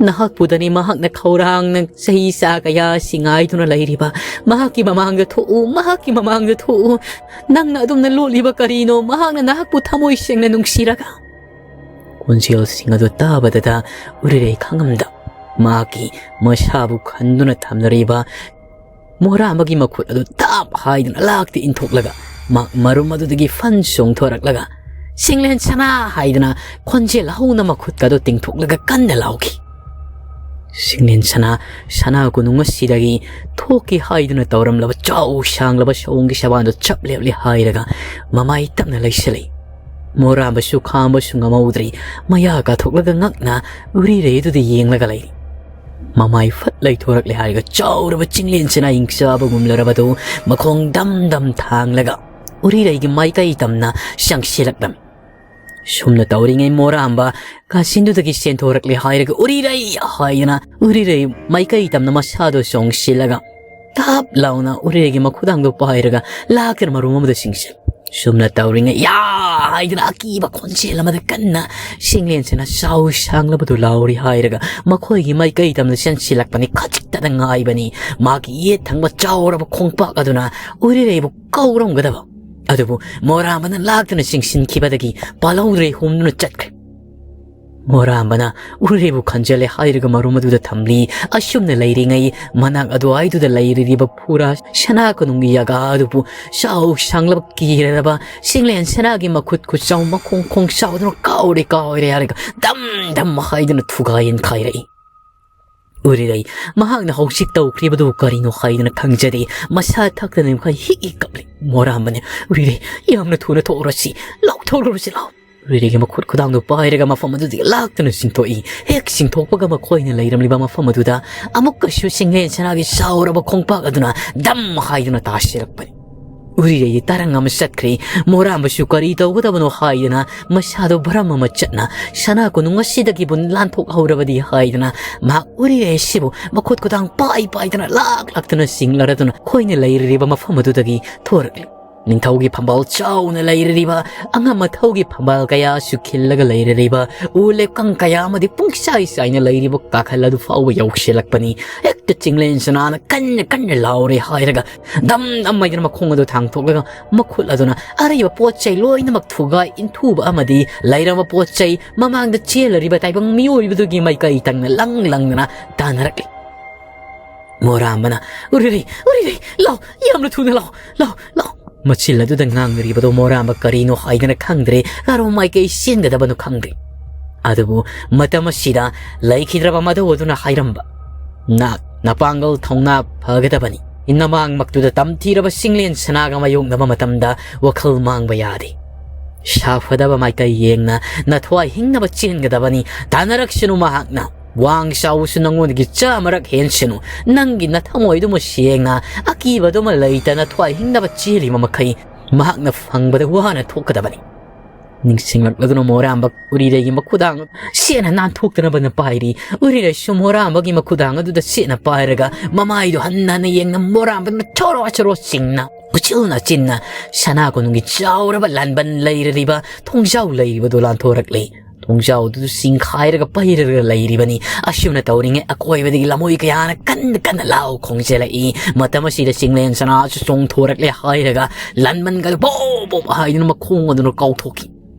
"ꯅꯍꯥꯛꯄꯨꯗꯅꯤ ꯃꯍꯥꯛꯅ ꯈꯧꯔꯥꯡꯅ ꯆꯍꯤ ꯆꯥ ꯀꯌꯥꯁꯤ ꯉꯥꯏꯗꯨꯅ ꯂꯩꯔꯤꯕ꯫ ꯃꯍꯥꯛꯀꯤ ꯃꯃꯥꯡꯗ ꯊꯣꯛꯎ, ꯃꯍꯥꯛꯀꯤ ꯃꯃꯥꯡꯗ ꯊꯣꯛꯎ꯫ ꯅꯪꯅ ꯑꯗꯨꯝꯅ ꯂꯣꯠꯂꯤꯕ ꯀꯔꯤꯅꯣ? ꯃꯍꯥꯛꯅ ꯅꯍꯥꯛꯄꯨ ꯊꯃꯣꯏ ꯁꯦꯡꯅ ꯅꯨꯡꯁꯤꯔꯒ?" ꯈꯣꯟꯖꯦꯜꯁꯤꯡ ꯑꯗꯨ ꯇꯥꯕꯗꯇ ꯎꯔꯤꯔꯩ ꯈꯪꯉꯝꯗ ꯃꯍꯥꯛꯀꯤ ꯃꯁꯥꯕꯨ ꯈꯟꯗꯨꯅ ꯊꯝꯅꯔꯤꯕ ꯃꯣꯔꯥꯝꯕꯒꯤ ꯃꯈꯨꯠ ꯑꯗꯨ ꯇꯥꯞ ꯍꯥꯏꯗꯨꯅ ꯂꯥꯛꯇ ꯏꯟꯊꯣꯛꯂꯒ ꯃꯍꯥꯛ ꯃꯔꯨꯝ ꯑꯗꯨꯗꯒꯤ ꯐꯟ ꯆꯣꯡꯊꯣꯔꯛꯂꯒ "ꯆꯤꯡꯂꯦꯟ ꯁꯅꯥ" ꯍꯥꯏꯗꯨꯅ ꯈꯣꯟꯖꯦꯜ ꯍꯧꯅ ꯃꯈꯨꯠꯀ ꯑꯗꯨ ꯇꯤꯡꯊꯣꯛꯂꯒ ꯀꯟꯅ ꯂꯥꯎꯈꯤ꯫ ꯆꯤꯡꯂꯦꯟ ꯁꯅꯥ ꯁꯅꯥ ꯀꯣꯅꯨꯡ ꯑꯁꯤꯗꯒꯤ ꯊꯣꯛꯀꯦ ꯍꯥꯏꯗꯨꯅ ꯇꯧꯔꯝꯂꯕ ꯆꯥꯎ ꯁꯥꯡꯂꯕ ꯁꯑꯣꯡꯒꯤ ꯁꯕꯥꯟꯗꯨ ꯆꯞ ꯂꯦꯞꯂꯦ ꯍꯥꯏꯔꯒ ꯃꯃꯥꯏ ꯇꯞꯅ ꯂꯩꯁꯤꯜꯂꯤ꯫ ꯃꯣꯔꯥꯝꯕꯁꯨ ꯈꯥꯝꯕꯁꯨ ꯉꯝꯍꯧꯗ꯭ꯔꯤ꯫ ꯃꯌꯥ ꯀꯥꯊꯣꯛꯂꯒ ꯉꯛꯅ ꯎꯔꯤꯔꯩ ꯑꯗꯨꯗ ꯌꯦꯡꯂꯒ ꯂꯩꯔꯤ꯫ ꯃꯃꯥꯏ ꯐꯠ ꯂꯩꯊꯣꯔꯛꯂꯦ ꯍꯥꯏꯔꯒ ꯆꯥꯎꯔꯕ ꯆꯤꯡꯂꯦꯟ ꯁꯅꯥ ꯏꯪꯆꯥꯕꯒꯨꯝꯂꯔꯕꯗꯨ ꯃꯈꯣꯡ ꯗꯝ ꯗꯝ ꯊꯥꯡꯂꯒ ꯎꯔꯤꯔꯩꯒꯤ ꯃꯥꯏꯀꯩ ꯇꯝꯅ ꯆꯪꯁꯤꯜꯂꯛꯂꯝꯃꯤ꯫ ꯁꯨꯝꯅ ꯇꯧꯔꯤꯉꯩ ꯃꯣꯔꯥꯝꯕ ꯀꯥꯆꯤꯟꯗꯨꯗꯒꯤ ꯆꯦꯟꯊꯣꯔꯛꯂꯦ ꯍꯥꯏꯔꯒ "ꯎꯔꯤꯔꯩ!" ꯍꯥꯏꯗꯅ ꯎꯔꯤꯔꯩ ꯃꯥꯏꯀꯩ ꯇꯝꯅ ꯃꯁꯥꯗꯣ ꯆꯣꯡꯁꯤꯜꯂꯒ ꯇꯞ ꯂꯥꯎꯅ ꯎꯔꯤꯔꯩꯒꯤ ꯃꯈꯨꯗꯥꯡꯗꯣ ꯄꯥꯏꯔꯒ ꯂꯥꯛꯇꯅ ꯃꯔꯨꯝ ꯑꯃꯗ ꯆꯤꯡꯁꯤꯜ꯫ ꯁꯨꯝꯅ ꯇꯧꯔꯤꯉꯩ "ꯌꯥ!" ꯍꯥꯏꯗꯅ ꯑꯀꯤꯕ ꯈꯣꯟꯖꯦꯜ ꯑꯃꯗ ꯀꯟꯅ ꯆꯤꯡꯂꯦꯟꯁꯤꯅ ꯆꯥꯎ ꯁꯥꯡꯂꯕꯗꯨ ꯂꯥꯎꯔꯤ ꯍꯥꯏꯔꯒ ꯃꯈꯣꯏꯒꯤ ꯃꯥꯏꯀꯩ ꯇꯝꯅ ꯆꯦꯟꯁꯤꯜꯂꯛꯄꯅꯤ꯫ ꯈꯖꯤꯛꯇꯗ ꯉꯥꯏꯕꯅꯤ ꯃꯥꯒꯤ ꯌꯦꯠ ꯊꯪꯕ ꯆꯥꯎꯔꯕ ꯈꯣꯡꯄꯥꯛ ꯑꯗꯨꯅ ꯎꯔꯤꯔꯩꯕꯨ ꯀꯧꯔꯝꯒꯗꯕ꯫ ꯑꯗꯨꯕꯨ ꯃꯣꯔꯥꯝꯕꯅ ꯂꯥꯛꯇꯨꯅ ꯆꯤꯡꯁꯤꯟꯈꯤꯕꯗꯒꯤ ꯄꯥꯜꯍꯧꯗ꯭ꯔꯦ ꯍꯨꯝꯗꯨꯅ ꯆꯠꯈ꯭ꯔꯦ꯫ ꯃꯣꯔꯥꯝꯕꯅ ꯎꯔꯤꯔꯩꯕꯨ ꯈꯟꯖꯜꯂꯦ ꯍꯥꯏꯔꯒ ꯃꯔꯨꯝ ꯑꯗꯨꯗ ꯊꯝꯂꯤ꯫ ꯑꯁꯨꯝꯅ ꯂꯩꯔꯤꯉꯩ ꯃꯅꯥꯛ ꯑꯗꯨꯋꯥꯏꯗꯨꯗ ꯂꯩꯔꯤꯕ ꯐꯨꯔꯥ ꯁꯅꯥ ꯀꯣꯅꯨꯡꯒꯤ ꯌꯥꯒꯥ ꯑꯗꯨꯕꯨ ꯆꯥꯎ ꯁꯥꯡꯂꯕ ꯀꯤꯔꯔꯕ ꯆꯤꯡꯂꯦꯟ ꯁꯅꯥꯒꯤ ꯃꯈꯨꯠ ꯈꯨꯠꯆꯥꯎ ꯃꯈꯣꯡ ꯈꯣꯡ ꯆꯥꯎꯗꯨꯅ "ꯀꯥꯎꯔꯦ, ꯀꯥꯎꯔꯦ" ꯍꯥꯏꯔꯒ ꯗꯝ ꯗꯝ ꯍꯥꯏꯗꯨꯅ ꯊꯨꯒꯥꯏ ꯌꯦꯟꯈꯥꯏꯔꯛꯏ꯫ ꯎꯔꯤꯔꯩ ꯃꯍꯥꯛꯅ ꯍꯧꯖꯤꯛ ꯇꯧꯈ꯭ꯔꯤꯕꯗꯨ ꯀꯔꯤꯅꯣ ꯍꯥꯏꯗꯨꯅ ꯈꯪꯖꯗꯦ꯫ ꯃꯁꯥ ꯊꯛꯇꯅ ꯃꯈꯩ ꯍꯤꯛ ꯍꯤꯛ ꯀꯞꯂꯤ꯫ ꯃꯣꯔꯥꯝꯕꯅ "ꯎꯔꯤꯔꯩ, ꯌꯥꯝꯅ ꯊꯨꯅ ꯊꯣꯛꯎꯔꯁꯤ, ꯂꯥꯎ ꯊꯣꯛꯂꯨꯔꯁꯤ ꯂꯥꯎ"꯫ ꯎꯔꯤꯔꯩꯒꯤ ꯃꯈꯨꯠ ꯈꯨꯗꯥꯡꯗꯨ ꯄꯥꯏꯔꯒ ꯃꯐꯝ ꯑꯗꯨꯗꯒꯤ ꯂꯥꯛꯇꯨꯅ ꯆꯤꯡꯊꯣꯛꯏ꯫ ꯍꯦꯛ ꯆꯤꯡꯊꯣꯛꯄꯒ ꯃꯈꯣꯏꯅ ꯂꯩꯔꯝꯂꯤꯕ ꯃꯐꯝ ꯑꯗꯨꯗ ꯑꯃꯨꯛꯀꯁꯨ ꯆꯤꯡꯂꯦꯟ ꯁꯅꯥꯒꯤ ꯆꯥꯎꯔꯕ ꯈꯣꯡꯄꯥꯛ ꯑꯗꯨꯅ ꯗꯝ ꯍꯥꯏꯗꯨꯅ ꯇꯥꯁꯤꯜꯂꯛꯄꯅꯤ꯫ ꯎꯔꯤꯔꯩꯗꯤ ꯇꯔꯪ ꯑꯃ ꯆꯠꯈ꯭ꯔꯦ꯫ ꯃꯣꯔꯥꯝꯕꯁꯨ ꯀꯔꯤ ꯇꯧꯒꯗꯕꯅꯣ ꯍꯥꯏꯗꯅ ꯃꯁꯥꯗꯣ ꯚꯔꯝ ꯑꯃ ꯆꯠꯅ ꯁꯅꯥ ꯀꯣꯅꯨꯡ ꯑꯁꯤꯗꯒꯤꯕꯨ ꯂꯥꯟꯊꯣꯛꯍꯧꯔꯕꯗꯤ ꯍꯥꯏꯗꯅ ꯃꯍꯥꯛ ꯎꯔꯤꯔꯩ ꯑꯁꯤꯕꯨ ꯃꯈꯨꯠ ꯈꯨꯗꯥꯡ ꯄꯥꯏ ꯄꯥꯏꯗꯅ ꯂꯥꯛ ꯂꯥꯛꯇꯨꯅ ꯆꯤꯡꯂꯔꯗꯨꯅ ꯑꯩꯈꯣꯏꯅ ꯂꯩꯔꯤꯕ ꯃꯐꯝ ꯑꯗꯨꯗꯒꯤ ꯊꯣꯔꯛꯂꯤ꯫ ꯅꯤꯡꯊꯧꯒꯤ ꯐꯝꯕꯥꯜ ꯆꯥꯎꯅ ꯂꯩꯔꯤꯕ ꯑꯉꯝ ꯑꯊꯧꯒꯤ ꯐꯝꯕꯥꯜ ꯀꯌꯥꯁꯨ ꯈꯤꯜꯂꯒ ꯂꯩꯔꯤꯕ ꯎ ꯂꯦꯞꯀꯪ ꯀꯌꯥ ꯑꯃꯗꯤ ꯄꯨꯡꯆꯥꯏ ꯆꯥꯏꯅ ꯂꯩꯔꯤꯕ ꯀꯥꯈꯜ ꯑꯗꯨ ꯐꯥꯎꯕ ꯌꯧꯁꯤꯜꯂꯛꯄꯅꯤ꯫ ꯍꯦꯛꯇ ꯆꯤꯡꯂꯦꯟ ꯁꯅꯥꯅ ꯀꯟꯅ ꯀꯟꯅ ꯂꯥꯎꯔꯦ ꯍꯥꯏꯔꯒ ꯗꯝ ꯗꯝ ꯍꯥꯏꯗꯅ ꯃꯈꯣꯡ ꯑꯗꯨ ꯊꯥꯡꯊꯣꯛꯂꯒ ꯃꯈꯨꯠ ꯑꯗꯨꯅ ꯑꯔꯩꯕ ꯄꯣꯠ ꯆꯩ ꯂꯣꯏꯅꯃꯛ ꯊꯨꯒꯥꯏ ꯏꯟꯊꯨꯕ ꯑꯃꯗꯤ ꯂꯩꯔꯝꯕ ꯄꯣꯠ ꯆꯩ ꯃꯃꯥꯡꯗ ꯆꯦꯜꯂꯔꯤꯕ ꯇꯥꯏꯕꯪ ꯃꯤꯑꯣꯏꯕꯗꯨꯒꯤ ꯃꯥꯏꯀꯩ ꯇꯪꯅ ꯂꯪ ꯂꯪꯗꯅ ꯇꯥꯟꯅꯔꯛꯂꯤ꯫ ꯃꯣꯔꯥꯝꯕꯅ "ꯎꯔꯤꯔꯩ, ꯎꯔꯤꯔꯩ, ꯂꯥꯎ, ꯌꯥꯝꯅ ꯊꯨꯅ ꯂꯥꯎ, ꯂꯥꯎ, ꯂꯥꯎ"꯫ ꯃꯆꯤꯜ ꯑꯗꯨꯗ ꯉꯥꯡꯅꯔꯤꯕꯗꯣ ꯃꯣꯔꯥꯝꯕ ꯀꯔꯤꯅꯣ ꯍꯥꯏꯗꯅ ꯈꯪꯗ꯭ꯔꯦ꯫ ꯀꯔꯣꯝ ꯃꯥꯏꯀꯩ ꯆꯦꯟꯒꯗꯕꯅꯣ ꯈꯪꯗ꯭ꯔꯦ꯫ ꯑꯗꯨꯕꯨ ꯃꯇꯝ ꯑꯁꯤꯗ ꯂꯩꯈꯤꯗ꯭ꯔꯕ ꯃꯙꯧ ꯑꯗꯨꯅ ꯍꯥꯏꯔꯝꯕ, "ꯅꯥꯠ ꯅꯄꯥꯡꯒꯜ ꯊꯧꯅꯥ ꯐꯒꯗꯕꯅꯤ꯫ ꯅꯃꯥꯡꯃꯛꯇꯨꯗ ꯇꯝꯊꯤꯔꯕ ꯆꯤꯡꯂꯦꯟ ꯁꯅꯥꯒ ꯃꯥꯌꯣꯛꯅꯕ ꯃꯇꯝꯗ ꯋꯥꯈꯜ ꯃꯥꯡꯕ ꯌꯥꯗꯦ꯫ ꯁꯥꯐꯗꯕ ꯃꯥꯏꯀꯩ ꯌꯦꯡꯅ ꯅꯊ꯭ꯋꯥꯏ ꯍꯤꯡꯅꯕ ꯆꯦꯟꯒꯗꯕꯅꯤ꯫ ꯇꯥꯟꯅꯔꯛꯁꯅꯨ ꯃꯍꯥꯛꯅ"꯫ ꯋꯥꯡ ꯆꯥꯎꯕꯁꯨ ꯅꯪꯉꯣꯟꯗꯒꯤ ꯆꯥꯃꯔꯛ ꯍꯦꯟꯁꯅꯨ꯫ ꯅꯪꯒꯤ ꯅꯊꯃꯣꯏꯗꯨꯃ ꯁꯦꯡꯅ, ꯑꯀꯤꯕꯗꯨꯃ ꯂꯩꯇꯅ ꯊꯋꯥꯏ ꯍꯤꯡꯅꯕ ꯆꯦꯜꯂꯤꯕ ꯃꯈꯩ ꯃꯍꯥꯛꯅ ꯐꯪꯕꯗ ꯋꯥꯅ ꯊꯣꯛꯀꯗꯕꯅꯤ꯫ ꯅꯤꯡꯁꯤꯡꯂꯛꯂꯗꯨꯅ ꯃꯣꯔꯥꯝꯕ ꯎꯔꯤꯔꯩꯒꯤ ꯃꯈꯨꯗꯥꯡ ꯁꯦꯠꯅ ꯅꯥꯟꯊꯣꯛꯇꯅꯕꯅ ꯄꯥꯏꯔꯤ꯫ ꯎꯔꯤꯔꯩꯁꯨ ꯃꯣꯔꯥꯝꯕꯒꯤ ꯃꯈꯨꯗꯥꯡ ꯑꯗꯨꯗ ꯁꯦꯠꯅ ꯄꯥꯏꯔꯒ ꯃꯃꯥꯏꯗꯨ ꯍꯟꯅ ꯍꯟꯅ ꯌꯦꯡꯅ ꯃꯣꯔꯥꯝꯕꯗꯨꯅ ꯆꯣꯔꯣ ꯆꯣꯔꯣ ꯆꯤꯡꯅ, ꯎꯆꯤꯜꯅ ꯆꯤꯟꯅ ꯁꯅꯥ ꯀꯣꯅꯨꯡꯒꯤ ꯆꯥꯎꯔꯕ ꯂꯥꯟꯕꯟ ꯂꯩꯔꯤꯕ ꯊꯣꯡꯖꯥꯎ ꯂꯩꯔꯤꯕꯗꯨ ꯂꯥꯟꯊꯣꯔꯛꯂꯤ꯫ ꯊꯣꯡꯖꯥꯎꯗꯨ ꯆꯤꯡꯈꯥꯏꯔꯒ ꯄꯩꯔꯒ ꯂꯩꯔꯤꯕꯅꯤ꯫ ꯑꯁꯨꯝꯅ ꯇꯧꯔꯤꯉꯩ ꯑꯀꯣꯏꯕꯗꯒꯤ ꯂꯃꯣꯏ ꯀꯌꯥꯅ ꯀꯟꯅ ꯀꯟꯅ ꯂꯥꯎ ꯈꯣꯡꯖꯤꯜꯂꯛꯏ꯫ ꯃꯇꯝ ꯑꯁꯤꯗ ꯆꯤꯡꯂꯦꯟ ꯁꯅꯥꯁꯨ ꯆꯣꯡꯊꯣꯔꯛꯂꯦ ꯍꯥꯏꯔꯒ ꯂꯥꯟꯕꯟꯒ ꯕꯣꯞ ꯕꯣꯞ ꯍꯥꯏꯗꯨꯅ ꯃꯈꯣꯡ ꯑꯗꯨꯅ ꯀꯥꯎꯊꯣꯛꯈꯤ꯫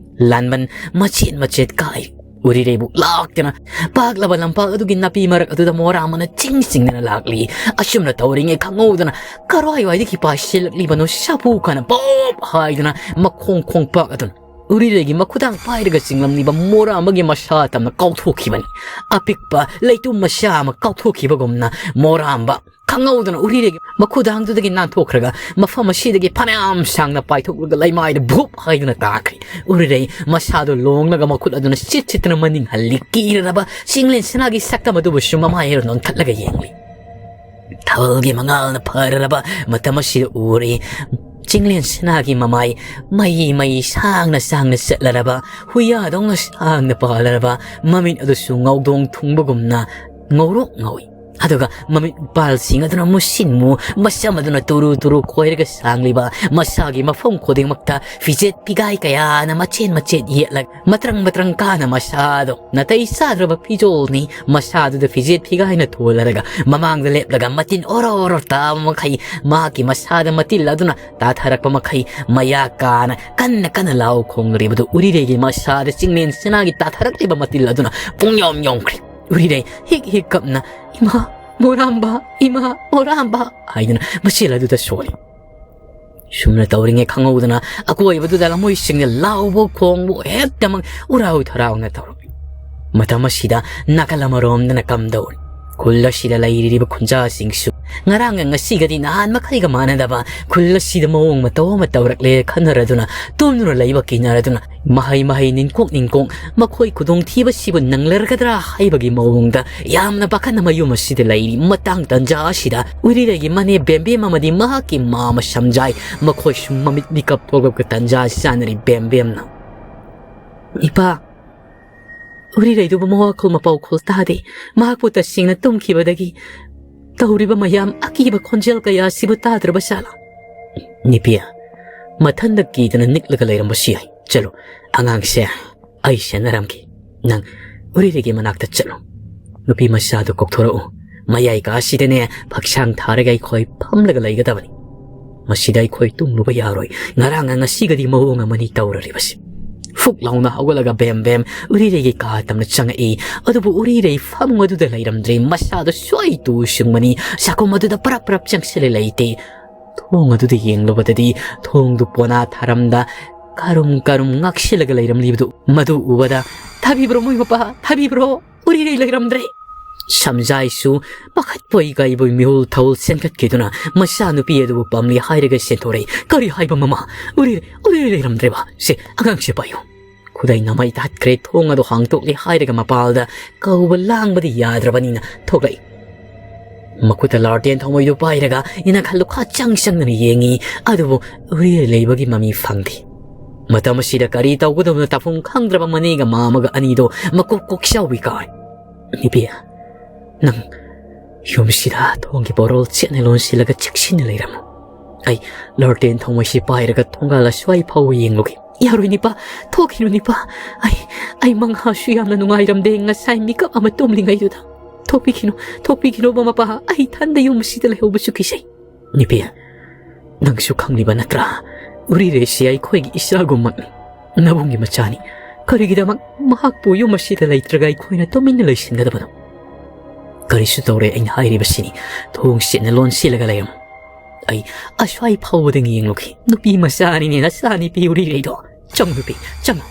ꯂꯥꯟꯕꯟ ꯃꯆꯦꯠ ꯃꯆꯦꯠ ꯀꯥꯏ꯫ ꯎꯔꯤꯔꯩꯕꯨ ꯂꯥꯛꯇꯅ ꯄꯥꯛꯂꯕ ꯂꯝꯄꯥꯛ ꯑꯗꯨꯒꯤ ꯅꯥꯄꯤ ꯃꯔꯛ ꯑꯗꯨꯗ ꯃꯣꯔꯥꯝꯕꯅ ꯆꯤꯡ ꯆꯤꯡꯗꯅ ꯂꯥꯛꯂꯤ꯫ ꯑꯁꯨꯝꯅ ꯇꯧꯔꯤꯉꯩ ꯈꯪꯍꯧꯗꯅ ꯀꯔꯥꯏꯋꯥꯏꯗꯒꯤ ꯄꯥꯏꯁꯤꯜꯂꯛꯂꯤꯕꯅꯣ ꯁꯥꯐꯨ ꯈꯥꯅ ꯕꯣꯞ ꯍꯥꯏꯗꯨꯅ ꯃꯈꯣꯡ ꯈꯣꯡꯄꯥꯛ ꯑꯗꯨꯅ ꯎꯔꯤꯔꯩꯒꯤ ꯃꯈꯨꯗꯥꯡ ꯄꯥꯏꯔꯒ ꯆꯤꯡꯂꯝꯂꯤꯕ ꯃꯣꯔꯥꯝꯕꯒꯤ ꯃꯁꯥ ꯇꯝꯅ ꯀꯥꯎꯊꯣꯛꯈꯤꯕꯅꯤ꯫ ꯑꯄꯤꯛꯄ ꯂꯩꯇꯨꯝ ꯃꯆꯥ ꯑꯃ ꯀꯥꯎꯊꯣꯛꯈꯤꯕꯒꯨꯝꯅ ꯃꯣꯔꯥꯝꯕ ꯈꯪꯍꯧꯗꯅ ꯎꯔꯤꯔꯩꯒꯤ ꯃꯈꯨꯗꯥꯡꯗꯨꯗꯒꯤ ꯅꯥꯟꯊꯣꯛꯈ꯭ꯔꯒ ꯃꯐꯝ ꯑꯁꯤꯗꯒꯤ ꯐꯅꯌꯥꯝ ꯁꯥꯡꯅ ꯄꯥꯏꯊꯣꯛꯂꯒ ꯂꯩꯃꯥꯏꯗ ꯚꯨꯞ ꯍꯥꯏꯗꯨꯅ ꯇꯥꯈ꯭ꯔꯦ꯫ ꯎꯔꯤꯔꯩ ꯃꯁꯥꯗꯨ ꯂꯣꯡꯂꯒ ꯃꯈꯨꯠ ꯑꯗꯨꯅ ꯁꯤꯠ ꯁꯤꯠꯇꯅ ꯃꯅꯤꯡ ꯍꯜꯂꯤ꯫ ꯀꯤꯔꯔꯕ ꯆꯤꯡꯂꯦꯟ ꯁꯅꯥꯒꯤ ꯁꯛꯇꯝ ꯑꯗꯨꯕꯨꯁꯨ ꯃꯃꯥꯏ ꯍꯦꯔꯣ ꯅꯣꯟꯈꯠꯂꯒ ꯌꯦꯡꯂꯤ꯫ ꯊꯥꯕꯜꯒꯤ ꯃꯉꯥꯜꯅ ꯐꯔꯔꯕ ꯃꯇꯝ ꯑꯁꯤꯗ ꯎꯔꯤ꯫ ꯆꯤꯡꯂꯦꯟ ꯁꯅꯥꯒꯤ ꯃꯃꯥꯏ ꯃꯩ ꯃꯩ ꯁꯥꯡꯅ ꯁꯥꯡꯅ ꯆꯠꯂꯔꯕ, ꯍꯨꯏꯌꯥꯗꯧꯅ ꯁꯥꯡꯅ ꯄꯥꯜꯂꯔꯕ, ꯃꯃꯤꯠ ꯑꯗꯨꯁꯨ ꯉꯧꯗꯣꯡ ꯊꯨꯡꯕꯒꯨꯝꯅ ꯉꯧꯔꯣꯛ ꯉꯧꯏ꯫ ꯑꯗꯨꯒ ꯃꯃꯤꯠ ꯄꯥꯜꯁꯤꯡ ꯑꯗꯨꯅ ꯃꯨꯁꯤꯟ ꯃꯨ, ꯃꯁꯝ ꯑꯗꯨꯅ ꯇꯨꯔꯨ ꯇꯨꯔꯨ ꯈꯣꯏꯔꯒ ꯁꯥꯡꯂꯤꯕ, ꯃꯁꯥꯒꯤ ꯃꯐꯝ ꯈꯨꯗꯤꯡꯃꯛꯇ ꯐꯤꯖꯦꯠ ꯐꯤꯒꯥꯏ ꯀꯌꯥꯅ ꯃꯆꯦꯠ ꯃꯆꯦꯠ ꯌꯦꯠꯂꯒ ꯃꯇ꯭ꯔꯪ ꯃꯇ꯭ꯔꯪ ꯀꯥꯅ ꯃꯁꯥꯗꯣ ꯅꯥꯇꯩ ꯆꯥꯗ꯭ꯔꯕ ꯐꯤꯖꯣꯜꯅꯤ꯫ ꯃꯁꯥꯗꯨꯗ ꯐꯤꯖꯦꯠ ꯐꯤꯒꯥꯏꯅ ꯊꯣꯜꯂꯔꯒ ꯃꯃꯥꯡꯗ ꯂꯦꯞꯂꯒ ꯃꯇꯤꯟ ꯑꯣꯔꯣ ꯑꯣꯔꯣ ꯇꯥꯕ ꯃꯈꯩ, ꯃꯍꯥꯛꯀꯤ ꯃꯁꯥꯗ ꯃꯇꯤꯜ ꯑꯗꯨꯅ ꯇꯥꯊꯔꯛꯄ ꯃꯈꯩ ꯃꯌꯥ ꯀꯥꯅ ꯀꯟꯅ ꯀꯟꯅ ꯂꯥꯎ ꯈꯣꯡꯂꯤꯕꯗꯨ ꯎꯔꯤꯔꯩꯒꯤ ꯃꯁꯥꯗ ꯆꯤꯡꯂꯦꯟ ꯁꯅꯥꯒꯤ ꯇꯥꯊꯔꯛꯂꯤꯕ ꯃꯇꯤꯜ ꯑꯗꯨꯅ ꯄꯨꯡꯌꯣꯝ ꯌꯣꯝꯈ꯭ꯔꯦ꯫ ꯎꯔꯤꯔꯩ ꯍꯤꯛ ꯍꯤꯛ ꯀꯞꯅ, "ꯏꯃꯥ, ꯃꯣꯔꯥꯝꯕ, ꯏꯃꯥ, ꯃꯣꯔꯥꯝꯕ" ꯍꯥꯏꯗꯨꯅ ꯃꯆꯦꯜ ꯑꯗꯨꯗ ꯁꯣꯜꯂꯤ꯫ ꯁꯨꯝꯅ ꯇꯧꯔꯤꯉꯩ ꯈꯪꯍꯧꯗꯅ ꯑꯀꯣꯏꯕꯗꯨꯗ ꯂꯃꯣꯏꯁꯤꯡꯅ ꯂꯥꯎꯕ ꯈꯣꯡꯕ ꯍꯦꯛꯇꯃꯛ ꯎꯔꯥꯎ ꯊꯔꯥꯎꯅ ꯇꯧꯔꯛꯏ꯫ ꯃꯇꯝ ꯑꯁꯤꯗ ꯅꯥꯀꯜ ꯑꯃꯔꯣꯝꯗꯅ ꯀꯝꯗꯧꯔꯤ? ꯈꯨꯜ ꯑꯁꯤꯗ ꯂꯩꯔꯤꯕ ꯈꯨꯟꯖꯥꯁꯤꯡꯁꯨ ꯉꯔꯥꯡꯒ ꯉꯁꯤꯒꯗꯤ ꯅꯍꯥꯟ ꯃꯈꯩꯒ ꯃꯥꯟꯅꯗꯕ, ꯈꯨꯜ ꯑꯁꯤꯗ ꯃꯑꯣꯡ ꯃꯇꯧ ꯑꯃ ꯇꯧꯔꯛꯂꯦ ꯈꯟꯅꯔꯗꯨꯅ, ꯇꯨꯝꯗꯨꯅ ꯂꯩꯕ ꯀꯤꯅꯔꯗꯨꯅ, ꯃꯍꯩ ꯃꯍꯩ, ꯅꯤꯡꯀꯣꯛ ꯅꯤꯡꯀꯣꯛ, ꯃꯈꯣꯏ ꯈꯨꯗꯣꯡꯊꯤꯕꯁꯤꯕꯨ ꯅꯪꯂꯔꯒꯗ꯭ꯔꯥ ꯍꯥꯏꯕꯒꯤ ꯃꯑꯣꯡꯗ ꯌꯥꯝꯅ ꯄꯥꯈꯠꯅ ꯃꯌꯨꯝ ꯑꯁꯤꯗ ꯂꯩꯔꯤ꯫ ꯃꯇꯥꯡ ꯇꯟꯖꯥ ꯑꯁꯤꯗ ꯎꯔꯤꯔꯩꯒꯤ ꯃꯅꯦ ꯕꯦꯝꯕꯦꯝ ꯑꯃꯗꯤ ꯃꯍꯥꯛꯀꯤ ꯃꯥꯃ ꯁꯝꯖꯥꯏ, ꯃꯈꯣꯏꯁꯨ ꯃꯃꯤꯠ ꯃꯤꯀꯞ ꯊꯣꯛꯂꯛꯄ ꯇꯟꯖꯥ ꯆꯥꯅꯔꯤ꯫ ꯕꯦꯝꯕꯦꯝꯅ, "ꯏꯄꯥ, ꯎꯔꯤꯔꯩꯗꯨꯕꯨ ꯃꯋꯥꯈꯣꯜ ꯃꯄꯥꯎꯈꯣꯜ ꯇꯥꯗꯦ꯫ ꯃꯍꯥꯛꯄꯨ ꯇꯁꯦꯡꯅ ꯇꯨꯝꯈꯤꯕꯗꯒꯤ ꯇꯧꯔꯤꯕ ꯃꯌꯥꯝ ꯑꯀꯤꯕ ꯈꯣꯟꯖꯦꯜ ꯀꯌꯥ ꯑꯁꯤꯕꯨ ꯇꯥꯗ꯭ꯔꯕ ꯖꯥꯠꯂꯥ?" "ꯅꯨꯄꯤ, ꯃꯊꯟꯗ ꯀꯤꯗꯅ ꯅꯤꯛꯂꯒ ꯂꯩꯔꯝꯕꯁꯨ ꯌꯥꯏ꯫ ꯆꯠꯂꯨ, ꯑꯉꯥꯡꯁꯦ ꯑꯩ ꯁꯦꯟꯅꯔꯝꯒꯦ꯫ ꯅꯪ ꯎꯔꯤꯔꯩꯒꯤ ꯃꯅꯥꯛꯇ ꯆꯠꯂꯨ꯫ ꯅꯨꯄꯤ ꯃꯆꯥꯗꯨ ꯀꯧꯊꯣꯔꯛꯎ꯫ ꯃꯌꯥꯏ ꯀꯥꯁꯤꯗꯅꯦ ꯐꯛꯁꯥꯡ ꯊꯥꯔꯒ ꯑꯩꯈꯣꯏ ꯐꯝꯂꯒ ꯂꯩꯒꯗꯕꯅꯤ꯫ ꯃꯁꯤꯗ ꯑꯩꯈꯣꯏ ꯇꯨꯝꯂꯨꯕ ꯌꯥꯔꯣꯏ꯫ ꯉꯔꯥꯡꯒ ꯉꯁꯤꯒꯗꯤ ꯃꯑꯣꯡ ꯑꯃꯅꯤ ꯇꯧꯔꯔꯤꯕꯁꯤ꯫" ꯐꯨꯛ ꯂꯥꯎꯅ ꯍꯧꯒꯠꯂꯒ ꯕꯦꯝ ꯕꯦꯝ ꯎꯔꯤꯔꯩꯒꯤ ꯀꯥ ꯇꯝꯅ ꯆꯪꯉꯛꯏ꯫ ꯑꯗꯨꯕꯨ ꯎꯔꯤꯔꯩ ꯐꯃꯨꯡ ꯑꯗꯨꯗ ꯂꯩꯔꯝꯗ꯭ꯔꯦ꯫ ꯃꯁꯥꯗꯣ ꯁꯣꯏ ꯇꯨ ꯁꯨꯡꯕꯅꯤ꯫ ꯆꯥꯛꯈꯨꯝ ꯑꯗꯨꯗ ꯄꯔꯞ ꯄꯔꯞ ꯆꯪꯁꯤꯜꯂ ꯂꯩꯇꯦ꯫ ꯊꯣꯡ ꯑꯗꯨꯗ ꯌꯦꯡꯂꯨꯕꯗꯗꯤ ꯊꯣꯡꯗꯨ ꯄꯣꯅꯥ ꯊꯥꯔꯝꯗ ꯀꯔꯨꯝ ꯀꯔꯨꯝ ꯉꯥꯛꯁꯤꯜꯂꯒ ꯂꯩꯔꯝꯂꯤꯕꯗꯨ ꯃꯗꯨ ꯎꯕꯗ, "ꯊꯥꯕꯤꯕ꯭ꯔꯣ ꯃꯣꯏ ꯃꯄꯥ? ꯊꯥꯕꯤꯕ꯭ꯔꯣ? ꯎꯔꯤꯔꯩ ꯂꯩꯔꯝꯗ꯭ꯔꯦ!" ꯁꯝꯖꯥꯏꯁꯨ ꯄꯥꯈꯠꯄꯣꯏ ꯀꯩꯕꯣꯏ ꯃꯤꯍꯨꯜ ꯊꯧꯜ ꯆꯦꯟꯈꯠꯈꯤꯗꯨꯅ ꯃꯆꯥꯅꯨꯄꯤ ꯑꯗꯨꯕꯨ ꯄꯥꯝꯂꯤ ꯍꯥꯏꯔꯒ ꯆꯦꯟꯊꯣꯔꯛꯏ꯫ "ꯀꯔꯤ ꯍꯥꯏꯕ ꯃꯃꯥ? ꯎꯔꯤꯔꯩ, ꯎꯔꯤꯔꯩ ꯂꯩꯔꯝꯗ꯭ꯔꯦꯕ? ꯁꯦ, ꯑꯉꯥꯡꯁꯦ ꯄꯥꯏꯌꯨ꯫" ꯈꯨꯗꯩ ꯅꯃꯩ ꯇꯥꯠꯈ꯭ꯔꯦ꯫ ꯊꯣꯡ ꯑꯗꯨ ꯍꯥꯡꯇꯣꯛꯂꯤ ꯍꯥꯏꯔꯒ ꯃꯄꯥꯜꯗ ꯀꯧꯕ ꯂꯥꯡꯕꯗꯤ ꯌꯥꯗ꯭ꯔꯕꯅꯤꯅ ꯊꯣꯛꯂꯛꯏ꯫ ꯃꯈꯨꯠꯇ ꯂꯥꯔꯇꯦꯟ ꯊꯧꯃꯩꯗꯨ ꯄꯥꯏꯔꯒ ꯏꯅꯥꯛ ꯈꯜꯂꯨ ꯈꯥ ꯆꯪ ꯆꯪꯗꯨꯅ ꯌꯦꯡꯉꯤ꯫ ꯑꯗꯨꯕꯨ ꯎꯔꯤꯔꯩ ꯂꯩꯕꯒꯤ ꯃꯃꯤ ꯐꯪꯗꯦ꯫ ꯃꯇꯝ ꯑꯁꯤꯗ ꯀꯔꯤ ꯇꯧꯒꯗꯕꯅꯣ ꯇꯥꯐꯝ ꯈꯪꯗ꯭ꯔꯕ ꯃꯅꯦꯒ ꯃꯥꯃꯒ ꯑꯅꯤꯗꯣ ꯃꯀꯣꯛ ꯀꯣꯛꯆꯥꯎꯕꯤ ꯀꯥꯔꯦ꯫ "ꯅꯨꯄꯤ, ꯅꯪ ꯌꯨꯝꯁꯤꯗ ꯊꯣꯡꯒꯤ ꯄꯣꯔꯣꯜ ꯆꯦꯠꯅ ꯂꯣꯟꯁꯤꯜꯂꯒ ꯆꯦꯛꯁꯤꯟꯅ ꯂꯩꯔꯝꯃꯨ꯫ ꯑꯩ ꯂꯥꯔꯇꯦꯟ ꯊꯧꯃꯩꯁꯤ ꯄꯥꯏꯔꯒ ꯊꯣꯡꯒꯥꯜ ꯑꯁ꯭ꯋꯥꯏ ꯐꯥꯎꯕ ꯌꯦꯡꯂꯨꯒꯦ꯫" "ꯌꯥꯔꯣꯏ ꯅꯤꯄꯥ, ꯊꯣꯛꯈꯤꯅꯨ ꯅꯤꯄꯥ꯫ ꯑꯩ, ꯑꯩ ꯃꯪꯍꯥꯁꯨ ꯌꯥꯝꯅ ꯅꯨꯡꯉꯥꯏꯔꯝꯗꯦ ꯉꯁꯥꯏ ꯃꯤꯀꯞ ꯑꯃ ꯇꯨꯝꯂꯤꯉꯩꯗꯨꯗ꯫ ꯊꯣꯛꯄꯤꯈꯤꯅꯨ, ꯊꯣꯛꯄꯤꯈꯤꯅꯨꯕ ꯃꯄꯥ, ꯑꯩ ꯏꯊꯟꯗ ꯌꯨꯝ ꯑꯁꯤꯗ ꯂꯩꯍꯧꯕꯁꯨ ꯀꯤꯖꯩ꯫" "ꯅꯨꯄꯤ, ꯅꯪꯁꯨ ꯈꯪꯂꯤꯕ ꯅꯠꯇ꯭ꯔꯥ? ꯎꯔꯤꯔꯩꯁꯤ ꯑꯩꯈꯣꯏꯒꯤ ꯏꯆꯥꯒꯨꯝꯕꯅꯤ꯫ ꯅꯕꯨꯡꯒꯤ ꯃꯆꯥꯅꯤ꯫ ꯀꯔꯤꯒꯤꯗꯃꯛ ꯃꯍꯥꯛꯄꯨ ꯌꯨꯝ ꯑꯁꯤꯗ ꯂꯩꯇ꯭ꯔꯒ ꯑꯩꯈꯣꯏꯅ ꯇꯨꯃꯤꯟꯅ ꯂꯩꯁꯤꯟꯒꯗꯕꯅꯣ? ꯀꯔꯤꯁꯨ ꯇꯧꯔꯦ, ꯑꯩꯅ ꯍꯥꯏꯔꯤꯕꯁꯤꯅꯤ꯫ ꯊꯣꯡ ꯆꯦꯠꯅ ꯂꯣꯟꯁꯤꯜꯂꯒ ꯂꯩꯔꯝꯃꯨ꯫ ꯑꯩ ꯑꯁ꯭ꯋꯥꯏ ꯐꯥꯎꯕꯗꯪ ꯌꯦꯡꯂꯨꯈꯤ꯫ ꯅꯨꯄꯤ ꯃꯆꯥꯅꯤꯅꯦ ꯅꯆꯥꯅꯨꯄꯤ ꯎꯔꯤꯔꯩꯗꯣ꯫ ꯆꯪꯉꯨ ꯅꯨꯄꯤ, ꯆꯪꯉꯨ꯫"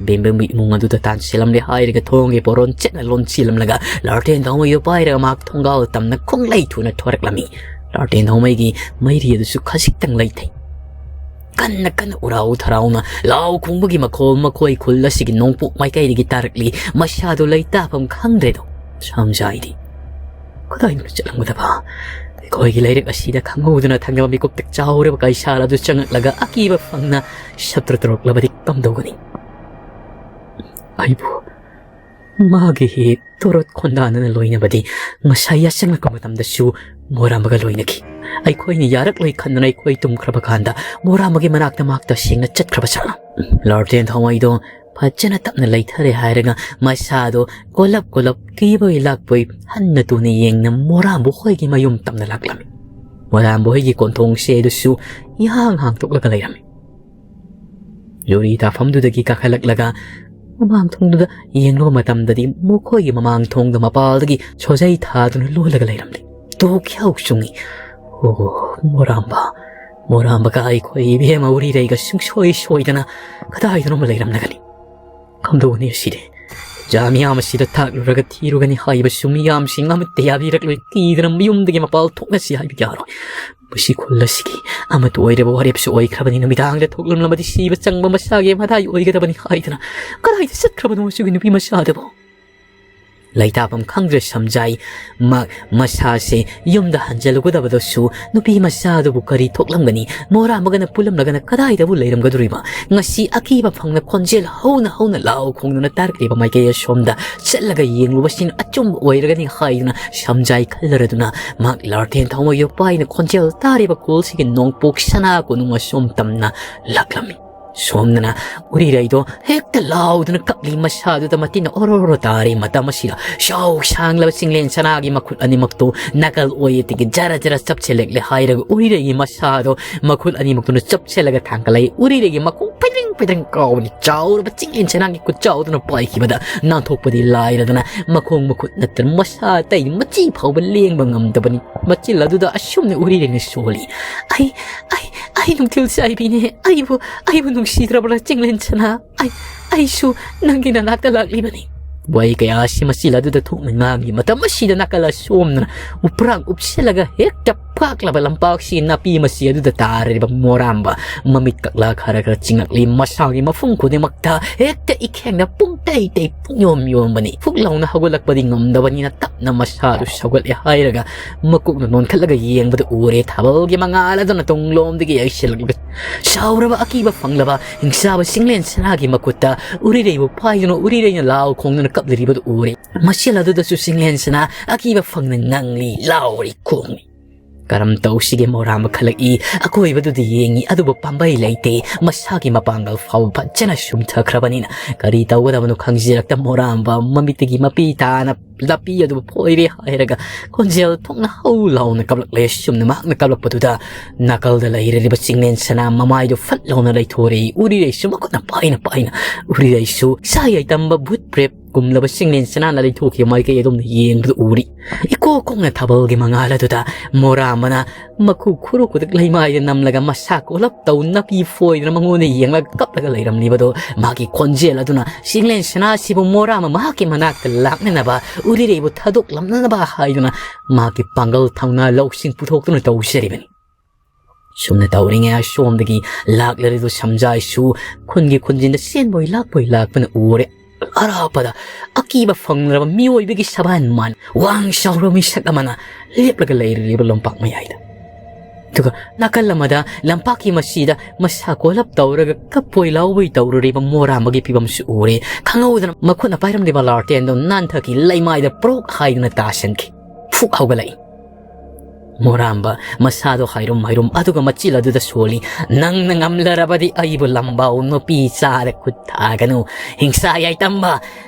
ꯕꯦꯝꯕꯦꯝꯕꯨ ꯏꯃꯨꯡ ꯑꯗꯨꯗ ꯇꯥꯟꯁꯤꯜꯂꯝꯂꯦ ꯍꯥꯏꯔꯒ ꯊꯣꯡꯒꯤ ꯄꯣꯔꯣꯟ ꯆꯦꯠꯅ ꯂꯣꯟꯁꯤꯜꯂꯝꯂꯒ ꯂꯥꯔꯇꯦꯟ ꯊꯥꯎꯃꯩꯗꯨ ꯄꯥꯏꯔꯒ ꯃꯍꯥꯛ ꯊꯣꯡꯒꯥꯜ ꯇꯝꯅ ꯈꯣꯡꯂꯩ ꯊꯨꯅ ꯊꯣꯔꯛꯂꯝꯃꯤ꯫ ꯂꯥꯔꯇꯦꯟ ꯊꯥꯎꯃꯩꯒꯤ ꯃꯩꯔꯤ ꯑꯗꯨꯁꯨ ꯈꯖꯤꯛꯇꯪ ꯂꯩꯊꯩ꯫ ꯀꯟꯅ ꯀꯟꯅ ꯎꯔꯥꯎ ꯊꯔꯥꯎꯅ ꯂꯥꯎ ꯈꯣꯡꯕꯒꯤ ꯃꯈꯣꯜ ꯃꯈꯣꯏ ꯈꯨꯜ ꯑꯁꯤꯒꯤ ꯅꯣꯡꯄꯣꯛ ꯃꯥꯏꯀꯩꯗꯒꯤ ꯇꯥꯔꯛꯂꯤ꯫ ꯃꯁꯥꯗꯨ ꯂꯩꯇꯥꯐꯝ ꯈꯪꯗ꯭ꯔꯦꯗꯣ ꯁꯝꯖꯥꯏꯗꯤ꯫ ꯀꯗꯥꯏꯗꯅꯣ ꯆꯠꯂꯝꯒꯗꯕ? ꯑꯩꯈꯣꯏꯒꯤ ꯂꯩꯔꯛ ꯑꯁꯤꯗ ꯈꯪꯍꯧꯗꯅ ꯊꯪꯅꯕ ꯃꯤꯀꯨꯞꯇ ꯆꯥꯎꯔꯕ ꯀꯩꯁꯥꯜ ꯑꯗꯨ ꯆꯪꯉꯛꯂꯒ ꯑꯀꯤꯕ ꯐꯪꯅ ꯁꯞꯇ꯭ꯔ ꯇꯧꯔꯛꯂꯕꯗꯤ ꯀꯝꯗꯧꯒꯅꯤ? ꯑꯩꯕꯨ ꯃꯥꯒꯤ ꯍꯤ ꯇꯣꯔꯣꯠ ꯈꯣꯟꯗꯥꯅꯅ ꯂꯣꯏꯅꯕꯗꯤ ꯉꯁꯥꯏ ꯌꯥꯆꯪꯂꯛꯄ ꯃꯇꯝꯗꯁꯨ ꯃꯣꯔꯥꯝꯕꯒ ꯂꯣꯏꯅꯈꯤ꯫ ꯑꯩꯈꯣꯏꯅ ꯌꯥꯔꯛꯂꯣꯏ ꯈꯟꯗꯨꯅ ꯑꯩꯈꯣꯏ ꯇꯨꯝꯈ꯭ꯔꯕ ꯀꯥꯟꯗ ꯃꯣꯔꯥꯝꯕꯒꯤ ꯃꯅꯥꯛꯇ ꯃꯍꯥꯛ ꯇꯁꯦꯡꯅ ꯆꯠꯈ꯭ꯔꯕ ꯖꯥꯠꯂꯣ? ꯂꯥꯔꯇꯦꯟ ꯊꯥꯎꯃꯩꯗꯣ ꯐꯖꯅ ꯇꯞꯅ ꯂꯩꯊꯔꯦ ꯍꯥꯏꯔꯒ ꯃꯁꯥꯗꯣ ꯀꯣꯂꯞ ꯀꯣꯂꯞ ꯀꯤꯕꯣꯏ ꯂꯥꯛꯄꯣꯏ ꯍꯟꯅ ꯇꯨꯅ ꯌꯦꯡꯅ ꯃꯣꯔꯥꯝꯕ ꯍꯣꯏꯒꯤ ꯃꯌꯨꯝ ꯇꯝꯅ ꯂꯥꯛꯂꯝꯃꯤ꯫ ꯃꯣꯔꯥꯝꯕ ꯍꯣꯏꯒꯤ ꯀꯣꯟꯊꯣꯡꯁꯦ ꯑꯗꯨꯁꯨ ꯏꯍꯥꯡ ꯍꯥꯡꯗꯣꯛꯂꯒ ꯂꯩꯔꯝꯃꯤ꯫ ꯌꯨꯔꯤ ꯇꯥꯐꯝꯗꯨꯗꯒꯤ ꯀꯥꯈꯠꯂꯛꯂꯒ ꯃꯃꯥꯡ ꯊꯣꯡꯗꯨꯗ ꯌꯦꯡꯂꯨꯕ ꯃꯇꯝꯗꯗꯤ ꯃꯈꯣꯏꯒꯤ ꯃꯃꯥꯡ ꯊꯣꯡꯗ ꯃꯄꯥꯜꯗꯒꯤ ꯁꯣꯖꯩ ꯊꯥꯗꯨꯅ ꯂꯣꯜꯂꯒ ꯂꯩꯔꯝꯂꯤ꯫ ꯇꯣꯛ ꯈ꯭ꯌꯥꯎ ꯆꯨꯡꯉꯤ꯫ "ꯑꯣ, ꯃꯣꯔꯥꯝꯕ, ꯃꯣꯔꯥꯝꯕꯒ ꯑꯩꯈꯣꯏ ꯏꯕꯦꯝꯃ ꯎꯔꯤꯔꯩꯒ ꯁꯨꯡꯁꯣꯏ ꯁꯣꯏꯗꯅ ꯀꯗꯥꯏꯗꯅꯣꯃ ꯂꯩꯔꯝꯂꯒꯅꯤ꯫ ꯀꯝꯗꯧꯒꯅꯤ ꯑꯁꯤꯗꯤ? ꯖꯥ ꯃꯤꯌꯥꯝ ꯑꯁꯤꯗ ꯊꯥꯛꯂꯨꯔꯒ ꯊꯤꯔꯨꯒꯅꯤ ꯍꯥꯏꯕꯁꯨ ꯃꯤꯌꯥꯝꯁꯤꯡ ꯑꯃꯠꯇ ꯌꯥꯕꯤꯔꯛꯂꯣꯏ꯫ ꯀꯤꯗꯅ ꯃꯌꯨꯝꯗꯒꯤ ꯃꯄꯥꯜ ꯊꯣꯛꯅꯁꯤ ꯍꯥꯏꯕ ꯌꯥꯔꯣꯏ꯫ ꯃꯁꯤ ꯈꯨꯜ ꯑꯁꯤꯒꯤ ꯑꯃꯠꯇ ꯑꯣꯏꯔꯕ ꯋꯥꯔꯦꯞꯁꯨ ꯑꯣꯏꯈ꯭ꯔꯕꯅꯤ꯫ ꯅꯨꯃꯤꯗꯥꯡꯗ ꯊꯣꯛꯂꯝꯂꯕꯗꯤ ꯁꯤꯕ ꯆꯪꯕ ꯃꯁꯥꯒꯤ ꯃꯊꯥꯏ ꯑꯣꯏꯒꯗꯕꯅꯤ ꯍꯥꯏꯗꯅ ꯀꯗꯥꯏꯗ ꯆꯠꯈ꯭ꯔꯕꯅꯣ ꯑꯁꯤꯒꯤ ꯅꯨꯄꯤ ꯃꯆꯥꯗꯨꯕꯨ?" ꯂꯩꯇꯥꯐꯝ ꯈꯪꯗ꯭ꯔꯦ ꯁꯝꯖꯥꯏ꯫ ꯃ-, ꯃꯁꯥꯁꯦ ꯌꯨꯝꯗ ꯍꯟꯖꯤꯜꯂꯨꯒꯗꯕꯗꯁꯨ ꯅꯨꯄꯤ ꯃꯆꯥꯗꯨꯕꯨ ꯀꯔꯤ ꯊꯣꯛꯂꯝꯒꯅꯤ? ꯃꯣꯔꯥꯝꯕꯒꯅ ꯄꯨꯜꯂꯝꯂꯒꯅ ꯀꯗꯥꯏꯗꯕꯨ ꯂꯩꯔꯝꯒꯗꯧꯔꯤꯕ? ꯉꯁꯤ ꯑꯀꯤꯕ ꯐꯪꯅ ꯈꯣꯟꯖꯦꯜ ꯍꯧꯅ ꯍꯧꯅ ꯂꯥꯎ ꯈꯣꯡꯗꯨꯅ ꯇꯥꯔꯛꯂꯤꯕ ꯃꯥꯏꯀꯩ ꯑꯁꯣꯝꯗ ꯆꯠꯂꯒ ꯌꯦꯡꯂꯨꯕꯁꯤꯅ ꯑꯆꯨꯝꯕ ꯑꯣꯏꯔꯒꯅꯤ ꯍꯥꯏꯗꯨꯅ ꯁꯝꯖꯥꯏ ꯈꯜꯂꯔꯗꯨꯅ ꯃꯍꯥꯛ ꯂꯥꯔꯊꯦꯟ ꯊꯥꯎꯃꯩ ꯌꯣꯄꯥꯏꯅ ꯈꯣꯟꯖꯦꯜ ꯇꯥꯔꯤꯕ ꯈꯨꯜꯁꯤꯒꯤ ꯅꯣꯡꯄꯣꯛ ꯁꯅꯥ ꯀꯣꯅꯨꯡ ꯑꯁꯣꯝ ꯇꯝꯅ ꯂꯥꯛꯂꯝꯃꯤ꯫ ꯁꯣꯝꯗꯅ ꯎꯔꯤꯔꯩꯗꯣ ꯍꯦꯛꯇ ꯂꯥꯎꯗꯨꯅ ꯀꯞꯂꯤ꯫ ꯃꯁꯥꯗꯨꯗ ꯃꯇꯤꯟ ꯑꯣꯔꯣ ꯑꯣꯔꯣ ꯇꯥꯔꯤ꯫ ꯃꯇꯝ ꯑꯁꯤꯗ ꯆꯥꯎ ꯁꯥꯡꯂꯕ ꯆꯤꯡꯂꯦꯟ ꯁꯅꯥꯒꯤ ꯃꯈꯨꯠ ꯑꯅꯤꯃꯛꯇꯨ ꯅꯥꯀꯜ ꯑꯣꯏ ꯑꯗꯒꯤ ꯖꯔ ꯖꯔ ꯆꯞꯁꯤꯜꯂꯛꯂꯦ ꯍꯥꯏꯔꯒ ꯎꯔꯤꯔꯩꯒꯤ ꯃꯁꯥꯗꯣ ꯃꯈꯨꯠ ꯑꯅꯤꯃꯛꯇꯨꯅ ꯆꯞꯁꯤꯜꯂꯒ ꯊꯥꯡꯒꯠꯂꯛꯏ꯫ ꯎꯔꯤꯔꯩꯒꯤ ꯃꯈꯣꯡ ꯐꯩꯗ꯭ꯔꯤꯡ ꯐꯩꯗ꯭ꯔꯤꯡ ꯀꯥꯎꯕꯅꯤ꯫ ꯆꯥꯎꯔꯕ ꯆꯤꯡꯂꯦꯟ ꯁꯅꯥꯒꯤ ꯈꯨꯠꯆꯥꯎꯗꯨꯅ ꯄꯥꯏꯈꯤꯕꯗ ꯅꯥꯟꯊꯣꯛꯄꯗꯤ ꯂꯥꯏꯔꯗꯅ ꯃꯈꯣꯡ ꯃꯈꯨꯠ ꯅꯠꯇꯅ ꯃꯁꯥ ꯑꯇꯩ ꯃꯆꯤ ꯐꯥꯎꯕ ꯂꯦꯡꯕ ꯉꯝꯗꯕꯅꯤ꯫ ꯃꯆꯤꯜ ꯑꯗꯨꯗ ꯑꯁꯨꯝꯅ ꯎꯔꯤꯔꯩꯅ ꯁꯣꯜꯂꯤ꯫ "ꯑꯩ, ꯑꯩ, ꯑꯩ ꯅꯨꯡꯊꯤꯜ ꯆꯥꯏꯕꯤꯅꯦ꯫ ꯑꯩꯕꯨ, ꯑꯩꯕꯨ ꯅꯨꯡꯁꯤꯗ꯭ꯔꯕ꯭ꯔꯥ ꯆꯤꯡꯂꯦꯟ ꯁꯅꯥ? ꯑꯩ, ꯑꯩꯁꯨ ꯅꯪꯒꯤ ꯅꯅꯥꯛꯇ ꯂꯥꯛꯂꯤꯕꯅꯤ꯫ ꯋꯥꯍꯩ ꯀꯌꯥ ꯑꯁꯤ ꯃꯆꯤꯜ ꯑꯗꯨꯗ ꯊꯣꯛꯅ ꯉꯥꯡꯂꯤ ꯃꯇꯝ ꯑꯁꯤꯗ ꯅꯥꯀꯜ ꯑꯁꯣꯝꯗꯅ ꯎꯄ꯭ꯔꯥꯛ ꯎꯞꯁꯤꯜꯂꯒ ꯍꯦꯛꯇ ꯐꯥꯛꯂꯕ ꯂꯝꯄꯥꯛꯁꯤ ꯅꯥꯄꯤ ꯃꯁꯤ ꯑꯗꯨꯗ ꯇꯥꯔꯤꯕ ꯃꯣꯔꯥꯝꯕ ꯃꯃꯤꯠ ꯀꯛꯂꯥ ꯈꯔ ꯈꯔ ꯆꯤꯡꯂꯛꯂꯤ꯫ ꯃꯁꯥꯒꯤ ꯃꯐꯝ ꯈꯨꯗꯤꯡꯃꯛꯇ ꯍꯦꯛꯇ ꯏꯈꯦꯡꯅ ꯄꯨꯡꯇꯩ ꯇꯩ ꯄꯨꯡꯌꯣꯝ ꯌꯣꯝꯕꯅꯤ꯫ ꯐꯨꯛ ꯂꯥꯎꯅ ꯍꯧꯒꯠꯂꯛꯄꯗꯤ ꯉꯝꯗꯕꯅꯤꯅ ꯇꯞꯅ ꯃꯁꯥꯗꯨ ꯁꯧꯒꯠꯂꯦ ꯍꯥꯏꯔꯒ ꯃꯀꯣꯛꯅ ꯅꯣꯟꯈꯠꯂꯒ ꯌꯦꯡꯕꯗ ꯎꯔꯦ ꯊꯥꯕꯜꯒꯤ ꯃꯉꯥꯜ ꯑꯗꯨꯅ ꯇꯨꯡꯂꯣꯝꯗꯒꯤ ꯌꯩꯁꯤꯜꯂꯛꯂꯒ ꯁꯥꯎꯔꯕ ꯑꯀꯤꯕ ꯐꯪꯂꯕ ꯍꯤꯡꯆꯥꯕ ꯁꯤꯡꯂꯦꯟ ꯁꯅꯥꯒꯤ ꯃꯈꯨꯠꯇ ꯎꯔꯤꯔꯩꯕꯨ ꯄꯥꯏꯗꯨꯅ ꯎꯔꯤꯔꯩꯅ ꯂꯥꯎ ꯈꯣꯡꯗꯨꯅ ꯀꯞꯂꯤꯕꯗꯨ ꯎꯔꯦ꯫ ꯃꯁꯦꯜ ꯑꯗꯨꯗꯁꯨ ꯁꯤꯡꯂꯦꯟ ꯁꯅꯥ ꯑꯀꯤꯕ ꯐꯪꯅ ꯉꯪꯂꯤ, ꯂꯥꯎꯔꯤ, ꯈꯣꯡꯂꯤ꯫ ꯀꯔꯝ ꯇꯧꯁꯤꯒꯦ ꯃꯣꯔꯥꯝꯕ ꯈꯜꯂꯛꯏ꯫ ꯑꯀꯣꯏꯕꯗꯨꯗ ꯌꯦꯡꯉꯤ, ꯑꯗꯨꯕꯨ ꯄꯥꯝꯕꯩ ꯂꯩꯇꯦ꯫ ꯃꯁꯥꯒꯤ ꯃꯄꯥꯡꯒꯜ ꯐꯥꯎꯕ ꯐꯖꯅ ꯁꯨꯝꯊꯈ꯭ꯔꯕꯅꯤꯅ ꯀꯔꯤ ꯇꯧꯒꯗꯕꯅꯣ ꯈꯪꯖꯔꯛꯇ ꯃꯣꯔꯥꯝꯕ ꯃꯃꯤꯠꯇꯒꯤ ꯃꯄꯤ ꯇꯥꯅ ꯂꯄꯤ ꯑꯗꯨꯕꯨ ꯐꯣꯏꯔꯦ ꯍꯥꯏꯔꯒ ꯈꯣꯟꯖꯦꯜ ꯊꯣꯛꯅ ꯍꯧ ꯂꯥꯎꯅ ꯀꯞꯂꯛꯂꯦ꯫ ꯁꯨꯝꯅ ꯃꯍꯥꯛꯅ ꯀꯞꯂꯛꯄꯗꯨꯗ ꯅꯥꯀꯜꯗ ꯂꯩꯔꯤꯕ ꯆꯤꯡꯂꯦꯟ ꯁꯅꯥ ꯃꯃꯥꯏꯗꯨ ꯐꯠ ꯂꯥꯎꯅ ꯂꯩꯊꯣꯔꯛꯏ꯫ ꯎꯔꯤꯔꯩꯁꯨ ꯃꯈꯨꯠꯅ ꯄꯥꯏꯅ ꯄꯥꯏꯅ ꯎꯔꯤꯔꯩꯁꯨ ꯁꯥ ꯌꯥꯏꯇꯝꯕ ꯚꯨꯠ ꯄ꯭ꯔꯦꯞ ꯀꯨꯝꯂꯕ ꯁꯤꯡꯂꯦꯟ ꯁꯅꯥꯅ ꯂꯩꯊꯣꯛꯈꯤꯕ ꯃꯥꯏꯀꯩ ꯑꯗꯣꯝꯗ ꯌꯦꯡꯕꯗꯨ ꯎꯔꯤ꯫ ꯏꯀꯣꯛ ꯀꯣꯛꯅ ꯊꯥꯕꯜꯒꯤ ꯃꯉꯥꯜ ꯑꯗꯨꯗ ꯃꯣꯔꯥꯝꯕꯅ ꯃꯈꯨ ꯈꯨꯔꯨ ꯈꯨꯗꯛ ꯂꯩꯃꯥꯏꯗ ꯅꯝꯂꯒ ꯃꯁꯥ ꯀꯣꯜꯂꯞ ꯇꯧ ꯅꯥꯄꯤ ꯐꯣꯏꯗꯨꯅ ꯃꯉꯣꯟꯗ ꯌꯦꯡꯂꯒ ꯀꯞꯂꯒ ꯂꯩꯔꯝꯂꯤꯕꯗꯣ ꯃꯥꯒꯤ ꯈꯣꯟꯖꯦꯜ ꯑꯗꯨꯅ ꯁꯤꯡꯂꯦꯟ ꯁꯅꯥꯁꯤꯕꯨ ꯃꯣꯔꯥꯝꯕ ꯃꯍꯥꯛꯀꯤ ꯃꯅꯥꯛꯇ ꯂꯥꯛꯅꯅꯕ ꯎꯔꯤꯔꯩꯕꯨ ꯊꯥꯗꯣꯛꯂꯝꯅꯅꯕ ꯍꯥꯏꯗꯨꯅ ꯃꯥꯒꯤ ꯄꯥꯡꯒꯜ ꯊꯧꯅꯥ ꯂꯧꯁꯤꯡ ꯄꯨꯊꯣꯛꯇꯨꯅ ꯇꯧꯖꯔꯤꯕꯅꯤ꯫ ꯁꯨꯝꯅ ꯇꯧꯔꯤꯉꯩ ꯑꯁꯣꯝꯗꯒꯤ ꯂꯥꯛꯂꯔꯤꯗꯨ ꯁꯝꯖꯥꯏꯁꯨ ꯈꯨꯟꯒꯤ ꯈꯨꯟꯖꯤꯟꯗ ꯆꯦꯟꯕꯣꯏ ꯂꯥꯛꯄꯣꯏ ꯂꯥꯛꯄꯅ ꯎꯔꯦ꯫ ꯑꯔꯥꯞꯄꯗ ꯑꯀꯤꯕ ꯐꯪꯂꯕ ꯃꯤꯑꯣꯏꯕꯒꯤ ꯁꯕꯥꯟ ꯃꯥꯟ ꯋꯥꯡ ꯆꯥꯎꯔꯕ ꯃꯤꯁꯛ ꯑꯃꯅ ꯂꯦꯞꯂꯒ ꯂꯩꯔꯤꯕ ꯂꯝꯄꯥꯛ ꯃꯌꯥꯏꯗ꯫ ꯑꯗꯨꯒ ꯅꯥꯀꯜ ꯑꯃꯗ ꯂꯝꯄꯥꯛꯀꯤ ꯃꯁꯤꯗ ꯃꯁꯥ ꯀꯣꯜꯂꯞ ꯇꯧꯔꯒ ꯀꯞꯄꯣꯏ ꯂꯥꯎꯕꯣꯏ ꯇꯧꯔꯨꯔꯤꯕ ꯃꯣꯔꯥꯝꯕꯒꯤ ꯐꯤꯕꯝꯁꯨ ꯎꯔꯦ꯫ ꯈꯪꯍꯧꯗꯅ ꯃꯈꯨꯠꯅ ꯄꯥꯏꯔꯝꯂꯤꯕ ꯂꯥꯔꯇꯦꯟꯗꯨ ꯅꯥꯟꯊꯛꯀꯤ ꯂꯩꯃꯥꯏꯗ ꯄ꯭ꯔꯣꯛ ꯍꯥꯏꯗꯨꯅ ꯇꯥꯁꯟꯈꯤ꯫ ꯐꯨꯛ ꯍꯧꯒꯠꯂꯛꯏ꯫ ꯃꯣꯔꯥꯝꯕ ꯃꯁꯥꯗꯣ ꯍꯥꯏꯔꯨꯝ ꯍꯥꯏꯔꯨꯝ ꯑꯗꯨꯒ ꯃꯆꯤꯜ ꯑꯗꯨꯗ ꯁꯣꯜꯂꯤ꯫ "ꯅꯪꯅ ꯉꯝꯂꯔꯕꯗꯤ ꯑꯩꯕꯨ ꯂꯝꯕꯥꯎ ꯅꯨꯄꯤ ꯆꯥꯗ ꯈꯨꯠ ꯊꯥꯒꯅꯨ꯫ ꯍꯤꯡꯁꯥ ꯌꯥꯏꯇꯝꯕ,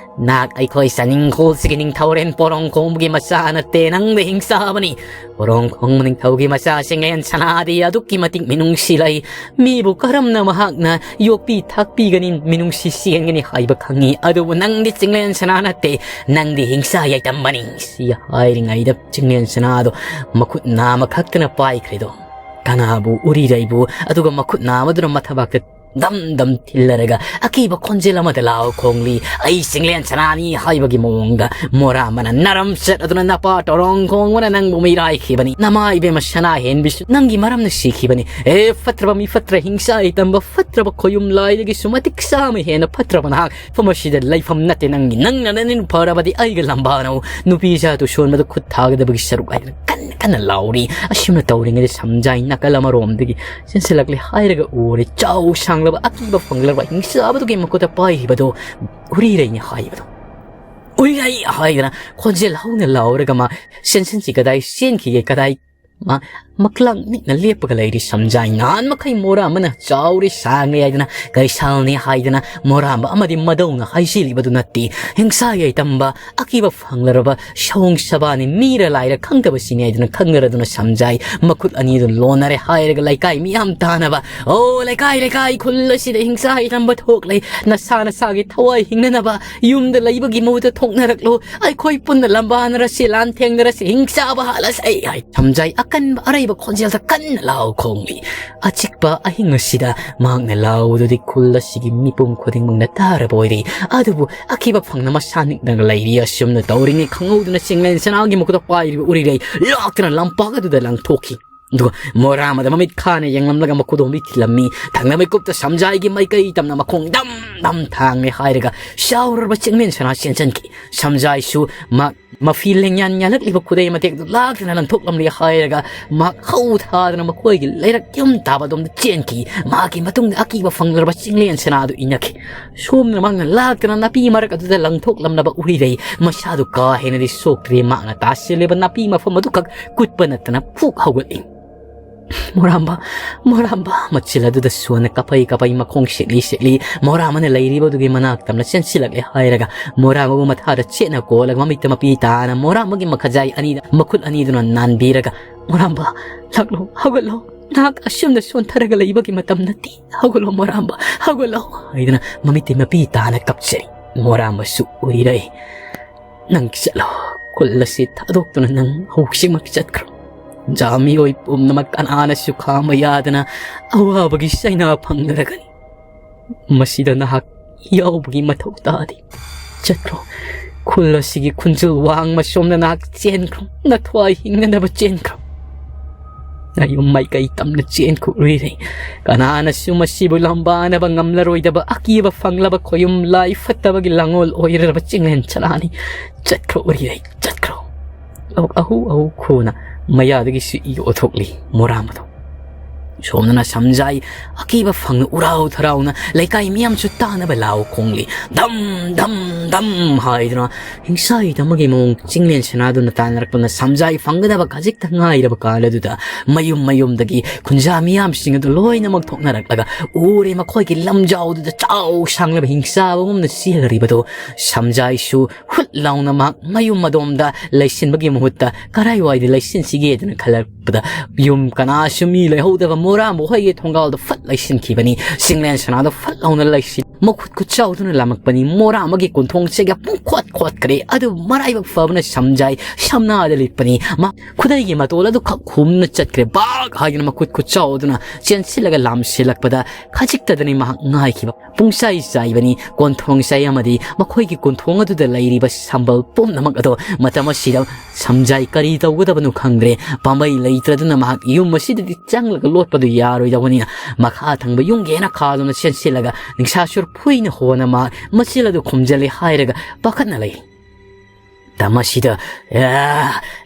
ꯅꯍꯥꯛ ꯑꯩꯈꯣꯏ ꯆꯅꯤꯡꯈꯣꯜꯁꯤꯒꯤ ꯅꯤꯡꯊꯧꯔꯦꯟ ꯄꯣꯔꯣꯡ ꯈꯣꯡꯕꯒꯤ ꯃꯆꯥ ꯅꯠꯇꯦ, ꯅꯪꯗꯤ ꯍꯤꯡꯁꯥꯕꯅꯤ꯫ ꯄꯣꯔꯣꯡ ꯈꯣꯡꯕ ꯅꯤꯡꯊꯧꯒꯤ ꯃꯆꯥ ꯁꯤꯡꯂꯦꯟ ꯁꯅꯥꯗꯤ ꯑꯗꯨꯛꯀꯤ ꯃꯇꯤꯛ ꯃꯤꯅꯨꯡꯁꯤ ꯂꯩ꯫ ꯃꯤꯕꯨ ꯀꯔꯝꯅ ꯃꯍꯥꯛꯅ ꯌꯣꯛꯄꯤ ꯊꯥꯛꯄꯤꯒꯅꯤ, ꯃꯤꯅꯨꯡꯁꯤ ꯆꯦꯟꯒꯅꯤ ꯍꯥꯏꯕ ꯈꯪꯉꯤ꯫ ꯑꯗꯨꯕꯨ ꯅꯪꯗꯤ ꯆꯤꯡꯂꯦꯟ ꯁꯅꯥ ꯅꯠꯇꯦ, ꯅꯪꯗꯤ ꯍꯤꯡꯁꯥ ꯌꯥꯏꯇꯝꯕꯅꯤ"꯫ ꯁꯤ ꯍꯥꯏꯔꯤꯉꯩꯗ ꯆꯤꯡꯂꯦꯟ ꯁꯅꯥꯗꯣ ꯃꯈꯨꯠ ꯅꯥꯝꯃ ꯈꯛꯇꯅ ꯄꯥꯏꯈ꯭ꯔꯦꯗꯣ꯫ ꯀꯅꯥꯕꯨ ꯎꯔꯤꯔꯩꯕꯨ, ꯑꯗꯨꯒ ꯃꯈꯨꯠ ꯅꯥꯝꯃꯗꯨꯅ ꯃꯊꯕꯥꯛꯇ ꯗꯝ ꯗꯝ ꯊꯤꯜꯂꯔꯒ ꯑꯀꯤꯕ ꯈꯣꯟꯖꯦꯜ ꯑꯃꯗ ꯂꯥꯎ ꯈꯣꯡꯂꯤ꯫ "ꯑꯩ ꯆꯤꯡꯂꯦꯟ ꯁꯅꯥꯅꯤ" ꯍꯥꯏꯕꯒꯤ ꯃꯑꯣꯡꯗ ꯃꯣꯔꯥꯝꯕꯅ ꯅꯔꯝ ꯆꯠ ꯑꯗꯨꯅ ꯅꯄꯥ ꯇꯣꯔꯣꯡ ꯈꯣꯡꯕꯅ ꯅꯪꯕꯨ ꯃꯤꯔꯥꯏꯈꯤꯕꯅꯤ꯫ ꯅꯃꯥ ꯏꯕꯦꯝꯃ ꯁꯅꯥ ꯍꯦꯟꯕꯤꯁꯨ ꯅꯪꯒꯤ ꯃꯔꯝꯅ ꯁꯤꯈꯤꯕꯅꯤ꯫ ꯑꯦ ꯐꯠꯇ꯭ꯔꯕ ꯃꯤ, ꯐꯠꯇ꯭ꯔ ꯍꯤꯡꯁꯥ ꯍꯩ ꯇꯝꯕ, ꯐꯠꯇ꯭ꯔꯕ ꯈꯣꯌꯨꯝ ꯂꯥꯏꯗꯒꯤꯁꯨ ꯃꯇꯤꯛ ꯆꯥꯕ ꯍꯦꯟꯅ ꯐꯠꯇ꯭ꯔꯕ ꯅꯍꯥꯛ ꯃꯐꯝ ꯑꯁꯤꯗ ꯂꯩꯐꯝ ꯅꯠꯇꯦ ꯅꯪꯒꯤ꯫ ꯅꯪꯅ ꯅꯅꯤꯡ ꯐꯔꯕꯗꯤ ꯑꯩꯒ ꯂꯝꯕꯥꯅꯧ꯫ ꯅꯨꯄꯤ ꯏꯆꯥꯗꯨ ꯁꯣꯟꯕꯗ ꯈꯨꯠ ꯊꯥꯒꯗꯕꯒꯤ ꯁꯔꯨꯛ ꯍꯥꯏꯗꯅ ꯀꯟꯅ ꯀꯟꯅ ꯂꯥꯎꯔꯤ꯫ ꯑꯁꯨꯝꯅ ꯇꯧꯔꯤꯉꯩꯗ ꯁꯝꯖꯥꯏ ꯅꯥꯀꯜ ꯑꯃꯔꯣꯝꯗꯒꯤ ꯆꯦꯟꯁꯤꯜꯂꯛꯂꯦ ꯍꯥꯏꯔꯒ ꯎꯔꯦ꯫ ꯆꯥꯎ ꯁꯥꯡꯂꯕ ꯑꯀꯤꯕ ꯐꯪꯂꯕ ꯍꯤꯡꯆꯥꯕꯗꯨꯒꯤ ꯃꯈꯨꯠꯇ ꯄꯥꯏꯈꯤꯕꯗꯣ ꯎꯔꯤꯔꯩꯅꯤ ꯍꯥꯏꯕꯗꯣ꯫ "ꯎꯔꯤꯔꯩ!" ꯍꯥꯏꯗꯅ ꯈꯣꯟꯖꯦꯜ ꯍꯧꯅ ꯂꯥꯎꯔꯒ ꯃꯥ ꯆꯦꯟꯁꯤꯟꯁꯤ ꯀꯗꯥꯏ ꯆꯦꯟꯈꯤꯒꯦ ꯀꯗꯥꯏ ꯃꯥ ꯃꯛꯂꯥꯡ ꯃꯤꯠꯅ ꯂꯦꯞꯄꯒ ꯂꯩꯔꯤ꯫ ꯁꯝꯖꯥꯏ ꯅꯍꯥꯟ ꯃꯈꯩ ꯃꯣꯔꯥꯝꯕꯅ ꯆꯥꯎꯔꯦ ꯁꯥꯡꯉꯦ ꯍꯥꯏꯗꯅ ꯀꯩꯁꯥꯜꯅꯤ ꯍꯥꯏꯗꯅ ꯃꯣꯔꯥꯝꯕ ꯑꯃꯗꯤ ꯃꯗꯧꯅ ꯍꯥꯏꯖꯤꯜꯂꯤꯕꯗꯨ ꯅꯠꯇꯦ꯫ ꯍꯤꯡꯁꯥ ꯌꯥꯏꯇꯝꯕ ꯑꯀꯤꯕ ꯐꯪꯂꯔꯕ ꯁꯑꯣꯡ ꯁꯕꯥꯅꯤ, ꯃꯤꯔ ꯂꯥꯏꯔ ꯈꯪꯗꯕꯁꯤꯅꯤ ꯍꯥꯏꯗꯨꯅ ꯈꯪꯅꯔꯗꯨꯅ ꯁꯝꯖꯥꯏ ꯃꯈꯨꯠ ꯑꯅꯤꯗꯨ ꯂꯣꯟꯅꯔꯦ ꯍꯥꯏꯔꯒ ꯂꯩꯀꯥꯏ ꯃꯤꯌꯥꯝ ꯇꯥꯅꯕ, "ꯑꯣ ꯂꯩꯀꯥꯏ, ꯂꯩꯀꯥꯏ, ꯈꯨꯜ ꯑꯁꯤꯗ ꯍꯤꯡꯁꯥ ꯍꯩꯔꯝꯕ ꯊꯣꯛꯂꯦ꯫ ꯅꯁꯥ ꯅꯁꯥꯒꯤ ꯊꯋꯥꯏ ꯍꯤꯡꯅꯅꯕ ꯌꯨꯝꯗ ꯂꯩꯕꯒꯤ ꯃꯍꯨꯠꯇ ꯊꯣꯛꯅꯔꯛꯂꯣ꯫ ꯑꯩꯈꯣꯏ ꯄꯨꯟꯅ ꯂꯝꯕꯥꯅꯔꯁꯤ, ꯂꯥꯟ ꯊꯦꯡꯅꯔꯁꯤ, ꯍꯤꯡꯆꯥꯕ ꯍꯥꯠꯂꯁꯤ" ꯍꯥꯏ ꯁꯝꯖꯥꯏ ꯑꯀꯟꯕ ꯑꯔꯩꯕ ꯈꯣꯟꯖꯦꯜꯗ ꯀꯟꯅ ꯂꯥꯎ ꯈꯣꯡꯂꯤ꯫ ꯑꯆꯤꯛꯄ ꯑꯍꯤꯡ ꯑꯁꯤꯗ ꯃꯍꯥꯛꯅ ꯂꯥꯎꯕꯗꯨꯗꯤ ꯈꯨꯜ ꯑꯁꯤꯒꯤ ꯃꯤꯄꯨꯝ ꯈꯨꯗꯤꯡꯃꯛꯅ ꯇꯥꯔꯕ ꯑꯣꯏꯔꯤ꯫ ꯑꯗꯨꯕꯨ ꯑꯀꯤꯕ ꯐꯪꯅ ꯃꯁꯥ ꯅꯤꯛꯂꯒ ꯂꯩꯔꯤ꯫ ꯑꯁꯨꯝꯅ ꯇꯧꯔꯤꯉꯩ ꯈꯪꯍꯧꯗꯅ ꯆꯤꯡꯂꯦꯟ ꯁꯅꯥꯒꯤ ꯃꯈꯨꯠꯇ ꯄꯥꯏꯔꯤꯕ ꯎꯔꯤꯔꯩ ꯂꯥꯛꯇꯨꯅ ꯂꯝꯄꯥꯛ ꯑꯗꯨꯗ ꯂꯪꯊꯣꯛꯈꯤ꯫ ꯑꯗꯨꯒ ꯃꯣꯔꯥꯝꯕꯗ ꯃꯃꯤꯠ ꯈꯥꯅ ꯌꯦꯡꯂꯝꯂꯒ ꯃꯈꯨꯗꯣꯝꯕꯤ ꯊꯤꯜꯂꯝꯃꯤ꯫ ꯊꯪꯅ ꯃꯤꯀꯨꯞꯇ ꯁꯝꯖꯥꯏꯒꯤ ꯃꯥꯏꯀꯩ ꯇꯝꯅ ꯃꯈꯣꯡ ꯗꯝ ꯗꯝ ꯊꯥꯡꯂꯦ ꯍꯥꯏꯔꯒ ꯆꯥꯎꯔꯕ ꯆꯤꯡꯂꯦꯟ ꯁꯅꯥ ꯆꯦꯟꯁꯤꯟꯈꯤ꯫ ꯁꯝꯖꯥꯏꯁꯨ ꯃꯥ ꯃꯐꯤ ꯂꯦꯡꯌꯥꯟ ꯌꯥꯜꯂꯛꯂꯤꯕ ꯈꯨꯗꯩ ꯃꯇꯦꯛꯇꯨ ꯂꯥꯛꯇꯨꯅ ꯂꯪꯊꯣꯛꯂꯝꯂꯦ ꯍꯥꯏꯔꯒ ꯃꯍꯥꯛ ꯍꯧ ꯊꯥꯗꯨꯅ ꯃꯈꯣꯏꯒꯤ ꯂꯩꯔꯛ ꯌꯨꯝ ꯇꯥꯕ ꯑꯗꯣꯝꯗ ꯆꯦꯟꯈꯤ꯫ ꯃꯍꯥꯛꯀꯤ ꯃꯇꯨꯡꯗ ꯑꯀꯤꯕ ꯐꯪꯂꯔꯕ ꯆꯤꯡꯂꯦꯟ ꯁꯅꯥ ꯑꯗꯨ ꯏꯟꯅꯈꯤ꯫ ꯁꯣꯝꯅ ꯃꯍꯥꯛꯅ ꯂꯥꯛꯇꯨꯅ ꯅꯥꯄꯤ ꯃꯔꯛ ꯑꯗꯨꯗ ꯂꯪꯊꯣꯛꯂꯝꯂꯕ ꯎꯔꯤꯔꯩ ꯃꯁꯥꯗꯨ ꯀꯥ ꯍꯦꯟꯅꯗꯤ ꯁꯣꯛꯇ꯭ꯔꯤ꯫ ꯃꯍꯥꯛꯅ ꯇꯥꯁꯤꯜꯂꯤꯕ ꯅꯥꯄꯤ ꯃꯐꯝ ꯑꯗꯨꯈꯛ ꯀꯨꯠꯄ ꯅꯠꯇꯅ ꯐꯨꯛ ꯍꯧꯒꯠꯂꯤ꯫ "ꯃꯣꯔꯥꯝꯕ, ꯃꯣꯔꯥꯝꯕ!" ꯃꯆꯤꯜ ꯑꯗꯨꯗ ꯁꯣꯟꯅ ꯀꯥꯄꯩ ꯀꯥꯄꯩ ꯃꯈꯣꯡ ꯁꯤꯛꯂꯤ ꯁꯤꯛꯂꯤ ꯃꯣꯔꯥꯝꯕꯅ ꯂꯩꯔꯤꯕꯗꯨꯒꯤ ꯃꯅꯥꯛ ꯇꯝꯅ ꯆꯦꯟꯁꯤꯜꯂꯛꯂꯦ ꯍꯥꯏꯔꯒ ꯃꯣꯔꯥꯝꯕꯕꯨ ꯃꯊꯥꯗ ꯆꯦꯠꯅ ꯀꯣꯜꯂꯒ ꯃꯃꯤꯠꯇ ꯃꯄꯤ ꯇꯥꯅ ꯃꯣꯔꯥꯝꯕꯒꯤ ꯃꯈꯖꯥꯏ ꯑꯅꯤꯗ ꯃꯈꯨꯠ ꯑꯅꯤꯗꯨꯅ ꯅꯥꯟꯕꯤꯔꯒ, "ꯃꯣꯔꯥꯝꯕ, ꯂꯥꯛꯂꯣ, ꯍꯧꯒꯠꯂꯣ꯫ ꯅꯍꯥꯛ ꯑꯁꯨꯝꯅ ꯁꯣꯟꯊꯔꯒ ꯂꯩꯕꯒꯤ ꯃꯇꯝ ꯅꯠꯇꯦ꯫ ꯍꯧꯒꯠꯂꯣ ꯃꯣꯔꯥꯝꯕ, ꯍꯧꯒꯠꯂꯣ" ꯍꯥꯏꯗꯨꯅ ꯃꯃꯤꯠꯇ ꯃꯄꯤ ꯇꯥꯅ ꯀꯞꯆꯔꯤ꯫ ꯃꯣꯔꯥꯝꯕꯁꯨ ꯎꯏꯔꯦ꯫ "ꯅꯪ ꯆꯠꯂꯣ, ꯈꯨꯜ ꯑꯁꯤ ꯊꯥꯗꯣꯛꯇꯨꯅ ꯅꯪ ꯍꯧꯖꯤꯛꯃꯛ ꯆꯠꯈ꯭ꯔꯣ꯫ ꯖꯥ ꯃꯤꯑꯣꯏ ꯄꯨꯝꯅꯃꯛ ꯀꯅꯥꯅꯁꯨ ꯈꯥꯝꯕ ꯌꯥꯗꯅ ꯑꯋꯥꯕꯒꯤ ꯆꯩꯅꯥ ꯐꯪꯅꯔꯒꯅꯤ꯫ ꯃꯁꯤꯗ ꯅꯍꯥꯛ ꯌꯥꯎꯕꯒꯤ ꯃꯊꯧ ꯇꯥꯗꯦ꯫ ꯆꯠꯈ꯭ꯔꯣ꯫ ꯈꯨꯜ ꯑꯁꯤꯒꯤ ꯈꯨꯟꯖꯤꯜ ꯋꯥꯡꯃ ꯁꯣꯝꯗ ꯅꯍꯥꯛ ꯆꯦꯟꯈ꯭ꯔꯣ꯫ ꯅꯊ꯭ꯋꯥꯏ ꯍꯤꯡꯅꯅꯕ ꯆꯦꯟꯈ꯭ꯔꯣ꯫ ꯅꯌꯨꯝ ꯃꯥꯏꯀꯩ ꯇꯝꯅ ꯆꯦꯟꯈ꯭ꯔꯣ ꯎꯔꯤꯔꯩ꯫ ꯀꯅꯥꯅꯁꯨ ꯃꯁꯤꯕꯨ ꯂꯝꯕꯥꯅꯕ ꯉꯝꯂꯔꯣꯏꯗꯕ ꯑꯀꯤꯕ ꯐꯪꯂꯕ ꯈꯣꯌꯨꯝ ꯂꯥꯏ ꯐꯠꯇꯕꯒꯤ ꯂꯥꯡꯑꯣꯜ ꯑꯣꯏꯔꯔꯕ ꯆꯤꯡꯂꯦꯟ ꯁꯅꯥꯅꯤ꯫ ꯆꯠꯈ꯭ꯔꯣ ꯎꯔꯤꯔꯩ, ꯆꯠꯈ꯭ꯔꯣ꯫ ꯑꯍꯨ ꯑꯍꯨ ꯈꯣꯅ ꯃꯌꯥꯗꯒꯤꯁꯨ ꯏ ꯑꯣꯊꯣꯛꯂꯤ ꯃꯣꯔꯥꯝ ꯑꯗꯣ꯫ ꯁꯣꯝꯗꯅ ꯁꯝꯖꯥꯏ ꯑꯀꯤꯕ ꯐꯪꯅ ꯎꯔꯥꯎ ꯊꯔꯥꯎꯅ ꯂꯩꯀꯥꯏ ꯃꯤꯌꯥꯝꯁꯨ ꯇꯥꯅꯕ ꯂꯥꯎ ꯈꯣꯡꯂꯤ꯫ ꯙꯝ ꯙꯝ ꯙꯝ ꯍꯥꯏꯗꯨꯅ ꯍꯤꯡꯁꯥꯏ ꯇꯝꯕꯒꯤ ꯃꯑꯣꯡ ꯆꯤꯡꯂꯦꯟ ꯁꯅꯥꯗꯨꯅ ꯇꯥꯟꯅꯔꯛꯄꯅ ꯁꯝꯖꯥꯏ ꯐꯪꯒꯗꯕ ꯈꯖꯤꯛꯇ ꯉꯥꯏꯔꯕ ꯀꯥꯜ ꯑꯗꯨꯗ ꯃꯌꯨꯝ ꯃꯌꯨꯝꯗꯒꯤ ꯈꯨꯟꯖꯥ ꯃꯤꯌꯥꯝꯁꯤꯡ ꯑꯗꯨ ꯂꯣꯏꯅꯃꯛ ꯊꯣꯛꯅꯔꯛꯂꯒ ꯎꯔꯦ ꯃꯈꯣꯏꯒꯤ ꯂꯝꯖꯥꯎꯗꯨꯗ ꯆꯥꯎ ꯁꯥꯡꯂꯕ ꯍꯤꯡꯆꯥꯕꯒꯨꯝꯅ ꯆꯦꯜꯂꯔꯤꯕꯗꯨ꯫ ꯁꯝꯖꯥꯏꯁꯨ ꯍꯨꯠ ꯂꯥꯎꯅ ꯃꯍꯥꯛ ꯃꯌꯨꯝ ꯑꯗꯣꯝꯗ ꯂꯩꯁꯤꯟꯕꯒꯤ ꯃꯍꯨꯠꯇ ꯀꯔꯥꯏꯋꯥꯏꯗ ꯂꯩꯁꯤꯟꯁꯤꯒꯦꯗꯅ ꯈꯜꯂꯛꯄꯗ ꯌꯨꯝ ꯀꯅꯥꯁꯨ ꯃꯤ ꯂꯩꯍꯧꯗꯕ ꯃꯣꯔꯥꯝꯕ ꯍꯣꯏꯒꯤ ꯊꯣꯡꯒꯥꯜꯗ ꯐꯠ ꯂꯩꯁꯤꯟꯈꯤꯕꯅꯤ꯫ ꯆꯤꯡꯂꯦꯟ ꯁꯅꯥꯗꯣ ꯐꯠ ꯂꯥꯎꯅ ꯂꯩꯁꯤꯟ ꯃꯈꯨꯠ ꯈꯨꯠꯆꯥꯎꯗꯨꯅ ꯂꯥꯝꯃꯛꯄꯅꯤ꯫ ꯃꯣꯔꯥꯝꯕꯒꯤ ꯀꯣꯟꯊꯣꯡ ꯆꯦꯒ ꯄꯨꯡꯈꯣꯠ ꯈꯣꯠꯈ꯭ꯔꯦ꯫ ꯑꯗꯨꯕꯨ ꯃꯔꯥꯏꯕꯛ ꯐꯕꯅ ꯁꯝꯖꯥꯏ ꯁꯝꯅꯥꯗ ꯂꯤꯠꯄꯅꯤ꯫ ꯃꯥ ꯈꯨꯗꯩꯒꯤ ꯃꯇꯣꯜ ꯑꯗꯨ ꯈꯛ ꯍꯨꯝꯅ ꯆꯠꯈ꯭ꯔꯦ꯫ ꯕꯥꯛ ꯍꯥꯏꯗꯨꯅ ꯃꯈꯨꯠ ꯈꯨꯠꯆꯥꯎꯗꯨꯅ ꯆꯦꯟꯁꯤꯜꯂꯒ ꯂꯥꯝꯁꯤꯜꯂꯛꯄꯗ ꯈꯖꯤꯛꯇꯗꯅꯤ ꯃꯍꯥꯛ ꯉꯥꯏꯈꯤꯕ꯫ ꯄꯨꯡꯆꯥꯏ ꯆꯥꯏꯕꯅꯤ꯫ ꯀꯣꯟꯊꯣꯡ ꯆꯥꯏ ꯑꯃꯗꯤ ꯃꯈꯣꯏꯒꯤ ꯀꯣꯟꯊꯣꯡ ꯑꯗꯨꯗ ꯂꯩꯔꯤꯕ ꯁꯝꯕꯜ ꯄꯨꯝꯅꯃꯛ ꯑꯗꯣ ꯃꯇꯝ ꯑꯁꯤꯗ ꯁꯝꯖꯥꯏ ꯀꯔꯤ ꯇꯧꯒꯗꯕꯅꯣ ꯈꯪꯗ꯭ꯔꯦ꯫ ꯄꯥꯝꯕꯩ ꯂꯩꯇ꯭ꯔꯗꯨꯅ ꯃꯍꯥꯛ ꯌꯨꯝ ꯑꯁꯤꯗꯗꯤ ꯆꯪꯂꯒ ꯂꯣꯠꯄꯗꯨ ꯌꯥꯔꯣꯏꯗꯧꯕꯅꯤꯅ ꯃꯈꯥ ꯊꯪꯕ ꯌꯨꯝꯒꯤ ꯍꯦꯟꯅ ꯈꯥꯗꯨꯅ ꯆꯦꯟꯁꯤꯜꯂꯒ ꯅꯤꯡꯁꯥ ꯁꯨꯔ ꯐꯨꯏꯅ ꯍꯣꯅ ꯃꯍꯥꯛ ꯃꯆꯤꯜ ꯑꯗꯨ ꯈꯨꯝꯖꯤꯜꯂꯤ ꯍꯥꯏꯔꯒ ꯄꯥꯈꯠꯅ ꯂꯩ꯫ ꯇꯝ ꯑꯁꯤꯗ "ꯑꯦ,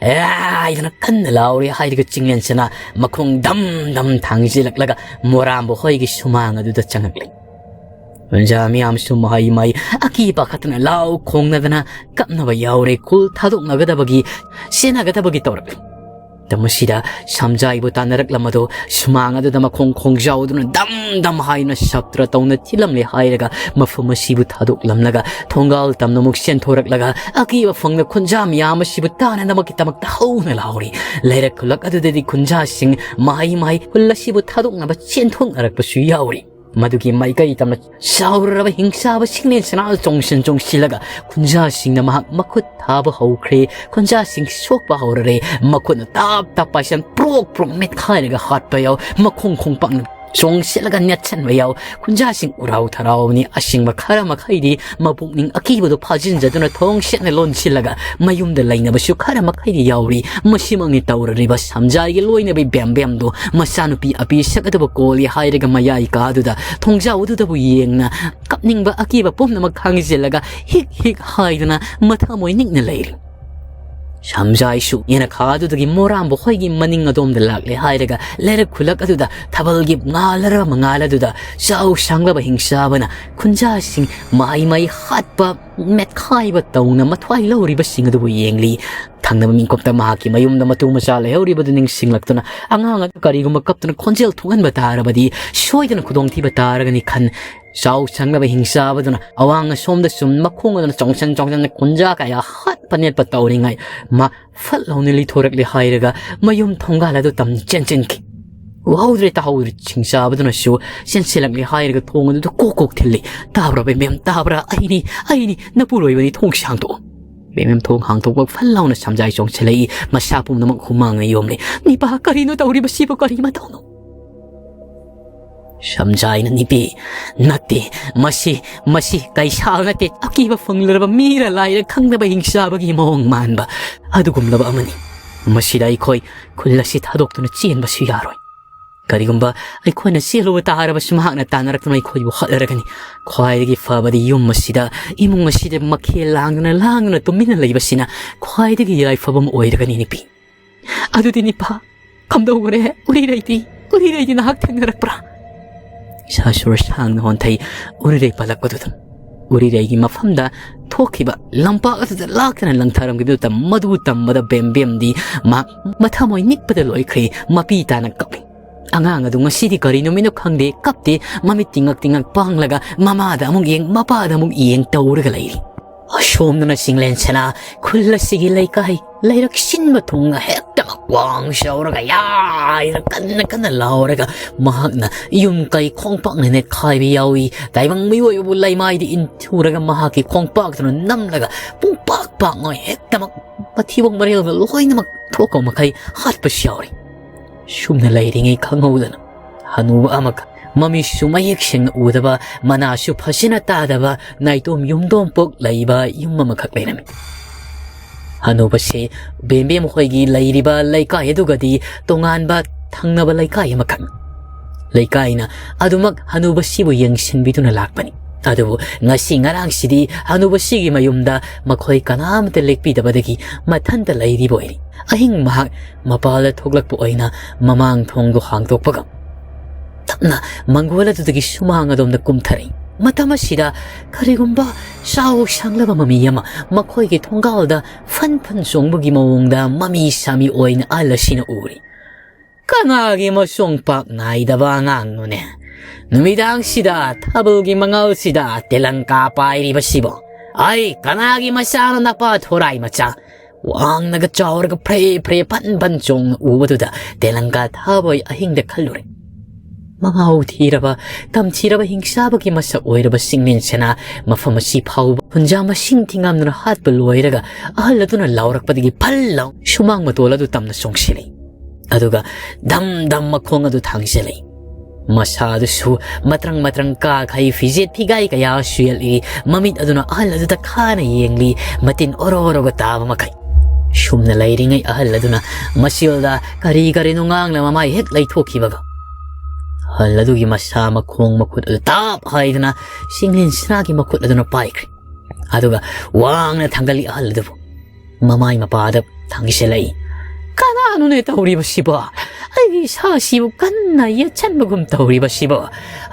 ꯑꯦ" ꯍꯥꯏꯗꯅ ꯀꯟꯅ ꯂꯥꯎꯔꯦ ꯍꯥꯏꯔꯒ ꯆꯤꯡꯂꯦꯟꯁꯤꯅ ꯃꯈꯣꯡ ꯙꯝ ꯙꯝ ꯊꯥꯡꯖꯤꯜꯂꯛꯂꯒ ꯃꯣꯔꯥꯝꯕ ꯍꯣꯏꯒꯤ ꯁꯨꯃꯥꯡ ꯑꯗꯨꯗ ꯆꯪꯉꯛꯂꯦ꯫ ꯄ꯭ꯔꯖꯥ ꯃꯤꯌꯥꯝꯁꯨ ꯃꯍꯩ ꯃꯍꯩ ꯑꯀꯤ ꯄꯥꯈꯠꯇꯅ ꯂꯥꯎ ꯈꯣꯡꯅꯗꯅ ꯀꯞꯅꯕ ꯌꯥꯎꯔꯦ꯫ ꯈꯨꯜ ꯊꯥꯗꯣꯛꯅꯒꯗꯕꯒꯤ, ꯆꯦꯟꯅꯒꯗꯕꯒꯤ ꯇꯧꯔꯛꯂꯦ꯫ ꯃꯇꯝ ꯑꯁꯤꯗ ꯁꯝꯖꯥꯏꯕꯨ ꯇꯥꯟꯅꯔꯛꯂꯝꯕꯗꯨ ꯁꯨꯃꯥꯡ ꯑꯗꯨꯗ ꯃꯈꯣꯡ ꯈꯣꯡꯖꯥꯎꯗꯨꯅ ꯗꯝ ꯗꯝ ꯍꯥꯏꯅ ꯁꯞꯇ꯭ꯔ ꯇꯧꯅ ꯊꯤꯜꯂꯝꯂꯦ ꯍꯥꯏꯔꯒ ꯃꯐꯝ ꯑꯁꯤꯕꯨ ꯊꯥꯗꯣꯛꯂꯝꯂꯒ ꯊꯣꯡꯒꯥꯜ ꯇꯝꯅ ꯑꯃꯨꯛ ꯆꯦꯟꯊꯣꯔꯛꯂꯒ ꯑꯀꯤꯕ ꯐꯪꯅ ꯈꯨꯟꯖꯥ ꯃꯤꯌꯥꯝ ꯑꯁꯤꯕꯨ ꯇꯥꯅꯅꯕꯒꯤꯗꯃꯛꯇ ꯍꯧꯅ ꯂꯥꯎꯔꯤ꯫ ꯂꯩꯔꯛ ꯈꯨꯜꯂꯛ ꯑꯗꯨꯗꯗꯤ ꯈꯨꯟꯖꯥꯁꯤꯡ ꯃꯍꯩ ꯃꯍꯩ ꯈꯨꯜ ꯑꯁꯤꯕꯨ ꯊꯥꯗꯣꯛꯅꯕ ꯆꯦꯟꯊꯣꯛꯅꯔꯛꯄꯁꯨ ꯌꯥꯎꯔꯤ꯫ ꯃꯗꯨꯒꯤ ꯃꯥꯏꯀꯩ ꯇꯝꯅ ꯆꯥꯎꯔꯔꯕ ꯍꯤꯡꯆꯥꯕ ꯁꯤꯡꯂꯦꯟ ꯁꯅꯥ ꯆꯣꯡꯁꯤꯟ ꯆꯣꯡꯁꯤꯜꯂꯒ ꯈꯨꯟꯖꯥꯁꯤꯡꯅ ꯃꯍꯥꯛ ꯃꯈꯨꯠ ꯊꯥꯕ ꯍꯧꯈ꯭ꯔꯦ꯫ ꯈꯨꯟꯖꯥꯁꯤꯡ ꯁꯣꯛꯄ ꯍꯧꯔꯔꯦ꯫ ꯃꯈꯨꯠꯅ ꯇꯥꯞ ꯇꯥꯞ ꯄꯥꯏꯁꯟ ꯄ꯭ꯔꯣꯛ ꯄ꯭ꯔꯣꯛ ꯃꯦꯠꯈꯥꯏꯔꯒ ꯍꯥꯠꯄ ꯌꯥꯎ꯫ ꯃꯈꯣꯡ ꯈꯣꯡꯄꯥꯛꯅ ꯆꯣꯡꯁꯤꯜꯂꯒ ꯅꯦꯠꯁꯟꯕ ꯌꯥꯎ꯫ ꯈꯨꯟꯖꯥꯁꯤꯡ ꯎꯔꯥꯎ ꯊꯔꯥꯎꯕꯅꯤ꯫ ꯑꯁꯤꯡꯕ ꯈꯔ ꯃꯈꯩꯗꯤ ꯃꯄꯨꯛꯅꯤꯡ ꯑꯀꯤꯕꯗꯨ ꯐꯥꯖꯤꯟꯖꯗꯨꯅ ꯊꯣꯡ ꯁꯦꯠꯅ ꯂꯣꯟꯁꯤꯜꯂꯒ ꯃꯌꯨꯝꯗ ꯂꯩꯅꯕꯁꯨ ꯈꯔ ꯃꯈꯩꯗꯤ ꯌꯥꯎꯔꯤ꯫ ꯃꯁꯤꯃꯛꯅꯤ ꯇꯧꯔꯔꯤꯕ ꯁꯝꯖꯥꯏꯒꯤ ꯂꯣꯏꯅꯕꯤ ꯕꯦꯝꯕꯦꯝꯗꯣ꯫ ꯃꯆꯥꯅꯨꯄꯤ ꯑꯄꯤ ꯁꯛ ꯑꯗꯨꯕꯨ ꯀꯣꯜꯂꯤ ꯍꯥꯏꯔꯒ ꯃꯌꯥꯏ ꯀꯥꯗꯨꯗ ꯊꯣꯡꯖꯥꯎ ꯑꯗꯨꯗꯕꯨ ꯌꯦꯡꯅ ꯀꯞꯅꯤꯡꯕ ꯑꯀꯤꯕ ꯄꯨꯝꯅꯃꯛ ꯈꯥꯡꯖꯤꯜꯂꯒ ꯍꯤꯛ ꯍꯤꯛ ꯍꯥꯏꯗꯨꯅ ꯃꯊꯃꯣꯏ ꯅꯤꯛꯅ ꯂꯩꯔꯤ꯫ ꯁꯝꯖꯥꯏꯁꯨ ꯌꯦꯅꯈꯥꯗꯨꯗꯒꯤ ꯃꯣꯔꯥꯝꯕ ꯍꯣꯏꯒꯤ ꯃꯅꯤꯡ ꯑꯗꯣꯝꯗ ꯂꯥꯛꯂꯦ ꯍꯥꯏꯔꯒ ꯂꯩꯔꯛ ꯈꯨꯜꯂꯛ ꯑꯗꯨꯗ ꯊꯥꯕꯜꯒꯤ ꯉꯥꯜꯂꯔꯕ ꯃꯉꯥꯜ ꯑꯗꯨꯗ ꯆꯥꯎ ꯁꯥꯡꯂꯕ ꯍꯤꯡꯆꯥꯕꯅ ꯈꯨꯟꯖꯥꯁꯤꯡ ꯃꯍꯩ ꯃꯩ ꯍꯥꯠꯄ ꯃꯦꯠꯈꯥꯏꯕ ꯇꯧꯅ ꯃꯊ꯭ꯋꯥꯏ ꯂꯧꯔꯤꯕꯁꯤꯡ ꯑꯗꯨꯕꯨ ꯌꯦꯡꯂꯤ꯫ ꯊꯪꯅꯕ ꯃꯤꯀꯨꯞꯇ ꯃꯍꯥꯛꯀꯤ ꯃꯌꯨꯝꯗ ꯃꯇꯨ ꯃꯆꯥ ꯂꯩꯍꯧꯔꯤꯕꯗꯨ ꯅꯤꯡꯁꯤꯡꯂꯛꯇꯨꯅ ꯑꯉꯥꯡ ꯑꯗꯨ ꯀꯔꯤꯒꯨꯝꯕ ꯀꯞꯇꯨꯅ ꯈꯣꯟꯖꯦꯜ ꯊꯣꯛꯍꯟꯕ ꯇꯥꯔꯕꯗꯤ ꯁꯣꯏꯗꯅ ꯈꯨꯗꯣꯡꯊꯤꯕ ꯇꯥꯔꯒꯅꯤ ꯈꯟ ꯆꯥꯎ ꯁꯪꯂꯕ ꯍꯤꯡꯆꯥꯕꯗꯨꯅ ꯑꯋꯥꯡ ꯑꯁꯣꯝꯗ ꯁꯨꯝ ꯃꯈꯣꯡ ꯑꯗꯨꯅ ꯆꯣꯡꯁꯟ ꯆꯣꯡꯁꯟ ꯈꯨꯟꯖꯥ ꯀꯌꯥ ꯍꯥꯠꯄ ꯅꯦꯠꯄ ꯇꯧꯔꯤꯉꯩ ꯃꯥ ꯐꯠ ꯂꯥꯎꯅ ꯂꯤꯊꯣꯔꯛꯂꯦ ꯍꯥꯏꯔꯒ ꯃꯌꯨꯝ ꯊꯣꯡꯒꯥꯜ ꯑꯗꯨ ꯇꯝꯅ ꯆꯦꯟꯁꯤꯟꯈꯤ꯫ ꯎꯍꯧꯗ꯭ꯔꯦ ꯇꯥꯍꯧꯗ꯭ꯔꯦ ꯍꯤꯡꯆꯥꯕꯗꯨꯅꯁꯨ ꯆꯦꯟꯁꯤꯜꯂꯛꯂꯦ ꯍꯥꯏꯔꯒ ꯊꯣꯡ ꯑꯗꯨꯗ ꯀꯣꯛ ꯀꯣꯛ ꯊꯤꯜꯂꯤ꯫ "ꯇꯥꯕ꯭ꯔꯥ ꯕꯦꯝꯕꯦꯝ, ꯇꯥꯕ꯭ꯔꯥ? ꯑꯩꯅꯤ, ꯑꯩꯅꯤ, ꯅꯄꯨꯔꯣꯏꯕꯅꯤ, ꯊꯣꯡꯁꯤ ꯍꯥꯡꯗꯣꯛꯑꯣ!" ꯕꯦꯝꯕꯦꯝ ꯊꯣꯡ ꯍꯥꯡꯗꯣꯛꯄ ꯐꯠ ꯂꯥꯎꯅ ꯁꯝꯖꯥꯏ ꯆꯣꯡꯁꯤꯜꯂꯛꯏ꯫ ꯃꯁꯥ ꯄꯨꯝꯅꯃꯛ ꯍꯨꯃꯥꯡꯅ ꯌꯣꯝꯂꯤ꯫ "ꯅꯤꯄꯥ, ꯀꯔꯤꯅꯣ ꯇꯧꯔꯤꯕꯁꯤꯕꯨ? ꯀꯔꯤ ꯃꯇꯧꯅꯣ?" ꯁꯝꯖꯥꯏꯅ ꯅꯤꯄꯤ, "ꯅꯠꯇꯦ, ꯃꯁꯤ, ꯃꯁꯤ ꯀꯩꯁꯥꯜ ꯅꯠꯇꯦ, ꯑꯀꯤꯕ ꯐꯪꯂꯔꯕ ꯃꯤꯔ ꯂꯥꯏꯔ ꯈꯪꯗꯕ ꯍꯤꯡꯆꯥꯕꯒꯤ ꯃꯑꯣꯡ ꯃꯥꯟꯕ ꯑꯗꯨꯒꯨꯝꯂꯕ ꯑꯃꯅꯤ꯫ ꯃꯁꯤꯗ ꯑꯩꯈꯣꯏ ꯈꯨꯜ ꯑꯁꯤ ꯊꯥꯗꯣꯛꯇꯨꯅ ꯆꯦꯟꯕꯁꯨ ꯌꯥꯔꯣꯏ꯫ ꯀꯔꯤꯒꯨꯝꯕ ꯑꯩꯈꯣꯏꯅ ꯆꯦꯜꯂꯨꯕ ꯇꯥꯔꯕꯁꯨ ꯃꯍꯥꯛꯅ ꯇꯥꯟꯅꯔꯛꯇꯨꯅ ꯑꯩꯈꯣꯏꯕꯨ ꯍꯥꯠꯂꯔꯒꯅꯤ꯫ ꯈ꯭ꯋꯥꯏꯗꯒꯤ ꯐꯕꯗꯤ ꯌꯨꯝ ꯑꯁꯤꯗ, ꯏꯃꯨꯡ ꯑꯁꯤꯗ ꯃꯈꯦꯜ ꯂꯥꯡꯗꯨꯅ ꯂꯥꯡꯗꯨꯅ ꯇꯨꯃꯤꯟꯅ ꯂꯩꯕꯁꯤꯅ ꯈ꯭ꯋꯥꯏꯗꯒꯤ ꯌꯥꯏꯐꯕ ꯑꯃ ꯑꯣꯏꯔꯒꯅꯤ ꯅꯤꯄꯤ꯫" "ꯑꯗꯨꯗꯤ ꯅꯤꯄꯥ, ꯀꯝꯗꯧꯈ꯭ꯔꯦ? ꯎꯔꯤꯔꯩꯗꯤ, ꯎꯔꯤꯔꯩꯗꯤ ꯅꯍꯥꯛ ꯊꯦꯡꯅꯔꯛꯄ꯭ꯔꯥ?" ꯏꯁꯥ ꯁꯨꯔ ꯁꯥꯡꯅ ꯍꯣꯟꯊꯩ꯫ ꯎꯔꯤꯔꯩ ꯄꯜꯂꯛꯄꯗꯨꯗ ꯎꯔꯤꯔꯩꯒꯤ ꯃꯐꯝꯗ ꯊꯣꯛꯈꯤꯕ ꯂꯝꯄꯥꯛ ꯑꯗꯨꯗ ꯂꯥꯛꯇꯅ ꯂꯪꯊꯔꯝꯈꯤꯕꯗꯨꯗ ꯃꯗꯨ ꯇꯝꯕꯗ ꯕꯦꯝ ꯕꯦꯝꯗꯤ ꯃꯍꯥꯛ ꯃꯊꯃꯣꯏ ꯅꯤꯛꯄꯗ ꯂꯣꯏꯈ꯭ꯔꯦ꯫ ꯃꯄꯤ ꯇꯥꯅ ꯀꯞꯂꯤ꯫ ꯑꯉꯥꯡ ꯑꯗꯨ ꯉꯁꯤꯗꯤ ꯀꯔꯤ ꯅꯨꯃꯤꯠꯅꯣ ꯈꯪꯗꯦ, ꯀꯞꯇꯦ, ꯃꯃꯤꯠ ꯇꯤꯡꯉꯛ ꯇꯤꯡꯉꯛ ꯄꯥꯡꯂꯒ ꯃꯃꯥꯗ ꯑꯃꯨꯛ ꯌꯦꯡ, ꯃꯄꯥꯗ ꯑꯃꯨꯛ ꯌꯦꯡ ꯇꯧꯔꯒ ꯂꯩꯔꯤ꯫ ꯑꯁꯣꯝꯗꯅ ꯆꯤꯡꯂꯦꯟ ꯁꯅꯥ ꯈꯨꯜ ꯑꯁꯤꯒꯤ ꯂꯩꯀꯥꯏ ꯂꯩꯔꯛ ꯁꯤꯟꯕ ꯊꯨꯡꯅ ꯍꯦꯛꯇꯃꯛ ꯋꯥꯡ ꯁꯧꯔꯒ ꯌꯥꯏꯅ ꯀꯟꯅ ꯀꯟꯅ ꯂꯥꯎꯔꯒ ꯃꯍꯥꯛꯅ ꯌꯨꯝ ꯀꯩ ꯈꯣꯡꯄꯥꯛꯅ ꯅꯦꯠꯈꯥꯏꯕ ꯌꯥꯎꯏ꯫ ꯇꯥꯏꯕꯪ ꯃꯤꯑꯣꯏꯕꯕꯨ ꯂꯩꯃꯥꯏꯗ ꯏꯟꯊꯨꯔꯒ ꯃꯍꯥꯛꯀꯤ ꯈꯣꯡꯄꯥꯛꯇꯨꯅ ꯅꯝꯂꯒ ꯄꯨꯡꯄꯥꯛ ꯄꯥꯛꯉꯣꯏ ꯍꯦꯛꯇꯃꯛ ꯃꯊꯤꯕꯣꯡ ꯃꯔꯦꯜꯒ ꯂꯣꯏꯅꯃꯛ ꯊꯣꯛꯄ ꯃꯈꯩ ꯍꯥꯠꯄꯁꯨ ꯌꯥꯎꯔꯤ꯫ ꯁꯨꯝꯅ ꯂꯩꯔꯤꯉꯩ ꯈꯪꯍꯧꯗꯅ ꯍꯅꯨꯕ ꯑꯃꯈꯛ, ꯃꯃꯤꯠꯁꯨ ꯃꯌꯦꯛ ꯁꯦꯡꯅ ꯎꯗꯕ, ꯃꯅꯥꯁꯨ ꯐꯖꯅ ꯇꯥꯗꯕ, ꯅꯥꯏꯇꯣꯝ ꯌꯨꯝꯗꯣꯝꯄꯣꯛ ꯂꯩꯕ ꯌꯨꯝ ꯑꯃꯈꯛ ꯂꯩꯔꯝꯃꯤ꯫ ꯍꯅꯨꯕꯁꯤ ꯕꯦꯝꯕꯦꯝ ꯍꯣꯏꯒꯤ ꯂꯩꯔꯤꯕ ꯂꯩꯀꯥꯏ ꯑꯗꯨꯒꯗꯤ ꯇꯣꯉꯥꯟꯕ ꯊꯪꯅꯕ ꯂꯩꯀꯥꯏ ꯑꯃꯈꯛꯅꯤ꯫ ꯂꯩꯀꯥꯏꯅ ꯑꯗꯨꯃꯛ ꯍꯅꯨꯕꯁꯤꯕꯨ ꯌꯦꯡꯁꯤꯟꯕꯤꯗꯨꯅ ꯂꯥꯛꯄꯅꯤ꯫ ꯑꯗꯨꯕꯨ ꯉꯁꯤ ꯉꯔꯥꯡꯁꯤꯗꯤ ꯍꯅꯨꯕꯁꯤꯒꯤ ꯃꯌꯨꯝꯗ ꯃꯈꯣꯏ ꯀꯅꯥꯝꯇ ꯂꯦꯛꯄꯤꯗꯕꯗꯒꯤ ꯃꯊꯟꯇ ꯂꯩꯔꯤꯕ ꯑꯣꯏꯔꯤ꯫ ꯑꯍꯤꯡ ꯃꯍꯥꯛ ꯃꯄꯥꯜꯗ ꯊꯣꯛꯂꯛꯄ ꯑꯣꯏꯅ ꯃꯃꯥꯡ ꯊꯣꯡꯗꯨ ꯍꯥꯡꯗꯣꯛꯄꯒ ꯇꯞꯅ ꯃꯪꯒꯣꯜ ꯑꯗꯨꯗꯒꯤ ꯁꯨꯃꯥꯡ ꯑꯗꯣꯝꯗ ꯀꯨꯝꯊꯔꯛꯏ꯫ ꯃꯇꯝ ꯑꯁꯤꯗ ꯀꯔꯤꯒꯨꯝꯕ ꯆꯥꯎ ꯁꯥꯡꯂꯕ ꯃꯃꯤ ꯑꯃ ꯃꯈꯣꯏꯒꯤ ꯊꯣꯡꯒꯥꯜꯗ ꯐꯟ ꯐꯟ ꯆꯣꯡꯕꯒꯤ ꯃꯑꯣꯡꯗ ꯃꯃꯤ ꯁꯥꯃꯤ ꯑꯣꯏꯅ ꯑꯍꯜ ꯑꯁꯤꯅ ꯎꯔꯤ꯫ "ꯀꯅꯥꯒꯤ ꯃꯆꯣꯡ ꯄꯥꯛ ꯅꯥꯏꯗꯕ ꯑꯉꯥꯡꯅꯣꯅꯦ? ꯅꯨꯃꯤꯗꯥꯡꯁꯤꯗ ꯊꯥꯕꯜꯒꯤ ꯃꯉꯥꯜꯁꯤꯗ ꯇꯦꯂꯪꯀꯥ ꯄꯥꯏꯔꯤꯕꯁꯤꯕꯣ? ꯑꯩ ꯀꯅꯥꯒꯤ ꯃꯆꯥꯅꯣ ꯅꯄꯥ ꯊꯣꯔꯥꯏ ꯃꯆꯥ?" ꯋꯥꯡꯅꯒ ꯆꯥꯎꯔꯒ ꯐ꯭ꯔꯦ ꯐ꯭ꯔꯦ ꯐꯟ ꯐꯟ ꯆꯣꯡꯅ ꯎꯕꯗꯨꯗ ꯇꯦꯂꯪꯀꯥ ꯊꯥꯕꯣꯏ ꯑꯍꯤꯡꯗ ꯈꯜꯂꯨꯔꯦ꯫ ꯃꯉꯥꯎ ꯊꯤꯔꯕ, ꯇꯝꯊꯤꯔꯕ ꯍꯤꯡꯆꯥꯕꯒꯤ ꯃꯁꯛ ꯑꯣꯏꯔꯕ ꯆꯤꯡꯂꯦꯟ ꯁꯅꯥ ꯃꯐꯝ ꯑꯁꯤ ꯐꯥꯎꯕ ꯍꯨꯟꯖꯥ ꯃꯁꯤꯡ ꯊꯤꯉꯝꯗꯨꯅ ꯍꯥꯠꯄ ꯂꯣꯏꯔꯒ ꯑꯍꯜ ꯑꯗꯨꯅ ꯂꯥꯎꯔꯛꯄꯗꯒꯤ ꯐꯜ ꯂꯥꯎ ꯁꯨꯃꯥꯡ ꯃꯇꯣꯜ ꯑꯗꯨ ꯇꯝꯅ ꯆꯣꯡꯁꯤꯜꯂꯤ꯫ ꯑꯗꯨꯒ ꯙꯝ ꯙꯝ ꯃꯈꯣꯡ ꯑꯗꯨ ꯊꯥꯡꯖꯤꯜꯂꯤ꯫ ꯃꯁꯥ ꯑꯗꯨꯁꯨ ꯃꯇ꯭ꯔꯪ ꯃꯇ꯭ꯔꯪ ꯀꯥꯈꯩ ꯐꯤꯖꯦꯠ ꯐꯤꯒꯥꯏ ꯀꯌꯥꯁꯨ ꯌꯦꯠꯂꯤ꯫ ꯃꯃꯤꯠ ꯑꯗꯨꯅ ꯑꯍꯜ ꯑꯗꯨꯗ ꯈꯥꯅ ꯌꯦꯡꯂꯤ, ꯃꯇꯤꯟ ꯑꯣꯔꯣ ꯑꯣꯔꯣꯒ ꯇꯥꯕ ꯃꯈꯩ꯫ ꯁꯨꯝꯅ ꯂꯩꯔꯤꯉꯩ ꯑꯍꯜ ꯑꯗꯨꯅ ꯃꯆꯤꯜꯗ ꯀꯔꯤ ꯀꯔꯤꯅꯣ ꯉꯥꯡꯂ ꯃꯃꯥꯏ ꯍꯦꯛ ꯂꯩꯊꯣꯛꯈꯤꯕꯒ ꯑꯍꯜ ꯑꯗꯨꯒꯤ ꯃꯁꯥ ꯃꯈꯣꯡ ꯃꯈꯨꯠ ꯑꯗꯨ ꯇꯥꯞ ꯍꯥꯏꯗꯨꯅ ꯆꯤꯡꯂꯦꯟ ꯁꯅꯥꯒꯤ ꯃꯈꯨꯠ ꯑꯗꯨꯅ ꯄꯥꯏꯈ꯭ꯔꯦ꯫ ꯑꯗꯨꯒ ꯋꯥꯡꯅ ꯊꯥꯡꯒꯠꯂꯤ ꯑꯍꯜ ꯑꯗꯨꯕꯨ꯫ ꯃꯃꯥꯏ ꯃꯄꯥꯗ ꯊꯥꯡꯒꯠꯁꯤꯜꯂꯛꯏ꯫ "ꯀꯅꯥꯅꯣꯅꯦ ꯇꯧꯔꯤꯕꯁꯤꯕꯣ? ꯑꯩꯒꯤ ꯏꯁꯥꯁꯤꯕꯨ ꯀꯟꯅ ꯌꯦꯠꯁꯟꯕꯒꯨꯝ ꯇꯧꯔꯤꯕꯁꯤꯕꯣ?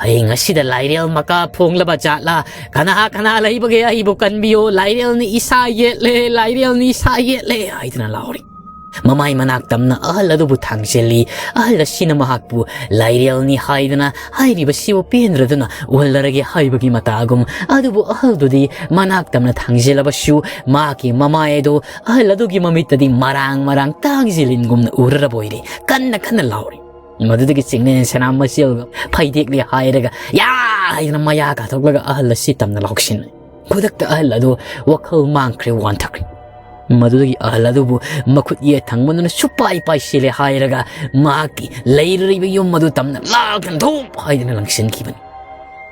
ꯑꯩ ꯉꯁꯤꯗ ꯂꯥꯏꯔꯦꯜ ꯃꯀꯥ ꯐꯣꯡꯂꯕ ꯖꯥꯠꯂꯥ? ꯀꯅꯥ ꯀꯅꯥ ꯂꯩꯕꯒꯦ? ꯑꯩꯕꯨ ꯀꯟꯕꯤꯌꯣ꯫ ꯂꯥꯏꯔꯦꯜꯅ ꯏꯁꯥ ꯌꯦꯠꯂꯦ, ꯂꯥꯏꯔꯦꯜꯅ ꯏꯁꯥ ꯌꯦꯠꯂꯦ" ꯍꯥꯏꯗꯨꯅ ꯂꯥꯎꯔꯤ꯫ ꯃꯃꯥꯏ ꯃꯅꯥꯛ ꯇꯝꯅ ꯑꯍꯜ ꯑꯗꯨꯕꯨ ꯊꯥꯡꯖꯤꯜꯂꯤ꯫ ꯑꯍꯜ ꯑꯁꯤꯅ ꯃꯍꯥꯛꯄꯨ ꯂꯥꯏꯔꯦꯜꯅꯤ ꯍꯥꯏꯗꯨꯅ ꯍꯥꯏꯔꯤꯕꯁꯤꯕꯨ ꯄꯦꯟꯗ꯭ꯔꯗꯨꯅ ꯎꯍꯜꯂꯔꯒꯦ ꯍꯥꯏꯕꯒꯤ ꯃꯇꯥꯒꯨꯝ꯫ ꯑꯗꯨꯕꯨ ꯑꯍꯜꯗꯨꯗꯤ ꯃꯅꯥꯛ ꯇꯝꯅ ꯊꯥꯡꯖꯤꯜꯂꯕꯁꯨ ꯃꯍꯥꯛꯀꯤ ꯃꯃꯥꯏ ꯑꯗꯨ ꯑꯍꯜ ꯑꯗꯨꯒꯤ ꯃꯃꯤꯠꯇꯗꯤ ꯃꯔꯥꯡ ꯃꯔꯥꯡ ꯇꯥꯡꯖꯤꯜꯂꯤꯟꯒꯨꯝꯅ ꯎꯔꯔꯕ ꯑꯣꯏꯔꯦ꯫ ꯀꯟꯅ ꯀꯟꯅ ꯂꯥꯎꯔꯤ꯫ ꯃꯗꯨꯗꯒꯤ ꯆꯤꯡꯂꯦꯟ ꯁꯅꯥ ꯃꯆꯦꯜꯒ ꯐꯩꯗꯦꯛꯂꯤ ꯍꯥꯏꯔꯒ "ꯌꯥ!" ꯍꯥꯏꯗꯨꯅ ꯃꯌꯥ ꯀꯥꯊꯣꯛꯂꯒ ꯑꯍꯜ ꯑꯁꯤ ꯇꯝꯅ ꯂꯥꯎꯁꯤꯟꯅꯩ꯫ ꯈꯨꯗꯛꯇ ꯑꯍꯜ ꯑꯗꯨ ꯋꯥꯈꯜ ꯃꯥꯡꯈ꯭ꯔꯦ, ꯋꯥꯟꯊꯈ꯭ꯔꯦ꯫ ꯃꯗꯨꯗꯒꯤ ꯑꯍꯜ ꯑꯗꯨꯕꯨ ꯃꯈꯨꯠ ꯌꯦꯠ ꯊꯪꯕꯗꯨꯅ ꯁꯨꯄꯥꯏ ꯄꯥꯏꯁꯤꯜꯂꯦ ꯍꯥꯏꯔꯒ ꯃꯍꯥꯛꯀꯤ ꯂꯩꯔꯤꯕ ꯌꯨꯝ ꯑꯗꯨ ꯇꯝꯅ ꯂꯥꯛꯇꯅ ꯙꯨꯞ ꯍꯥꯏꯗꯨꯅ ꯂꯪꯁꯤꯟꯈꯤꯕꯅꯤ꯫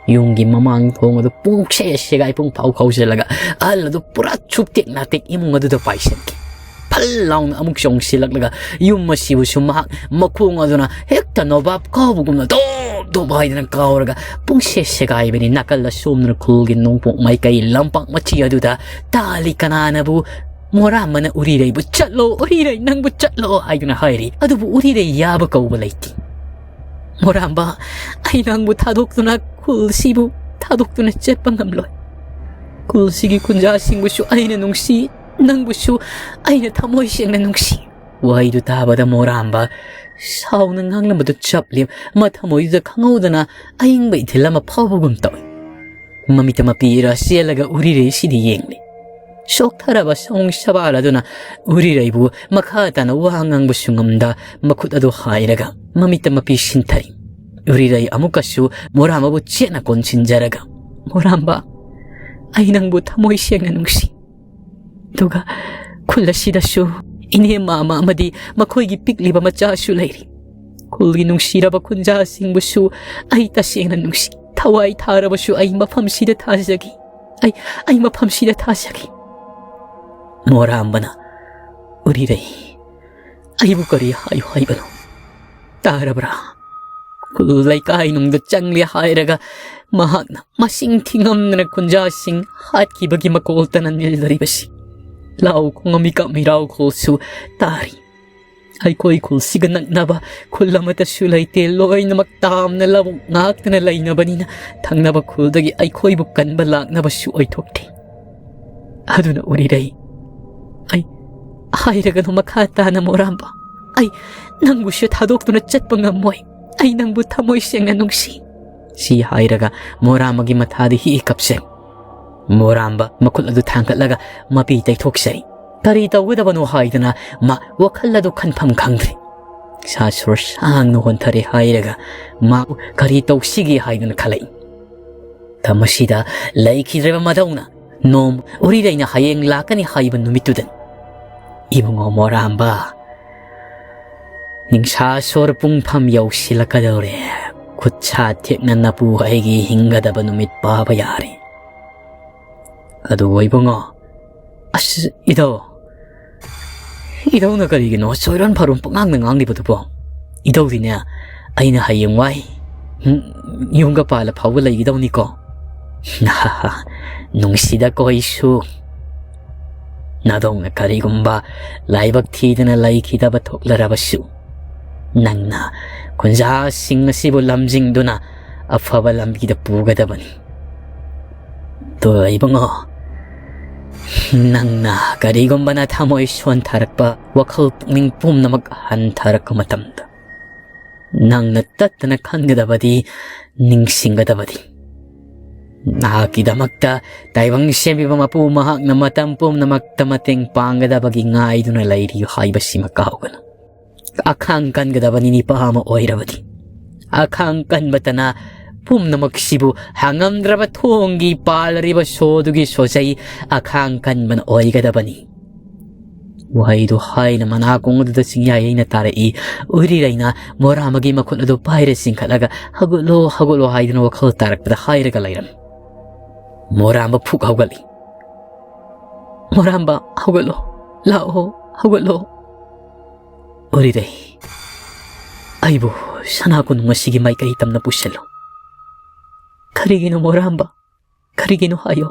ꯌꯨꯝꯒꯤ ꯃꯃꯥꯡ ꯊꯣꯡ ꯑꯗꯨ ꯄꯨꯡꯁꯦ ꯁꯦꯒꯥꯏ ꯄꯨꯡ ꯐꯥꯎ ꯈꯥꯎꯖꯤꯜꯂꯒ ꯑꯍꯜ ꯑꯗꯨ ꯄꯨꯔꯥ ꯆꯨꯞꯇꯦꯛ ꯅꯥꯇꯦꯛ ꯏꯃꯨꯡ ꯑꯗꯨꯗ ꯄꯥꯏꯁꯤꯟꯈꯤ꯫ ꯐꯜ ꯂꯥꯎꯅ ꯑꯃꯨꯛ ꯆꯣꯡꯁꯤꯜꯂꯛꯂꯒ ꯌꯨꯝ ꯑꯁꯤꯕꯨꯁꯨ ꯃꯍꯥꯛ ꯃꯈꯣꯡ ꯑꯗꯨꯅ ꯍꯦꯛꯇ ꯅꯣꯕꯥꯞ ꯀꯥꯎꯕꯒꯨꯝꯅ ꯗꯣꯞ ꯗꯣꯞ ꯍꯥꯏꯗꯅ ꯀꯥꯎꯔꯒ ꯄꯨꯡꯁꯦ ꯁꯦꯒꯥꯏꯕꯅꯤ꯫ ꯅꯥꯀꯜꯗ ꯁꯣꯝꯗꯅ ꯈꯨꯜꯒꯤ ꯅꯣꯡꯄꯣꯛ ꯃꯥꯏꯀꯩ ꯂꯝꯄꯥꯛ ꯃꯆꯤ ꯑꯗꯨꯗ ꯇꯥꯂꯤ ꯀꯅꯥꯅꯕꯨ ꯃꯣꯔꯥꯝꯕꯅ ꯎꯔꯤꯔꯩꯕꯨ "ꯆꯠꯂꯣ, ꯎꯔꯤꯔꯩ, ꯅꯪꯕꯨ ꯆꯠꯂꯣ" ꯍꯥꯏꯗꯨꯅ ꯍꯥꯏꯔꯤ꯫ ꯑꯗꯨꯕꯨ ꯎꯔꯤꯔꯩ ꯌꯥꯕ ꯀꯧꯕ ꯂꯩꯇꯦ꯫ "ꯃꯣꯔꯥꯝꯕ, ꯑꯩ ꯅꯪꯕꯨ ꯊꯥꯗꯣꯛꯇꯨꯅ ꯈꯨꯜꯁꯤꯕꯨ ꯊꯥꯗꯣꯛꯇꯨꯅ ꯆꯠꯄ ꯉꯝꯂꯣꯏ꯫ ꯈꯨꯜꯁꯤꯒꯤ ꯈꯨꯟꯖꯥꯁꯤꯡꯕꯨꯁꯨ ꯑꯩꯅ ꯅꯨꯡꯁꯤ, ꯅꯪꯕꯨꯁꯨ ꯑꯩꯅ ꯊꯃꯣꯏ ꯁꯦꯡꯅ ꯅꯨꯡꯁꯤ"꯫ ꯋꯥꯍꯩꯗꯨ ꯇꯥꯕꯗ ꯃꯣꯔꯥꯝꯕ ꯁꯥꯎꯅ ꯉꯥꯡꯂꯝꯕꯗꯨ ꯆꯞꯂꯤ꯫ ꯃꯊꯃꯣꯏꯗꯨꯗ ꯈꯪꯍꯧꯗꯅ ꯑꯏꯪꯕ ꯏꯊꯤꯜ ꯑꯃ ꯐꯥꯎꯕꯒꯨꯝ ꯇꯧꯏ꯫ ꯃꯃꯤꯠꯇ ꯃꯄꯤ ꯏꯔꯥ ꯆꯦꯜꯂꯒ ꯎꯔꯤꯔꯩꯁꯤꯗ ꯌꯦꯡꯂꯤ꯫ ꯁꯣꯛꯊꯔꯕ ꯁꯑꯣꯡ ꯁꯕꯥꯜ ꯑꯗꯨꯅ ꯎꯔꯤꯔꯩꯕꯨ ꯃꯈꯥ ꯇꯥꯅ ꯋꯥ ꯉꯥꯡꯕꯁꯨ ꯉꯝꯗ ꯃꯈꯨꯠ ꯑꯗꯨ ꯍꯥꯏꯔꯒ ꯃꯃꯤꯠꯇ ꯃꯄꯤ ꯁꯤꯟꯊꯔꯤ꯫ ꯎꯔꯤꯔꯩ ꯑꯃꯨꯛꯀꯁꯨ ꯃꯣꯔꯥꯝꯕꯕꯨ ꯆꯦꯠꯅ ꯀꯣꯟꯁꯤꯟꯖꯔꯒ, "ꯃꯣꯔꯥꯝꯕ, ꯑꯩ ꯅꯪꯕꯨ ꯊꯃꯣꯏ ꯁꯦꯡꯅ ꯅꯨꯡꯁꯤ꯫ ꯑꯗꯨꯒ ꯈꯨꯜ ꯑꯁꯤꯗꯁꯨ ꯏꯅꯦ ꯃꯥꯃ ꯑꯃꯗꯤ ꯃꯈꯣꯏꯒꯤ ꯄꯤꯛꯂꯤꯕ ꯃꯆꯥꯁꯨ ꯂꯩꯔꯤ꯫ ꯈꯨꯜꯒꯤ ꯅꯨꯡꯁꯤꯔꯕ ꯈꯨꯟꯖꯥꯁꯤꯡꯕꯨꯁꯨ ꯑꯩ ꯇꯁꯦꯡꯅ ꯅꯨꯡꯁꯤ꯫ ꯊꯋꯥꯏ ꯊꯥꯔꯕꯁꯨ ꯑꯩ ꯃꯐꯝꯁꯤꯗ ꯊꯥꯖꯒꯦ꯫ ꯑꯩ, ꯑꯩ ꯃꯐꯝꯁꯤꯗ ꯊꯥꯖꯒꯦ"꯫ ꯃꯣꯔꯥꯝꯕꯅ, "ꯎꯔꯤꯔꯩ, ꯑꯩꯕꯨ ꯀꯔꯤ ꯍꯥꯏꯌꯨ ꯍꯥꯏꯕꯅꯣ? ꯇꯥꯔꯕ꯭ꯔꯥ? ꯈꯨꯜ ꯂꯩꯀꯥꯏ ꯅꯨꯡꯗ ꯆꯪꯂꯦ ꯍꯥꯏꯔꯒ ꯃꯍꯥꯛꯅ ꯃꯁꯤꯡ ꯊꯤꯉꯝꯗꯅ ꯈꯨꯟꯖꯥꯁꯤꯡ ꯍꯥꯠꯈꯤꯕꯒꯤ ꯃꯀꯣꯜꯇꯅ ꯅꯤꯜꯂꯔꯤꯕꯁꯤ꯫ ꯂꯥꯎ ꯈꯣꯡꯉꯝꯃꯤ ꯀꯥꯃꯩꯔꯥꯎ ꯈꯨꯜꯁꯨ ꯇꯥꯔꯤ꯫ ꯑꯩꯈꯣꯏ ꯈꯨꯜꯁꯤꯒ ꯅꯛꯅꯕ ꯈꯨꯜ ꯑꯃꯠꯇꯁꯨ ꯂꯩꯇꯦ꯫ ꯂꯣꯏꯅꯃꯛ ꯇꯥꯝꯅ ꯂꯧꯕꯨꯛ ꯉꯥꯛꯇꯅ ꯂꯩꯅꯕꯅꯤꯅ ꯊꯪꯅꯕ ꯈꯨꯜꯗꯒꯤ ꯑꯩꯈꯣꯏꯕꯨ ꯀꯟꯕ ꯂꯥꯛꯅꯕꯁꯨ ꯑꯣꯏꯊꯣꯛꯇꯦ꯫ ꯑꯗꯨꯅ ꯎꯔꯤꯔꯩ, ꯑꯩ ꯍꯥꯏꯔꯒꯅꯨ ꯃꯈꯥ ꯇꯥꯅ ꯃꯣꯔꯥꯝꯕ꯫ ꯑꯩ ꯅꯪꯕꯨꯁꯨ ꯊꯥꯗꯣꯛꯇꯨꯅ ꯆꯠꯄ ꯉꯝꯃꯣꯏ꯫ ꯑꯩ ꯅꯪꯕꯨ ꯊꯃꯣꯏ ꯁꯦꯡꯅ ꯅꯨꯡꯁꯤ"꯫ ꯁꯤ ꯍꯥꯏꯔꯒ ꯃꯣꯔꯥꯝꯕꯒꯤ ꯃꯊꯥꯗ ꯍꯤ ꯀꯞꯆꯩ꯫ ꯃꯣꯔꯥꯝꯕ ꯃꯈꯨꯠ ꯑꯗꯨ ꯊꯥꯡꯒꯠꯂꯒ ꯃꯄꯤ ꯇꯩꯊꯣꯛꯆꯩ꯫ ꯀꯔꯤ ꯇꯧꯒꯗꯕꯅꯣ ꯍꯥꯏꯗꯅ ꯃꯥ ꯋꯥꯈꯜ ꯑꯗꯨ ꯈꯟꯐꯝ ꯈꯪꯗ꯭ꯔꯦ꯫ ꯁꯥ ꯁꯣꯔ ꯁꯥꯡꯅ ꯍꯣꯟꯊꯔꯦ ꯍꯥꯏꯔꯒ ꯃꯥ ꯀꯔꯤ ꯇꯧꯁꯤꯒꯦ ꯍꯥꯏꯗꯅ ꯈꯜꯂꯛꯏ꯫ ꯃꯇꯝ ꯑꯁꯤꯗ ꯂꯩꯈꯤꯗ꯭ꯔꯕ ꯃꯗꯧꯅ ꯅꯣꯡ ꯎꯔꯤꯔꯩꯅ ꯍꯌꯦꯡ ꯂꯥꯛꯀꯅꯤ ꯍꯥꯏꯕ ꯅꯨꯃꯤꯠꯇꯨꯗ "ꯏꯕꯨꯡꯉꯣ ꯃꯣꯔꯥꯝꯕ, ꯅꯤꯡꯁꯥ ꯁꯣꯔ ꯄꯨꯡꯐꯝ ꯌꯧꯁꯤꯜꯂꯛꯀꯗꯧꯔꯦ꯫ ꯈꯨꯠ ꯁꯥ ꯊꯦꯛꯅ ꯅꯄꯨ ꯑꯩꯒꯤ ꯍꯤꯡꯒꯗꯕ ꯅꯨꯃꯤꯠ ꯄꯥꯕ ꯌꯥꯔꯦ꯫ ꯑꯗꯨ ꯏꯕꯨꯡꯉꯣ, ꯑꯁ, ꯏꯙꯧ, ꯏꯙꯧꯅ ꯀꯔꯤꯒꯤꯅꯣ ꯆꯣꯏꯔꯣꯟ ꯐꯥꯔꯣꯟ ꯄꯉꯥꯡꯗ ꯉꯥꯡꯂꯤꯕꯗꯨꯕꯣ? ꯏꯙꯧꯗꯤꯅꯦ, ꯑꯩꯅ ꯍꯌꯦꯡꯋꯥꯏ, ꯎꯝ, ꯌꯨꯝꯒ ꯄꯥꯜꯂ ꯐꯥꯎꯕ ꯂꯩꯒꯗꯧꯅꯤꯀꯣ?" "ꯅꯨꯡꯁꯤꯗꯀꯣ ꯑꯩꯁꯨ꯫ ꯅꯥꯗꯣꯡꯅ ꯀꯔꯤꯒꯨꯝꯕ ꯂꯥꯏꯕꯛ ꯊꯤꯗꯅ ꯂꯩꯈꯤꯗꯕ ꯊꯣꯛꯂꯔꯕꯁꯨ, ꯅꯪꯅ ꯈꯨꯟꯖꯥꯁꯤꯡ ꯑꯁꯤꯕꯨ ꯂꯝꯖꯤꯡꯗꯨꯅ ꯑꯐꯕ ꯂꯝꯕꯤꯗ ꯄꯨꯒꯗꯕꯅꯤ꯫ ꯑꯗꯣ ꯏꯕꯨꯡꯉꯣ, ꯅꯪꯅ ꯀꯔꯤꯒꯨꯝꯕ ꯅꯊꯃꯣꯏ ꯁꯣꯟꯊꯔꯛꯄ, ꯋꯥꯈꯜ ꯄꯨꯛꯅꯤꯡ ꯄꯨꯝꯅꯃꯛ ꯍꯟꯊꯔꯛꯄ ꯃꯇꯝꯗ, ꯅꯪꯅ ꯇꯠꯇꯅ ꯈꯟꯒꯗꯕꯗꯤ, ꯅꯤꯡꯁꯤꯡꯒꯗꯕꯗꯤ, ꯅꯍꯥꯛꯀꯤꯗꯃꯛꯇ ꯇꯥꯏꯕꯪ ꯁꯦꯝꯕꯤꯕ ꯃꯄꯨ ꯃꯍꯥꯛꯅ ꯃꯇꯝ ꯄꯨꯝꯅꯃꯛꯇ ꯃꯇꯦꯡ ꯄꯥꯡꯒꯗꯕꯒꯤ ꯉꯥꯏꯗꯨꯅ ꯂꯩꯔꯤ ꯍꯥꯏꯕꯁꯤꯃ ꯀꯥꯎꯒꯅꯨ꯫ ꯑꯈꯥꯡ ꯀꯟꯒꯗꯕꯅꯤ ꯅꯤꯄꯥ ꯑꯃ ꯑꯣꯏꯔꯕꯗꯤ꯫ ꯑꯈꯥꯡ ꯀꯟꯕꯇꯅ ꯄꯨꯝꯅꯃꯛꯁꯤꯕꯨ ꯍꯥꯡꯉꯝꯗ꯭ꯔꯕ ꯊꯣꯡꯒꯤ ꯄꯥꯜꯂꯔꯤꯕ ꯁꯣꯗꯨꯒꯤ ꯁꯣꯖꯩ ꯑꯈꯥꯡ ꯀꯟꯕꯅ ꯑꯣꯏꯒꯗꯕꯅꯤ"꯫ ꯋꯥꯍꯩꯗꯨ ꯍꯥꯏꯅ ꯃꯅꯥꯀꯣꯡ ꯑꯗꯨꯗ ꯆꯤꯡꯌꯥ ꯌꯩꯅ ꯇꯥꯔꯛꯏ꯫ ꯎꯔꯤꯔꯩꯅ ꯃꯣꯔꯥꯝꯕꯒꯤ ꯃꯈꯨꯠ ꯑꯗꯨ ꯄꯥꯏꯔ ꯆꯤꯡꯈꯠꯂꯒ, "ꯍꯧꯒꯠꯂꯣ, ꯍꯧꯒꯠꯂꯣ" ꯍꯥꯏꯗꯨꯅ ꯋꯥꯈꯜ ꯇꯥꯔꯛꯄꯗ ꯍꯥꯏꯔꯒ ꯂꯩꯔꯝꯃꯤ꯫ ꯃꯣꯔꯥꯝꯕ ꯐꯨꯛ ꯍꯧꯒꯠꯂꯤ꯫ "ꯃꯣꯔꯥꯝꯕ, ꯍꯧꯒꯠꯂꯣ, ꯂꯥꯛꯑꯣ, ꯍꯧꯒꯠꯂꯣ꯫ ꯎꯔꯤꯔꯩ, ꯑꯩꯕꯨ ꯁꯅꯥ ꯀꯣꯅꯨꯡ ꯑꯁꯤꯒꯤ ꯃꯥꯏꯀꯩ ꯇꯝꯅ ꯄꯨꯁꯤꯜꯂꯨ"꯫ "ꯀꯔꯤꯒꯤꯅꯣ ꯃꯣꯔꯥꯝꯕ? ꯀꯔꯤꯒꯤꯅꯣ ꯍꯥꯏꯌꯣ"꯫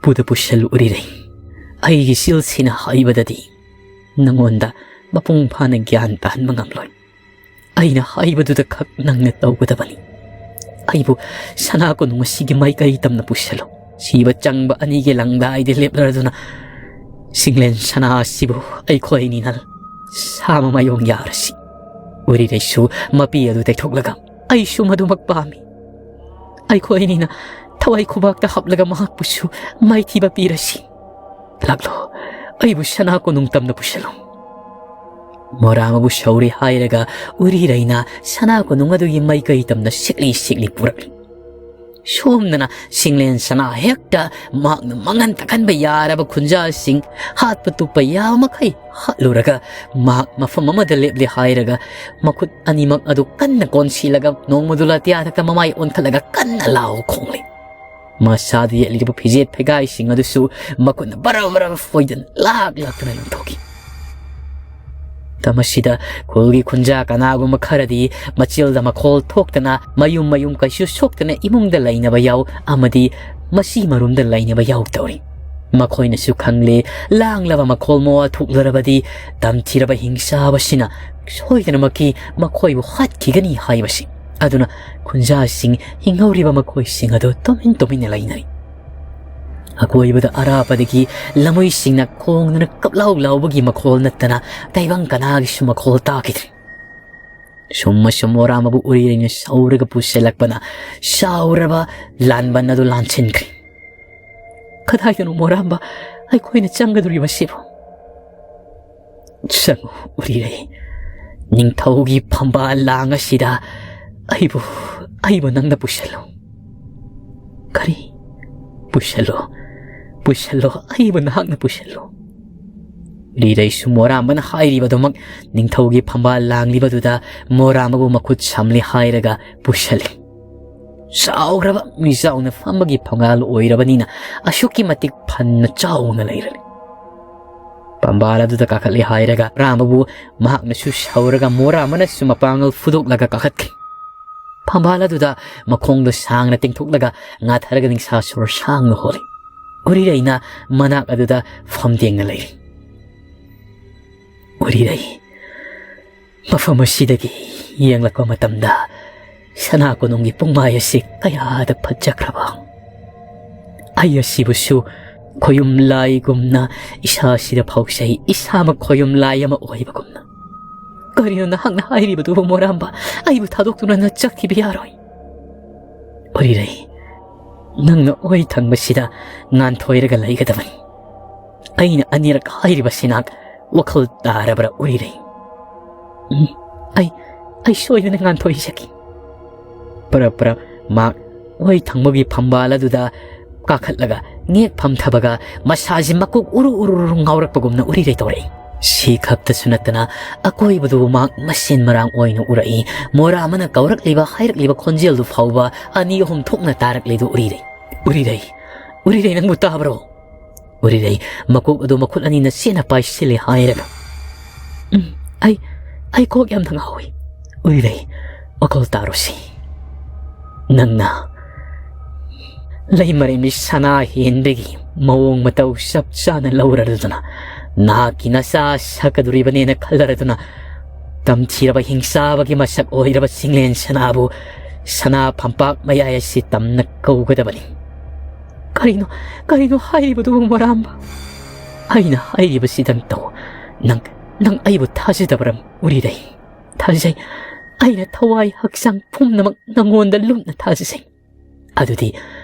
"ꯄꯨꯗ ꯄꯨꯁꯤꯜꯂꯨ ꯎꯔꯤꯔꯩ꯫ ꯑꯩꯒꯤ ꯆꯤꯜꯁꯤꯅ ꯍꯥꯏꯕꯗꯗꯤ ꯅꯉꯣꯟꯗ ꯃꯄꯨꯡ ꯐꯥꯅ ꯒ꯭ꯌꯥꯟ ꯇꯥꯍꯟꯕ ꯉꯝꯂꯣꯏ꯫ ꯑꯩꯅ ꯍꯥꯏꯕꯗꯨꯗ ꯈꯛ ꯅꯪꯅ ꯇꯧꯒꯗꯕꯅꯤ꯫ ꯑꯩꯕꯨ ꯁꯅꯥ ꯀꯣꯅꯨꯡ ꯑꯁꯤꯒꯤ ꯃꯥꯏꯀꯩ ꯇꯝꯅ ꯄꯨꯁꯤꯜꯂꯨ꯫ ꯁꯤꯕ ꯆꯪꯕ ꯑꯅꯤꯒꯤ ꯂꯪꯗꯥꯏꯗ ꯂꯦꯞꯂꯔꯗꯨꯅ ꯆꯤꯡꯂꯦꯟ ꯁꯅꯥ ꯑꯁꯤꯕꯨ ꯑꯩꯈꯣꯏ ꯑꯅꯤꯅ ꯁꯥ ꯃꯃꯥꯏꯌꯣꯡ ꯌꯥꯔꯁꯤ"꯫ ꯎꯔꯤꯔꯩꯁꯨ ꯃꯄꯤ ꯑꯗꯨ ꯇꯩꯊꯣꯛꯂꯒ, "ꯑꯩꯁꯨ ꯃꯗꯨꯃꯛ ꯄꯥꯝꯃꯤ꯫ ꯑꯩꯈꯣꯏ ꯑꯅꯤꯅ ꯊꯋꯥꯏ ꯈꯨꯕꯥꯛꯇ ꯍꯥꯞꯂꯒ ꯃꯍꯥꯛꯄꯨꯁꯨ ꯃꯥꯏꯊꯤꯕ ꯄꯤꯔꯁꯤ꯫ ꯂꯥꯛꯂꯣ, ꯑꯩꯕꯨ ꯁꯅꯥ ꯀꯣꯅꯨꯡ ꯇꯝꯅ ꯄꯨꯁꯤꯜꯂꯨ"꯫ ꯃꯣꯔꯥꯝꯕꯕꯨ ꯁꯧꯔꯤ ꯍꯥꯏꯔꯒ ꯎꯔꯤꯔꯩꯅ ꯁꯅꯥ ꯀꯣꯅꯨꯡ ꯑꯗꯨꯒꯤ ꯃꯥꯏꯀꯩ ꯇꯝꯅ ꯁꯤꯛꯂꯤ ꯁꯤꯛꯂꯤ ꯄꯨꯔꯛꯂꯤ꯫ ꯁꯣꯝꯗꯅ ꯁꯤꯡꯂꯦꯟ ꯁꯅꯥ ꯍꯦꯛꯇ ꯃꯍꯥꯛꯅ ꯃꯉꯟ ꯇꯥꯛꯍꯟꯕ ꯌꯥꯔꯕ ꯈꯨꯟꯖꯥꯁꯤꯡ ꯍꯥꯠꯄ ꯇꯨꯞꯄ ꯌꯥꯕ ꯃꯈꯩ ꯍꯥꯠꯂꯨꯔꯒ, ꯃꯍꯥꯛ ꯃꯐꯝ ꯑꯃꯗ ꯂꯦꯞꯂꯦ ꯍꯥꯏꯔꯒ, ꯃꯈꯨꯠ ꯑꯅꯤꯃꯛ ꯑꯗꯨ ꯀꯟꯅ ꯀꯣꯟꯁꯤꯜꯂꯒ, ꯅꯣꯡꯃꯗꯨ ꯂꯥꯇꯤꯌꯥꯊꯛꯇ ꯃꯃꯥꯏ ꯑꯣꯟꯈꯠꯂꯒ ꯀꯟꯅ ꯂꯥꯎ ꯈꯣꯡꯂꯤ꯫ ꯃꯁꯥꯗ ꯌꯦꯠꯂꯤꯕ ꯐꯤꯖꯦꯠ ꯐꯩꯒꯥꯏꯁꯤꯡ ꯑꯗꯨꯁꯨ ꯃꯈꯨꯠꯅ ꯕꯔ ꯕꯔ ꯐꯣꯏꯗꯅ ꯂꯥꯛ ꯂꯥꯛꯇꯨꯅ ꯂꯪꯊꯣꯛꯈꯤ꯫ ꯃꯇꯝ ꯑꯁꯤꯗ ꯈꯨꯜꯒꯤ ꯈꯨꯟꯖꯥ ꯀꯅꯥꯒꯨꯝꯕ ꯈꯔꯗꯤ ꯃꯆꯤꯜꯗ ꯃꯈꯣꯜ ꯊꯣꯛꯇꯅ, ꯃꯌꯨꯝ ꯃꯌꯨꯝ ꯀꯩꯁꯨ ꯁꯣꯛꯇꯅ ꯏꯃꯨꯡꯗ ꯂꯩꯅꯕ ꯌꯥꯎ ꯑꯃꯗꯤ ꯃꯆꯤ ꯃꯔꯨꯝꯗ ꯂꯩꯅꯕ ꯌꯥꯎ ꯇꯧꯔꯤ꯫ ꯃꯈꯣꯏꯅꯁꯨ ꯈꯪꯂꯦ, ꯂꯥꯡꯂꯕ ꯃꯈꯣꯜ ꯃꯋꯥ ꯊꯣꯛꯂꯔꯕꯗꯤ ꯇꯝꯊꯤꯔꯕ ꯍꯤꯡꯆꯥꯕꯁꯤꯅ ꯁꯣꯏꯗꯅꯃꯛꯀꯤ ꯃꯈꯣꯏꯕꯨ ꯍꯥꯠꯈꯤꯒꯅꯤ ꯍꯥꯏꯕꯁꯤ꯫ ꯑꯗꯨꯅ ꯈꯨꯟꯖꯥꯁꯤꯡ ꯍꯤꯡꯍꯧꯔꯤꯕ ꯃꯈꯣꯏꯁꯤꯡ ꯑꯗꯨ ꯇꯨꯃꯤꯟ ꯇꯨꯃꯤꯟꯅ ꯂꯩꯅꯔꯤ꯫ ꯑꯀꯣꯏꯕꯗ ꯑꯔꯥꯞꯄꯗꯒꯤ ꯂꯃꯣꯏꯁꯤꯡꯅ ꯈꯣꯡꯗꯨꯅ ꯀꯞꯂꯥꯎ ꯂꯥꯎꯕꯒꯤ ꯃꯈꯣꯜ ꯅꯠꯇꯅ ꯇꯥꯏꯕꯪ ꯀꯅꯥꯒꯤꯁꯨ ꯃꯈꯣꯜ ꯇꯥꯈꯤꯗ꯭ꯔꯦ꯫ ꯁꯨꯝ ꯑꯁꯨꯝ ꯃꯣꯔꯥꯝꯕꯕꯨ ꯎꯔꯤꯔꯩꯅ ꯁꯧꯔꯒ ꯄꯨꯁꯤꯜꯂꯛꯄꯅ ꯁꯥꯎꯔꯕ ꯂꯥꯟꯕꯟ ꯑꯗꯨ ꯂꯥꯟꯁꯤꯟꯈ꯭ꯔꯦ꯫ "ꯀꯗꯥꯏꯗꯅꯣ ꯃꯣꯔꯥꯝꯕ ꯑꯩꯈꯣꯏꯅ ꯆꯪꯒꯗꯧꯔꯤꯕꯁꯤꯕꯨ?" "ꯆꯪꯉꯨ ꯎꯔꯤꯔꯩ, ꯅꯤꯡꯊꯧꯒꯤ ꯐꯝꯕꯥꯜ ꯂꯥꯡ ꯑꯁꯤꯗ ꯑꯩꯕꯨ, ꯑꯩꯕꯨ ꯅꯪꯅ ꯄꯨꯁꯤꯜꯂꯨ꯫" "ꯀꯔꯤ?" "ꯄꯨꯁꯤꯜꯂꯨ, ꯄꯨꯁꯤꯜꯂꯨ, ꯑꯩꯕꯨ ꯅꯍꯥꯛꯅ ꯄꯨꯁꯤꯜꯂꯨ꯫" ꯎꯔꯤꯔꯩꯁꯨ ꯃꯣꯔꯥꯝꯕꯅ ꯍꯥꯏꯔꯤꯕꯗꯨꯃꯛ ꯅꯤꯡꯊꯧꯒꯤ ꯐꯝꯕꯥꯜ ꯂꯥꯡꯂꯤꯕꯗꯨꯗ ꯃꯣꯔꯥꯝꯕꯕꯨ ꯃꯈꯨꯠ ꯁꯝꯂꯤ ꯍꯥꯏꯔꯒ ꯄꯨꯁꯤꯜꯂꯤ꯫ ꯆꯥꯎꯈ꯭ꯔꯕ ꯃꯤꯖꯥꯎꯅ ꯐꯝꯕꯒꯤ ꯐꯝꯕꯥꯜ ꯑꯣꯏꯔꯕꯅꯤꯅ ꯑꯁꯨꯛꯀꯤ ꯃꯇꯤꯛ ꯐꯟꯅ ꯆꯥꯎꯅ ꯂꯩꯔꯅꯤ꯫ ꯐꯝꯕꯥꯜ ꯑꯗꯨꯗ ꯀꯥꯈꯠꯂꯦ ꯍꯥꯏꯔꯒ ꯃꯣꯔꯥꯝꯕꯕꯨ ꯃꯍꯥꯛꯅꯁꯨ ꯁꯧꯔꯒ ꯃꯣꯔꯥꯝꯕꯅꯁꯨ ꯃꯄꯥꯡꯒꯜ ꯐꯨꯗꯣꯛꯂꯒ ꯀꯥꯈꯠꯈꯤ꯫ ꯐꯝꯕꯥꯜ ꯑꯗꯨꯗ ꯃꯈꯣꯡꯗꯣ ꯁꯥꯡꯅ ꯇꯤꯡꯊꯣꯛꯂꯒ ꯉꯥꯊꯔꯒ ꯅꯤꯡꯁꯥ ꯁꯣꯔ ꯁꯥꯡꯅ ꯍꯣꯜꯂꯤ꯫ ꯎꯔꯤꯔꯩꯅ ꯃꯅꯥꯛ ꯑꯗꯨꯗ ꯐꯝꯗꯦꯡꯅ ꯂꯩꯔꯤ꯫ ꯎꯔꯤꯔꯩ, ꯃꯐꯝ ꯑꯁꯤꯗꯒꯤ ꯌꯦꯡꯂꯛꯄ ꯃꯇꯝꯗ ꯁꯅꯥ ꯀꯣꯅꯨꯡꯒꯤ ꯄꯨꯡꯃꯥꯏ ꯑꯁꯤ ꯀꯌꯥꯗ ꯐꯖꯈ꯭ꯔꯕ꯫ ꯑꯩ ꯑꯁꯤꯕꯨꯁꯨ ꯈꯣꯌꯨꯝ ꯂꯥꯏꯒꯨꯝꯅ ꯏꯁꯥꯁꯤꯗ ꯐꯥꯎꯖꯩ, ꯏꯁꯥꯃꯛ ꯈꯣꯌꯨꯝ ꯂꯥꯏ ꯑꯃ ꯑꯣꯏꯕꯒꯨꯝꯅ꯫ ꯀꯔꯤꯅꯣ ꯅꯍꯥꯛꯅ ꯍꯥꯏꯔꯤꯕꯗꯨꯕꯨ ꯃꯣꯔꯥꯝꯕ? ꯑꯩꯕꯨ ꯊꯥꯗꯣꯛꯇꯨꯅ ꯅꯪ ꯆꯠꯈꯤꯕ ꯌꯥꯔꯣꯏ꯫ ꯎꯔꯤꯔꯩ, ꯅꯪꯅ ꯑꯣꯏ ꯊꯪꯕꯁꯤꯗ ꯉꯥꯟꯊꯣꯏꯔꯒ ꯂꯩꯒꯗꯕꯅꯤ꯫ ꯑꯩꯅ ꯑꯅꯤꯔꯛ ꯍꯥꯏꯔꯤꯕꯁꯤꯅ ꯋꯥꯈꯜ ꯇꯥꯔꯕ꯭ꯔꯥ ꯎꯔꯤꯔꯩ? ꯎꯝ, ꯑꯩ, ꯑꯩ ꯁꯣꯏꯗꯅ ꯉꯥꯟꯊꯣꯏꯖꯒꯦ꯫ ꯄꯔꯞ ꯄꯔꯞ ꯃꯍꯥꯛ ꯑꯣꯏ ꯊꯪꯕꯒꯤ ꯐꯝꯕꯥꯜ ꯑꯗꯨꯗ ꯀꯥꯈꯠꯂꯒ ꯉꯦꯛ ꯐꯝꯊꯕꯒ ꯃꯁꯥꯁꯤ ꯃꯀꯣꯛ ꯎꯔꯨ ꯎꯔꯨ ꯎꯔꯨ ꯉꯥꯎꯔꯛꯄꯒꯨꯝꯅ ꯎꯔꯤꯔꯩ ꯇꯧꯔꯛꯏ꯫ ꯁꯤ ꯈꯛꯇꯁꯨ ꯅꯠꯇꯅ ꯑꯀꯣꯏꯕꯗꯨꯕꯨ ꯃꯍꯥꯛ ꯃꯁꯦꯟ ꯃꯔꯥꯡ ꯑꯣꯏꯅ ꯎꯔꯛꯏ꯫ ꯃꯣꯔꯥ ꯑꯃꯅ ꯀꯧꯔꯛꯂꯤꯕ ꯍꯥꯏꯔꯛꯂꯤꯕ ꯈꯣꯟꯖꯦꯜꯗꯨ ꯐꯥꯎꯕ ꯑꯅꯤ ꯑꯍꯨꯝ ꯊꯣꯛꯅ ꯇꯥꯔꯛꯂꯤꯗꯨ ꯎꯔꯤꯔꯩ꯫ "ꯎꯔꯤꯔꯩ, ꯎꯔꯤꯔꯩ, ꯅꯪꯕꯨ ꯇꯥꯕ꯭ꯔꯣ?" ꯎꯔꯤꯔꯩ ꯃꯀꯣꯛ ꯑꯗꯨ ꯃꯈꯨꯠ ꯑꯅꯤꯅ ꯆꯦꯠꯅ ꯄꯥꯏꯁꯤꯜꯂꯤ ꯍꯥꯏꯔꯒ, "ꯎꯝ, ꯑꯩ, ꯑꯩ ꯀꯣꯛ ꯌꯥꯝꯅ ꯉꯥꯎꯏ꯫ ꯎꯔꯤꯔꯩ, ꯋꯥꯈꯜ ꯇꯥꯔꯣꯁꯤ꯫ ꯅꯪꯅ ꯂꯩꯃꯔꯦꯝꯕꯤ ꯁꯅꯥ ꯍꯦꯟꯕꯒꯤ ꯃꯑꯣꯡ ꯃꯇꯧ ꯆꯞ ꯆꯥꯅ ꯂꯧꯔꯗꯨꯅ ꯅꯍꯥꯛꯀꯤ ꯅꯆꯥ ꯁꯛꯀꯗꯧꯔꯤꯕꯅꯦꯅ ꯈꯜꯂꯔꯗꯨꯅ ꯇꯝꯊꯤꯔꯕ ꯍꯤꯡꯆꯥꯕꯒꯤ ꯃꯁꯛ ꯑꯣꯏꯔꯕ ꯆꯤꯡꯂꯦꯟ ꯁꯅꯥꯕꯨ ꯁꯅꯥ ꯐꯝꯄꯥꯛ ꯃꯌꯥꯏ ꯑꯁꯤ ꯇꯝꯅ ꯀꯧꯒꯗꯕꯅꯤ꯫ ꯀꯔꯤꯅꯣ, ꯀꯔꯤꯅꯣ ꯍꯥꯏꯔꯤꯕꯗꯨꯕꯨ ꯃꯣꯔꯥꯝꯕ? ꯑꯩꯅ ꯍꯥꯏꯔꯤꯕꯁꯤꯗꯪ ꯇꯧ꯫ ꯅꯪ, ꯅꯪ ꯑꯩꯕꯨ ꯊꯥꯖꯗꯕꯔꯝ ꯎꯔꯤꯔꯩ?" "ꯊꯥꯖꯩ꯫ ꯑꯩꯅ ꯊꯋꯥꯏ ꯍꯛꯆꯥꯡ ꯄꯨꯝꯅꯃꯛ ꯅꯪꯉꯣꯟꯗ ꯂꯨꯞꯅ ꯊꯥꯖꯖꯩ꯫ ꯑꯗꯨꯗꯤ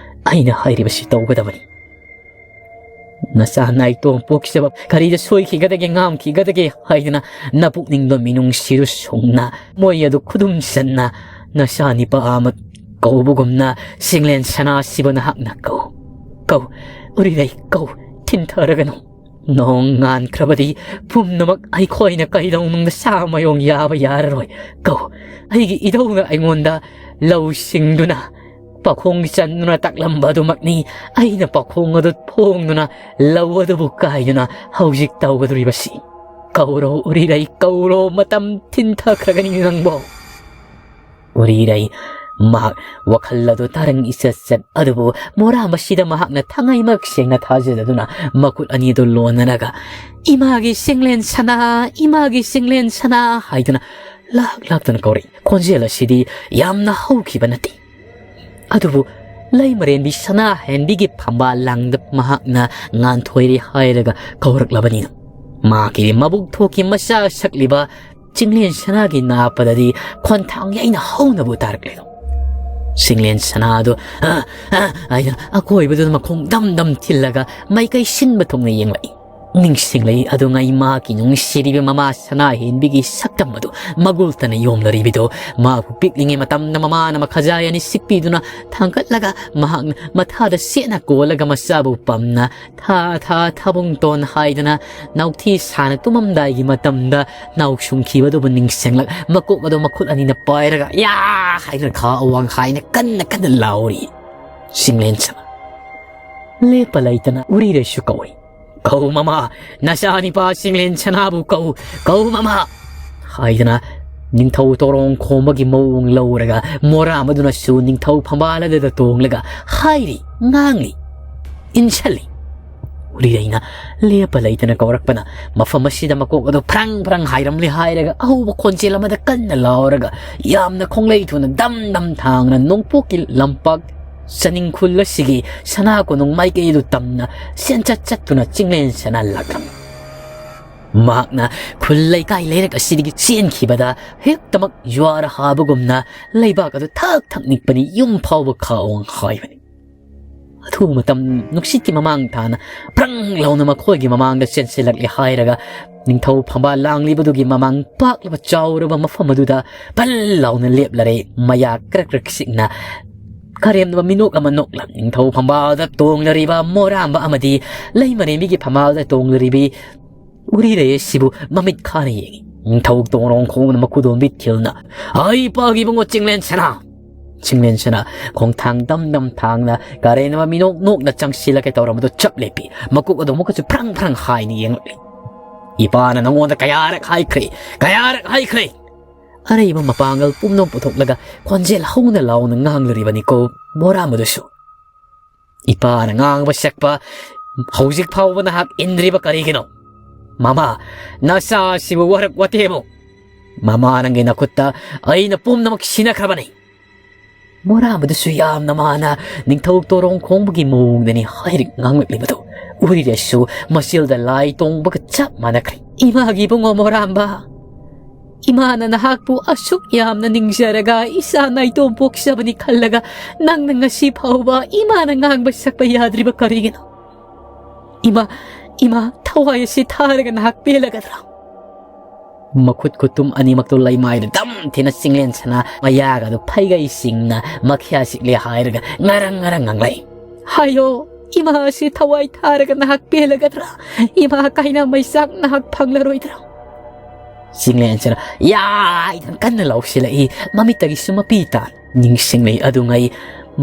ꯑꯩꯅ ꯍꯥꯏꯔꯤꯕꯁꯤ ꯇꯧꯒꯗꯕꯅꯤ꯫ ꯅꯆꯥ ꯅꯥꯏꯇꯣꯝ ꯄꯣꯛꯆꯕ ꯀꯔꯤꯗ ꯁꯣꯏꯈꯤꯒꯗꯒꯦ, ꯉꯥꯝꯈꯤꯒꯗꯒꯦ ꯍꯥꯏꯗꯅ ꯅꯄꯨꯛꯅꯤꯡꯗꯣ ꯃꯤꯅꯨꯡꯁꯤꯗꯨ ꯁꯨꯡꯅ ꯃꯣꯏ ꯑꯗꯨ ꯈꯨꯗꯨꯝ ꯆꯟꯅ ꯅꯆꯥ ꯅꯤꯄꯥ ꯑꯃ ꯀꯧꯕꯒꯨꯝꯅ ꯆꯤꯡꯂꯦꯟ ꯁꯅꯥꯁꯤꯕꯨ ꯅꯍꯥꯛꯅ ꯀꯧ꯫ ꯀꯧ, ꯎꯔꯤꯔꯩ ꯀꯧ, ꯊꯤꯟꯊꯔꯒꯅꯨ꯫ ꯅꯣꯡ ꯉꯥꯟꯈ꯭ꯔꯕꯗꯤ ꯄꯨꯝꯅꯃꯛ ꯑꯩꯈꯣꯏꯅ ꯀꯩꯗꯧꯅꯨꯡꯗ ꯆꯥꯃꯌꯣꯡ ꯌꯥꯕ ꯌꯥꯔꯔꯣꯏ꯫ ꯀꯧ, ꯑꯩꯒꯤ ꯏꯙꯧꯅ ꯑꯩꯉꯣꯟꯗ ꯂꯧ ꯁꯤꯡꯗꯨꯅ ꯄꯥꯈꯣꯡ ꯆꯟꯗꯨꯅ ꯇꯥꯛꯂꯝꯕ ꯑꯗꯨꯃꯛꯅꯤ꯫ ꯑꯩꯅ ꯄꯥꯈꯣꯡ ꯑꯗꯨ ꯐꯣꯡꯗꯨꯅ ꯂꯧ ꯑꯗꯨꯕꯨ ꯀꯥꯏꯗꯨꯅ ꯍꯧꯖꯤꯛ ꯇꯧꯒꯗꯧꯔꯤꯕꯁꯤ꯫ ꯀꯧꯔꯣ ꯎꯔꯤꯔꯩ ꯀꯧꯔꯣ, ꯃꯇꯝ ꯊꯤꯟꯊꯈ꯭ꯔꯒꯅꯤ ꯅꯪꯕꯣ꯫" ꯎꯔꯤꯔꯩ ꯃꯍꯥꯛ ꯋꯥꯈꯜ ꯑꯗꯨ ꯇꯥꯔꯪ ꯏꯆꯠ ꯆꯠ ꯑꯗꯨꯕꯨ ꯃꯣꯔꯥ ꯃꯁꯤꯗ ꯃꯍꯥꯛꯅ ꯊꯉꯩꯃꯛ ꯁꯦꯡꯅ ꯊꯥꯖꯗꯗꯨꯅ ꯃꯈꯨꯠ ꯑꯅꯤꯗꯨ ꯂꯣꯟꯅꯔꯒ, "ꯏꯃꯥꯒꯤ ꯆꯤꯡꯂꯦꯟ ꯁꯅꯥ, ꯏꯃꯥꯒꯤ ꯆꯤꯡꯂꯦꯟ ꯁꯅꯥ" ꯍꯥꯏꯗꯨꯅ ꯂꯥꯛ ꯂꯥꯛꯇꯨꯅ ꯀꯧꯔꯛꯏ꯫ ꯈꯣꯟꯖꯦꯜ ꯑꯁꯤꯗꯤ ꯌꯥꯝꯅ ꯍꯧꯈꯤꯕ ꯅꯠꯇꯦ꯫ ꯑꯗꯨꯕꯨ ꯂꯩꯃꯔꯦꯟꯕꯤ ꯁꯅꯥ ꯍꯦꯟꯕꯤꯒꯤ ꯐꯝꯕꯥꯜ ꯂꯥꯡꯗ ꯃꯍꯥꯛꯅ ꯉꯥꯟꯊꯣꯏꯔꯦ ꯍꯥꯏꯔꯒ ꯀꯧꯔꯛꯂꯕꯅꯤꯅ, ꯃꯥꯒꯤ ꯃꯕꯨꯛ ꯊꯣꯛꯀꯤ ꯃꯆꯥ ꯁꯛꯂꯤꯕ ꯆꯤꯡꯂꯦꯟ ꯁꯅꯥꯒꯤ ꯅꯥꯞꯄꯗꯗꯤ ꯈꯣꯟꯊꯥꯡ ꯌꯩꯅ ꯍꯧꯅꯕꯨ ꯇꯥꯔꯛꯂꯦꯗꯣ꯫ ꯆꯤꯡꯂꯦꯟ ꯁꯅꯥꯗꯨ "ꯑ, ꯑ" ꯍꯥꯏꯅ ꯑꯀꯣꯏꯕꯗꯨꯗ ꯃꯈꯣꯡ ꯗꯝ ꯗꯝ ꯊꯤꯜꯂꯒ ꯃꯥꯏꯀꯩ ꯁꯤꯟꯕ ꯊꯨꯡꯅ ꯌꯦꯡꯂꯛꯏ꯫ ꯅꯤꯡꯁꯤꯡꯂꯛꯏ꯫ ꯑꯗꯨꯉꯩ ꯃꯍꯥꯛꯀꯤ ꯅꯨꯡꯁꯤꯔꯤꯕ ꯃꯃꯥ ꯁꯅꯥꯍꯦꯟꯕꯤꯒꯤ ꯁꯛꯇꯝ ꯑꯗꯨ ꯃꯒꯨꯜꯇꯅ ꯌꯣꯝꯂꯔꯤꯕꯗꯨ꯫ ꯃꯍꯥꯛꯄꯨ ꯄꯤꯛꯂꯤꯉꯩ ꯃꯇꯝꯗ ꯃꯃꯥꯅ ꯃꯈꯖꯥꯏ ꯑꯅꯤ ꯁꯤꯛꯄꯤꯗꯨꯅ ꯊꯥꯡꯒꯠꯂꯒ ꯃꯍꯥꯛꯅ ꯃꯊꯥꯗ ꯁꯦꯠꯅ ꯀꯣꯜꯂꯒ ꯃꯆꯥꯕꯨ ꯄꯝꯅ ꯊꯥ ꯊꯥ ꯊꯥꯕꯨꯡꯇꯣꯟ ꯍꯥꯏꯗꯨꯅ ꯅꯥꯎꯊꯤ ꯁꯥꯅ ꯇꯨꯝꯃꯝꯗꯥꯏꯒꯤ ꯃꯇꯝꯗ ꯅꯥꯎꯁꯨꯡꯈꯤꯕꯗꯨꯕꯨ ꯅꯤꯡꯁꯤꯡꯂꯛ ꯃꯀꯣꯛ ꯑꯗꯨ ꯃꯈꯨꯠ ꯑꯅꯤꯅ ꯄꯥꯏꯔꯒ "ꯌꯥ!" ꯍꯥꯏꯗꯨꯅ ꯈꯥ ꯑꯋꯥꯡ ꯍꯥꯏꯅ ꯀꯟꯅ ꯀꯟꯅ ꯂꯥꯎꯔꯤ꯫ ꯆꯤꯡꯂꯦꯟꯁꯅ ꯂꯦꯞꯄ ꯂꯩꯇꯅ ꯎꯔꯤꯔꯩꯁꯨ ꯀꯧꯏ꯫ "ꯀꯧ ꯃꯃꯥ, ꯅꯆꯥꯅꯤꯄꯥ ꯆꯤꯡꯂꯦꯟ ꯁꯅꯥꯕꯨ ꯀꯧ, ꯀꯧ ꯃꯃꯥ!" ꯍꯥꯏꯗꯅ ꯅꯤꯡꯊꯧ ꯇꯣꯔꯣꯡ ꯈꯣꯡꯕꯒꯤ ꯃꯑꯣꯡ ꯂꯧꯔꯒ ꯃꯣꯔꯥꯝ ꯑꯗꯨꯅꯁꯨ ꯅꯤꯡꯊꯧ ꯐꯝꯕꯥꯜ ꯑꯗꯨꯗ ꯇꯣꯡꯂꯒ ꯍꯥꯏꯔꯤ, ꯉꯥꯡꯂꯤ, ꯏꯟꯁꯜꯂꯤ꯫ ꯎꯔꯤꯔꯩꯅ ꯂꯦꯞꯄ ꯂꯩꯇꯅ ꯀꯧꯔꯛꯄꯅ ꯃꯐꯝ ꯑꯁꯤꯗ ꯃꯀꯣꯛ ꯑꯗꯨ ꯐ꯭ꯔꯪ ꯐ꯭ꯔꯪ ꯍꯥꯏꯔꯝꯂꯦ ꯍꯥꯏꯔꯒ ꯑꯍꯧꯕ ꯈꯣꯟꯖꯦꯜ ꯑꯃꯗ ꯀꯟꯅ ꯂꯥꯎꯔꯒ ꯌꯥꯝꯅ ꯈꯣꯡꯂꯩ ꯊꯨꯅ ꯗꯝ ꯗꯝ ꯊꯥꯡꯅ ꯅꯣꯡꯄꯣꯛꯀꯤ ꯂꯝꯄꯥꯛ ꯆꯅꯤꯡꯈꯨꯜ ꯑꯁꯤꯒꯤ ꯁꯅꯥ ꯀꯣꯅꯨꯡ ꯃꯥꯏꯀꯩ ꯑꯗꯨ ꯇꯝꯅ ꯆꯦꯟꯆꯠ ꯆꯠꯇꯨꯅ ꯆꯤꯡꯂꯦꯟ ꯁꯅꯥ ꯂꯥꯛꯂꯝꯃꯤ꯫ ꯃꯍꯥꯛꯅ ꯈꯨꯜ ꯂꯩꯀꯥꯏ ꯂꯩꯔꯛ ꯑꯁꯤꯗꯒꯤ ꯆꯦꯟꯈꯤꯕꯗ ꯍꯦꯛꯇꯃꯛ ꯖ꯭ꯋꯥꯔ ꯍꯥꯕꯒꯨꯝꯅ ꯂꯩꯕꯥꯛ ꯑꯗꯨ ꯊꯛ ꯊꯛ ꯅꯤꯛꯄꯅꯤ, ꯌꯨꯝ ꯐꯥꯎꯕ ꯈꯥꯎꯋꯪ ꯍꯥꯏꯕꯅꯤ꯫ ꯑꯊꯨꯕ ꯃꯇꯝ ꯅꯨꯡꯁꯤꯠꯀꯤ ꯃꯃꯥꯡ ꯊꯥꯅ ꯄ꯭ꯔꯪ ꯂꯥꯎꯅ ꯃꯈꯣꯏꯒꯤ ꯃꯃꯥꯡꯗ ꯆꯦꯟꯁꯤꯜꯂꯛꯂꯦ ꯍꯥꯏꯔꯒ ꯅꯤꯡꯊꯧ ꯐꯝꯕꯥꯜ ꯂꯥꯡꯂꯤꯕꯗꯨꯒꯤ ꯃꯃꯥꯡ ꯄꯥꯛꯂꯕ ꯆꯥꯎꯔꯕ ꯃꯐꯝ ꯑꯗꯨꯗ ꯄꯜ ꯂꯥꯎꯅ ꯂꯦꯞꯂꯔꯦ꯫ ꯃꯌꯥ ꯀ꯭ꯔꯛ ꯀ꯭ꯔꯛ ꯁꯤꯛꯅ ꯀꯔꯦꯝꯅꯕ ꯃꯤꯅꯣꯛ ꯑꯃ ꯅꯣꯛꯂꯝ ꯅꯤꯡꯊꯧ ꯐꯝꯕꯥꯜꯗ ꯇꯣꯡꯂꯔꯤꯕ ꯃꯣꯔꯥꯝꯕ ꯑꯃꯗꯤ ꯂꯩꯃꯔꯦꯝꯕꯤꯒꯤ ꯐꯝꯕꯥꯜꯗ ꯇꯣꯡꯂꯔꯤꯕꯤ ꯎꯔꯤꯔꯩ ꯑꯁꯤꯕꯨ ꯃꯃꯤꯠ ꯈꯥꯅ ꯌꯦꯡꯉꯤ꯫ ꯅꯤꯡꯊꯧ ꯇꯣꯡꯔꯣꯡ ꯈꯣꯡꯅ ꯃꯈꯨꯗꯣꯝꯕꯤ ꯊꯤꯜꯅ, "ꯑꯩ ꯄꯥꯒꯤ ꯏꯕꯨꯡꯉꯣ ꯆꯤꯡꯂꯦꯟ ꯁꯅꯥ!" ꯆꯤꯡꯂꯦꯟ ꯁꯅꯥ ꯈꯣꯡꯊꯥꯡ ꯗꯝ ꯗꯝ ꯊꯥꯡꯅ ꯀꯔꯦꯝꯅꯕ ꯃꯤꯅꯣꯛ ꯅꯣꯛꯅ ꯆꯪꯁꯤꯜꯂꯒ ꯇꯧꯔꯝꯕꯗꯨ ꯆꯞ ꯂꯦꯞꯄꯤ꯫ ꯃꯀꯣꯛ ꯑꯗꯨ ꯑꯃꯨꯛꯀꯁꯨ ꯐ꯭ꯔꯪ ꯐ꯭ꯔꯪ ꯍꯥꯏꯅ ꯌꯦꯡꯂꯛꯂꯤ꯫ "ꯏꯄꯥꯅ ꯅꯉꯣꯟꯗ ꯀꯌꯥꯔꯛ ꯍꯥꯏꯈ꯭ꯔꯦ, ꯀꯌꯥꯔꯛ ꯍꯥꯏꯈ꯭ꯔꯦ!" ꯑꯔꯩꯕ ꯃꯄꯥꯡꯒꯜ ꯄꯨꯝꯅꯃꯛ ꯄꯨꯊꯣꯛꯂꯒ ꯈꯣꯟꯖꯦꯜ ꯍꯧꯅ ꯂꯥꯎꯅ ꯉꯥꯡꯂꯔꯤꯕꯅꯤꯀꯣ ꯃꯣꯔꯥꯝꯕꯗꯨꯁꯨ꯫ "ꯏꯄꯥꯅ ꯉꯥꯡꯕ ꯁꯛꯄ ꯍꯧꯖꯤꯛ ꯐꯥꯎꯕ ꯅꯍꯥꯛ ꯏꯟꯗ꯭ꯔꯤꯕ ꯀꯔꯤꯒꯤꯅꯣ? ꯃꯃꯥ, ꯅꯆꯥ ꯑꯁꯤꯕꯨ ꯋꯥꯔꯛ ꯋꯥꯇꯦꯝꯃꯨ꯫ ꯃꯃꯥ, ꯅꯪꯒꯤ ꯅꯈꯨꯠꯇ ꯑꯩꯅ ꯄꯨꯝꯅꯃꯛ ꯁꯤꯟꯅꯈ꯭ꯔꯕꯅꯤ꯫" ꯃꯣꯔꯥꯝꯕꯗꯨꯁꯨ ꯌꯥꯝꯅ ꯃꯥꯅ ꯅꯤꯡꯊꯧ ꯇꯣꯔꯣꯡ ꯈꯣꯡꯕꯒꯤ ꯃꯑꯣꯡꯗꯅꯤ ꯍꯥꯏꯔꯤ ꯉꯥꯡꯂꯛꯂꯤꯕꯗꯨ꯫ ꯎꯔꯤꯔꯁꯨ ꯃꯆꯤꯜꯗ ꯂꯥꯏ ꯇꯣꯡꯕꯒ ꯆꯞ ꯃꯥꯟꯅꯈ꯭ꯔꯦ꯫ "ꯏꯃꯥꯒꯤ ꯏꯕꯨꯡꯉꯣ ꯃꯣꯔꯥꯝꯕ, ꯏꯃꯥꯅ ꯅꯍꯥꯛꯄꯨ ꯑꯁꯨꯛ ꯌꯥꯝꯅ ꯅꯤꯡꯖꯔꯒ ꯏꯆꯥ ꯅꯥꯏꯇꯣꯝ ꯄꯣꯛꯆꯕꯅꯤ ꯈꯜꯂꯒ ꯅꯪꯅ ꯉꯁꯤ ꯐꯥꯎꯕ ꯏꯃꯥꯅ ꯉꯥꯡꯕ ꯁꯛꯄ ꯌꯥꯗ꯭ꯔꯤꯕ ꯀꯔꯤꯒꯤꯅꯣ? ꯏꯃꯥ, "ꯏꯃꯥ, ꯊꯋꯥꯏ ꯑꯁꯤ ꯊꯥꯔꯒ ꯅꯍꯥꯛ ꯄꯦꯜꯂꯒꯗ꯭ꯔꯥ?" ꯃꯈꯨꯠ ꯈꯨꯠꯇꯨꯝ ꯑꯅꯤꯃꯛꯇꯨ ꯂꯩꯃꯥꯏꯗ ꯗꯝ ꯊꯤꯅ ꯆꯤꯡꯂꯦꯟ ꯁꯅꯥ ꯃꯌꯥꯒꯗꯨ ꯐꯩꯒꯩ ꯆꯤꯡꯅ ꯃꯈ꯭ꯌꯥ ꯆꯤꯛꯂꯦ ꯍꯥꯏꯔꯒ ꯉꯔꯪ ꯉꯔꯪ ꯉꯪꯂꯛꯏ꯫ "ꯍꯥꯏꯌꯣ, ꯏꯃꯥ ꯑꯁꯤ ꯊꯋꯥꯏ ꯊꯥꯔꯒ ꯅꯍꯥꯛ ꯄꯦꯜꯂꯒꯗ꯭ꯔꯥ? ꯏꯃꯥ ꯀꯥꯏꯅ ꯃꯩꯆꯥꯛ ꯅꯍꯥꯛ ꯐꯪꯂꯔꯣꯏꯗ꯭ꯔꯥ?" ꯆꯤꯡꯂꯦꯟ ꯁꯅꯥ ꯌꯥꯏꯗꯅ ꯀꯟꯅ ꯂꯥꯎꯁꯤꯜꯂꯛꯏ꯫ ꯃꯃꯤꯠꯇꯒꯤꯁꯨ ꯃꯄꯤ ꯇꯥꯏ꯫ ꯅꯤꯡꯁꯤꯡꯂꯛꯏ ꯑꯗꯨꯉꯩ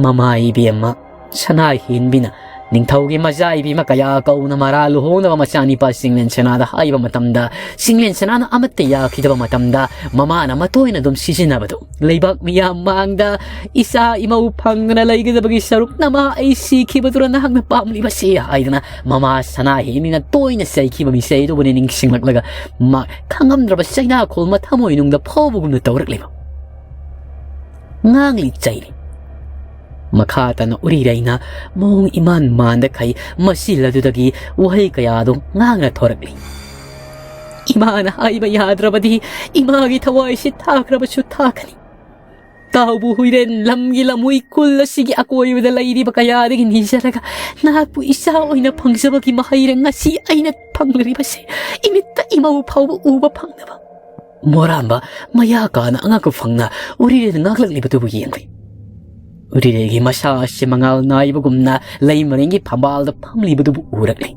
ꯃꯃꯥ ꯏꯕꯦꯝꯃ ꯁꯅꯥ ꯍꯦꯟꯕꯤꯅ ꯅꯤꯡꯊꯧꯒꯤ ꯃꯆꯥ ꯏꯕꯦꯝꯃ ꯀꯌꯥ ꯀꯧꯅ ꯃꯔꯥ ꯂꯨꯍꯣꯡꯅꯕ ꯃꯆꯥꯅꯤꯄꯥ ꯆꯤꯡꯂꯦꯟ ꯁꯅꯥꯗ ꯍꯥꯏꯕ ꯃꯇꯝꯗ, ꯆꯤꯡꯂꯦꯟ ꯁꯅꯥꯅ ꯑꯃꯠꯇ ꯌꯥꯈꯤꯗꯕ ꯃꯇꯝꯗ ꯃꯃꯥꯅ ꯃꯇꯣꯏꯅ ꯑꯗꯨꯝ ꯁꯤꯖꯤꯟꯅꯕꯗꯨ, ꯂꯩꯕꯥꯛ ꯃꯤꯌꯥꯝ ꯃꯥꯡꯗ ꯏꯆꯥ ꯏꯃꯧ ꯐꯪꯗꯅ ꯂꯩꯒꯗꯕꯒꯤ ꯁꯔꯨꯛ ꯅꯃꯥ ꯑꯩ ꯁꯤꯈꯤꯕꯗꯨꯔ ꯅꯍꯥꯛꯅ ꯄꯥꯝꯂꯤꯕꯁꯦ ꯍꯥꯏꯗꯅ ꯃꯃꯥ ꯁꯅꯥ ꯍꯦꯟꯕꯤꯅ ꯇꯣꯏꯅ ꯆꯩꯈꯤꯕ ꯃꯤꯆꯩ ꯑꯗꯨꯕꯨꯅꯤ ꯅꯤꯡꯁꯤꯡꯂꯛꯂꯒ ꯃꯥ ꯈꯪꯉꯝꯗ꯭ꯔꯕ ꯆꯩꯅꯥꯈꯣꯜ ꯃꯊꯃꯣꯏꯅꯨꯡꯗ ꯐꯥꯎꯕꯒꯨꯝꯅ ꯇꯧꯔꯛꯂꯤꯕ꯫ ꯉꯥꯡꯂꯤ ꯆꯩꯔꯤ꯫ ꯃꯈꯥ ꯇꯥꯅ ꯎꯔꯤꯔꯩꯅ ꯃꯑꯣꯡ ꯏꯃꯥꯟ ꯃꯥꯟꯗꯈꯩ ꯃꯆꯤꯜ ꯑꯗꯨꯗꯒꯤ ꯋꯥꯍꯩ ꯀꯌꯥꯗꯨ ꯉꯥꯡꯅ ꯊꯣꯔꯛꯂꯤ꯫ "ꯏꯃꯥꯅ ꯍꯥꯏꯕ ꯌꯥꯗ꯭ꯔꯕꯗꯤ ꯏꯃꯥꯒꯤ ꯊꯋꯥꯏꯁꯤ ꯊꯥꯈ꯭ꯔꯕꯁꯨ ꯊꯥꯈꯅꯤ꯫ ꯇꯥꯎꯕꯨ ꯍꯨꯏꯔꯦꯟ ꯂꯝꯒꯤ ꯂꯝꯍꯨꯏ ꯀꯨꯜ ꯑꯁꯤꯒꯤ ꯑꯀꯣꯏꯕꯗ ꯂꯩꯔꯤꯕ ꯀꯌꯥꯗꯒꯤ ꯅꯤꯖꯔꯒ ꯅꯍꯥꯛꯄꯨ ꯏꯆꯥ ꯑꯣꯏꯅ ꯐꯪꯖꯕꯒꯤ ꯃꯍꯩꯔ ꯉꯁꯤ ꯑꯩꯅ ꯐꯪꯂꯤꯕꯁꯦ ꯏꯃꯤꯠꯇ ꯏꯃꯧ ꯐꯥꯎꯕ ꯎꯕ ꯐꯪꯗꯕ"꯫ ꯃꯣꯔꯥꯝꯕ ꯃꯌꯥ ꯀꯥꯅ ꯑꯉꯛꯄ ꯐꯪꯅ ꯎꯔꯤꯔꯩꯗ ꯉꯥꯡꯂꯛꯂꯤꯕꯗꯨꯕꯨ ꯌꯦꯡꯂꯤ꯫ ꯎꯔꯤꯔꯩꯒꯤ ꯃꯁꯥ ꯑꯁꯤ ꯃꯉꯥꯜ ꯅꯥꯏꯕꯒꯨꯝꯅ ꯂꯩ ꯃꯔꯦꯡꯒꯤ ꯐꯝꯕꯥꯜꯗ ꯐꯝꯂꯤꯕꯗꯨꯕꯨ ꯎꯔꯛꯂꯤ꯫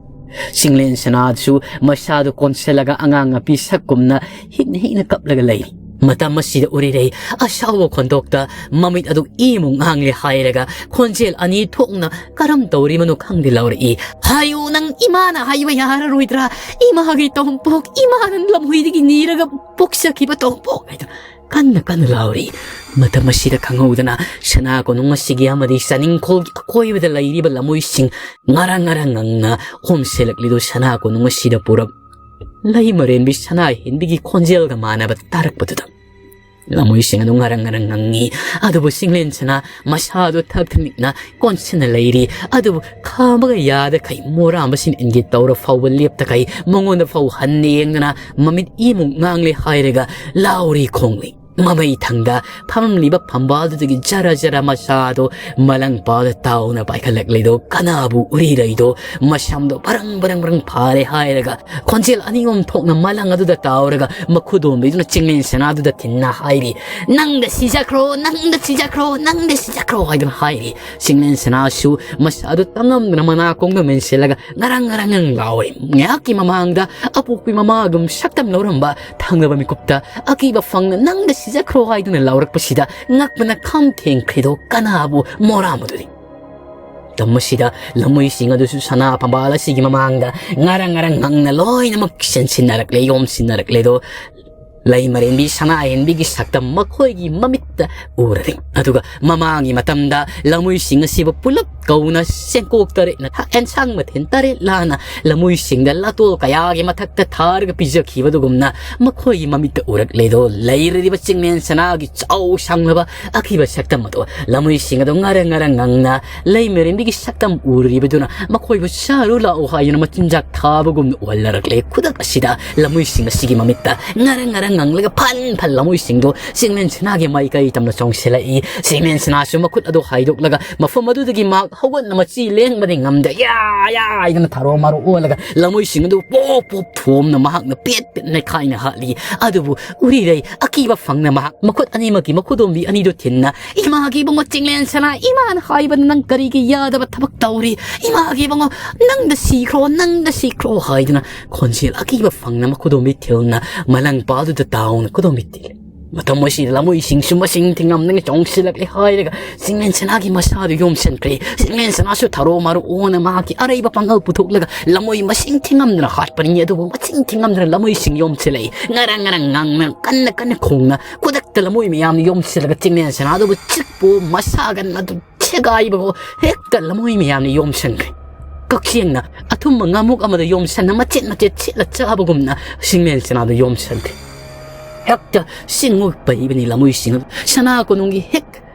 ꯆꯤꯡꯂꯦꯟ ꯁꯅꯥꯁꯨ ꯃꯁꯥꯗꯨ ꯀꯣꯟꯁꯤꯜꯂꯒ ꯑꯉꯥꯡ ꯃꯄꯤ ꯁꯛꯀꯨꯝꯅ ꯍꯤꯛꯅ ꯍꯤꯛꯅ ꯀꯞꯂꯒ ꯂꯩꯔꯤ꯫ ꯃꯇꯝ ꯑꯁꯤꯗ ꯎꯔꯤꯔꯩ ꯑꯁꯥꯎꯕ ꯈꯣꯟꯗꯣꯛꯇ ꯃꯃꯤꯠ ꯑꯗꯨ ꯏꯃꯨꯛ ꯉꯥꯡꯂꯦ ꯍꯥꯏꯔꯒ ꯈꯣꯟꯖꯦꯜ ꯑꯅꯤ ꯊꯣꯛꯅ ꯀꯔꯝ ꯇꯧꯔꯤꯕꯅꯣ ꯈꯪꯗꯦ ꯂꯥꯎꯔꯛꯏ꯫ "ꯍꯥꯏꯌꯨ, ꯅꯪ ꯏꯃꯥꯅ ꯍꯥꯏꯕ ꯌꯥꯔꯔꯣꯏꯗ꯭ꯔꯥ? ꯏꯃꯥꯒꯤ ꯇꯣꯝꯄꯣꯛ, ꯏꯃꯥꯅ ꯂꯝꯍꯨꯏꯗꯒꯤ ꯅꯤꯔꯒ ꯄꯣꯛꯆꯈꯤꯕ ꯇꯣꯝꯄꯣꯛ" ꯍꯥꯏꯗꯨꯅ ꯀꯟꯅ ꯀꯟꯅ ꯂꯥꯎꯔꯤ꯫ ꯃꯇꯝ ꯑꯁꯤꯗ ꯈꯪꯍꯧꯗꯅ ꯁꯅꯥ ꯀꯣꯅꯨꯡ ꯑꯁꯤꯒꯤ ꯑꯃꯗꯤ ꯆꯥꯅꯤꯡꯈꯣꯜꯒꯤ ꯑꯀꯣꯏꯕꯗ ꯂꯩꯔꯤꯕ ꯂꯝꯍꯨꯏꯁꯤꯡ ꯉꯔꯪ ꯉꯔꯪ ꯉꯪꯅ ꯍꯣꯝꯁꯦꯜꯂꯛꯂꯤꯗꯨ ꯁꯅꯥ ꯀꯣꯅꯨꯡ ꯑꯁꯤꯗ ꯄꯨꯔꯞ ꯂꯩꯃꯔꯦꯟꯕꯤ ꯁꯅꯥ ꯍꯦꯟꯕꯤꯒꯤ ꯈꯣꯟꯖꯦꯜꯒ ꯃꯥꯟꯅꯕ ꯇꯥꯔꯛꯄꯗꯨꯗ ꯂꯝꯍꯨꯏꯁꯤꯡ ꯑꯗꯨ ꯉꯔꯪ ꯉꯔꯪ ꯉꯪꯉꯤ꯫ ꯑꯗꯨꯕꯨ ꯆꯤꯡꯂꯦꯟ ꯁꯅꯥ ꯃꯁꯥꯗꯨ ꯊꯛ ꯊꯛ ꯅꯤꯛꯅ ꯀꯣꯟꯁꯤꯟꯅ ꯂꯩꯔꯤ꯫ ꯑꯗꯨꯕꯨ ꯈꯥꯝꯕꯒ ꯌꯥꯗꯈꯩ ꯃꯣꯔꯥꯝꯕꯁꯤꯡ ꯏꯟꯒꯦ ꯇꯧꯔ ꯐꯥꯎꯕ ꯂꯦꯞꯇꯈꯩ ꯃꯉꯣꯟꯗ ꯐꯥꯎ ꯍꯟꯅ ꯌꯦꯡꯗꯅ ꯃꯃꯤꯠ ꯏꯃꯨꯛ ꯉꯥꯡꯂꯦ ꯍꯥꯏꯔꯒ ꯂꯥꯎꯔꯤ ꯈꯣꯡꯂꯤ꯫ ꯃꯃꯩ ꯊꯪꯗ ꯐꯝꯂꯤꯕ ꯐꯝꯕꯥꯜꯗꯨꯗꯒꯤ ꯖꯔ ꯖꯔ ꯃꯁꯥꯗꯣ ꯃꯂꯪꯄꯥꯜꯗ ꯇꯥꯎꯅ ꯄꯥꯏꯈꯠꯂꯛꯂꯤꯗꯣ ꯀꯅꯥꯕꯨ ꯎꯔꯤꯔꯩꯗꯣ, ꯃꯁꯝꯗꯣ ꯕꯔꯪ ꯕꯔꯪ ꯕꯔꯪ ꯐꯥꯔꯦ ꯍꯥꯏꯔꯒ, ꯈꯣꯟꯖꯦꯜ ꯑꯅꯤ ꯑꯍꯨꯝ ꯊꯣꯛꯅ ꯃꯂꯪ ꯑꯗꯨꯗ ꯇꯥꯎꯔꯒ ꯃꯈꯨꯗꯣꯝꯕꯤꯗꯨꯅ ꯆꯤꯡꯂꯦꯟ ꯁꯅꯥꯗꯨꯗ ꯊꯤꯟꯅ ꯍꯥꯏꯔꯤ, "ꯅꯪꯗ ꯁꯤꯖꯈ꯭ꯔꯣ, ꯅꯪꯗ ꯁꯤꯖꯈ꯭ꯔꯣ, ꯅꯪꯗ ꯁꯤꯖꯈ꯭ꯔꯣ" ꯍꯥꯏꯗꯨꯅ ꯍꯥꯏꯔꯤ꯫ ꯆꯤꯡꯂꯦꯟ ꯁꯅꯥꯁꯨ ꯃꯁꯥꯗꯨ ꯇꯥꯡꯉꯝꯗꯅ ꯃꯅꯥꯀꯣꯡꯗ ꯃꯦꯟꯁꯤꯜꯂꯒ ꯉꯔꯪ ꯉꯔꯪ ꯉꯪ ꯂꯥꯎꯔꯤ꯫ ꯉꯥꯏꯍꯥꯛꯀꯤ ꯃꯃꯥꯡꯗ ꯑꯄꯣꯛꯄꯤ ꯃꯃꯥꯒꯨꯝ ꯁꯛꯇꯝ ꯂꯧꯔꯝꯕ ꯊꯪꯅꯕ ꯃꯤꯀꯨꯞꯇ ꯑꯀꯤꯕ ꯐꯪꯅ "ꯅꯪꯗ ꯁꯤꯖꯈ꯭ꯔꯣ" ꯍꯥꯏꯗꯨꯅ ꯂꯥꯎꯔꯛꯄꯁꯤꯗ ꯉꯛꯄꯅ ꯈꯝ ꯊꯦꯡꯈ꯭ꯔꯤꯗꯣ ꯀꯅꯥꯕꯨ ꯃꯣꯔꯥ ꯃꯗꯨꯗꯤ꯫ ꯃꯇꯝ ꯑꯁꯤꯗ ꯂꯃꯣꯏꯁꯤꯡ ꯑꯗꯨꯁꯨ ꯁꯅꯥ ꯐꯝꯕꯥꯜ ꯑꯁꯤꯒꯤ ꯃꯃꯥꯡꯗ ꯉꯔꯪ ꯉꯔꯪ ꯉꯪꯅ ꯂꯣꯏꯅꯃꯛ ꯆꯦꯟꯁꯤꯟꯅꯔꯛꯂꯦ, ꯌꯣꯝꯁꯤꯟꯅꯔꯛꯂꯦꯗꯣ꯫ ꯂꯩꯃꯔꯦꯟꯕꯤ ꯁꯅꯥꯍꯦꯟꯕꯤꯒꯤ ꯁꯛꯇꯝ ꯃꯈꯣꯏꯒꯤ ꯃꯃꯤꯠꯇ ꯎꯔꯔꯦ꯫ ꯑꯗꯨꯒ ꯃꯃꯥꯡꯒꯤ ꯃꯇꯝꯗ ꯂꯃꯣꯏꯁꯤꯡ ꯑꯁꯤꯕꯨ ꯄꯨꯂꯞ ꯀꯧꯅ ꯆꯦꯡꯀꯣꯛ ꯇꯔꯦꯠꯅ ꯊ-, ꯑꯦꯟꯁꯥꯡ ꯃꯊꯦꯜ ꯇꯔꯦꯠ ꯂꯥꯟꯅ ꯂꯃꯣꯏꯁꯤꯡꯗ ꯂꯥꯇꯣꯜ ꯀꯌꯥꯒꯤ ꯃꯊꯛꯇ ꯊꯥꯔꯒ ꯄꯤꯖꯈꯤꯕꯗꯨꯒꯨꯝꯅ ꯃꯈꯣꯏꯒꯤ ꯃꯃꯤꯠꯇ ꯎꯔꯛꯂꯦꯗꯣ꯫ ꯂꯩꯔꯤꯕ ꯆꯤꯡꯂꯦꯟ ꯁꯅꯥꯒꯤ ꯆꯥꯎ ꯁꯥꯡꯂꯕ ꯑꯀꯤꯕ ꯁꯛꯇꯝ ꯑꯗꯣ ꯂꯃꯣꯏꯁꯤꯡ ꯑꯗꯣ ꯉꯔꯪ ꯉꯔꯪ ꯉꯪꯅ ꯂꯩꯃꯔꯦꯟꯕꯤꯒꯤ ꯁꯛꯇꯝ ꯎꯔꯤꯕꯗꯨꯅ ꯃꯈꯣꯏꯕꯨ ꯆꯥꯔꯨ ꯂꯥꯛꯎ ꯍꯥꯏꯗꯨꯅ ꯃꯆꯤꯟꯖꯥꯛ ꯊꯥꯕꯒꯨꯝꯅ ꯎꯍꯜꯂꯔꯛꯂꯦ꯫ ꯈꯨꯗꯛ ꯑꯁꯤꯗ ꯂꯃꯣꯏꯁꯤꯡ ꯑꯁꯤꯒꯤ ꯃꯃꯤꯠꯇ ꯉꯔꯪ ꯉꯔꯪ ꯉꯪꯂꯒ ꯐꯟ ꯐꯟ ꯂꯃꯣꯏꯁꯤꯡꯗꯣ ꯆꯤꯡꯂꯦꯟ ꯁꯅꯥꯒꯤ ꯃꯥꯏꯀꯩ ꯇꯝꯅ ꯆꯣꯡꯁꯤꯜꯂꯛꯏ꯫ ꯆꯤꯡꯂꯦꯟ ꯁꯅꯥꯁꯨ ꯃꯈꯨꯠ ꯑꯗꯨ ꯍꯥꯏꯗꯣꯛꯂꯒ ꯃꯐꯝ ꯑꯗꯨꯗꯒꯤ ꯃꯍꯥꯛ ꯍꯧꯒꯠꯅ ꯃꯆꯤ ꯂꯦꯡꯕꯗꯤ ꯉꯝꯗꯦ꯫ ꯌꯥ, ꯌꯥ ꯍꯥꯏꯗꯅ ꯊꯥꯔꯣ ꯃꯥꯔꯣ ꯑꯣꯜꯂꯒ ꯂꯃꯣꯏꯁꯤꯡ ꯑꯗꯨ ꯄꯣꯞ ꯄꯣꯞ ꯊꯣꯝꯅ ꯃꯍꯥꯛꯅ ꯄꯦꯠ ꯄꯦꯠ ꯅꯩꯈꯥꯏꯅ ꯍꯥꯠꯂꯤ꯫ ꯑꯗꯨꯕꯨ ꯎꯔꯤꯔꯩ ꯑꯀꯤꯕ ꯐꯪꯅ ꯃꯍꯥꯛ ꯃꯈꯨꯠ ꯑꯅꯤꯃꯛꯀꯤ ꯃꯈꯨꯗꯣꯝꯕꯤ ꯑꯅꯤꯗꯨ ꯊꯤꯟꯅ, "ꯏꯃꯥꯒꯤ ꯏꯕꯨꯡꯉꯣ ꯆꯤꯡꯂꯦꯟ ꯁꯅꯥ, ꯏꯃꯥꯅ ꯍꯥꯏꯕꯗ ꯅꯪ ꯀꯔꯤꯒꯤ ꯌꯥꯗꯕ ꯊꯕꯛ ꯇꯧꯔꯤ? ꯏꯃꯥꯒꯤ ꯏꯕꯨꯡꯉꯣ, ꯅꯪꯗ ꯁꯤꯈ꯭ꯔꯣ, ꯅꯪꯗ ꯁꯤꯈ꯭ꯔꯣ" ꯍꯥꯏꯗꯨꯅ ꯈꯣꯟꯖꯦꯜ ꯑꯀꯤꯕ ꯐꯪꯅ ꯃꯈꯨꯗꯣꯝꯕꯤ ꯊꯤꯜꯅ ꯃꯂꯪꯄꯥꯜꯗꯨꯗ ꯇꯥꯎꯅ ꯈꯨꯗꯣꯝꯕꯤ ꯊꯤꯜꯂꯤ꯫ ꯃꯇꯝ ꯑꯁꯤꯗ ꯂꯃꯣꯏꯁꯤꯡꯁꯨ ꯃꯁꯤꯡ ꯊꯤꯉꯝꯗꯅ ꯆꯣꯡꯁꯤꯜꯂꯛꯂꯦ ꯍꯥꯏꯔꯒ ꯆꯤꯡꯂꯦꯟ ꯁꯅꯥꯒꯤ ꯃꯁꯥꯗꯨ ꯌꯣꯝꯁꯤꯟꯈ꯭ꯔꯦ꯫ ꯆꯤꯡꯂꯦꯟ ꯁꯅꯥꯁꯨ ꯊꯔꯣ ꯃꯥꯔꯣ ꯑꯣꯟꯅ ꯃꯍꯥꯛꯀꯤ ꯑꯔꯩꯕ ꯄꯥꯡꯒꯜ ꯄꯨꯊꯣꯛꯂꯒ ꯂꯃꯣꯏ ꯃꯁꯤꯡ ꯊꯤꯉꯝꯗꯅ ꯍꯥꯠꯄꯅꯤ꯫ ꯑꯗꯨꯕꯨ ꯃꯁꯤꯡ ꯊꯤꯉꯝꯗꯅ ꯂꯃꯣꯏꯁꯤꯡ ꯌꯣꯝꯁꯤꯜꯂꯛꯏ꯫ ꯉꯔꯪ ꯉꯔꯪ ꯉꯪꯅ ꯀꯟꯅ ꯀꯟꯅ ꯈꯣꯡꯅ ꯈꯨꯗꯛꯇ ꯂꯃꯣꯏ ꯃꯌꯥꯝꯅ ꯌꯣꯝꯁꯤꯜꯂꯒ ꯆꯤꯡꯂꯦꯟ ꯁꯅꯥꯗꯨꯕꯨ ꯆꯤꯛꯄꯨ ꯃꯁꯥꯒ ꯑꯗꯨ ꯁꯦꯒꯥꯏꯕꯒꯣ ꯍꯦꯛꯇ ꯂꯃꯣꯏ ꯃꯌꯥꯝꯅ ꯌꯣꯝꯁꯤꯟꯈ꯭ꯔꯦ꯫ ꯀꯛꯆꯦꯡꯅ ꯑꯊꯨꯝꯕ ꯉꯥꯃꯨꯛ ꯑꯃꯗ ꯌꯣꯝꯁꯟꯅ ꯃꯆꯦꯠ ꯃꯆꯦꯠ ꯁꯦꯠꯂ ꯆꯥꯕꯒꯨꯝꯅ ꯆꯤꯡꯂꯦꯟ ꯁꯅꯥꯗꯨ ꯌꯣꯝꯁꯟꯈ꯭ꯔꯦ꯫ ꯍꯦꯛꯇ ꯆꯤꯡꯉꯨ ꯄꯩꯕꯅꯤ ꯂꯃꯣꯏꯁꯤꯡ ꯑꯗꯨ꯫ ꯁꯅꯥ ꯀꯣꯅꯨꯡꯒꯤ ꯍꯦꯛ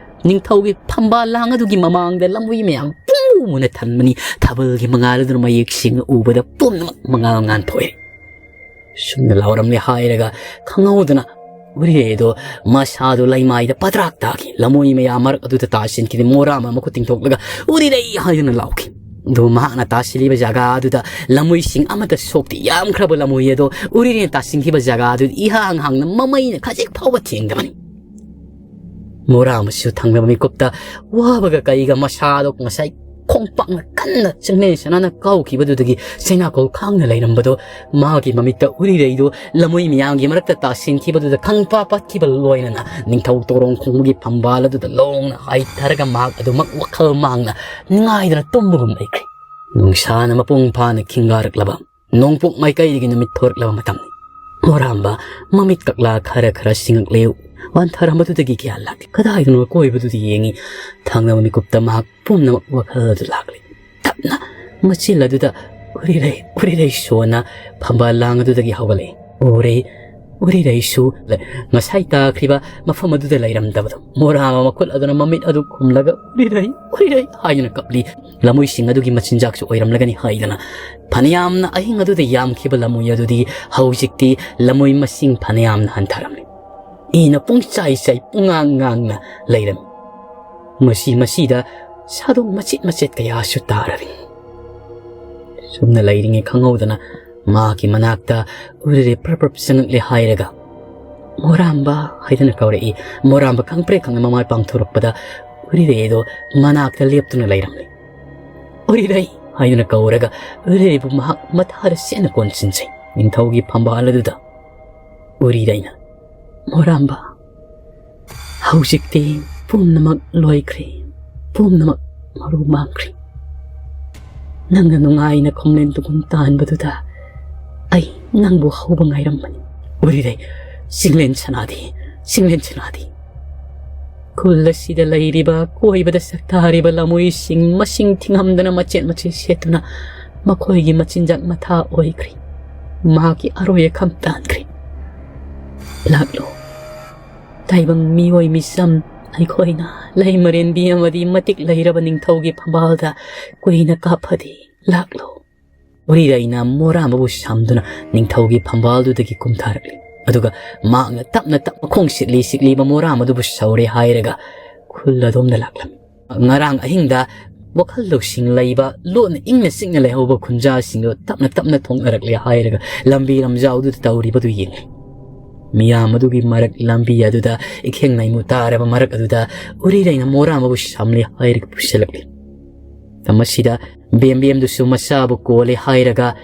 ꯅꯤꯡꯊꯧꯒꯤ ꯐꯝꯕꯥꯜ ꯂꯥꯡ ꯑꯗꯨꯒꯤ ꯃꯃꯥꯡꯗ ꯂꯃꯣꯏ ꯃꯌꯥꯝ ꯄꯨꯝꯅ ꯊꯟꯕꯅꯤ꯫ ꯊꯥꯕꯜꯒꯤ ꯃꯉꯥꯜ ꯑꯗꯨꯅ ꯃꯌꯦꯛ ꯁꯦꯡꯅ ꯎꯕꯗ ꯄꯨꯝꯅꯃꯛ ꯃꯉꯥꯜ ꯉꯥꯟꯊꯣꯛꯑꯦ꯫ ꯁꯨꯝꯅ ꯂꯥꯎꯔꯝꯂꯦ ꯍꯥꯏꯔꯒ ꯈꯪꯍꯧꯗꯅ ꯎꯔꯤꯔꯩ ꯑꯗꯣ ꯃꯁꯥꯗꯣ ꯂꯩꯃꯥꯏꯗ ꯄꯗ꯭ꯔꯥꯛ ꯇꯥꯈꯤ꯫ ꯂꯃꯣꯏ ꯃꯌꯥꯝ ꯃꯔꯛ ꯑꯗꯨꯗ ꯇꯥꯁꯤꯟꯈꯤꯗꯦ꯫ ꯃꯣꯔꯥꯝꯕ ꯃꯈꯨꯠ ꯇꯤꯡꯊꯣꯛꯂꯒ "ꯎꯔꯤꯔꯩ" ꯍꯥꯏꯗꯨꯅ ꯂꯥꯎꯈꯤ꯫ ꯑꯗꯨ ꯃꯍꯥꯛꯅ ꯇꯥꯁꯤꯜꯂꯤꯕ ꯖꯒꯥ ꯑꯗꯨꯗ ꯂꯃꯣꯏꯁꯤꯡ ꯑꯃꯠꯇ ꯁꯣꯛꯇꯦ꯫ ꯌꯥꯝꯈ꯭ꯔꯕ ꯂꯃꯣꯏ ꯑꯗꯣ ꯎꯔꯤꯔꯩꯅ ꯇꯥꯁꯤꯟꯈꯤꯕ ꯖꯒꯥ ꯑꯗꯨꯗ ꯏꯍꯥꯡ ꯍꯥꯡꯅ ꯃꯃꯩꯅ ꯈꯖꯤꯛ ꯐꯥꯎꯕ ꯊꯦꯡꯗꯕꯅꯤ꯫ ꯃꯣꯔꯥꯝꯕꯁꯨ ꯊꯪꯅꯕ ꯃꯤꯀꯨꯞꯇ ꯋꯥꯕꯒ ꯀꯩꯒ ꯃꯁꯥꯗꯣ ꯉꯁꯥꯏ ꯈꯣꯡꯄꯥꯛꯅ ꯀꯟꯅ ꯆꯪꯂꯦꯟ ꯁꯅꯥꯅ ꯀꯥꯎꯈꯤꯕꯗꯨꯗꯒꯤ ꯆꯩꯅꯥꯀꯣꯜ ꯈꯥꯡꯅ ꯂꯩꯔꯝꯕꯗꯣ ꯃꯥꯒꯤ ꯃꯃꯤꯠꯇ ꯎꯔꯤꯔꯩꯗꯨ ꯂꯃꯣꯏ ꯃꯤꯌꯥꯝꯒꯤ ꯃꯔꯛꯇ ꯇꯥꯁꯤꯟꯈꯤꯕꯗꯨꯗ ꯈꯪꯄꯥ ꯄꯥꯠꯈꯤꯕ ꯂꯣꯏꯅꯅ ꯅꯤꯡꯊꯧ ꯇꯣꯔꯣꯡ ꯈꯣꯡꯕꯒꯤ ꯐꯝꯕꯥꯜ ꯑꯗꯨꯗ ꯂꯣꯡꯅ ꯍꯥꯏꯊꯔꯒ ꯃꯍꯥꯛ ꯑꯗꯨꯃꯛ ꯋꯥꯈꯜ ꯃꯥꯡꯅ ꯅꯤꯡꯉꯥꯏꯗꯅ ꯇꯨꯝꯕꯒꯨꯝ ꯂꯩꯈ꯭ꯔꯦ꯫ ꯅꯨꯡꯁꯥꯅ ꯃꯄꯨꯡ ꯐꯥꯅ ꯈꯤꯡꯒꯥꯔꯛꯂꯕ ꯅꯣꯡꯄꯣꯛ ꯃꯥꯏꯀꯩꯗꯒꯤ ꯅꯨꯃꯤꯠ ꯊꯣꯔꯛꯂꯕ ꯃꯇꯝꯅꯤ꯫ ꯃꯣꯔꯥꯝꯕ ꯃꯃꯤꯠ ꯀꯛꯂꯥ ꯈꯔ ꯈꯔ ꯁꯤꯡꯉꯛꯂꯦ꯫ ꯋꯥꯟꯊꯔꯝꯕꯗꯨꯗꯒꯤ ꯒ꯭ꯌꯥꯟ ꯂꯥꯛꯂꯦ꯫ ꯀꯗꯥꯏꯗꯅꯣ ꯑꯀꯣꯏꯕꯗꯨꯗ ꯌꯦꯡꯉꯤ꯫ ꯊꯪꯅꯕ ꯃꯤꯀꯨꯞꯇ ꯃꯍꯥꯛ ꯄꯨꯝꯅꯃꯛ ꯋꯥꯈꯜ ꯑꯗꯨ ꯂꯥꯛꯂꯦ꯫ ꯇꯞꯅ ꯃꯆꯤꯜ ꯑꯗꯨꯗ "ꯎꯔꯤꯔꯩ, ꯎꯔꯤꯔꯩ" ꯁꯣꯟꯅ ꯐꯝꯕꯥꯜ ꯂꯥꯡ ꯑꯗꯨꯗꯒꯤ ꯍꯧꯒꯠꯂꯛꯏ꯫ ꯎꯔꯦ, ꯎꯔꯤꯔꯩꯁꯨ ꯂ-, ꯉꯁꯥꯏ ꯇꯥꯈ꯭ꯔꯤꯕ ꯃꯐꯝ ꯑꯗꯨꯗ ꯂꯩꯔꯝꯗꯕꯗꯣ꯫ ꯃꯣꯔꯥꯝꯕ ꯃꯈꯨꯠ ꯑꯗꯨꯅ ꯃꯃꯤꯠ ꯑꯗꯨ ꯈꯨꯝꯂꯒ "ꯎꯔꯤꯔꯩ, ꯎꯔꯤꯔꯩ" ꯍꯥꯏꯗꯨꯅ ꯀꯞꯂꯤ꯫ ꯂꯃꯣꯏꯁꯤꯡ ꯑꯗꯨꯒꯤ ꯃꯆꯤꯟꯖꯥꯛꯁꯨ ꯑꯣꯏꯔꯝꯂꯒꯅꯤ ꯍꯥꯏꯗꯅ ꯐꯅꯌꯥꯝꯅ ꯑꯍꯤꯡ ꯑꯗꯨꯗ ꯌꯥꯝꯈꯤꯕ ꯂꯃꯣꯏ ꯑꯗꯨꯗꯤ ꯍꯧꯖꯤꯛꯇꯤ ꯂꯃꯣꯏ ꯃꯁꯤꯡ ꯐꯅꯌꯥꯝꯅ ꯍꯟꯊꯔꯝꯂꯤ꯫ ꯏꯅ ꯄꯨꯡꯆꯥꯏ ꯆꯥꯏ, ꯄꯨꯡꯉꯥꯡ ꯉꯥꯡꯅ ꯂꯩꯔꯝꯃꯤ꯫ ꯃꯁꯤ ꯃꯁꯤꯗ ꯁꯥꯗꯣꯡ ꯃꯆꯦꯠ ꯃꯆꯦꯠ ꯀꯌꯥꯁꯨ ꯇꯥꯔꯔꯤ꯫ ꯁꯨꯝꯅ ꯂꯩꯔꯤꯉꯩ ꯈꯪꯍꯧꯗꯅ ꯃꯍꯥꯛꯀꯤ ꯃꯅꯥꯛꯇ ꯎꯔꯤꯔꯩ ꯄ꯭ꯔꯞ ꯄ꯭ꯔꯞ ꯆꯪꯉꯛꯂꯦ ꯍꯥꯏꯔꯒ "ꯃꯣꯔꯥꯝꯕ" ꯍꯥꯏꯗꯨꯅ ꯀꯧꯔꯛꯏ꯫ ꯃꯣꯔꯥꯝꯕ ꯈꯪꯄ꯭ꯔꯦꯛ ꯈꯪꯅ ꯃꯃꯥꯏ ꯄꯥꯡꯊꯣꯔꯛꯄꯗ ꯎꯔꯤꯔꯩ ꯑꯗꯣ ꯃꯅꯥꯛꯇ ꯂꯦꯞꯇꯨꯅ ꯂꯩꯔꯝꯂꯤ꯫ "ꯎꯔꯤꯔꯩ" ꯍꯥꯏꯗꯨꯅ ꯀꯧꯔꯒ ꯎꯔꯤꯔꯩꯕꯨ ꯃꯍꯥꯛ ꯃꯊꯥꯗ ꯆꯦꯠꯅ ꯀꯣꯟꯁꯤꯟꯖꯩ꯫ ꯅꯤꯡꯊꯧꯒꯤ ꯐꯝꯕꯥꯜ ꯑꯗꯨꯗ ꯎꯔꯤꯔꯩꯅ "ꯃꯣꯔꯥꯝꯕ, ꯍꯧꯖꯤꯛꯇꯤ ꯄꯨꯝꯅꯃꯛ ꯂꯣꯏꯈ꯭ꯔꯦ, ꯄꯨꯝꯅꯃꯛ ꯃꯔꯨ ꯃꯥꯡꯈ꯭ꯔꯦ꯫ ꯅꯪꯅ ꯅꯨꯡꯉꯥꯏꯅ ꯈꯣꯝꯂꯦꯟ ꯇꯨꯒꯨꯝ ꯇꯥꯟꯕꯗꯨꯗ ꯑꯩ ꯅꯪꯕꯨ ꯍꯧꯕ ꯉꯥꯏꯔꯝꯕꯅꯤ꯫ ꯎꯔꯤꯔꯩ, ꯆꯤꯡꯂꯦꯟ ꯁꯅꯥꯗꯤ, ꯆꯤꯡꯂꯦꯟ ꯁꯅꯥꯗꯤ꯫ ꯈꯨꯜ ꯑꯁꯤꯗ ꯂꯩꯔꯤꯕ, ꯀꯣꯏꯕꯗ ꯁꯛꯇꯥꯔꯤꯕ ꯂꯃꯣꯏꯁꯤꯡ ꯃꯁꯤꯡ ꯊꯤꯉꯝꯗꯅ ꯃꯆꯦꯠ ꯃꯆꯦꯠ ꯁꯦꯠꯇꯨꯅ ꯃꯈꯣꯏꯒꯤ ꯃꯆꯤꯟꯖꯥꯛ ꯃꯊꯥ ꯑꯣꯏꯈ꯭ꯔꯦ꯫ ꯃꯍꯥꯛꯀꯤ ꯑꯔꯣꯏ ꯑꯈꯝ ꯇꯥꯟꯈ꯭ꯔꯦ꯫ ꯂꯥꯛꯂꯣ, ꯇꯥꯏꯕꯪ ꯃꯤꯑꯣꯏ ꯃꯤꯆꯝ ꯑꯩꯈꯣꯏꯅ ꯂꯩꯃꯔꯦꯟꯕꯤ ꯑꯃꯗꯤ ꯃꯇꯤꯛ ꯂꯩꯔꯕ ꯅꯤꯡꯊꯧꯒꯤ ꯐꯝꯕꯥꯜꯗ ꯀꯨꯏꯅ ꯀꯥꯞꯐꯗꯦ꯫ ꯂꯥꯛꯂꯣ꯫" ꯎꯔꯤꯔꯩꯅ ꯃꯣꯔꯥꯝꯕꯕꯨ ꯁꯝꯗꯨꯅ ꯅꯤꯡꯊꯧꯒꯤ ꯐꯝꯕꯥꯜꯗꯨꯗꯒꯤ ꯀꯨꯝꯊꯔꯛꯂꯤ꯫ ꯑꯗꯨꯒ ꯃꯍꯥꯛꯅ ꯇꯞꯅ ꯇꯞꯅ ꯈꯣꯡ ꯁꯤꯛꯂꯤ ꯁꯤꯛꯂꯤꯕ ꯃꯣꯔꯥꯝ ꯑꯗꯨꯕꯨ ꯁꯧꯔꯦ ꯍꯥꯏꯔꯒ ꯈꯨꯜ ꯑꯗꯣꯝꯗ ꯂꯥꯛꯂꯝꯃꯤ꯫ ꯉꯔꯥꯡ ꯑꯍꯤꯡꯗ ꯋꯥꯈꯜ ꯂꯧꯁꯤꯡ ꯂꯩꯕ, ꯂꯣꯟꯅ ꯏꯪꯅ ꯆꯤꯛꯅ ꯂꯩꯍꯧꯕ ꯈꯨꯟꯖꯥꯁꯤꯡꯗꯨ ꯇꯞꯅ ꯇꯞꯅ ꯊꯣꯛꯅꯔꯛꯂꯦ ꯍꯥꯏꯔꯒ ꯂꯝꯕꯤ ꯂꯝꯖꯥꯎꯗꯨꯗ ꯇꯧꯔꯤꯕꯗꯨ ꯌꯦꯡꯂꯤ꯫ ꯃꯤꯌꯥꯝ ꯑꯗꯨꯒꯤ ꯃꯔꯛ, ꯂꯝꯕꯤ ꯑꯗꯨꯗ ꯏꯈꯦꯡ ꯂꯩꯃꯨ ꯇꯥꯔꯕ ꯃꯔꯛ ꯑꯗꯨꯗ ꯎꯔꯤꯔꯩꯅ ꯃꯣꯔꯥꯝꯕꯕꯨ ꯁꯝꯂꯦ ꯍꯥꯏꯔꯒ ꯄꯨꯁꯤꯜꯂꯛꯂꯤ꯫ ꯃꯇꯝ ꯑꯁꯤꯗ ꯕꯦꯝꯕꯦꯝꯗꯨꯁꯨ ꯃꯆꯥꯕꯨ ꯀꯣꯜꯂꯦ ꯍꯥꯏꯔꯒ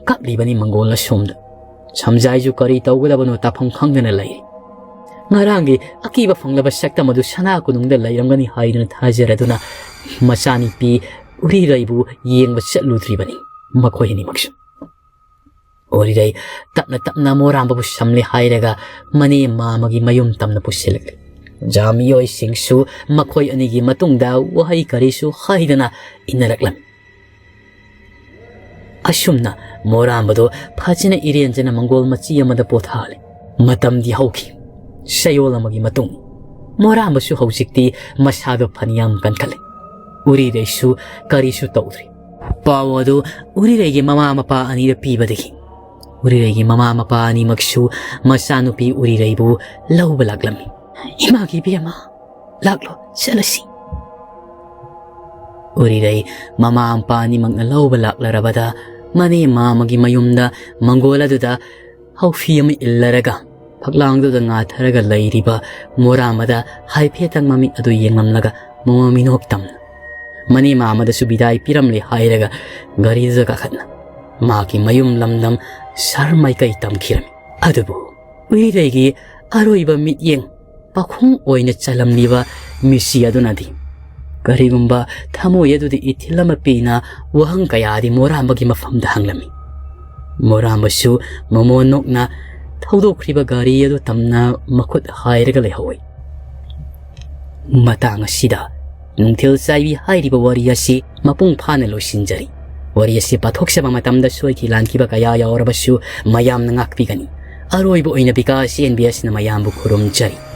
ꯀꯞꯂꯤꯕꯅꯤ ꯃꯪꯒꯣꯜ ꯑꯁꯣꯝꯗ꯫ ꯁꯝꯖꯥꯏꯁꯨ ꯀꯔꯤ ꯇꯧꯒꯗꯕꯅꯣ ꯇꯥꯐꯝ ꯈꯪꯗꯅ ꯂꯩꯔꯤ꯫ ꯉꯔꯥꯡꯒꯤ ꯑꯀꯤꯕ ꯐꯪꯂꯕ ꯁꯛꯇꯝ ꯑꯗꯨ ꯁꯅꯥ ꯀꯣꯅꯨꯡꯗ ꯂꯩꯔꯝꯒꯅꯤ ꯍꯥꯏꯗꯨꯅ ꯊꯥꯖꯔꯗꯨꯅ ꯃꯆꯥꯅꯨꯄꯤ ꯎꯔꯤꯔꯩꯕꯨ ꯌꯦꯡꯕ ꯆꯠꯂꯨꯗ꯭ꯔꯤꯕꯅꯤ ꯃꯈꯣꯏ ꯑꯅꯤꯃꯛꯁꯨ꯫ ꯎꯔꯤꯔꯩ ꯇꯞꯅ ꯇꯞꯅ ꯃꯣꯔꯥꯝꯕꯕꯨ ꯁꯝꯂꯦ ꯍꯥꯏꯔꯒ ꯃꯅꯦ ꯃꯥꯃꯒꯤ ꯃꯌꯨꯝ ꯇꯝꯅ ꯄꯨꯁꯤꯜꯂꯛꯂꯤ꯫ ꯈꯨꯟꯖꯥ ꯃꯤꯑꯣꯏꯁꯤꯡꯁꯨ ꯃꯈꯣꯏ ꯑꯅꯤꯒꯤ ꯃꯇꯨꯡꯗ ꯋꯥꯍꯩ ꯀꯔꯤꯁꯨ ꯍꯥꯏꯗꯅ ꯏꯟꯅꯔꯛꯂꯝꯃꯤ꯫ ꯑꯁꯨꯝꯅ ꯃꯣꯔꯥꯝꯕꯗꯨ ꯐꯖꯅ ꯏꯔꯦꯟꯖꯅ ꯃꯪꯒꯣꯜ ꯃꯆꯤ ꯑꯃꯗ ꯄꯣꯊꯥꯍꯜꯂꯤ꯫ ꯃꯇꯝꯗꯤ ꯍꯧꯈꯤ꯫ ꯆꯌꯣꯜ ꯑꯃꯒꯤ ꯃꯇꯨꯡ꯫ ꯃꯣꯔꯥꯝꯕꯁꯨ ꯍꯧꯖꯤꯛꯇꯤ ꯃꯁꯥꯗꯣ ꯐꯅꯌꯥꯝ ꯀꯟꯈꯠꯂꯦ꯫ ꯎꯔꯤꯔꯩꯁꯨ ꯀꯔꯤꯁꯨ ꯇꯧꯗ꯭ꯔꯤ꯫ ꯄꯥꯎ ꯑꯗꯨ ꯎꯔꯤꯔꯩꯒꯤ ꯃꯃꯥ ꯃꯄꯥ ꯑꯅꯤꯗ ꯄꯤꯕꯗꯒꯤ ꯎꯔꯤꯔꯩꯒꯤ ꯃꯃꯥ ꯃꯄꯥ ꯑꯅꯤꯃꯛꯁꯨ ꯃꯆꯥꯅꯨꯄꯤ ꯎꯔꯤꯔꯩꯕꯨ ꯂꯧꯕ ꯂꯥꯛꯂꯝꯃꯤ꯫ "ꯏꯃꯥꯒꯤ ꯏꯕꯦꯝꯃ, ꯂꯥꯛꯂꯣ, ꯆꯠꯂꯁꯤ꯫" ꯎꯔꯤꯔꯩ ꯃꯃꯥ ꯃꯄꯥ ꯑꯅꯤꯃꯛꯅ ꯂꯧꯕ ꯂꯥꯛꯂꯔꯕꯗ ꯃꯅꯦ ꯃꯥꯃꯒꯤ ꯃꯌꯨꯝꯗ ꯃꯪꯒꯣꯜ ꯑꯗꯨꯗ ꯍꯥꯎꯐꯤ ꯑꯃ ꯏꯜꯂꯔꯒ ꯐꯛꯂꯥꯡꯗꯨꯗ ꯉꯥꯊꯔꯒ ꯂꯩꯔꯤꯕ ꯃꯣꯔꯥꯝꯕꯗ ꯍꯥꯏꯐꯦꯠꯇꯪ ꯃꯃꯤꯠ ꯑꯗꯨ ꯌꯦꯡꯂꯝꯂꯒ ꯃꯃꯥ ꯃꯤꯅꯣꯛ ꯇꯝꯅ ꯃꯅꯦ ꯃꯥꯃꯗꯁꯨ ꯕꯤꯗꯥꯏ ꯄꯤꯔꯝꯂꯦ ꯍꯥꯏꯔꯒ ꯒꯥꯔꯤꯗꯨꯗ ꯀꯥꯈꯠꯅ ꯃꯍꯥꯛꯀꯤ ꯃꯌꯨꯝ ꯂꯝꯗꯝ ꯁꯍꯔ ꯃꯥꯏꯀꯩ ꯇꯝꯈꯤꯔꯝꯃꯤ꯫ ꯑꯗꯨꯕꯨ ꯎꯔꯤꯔꯩꯒꯤ ꯑꯔꯣꯏꯕ ꯃꯤꯠꯌꯦꯡ ꯄꯥꯈꯣꯡ ꯑꯣꯏꯅ ꯆꯜꯂꯝꯂꯤꯕ ꯃꯤꯁꯤ ꯑꯗꯨꯅꯗꯤ ꯀꯔꯤꯒꯨꯝꯕ ꯊꯃꯣꯏ ꯑꯗꯨꯗ ꯏꯊꯤꯜ ꯑꯃ ꯄꯤꯅ ꯋꯥꯍꯪ ꯀꯌꯥꯗꯤ ꯃꯣꯔꯥꯝꯕꯒꯤ ꯃꯐꯝꯗ ꯍꯪꯂꯝꯃꯤ꯫ ꯃꯣꯔꯥꯝꯕꯁꯨ ꯃꯃꯣꯟ ꯅꯣꯛꯅ ꯊꯧꯗꯣꯛꯈ꯭ꯔꯤꯕ ꯒꯥꯔꯤ ꯑꯗꯨ ꯇꯝꯅ ꯃꯈꯨꯠ ꯍꯥꯏꯔꯒ ꯂꯩꯍꯧꯏ꯫ ꯃꯇꯥꯡ ꯑꯁꯤꯗ ꯅꯨꯡꯊꯤꯜ ꯆꯥꯏꯕꯤ ꯍꯥꯏꯔꯤꯕ ꯋꯥꯔꯤ ꯑꯁꯤ ꯃꯄꯨꯡ ꯐꯥꯅ ꯂꯣꯏꯁꯤꯟꯖꯔꯤ꯫ ꯋꯥꯔꯤ ꯑꯁꯤ ꯄꯥꯊꯣꯛꯆꯕ ꯃꯇꯝꯗ ꯁꯣꯏꯈꯤ ꯂꯥꯟꯈꯤꯕ ꯀꯌꯥ ꯌꯥꯎꯔꯕꯁꯨ ꯃꯌꯥꯝꯅ ꯉꯥꯛꯄꯤꯒꯅꯤ꯫ ꯑꯔꯣꯏꯕ ꯑꯣꯏꯅ ꯕꯤꯀꯥꯁ ꯑꯦꯟ ꯕꯤ ꯑꯦꯁꯅ ꯃꯌꯥꯝꯕꯨ ꯈꯨꯔꯨꯝꯖꯔꯤ꯫